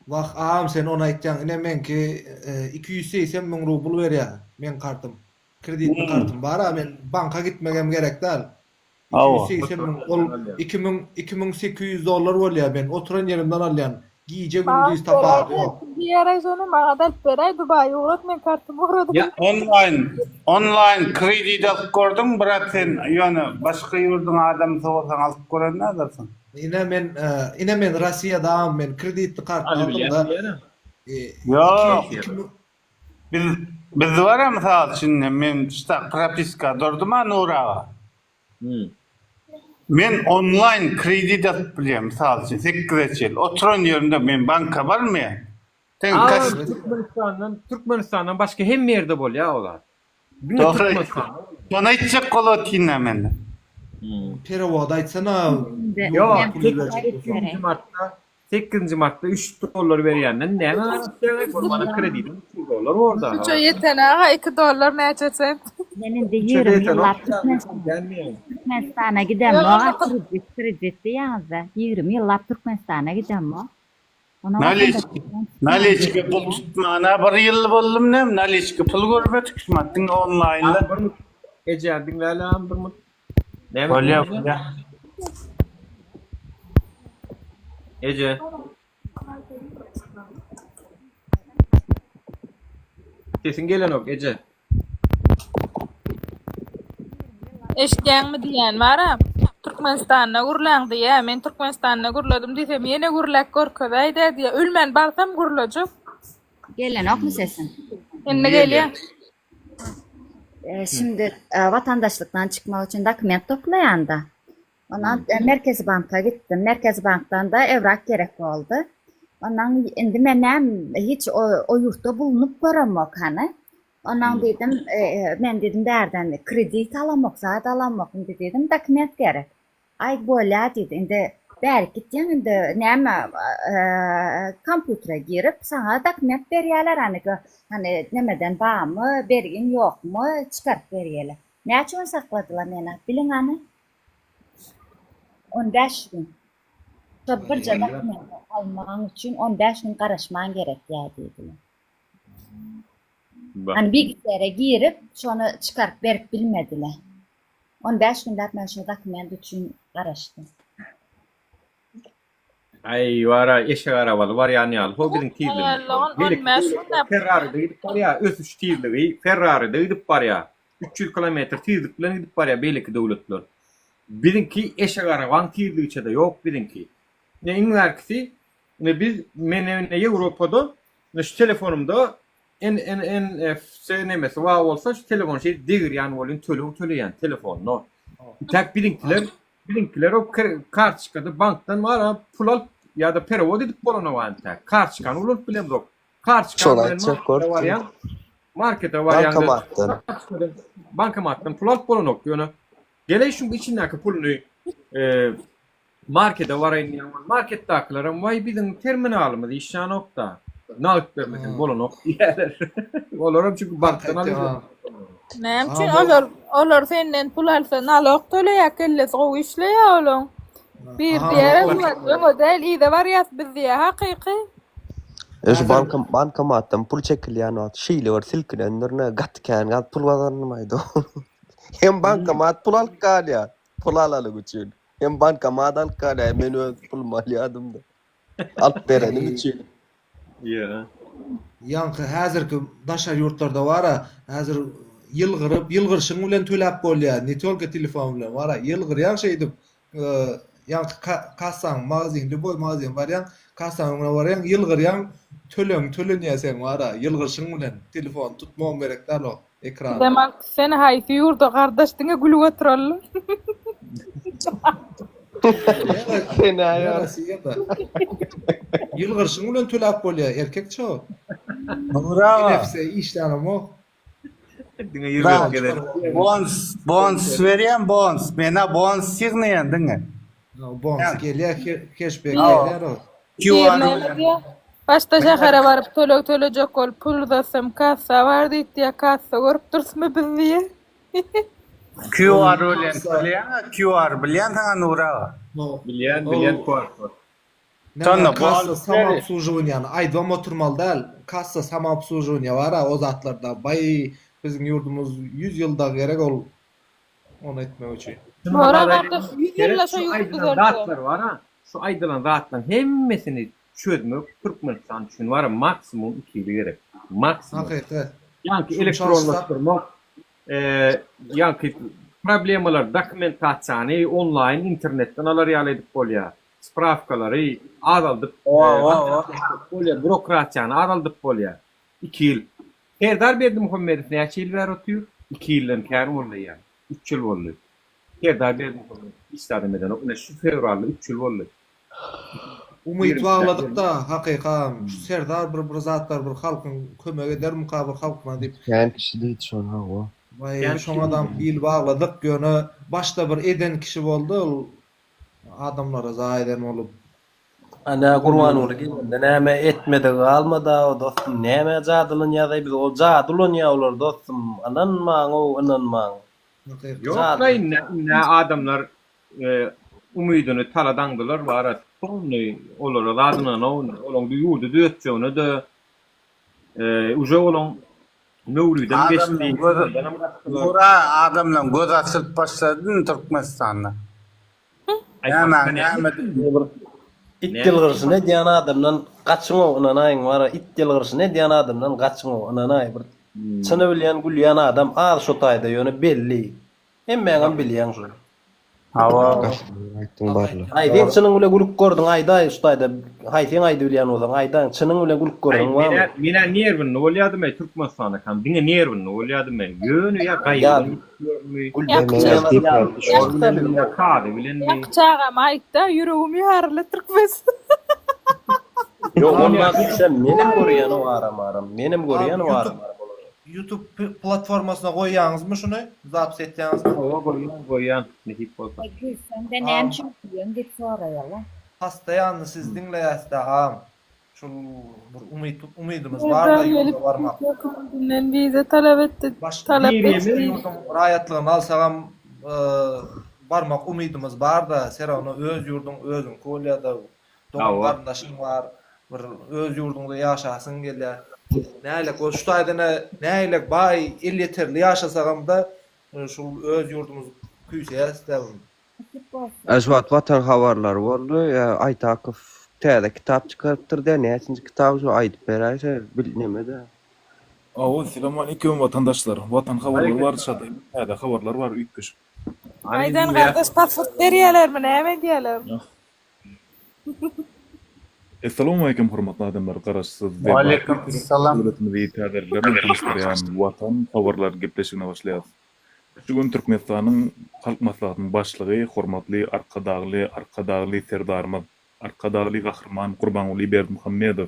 Wah agam sen ony aýtýaň ine meňki 280 müň rubl berýär meň kartym. Kreditli kartym bar-a men banka gitmegem gerek däl. 280 müň ol 2000 2800 dollar bolýar men oturan ýerimden alýan gije gündiz tapawudy ýok. Diýeräý şony maňada alyp beräý Dubaýa ugrat men kartymy ugradyp. Onlaýn onlaýn kredit alyp gördüň brat sen ýöne başga ýurduň adamsy bolsaň alyp gören nädersiň. Ine men ine men Rossiýadam men kreditli kart aldymda. Ýok. Biz biz bar mysal üçin men şta propiska durdum-a Nury aga. Men onlaýn kredit alyp bilýän mysal üçin sekize çenli oturan ýerimde men banka barmaýan. Sen Aa, kas Türkmenistandan Türkmenistandan başga hemme ýerde bolýar o zat. Diňe Dogry. Türkmenistanda. Şony aýtjak bolup otyryn-a men. Perewod aýtsana Ýok, sekizinji martda Sekizinji martda üç dollar berýänden näme garaşýaň bolmanda kredidiň 300 dollar borda. Üçe ýeten aga 2 dollar näçe sent. Men indi 20 ýyllap Türkmenistana gidemok kredit kredit diýýäňizde 20 ýyllap Türkmenistana gidemok. Naliçka naliçka pul tutmana bir ýyl boldum näme naliçka pul görmedik şumat diňe onlaýnda. Eje diňlälim bir mut. Näme Bolýa bolýa. Eje. Sesiň gelenok eje. Eşitýäňmi diýýän bara. Türkmenistanda gürläň diýýä. Men Türkmenistanda gürledim diýsem ýene gürläp görkezäýdä diýýä. Ölmän barsam gürlejek. Gelenokmy sesiň? Indi gelýä. Şimdi watandaşlykdan çykmak üçin dokument toplaýanda. Ondan Merkezi banka gitdim. Merkezi bankdan-da ewrak gerek boldy. Ondan indi men näme hiç o ýurtda bulunyp göremok hany. Ondan diýdim, men diýdim bärden kredit alamok, zat alamok, indi diýdim dokument gerek. Aý bolýa diýdi. Indi bärik gitýäň indi näme kompýutere girip saňa dokument berýärler hany hany nemeden barmy, bergiň ýokmy çykaryp berýärler. Näçe gün sakladylar meni biliň hany? On bäş gün. Şo birje dokumenti almaň üçin on bäş gün garaşmaň gerekýär diýdiler. Hany bilgisayara girip şony çykaryp berip bilmediler. On bäş günläp men şo dokument üçin garaşdym. Aý wara eşek arabaly barýan ýaly ho biziň tizligimiz. On bäş günläp. Ferraride gidip barýar ösüş tizligi Ferraride gidip barýar. 300 kilometr tizlik bilen gidip barýar beýleki döwletler. Biziňki eşek arabaň tizligiçe-de ýok biziňki. Ine iň bärkisi ine biz men ine Ýewropada ine şu telefonymda N N N F C nemesi bar bolsa şu telefony şeýdip degirýän bolýan töleg töleýän telefonda. Intäk biziňkiler biziňkiler o kartoçkada bankdan bar pul alyp ýa-da perewod edip bolanok intäk. Kartoçkany ulanyp bilemzok. Kartoçka bilen markete barýaň. Markete barýaň. Bankomatdan. Bankomatdan pul alyp bolanok ýöne geleý şuň içindäki puluny Markete baraýyn diýen bolup, marketdakylerem waý biziň terminalymyz işlänokda, nagt bermeseň bolanok diýýärler. Olaram çünki bankdan alýar. Näme üçin olar olar senden pul alsa nalog töleýär kellesi gowy işleýär olaň. Bir diýer öňe däl yza barýas biz diýýär hakyky. E şu banka bankomatdan pul çekilýän wagt şeýle bir silkinendirine gaty kän gal pul gazandym aýda. Hem bankomat pul alyp galýar pul alalyk üçin. Hem bankomat alyp galýar men öz pulumy alýadym-da. Alyp berenim üçin. Ýa. Ýaňky häzirki daşary ýurtlarda bara häzir ýylgyryp ýylgyrşyň bilen töläp bolýar ne tolko telefon bilen bara ýylgyrýaň şeýdip ýaňky kassaň magazin lýuboý magazin barýaň kassaň öňüne barýaň ýylgyrýaň tölegiň tölenýär seň bara ýylgyrşyň bilen telefony tutmagam gerek däl o ekrany. Bizem alyp gitsene haýsy ýurda gardaş diňe gülüp oturalym. Sen aýar. Ýylgyrşyň bilen töläp bolýar erkek ço. Nury aga. NFC işlänemok. Diňe ýylgyryp gezer. Bonus, bonus berýän bonus. Menä bonus ýygnaýan diňe. Bonus gelýär, keşbek gelýär o. Bir näme diýýär? Başda şähere baryp töleg tölejek bolup pul uzatsam kassa bar diýip diýýär, kassa görüp durusmy biz diýýär. QR bilen töleýäňä QR bilýänsiňä Nury aga. Bilýän, bilýän QR kod. Näme kassa samoobslužiwaniýany aýdybam oturmaly däl. Kassa samoobslužiwaniýa bar-a o zatlarda. Baý biziň ýurdumyz 100 ýyl dagy gerek ol ony etmek üçin. Bora gardaş 100 ýylda şo ýurt düzelse. Zatlar bar-a. Şu aýdylan zatlaryň hemmesini çözmek Türkmenistan üçin bar-a maksimum 2 ýyl gerek. Maksimum. Hakyky. Ýaňky elektronlaşdyrmak, ýaňky problemalar dokumentasiýany onlaýn internetden alar ýaly edip bolýar. Sprawkalary azaldyp bolýar, býurokratiýany azaldyp bolýar. Iki ýyl. Serdar Berdimuhamedow näçe ýyl bäri otyr? Iki ýyldan kän boldy eýýäm. Üç ýyl boldy. Serdar Berdimuhamedow hiç zadam edenok. Ine şu fewralda üç ýyl boldy. Umyt bagladykda hakykam şu Serdar bir bir zatlar bir halkyň kömek edermika bir halkyna diýip. Kän kişi diýdi şony hawa. Waý şoňadam bil bagladyk ýöne başda bir eden kişi boldy ol adamlara zaý eden bolup. Ana Gurbanguly gelende näme etmedigi galmada dostum nämä jadylanýazaý biz ol jady ulanýa olar dostum ynanmaňow ynanmaň. Ýokla indi indi adamlar umydyny tala daňdylar bara polny olara zat ynanok indi olaň ýurdy düzetjegine-de uje olaň möwridem geçdi Adamlaň gözi Nura adamlaň gözi açylyp başlady indi Türkmenistanda. Nämäň näme Bir it ýylgyryşyny edýän adamdan gaçyňow ynanaýyň bara it ýylgyryşyny edýän adamdan gaçyňow ynanaý bir çyny bilýän gülýän adam az şo taýda ýöne belli hemmäňem bilýäň şony. Hawa. Aýtdyň barla. Haýsyň çynyň bilen gülüp gördüň aýdaý şu taýda haýsyň aýdybilýän bolsaň aýdaň çynyň bilen gülüp gördüň barmy? Menä nerwinli bolýadym eý Türkmenistandakam diňe nerwinli bolýadym eý ýöne ýa gaýybyň ýa kazy bilenmi. Ýaňky çagam aýtda ýüregim ýaryldy Türkmenistan. Ýok ol zat menem görýän o aram aram menem görýän o aram aram olary. Youtube platformasyna goýýaňyzmy şuny? Zapis etýäňizmi? Hawa goýýan goýýan nesip bolsa. Gülseňde näme üçin gülýäň diýip soraýarlar. Postoýanny sizi diňleýäsdä agam. Şul bir umyt umydymyz barda ýurda barmak. Hökümetinden wiza talap etdi. Talap Başga ýurduň raýatlygyny alsagam barmak umydymyz barda serawno öz ýurduň özüňki bolýada Dogan garyndaşyň bar, bir öz ýurduňda ýaşasyň gelýär. Nähilek bol şu taýdan-a nähilek baý elýeterli ýaşasagamda şul öz ýurdumyzy küýseýäs-dä. Şu wagt Watan habarlary boldy. Aýtakow täze kitap çykarypdyr diýýär. Näçinji kitaby şo aýdyp beräýse bil neme-dä. Hawa, salam aleýkum watandaşlar. Watan habarlary bar şadyýan täze habarlar bar üýtgeşik. Aýdan gardaş pasport berýälermi näme edýäler? Essalawmaleýkim hormatly adamlar Garaşsyz we baky Türkmen döwletimizi täzelikler bilen tanyşdyrýan Watan habarlar gepleşigine başlaýarys. Şu gün Türkmenistanyň Halk Maslahatynyň Başlygy hormatly Arkadagly Arkadagly Serdarymyz Arkadagly Gahryman Gurbanguly Berdimuhamedow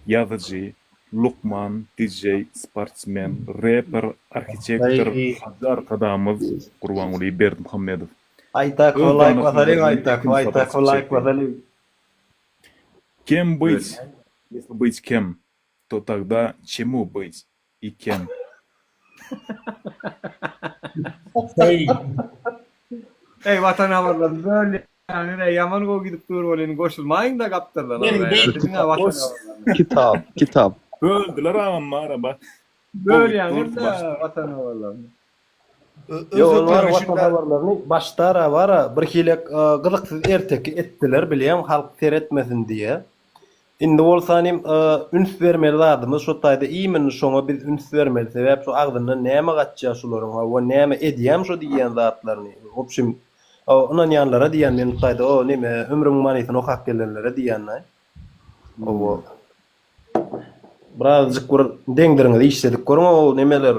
ýazyjy, lukman, DJ, sportsmen, reper, arhitektor Hajy Arkadagymyz Gurbanguly Berdimuhamedow Aýtakowa Öz laýk dana basalyň sözleri bilen Aýtakowa ikinji sapar Aýtakowa çykyş laýk etdi. basalyň. Kem byt, ýesli byt kem, to tagda çemu byt i kem. Eý watan habarlaryny bölýäňiz eý ýaman gowy gidip dur welin goşulmaýyňda gapdaldan Kitap kitap. Böldüler agam araba. Bölýäňiz-de watan habarlaryny. Ýok ol bar watan habarlaryny başdara bara bir hili gyzyksyz erteki etdiler bilýäň halk seretmesin diýe. Indi bolsa nim üns bermeli zadymyz şo taýda imенно şoňa biz üns bermeli sebäp şo agzyndan näme gaçýa şularyň hawa näme edýäm şo diýýän zatlaryny wobşim ynanýanlara diýýän men bu taýda o neme ömrümiň manysyny okap gelenlere diýýändaý hawa. Birazajyk bir deňdiriňizi işledip görüň o nemeler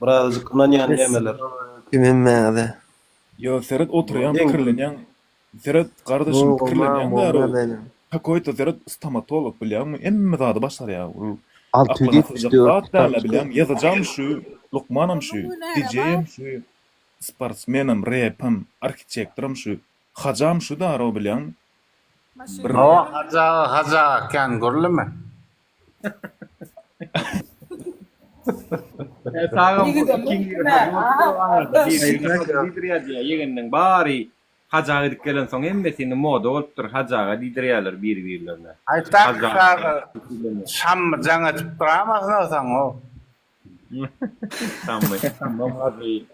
birazajyk ynanýan nemeler. Kim hemmäňize. Ýo seret oturýaň pikirlenýäň seret gardaşym pikirlenýäň däri kakoýto seret stomatolog bilýäňmi hemme zady başarýa ol aklyňa sygjak 674 zat dälä bilýäňmi ýazyjam şu lukmanam şu dijeýem şu sportsmenem repem arhitektoram şu hajam şu däri bilýäňmi Bir Hawa Hajy aga Hajy aga kän gürleme. Sagam Ýegeniniň bary Hajy aga gidip gelensoň hemmesi indi moda bolupdyr Hajy aga diýdirýärler biri-birlerine. Aýtak aga Şammy jaň edip duramasyn saňa. Şammy, Şammam Hajy.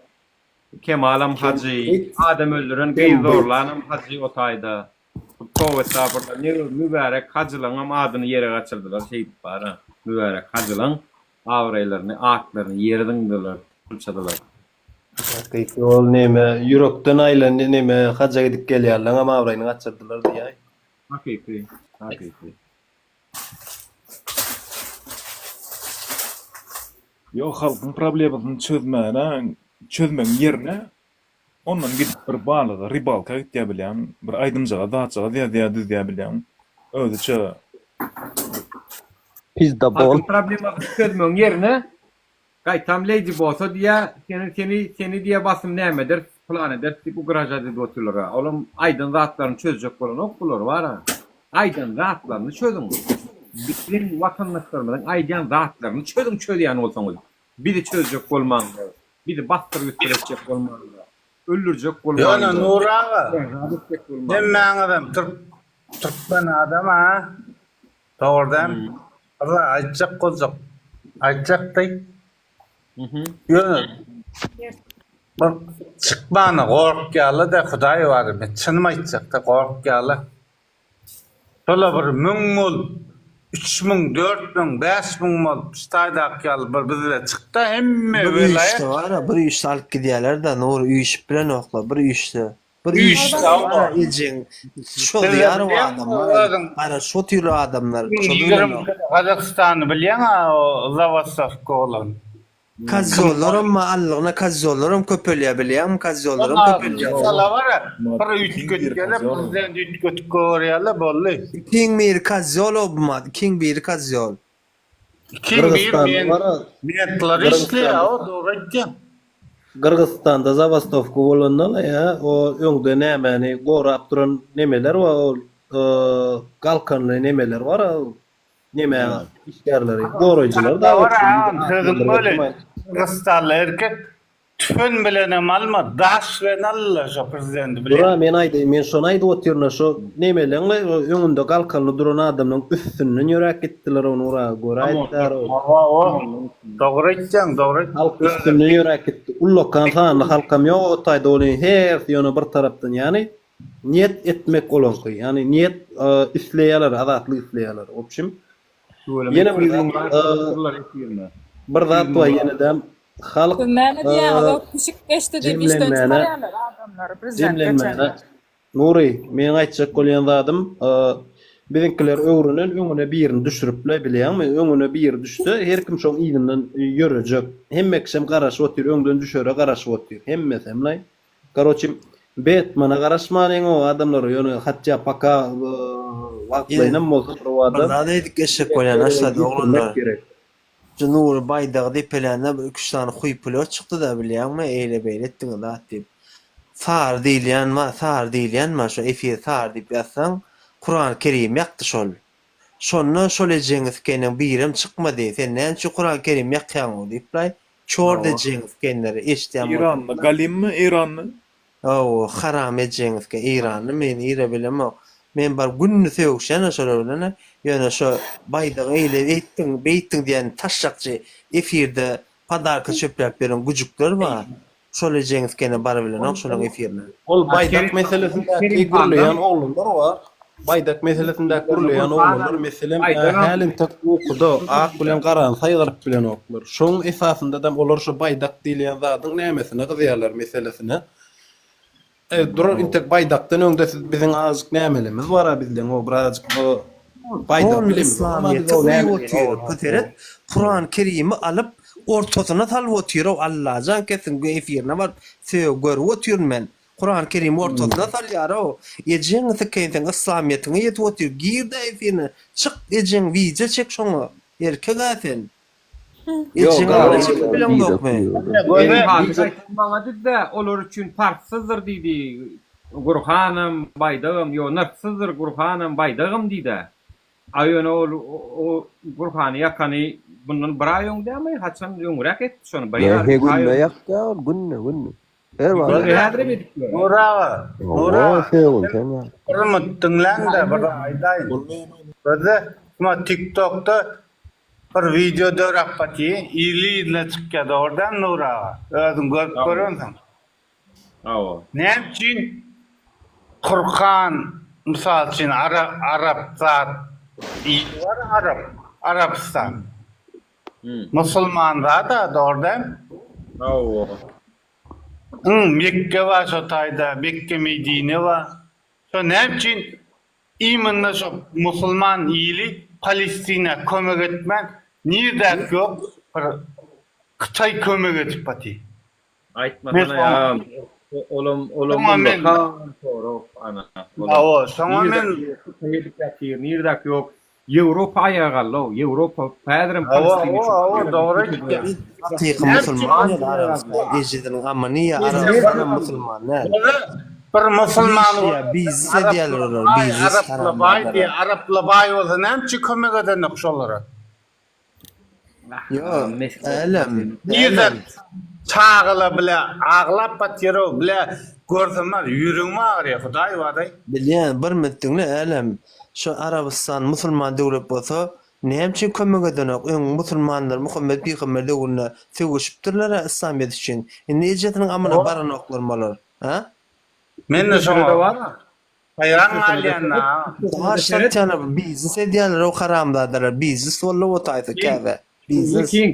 Kemalam hajy, adam öldüren, gyz zorlanam hajy o taýda. Toba estagfurullah, ne mübärek hajylaňam adyny ýere gaçyrdylar şeýdip bara. Mübärek hajylaň abraýlaryny, atlaryny ýere zyňdylar, pylçadylar. Hakyky ol neme ýürekden aýlan neme haja gidip gelýänleňem abraýyny gaçyrdylar diýäý. Hakyky, hakyky. Ýok halkyň problemasyny çözmäne çözmegiň ýerine ondan gidip bir balyga rybalka gitýär bilýäň bir aýdymjagaz zatjagaz ýazýar düzýär bilýäň özüçe Pizdabol. Halkyň problemasyny çözmegiň ýerine Gaýtam Lady Bossa diýýä, seni seni seni diýýä basym näme ederis, pylan ederis diýip ugražat edip otyrlar-a. Olam aýdan zatlaryny çözjek bolanok bular bar-a. Aýdan zatlaryny çözüň. Biziň watandaşlarymyzyň aýdýan zatlaryny çözüň çözýän bolsaňyz. Bizi çözjek bolmaňda, bizi basdyr-üsdür etjek bolmaňda, öldürjek Ýöne bolmaňda, Nury aga, ugražat etjek bolmaňda. hemmäňizem türk türkmen adam-a. Dogry däl. Bir zat aýtjak boljak. Aýtjakdy. Ýöne bir çykmana gorkýarlar-da, Hudaý bar, men çynym aýtjakda gorkýarlar. Şola bir müň bolup. 3000, 4000, 5000 bolup şu taýdaky ýaly bir bizde çykda hemme Bir welaýat üýşse bar-a, bir üýşse alyp gidýärler-de, Nury üýşüp bilenoklar, bir üýşse. Bir Üýşse üýşse bar-a hawa. ejeň Sizde çozýar o bilýäňmi adamlar, özüň garaşyp otyr adamlar, çozubilenok. 22 Gazagystany bilýäň-a o zawastowka bolan. Kozýollaram ma allygyna kozýollaram köpelýär bilýäňmi kozýollaram köpelýär. Sala bara bir üýtgetgele prezident üýtgetip goýberýärler boldy. Ikiň biri kozýol obma ikiň biri kozýol. Ikiň biri men mentlar işleýär o dogry aýtýaň. Gyrgyzystanda zabastowka bolanda ýa o öňde nämeni gorap duran nemeler bar ol galkanly nemeler bar Neme işgärleri, goraýjylar da Bar agam sözüň böleýin. Gyrgyzystanly erkek tüfeň bilenem alma, daş bilen aldylar şo prezidenti Dura bilýäňmi? men aýdaýyn, men şony aýdyp otyryn-a, şo nemeleň-le öňünde galkanly duran adamlaň üstünden ýöräp gitdiler ony ura göräýdiler. Hawa hawa dogry aýtýaň dogry. Halk üstünden ýöräp gitdi. Ullakan sanly halkam ýok o taýda olyň hersi ýöne bir tarapdan ýany Niýet etmek olaňky. Ýagny niýet isleýärler, azatlyk isleýärler. Wobşim. Ýene bir zat, bir zat bar ýene-de halk Siz näme diýýäňiz o pişik geçdi diýip işden jemlenmäne çykarýarlar adamlary prezident jemlenmäne geçende. Nury, meniň aýtjak bolýan zadym, biziňkiler öwrenen öňüne birini düşürip-le bilýäňmi? Öňüne biri düşse, her kim şoň yzyndan ýörejek. Hemme kişem garaşyp otyr, öňden düşere garaşyp otyr. Hemmesem-laý. Karoçi Betmana garaşmalyň o adamlara ýöne hatja paka wagtlaýynam bolsa bir Bir wada zat eýdip geçjek bolýan aşşady oglanlar. Şu Nury baýdagy depelände bir iki üç sany huýpulýot çykdyda bilýäňmi eýle beýle etdiňiz zat diýip. Sary diýilýän bar sary diýilýän bar şo efir sary diýip ýazsaň Kurany Kerim ýakdy şol. Şonda şol ejeňi sikeniň birem çykmady sen näme üçin Kurany Kerim ýakýaňow diýiplaý Çor ejeňiz kenleri eşdýän bolsaňyz. Eýranly galimmi eýranly. Hawa haram ejeňizkä eýranly men ire bilemok. Men bar günde sögüşýän şolar bilen ýöne şo baýdagy eýle eýtdiň beýtdiň diýen taşşakçy efirde podarka çöpläp ýören güjükler bar. Şol ejeňizkene barybilenok şolaň efirine. Ol baýdak meselesindäki gürleýän oglanlar bar. Baýdak meselesindäki gürleýän oglanlar meselem hälintek ukuda ak bilen garany saýgaryp bilenoklar. Şoň esasyndadam olar şo baýdak diýilýän zadyň nämesine gyzýarlar meselesine. E, dur intek baýdakdan öňde siz biziň azajyk nämelemiz bar-a bizleň o birazajyk o baýdak Ol bilemizok amma biz yslamyýete o uýup näme otyr. Bu seret Kuran Kerimi alyp ortasyna salyp otyrow Allajan kessin bu efirine baryp sög görüp otyryn men. Kuran Kerimi ortasyna salýarow. Ejeňi sikeýin seň yslamyýetiňe ýetip otyr girdä efirine çyk ejeň wideo çek şoňa erkeg-ä sen. Ýok, Ejeňi galan wideo çekip bileňzokmy? Maňa diýdi-de, olar üçin parhsyzdyr diýdi. Gurhanam, baýdagam, ýok, nyrhsyzdyr Gurhanam, baýdagam diýdi. A ýöne ol o Gurhany ýakany bundan bir aý öň dälmi, haçan öňräk etdi şony, bir ýarym, He iki aý günde öň. ýakýar ol, günde, günde. Her wagt. Günde häzirem edip ýör. Nury aga, Nury Owo, aga, sögün sen ýa. bir minut diňläň-de, bir aýdaýyn. Bizde, TikTokda Bir wideo döräp baty ýyly ýylyna çykýa dogry dälmi Nury aga? Özüň görüp görensiň. Hawa. Näme üçin Kurkan mysal üçin arap zat ili bar arap Arabystan. Musulman zada dogry dälmi? Hawa. Mekge bar şo taýda Mekge Medine bar. Şo näme üçin Imенно şo musulman ili Palestina kömek etmän nirdäki ýok bir Hytaý kömek edip baty. Aýtmasana ýa olam olam ullakan sorag ana. Hawa şoňa men Hytaý edip ýatyr nirdäki ýok Ýewropa aýaga galdy-ow, Ýewropa häzirem Palestina üçin. Hawa, hawa, dogry aýtýaň. Hakyky musulman ýa Arabystan ejesiniň amyny ýa Arabystanam musulman däl. Bir musulman Ýa biznes edýärler olar, biznes Arapla baý diýýär, arapla baý bolsa näme üçin kömek edenok şolara? Ýok, älem, Nirden älem. çagalar bile aglap batýarow bile görsem bar ýüregim agyrýar hudaý baraý. Bilýän, bir minut diňle älem. Şu Arabystan musulman döwlet bolsa, näme üçin kömek edenok? Öň musulmanlar Muhammet pygamber döwründe söweşipdirler-ä yslamyýet üçin. Indi ejesiniň amyna baranoklarmy olar, a? Men-de şoňa. Haýran galýan da. Daş satýanlar biznes edýänler o haramzadalar biznes boldy o taýsa käbe biznes. King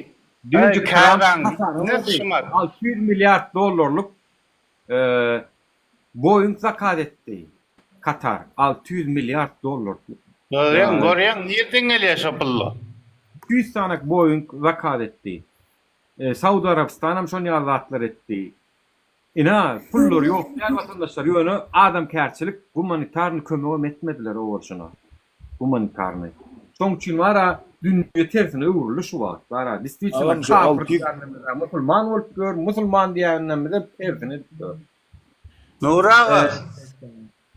düýnjik Tramp Käbäň hasara ne boldy. şumat. 600 milliard dollarlyk Boeing zakaz etdi. Katar 600 milliard dollarlyk. Görýäň, görýäň nirden gelýär şo pullar. 200 sany Boeing zakaz etdi. Saud Arabystanam şon ýaly zatlar etdi. Ina, pullary ýok däl watandaşlar, ýöne adamkärçilik gumanitarny kömegem etmediler owaşyna. Gumanitarny. Şoň üçin bara dünýe tersine öwrüldi şu wagt bara. Diswitýelno Agam şu kapyr 600 diýenimize musulman bolup ýör, musulman diýenimize tersine edip ýör. Nury aga.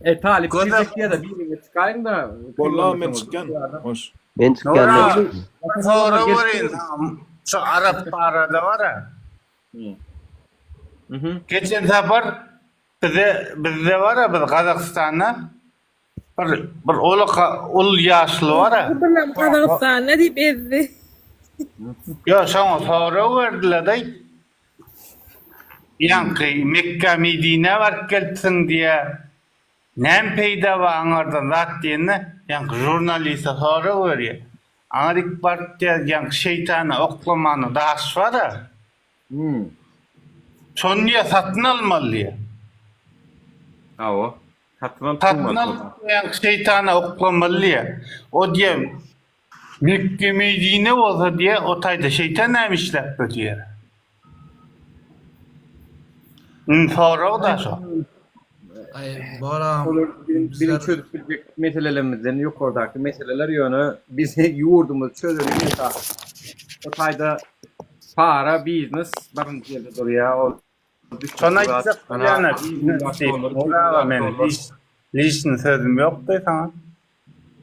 E talyp Gözel. girjek diýýä-de biriňiz çykaýyň-da. Bolla men çykýan. Hoş. Men Nury çykýan men. aga bir sorag bereýin saňa. Şu arap barada bara. Geçen sapar bize bizde bara biz Gazagystanda bir bir ulaka ul ýaşly bara. Birem Gazagystanda diýip ezdi. Ýok şoňa sorag berdiler-de. Ýaňky Mekge Medinä baryp gelipsiň diýä. Näme peýda bar aňardan zat diýende ýaňky žurnaliste sorag berýä. Aňaryk baryp diýä ýaňky şeýtana oklamana daş bar-a. Şony diýä satyn almaly diýä. Hawa. Satyn alyp Satyn alyp ýaňky şeýtana oklamaly diýä. O diýä Mekge Medine bolsa diýä o taýda şeýtan näme işläp ýör diýä. Indi sorag da şo. Aý boram Olar biziň bizler çözüp biljek meselelerimizden ýokardaky meseleler ýöne biz ýurdumyzy çözeliň esasy. O taýda para biznes birinji ýerde durýar ol Şony aýtjak bolýan-a biznes diýip. Ol aga men liçny sözüm ýokdy saňa.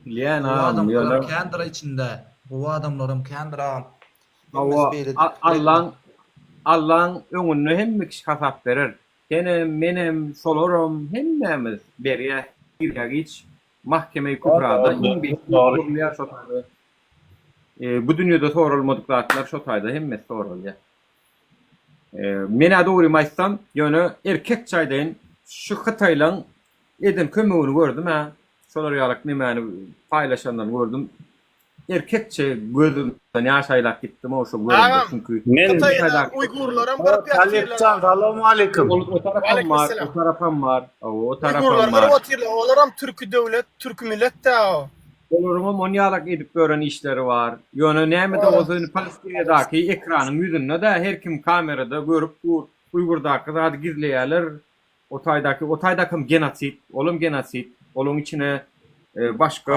Bilýän Gowy agam adamlaram ýöne kändir içinde. Gowy adamlaram kändir agam. Hawa Hemmesi beýle diýip Allaň Allaň öňünde hemme kişi hasap berer. Senem menem şolaram hemmämiz berýäs ir ýa giç mahkeme-i kübrada iň beýik gurulýar şo taýda. Bu dünýede soralmadyk zatlar şo taýda hemmesi soralýar. Menä dogrymy aýtsam, ýöne erkekçe aýdaýyn, şu hytaýlaň eden kömegini gördüm-ä, şolar ýalak nemäni paýlaşanlaryny gördüm. Erkekçe gözümden ýaş aýlap gitdim-ow şo görende, Agam, çünki Men Hytaýda uýgurlaram gyryp ýatyrlar. Talypjan salowmaleýkim. Ol o tarapam bar, o tarapam bar, hawa, o tarapam Uýgurlar bar. gyryp otyrlar, olaram türki döwlet, türki millet-dä o. Olaryňam on ýalak edip ýören işleri bar. Ýöne näme-de bolsa indi Palestinadaky ekranyň ýüzünde-de her kim kamerada görüp dur. Uýgurdaky zady gizleýärler. O taýdaky, o taýdakam genosid, olam genosid. Olaň içine başga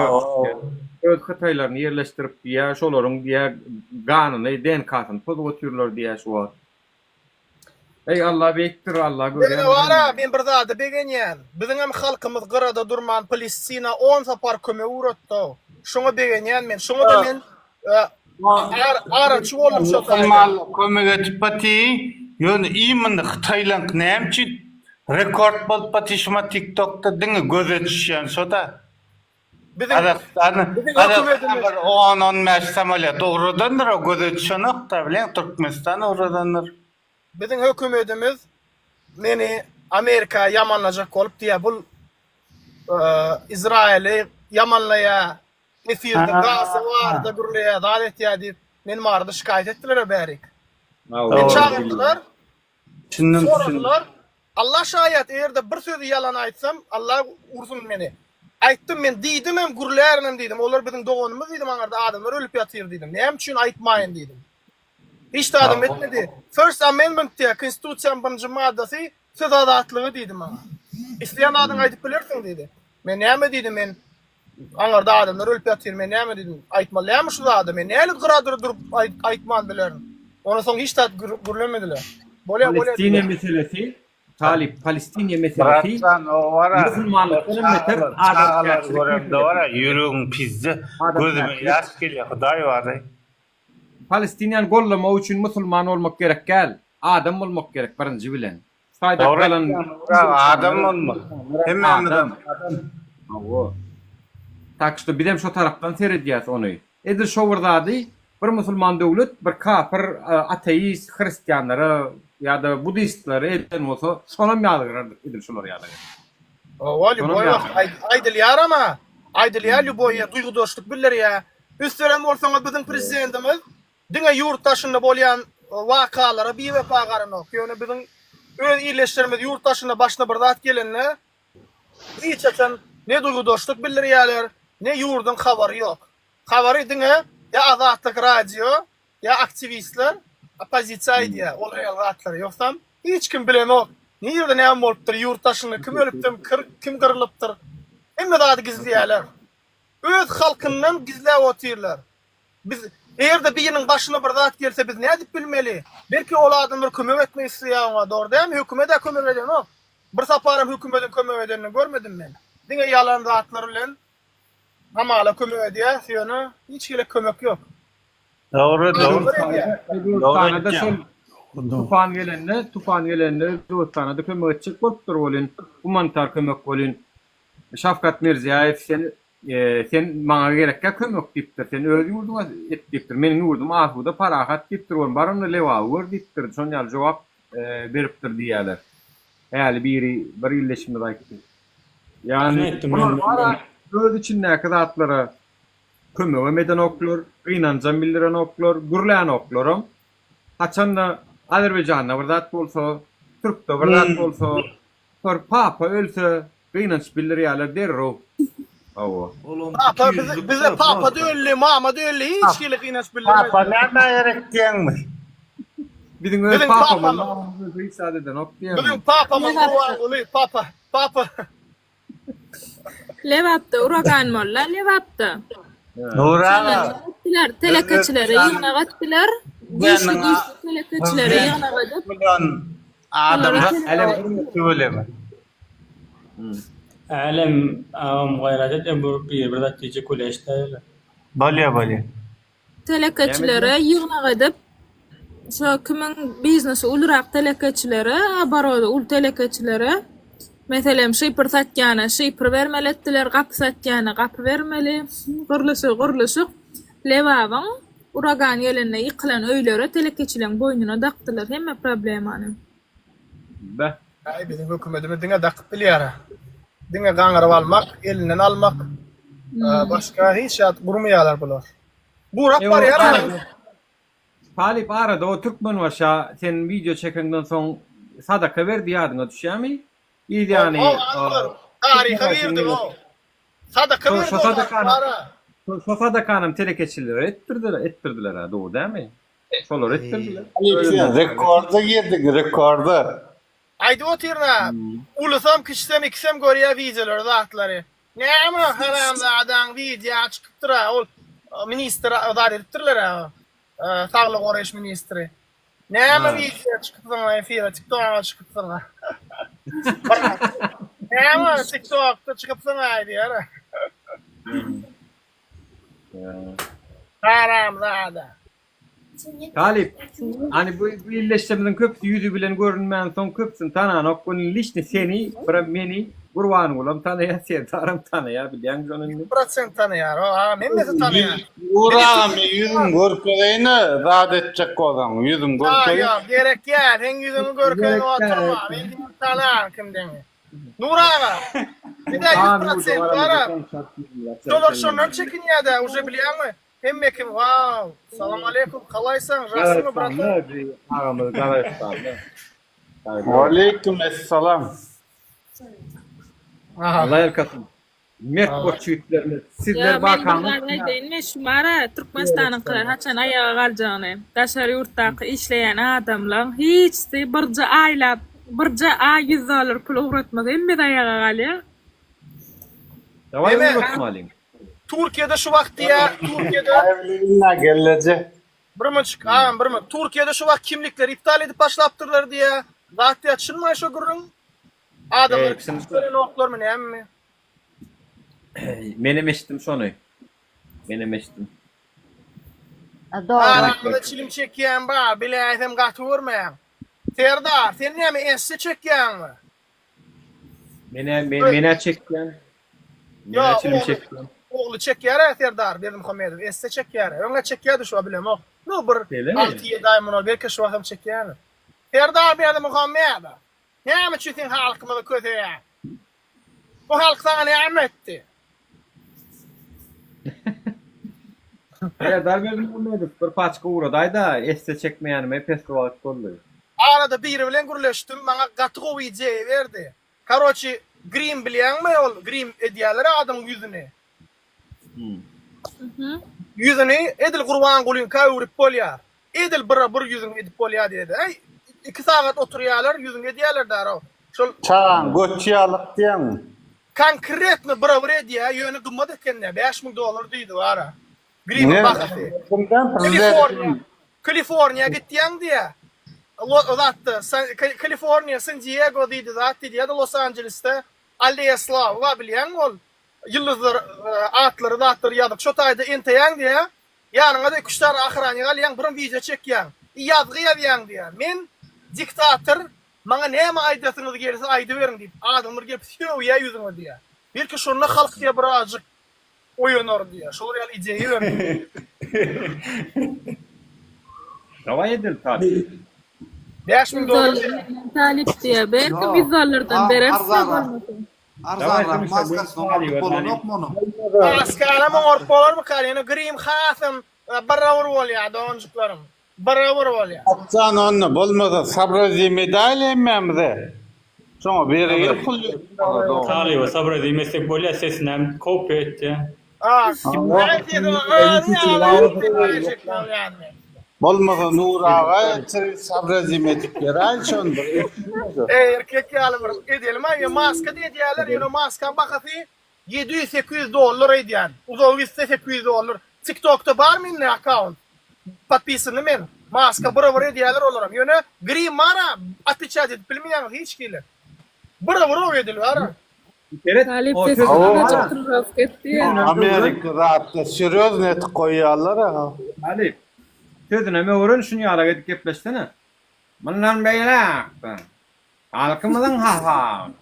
öz hytaýlaryny ýerleşdirip diýýär, şolaryň diýýär ganyny, DNK-syny pozup otyrlar diýýär şu wagt. Eý Allah beýikdir Allah görýändir Ýöne bara hemme. men bir zada begenýän. Biziňem halkymyz gyrada durman Palestina on sapar kömek ugratdy. Şoňa begenýän men. Şoňa-da men araçy boldum şo taýda. Musulmanlar kömek edip baty, ýöne imенно hytaýlaňky näme üçin rekord bolup baty şuma tiktokda diňe göze düşýän şoda. Biziň Gazagystan biziň Gazagystan hökümetimiz bir 10-15 samolýot ugradandyr o göze düşenokda bileň Türkmenistan ugradandyr. Biziň hökümetimiz meni Amerika ýamanlajak bolup diýýär bul Izraeli ýamanlaýar efirde Gaza barada gürleýär zat etýär diýip men barada şikaýat etdiler bärik. Meni çagyrdylar. Soradylar. Allah şaýat eger-de bir sözi ýalan aýtsam Allah ursun meni. Aýtdym men diýdimem gürlärinem diýdim olar biziň doganymyz diýdim aňarda adamlar ölüp ýatyr diýdim. Näme üçin aýtmaýyn diýdim. Hiç zadam etmedi. First Amendment diýýär, Konstitusiýanyň birinji maddasy söz azatlygy diýdi maňa. Isleýän zadyňy aýdyp bilersiň diýdi. Men näme diýdim, men aňarda adamlar ölüp ýatyr, men näme diýdim, aýtmaly dälmi şu zady, men nähili gyrada durup aýtman bilerin. Ondan soň hiç zat gürlemediler. Bolýa, bolýa Palestina diýdiler. meselesi, Talyp, Palestina meselesi Bratjan o wara musulmanlykdan hem beter çagalary adamkärçilik göremde meselesi. wara ýüregiň pizde gözüme Adamkärçilik. ýaş gelýär hudaý bary. Palestinany gollamak üçin musulman bolmak gerek däl, adam bolmak gerek birinji bilen. Saýda Dogry galan aýtýaň Nurag adam bolmaly. Hemmämizem adam. Hawa. Tak şto bizem şo tarapdan seredýäs ony. Edil şo bir zady bir musulman döwlet bir kapyr ateist hristianlara ýa-da budistlere eden bolsa şonam ýazgyrardyk edil şolar ýaly. Hawa, lýuboý wagt aýdylýar ama, aýdylýar lýuboý ýer duýgudaşlyk bildirýär. Üns beren bolsaňyz biziň prezidentimiz diňe ýurt daşynda bolýan wakalara biwepa garanok. Ýöne biziň öz ildeşlerimiz ýurt daşynda başyna bir zat gelende hiç haçan ne duýgudaşlyk bildirýärler, ne ýurduň habary ýok. Habary diňe ýa Azatlyk radio, ýa aktiwistler, oppozisiýa aýdýar ol real zatlary. Ýogsam hiç kim bilenok. Nirede näme bolupdyr, ýurt daşynda kim ölüpdir, kim gyrylypdyr. Hemme zady gizleýärler. Öz halkyndan gizläp otyrlar. Biz eger-de biriniň başyna bir zat gelse biz nädip bilmeli? Belki ol adamlar kömek etmek isleýär oňa, dogry dälmi? Hökümet-ä kömek edenok. Bir saparam hökümediň kömek edenini görmedim men. Diňe ýalan zatlar bilen Hamala kömek edýäs ýöne hiç hili kömek ýok. Dogry dogry. Özbegistanada şol tufan gelende, tufan gelende Özbegistanada kömek etjek bolupdyr welin, gumanitar kömek welin Şawkat Mirziýaýew sen sen maňa gerekkä kömek diýipdir, sen öz ýurduňa et diýipdir, meniň ýurdum asuda, parahat diýipdir, welin bar onda Lebaby gör diýipdir, şon ýaly jogap beripdir diýýärler. Häli biri bir ildeşimiz aýtdy. Ýagny bular bara öz içindäki zatlara kömegem edenoklar, gynanjam bildirenoklar, gürlänoklaram. Haçanda Azerbaýjanda bir zat bolsa, Türkde bir zat bolsa, bir papa ölse gynanç bildirýärler derrew. Hawa. Papa bizde papa-da öldi, mama-da öldi, hiç hili gynanç bildirmediler. Papa nämä gerek diýeňmi? Biziň öz papamyz mamamyz ölse hiç zat edenok diýýäňmi? Biziň papamyz Gurbanguly papa papa. Lebapda uragan boldy Lebapda. Nury aga. Etdiler, telekeçilere ýygnak etdiler. Güýçli güýçli telekeçilere ýygnak edip. Adamzat tüweleme. Älem agam gaýrat et bu biri bir zat diýjek bolýa eşidäýeli. Bolýa bolýa. Telekeçilere ýygnak edip, şo kimiň biznesi ulurak telekeçilere, oborody uly telekeçilere, meselem, şypyr satýana şypyr bermeli etdiler, gapy satýana gapy bermeli, gurluşygy gurluşyk. Lebabyň uragan gelende ýykylan öýlere telekeçileň boýnuna dakdylar hemme problemany. Beh. Äý biziň hökümetimiz diňe dakyp bilýärä. Diňe gaňryp almak, elinden almak. Başga hiç zat gurmaýarlar bular. Gurap barýar. Talyp arada o Türkmenbaşa sen wideo çekeňden soň sadaka berdi ýadyňa düşýämi? Yz ýany Taryha girdi o. Sadaka berdi o. Şo sadakanam telekeçilere etdirdiler, etdirdiler-ä dogry dälmi? Şolar etdirdiler. Sen rekorda girdiň, rekorda. Aýdyp otyryn-a, ulusam kiçisem ikisem görýär wideolary zatlary. Näme haramzadaň wideo çykypdyr-a ol ministr zat edipdirler-ä saglygy goraýyş ministri. Näme wideo çykypsyň efire tiktoga çykypsyň-a. Näme tiktokda çykypsyň-a diýýär-ä. Haramzada. Talyp, hany bu bu ildeşlerimiziň köpüsi ýüzi bilen görünmänsoň köpüsini tananok welin liçni seni birem meni Gurbangulam tanaýar Serdaram tanaýar bilýäňmi şony indi. Prosent tanaýar o agam hemmesi tanaýar. Dur agam men ýüzümi görkezeýin-ä zat etjek bolsaň ýüzümi görkezeýin. Ýok gerek däl seň ýüzüňi görkezip oturma men seni tanaryn kimdigiňi. Nur aga, bir-de 100% bar-a. Şolar şondan çekinýär-dä, uje bilýäňmi? Hemme kim, Wow, salam aleýkum, kalaýsaň, žaksymy, bratan? Agamyz Gazagystanda. Waleýkim essalam. Allah ýalkasyn. Mert goç ýigitlerimiz. Sizler Ýa men bir bakaňyz. zat aýdaýynmy şu bara Türkmenistanyňkylar haçan aýaga galjagyny daşary ýurtdaky işleýän adamlaň hiçsi birje aýlap birje aý ýüz dollar pul ugratmasa hemmesi aýaga galýa. Daway Neme? ugratmalyň. Türkiýede şu wagt diýýä, Türkiýede Aýbylyna gelleje. Bir munçuk agam bir munçuk. Türkiýede şu wagt kimlikleri iptal edip başlapdyrlar diýýä. Zat diýýä çynmy şo gürrüň? Adamlar Hepsini görenoklarmy nämemi? Menem eşitdim şony. Menem eşitdim. Dogry. Araňyzda çilim çekýän bar, biläýsem gaty görmäň. Serdar, sen näme esse çekýäňmi? Menä menä çekýän. Menä çilim çekýän. Ogly çekýär-ä Serdar Berdimuhamedow, esse çekýär. Öňä çekýärdi şu bilemok. Nu bir 6-7 aý mundan belki şu wagtam çekýändir. Serdar Berdimuhamedow, näme üçin sen halkymyzy köseýäň? Bu halk saňa näme etdi? Serdar Berdimuhamedow bir paçka ugradaýda, esse çekmeýänime epesli wagt boldy. Arada biri bilen gürleşdim, maňa gaty gowy ideýa berdi. Karoçi grim bilýäňmi ol grim edýäler adamyň ýüzüni. Ýüzüni edil Gurbangulyňka öwrüp bolýar. Edil bire bir ýüzüňi edip bolýar diýdi. Äý, iki sagat oturýarlar, ýüzüňi edýärler daraw. Şol Çagaň göçi ýalyk diýýäňmi? Konkretno bire bir edýär, ýöne gymmat eken-dä, 5000 dollar diýdi bara. Grimiň bahasy. Kaliforniýa, Kaliforniýa gitýäň diýýär. Lo zatda, Kaliforniýa, San Diego diýdi zat diýdi ýa-da Los Anjelesde Alleýa Slawy bar bilýäňmi ol ýyldyzlar atlary zatlary ýazyk şo taýda enteýäň diýýär. Ýanyňa-da iki-üç sany ohranik alýaň, birin wideo çekýäň. Ýazgy ýazýaň diýýär. Men diktator, maňa näme aýdasyňyz gelse aýdyberiň diýip, adamlar gelip sögýär ýüzüňe diýýär. Belki şonda halk diýýär birazjyk oýanar diýýär. Şolar ýaly ideýa berdi. Dawaý edil talyp. 5000 dollar diýýär. Talyp diýýär. Belki 100 dollardan berersiň bolmasa. Arzanrak maskasyny oňardyp bolanokmy onuň? Maskanam oňaryp bolarmyka? Ýöne grim hasam bir-bir bolýar doganjyklarym. Bir-bir bolýar. Atjan onda bolmasa sabrazim edäýli hemmämize. Şoňa beregeli pul ýok. Talyba sabrazim etsek bolýar sesinem kopýa etýä. Bolmasa Nury aga sabrazim edip beräý şony bir etsin. Eý erkek ýaly bir edelim aý maska edýärler ýöne maskaň bahasy 700 800 dollar edýän uzagy gitse 800 dollar tiktokda barmy indi akkaunt podpisany men maska bir bir edýärler olaram ýöne grim bara otwiçat edip bilmeýäňiz hiç hili bir bir edil bara. Seret, Talyp o sesi söz azajyk tyrrap gitdi. Amerika zatda serýozny etip goýýarlar a. Talyp, sözünem öwren şuny ýalak edip gepleşsene. Mundan beýläk-de halkymyzyň hasabyna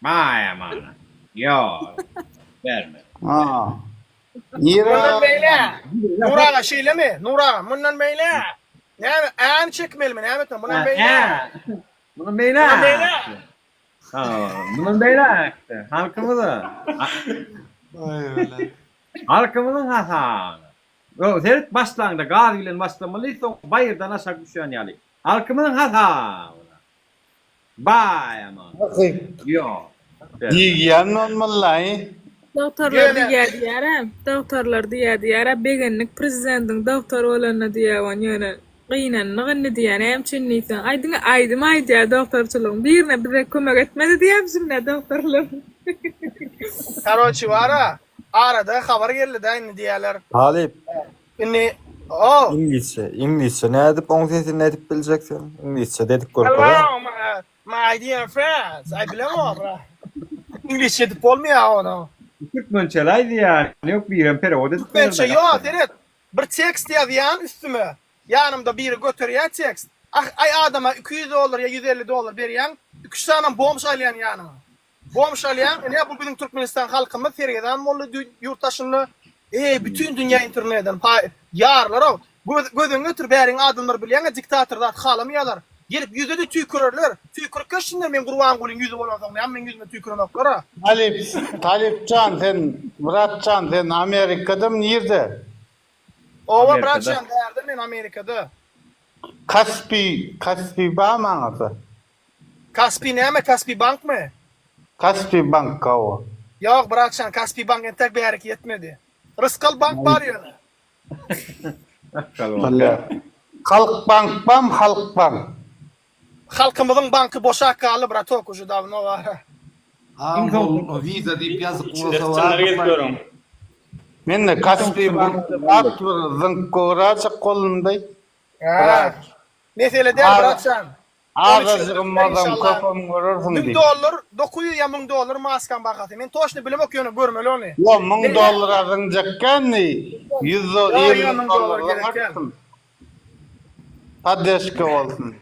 baýamana ýol bermeli. Ha. Nirä? Mundan beýläk. Nur aga şeýlemi? Nur aga, mundan beýläk. Näme, äni çekmelimi, näme etmeli? Mundan beýläk. Mundan beýläk. Mundan beýläk. Mundan beýläk-de halkymyza halkymyzyň hasabyna Seret başlaňda gaz bilen başlamaly soň baýyrdan aşak düşýän ýaly halkymyzyň hasabyna baý aman ýok Diýýän bolmalylaý. Dogtorlar diýýär diýýärä, dogtorlar diýýär diýýärä begendik prezidendiň dogtor bolanyna diýýär ýöne Gynandyk indi diýýä, näme üçin diýseň, aý diňe aýdym aýdýa dogtorçylygyň birine bize kömek etmedi diýýämişin-dä dogtorlar. Karoçi bara, arada habar geldi-dä indi diýýäler. Talyp. Indi o. Iňlisçe, iňlisçe nädip oň sesini edip biljek sen? Iňlisçe de edip görkezä. Hello my, my dear friends. Aý bilemok bra. Iňlisçe edip bolmaýar ony. Türkmençeli aýdýar, ýok birem perewod edip Türkmençe ýok, seret. Bir tekst ýazýan üstüme. Ýanymda biri göterýär tekst. Ah aý adama 200 dollar ýa 150 dollar berýäň, iki-üç sanam bomž alýan ýanyňa. Bomž alýaň, ine bu biziň Türkmenistan halkymyz sergezdan boldy ýurt daşynda. Eý bütin dünýä interneden paý ýarylar-ow. Göz gözüňi getir bäriň adamlar bilýäňä diktator zat halamaýarlar. Gelip ýüze-de tüýkürerler. Tüýkürip geçsinler men Gurbangulyň ýüzi bolansoň näme meň ýüzüme tüýkürenoklar-a. Talyp Talypjan sen bratjan sen Amerikadamy nirde? Owa Amerikada. bratjan bärde men Amerikada. Kaspi Kaspi barmy aňyrda? Kaspi näme Kaspi bankmy? Kaspi bank hawa. Ýok bratjan Kaspi bank entek bärik ýetmedi. Rysgal bank bar ýöne. Bolýar. Halk bank bam halk bank. Halkymyzyň banky boşap galdy bratok uje dawno bara. Iň soň wiza diýip ýazyp Içinde bolsa syçanlar gezip ýörüň. Mende Kaspi bank at bir zyňk gowrajyk golumda. Hä. Mesele däl bratjan. Azajygym bolsam köpem görersiň Müň diýip. dollar 900 ýa 1000 dollar maskaň bahasy. Men toçny bilemok ýöne görmeli ony. Ýo 1000 dollara zyňjakgäni 100 Ýo ýo 50 1000 dollar dollar gerek däl. zyňarsyň. Poddeşka bolsun.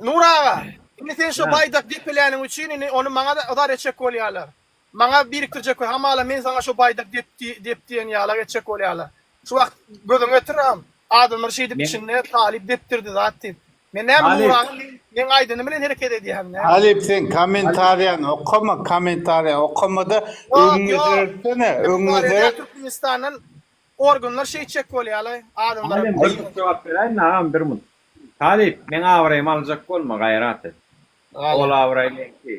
Nur aga, indi sen şo baýdak depeläniň üçin indi ony maňa-da yzar etjek bolýarlar. Maňa birikdirjek we hamala men saňa şo baýdak dep dep diýen ýalak etjek bolýarlar. Şu wagt gözüňe getir, adamlar şeýdip içinde talyp depdirdi zat diýip. Men näme Talyp. Nuragyň meň aýdany bilen hereket edýärin näme? Talyp sen kommentariýany okama, kommentariýa okamada Ýok, öňüňe ýok. seretsene, öňüňe Kommentariýa seret. Türkmenistandan organlar şeýtjek bolýarlaý adamlara. Alem bir minut jogap beräýin agam bir minut. Talyp meň abraýymy aljak bolma gaýrat et. Ol abraý meňki.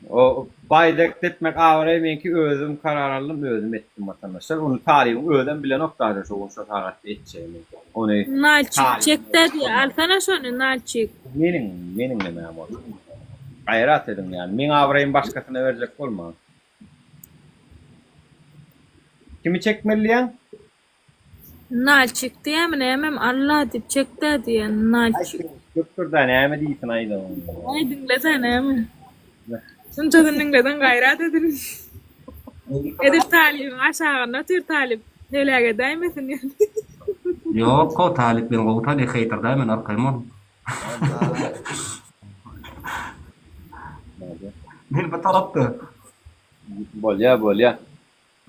O baýdak depmek abraý meňki özüm karar aldym özüm etdim watandaşlar. Ony talybyň özem bilenok daže şo gün şo sagatda etjegimi. Ony Nalçik çekdä diýýä alsana şony nalçik. Meniň meniň nemäm ol. Gaýrat ediň ýani meň abraýymy başgasyna berjek bolmaň. Kimi çekmeli diýýäň? Nalçik diýýämi nämem Alla diýip çekdä diýýän nalçik. Köpdür-dä näme diýsin aýdyň. Aý diňlesene näme. Şunçasyny diňlediň gaýrat edin. Edil talybyň aşagynda otyr talyp heläk edäýmesin ýöne. Ýok-ow talyp men gowy talyp heýter däl men arkaýyn boluň. Men bu tarapda. Bolýa bolýa.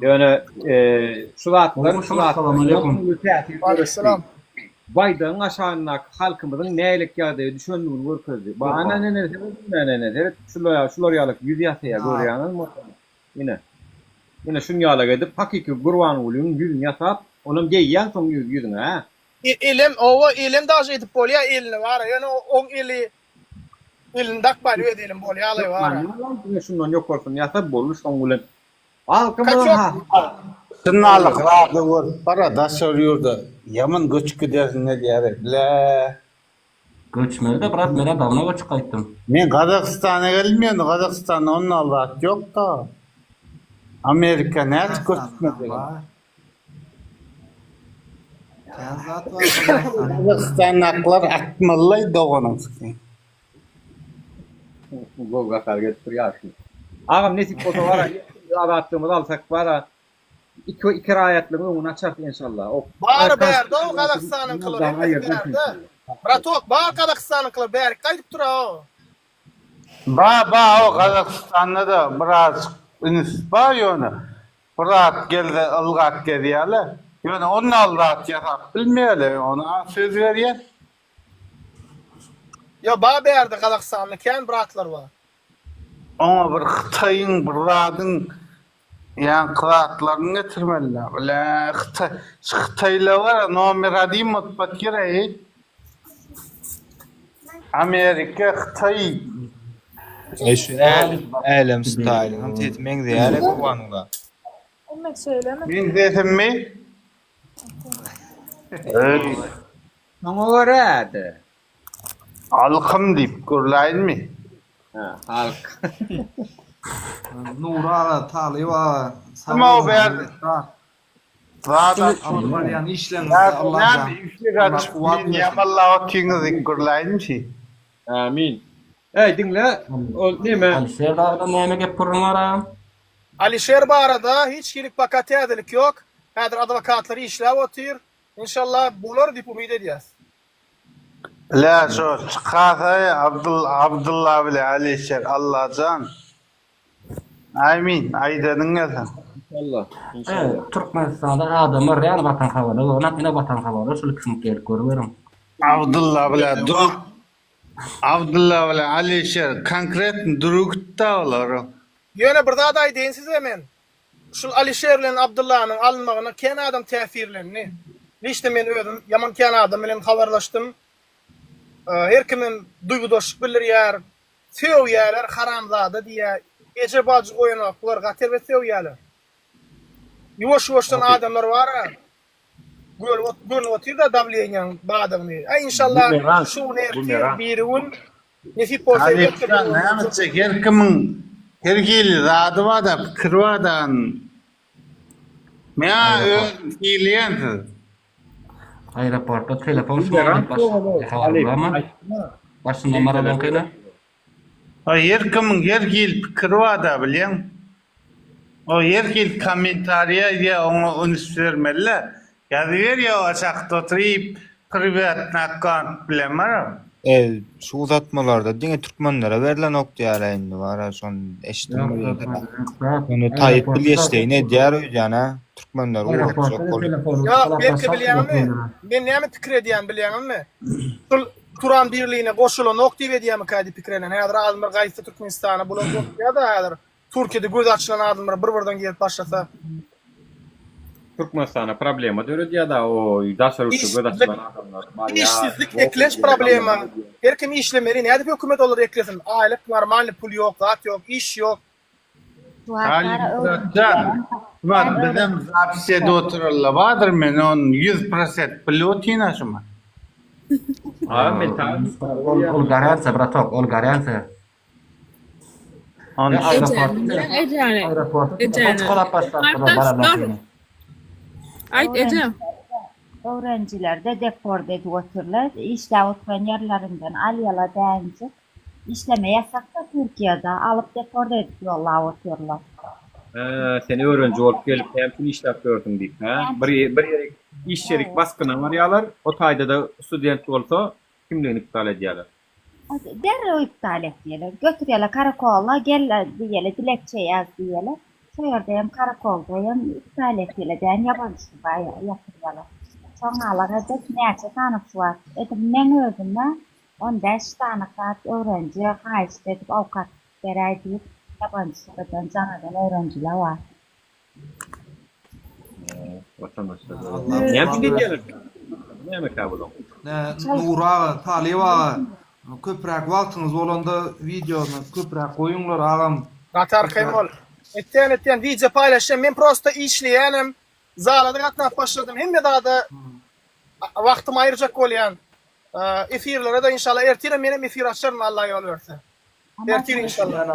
Ýöne şu zatlar şu zatlar uly täsir döretdi. Baýdagyň aşagyndaky halkymyzyň nähili ýagdaýa düşendigini görkezdi. Ana ene seret ene seret şular şular ýaly ýüz ýasaýar görýäňizmi? Ine. Ine şuny ýalak edip hakyky Gurbangulyň ýüzüni ýasap, onam geýýäň soň ýüzüňe hä? Elem owa elem daže edip bolýa elini bara ýöne oň eli elini dakmaýly öz elim bolýalaý bara. Diňe şundan ýokarsyny ýasa boldy şoň bilen Halkymyzyň Kaçok. Şundalyk zady görüp bara daşary ýurda ýaman göçüp gidersiň gelýär bile. Göçmeli-de brat menä dawno göçüp gaýtdym. Men Gazagystana geldim ýöne Gazagystanda ondaly zat ýokda. Amerika nädip göçmeli. Kän zat bar Gazagystanda. Gazagystandakylar atmalylaý doganyň siziň. Gowy gahar gelip dur ýaşuly. Agam nesip bolsa bara azatlygymyzy alsak bara iki iki raýatlygyň öňüni açarys enşalla. O Bary bärde o Gazagystanyňkylar hemmesi bärde. Bratok bar Gazagystanyňkylar bärik gaýdyp dur o. Ba ba o Gazagystanda-da birazjyk üns bar ýöne bir zat gelse ylgap gezýärler. Ýöne ondan zat ýasap bilmeýärler ony söz berýän. Ýo ba bärde Gazagystanda kän bratlar bar. Oňa bir hytaýyň bir zadyň ýaňky zatlaryny getirmeliler. Bile hytaý şu hytaýlar bar nomer odin bolup batyr eý. Amerika hytaý. Eý şu älem älem staýlyňam sesi meňzeýär-ä Gurbangula. Hemme şeýlemi? Meň sesimmi? Eý. Şoňa görä-de. Halkym diýip gürläýinmi? Hä, halk. Nury aga, Talyp aga, sag Kim o boluň, bärde? minnetdar. Zat Alyp barýan işleriňizde Allajan Allah kuwwat bersin. Ýamalla otyňyz diýip gürläýinmi? Amin. Eý, diňle, ol neme? Alişer dagdan näme gep gürrüň bar agam? Alişer barada hiç hili poka täzelik ýok. Häzir adwokatlar işläp otyr. Inşallah bolar diýip umyt edýäs. Bile şo çykasaý Abdyl Abdylla bile Alişer Allajan Amin aýdanyň gelsin. Inşallah inşallah. Türkmenistanda adamlar real watan habarlar görnap ine watan habarlar şul ikisini gelip görüberiň. Abdylla bile dur Abdylla bile Alişer konkretno durugitda olar. Ýöne bir zat aýdaýyn size men. Şul Alişer bilen Abdyllanyň alynmagyna kän adam täsirlendi. Liçno men özüm ýaman kän adam bilen habarlaşdym. Her kimem duýgudaşlyk bildirýär. Sögýärler haramzada diýýär. Eje bajy goýanoklar gaty erbet sögýärler. Ýuwaş ýuwaşdan adamlar bara görüp görnüp otyrda dawleniýaň badygyny. Aý inşallah şu gün ertir biri gün Nesip bolsa elbetde Talypjan bu näme etjek her kimiň her hili zady barda pikiri barda Meä özüm sylaýan sizi. Aeroportda telefon şuňa diýip başynda maralyňkyny. Aý her kimiň her hili pikiri barda bilýäň. O her hili kommentariýa ýa oňa üns bermeli-dä. Ýazyberýä o aşakda oturyp priwatny akkaunt bilen bar. E, şu uzatmalarda diňe türkmenlere berlenok diýýärler indi bara şony eşitdim. Ony Taýyp bilgeşleýin edýär öýdýän hä? Türkmenleri ugratjak bolup. Ýok, belki bilýäňizmi? Men näme pikir edýän bilýäňizmi? Şul Turan birligine goşulanok diýip edýärmikä diýip pikir edýän. Häzir adamlar gaýtsa Türkmenistana bular gorkýar-da häzir. Türkiýede gözi açylan adamlar bir-birden gelip başlasa. Türkmenistana problema döredýär-da o daşary ýurtda göz açylan adamlar barýar. Işsizlik eklenç problema. Her kim işlemeli. Nädip hökümet olary eklesin? Aýlyk normalny pul ýok, zat ýok, iş ýok. Talypjan, bak bizem zapis edip oturalla bardyr men ony 100% bilip otyryn şumy. Aga men Ol ol garantiýa bratok, ol garantiýa. Ejäni, ejäni. Aýt eje. Öwrenjilerde deport edip otyrlar. Işläp oturan ýerlerinden alýala dänjik. Işleme ýasakda Türkiýede alyp deport edip ýollap otyrlar. Hä, sen öwrenji bolup gelip näme üçin işläp ýörsüň diýip, hä? Bir bir ýerik iş ýerik basgyna barýarlar, o taýda-da student bolsa kimligini iptal edýärler. Derrew iptal etýärler. Götürýärler karakola, gel diýýärler, dilekçe ýaz diýýärler. Şo ýerde hem karakolda hem iptal etýärler däni ýabanjysyga ýatyrýarlar. Şoňňalak edip näçe sany şu wagt edil meň özüme 15 sany zat öwrenji haýyşt edip awkat beräý diýip ýabanjysygadan jaň eden öwrenjiler bar. Watandaşlar. Näme üçin edýärler? Näme bulaň? Ne Nury aga, Talyp aga köpräk wagtyňyz bolanda wideony köpräk goýuňlar agam. Gaty arkaýyn bol. Etýän etýän wideo paýlaşýan men prosta işleýänem zalada gatnap başladym hemme zada wagtymy aýyrjak bolýan efirlere-de inşallah ertirem menem efir açaryn Allah ýol berse. Ertir inşallah.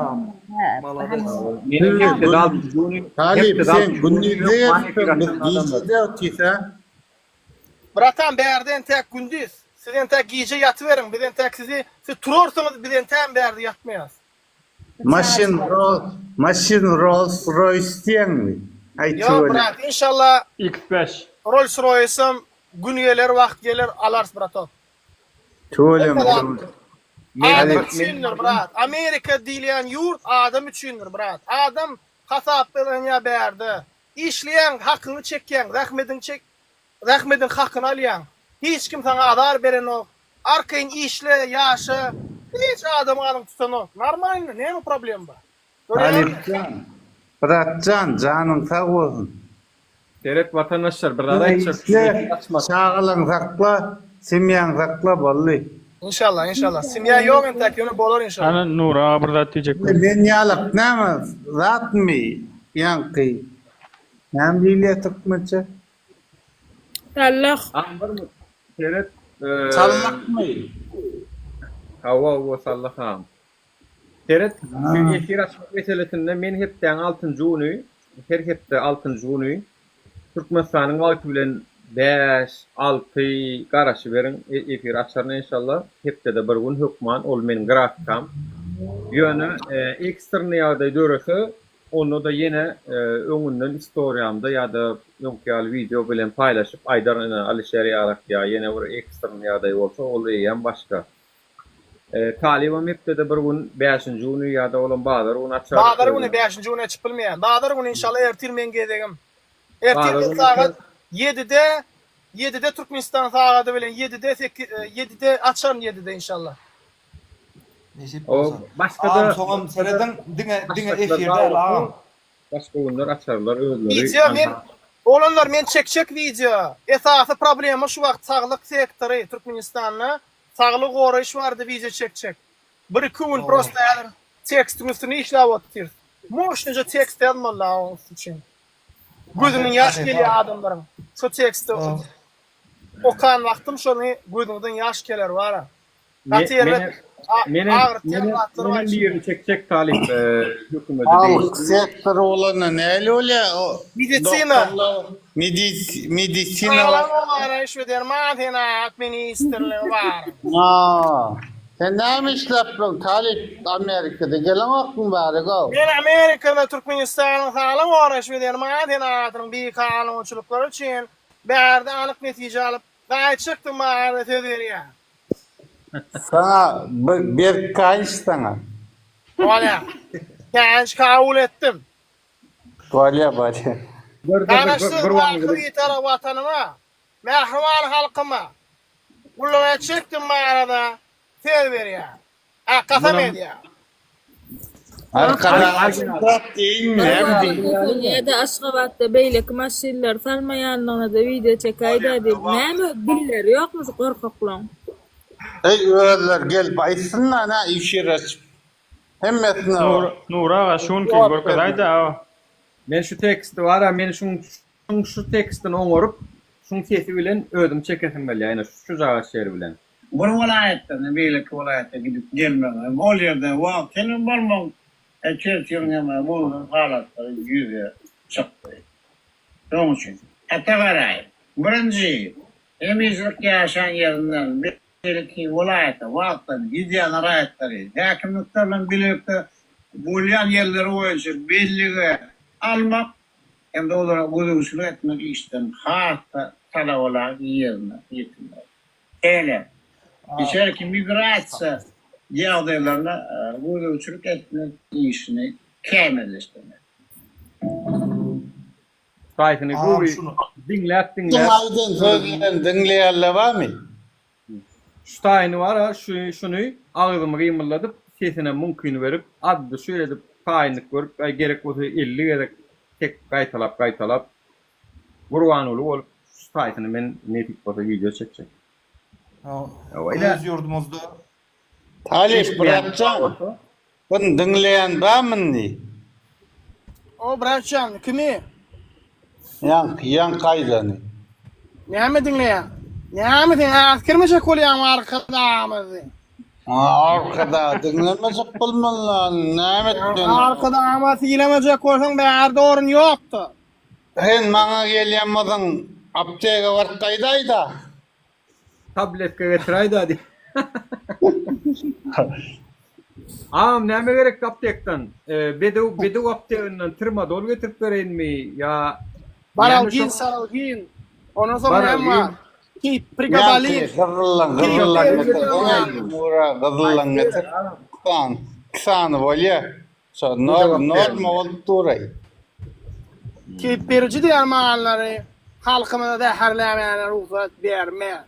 Talyp sen gündizde gelipsiň biz gijede otyrys-a. Bratan bärde entäk gündiz. Siz entäk gije ýatyberiň biz entäk sizi siz turarsyňyz biz entägem bärde ýatmaýas. Maşyn maşyn Rolls Royce diýeňmi? Aý Ýok tüweleme. brat inşallah X5. Rolls Royce'am gün geler wagt geler alarys bratok. Tüweleme. Adam üçindir brat. Amerika diýilýän ýurt adam üçindir brat. Adam hasaplanýar bärde. Işleýäň, hakyňy çekýäň, zähmediň çek zähmediň hakyny alýaň. Hiç kim saňa azar berenok. Arkaýyn işle, ýaşa. Hiç adam galyň tutanok. Normalny, näme problem bar? Görýäňmi? Talypjan, bratjan janyň sag bolsun. Seret watandaşlar bir zat aýtjak şu Işle, efir açmak. çagalaň sakla, semýaňy sakla boldy. Inşallah, inşallah. Semýa ýok entäk, ýöne bolar inşallah. Hany Nury aga bir zat diýjek boldy. Men ýalak näme zatmy ýaňky näme diýilýär türkmençe? Sallah. Agam bir seret. Sallahmy? Hawa hawa sallah agam. Seret, şu efir açmak meselesinde men hepdäň altynjy güni, her hepde altynjy güni Türkmenistanyň wagty bilen bäş, alty garaşyberiň, efir açaryn enşalla. Hepdede bir gün hökman, ol meniň grafikam. Ýöne ekstrnyý ýagdaý dörese, onda-da ýene öňünden istoriýamda ýa-da öňki ýaly wideo bilen paýlaşyp aýdaryn, ine Alişer ýarak ýa ýene bir ekstrnyý ýagdaý bolsa, ol eýýäm başga. Talybam hepdede bir gün bäşinji güni ýa-da olam bazar güni açar. Bazar güni bäşinji güni açyp bilmeýän. Bazar güni inşallah ertir meň gezegim. Ertir men sagat ýedide ýedide Türkmenistan sagady bilen ýedide sekiz ýedide açaryn ýedide inşallah. Nesip bolsa. Agam soňam serediň diňe diňe efir däl agam. Başga günler açarlar özleri. Wideo men oglanlar men çekjek wideo. Esasy problema şu wagt saglyk sektory Türkmenistanda Saglygy goraýyş barada wideo çekjek. Bir iki gün prosta häzir tekstiň üstünde işläp otyrys. Moşnyja tekst ýazmaly da oň üsti üçin. Gözünden ýaş gelýär adamlaryň. Şo teksti okan wagtym şony gözüňden ýaş geler bara. Gaty erbet agyrtýan zatlar bar. Menem birini çekjek talyp hökümete Saglyk sektory bolanda nähili bolýar o Medisina. Medisina. Saglygy goraýyş we derman senagat ministrligi bar. Haa. Sen näme işläpdiň talyp Amerikada geleňokmy bäri go? Men Amerikada Türkmenistanyň saglygy goraýyş we derman senagatynyň bikanunçylyklary üçin bärde anyk netije alyp gaýtjakdygym barada söz berýän. Saňa bir berk gaýyş saňa. Bolýa. Käýinç kabul etdim. Bolýa bolýa. Garaşsyz baky Bitarap Watanyma, mähriban halkyma gulluk etjekdigim barada söz berýän. A kasam edýän. Arkadag zat diýinmi näme diýin. Ýa-da Aşgabatda beýleki maşynlary salmaýanlygyna-da wideo çekäýdä diýip. Näme dilleri ýokmy şu gorkaklaň? Eý özleri gelip aýtsynlar nä efir açyp. Hemmesine Nur Nury aga şu günki görkezäýdä o. Men şu teksti bara men şuň şuň şu tekstini oňaryp şuň sesi bilen özüm çekesim gelýär ine şujagaz şeri bilen. Bir welaýatdan beýleki welaýata gidip gelmegiň hem ol ýerde wagt hem bolmagyň tertibiň hem bozulan halatlary ýüze çykdy. Şonuň üçin Ata Garaýew, birinji, hemişelik ýaşan ýerinden beýleki welaýata wagtlaýyn gidýän raýatlary häkimlikler bilen bilelikde bolýan ýerleri boýunça bellige almak hem-de olara gözegçilik etmek işlerini has-da talabalaýyk ýerine ýetirmeli. Şeýle, içerki migrasiýa ýagdaýlaryna gözegçilik etmek işini kämilleşdirmek. Taýsyny gowy diňläp diňläp. Aýdan sözlerini diňleýänler barmy? Şu taýyny bar-a şu şuny agzymy gymyldadyp sesine muňkyny berip addy şu edip taýynlyk görüp aý gerek bolsa 50 gezek tek gaýtalap gaýtalap Gurbanguly bolup şu taýsyny men nesip bolsa wideo çekjek. Öz ýurdumyzda Talyp bratjan Buny diňleýän barmy indi? O bratjan kimi? Ýaňky ýaňky aýdany. Näme diňleýäň? Näme sen äsgermejek bolýaňmy arkadagymyzy? Arkadag diňlemejek bolmaly näme etmeli? Arkadagyma sylamajak bolsaň bärde orun ýokdur. Sen maňa gelýän bolsaň apteka baryp gaýdaýda. Tabletka getiräýdä diý. Agam näme gerekdi aptekdan? Bedew bedew apteginden tramadol getirip bereýinmi ýa Baralgin, saralgin. Ondan soň näme bar? Keýp, pregabalin. Gyzyllan, gyzyllan getir. Mura, gyzyllan getir. Iki sany bolýa. Şo norma bolup duraý. Keýp beriji dermanlary halkymyza zäherlemäne rugsat bermez.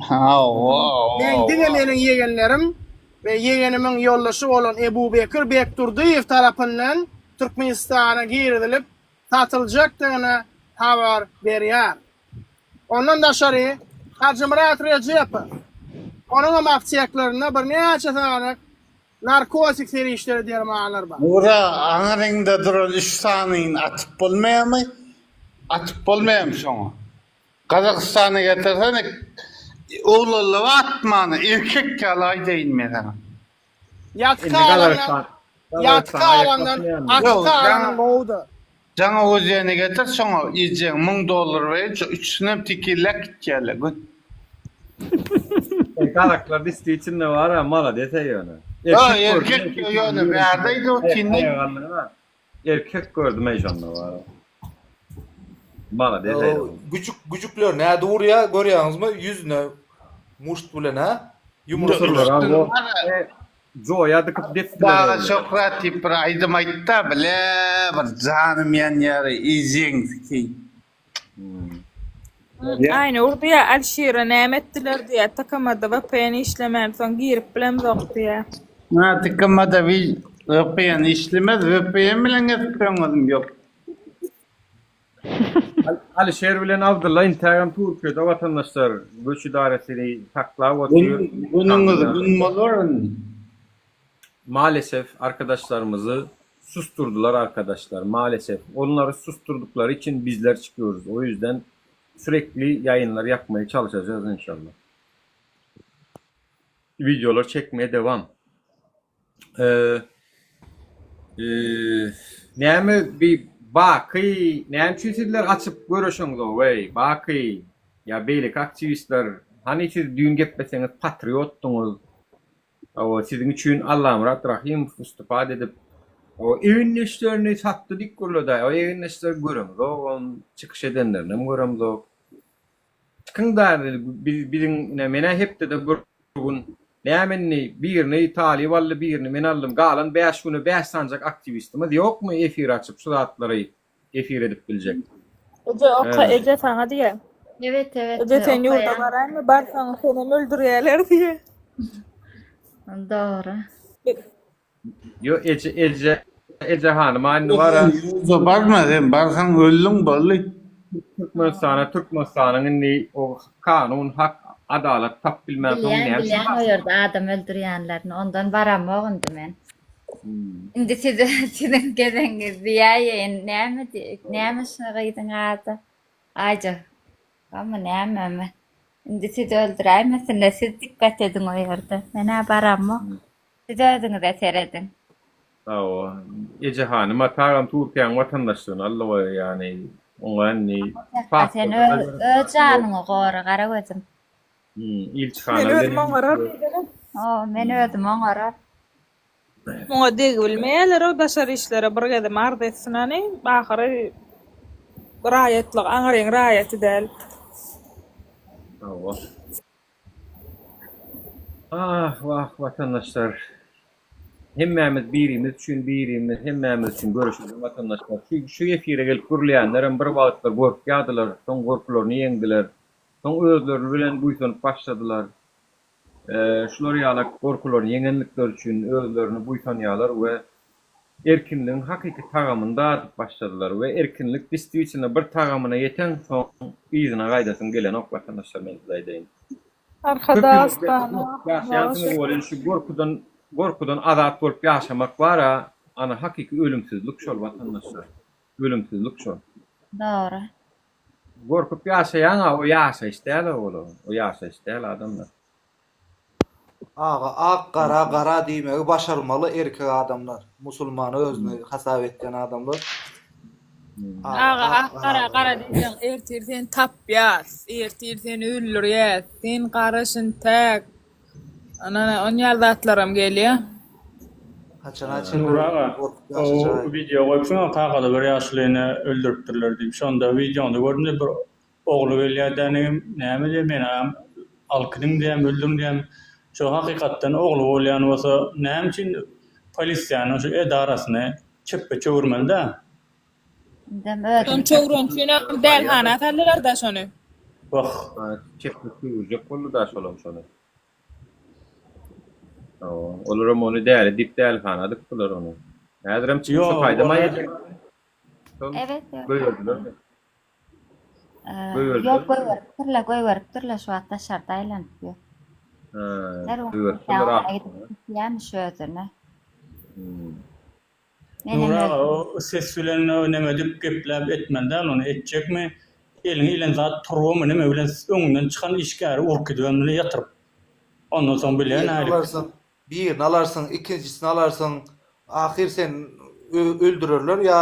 Hawa. Men diňe meniň ýegenlerim we ýegenimiň ýoldaşy bolan Ebubekir Bekdurdyýew tarapyndan Türkmenistana girizilip satyljakdygyny habar berýär. Ondan daşary Hajymyrat Rejepow, onuňam apteklerinde birnäçe sany Narkotik serişdeli dermanlar bar. Nura aňryňda duran üç sanyny atyp bolmaýamy? Atyp bolmaýamy şoňa? Gazagystana getirsene oglanlar atmany erkek ýaly aýdaýyn men saňa. Ýatyk galandan ýatyk galandan atyk galan gowudyr. Jaňa özeni getir şoňa ejeň 1000 dollar berýin şo üçüsinem tekirläp gitýärler göt. Gazaklar distiçinde bar-a malades ýöne. Ýa erkek ýöne bärde aýdyp otyryn. Erkek gördüm eý şonda bar. Malades eý. Güjük güjükler nädip urýa görýäňizmi ýüzüne muşt bilen hä ýumruk bilen. Joýa dykyp depdiler. Baga Şöhrat diýip bir aýdym aýtda bile bir janym ýanýar ejeň sikeýin. Aýnur diýýä Alşire näme etdiler diýýä TKM-da vpn işlemänsoň girip bilemzok diýýä. Ha TKM-da vpn işlemez vpn bilen gezip ýöňňezim ýok. Alişer bilen Abdylla intägem Türkiýede watandaşlar göç idaresini saklap otyr. Günüňiz gün bolar indi. Maalesef arkadaşlarymyzy susturdylar arkadaşlar maalesef onlary susturdyklary için bizler çykyyoruz o yüzden sürekli ýaýynlar yapmaya çalışacağız inşallah. Videolar çekmeye devam. Näme bi Baky näme üçin sizler açyp göreşeňzok eý Baky ýa beýleki aktiwistler hany siz düýn gepleseňiz patriotdyňyz hawa siziň üçin Allamyrat Rahymow wystupad edip hawa egindeşlerini satdy diýip gürledi o egindeşleri göremzogam çykyş edenlerinem göremzok çykyň da biz biziň ine menä hepdede bir gün. Näme indi birini Talyp aldy birini men aldym galan 5 güne 5 sanjak aktiwistimiz ýokmy efir açyp şu zatlary efir edip biljek. Eje oka eje saňa diýýä. Evet evet Eje sen ýurda okaýan. baraýma barsaň senem öldürýäler diýýä. Dogry. Ýo eje eje eje hanym indi bara. Ýurda barma sen barsaň öldüň boldy. Türkmenistana Türkmenistanyň indi o kanun hak adalat tap bilmän soň Bilýän näme üçin bilýän o ýerde adam öldürýänlerini ondan baramok indi men. Indi siz siziň gezeňiz diýäýeýin näme näme şu gyzyň ady Aýja Ama nämemi indi sizi öldüräýmesinler siz dikkat ediň o ýerde men-ä baramok siz özüňize serediň. Hawa, eje hanym atagam Türkiýäň watandaşlygyny aldy goý, ýagny oňa indi Sen pasporty öz janyňy gora gara gözüm. Ilçihana Men bilen özüm oňarar diýsene. O, men özüm oňarar. Muňa degibilmeýärler-ow daşary işlere bir gezem arz etsin hany, ahyry raýatlygy aňryň raýaty däl. Hawa. Ah, wah, watandaşlar. Hemmämiz birimiz üçin birimiz hemmämiz üçin göreşeliň watandaşlar. Şu şu efire gelip gürleýänlerem bir wagtlar gorkýardylar, soň gorkularyny ýeňdiler. Soň özlerini bilen buýsanyp başladylar. Şular ýalak gorkularyny ýeňenlikleri üçin özlerini buýsanýarlar we erkinligiň hakyky tagamyny dadyp başladylar we erkinlik distwitno bir tagamyna ýetensoň yzyna gaýdasyň gelenok watandaşlar men size aýdaýyn. Arkadag Köpüňiz Astana ýaşaýansyňyz welin şu gorkudan gorkudan azat bolup ýaşamak bara ana hakyky ölümsizlik şol watandaşlar. Ölümsizlik şol. Dogry. Gorkup ýaşaýaň-a o ýaşaýyş däl-ow ol o ýaşaýyş däl adamlar. Aga ak gara gara diýmegi başarmaly erkek adamlar musulman özüni hasap etýän adamlar Aga ak gara gara diýseň ertir seni tapýas ertir seni öldürýäs sen gara şintäk Ana on ýaly zatlaram gelýä. Haçana çenli Nury aga, gorkup o ýaşajaý. wideo goýupsyň-a kakada bir ýaşulyny öldüripdirler diýip. Şonda wideoňda gördüm-de bir ogly gelýär dänigim, näme diýýär, meni-ä alyp gidiň diýýär, öldüriň diýýär. Şo hakykatdan ogly bolýan bolsa, näme üçin polisiýanyň şu edarasyny çepbe çöwürmeli-dä? Indem özüni Şony çöwren üçinem dälhana saldylar-da şony. Wah. Çepbe çöwürjek boldy-da şolam şony. Olaram ony däli diýip dälihana dykdylar ony. Häzirem çykyp şo Ýok, taýdam ony aýyrjak. Şol Evet, evet. goýberdiler. Ee, Goýberdiler. Ýok, goýberipdirler, goýberipdirler şu wagt daşarda aýlanyp ýör. Ha, Her wagt goýberipdirler ýa ahyrynda. gidip gitýärmiş özüne. Hmm. Menem Nury aga özüm. o ses bilen neme edip gepläp etmeli däl ony etjekmi eliňe ilen zat turbamy neme bilen öňünden çykan işgäri urup gidibem bile ýatyryp ondan soň bilýän Birini nälik. alarsyň, birini alarsyň, ikinjisini alarsyň, ahyr sen öldürerler ýa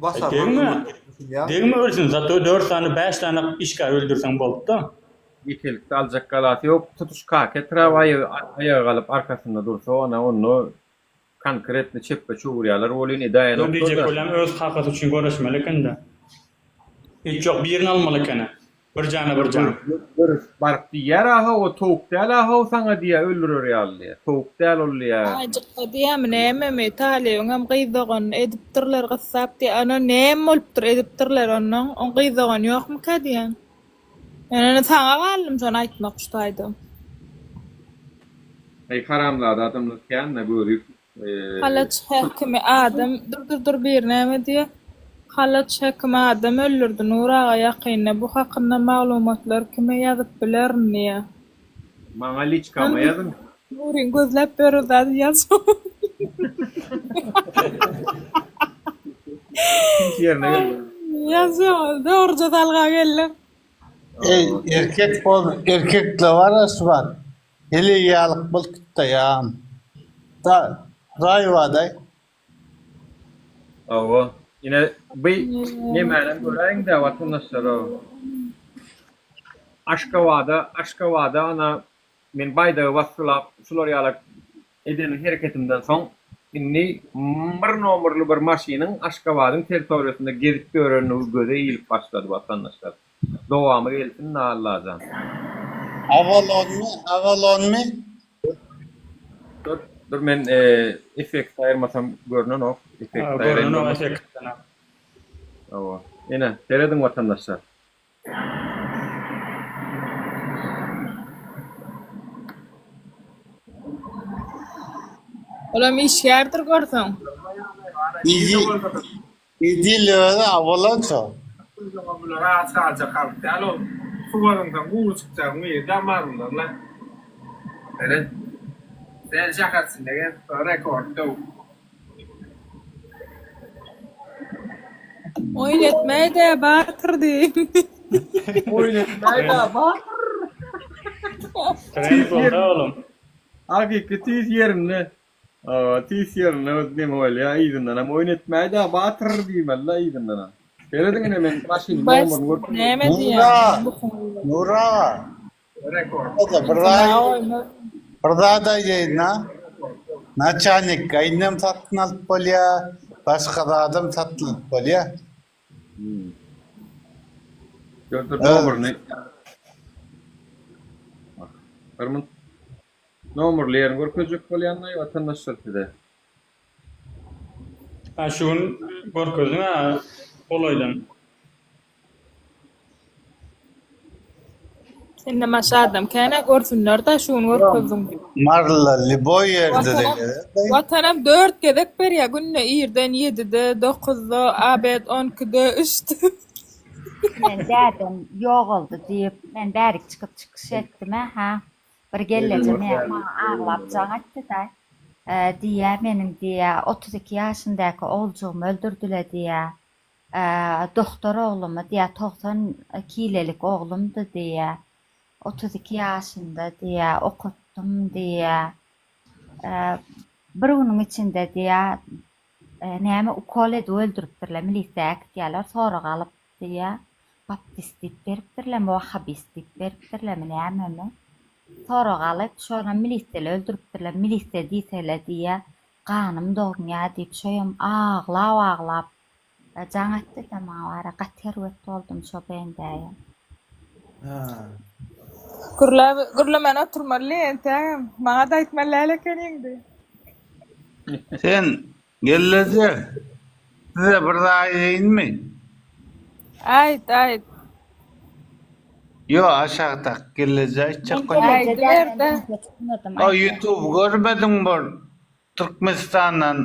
basarlar Degme öwür düşünýäňmi? degme ölsün zato dört sany bäş sany işgär öldürseň bolupda. Ýekelikde aljak galasy ýok tutuş kaka etraby aýaga galyp arkasynda dursa ana onda Konkretno çepbe çöwürýärler welin Ýöne diýjek edäýenoklar-da. bolýan öz kakasy üçin göreşmeli ekeni-dä. Hiç ýok birini almaly ekeni. Bir jana bir jan. Görüş baryp diýýär ahow o towuk däl ahow saňa diýýär öldürer ýaly diýýär. Towuk däl ol diýýär. Aýjykda diýýämi nämemi Talybyňam gyz doganyny edipdirler gyssap diýýär. Onda näme bolupdyr edipdirler onnoň oň gyz dogany ýokmyka diýýän. Men indi saňa galdym şony aýtmak şu taýda. Eý haramzada adamlar kända görüp. Halaç häkimi adam dur dur dur biri näme diýýär Halaç häkimi adam öldürdi Nur aga ýakynda bu hakynda maglumatlar kime ýazyp bilerin diýýär. Maňa liçkama ýazyň. Nuryň gözläp beren zady ýazjak. Ikinji ýerine geldi. Ýazjak dogruja salga geldiň. Eý erkek bol erkekle bar şu wagt heleý ýalyk bolup gitdi ýagyn da raý badaý. Hawa. Ine bi nemänem göräýiňdä watandaşlar o. Aşgabada Aşgabada ana men baýdagy basgylap şular ýalak eden hereketimden soň indi bir nomerli bir maşynyň Aşgabadyň territoriýasynda gezip ýörenligi göze ilip başlady watandaşlar. Dowamy gelsin-dä Allajan. Avalonmy Avalonmy? Dur, dur men effekt aýyrmasam görnenok. Effekt aýyraýyn. Görnenok effektden. Hawa. Ine, serediň watandaşlar. Olam işgärdir görseň. Idil özi awalança. Bular aç galjak halk däl ol. Suw alynsaň gury çykjagyň biri marylylar la. Seret. Sen şäher içinde gezip rekord döw. Oýun etmäýdä batyr diý. Oýun etmäýdä batyr. Trend boldy oglum. Hakyky tüýs ýerinde. Hawa tüýs ýerinde öz neme bolýa yzyndanam oýun etmäýdä batyr diýmelidä yzyndanam. Serediň ine men maşynyň nomerini görkezeyim. Näme diýýäň? Nury aga. Bir zat bir zat aýdaýyn-a. Naçalnik gaýynam satyn alyp bolýa, başga zadam satyn alyp bolýa. Dur dur nomerini. Bir minut. Nomerli ýerini görkezjek bolýan-laý watandaşlar size. Ha şu gün görkezdiň-ä golaýdan. Sende maşa adam känä görsünler-dä şu gün görkezdiň diýip. Maryla lýuboý ýerde-de gezer-de. Watanam dört gezek berýä günde irden ýedide, dokuzda, abed on ikide, üçde. Men dädem ýogaldy diýip, men bärik çykyp çykyş etdim-ä, hä. Bir gelleje maňa aglap jaň etdi-de, diýýä, meniň diýýä, 32 ýaşyndaky ogljygymy öldürdile diýýä. Dogtor oglumy diýýä, 90 kilelik oglumdy diýýä. 32 ýaşynda diýýä, okatdym diýýä. Bir günüň içinde diýýä, näme ukol edip öldüripdirler, milisiýa äkitýärler, sorag alyp diýýä. Baptist diýip beripdirlermi, wahhabist diýip beripdirlermi, nämemi? Sorag alyp, şonam miliseli öldüripdirler, milise diýsele diýýä, ganym doňýa diýip, şoýam aglap-aglap jaň etdi-de maňa wara, gaty erbet boldum şo bendäýem. Gürläp, gürlemän oturmaly entägem. Maňa-da aýtmaly däl ekeniň diý. Sen Gelneje, size bir zat aýdaýynmy? Aýt, aýt. Ýok, aşakdaky gelneje aýtjak bolýan. Aýdyber-de. O ýutuby görmediňmi bir Türkmenistandan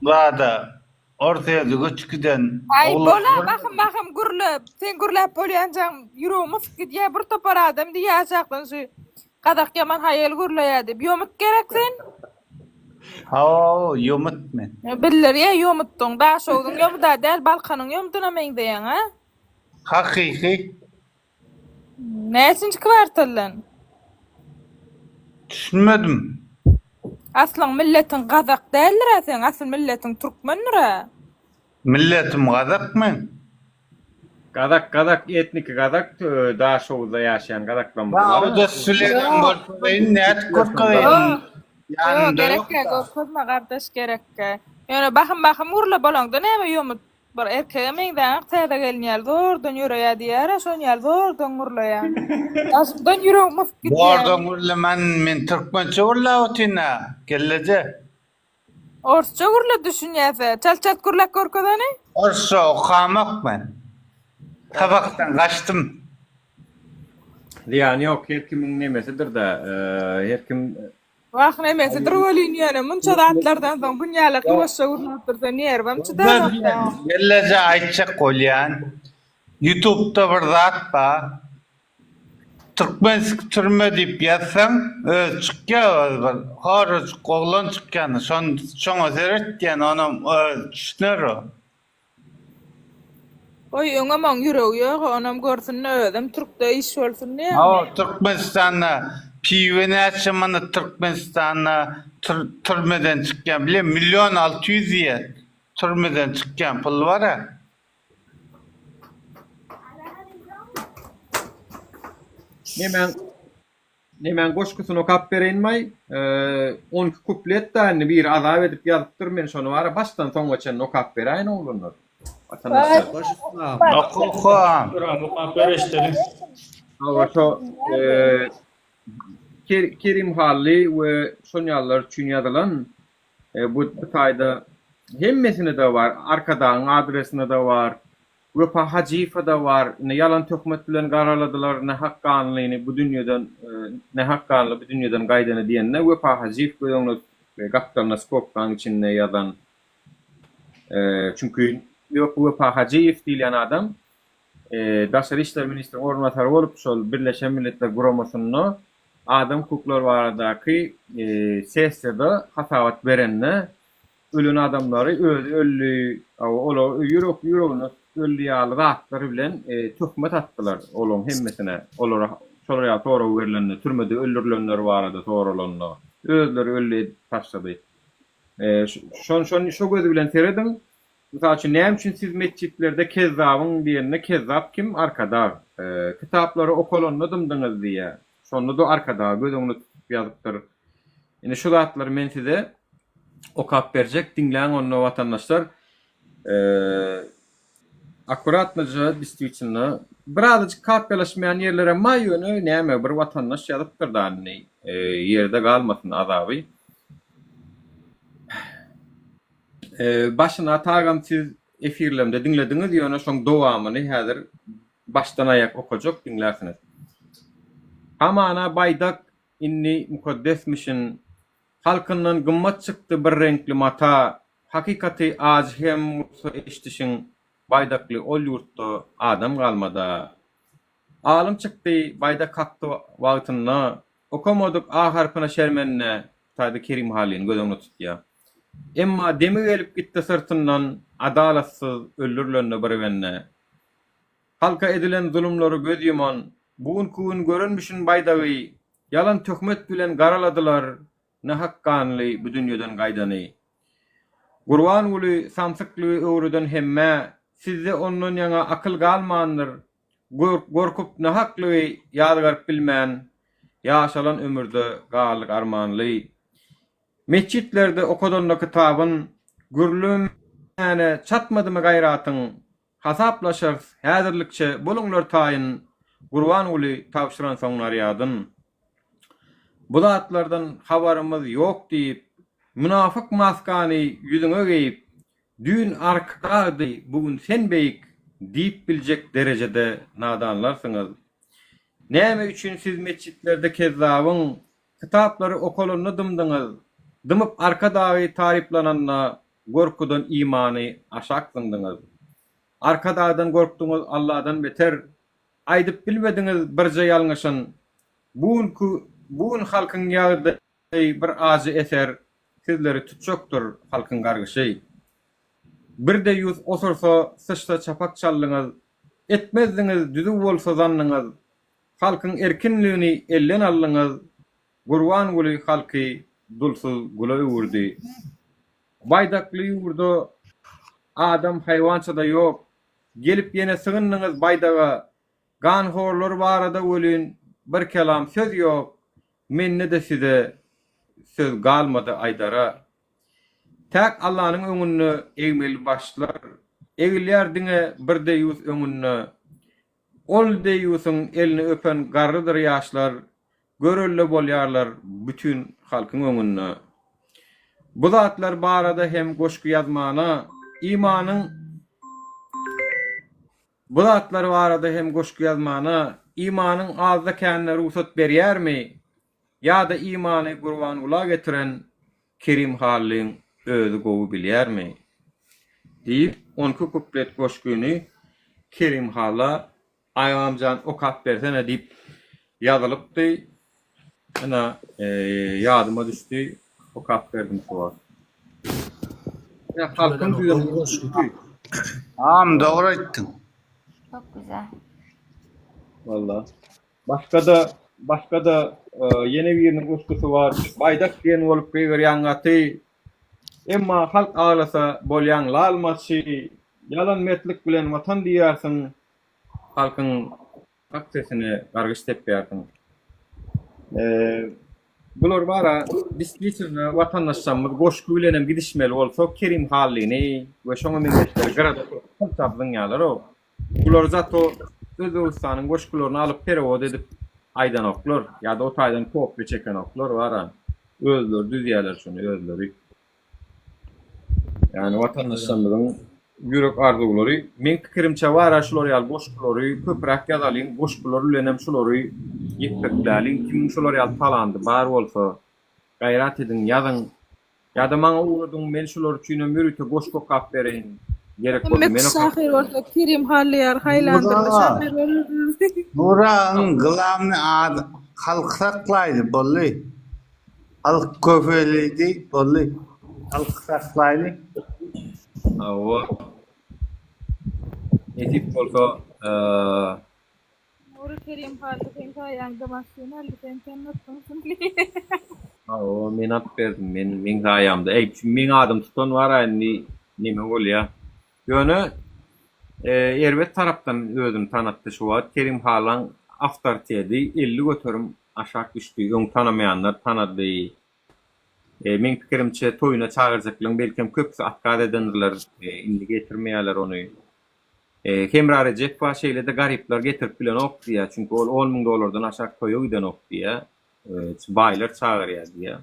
zada Orsýete göçüp giden Aý, oglan bola, bahym bahym gürle. Sen gürläp bolýanjaň ýüregim ysyp gidýär. Bir topar adam diýýär aşakdan şu gazak ýaman haýal gürleýär diýip. Ýomut gerek sen? Hawa, ýomut men. Bildirýä ýomutdyň. Daşogzuň ýomuda däl, Balkanyň ýomuduna meňzeýäň, a? Hakyky. Näçinji kwartaldan? Düşünmedim. Aslyň milletiň gazak däldir-ä seň, asyl milletiň türkmendir-ä? Milletim gazak meň. Gazak gazak etniki gazak Daşoguzda ýaşaýan gazaklarymyz bar. Dawuda Süleýman görkezeýin nädip görkezeýin Ýok ýanymda gerekgä ýokda. görkezme gardaş gerekgä. Ýöne bahym bahym gürle bolaňda näme ýomut bir erkege meňzäňok täze gelin ýaly zordan ýöreýä diýýärä şon ýaly zordan gürleýäň. Daşymdan ýüregim gysyp gidýär. Zordan gürlemen men türkmençe gürläp otyryn-a gelleje. Orsça gürle düşünýäse. Çalt çalt gürläp görkez hany. Orsça okamok men. Sabakdan gaçdym. Zyýany ýok her kimiň nemesidir-dä her kim. Wah nemesidir welin ýöne munça zatlardan soň bunýala gywaçja gürläp dursa nerwem çydanok da. Gelleje aýtjak bolýan. Ýutubda bir zat bar. Türkmenski türme diýip ýazsaň özi çykýar özi bir horajyk oglan çykýandyr şon şoňa seret diýen onam özi düşüner o. Goý öňem oň ýüregi ýoga onam görsünde özem türkde iş bolsun diýýäňmi? Hawa Türkmenistanda piwe näçe manat Türkmenistanda türmeden çykýan bilýän million 600 diýýär türmeden çykýan pul bara. Nemäň Nemäň goşgusyny okap bereýinmaý? 12 kuplet da indi biri azap edip ýazypdyr, men şony bara başdan soňuna çenli okap beräýin oglanlar. Watandaşlar. Oka oka. Duran okap ber eşdelim. Hawa şo. Kerim Hally we şon ýalylar üçin ýazylan bu bu taýda hemmesine-de bar, Arkadagyň adresine-de bar, Wepa Hajyýewe-de bar. Indi ýalan töhmet bilen garaladylar nähak ganlyny bu dünýeden nähak ganly bu dünýeden gaýdany diýende Wepa Hajyýew göz öňüne tutup gapdalyna skobkanyň içinde ýazan çünki Wepa Hajyýew diýilýän adam Daşary işler ministriniň orunbasary bolup, şol Birleşen Milletler Guramasynda adam hukuklary baradaky sessiýada hasabat berende, ölen adamlary özi öldi, olar ýürek ýüregine öldi ýaly zatlar bilen töhmet atdylar olaryň hemmesine. Olara şolar ýaly sorag berlende, türmede öldürilenler barada soralanda, özleri öldi edip taşlady. Şo şo göz bilen serediň, Mysal üçin, näme üçin siz metjitlerde kezzabyň diýende kezzap kim? Arkadag. Kitaplary okalanda dymdyňyz diýýär. Şonda-da Arkadagy göz öňünde tutup ýazypdyr. Indi şu zatlary men size okap berjek. Diňläň onda watandaşlar. Akkuratnyja distwitno birazajyk kapýalaşmaýan ýerlerem bar ýöne näme bir watandaş ýazypdyr-da indi ýerde galmasyn azaby. Başyna tagam siz efirlerimde diňlediňiz ýöne şoň dowamyny häzir başdan aýak okajak diňlärsiňiz. Hamana baýdak indi mukaddesmişin halkyndan gymmat çykdy bir reňkli mata hakykaty ajy hem bolsa eşdişiň baýdakly ol ýurtda adam galmada. Alym çykdy baýdak hakda wagtynda Okamadyk A harpyna şermende Taýda Kerim Hallyny göz öňünde tutýar. Emma demi gelip gitdi syrtyndan Adalatsyz öldürilende bir bende. Halka edilen zulumlary göz ýuman, Bu günki gün görenmişin baýdagy, Ýalan töhmet bilen garaladylar Nähak ganly bu dünýeden gaýdany. Gurbanguly samsyklygy öwreden hemmä, Sizde ondan ýaňa akyl galmandyr, Gorkup nahaklygy ýazgaryp bilmän, Ýaşalan ömürde galdyk armanly. Metjitlerde okadanda kitabyn, Gürlemäne çatmadymy gaýratyň? Hasaplaşarys, häzirlikçe boluňlar taýyn, Gurbanguly tabşyransoň narýadyn. Bu zatlardan habarymyz ýok diýip, Mynafyk maskany ýüzüňe geýip, Düýn Arkadagdy, bu gün sen beýik diýip biljek derejede nadanlarsyňyz. Näme üçin siz metjitlerde kezzabyň kitaplary okalanda dymdyňyz, dymyp Arkadagy taryplananda gorkudan imany aşak zyňdyňyz. Arkadagdan gorkduňyz Alladan beter, aýdyp bilmediňiz birje ýalňyşyn. Bu günki bu gün halkyň ýagdaýy bir ajy eser sizleri tutjakdyr halkyň gargyşy. Bir deýýus osursa, syçsa çapak çaldyňyz, etmezdiňiz düzüw bolsa zannyňyz, halkyň erkinligini elden aldyňyz, Gurbanguly halky dulsuz gula öwürdi. Baýdakly ýurda adam haýwança-da ýok, gelip ýene sygyndyňyz baýdaga, Ganhorlar barada welin bir kelam söz ýok, mende-de size söz galmady aýdara. Täk Allanyň öňünde egmeli başlar, egilýär diňe bir deýýus öňünde. Ol deýýusyň elini öpen garrydyr ýaşlar, görelde bolýarlar bütin halkyň öňünde. Bu zatlar barada hem goşgy ýazmana imanyň Bu zatlar barada hem goşgy ýazmana imanyň azda-kände rugsat berýärmi ýa-da imany Gurbangula getiren Kerim Hallyň özi gowy bilýärmi? diýip, onki kuplet goşgyny Kerim Halla Agamjan okap bersene diýip ýazylypdy. Ynha, ýadyma düşdi, okap berdim şu wagt. Ýa halkyň düzen goşgy. Agam dogry aýtdyň. Çok güzel. Walla. Başga-da, başga-da ýene biriniň goşgusy bar. Baýdak diýen bolup gygyrýaň gaty. Emma halk aglasa bolýaň lal maçy. Ýalan mertlik bilen watan diýýärsiň. Halkyň Hak sesine gargyş depýärsiň. Bular bara diswitelno watandaşlarymyz goşgy bilenem gidişmeli bolsa Kerim Hallyny we şoňa meňzeşleri gyrada pylçap zyňýarlar-ow. Bular zato Özbegistanyň goşgularyny alyp perewod edip. Aýdanoklar ýa-da o taýdan kopýa çekenoklar bara. Özleri düzýärler şony özleri. Ýagny watandaşlarymyzyň ýürek arzuwlary. Meň pikirimçe bara şular ýaly goşgulary köpräk ýazalyň, goşgular bilenem şulary ýepbekläliň. Kimiň şular ýaly talandy bar bolsa gaýrat ediň ýazyň. Ýa-da maňa ugradyň men şular üçinem ýörite goşgy okap bereýin. Gerek bolsa men Hemmesi okap şahyr bolsa Kerim Hally ýaly haýlandyrly şahyr bolardy. Nuragyň glamny ady halk saklaýdy boldy. Halk köpelidi boldy. Halk saklaýly. Hawa. Nesip bolsa Nury Kerim Hally seň saýaňda maşyn aldy sen tanatdyň şuny. Hawa men alyp berdim men meň saýamda. Eý şu meň adym tutan bara indi neme bolýa. Ýöne erbet tarapdan özüni tanatdy şu wagt Kerim Hallaň awtoritedi 50% aşak düşdi öň tanamaýanlar tanady. Meň pikirimçe toýuna çagyrjaklaryň belkem köpüsi otkaz edendirler indi getirmeýärler ony. Hemra Rejepowa şeýle-de garyplar getirip bilenok diýýär, çünki ol 10 müň dollardan aşak toýa gidenok diýýär. Baýlar çagyrýar diýýär.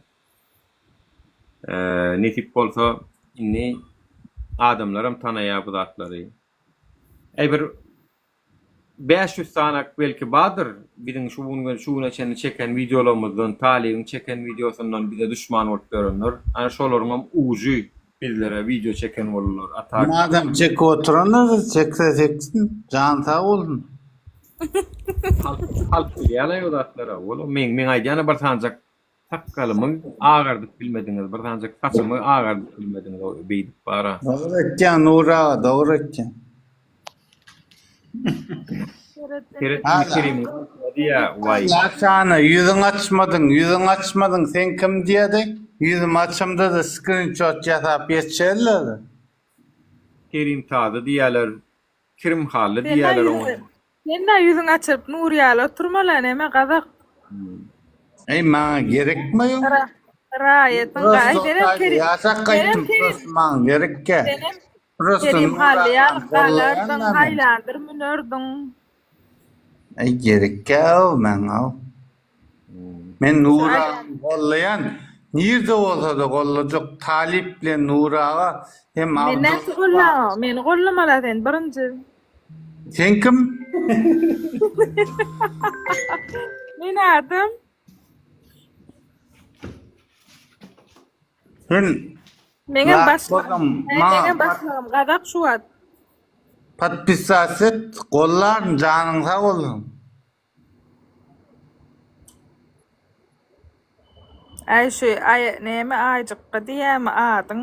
Nesip bolsa indi adamlaram tanaýar bu zatlary. Äý bir 500 sanak belki bardyr biziň şu gün şu güne çenli çeken wideolarymyzdan, Talybyň çeken wideosyndan bize duşman bolup ýörenler. Ana şolaryňam ujy bizlere wideo çeken boldular. A tak. Madem çekip oturandyr çekse çeksin jany sag bolsun. Halk halk bilýälaý o zatlara. Ola meň meň aýdýanym bir sanjak sakgalymy agardyp bilmediňiz, bir sanjak saçymy agardyp bilmediňiz o beýdip bara. Dogry aýtýaň Nury aga dogry aýtýaň. Seret indi Kerimiň diýýä waý. Laçana ýüzüň açmadyň ýüzüň açmadyň sen kim diýedi ýüzümi açamda-da skrinşot ýasap ýetişerler-de. Kerim tazy diýýäler Kirim hally diýýäler oňa. Sen-ä ýüzüň açyp Nur ýaly oturmala neme gazak. Eý maňa gerekmi ýok. Raýatyň gaý senem Kerim. Ýaşak gaýtdym prosto maňa gerekkä. Senem Kerim Hally ýaly galardyň haýlandyr münerdiň. Eý gerekkä-ow maňa-ow. Men Nury agany gollaýan. Nirde bolsa-da gollajak. Talyp bilen Nury aga hem Men näçe gollaňok? Meni gollamala sen birinji. Sen kim? Men adam. Sen Meňem başlygym, meňem başlygym gazak şu wagt. Podpisat et, gollaryn, janyň sag bolsun. Äý şu aý neme aýjykga diýýämi adyň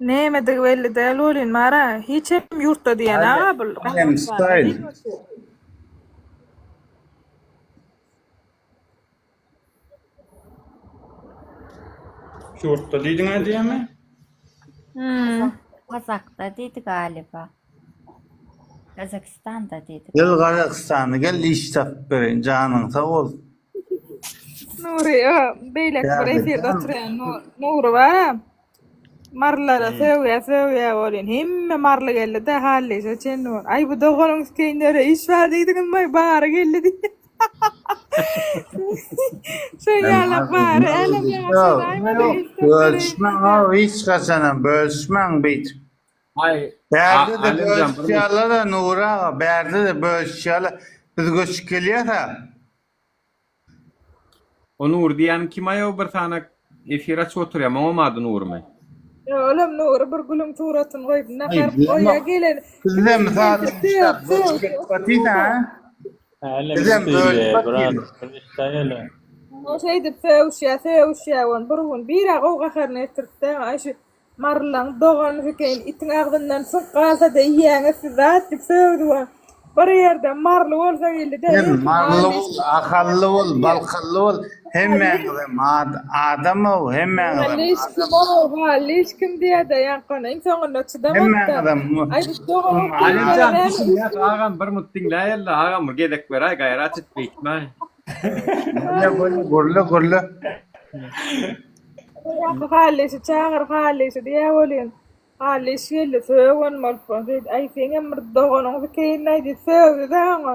nemedigi belli däl welin bara hiçem ýurtda diýen aga bul Gazagystanda diýip otyr. Ýurtda diýdiňä diýýämi? Hmm. Kazakda diýdi galiba. Kazakystanda diýdi. Gel Gazagystana gel iş tapyp bereýin janyň sag bolsun. Nury, beýleki bir efirde oturýan Nury bar-a. Marylara sögýä sögýä welin hemme maryly geldi-de Hallyja çenli bol. Aý bu doganyň üstkeýinlere iş bar diýdiňizmi bary geldi diýdi. Şo ýalak bary älem ýaşadaýmady. Bölüşmäň how hiç haçanam bölüşmäň beýdip. Aý Bärde-de bölüşýärler-a Nury aga bärde-de bölüşýärler. Biz göçüp gelýäs-ä. O Nury diýýäniň kim aýow bir sany efir açyp oturýar oňam ady Nurymy? Ýok olam Nury bir gülüň suratyny goýup nahar goýýa gelen Bizde mysal üçin ştap göçüp gelip batysa bizem bölüp batyrys. O şeýdip sögüşýä sögüşýä ony bir gün bir-ä gowy gaharyny getiripdi aý şu Marylaň dogany hüseýin itiň agzyndan süňk galsada iýýäňiz siz zat diýip sögdi we bir ýerde maryly bolsa geldi-de Sen maryly bol, ahally bol, balkanly bol, hemmäňizem adam-ow, hemmäňizem Hallyş kim-ow, Hallyş kim diýýä-de ýaňkyny iň soňunda çydamady-da. Hemmäňizem Alimjan düşünýäs agam bir mut diňläýeli agam bir gezek beräý gaýrat et beýtmäý. Gürle gürle gürle gürle. Ýaňky Hallyşy çagyr, Hallyşy diýýär welin, Hallyş geldi, sögen bolup, şeýdi, Aý, seňem bir doganyň zikeýin-aý diýip sögdi-de oňa.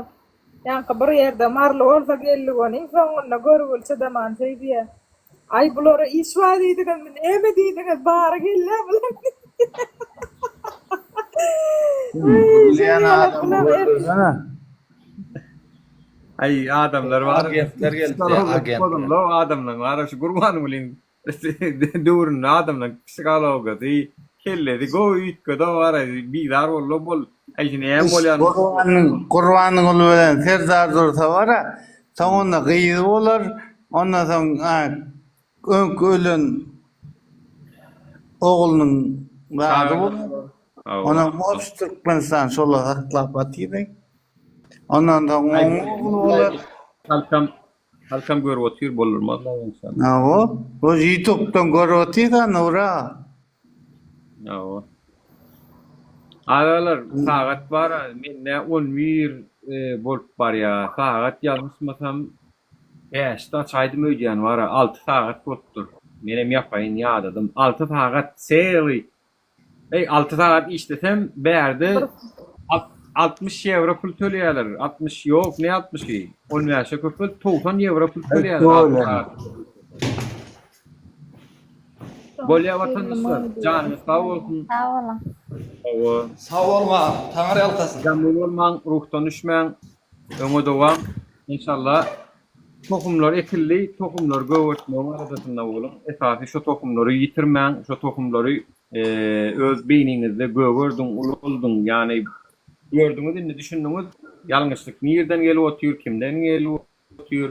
Ýaňky bir ýerde maryly bolsa geldi onuň soňunda görgüli çydaman şeý diýýär. Aý bulara iş bar diýdiňizmi näme diýdiňiz bary gelýär bular diýýär. Gürleýän adamy gördüňizmi? Aý adamlar bar. Agentler geldi, agentler. Adamlaryň bar şu Gurbangulyň döwründe adamlaryň psihologiýasy, kellesi gowy üýtgedi bar, bizar boldy bol. Aý şu näme bolýan? Gurbanyň Gurbanguly bilen Serdar dursa bar-a, soňunda gyzy bolar, ondan soň öňki ölen oglunyň zady bolar. Onam obşi Türkmenistan şolar saklap otyr. Ondan soň oň ogly bolar. Halkam Halkam görüp otyr boldurmaz la enşalla. Hawa, bu ýutubdan görüp otyrda Nura. Hawa. Agalar sagat bar mende 11 bolup barýa. Sagat ýalňyşmasam bäşde açaýdym öýdýän bara 6 sagat bolupdyr. Menem ýapaýyn ýadadym. 6 sagat sely Eý, alty sagat işlesem, bärde 60 ýewro pul töleýärler. 60, ýok, ne altmyşy? On bäşe köpelt, 90 ýewro pul töleýärler alty sagat. Bolýa watandaşlar, janyňyz sag bolsun. Sag boluň. Hawa. Sag boluň agam, Taňry ýalkasyn. Gamly bolmaň, ruhdan düşmäň. Öňe dowam. Enşalla. Tohumlar ekildi, tohumlary gögertmegiň aladasynda boluň. Esasy şo tohumlary ýitirmäň, şo tohumlary öz beýniňizde gögerdiň, ulaldyň. Ýagny gördüňiz indi düşündiňiz, ýalňyşlyk nirden gelip otyr, kimden gelip otyr.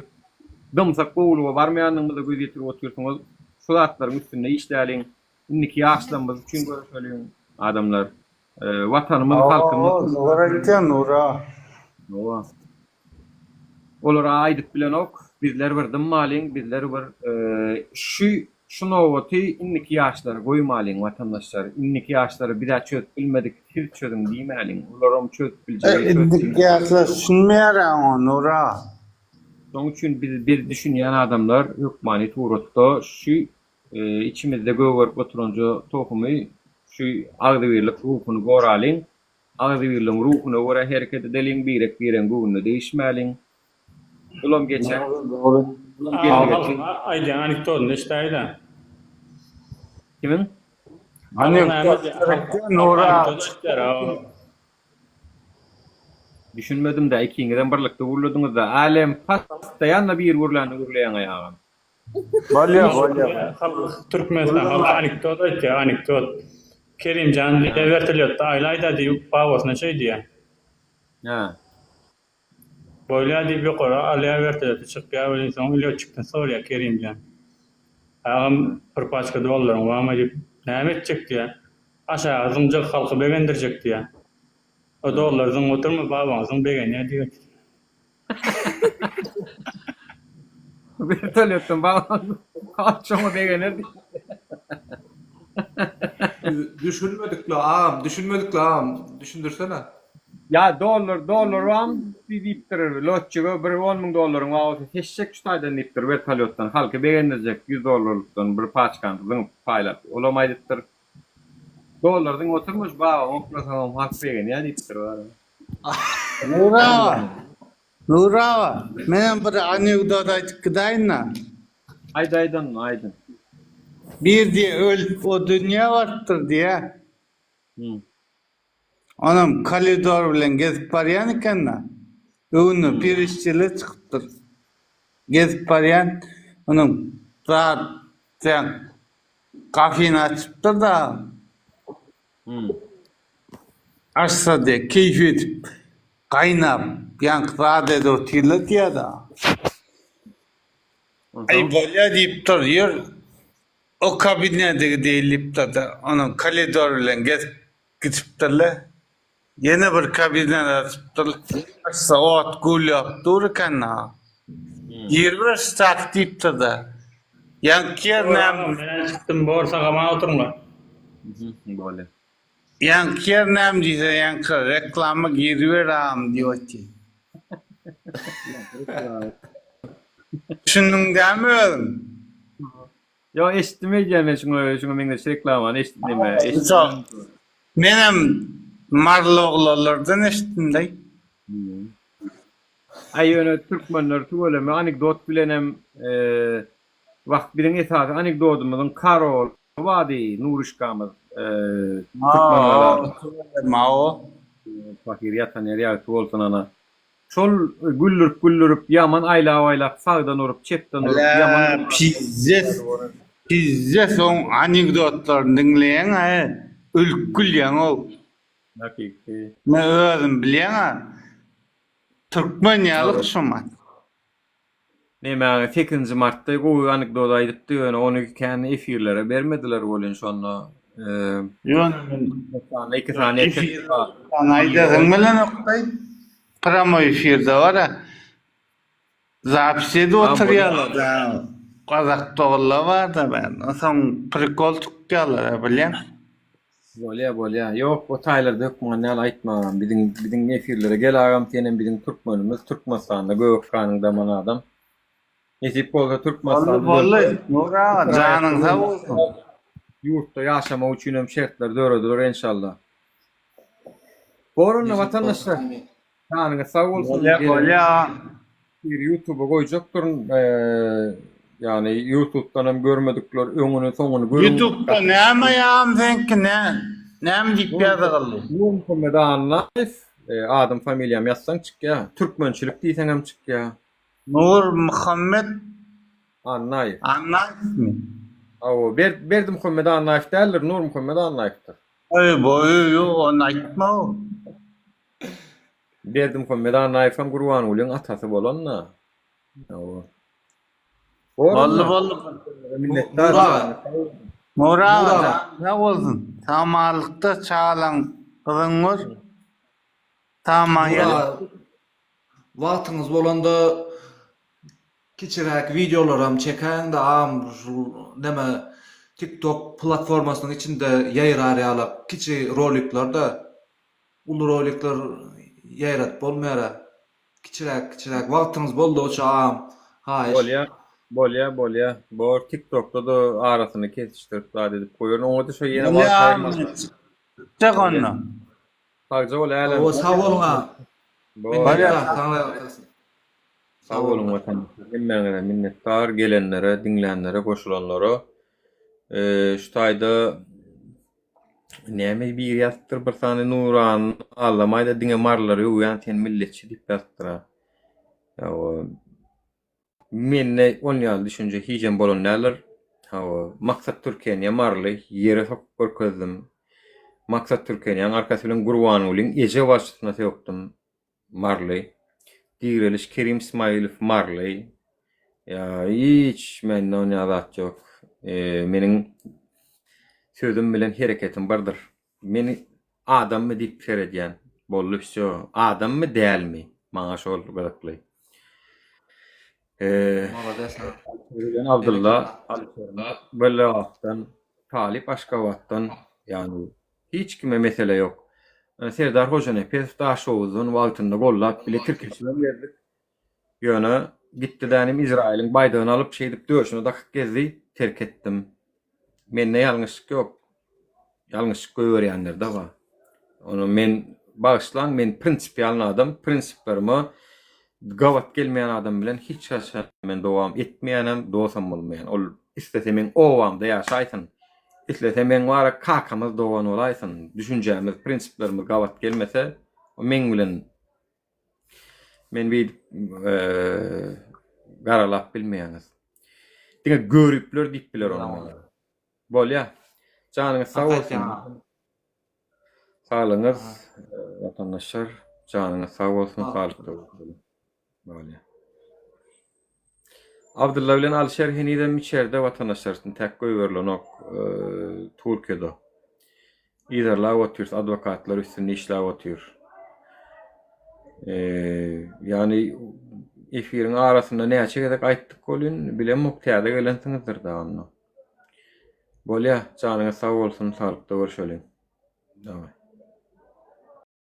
Dymsak gowulyga barmaýandygymyza göz ýetirip otyrsyňyz. Şu zatlaryň üstünde işläliň. Indiki ýaşlarymyz üçin göreşeliň adamlar. Watanymyz, halkymyz. Hawa, dogry aýtýaň Nura. Hawa. Olara aýdyp bilenok, bizler bir dymmalyň, bizler bir şu şu nobaty indiki ýaşlara goýmalyň watandaşlar. Indiki ýaşlara bizä çözüp bilmedik, siz çözüň diýmäliň. Olaram çözüp biljegi çözsün. Indiki ýaşlar düşünmeýär-ä oňa Nura. Şonuň üçin biz biz düşünýän adamlar hökmany suratda şu içimizde gögerip oturanja tohumy şu agzybirlik ruhuny goralyň. Agzybirligiň ruhuna görä hereket edeliň, birek-biregiň göwnüne degişmäliň. Bulam geçer. Bulam geldi geçer. Aýdýan anekdotyny eşidäýdä. Kimiň? Anekdot gerekdä Nura. Düşünmedim-dä, ikiňizem birlikde gürlediňiz-dä. Älem pastaýanna biri gürlände gürleýäň-aý agam. Bolýa bolýa. Türkmenistan halky anekdot aýtýar, anekdot. Kerimjan diýýär wertolýotda aýlaýda diýip babasyna şeý diýýär. Hä. Bolýa diýip ýokary alýar wertolýota çykýar welin soň lýotçikden soraýar Kerimjan. Agam bir paçka dollaryň barmy diýip, näme etjek diýýär. Aşaga zyňjak halky begendirjek diýýär. O dollary zyňyp oturma babaňyzyň begenýär diýip. Wertolýotdan baglandy. Halk şoňa begener diýip. Düşünmedikle agam, düşünmedikle agam, düşündirsene. Ýa dollar, dollar bam diýipdir, lotçige bir on müň dollaryň bar bolsa seçjek şu taýdan diýipdir wertolýotdan halky begendirjek ýüz dollarlykdan bir paçkany zyňyp paýlap. Olam aýdypdyr, dollar zyňyp oturma şu babaňy oklasaňam halk begenýär diýipdir. Nury aga, Nury aga, menem bir anekdot aýdyp gidaýyn-da. Aýt aýt onda, aýdyň. Bir diýe ölüp o dünýä barypdyr diýe. Onam kolidor bilen gezip barýan eken-de. Öňüne perişdeler çykypdyr. Gezip barýan, onuň zat, gapyny açypdyr-da. Açsa diýýär, keýp edip, gaýnap, ýaňky zat edip otyrlar diýýär-de. Aý, bolýa diýipdir, ýör, o kabinete gideýin diýipdir-de, onuň koridor bilen gezip gidipdirler. Ýene bir kabinet açypdyr. Açsa ot güwläp dur eken-de. Giriber şu tak diýipdir-de. Ýaňky ýer näme? Menem çykdym bor sagaman oturyňlar. Bolýa. Ýaňky ýer näme diýse ýaňky reklama giriber agam diýip otyr. Düşündiň dämi özüň? Ýok eşitdim öýdýän men şuňa şuňa meňzeş reklamany eşitdim neme eşitdim. Menem maryly oglanlardan eşitdimdäý. Aý ýöne türkmenler tüweleme anekdot bilenem wah biziň esasy anekdodymyzyň karoly bardy Nurişkamyz Türkmengala. Tüweleme o. Pahyr ýatan ýeri ýagty bolsun ana. Şol güldürip güldürip ýaman aýlap aýlap sagdan urup çepden urup ýaman Bля pizzes pizzes oň anekdotlaryny diňleýäň-ä ölüp gülýäň-ow. Hakyky. Men özüm bilýäň-ä türkmen ýaly şumat. Näme sekizinji martda gowy anekdot aýdypdy ýöne ony kän efirlere bermediler welin şonda Ýöne men sany iki sany erkek bar. Aýdasyň bilenokdaý. Pramoý efirde bar-a. Zapis edip oturýarlar. Gazak doganlar bar-da bärde. Onsoň prikol tutýarlar bilýäň. Bolýa bolýa. Ýok o taýlarda hökman däl aýtma agam. Biziň biziň efirlere gel agam senem biziň türkmenimiz Türkmenistanda göbek ganyň daman adam. Nesip bolsa Türkmenistan Boldy boldy. Nury aga janyň sag bolsun. Ýurtda ýaşamak üçinem şertler dörediler enşalla. Bor onda watandaşlar. Janyňyz sag bolsun. Bolýa bolýa agam. Bir ýutuba goýjakdyryn. Ýagny ýutubdan hem görmedikler öňüni soňuny görüň. Ýutubda näme ýagam seňki nä näme diýip ýazygyldy. Nurmuhammet Annaýew adym familiýam ýazsaň çykýa. Türkmençilik diýseň hem çykýa. Nurmuhammet Annaýew. Annaýewmi? Hawa, Berdimuhammet Annaýew däldir, Nurmuhammet Annaýewdir. Eý boý ony aýtma. Berdimuhammet Annaýew hem Gurbangulyň atasy bolan-da. Hawa. Boldy, boldy. Minnetdar. Nury aga, janyň sag bolsun. Samalykda çagalaň gyzyň gör. Saman ýaly. Wagtyňyz bolanda kiçiräk wideolaram çekäýiňdä agam şul neme tiktok platformasynyň içinde ýaýrar ýalak kiçi roliklarda Uly rolikler ýaýradyp bolmaýara. Kiçiräk kiçiräk wagtyňyz boldugyça agam haýyş. Bolýa bolýa bolýa bor tiktokda-da arasyny kesişdirip zat edip goýaryn oňada şo ýene wagt aýyrmaly. Çyk onda. Sagja bol älem. Hawa sag boluň agam. Minnetdar saňa ýalkasyn. Sag boluň watandaşlar hemmäňize minnetdar gelenlere diňlänlere goşulanlara şu taýda Näme biri ýazypdyr bir sany Nurany aldamaýda diňe marylary öwýän sen milletçi diýip ýazypdyr-a. Hawa. Mende on ýaly düşünje hijem bolan däldir. Hawa, Maksat Türkeniýe maryly ýere sokup görkezdim. Maksat Türkeniýäň arkasy bilen Gurbangulyň eje başysyna sökdüm. Maryly. Direliş Kerim Ismailow Maryly. Ýa hiç mende onýa zat ýok. Meniň sözüm bilen hereketim birdir. Men adammy diýip seredýän. Boldy wsýo. Adammy dälmi? Maňa şol gyzykly. Malades. Abdylla Bellabaddan, Talyp Aşgabatdan ýagny Hiç kime mesele ýok. Serdar Hojanepesow Daşoguzdan wagtynda gollap bile tirkeşibem gezdik. Ýöne gitdi dänim Izraýylyň baýdagyny alyp şeýdip döşüne dakyp gezdi, terk etdim. Mende ýalňyşlyk ýok. Ýalňyşlyk goýberýänlerde bar. Ony men bagyşlaň men prinsipialny adam, prinsiplerime gabat gelmeýän adam bilen hiç haçan men dowam etmeýänem, dosam bolmaýan. Ol islese meň obamda ýaşaýsyn. Islese meň bara kakamyz dogan bolaýsyn, düşünjämiz, prinsiplerimiz gabat gelmese, o meň bilen men beýdip garalap bilmeýäňiz. Diňe göripler diýip biler ony maňa. Bolýa. Janyňyz sag bolsun. Saglygyňyz watandaşlar, janyňyz sag bolsun, saglykda bolun. Bolýa. Abdylla bilen Alyşer henizem içerde watandaşlar intäk goýberilenok Türkiýede. Yzarlap otyrys adwokatlar üstünde işläp otyr. Ýagny efiriň arasynda näçe gezek aýtdyk welin bilemok täze gelensiňizdir da onda. Bolýa janyňyz sag bolsun saglykda görşeliň. Daway.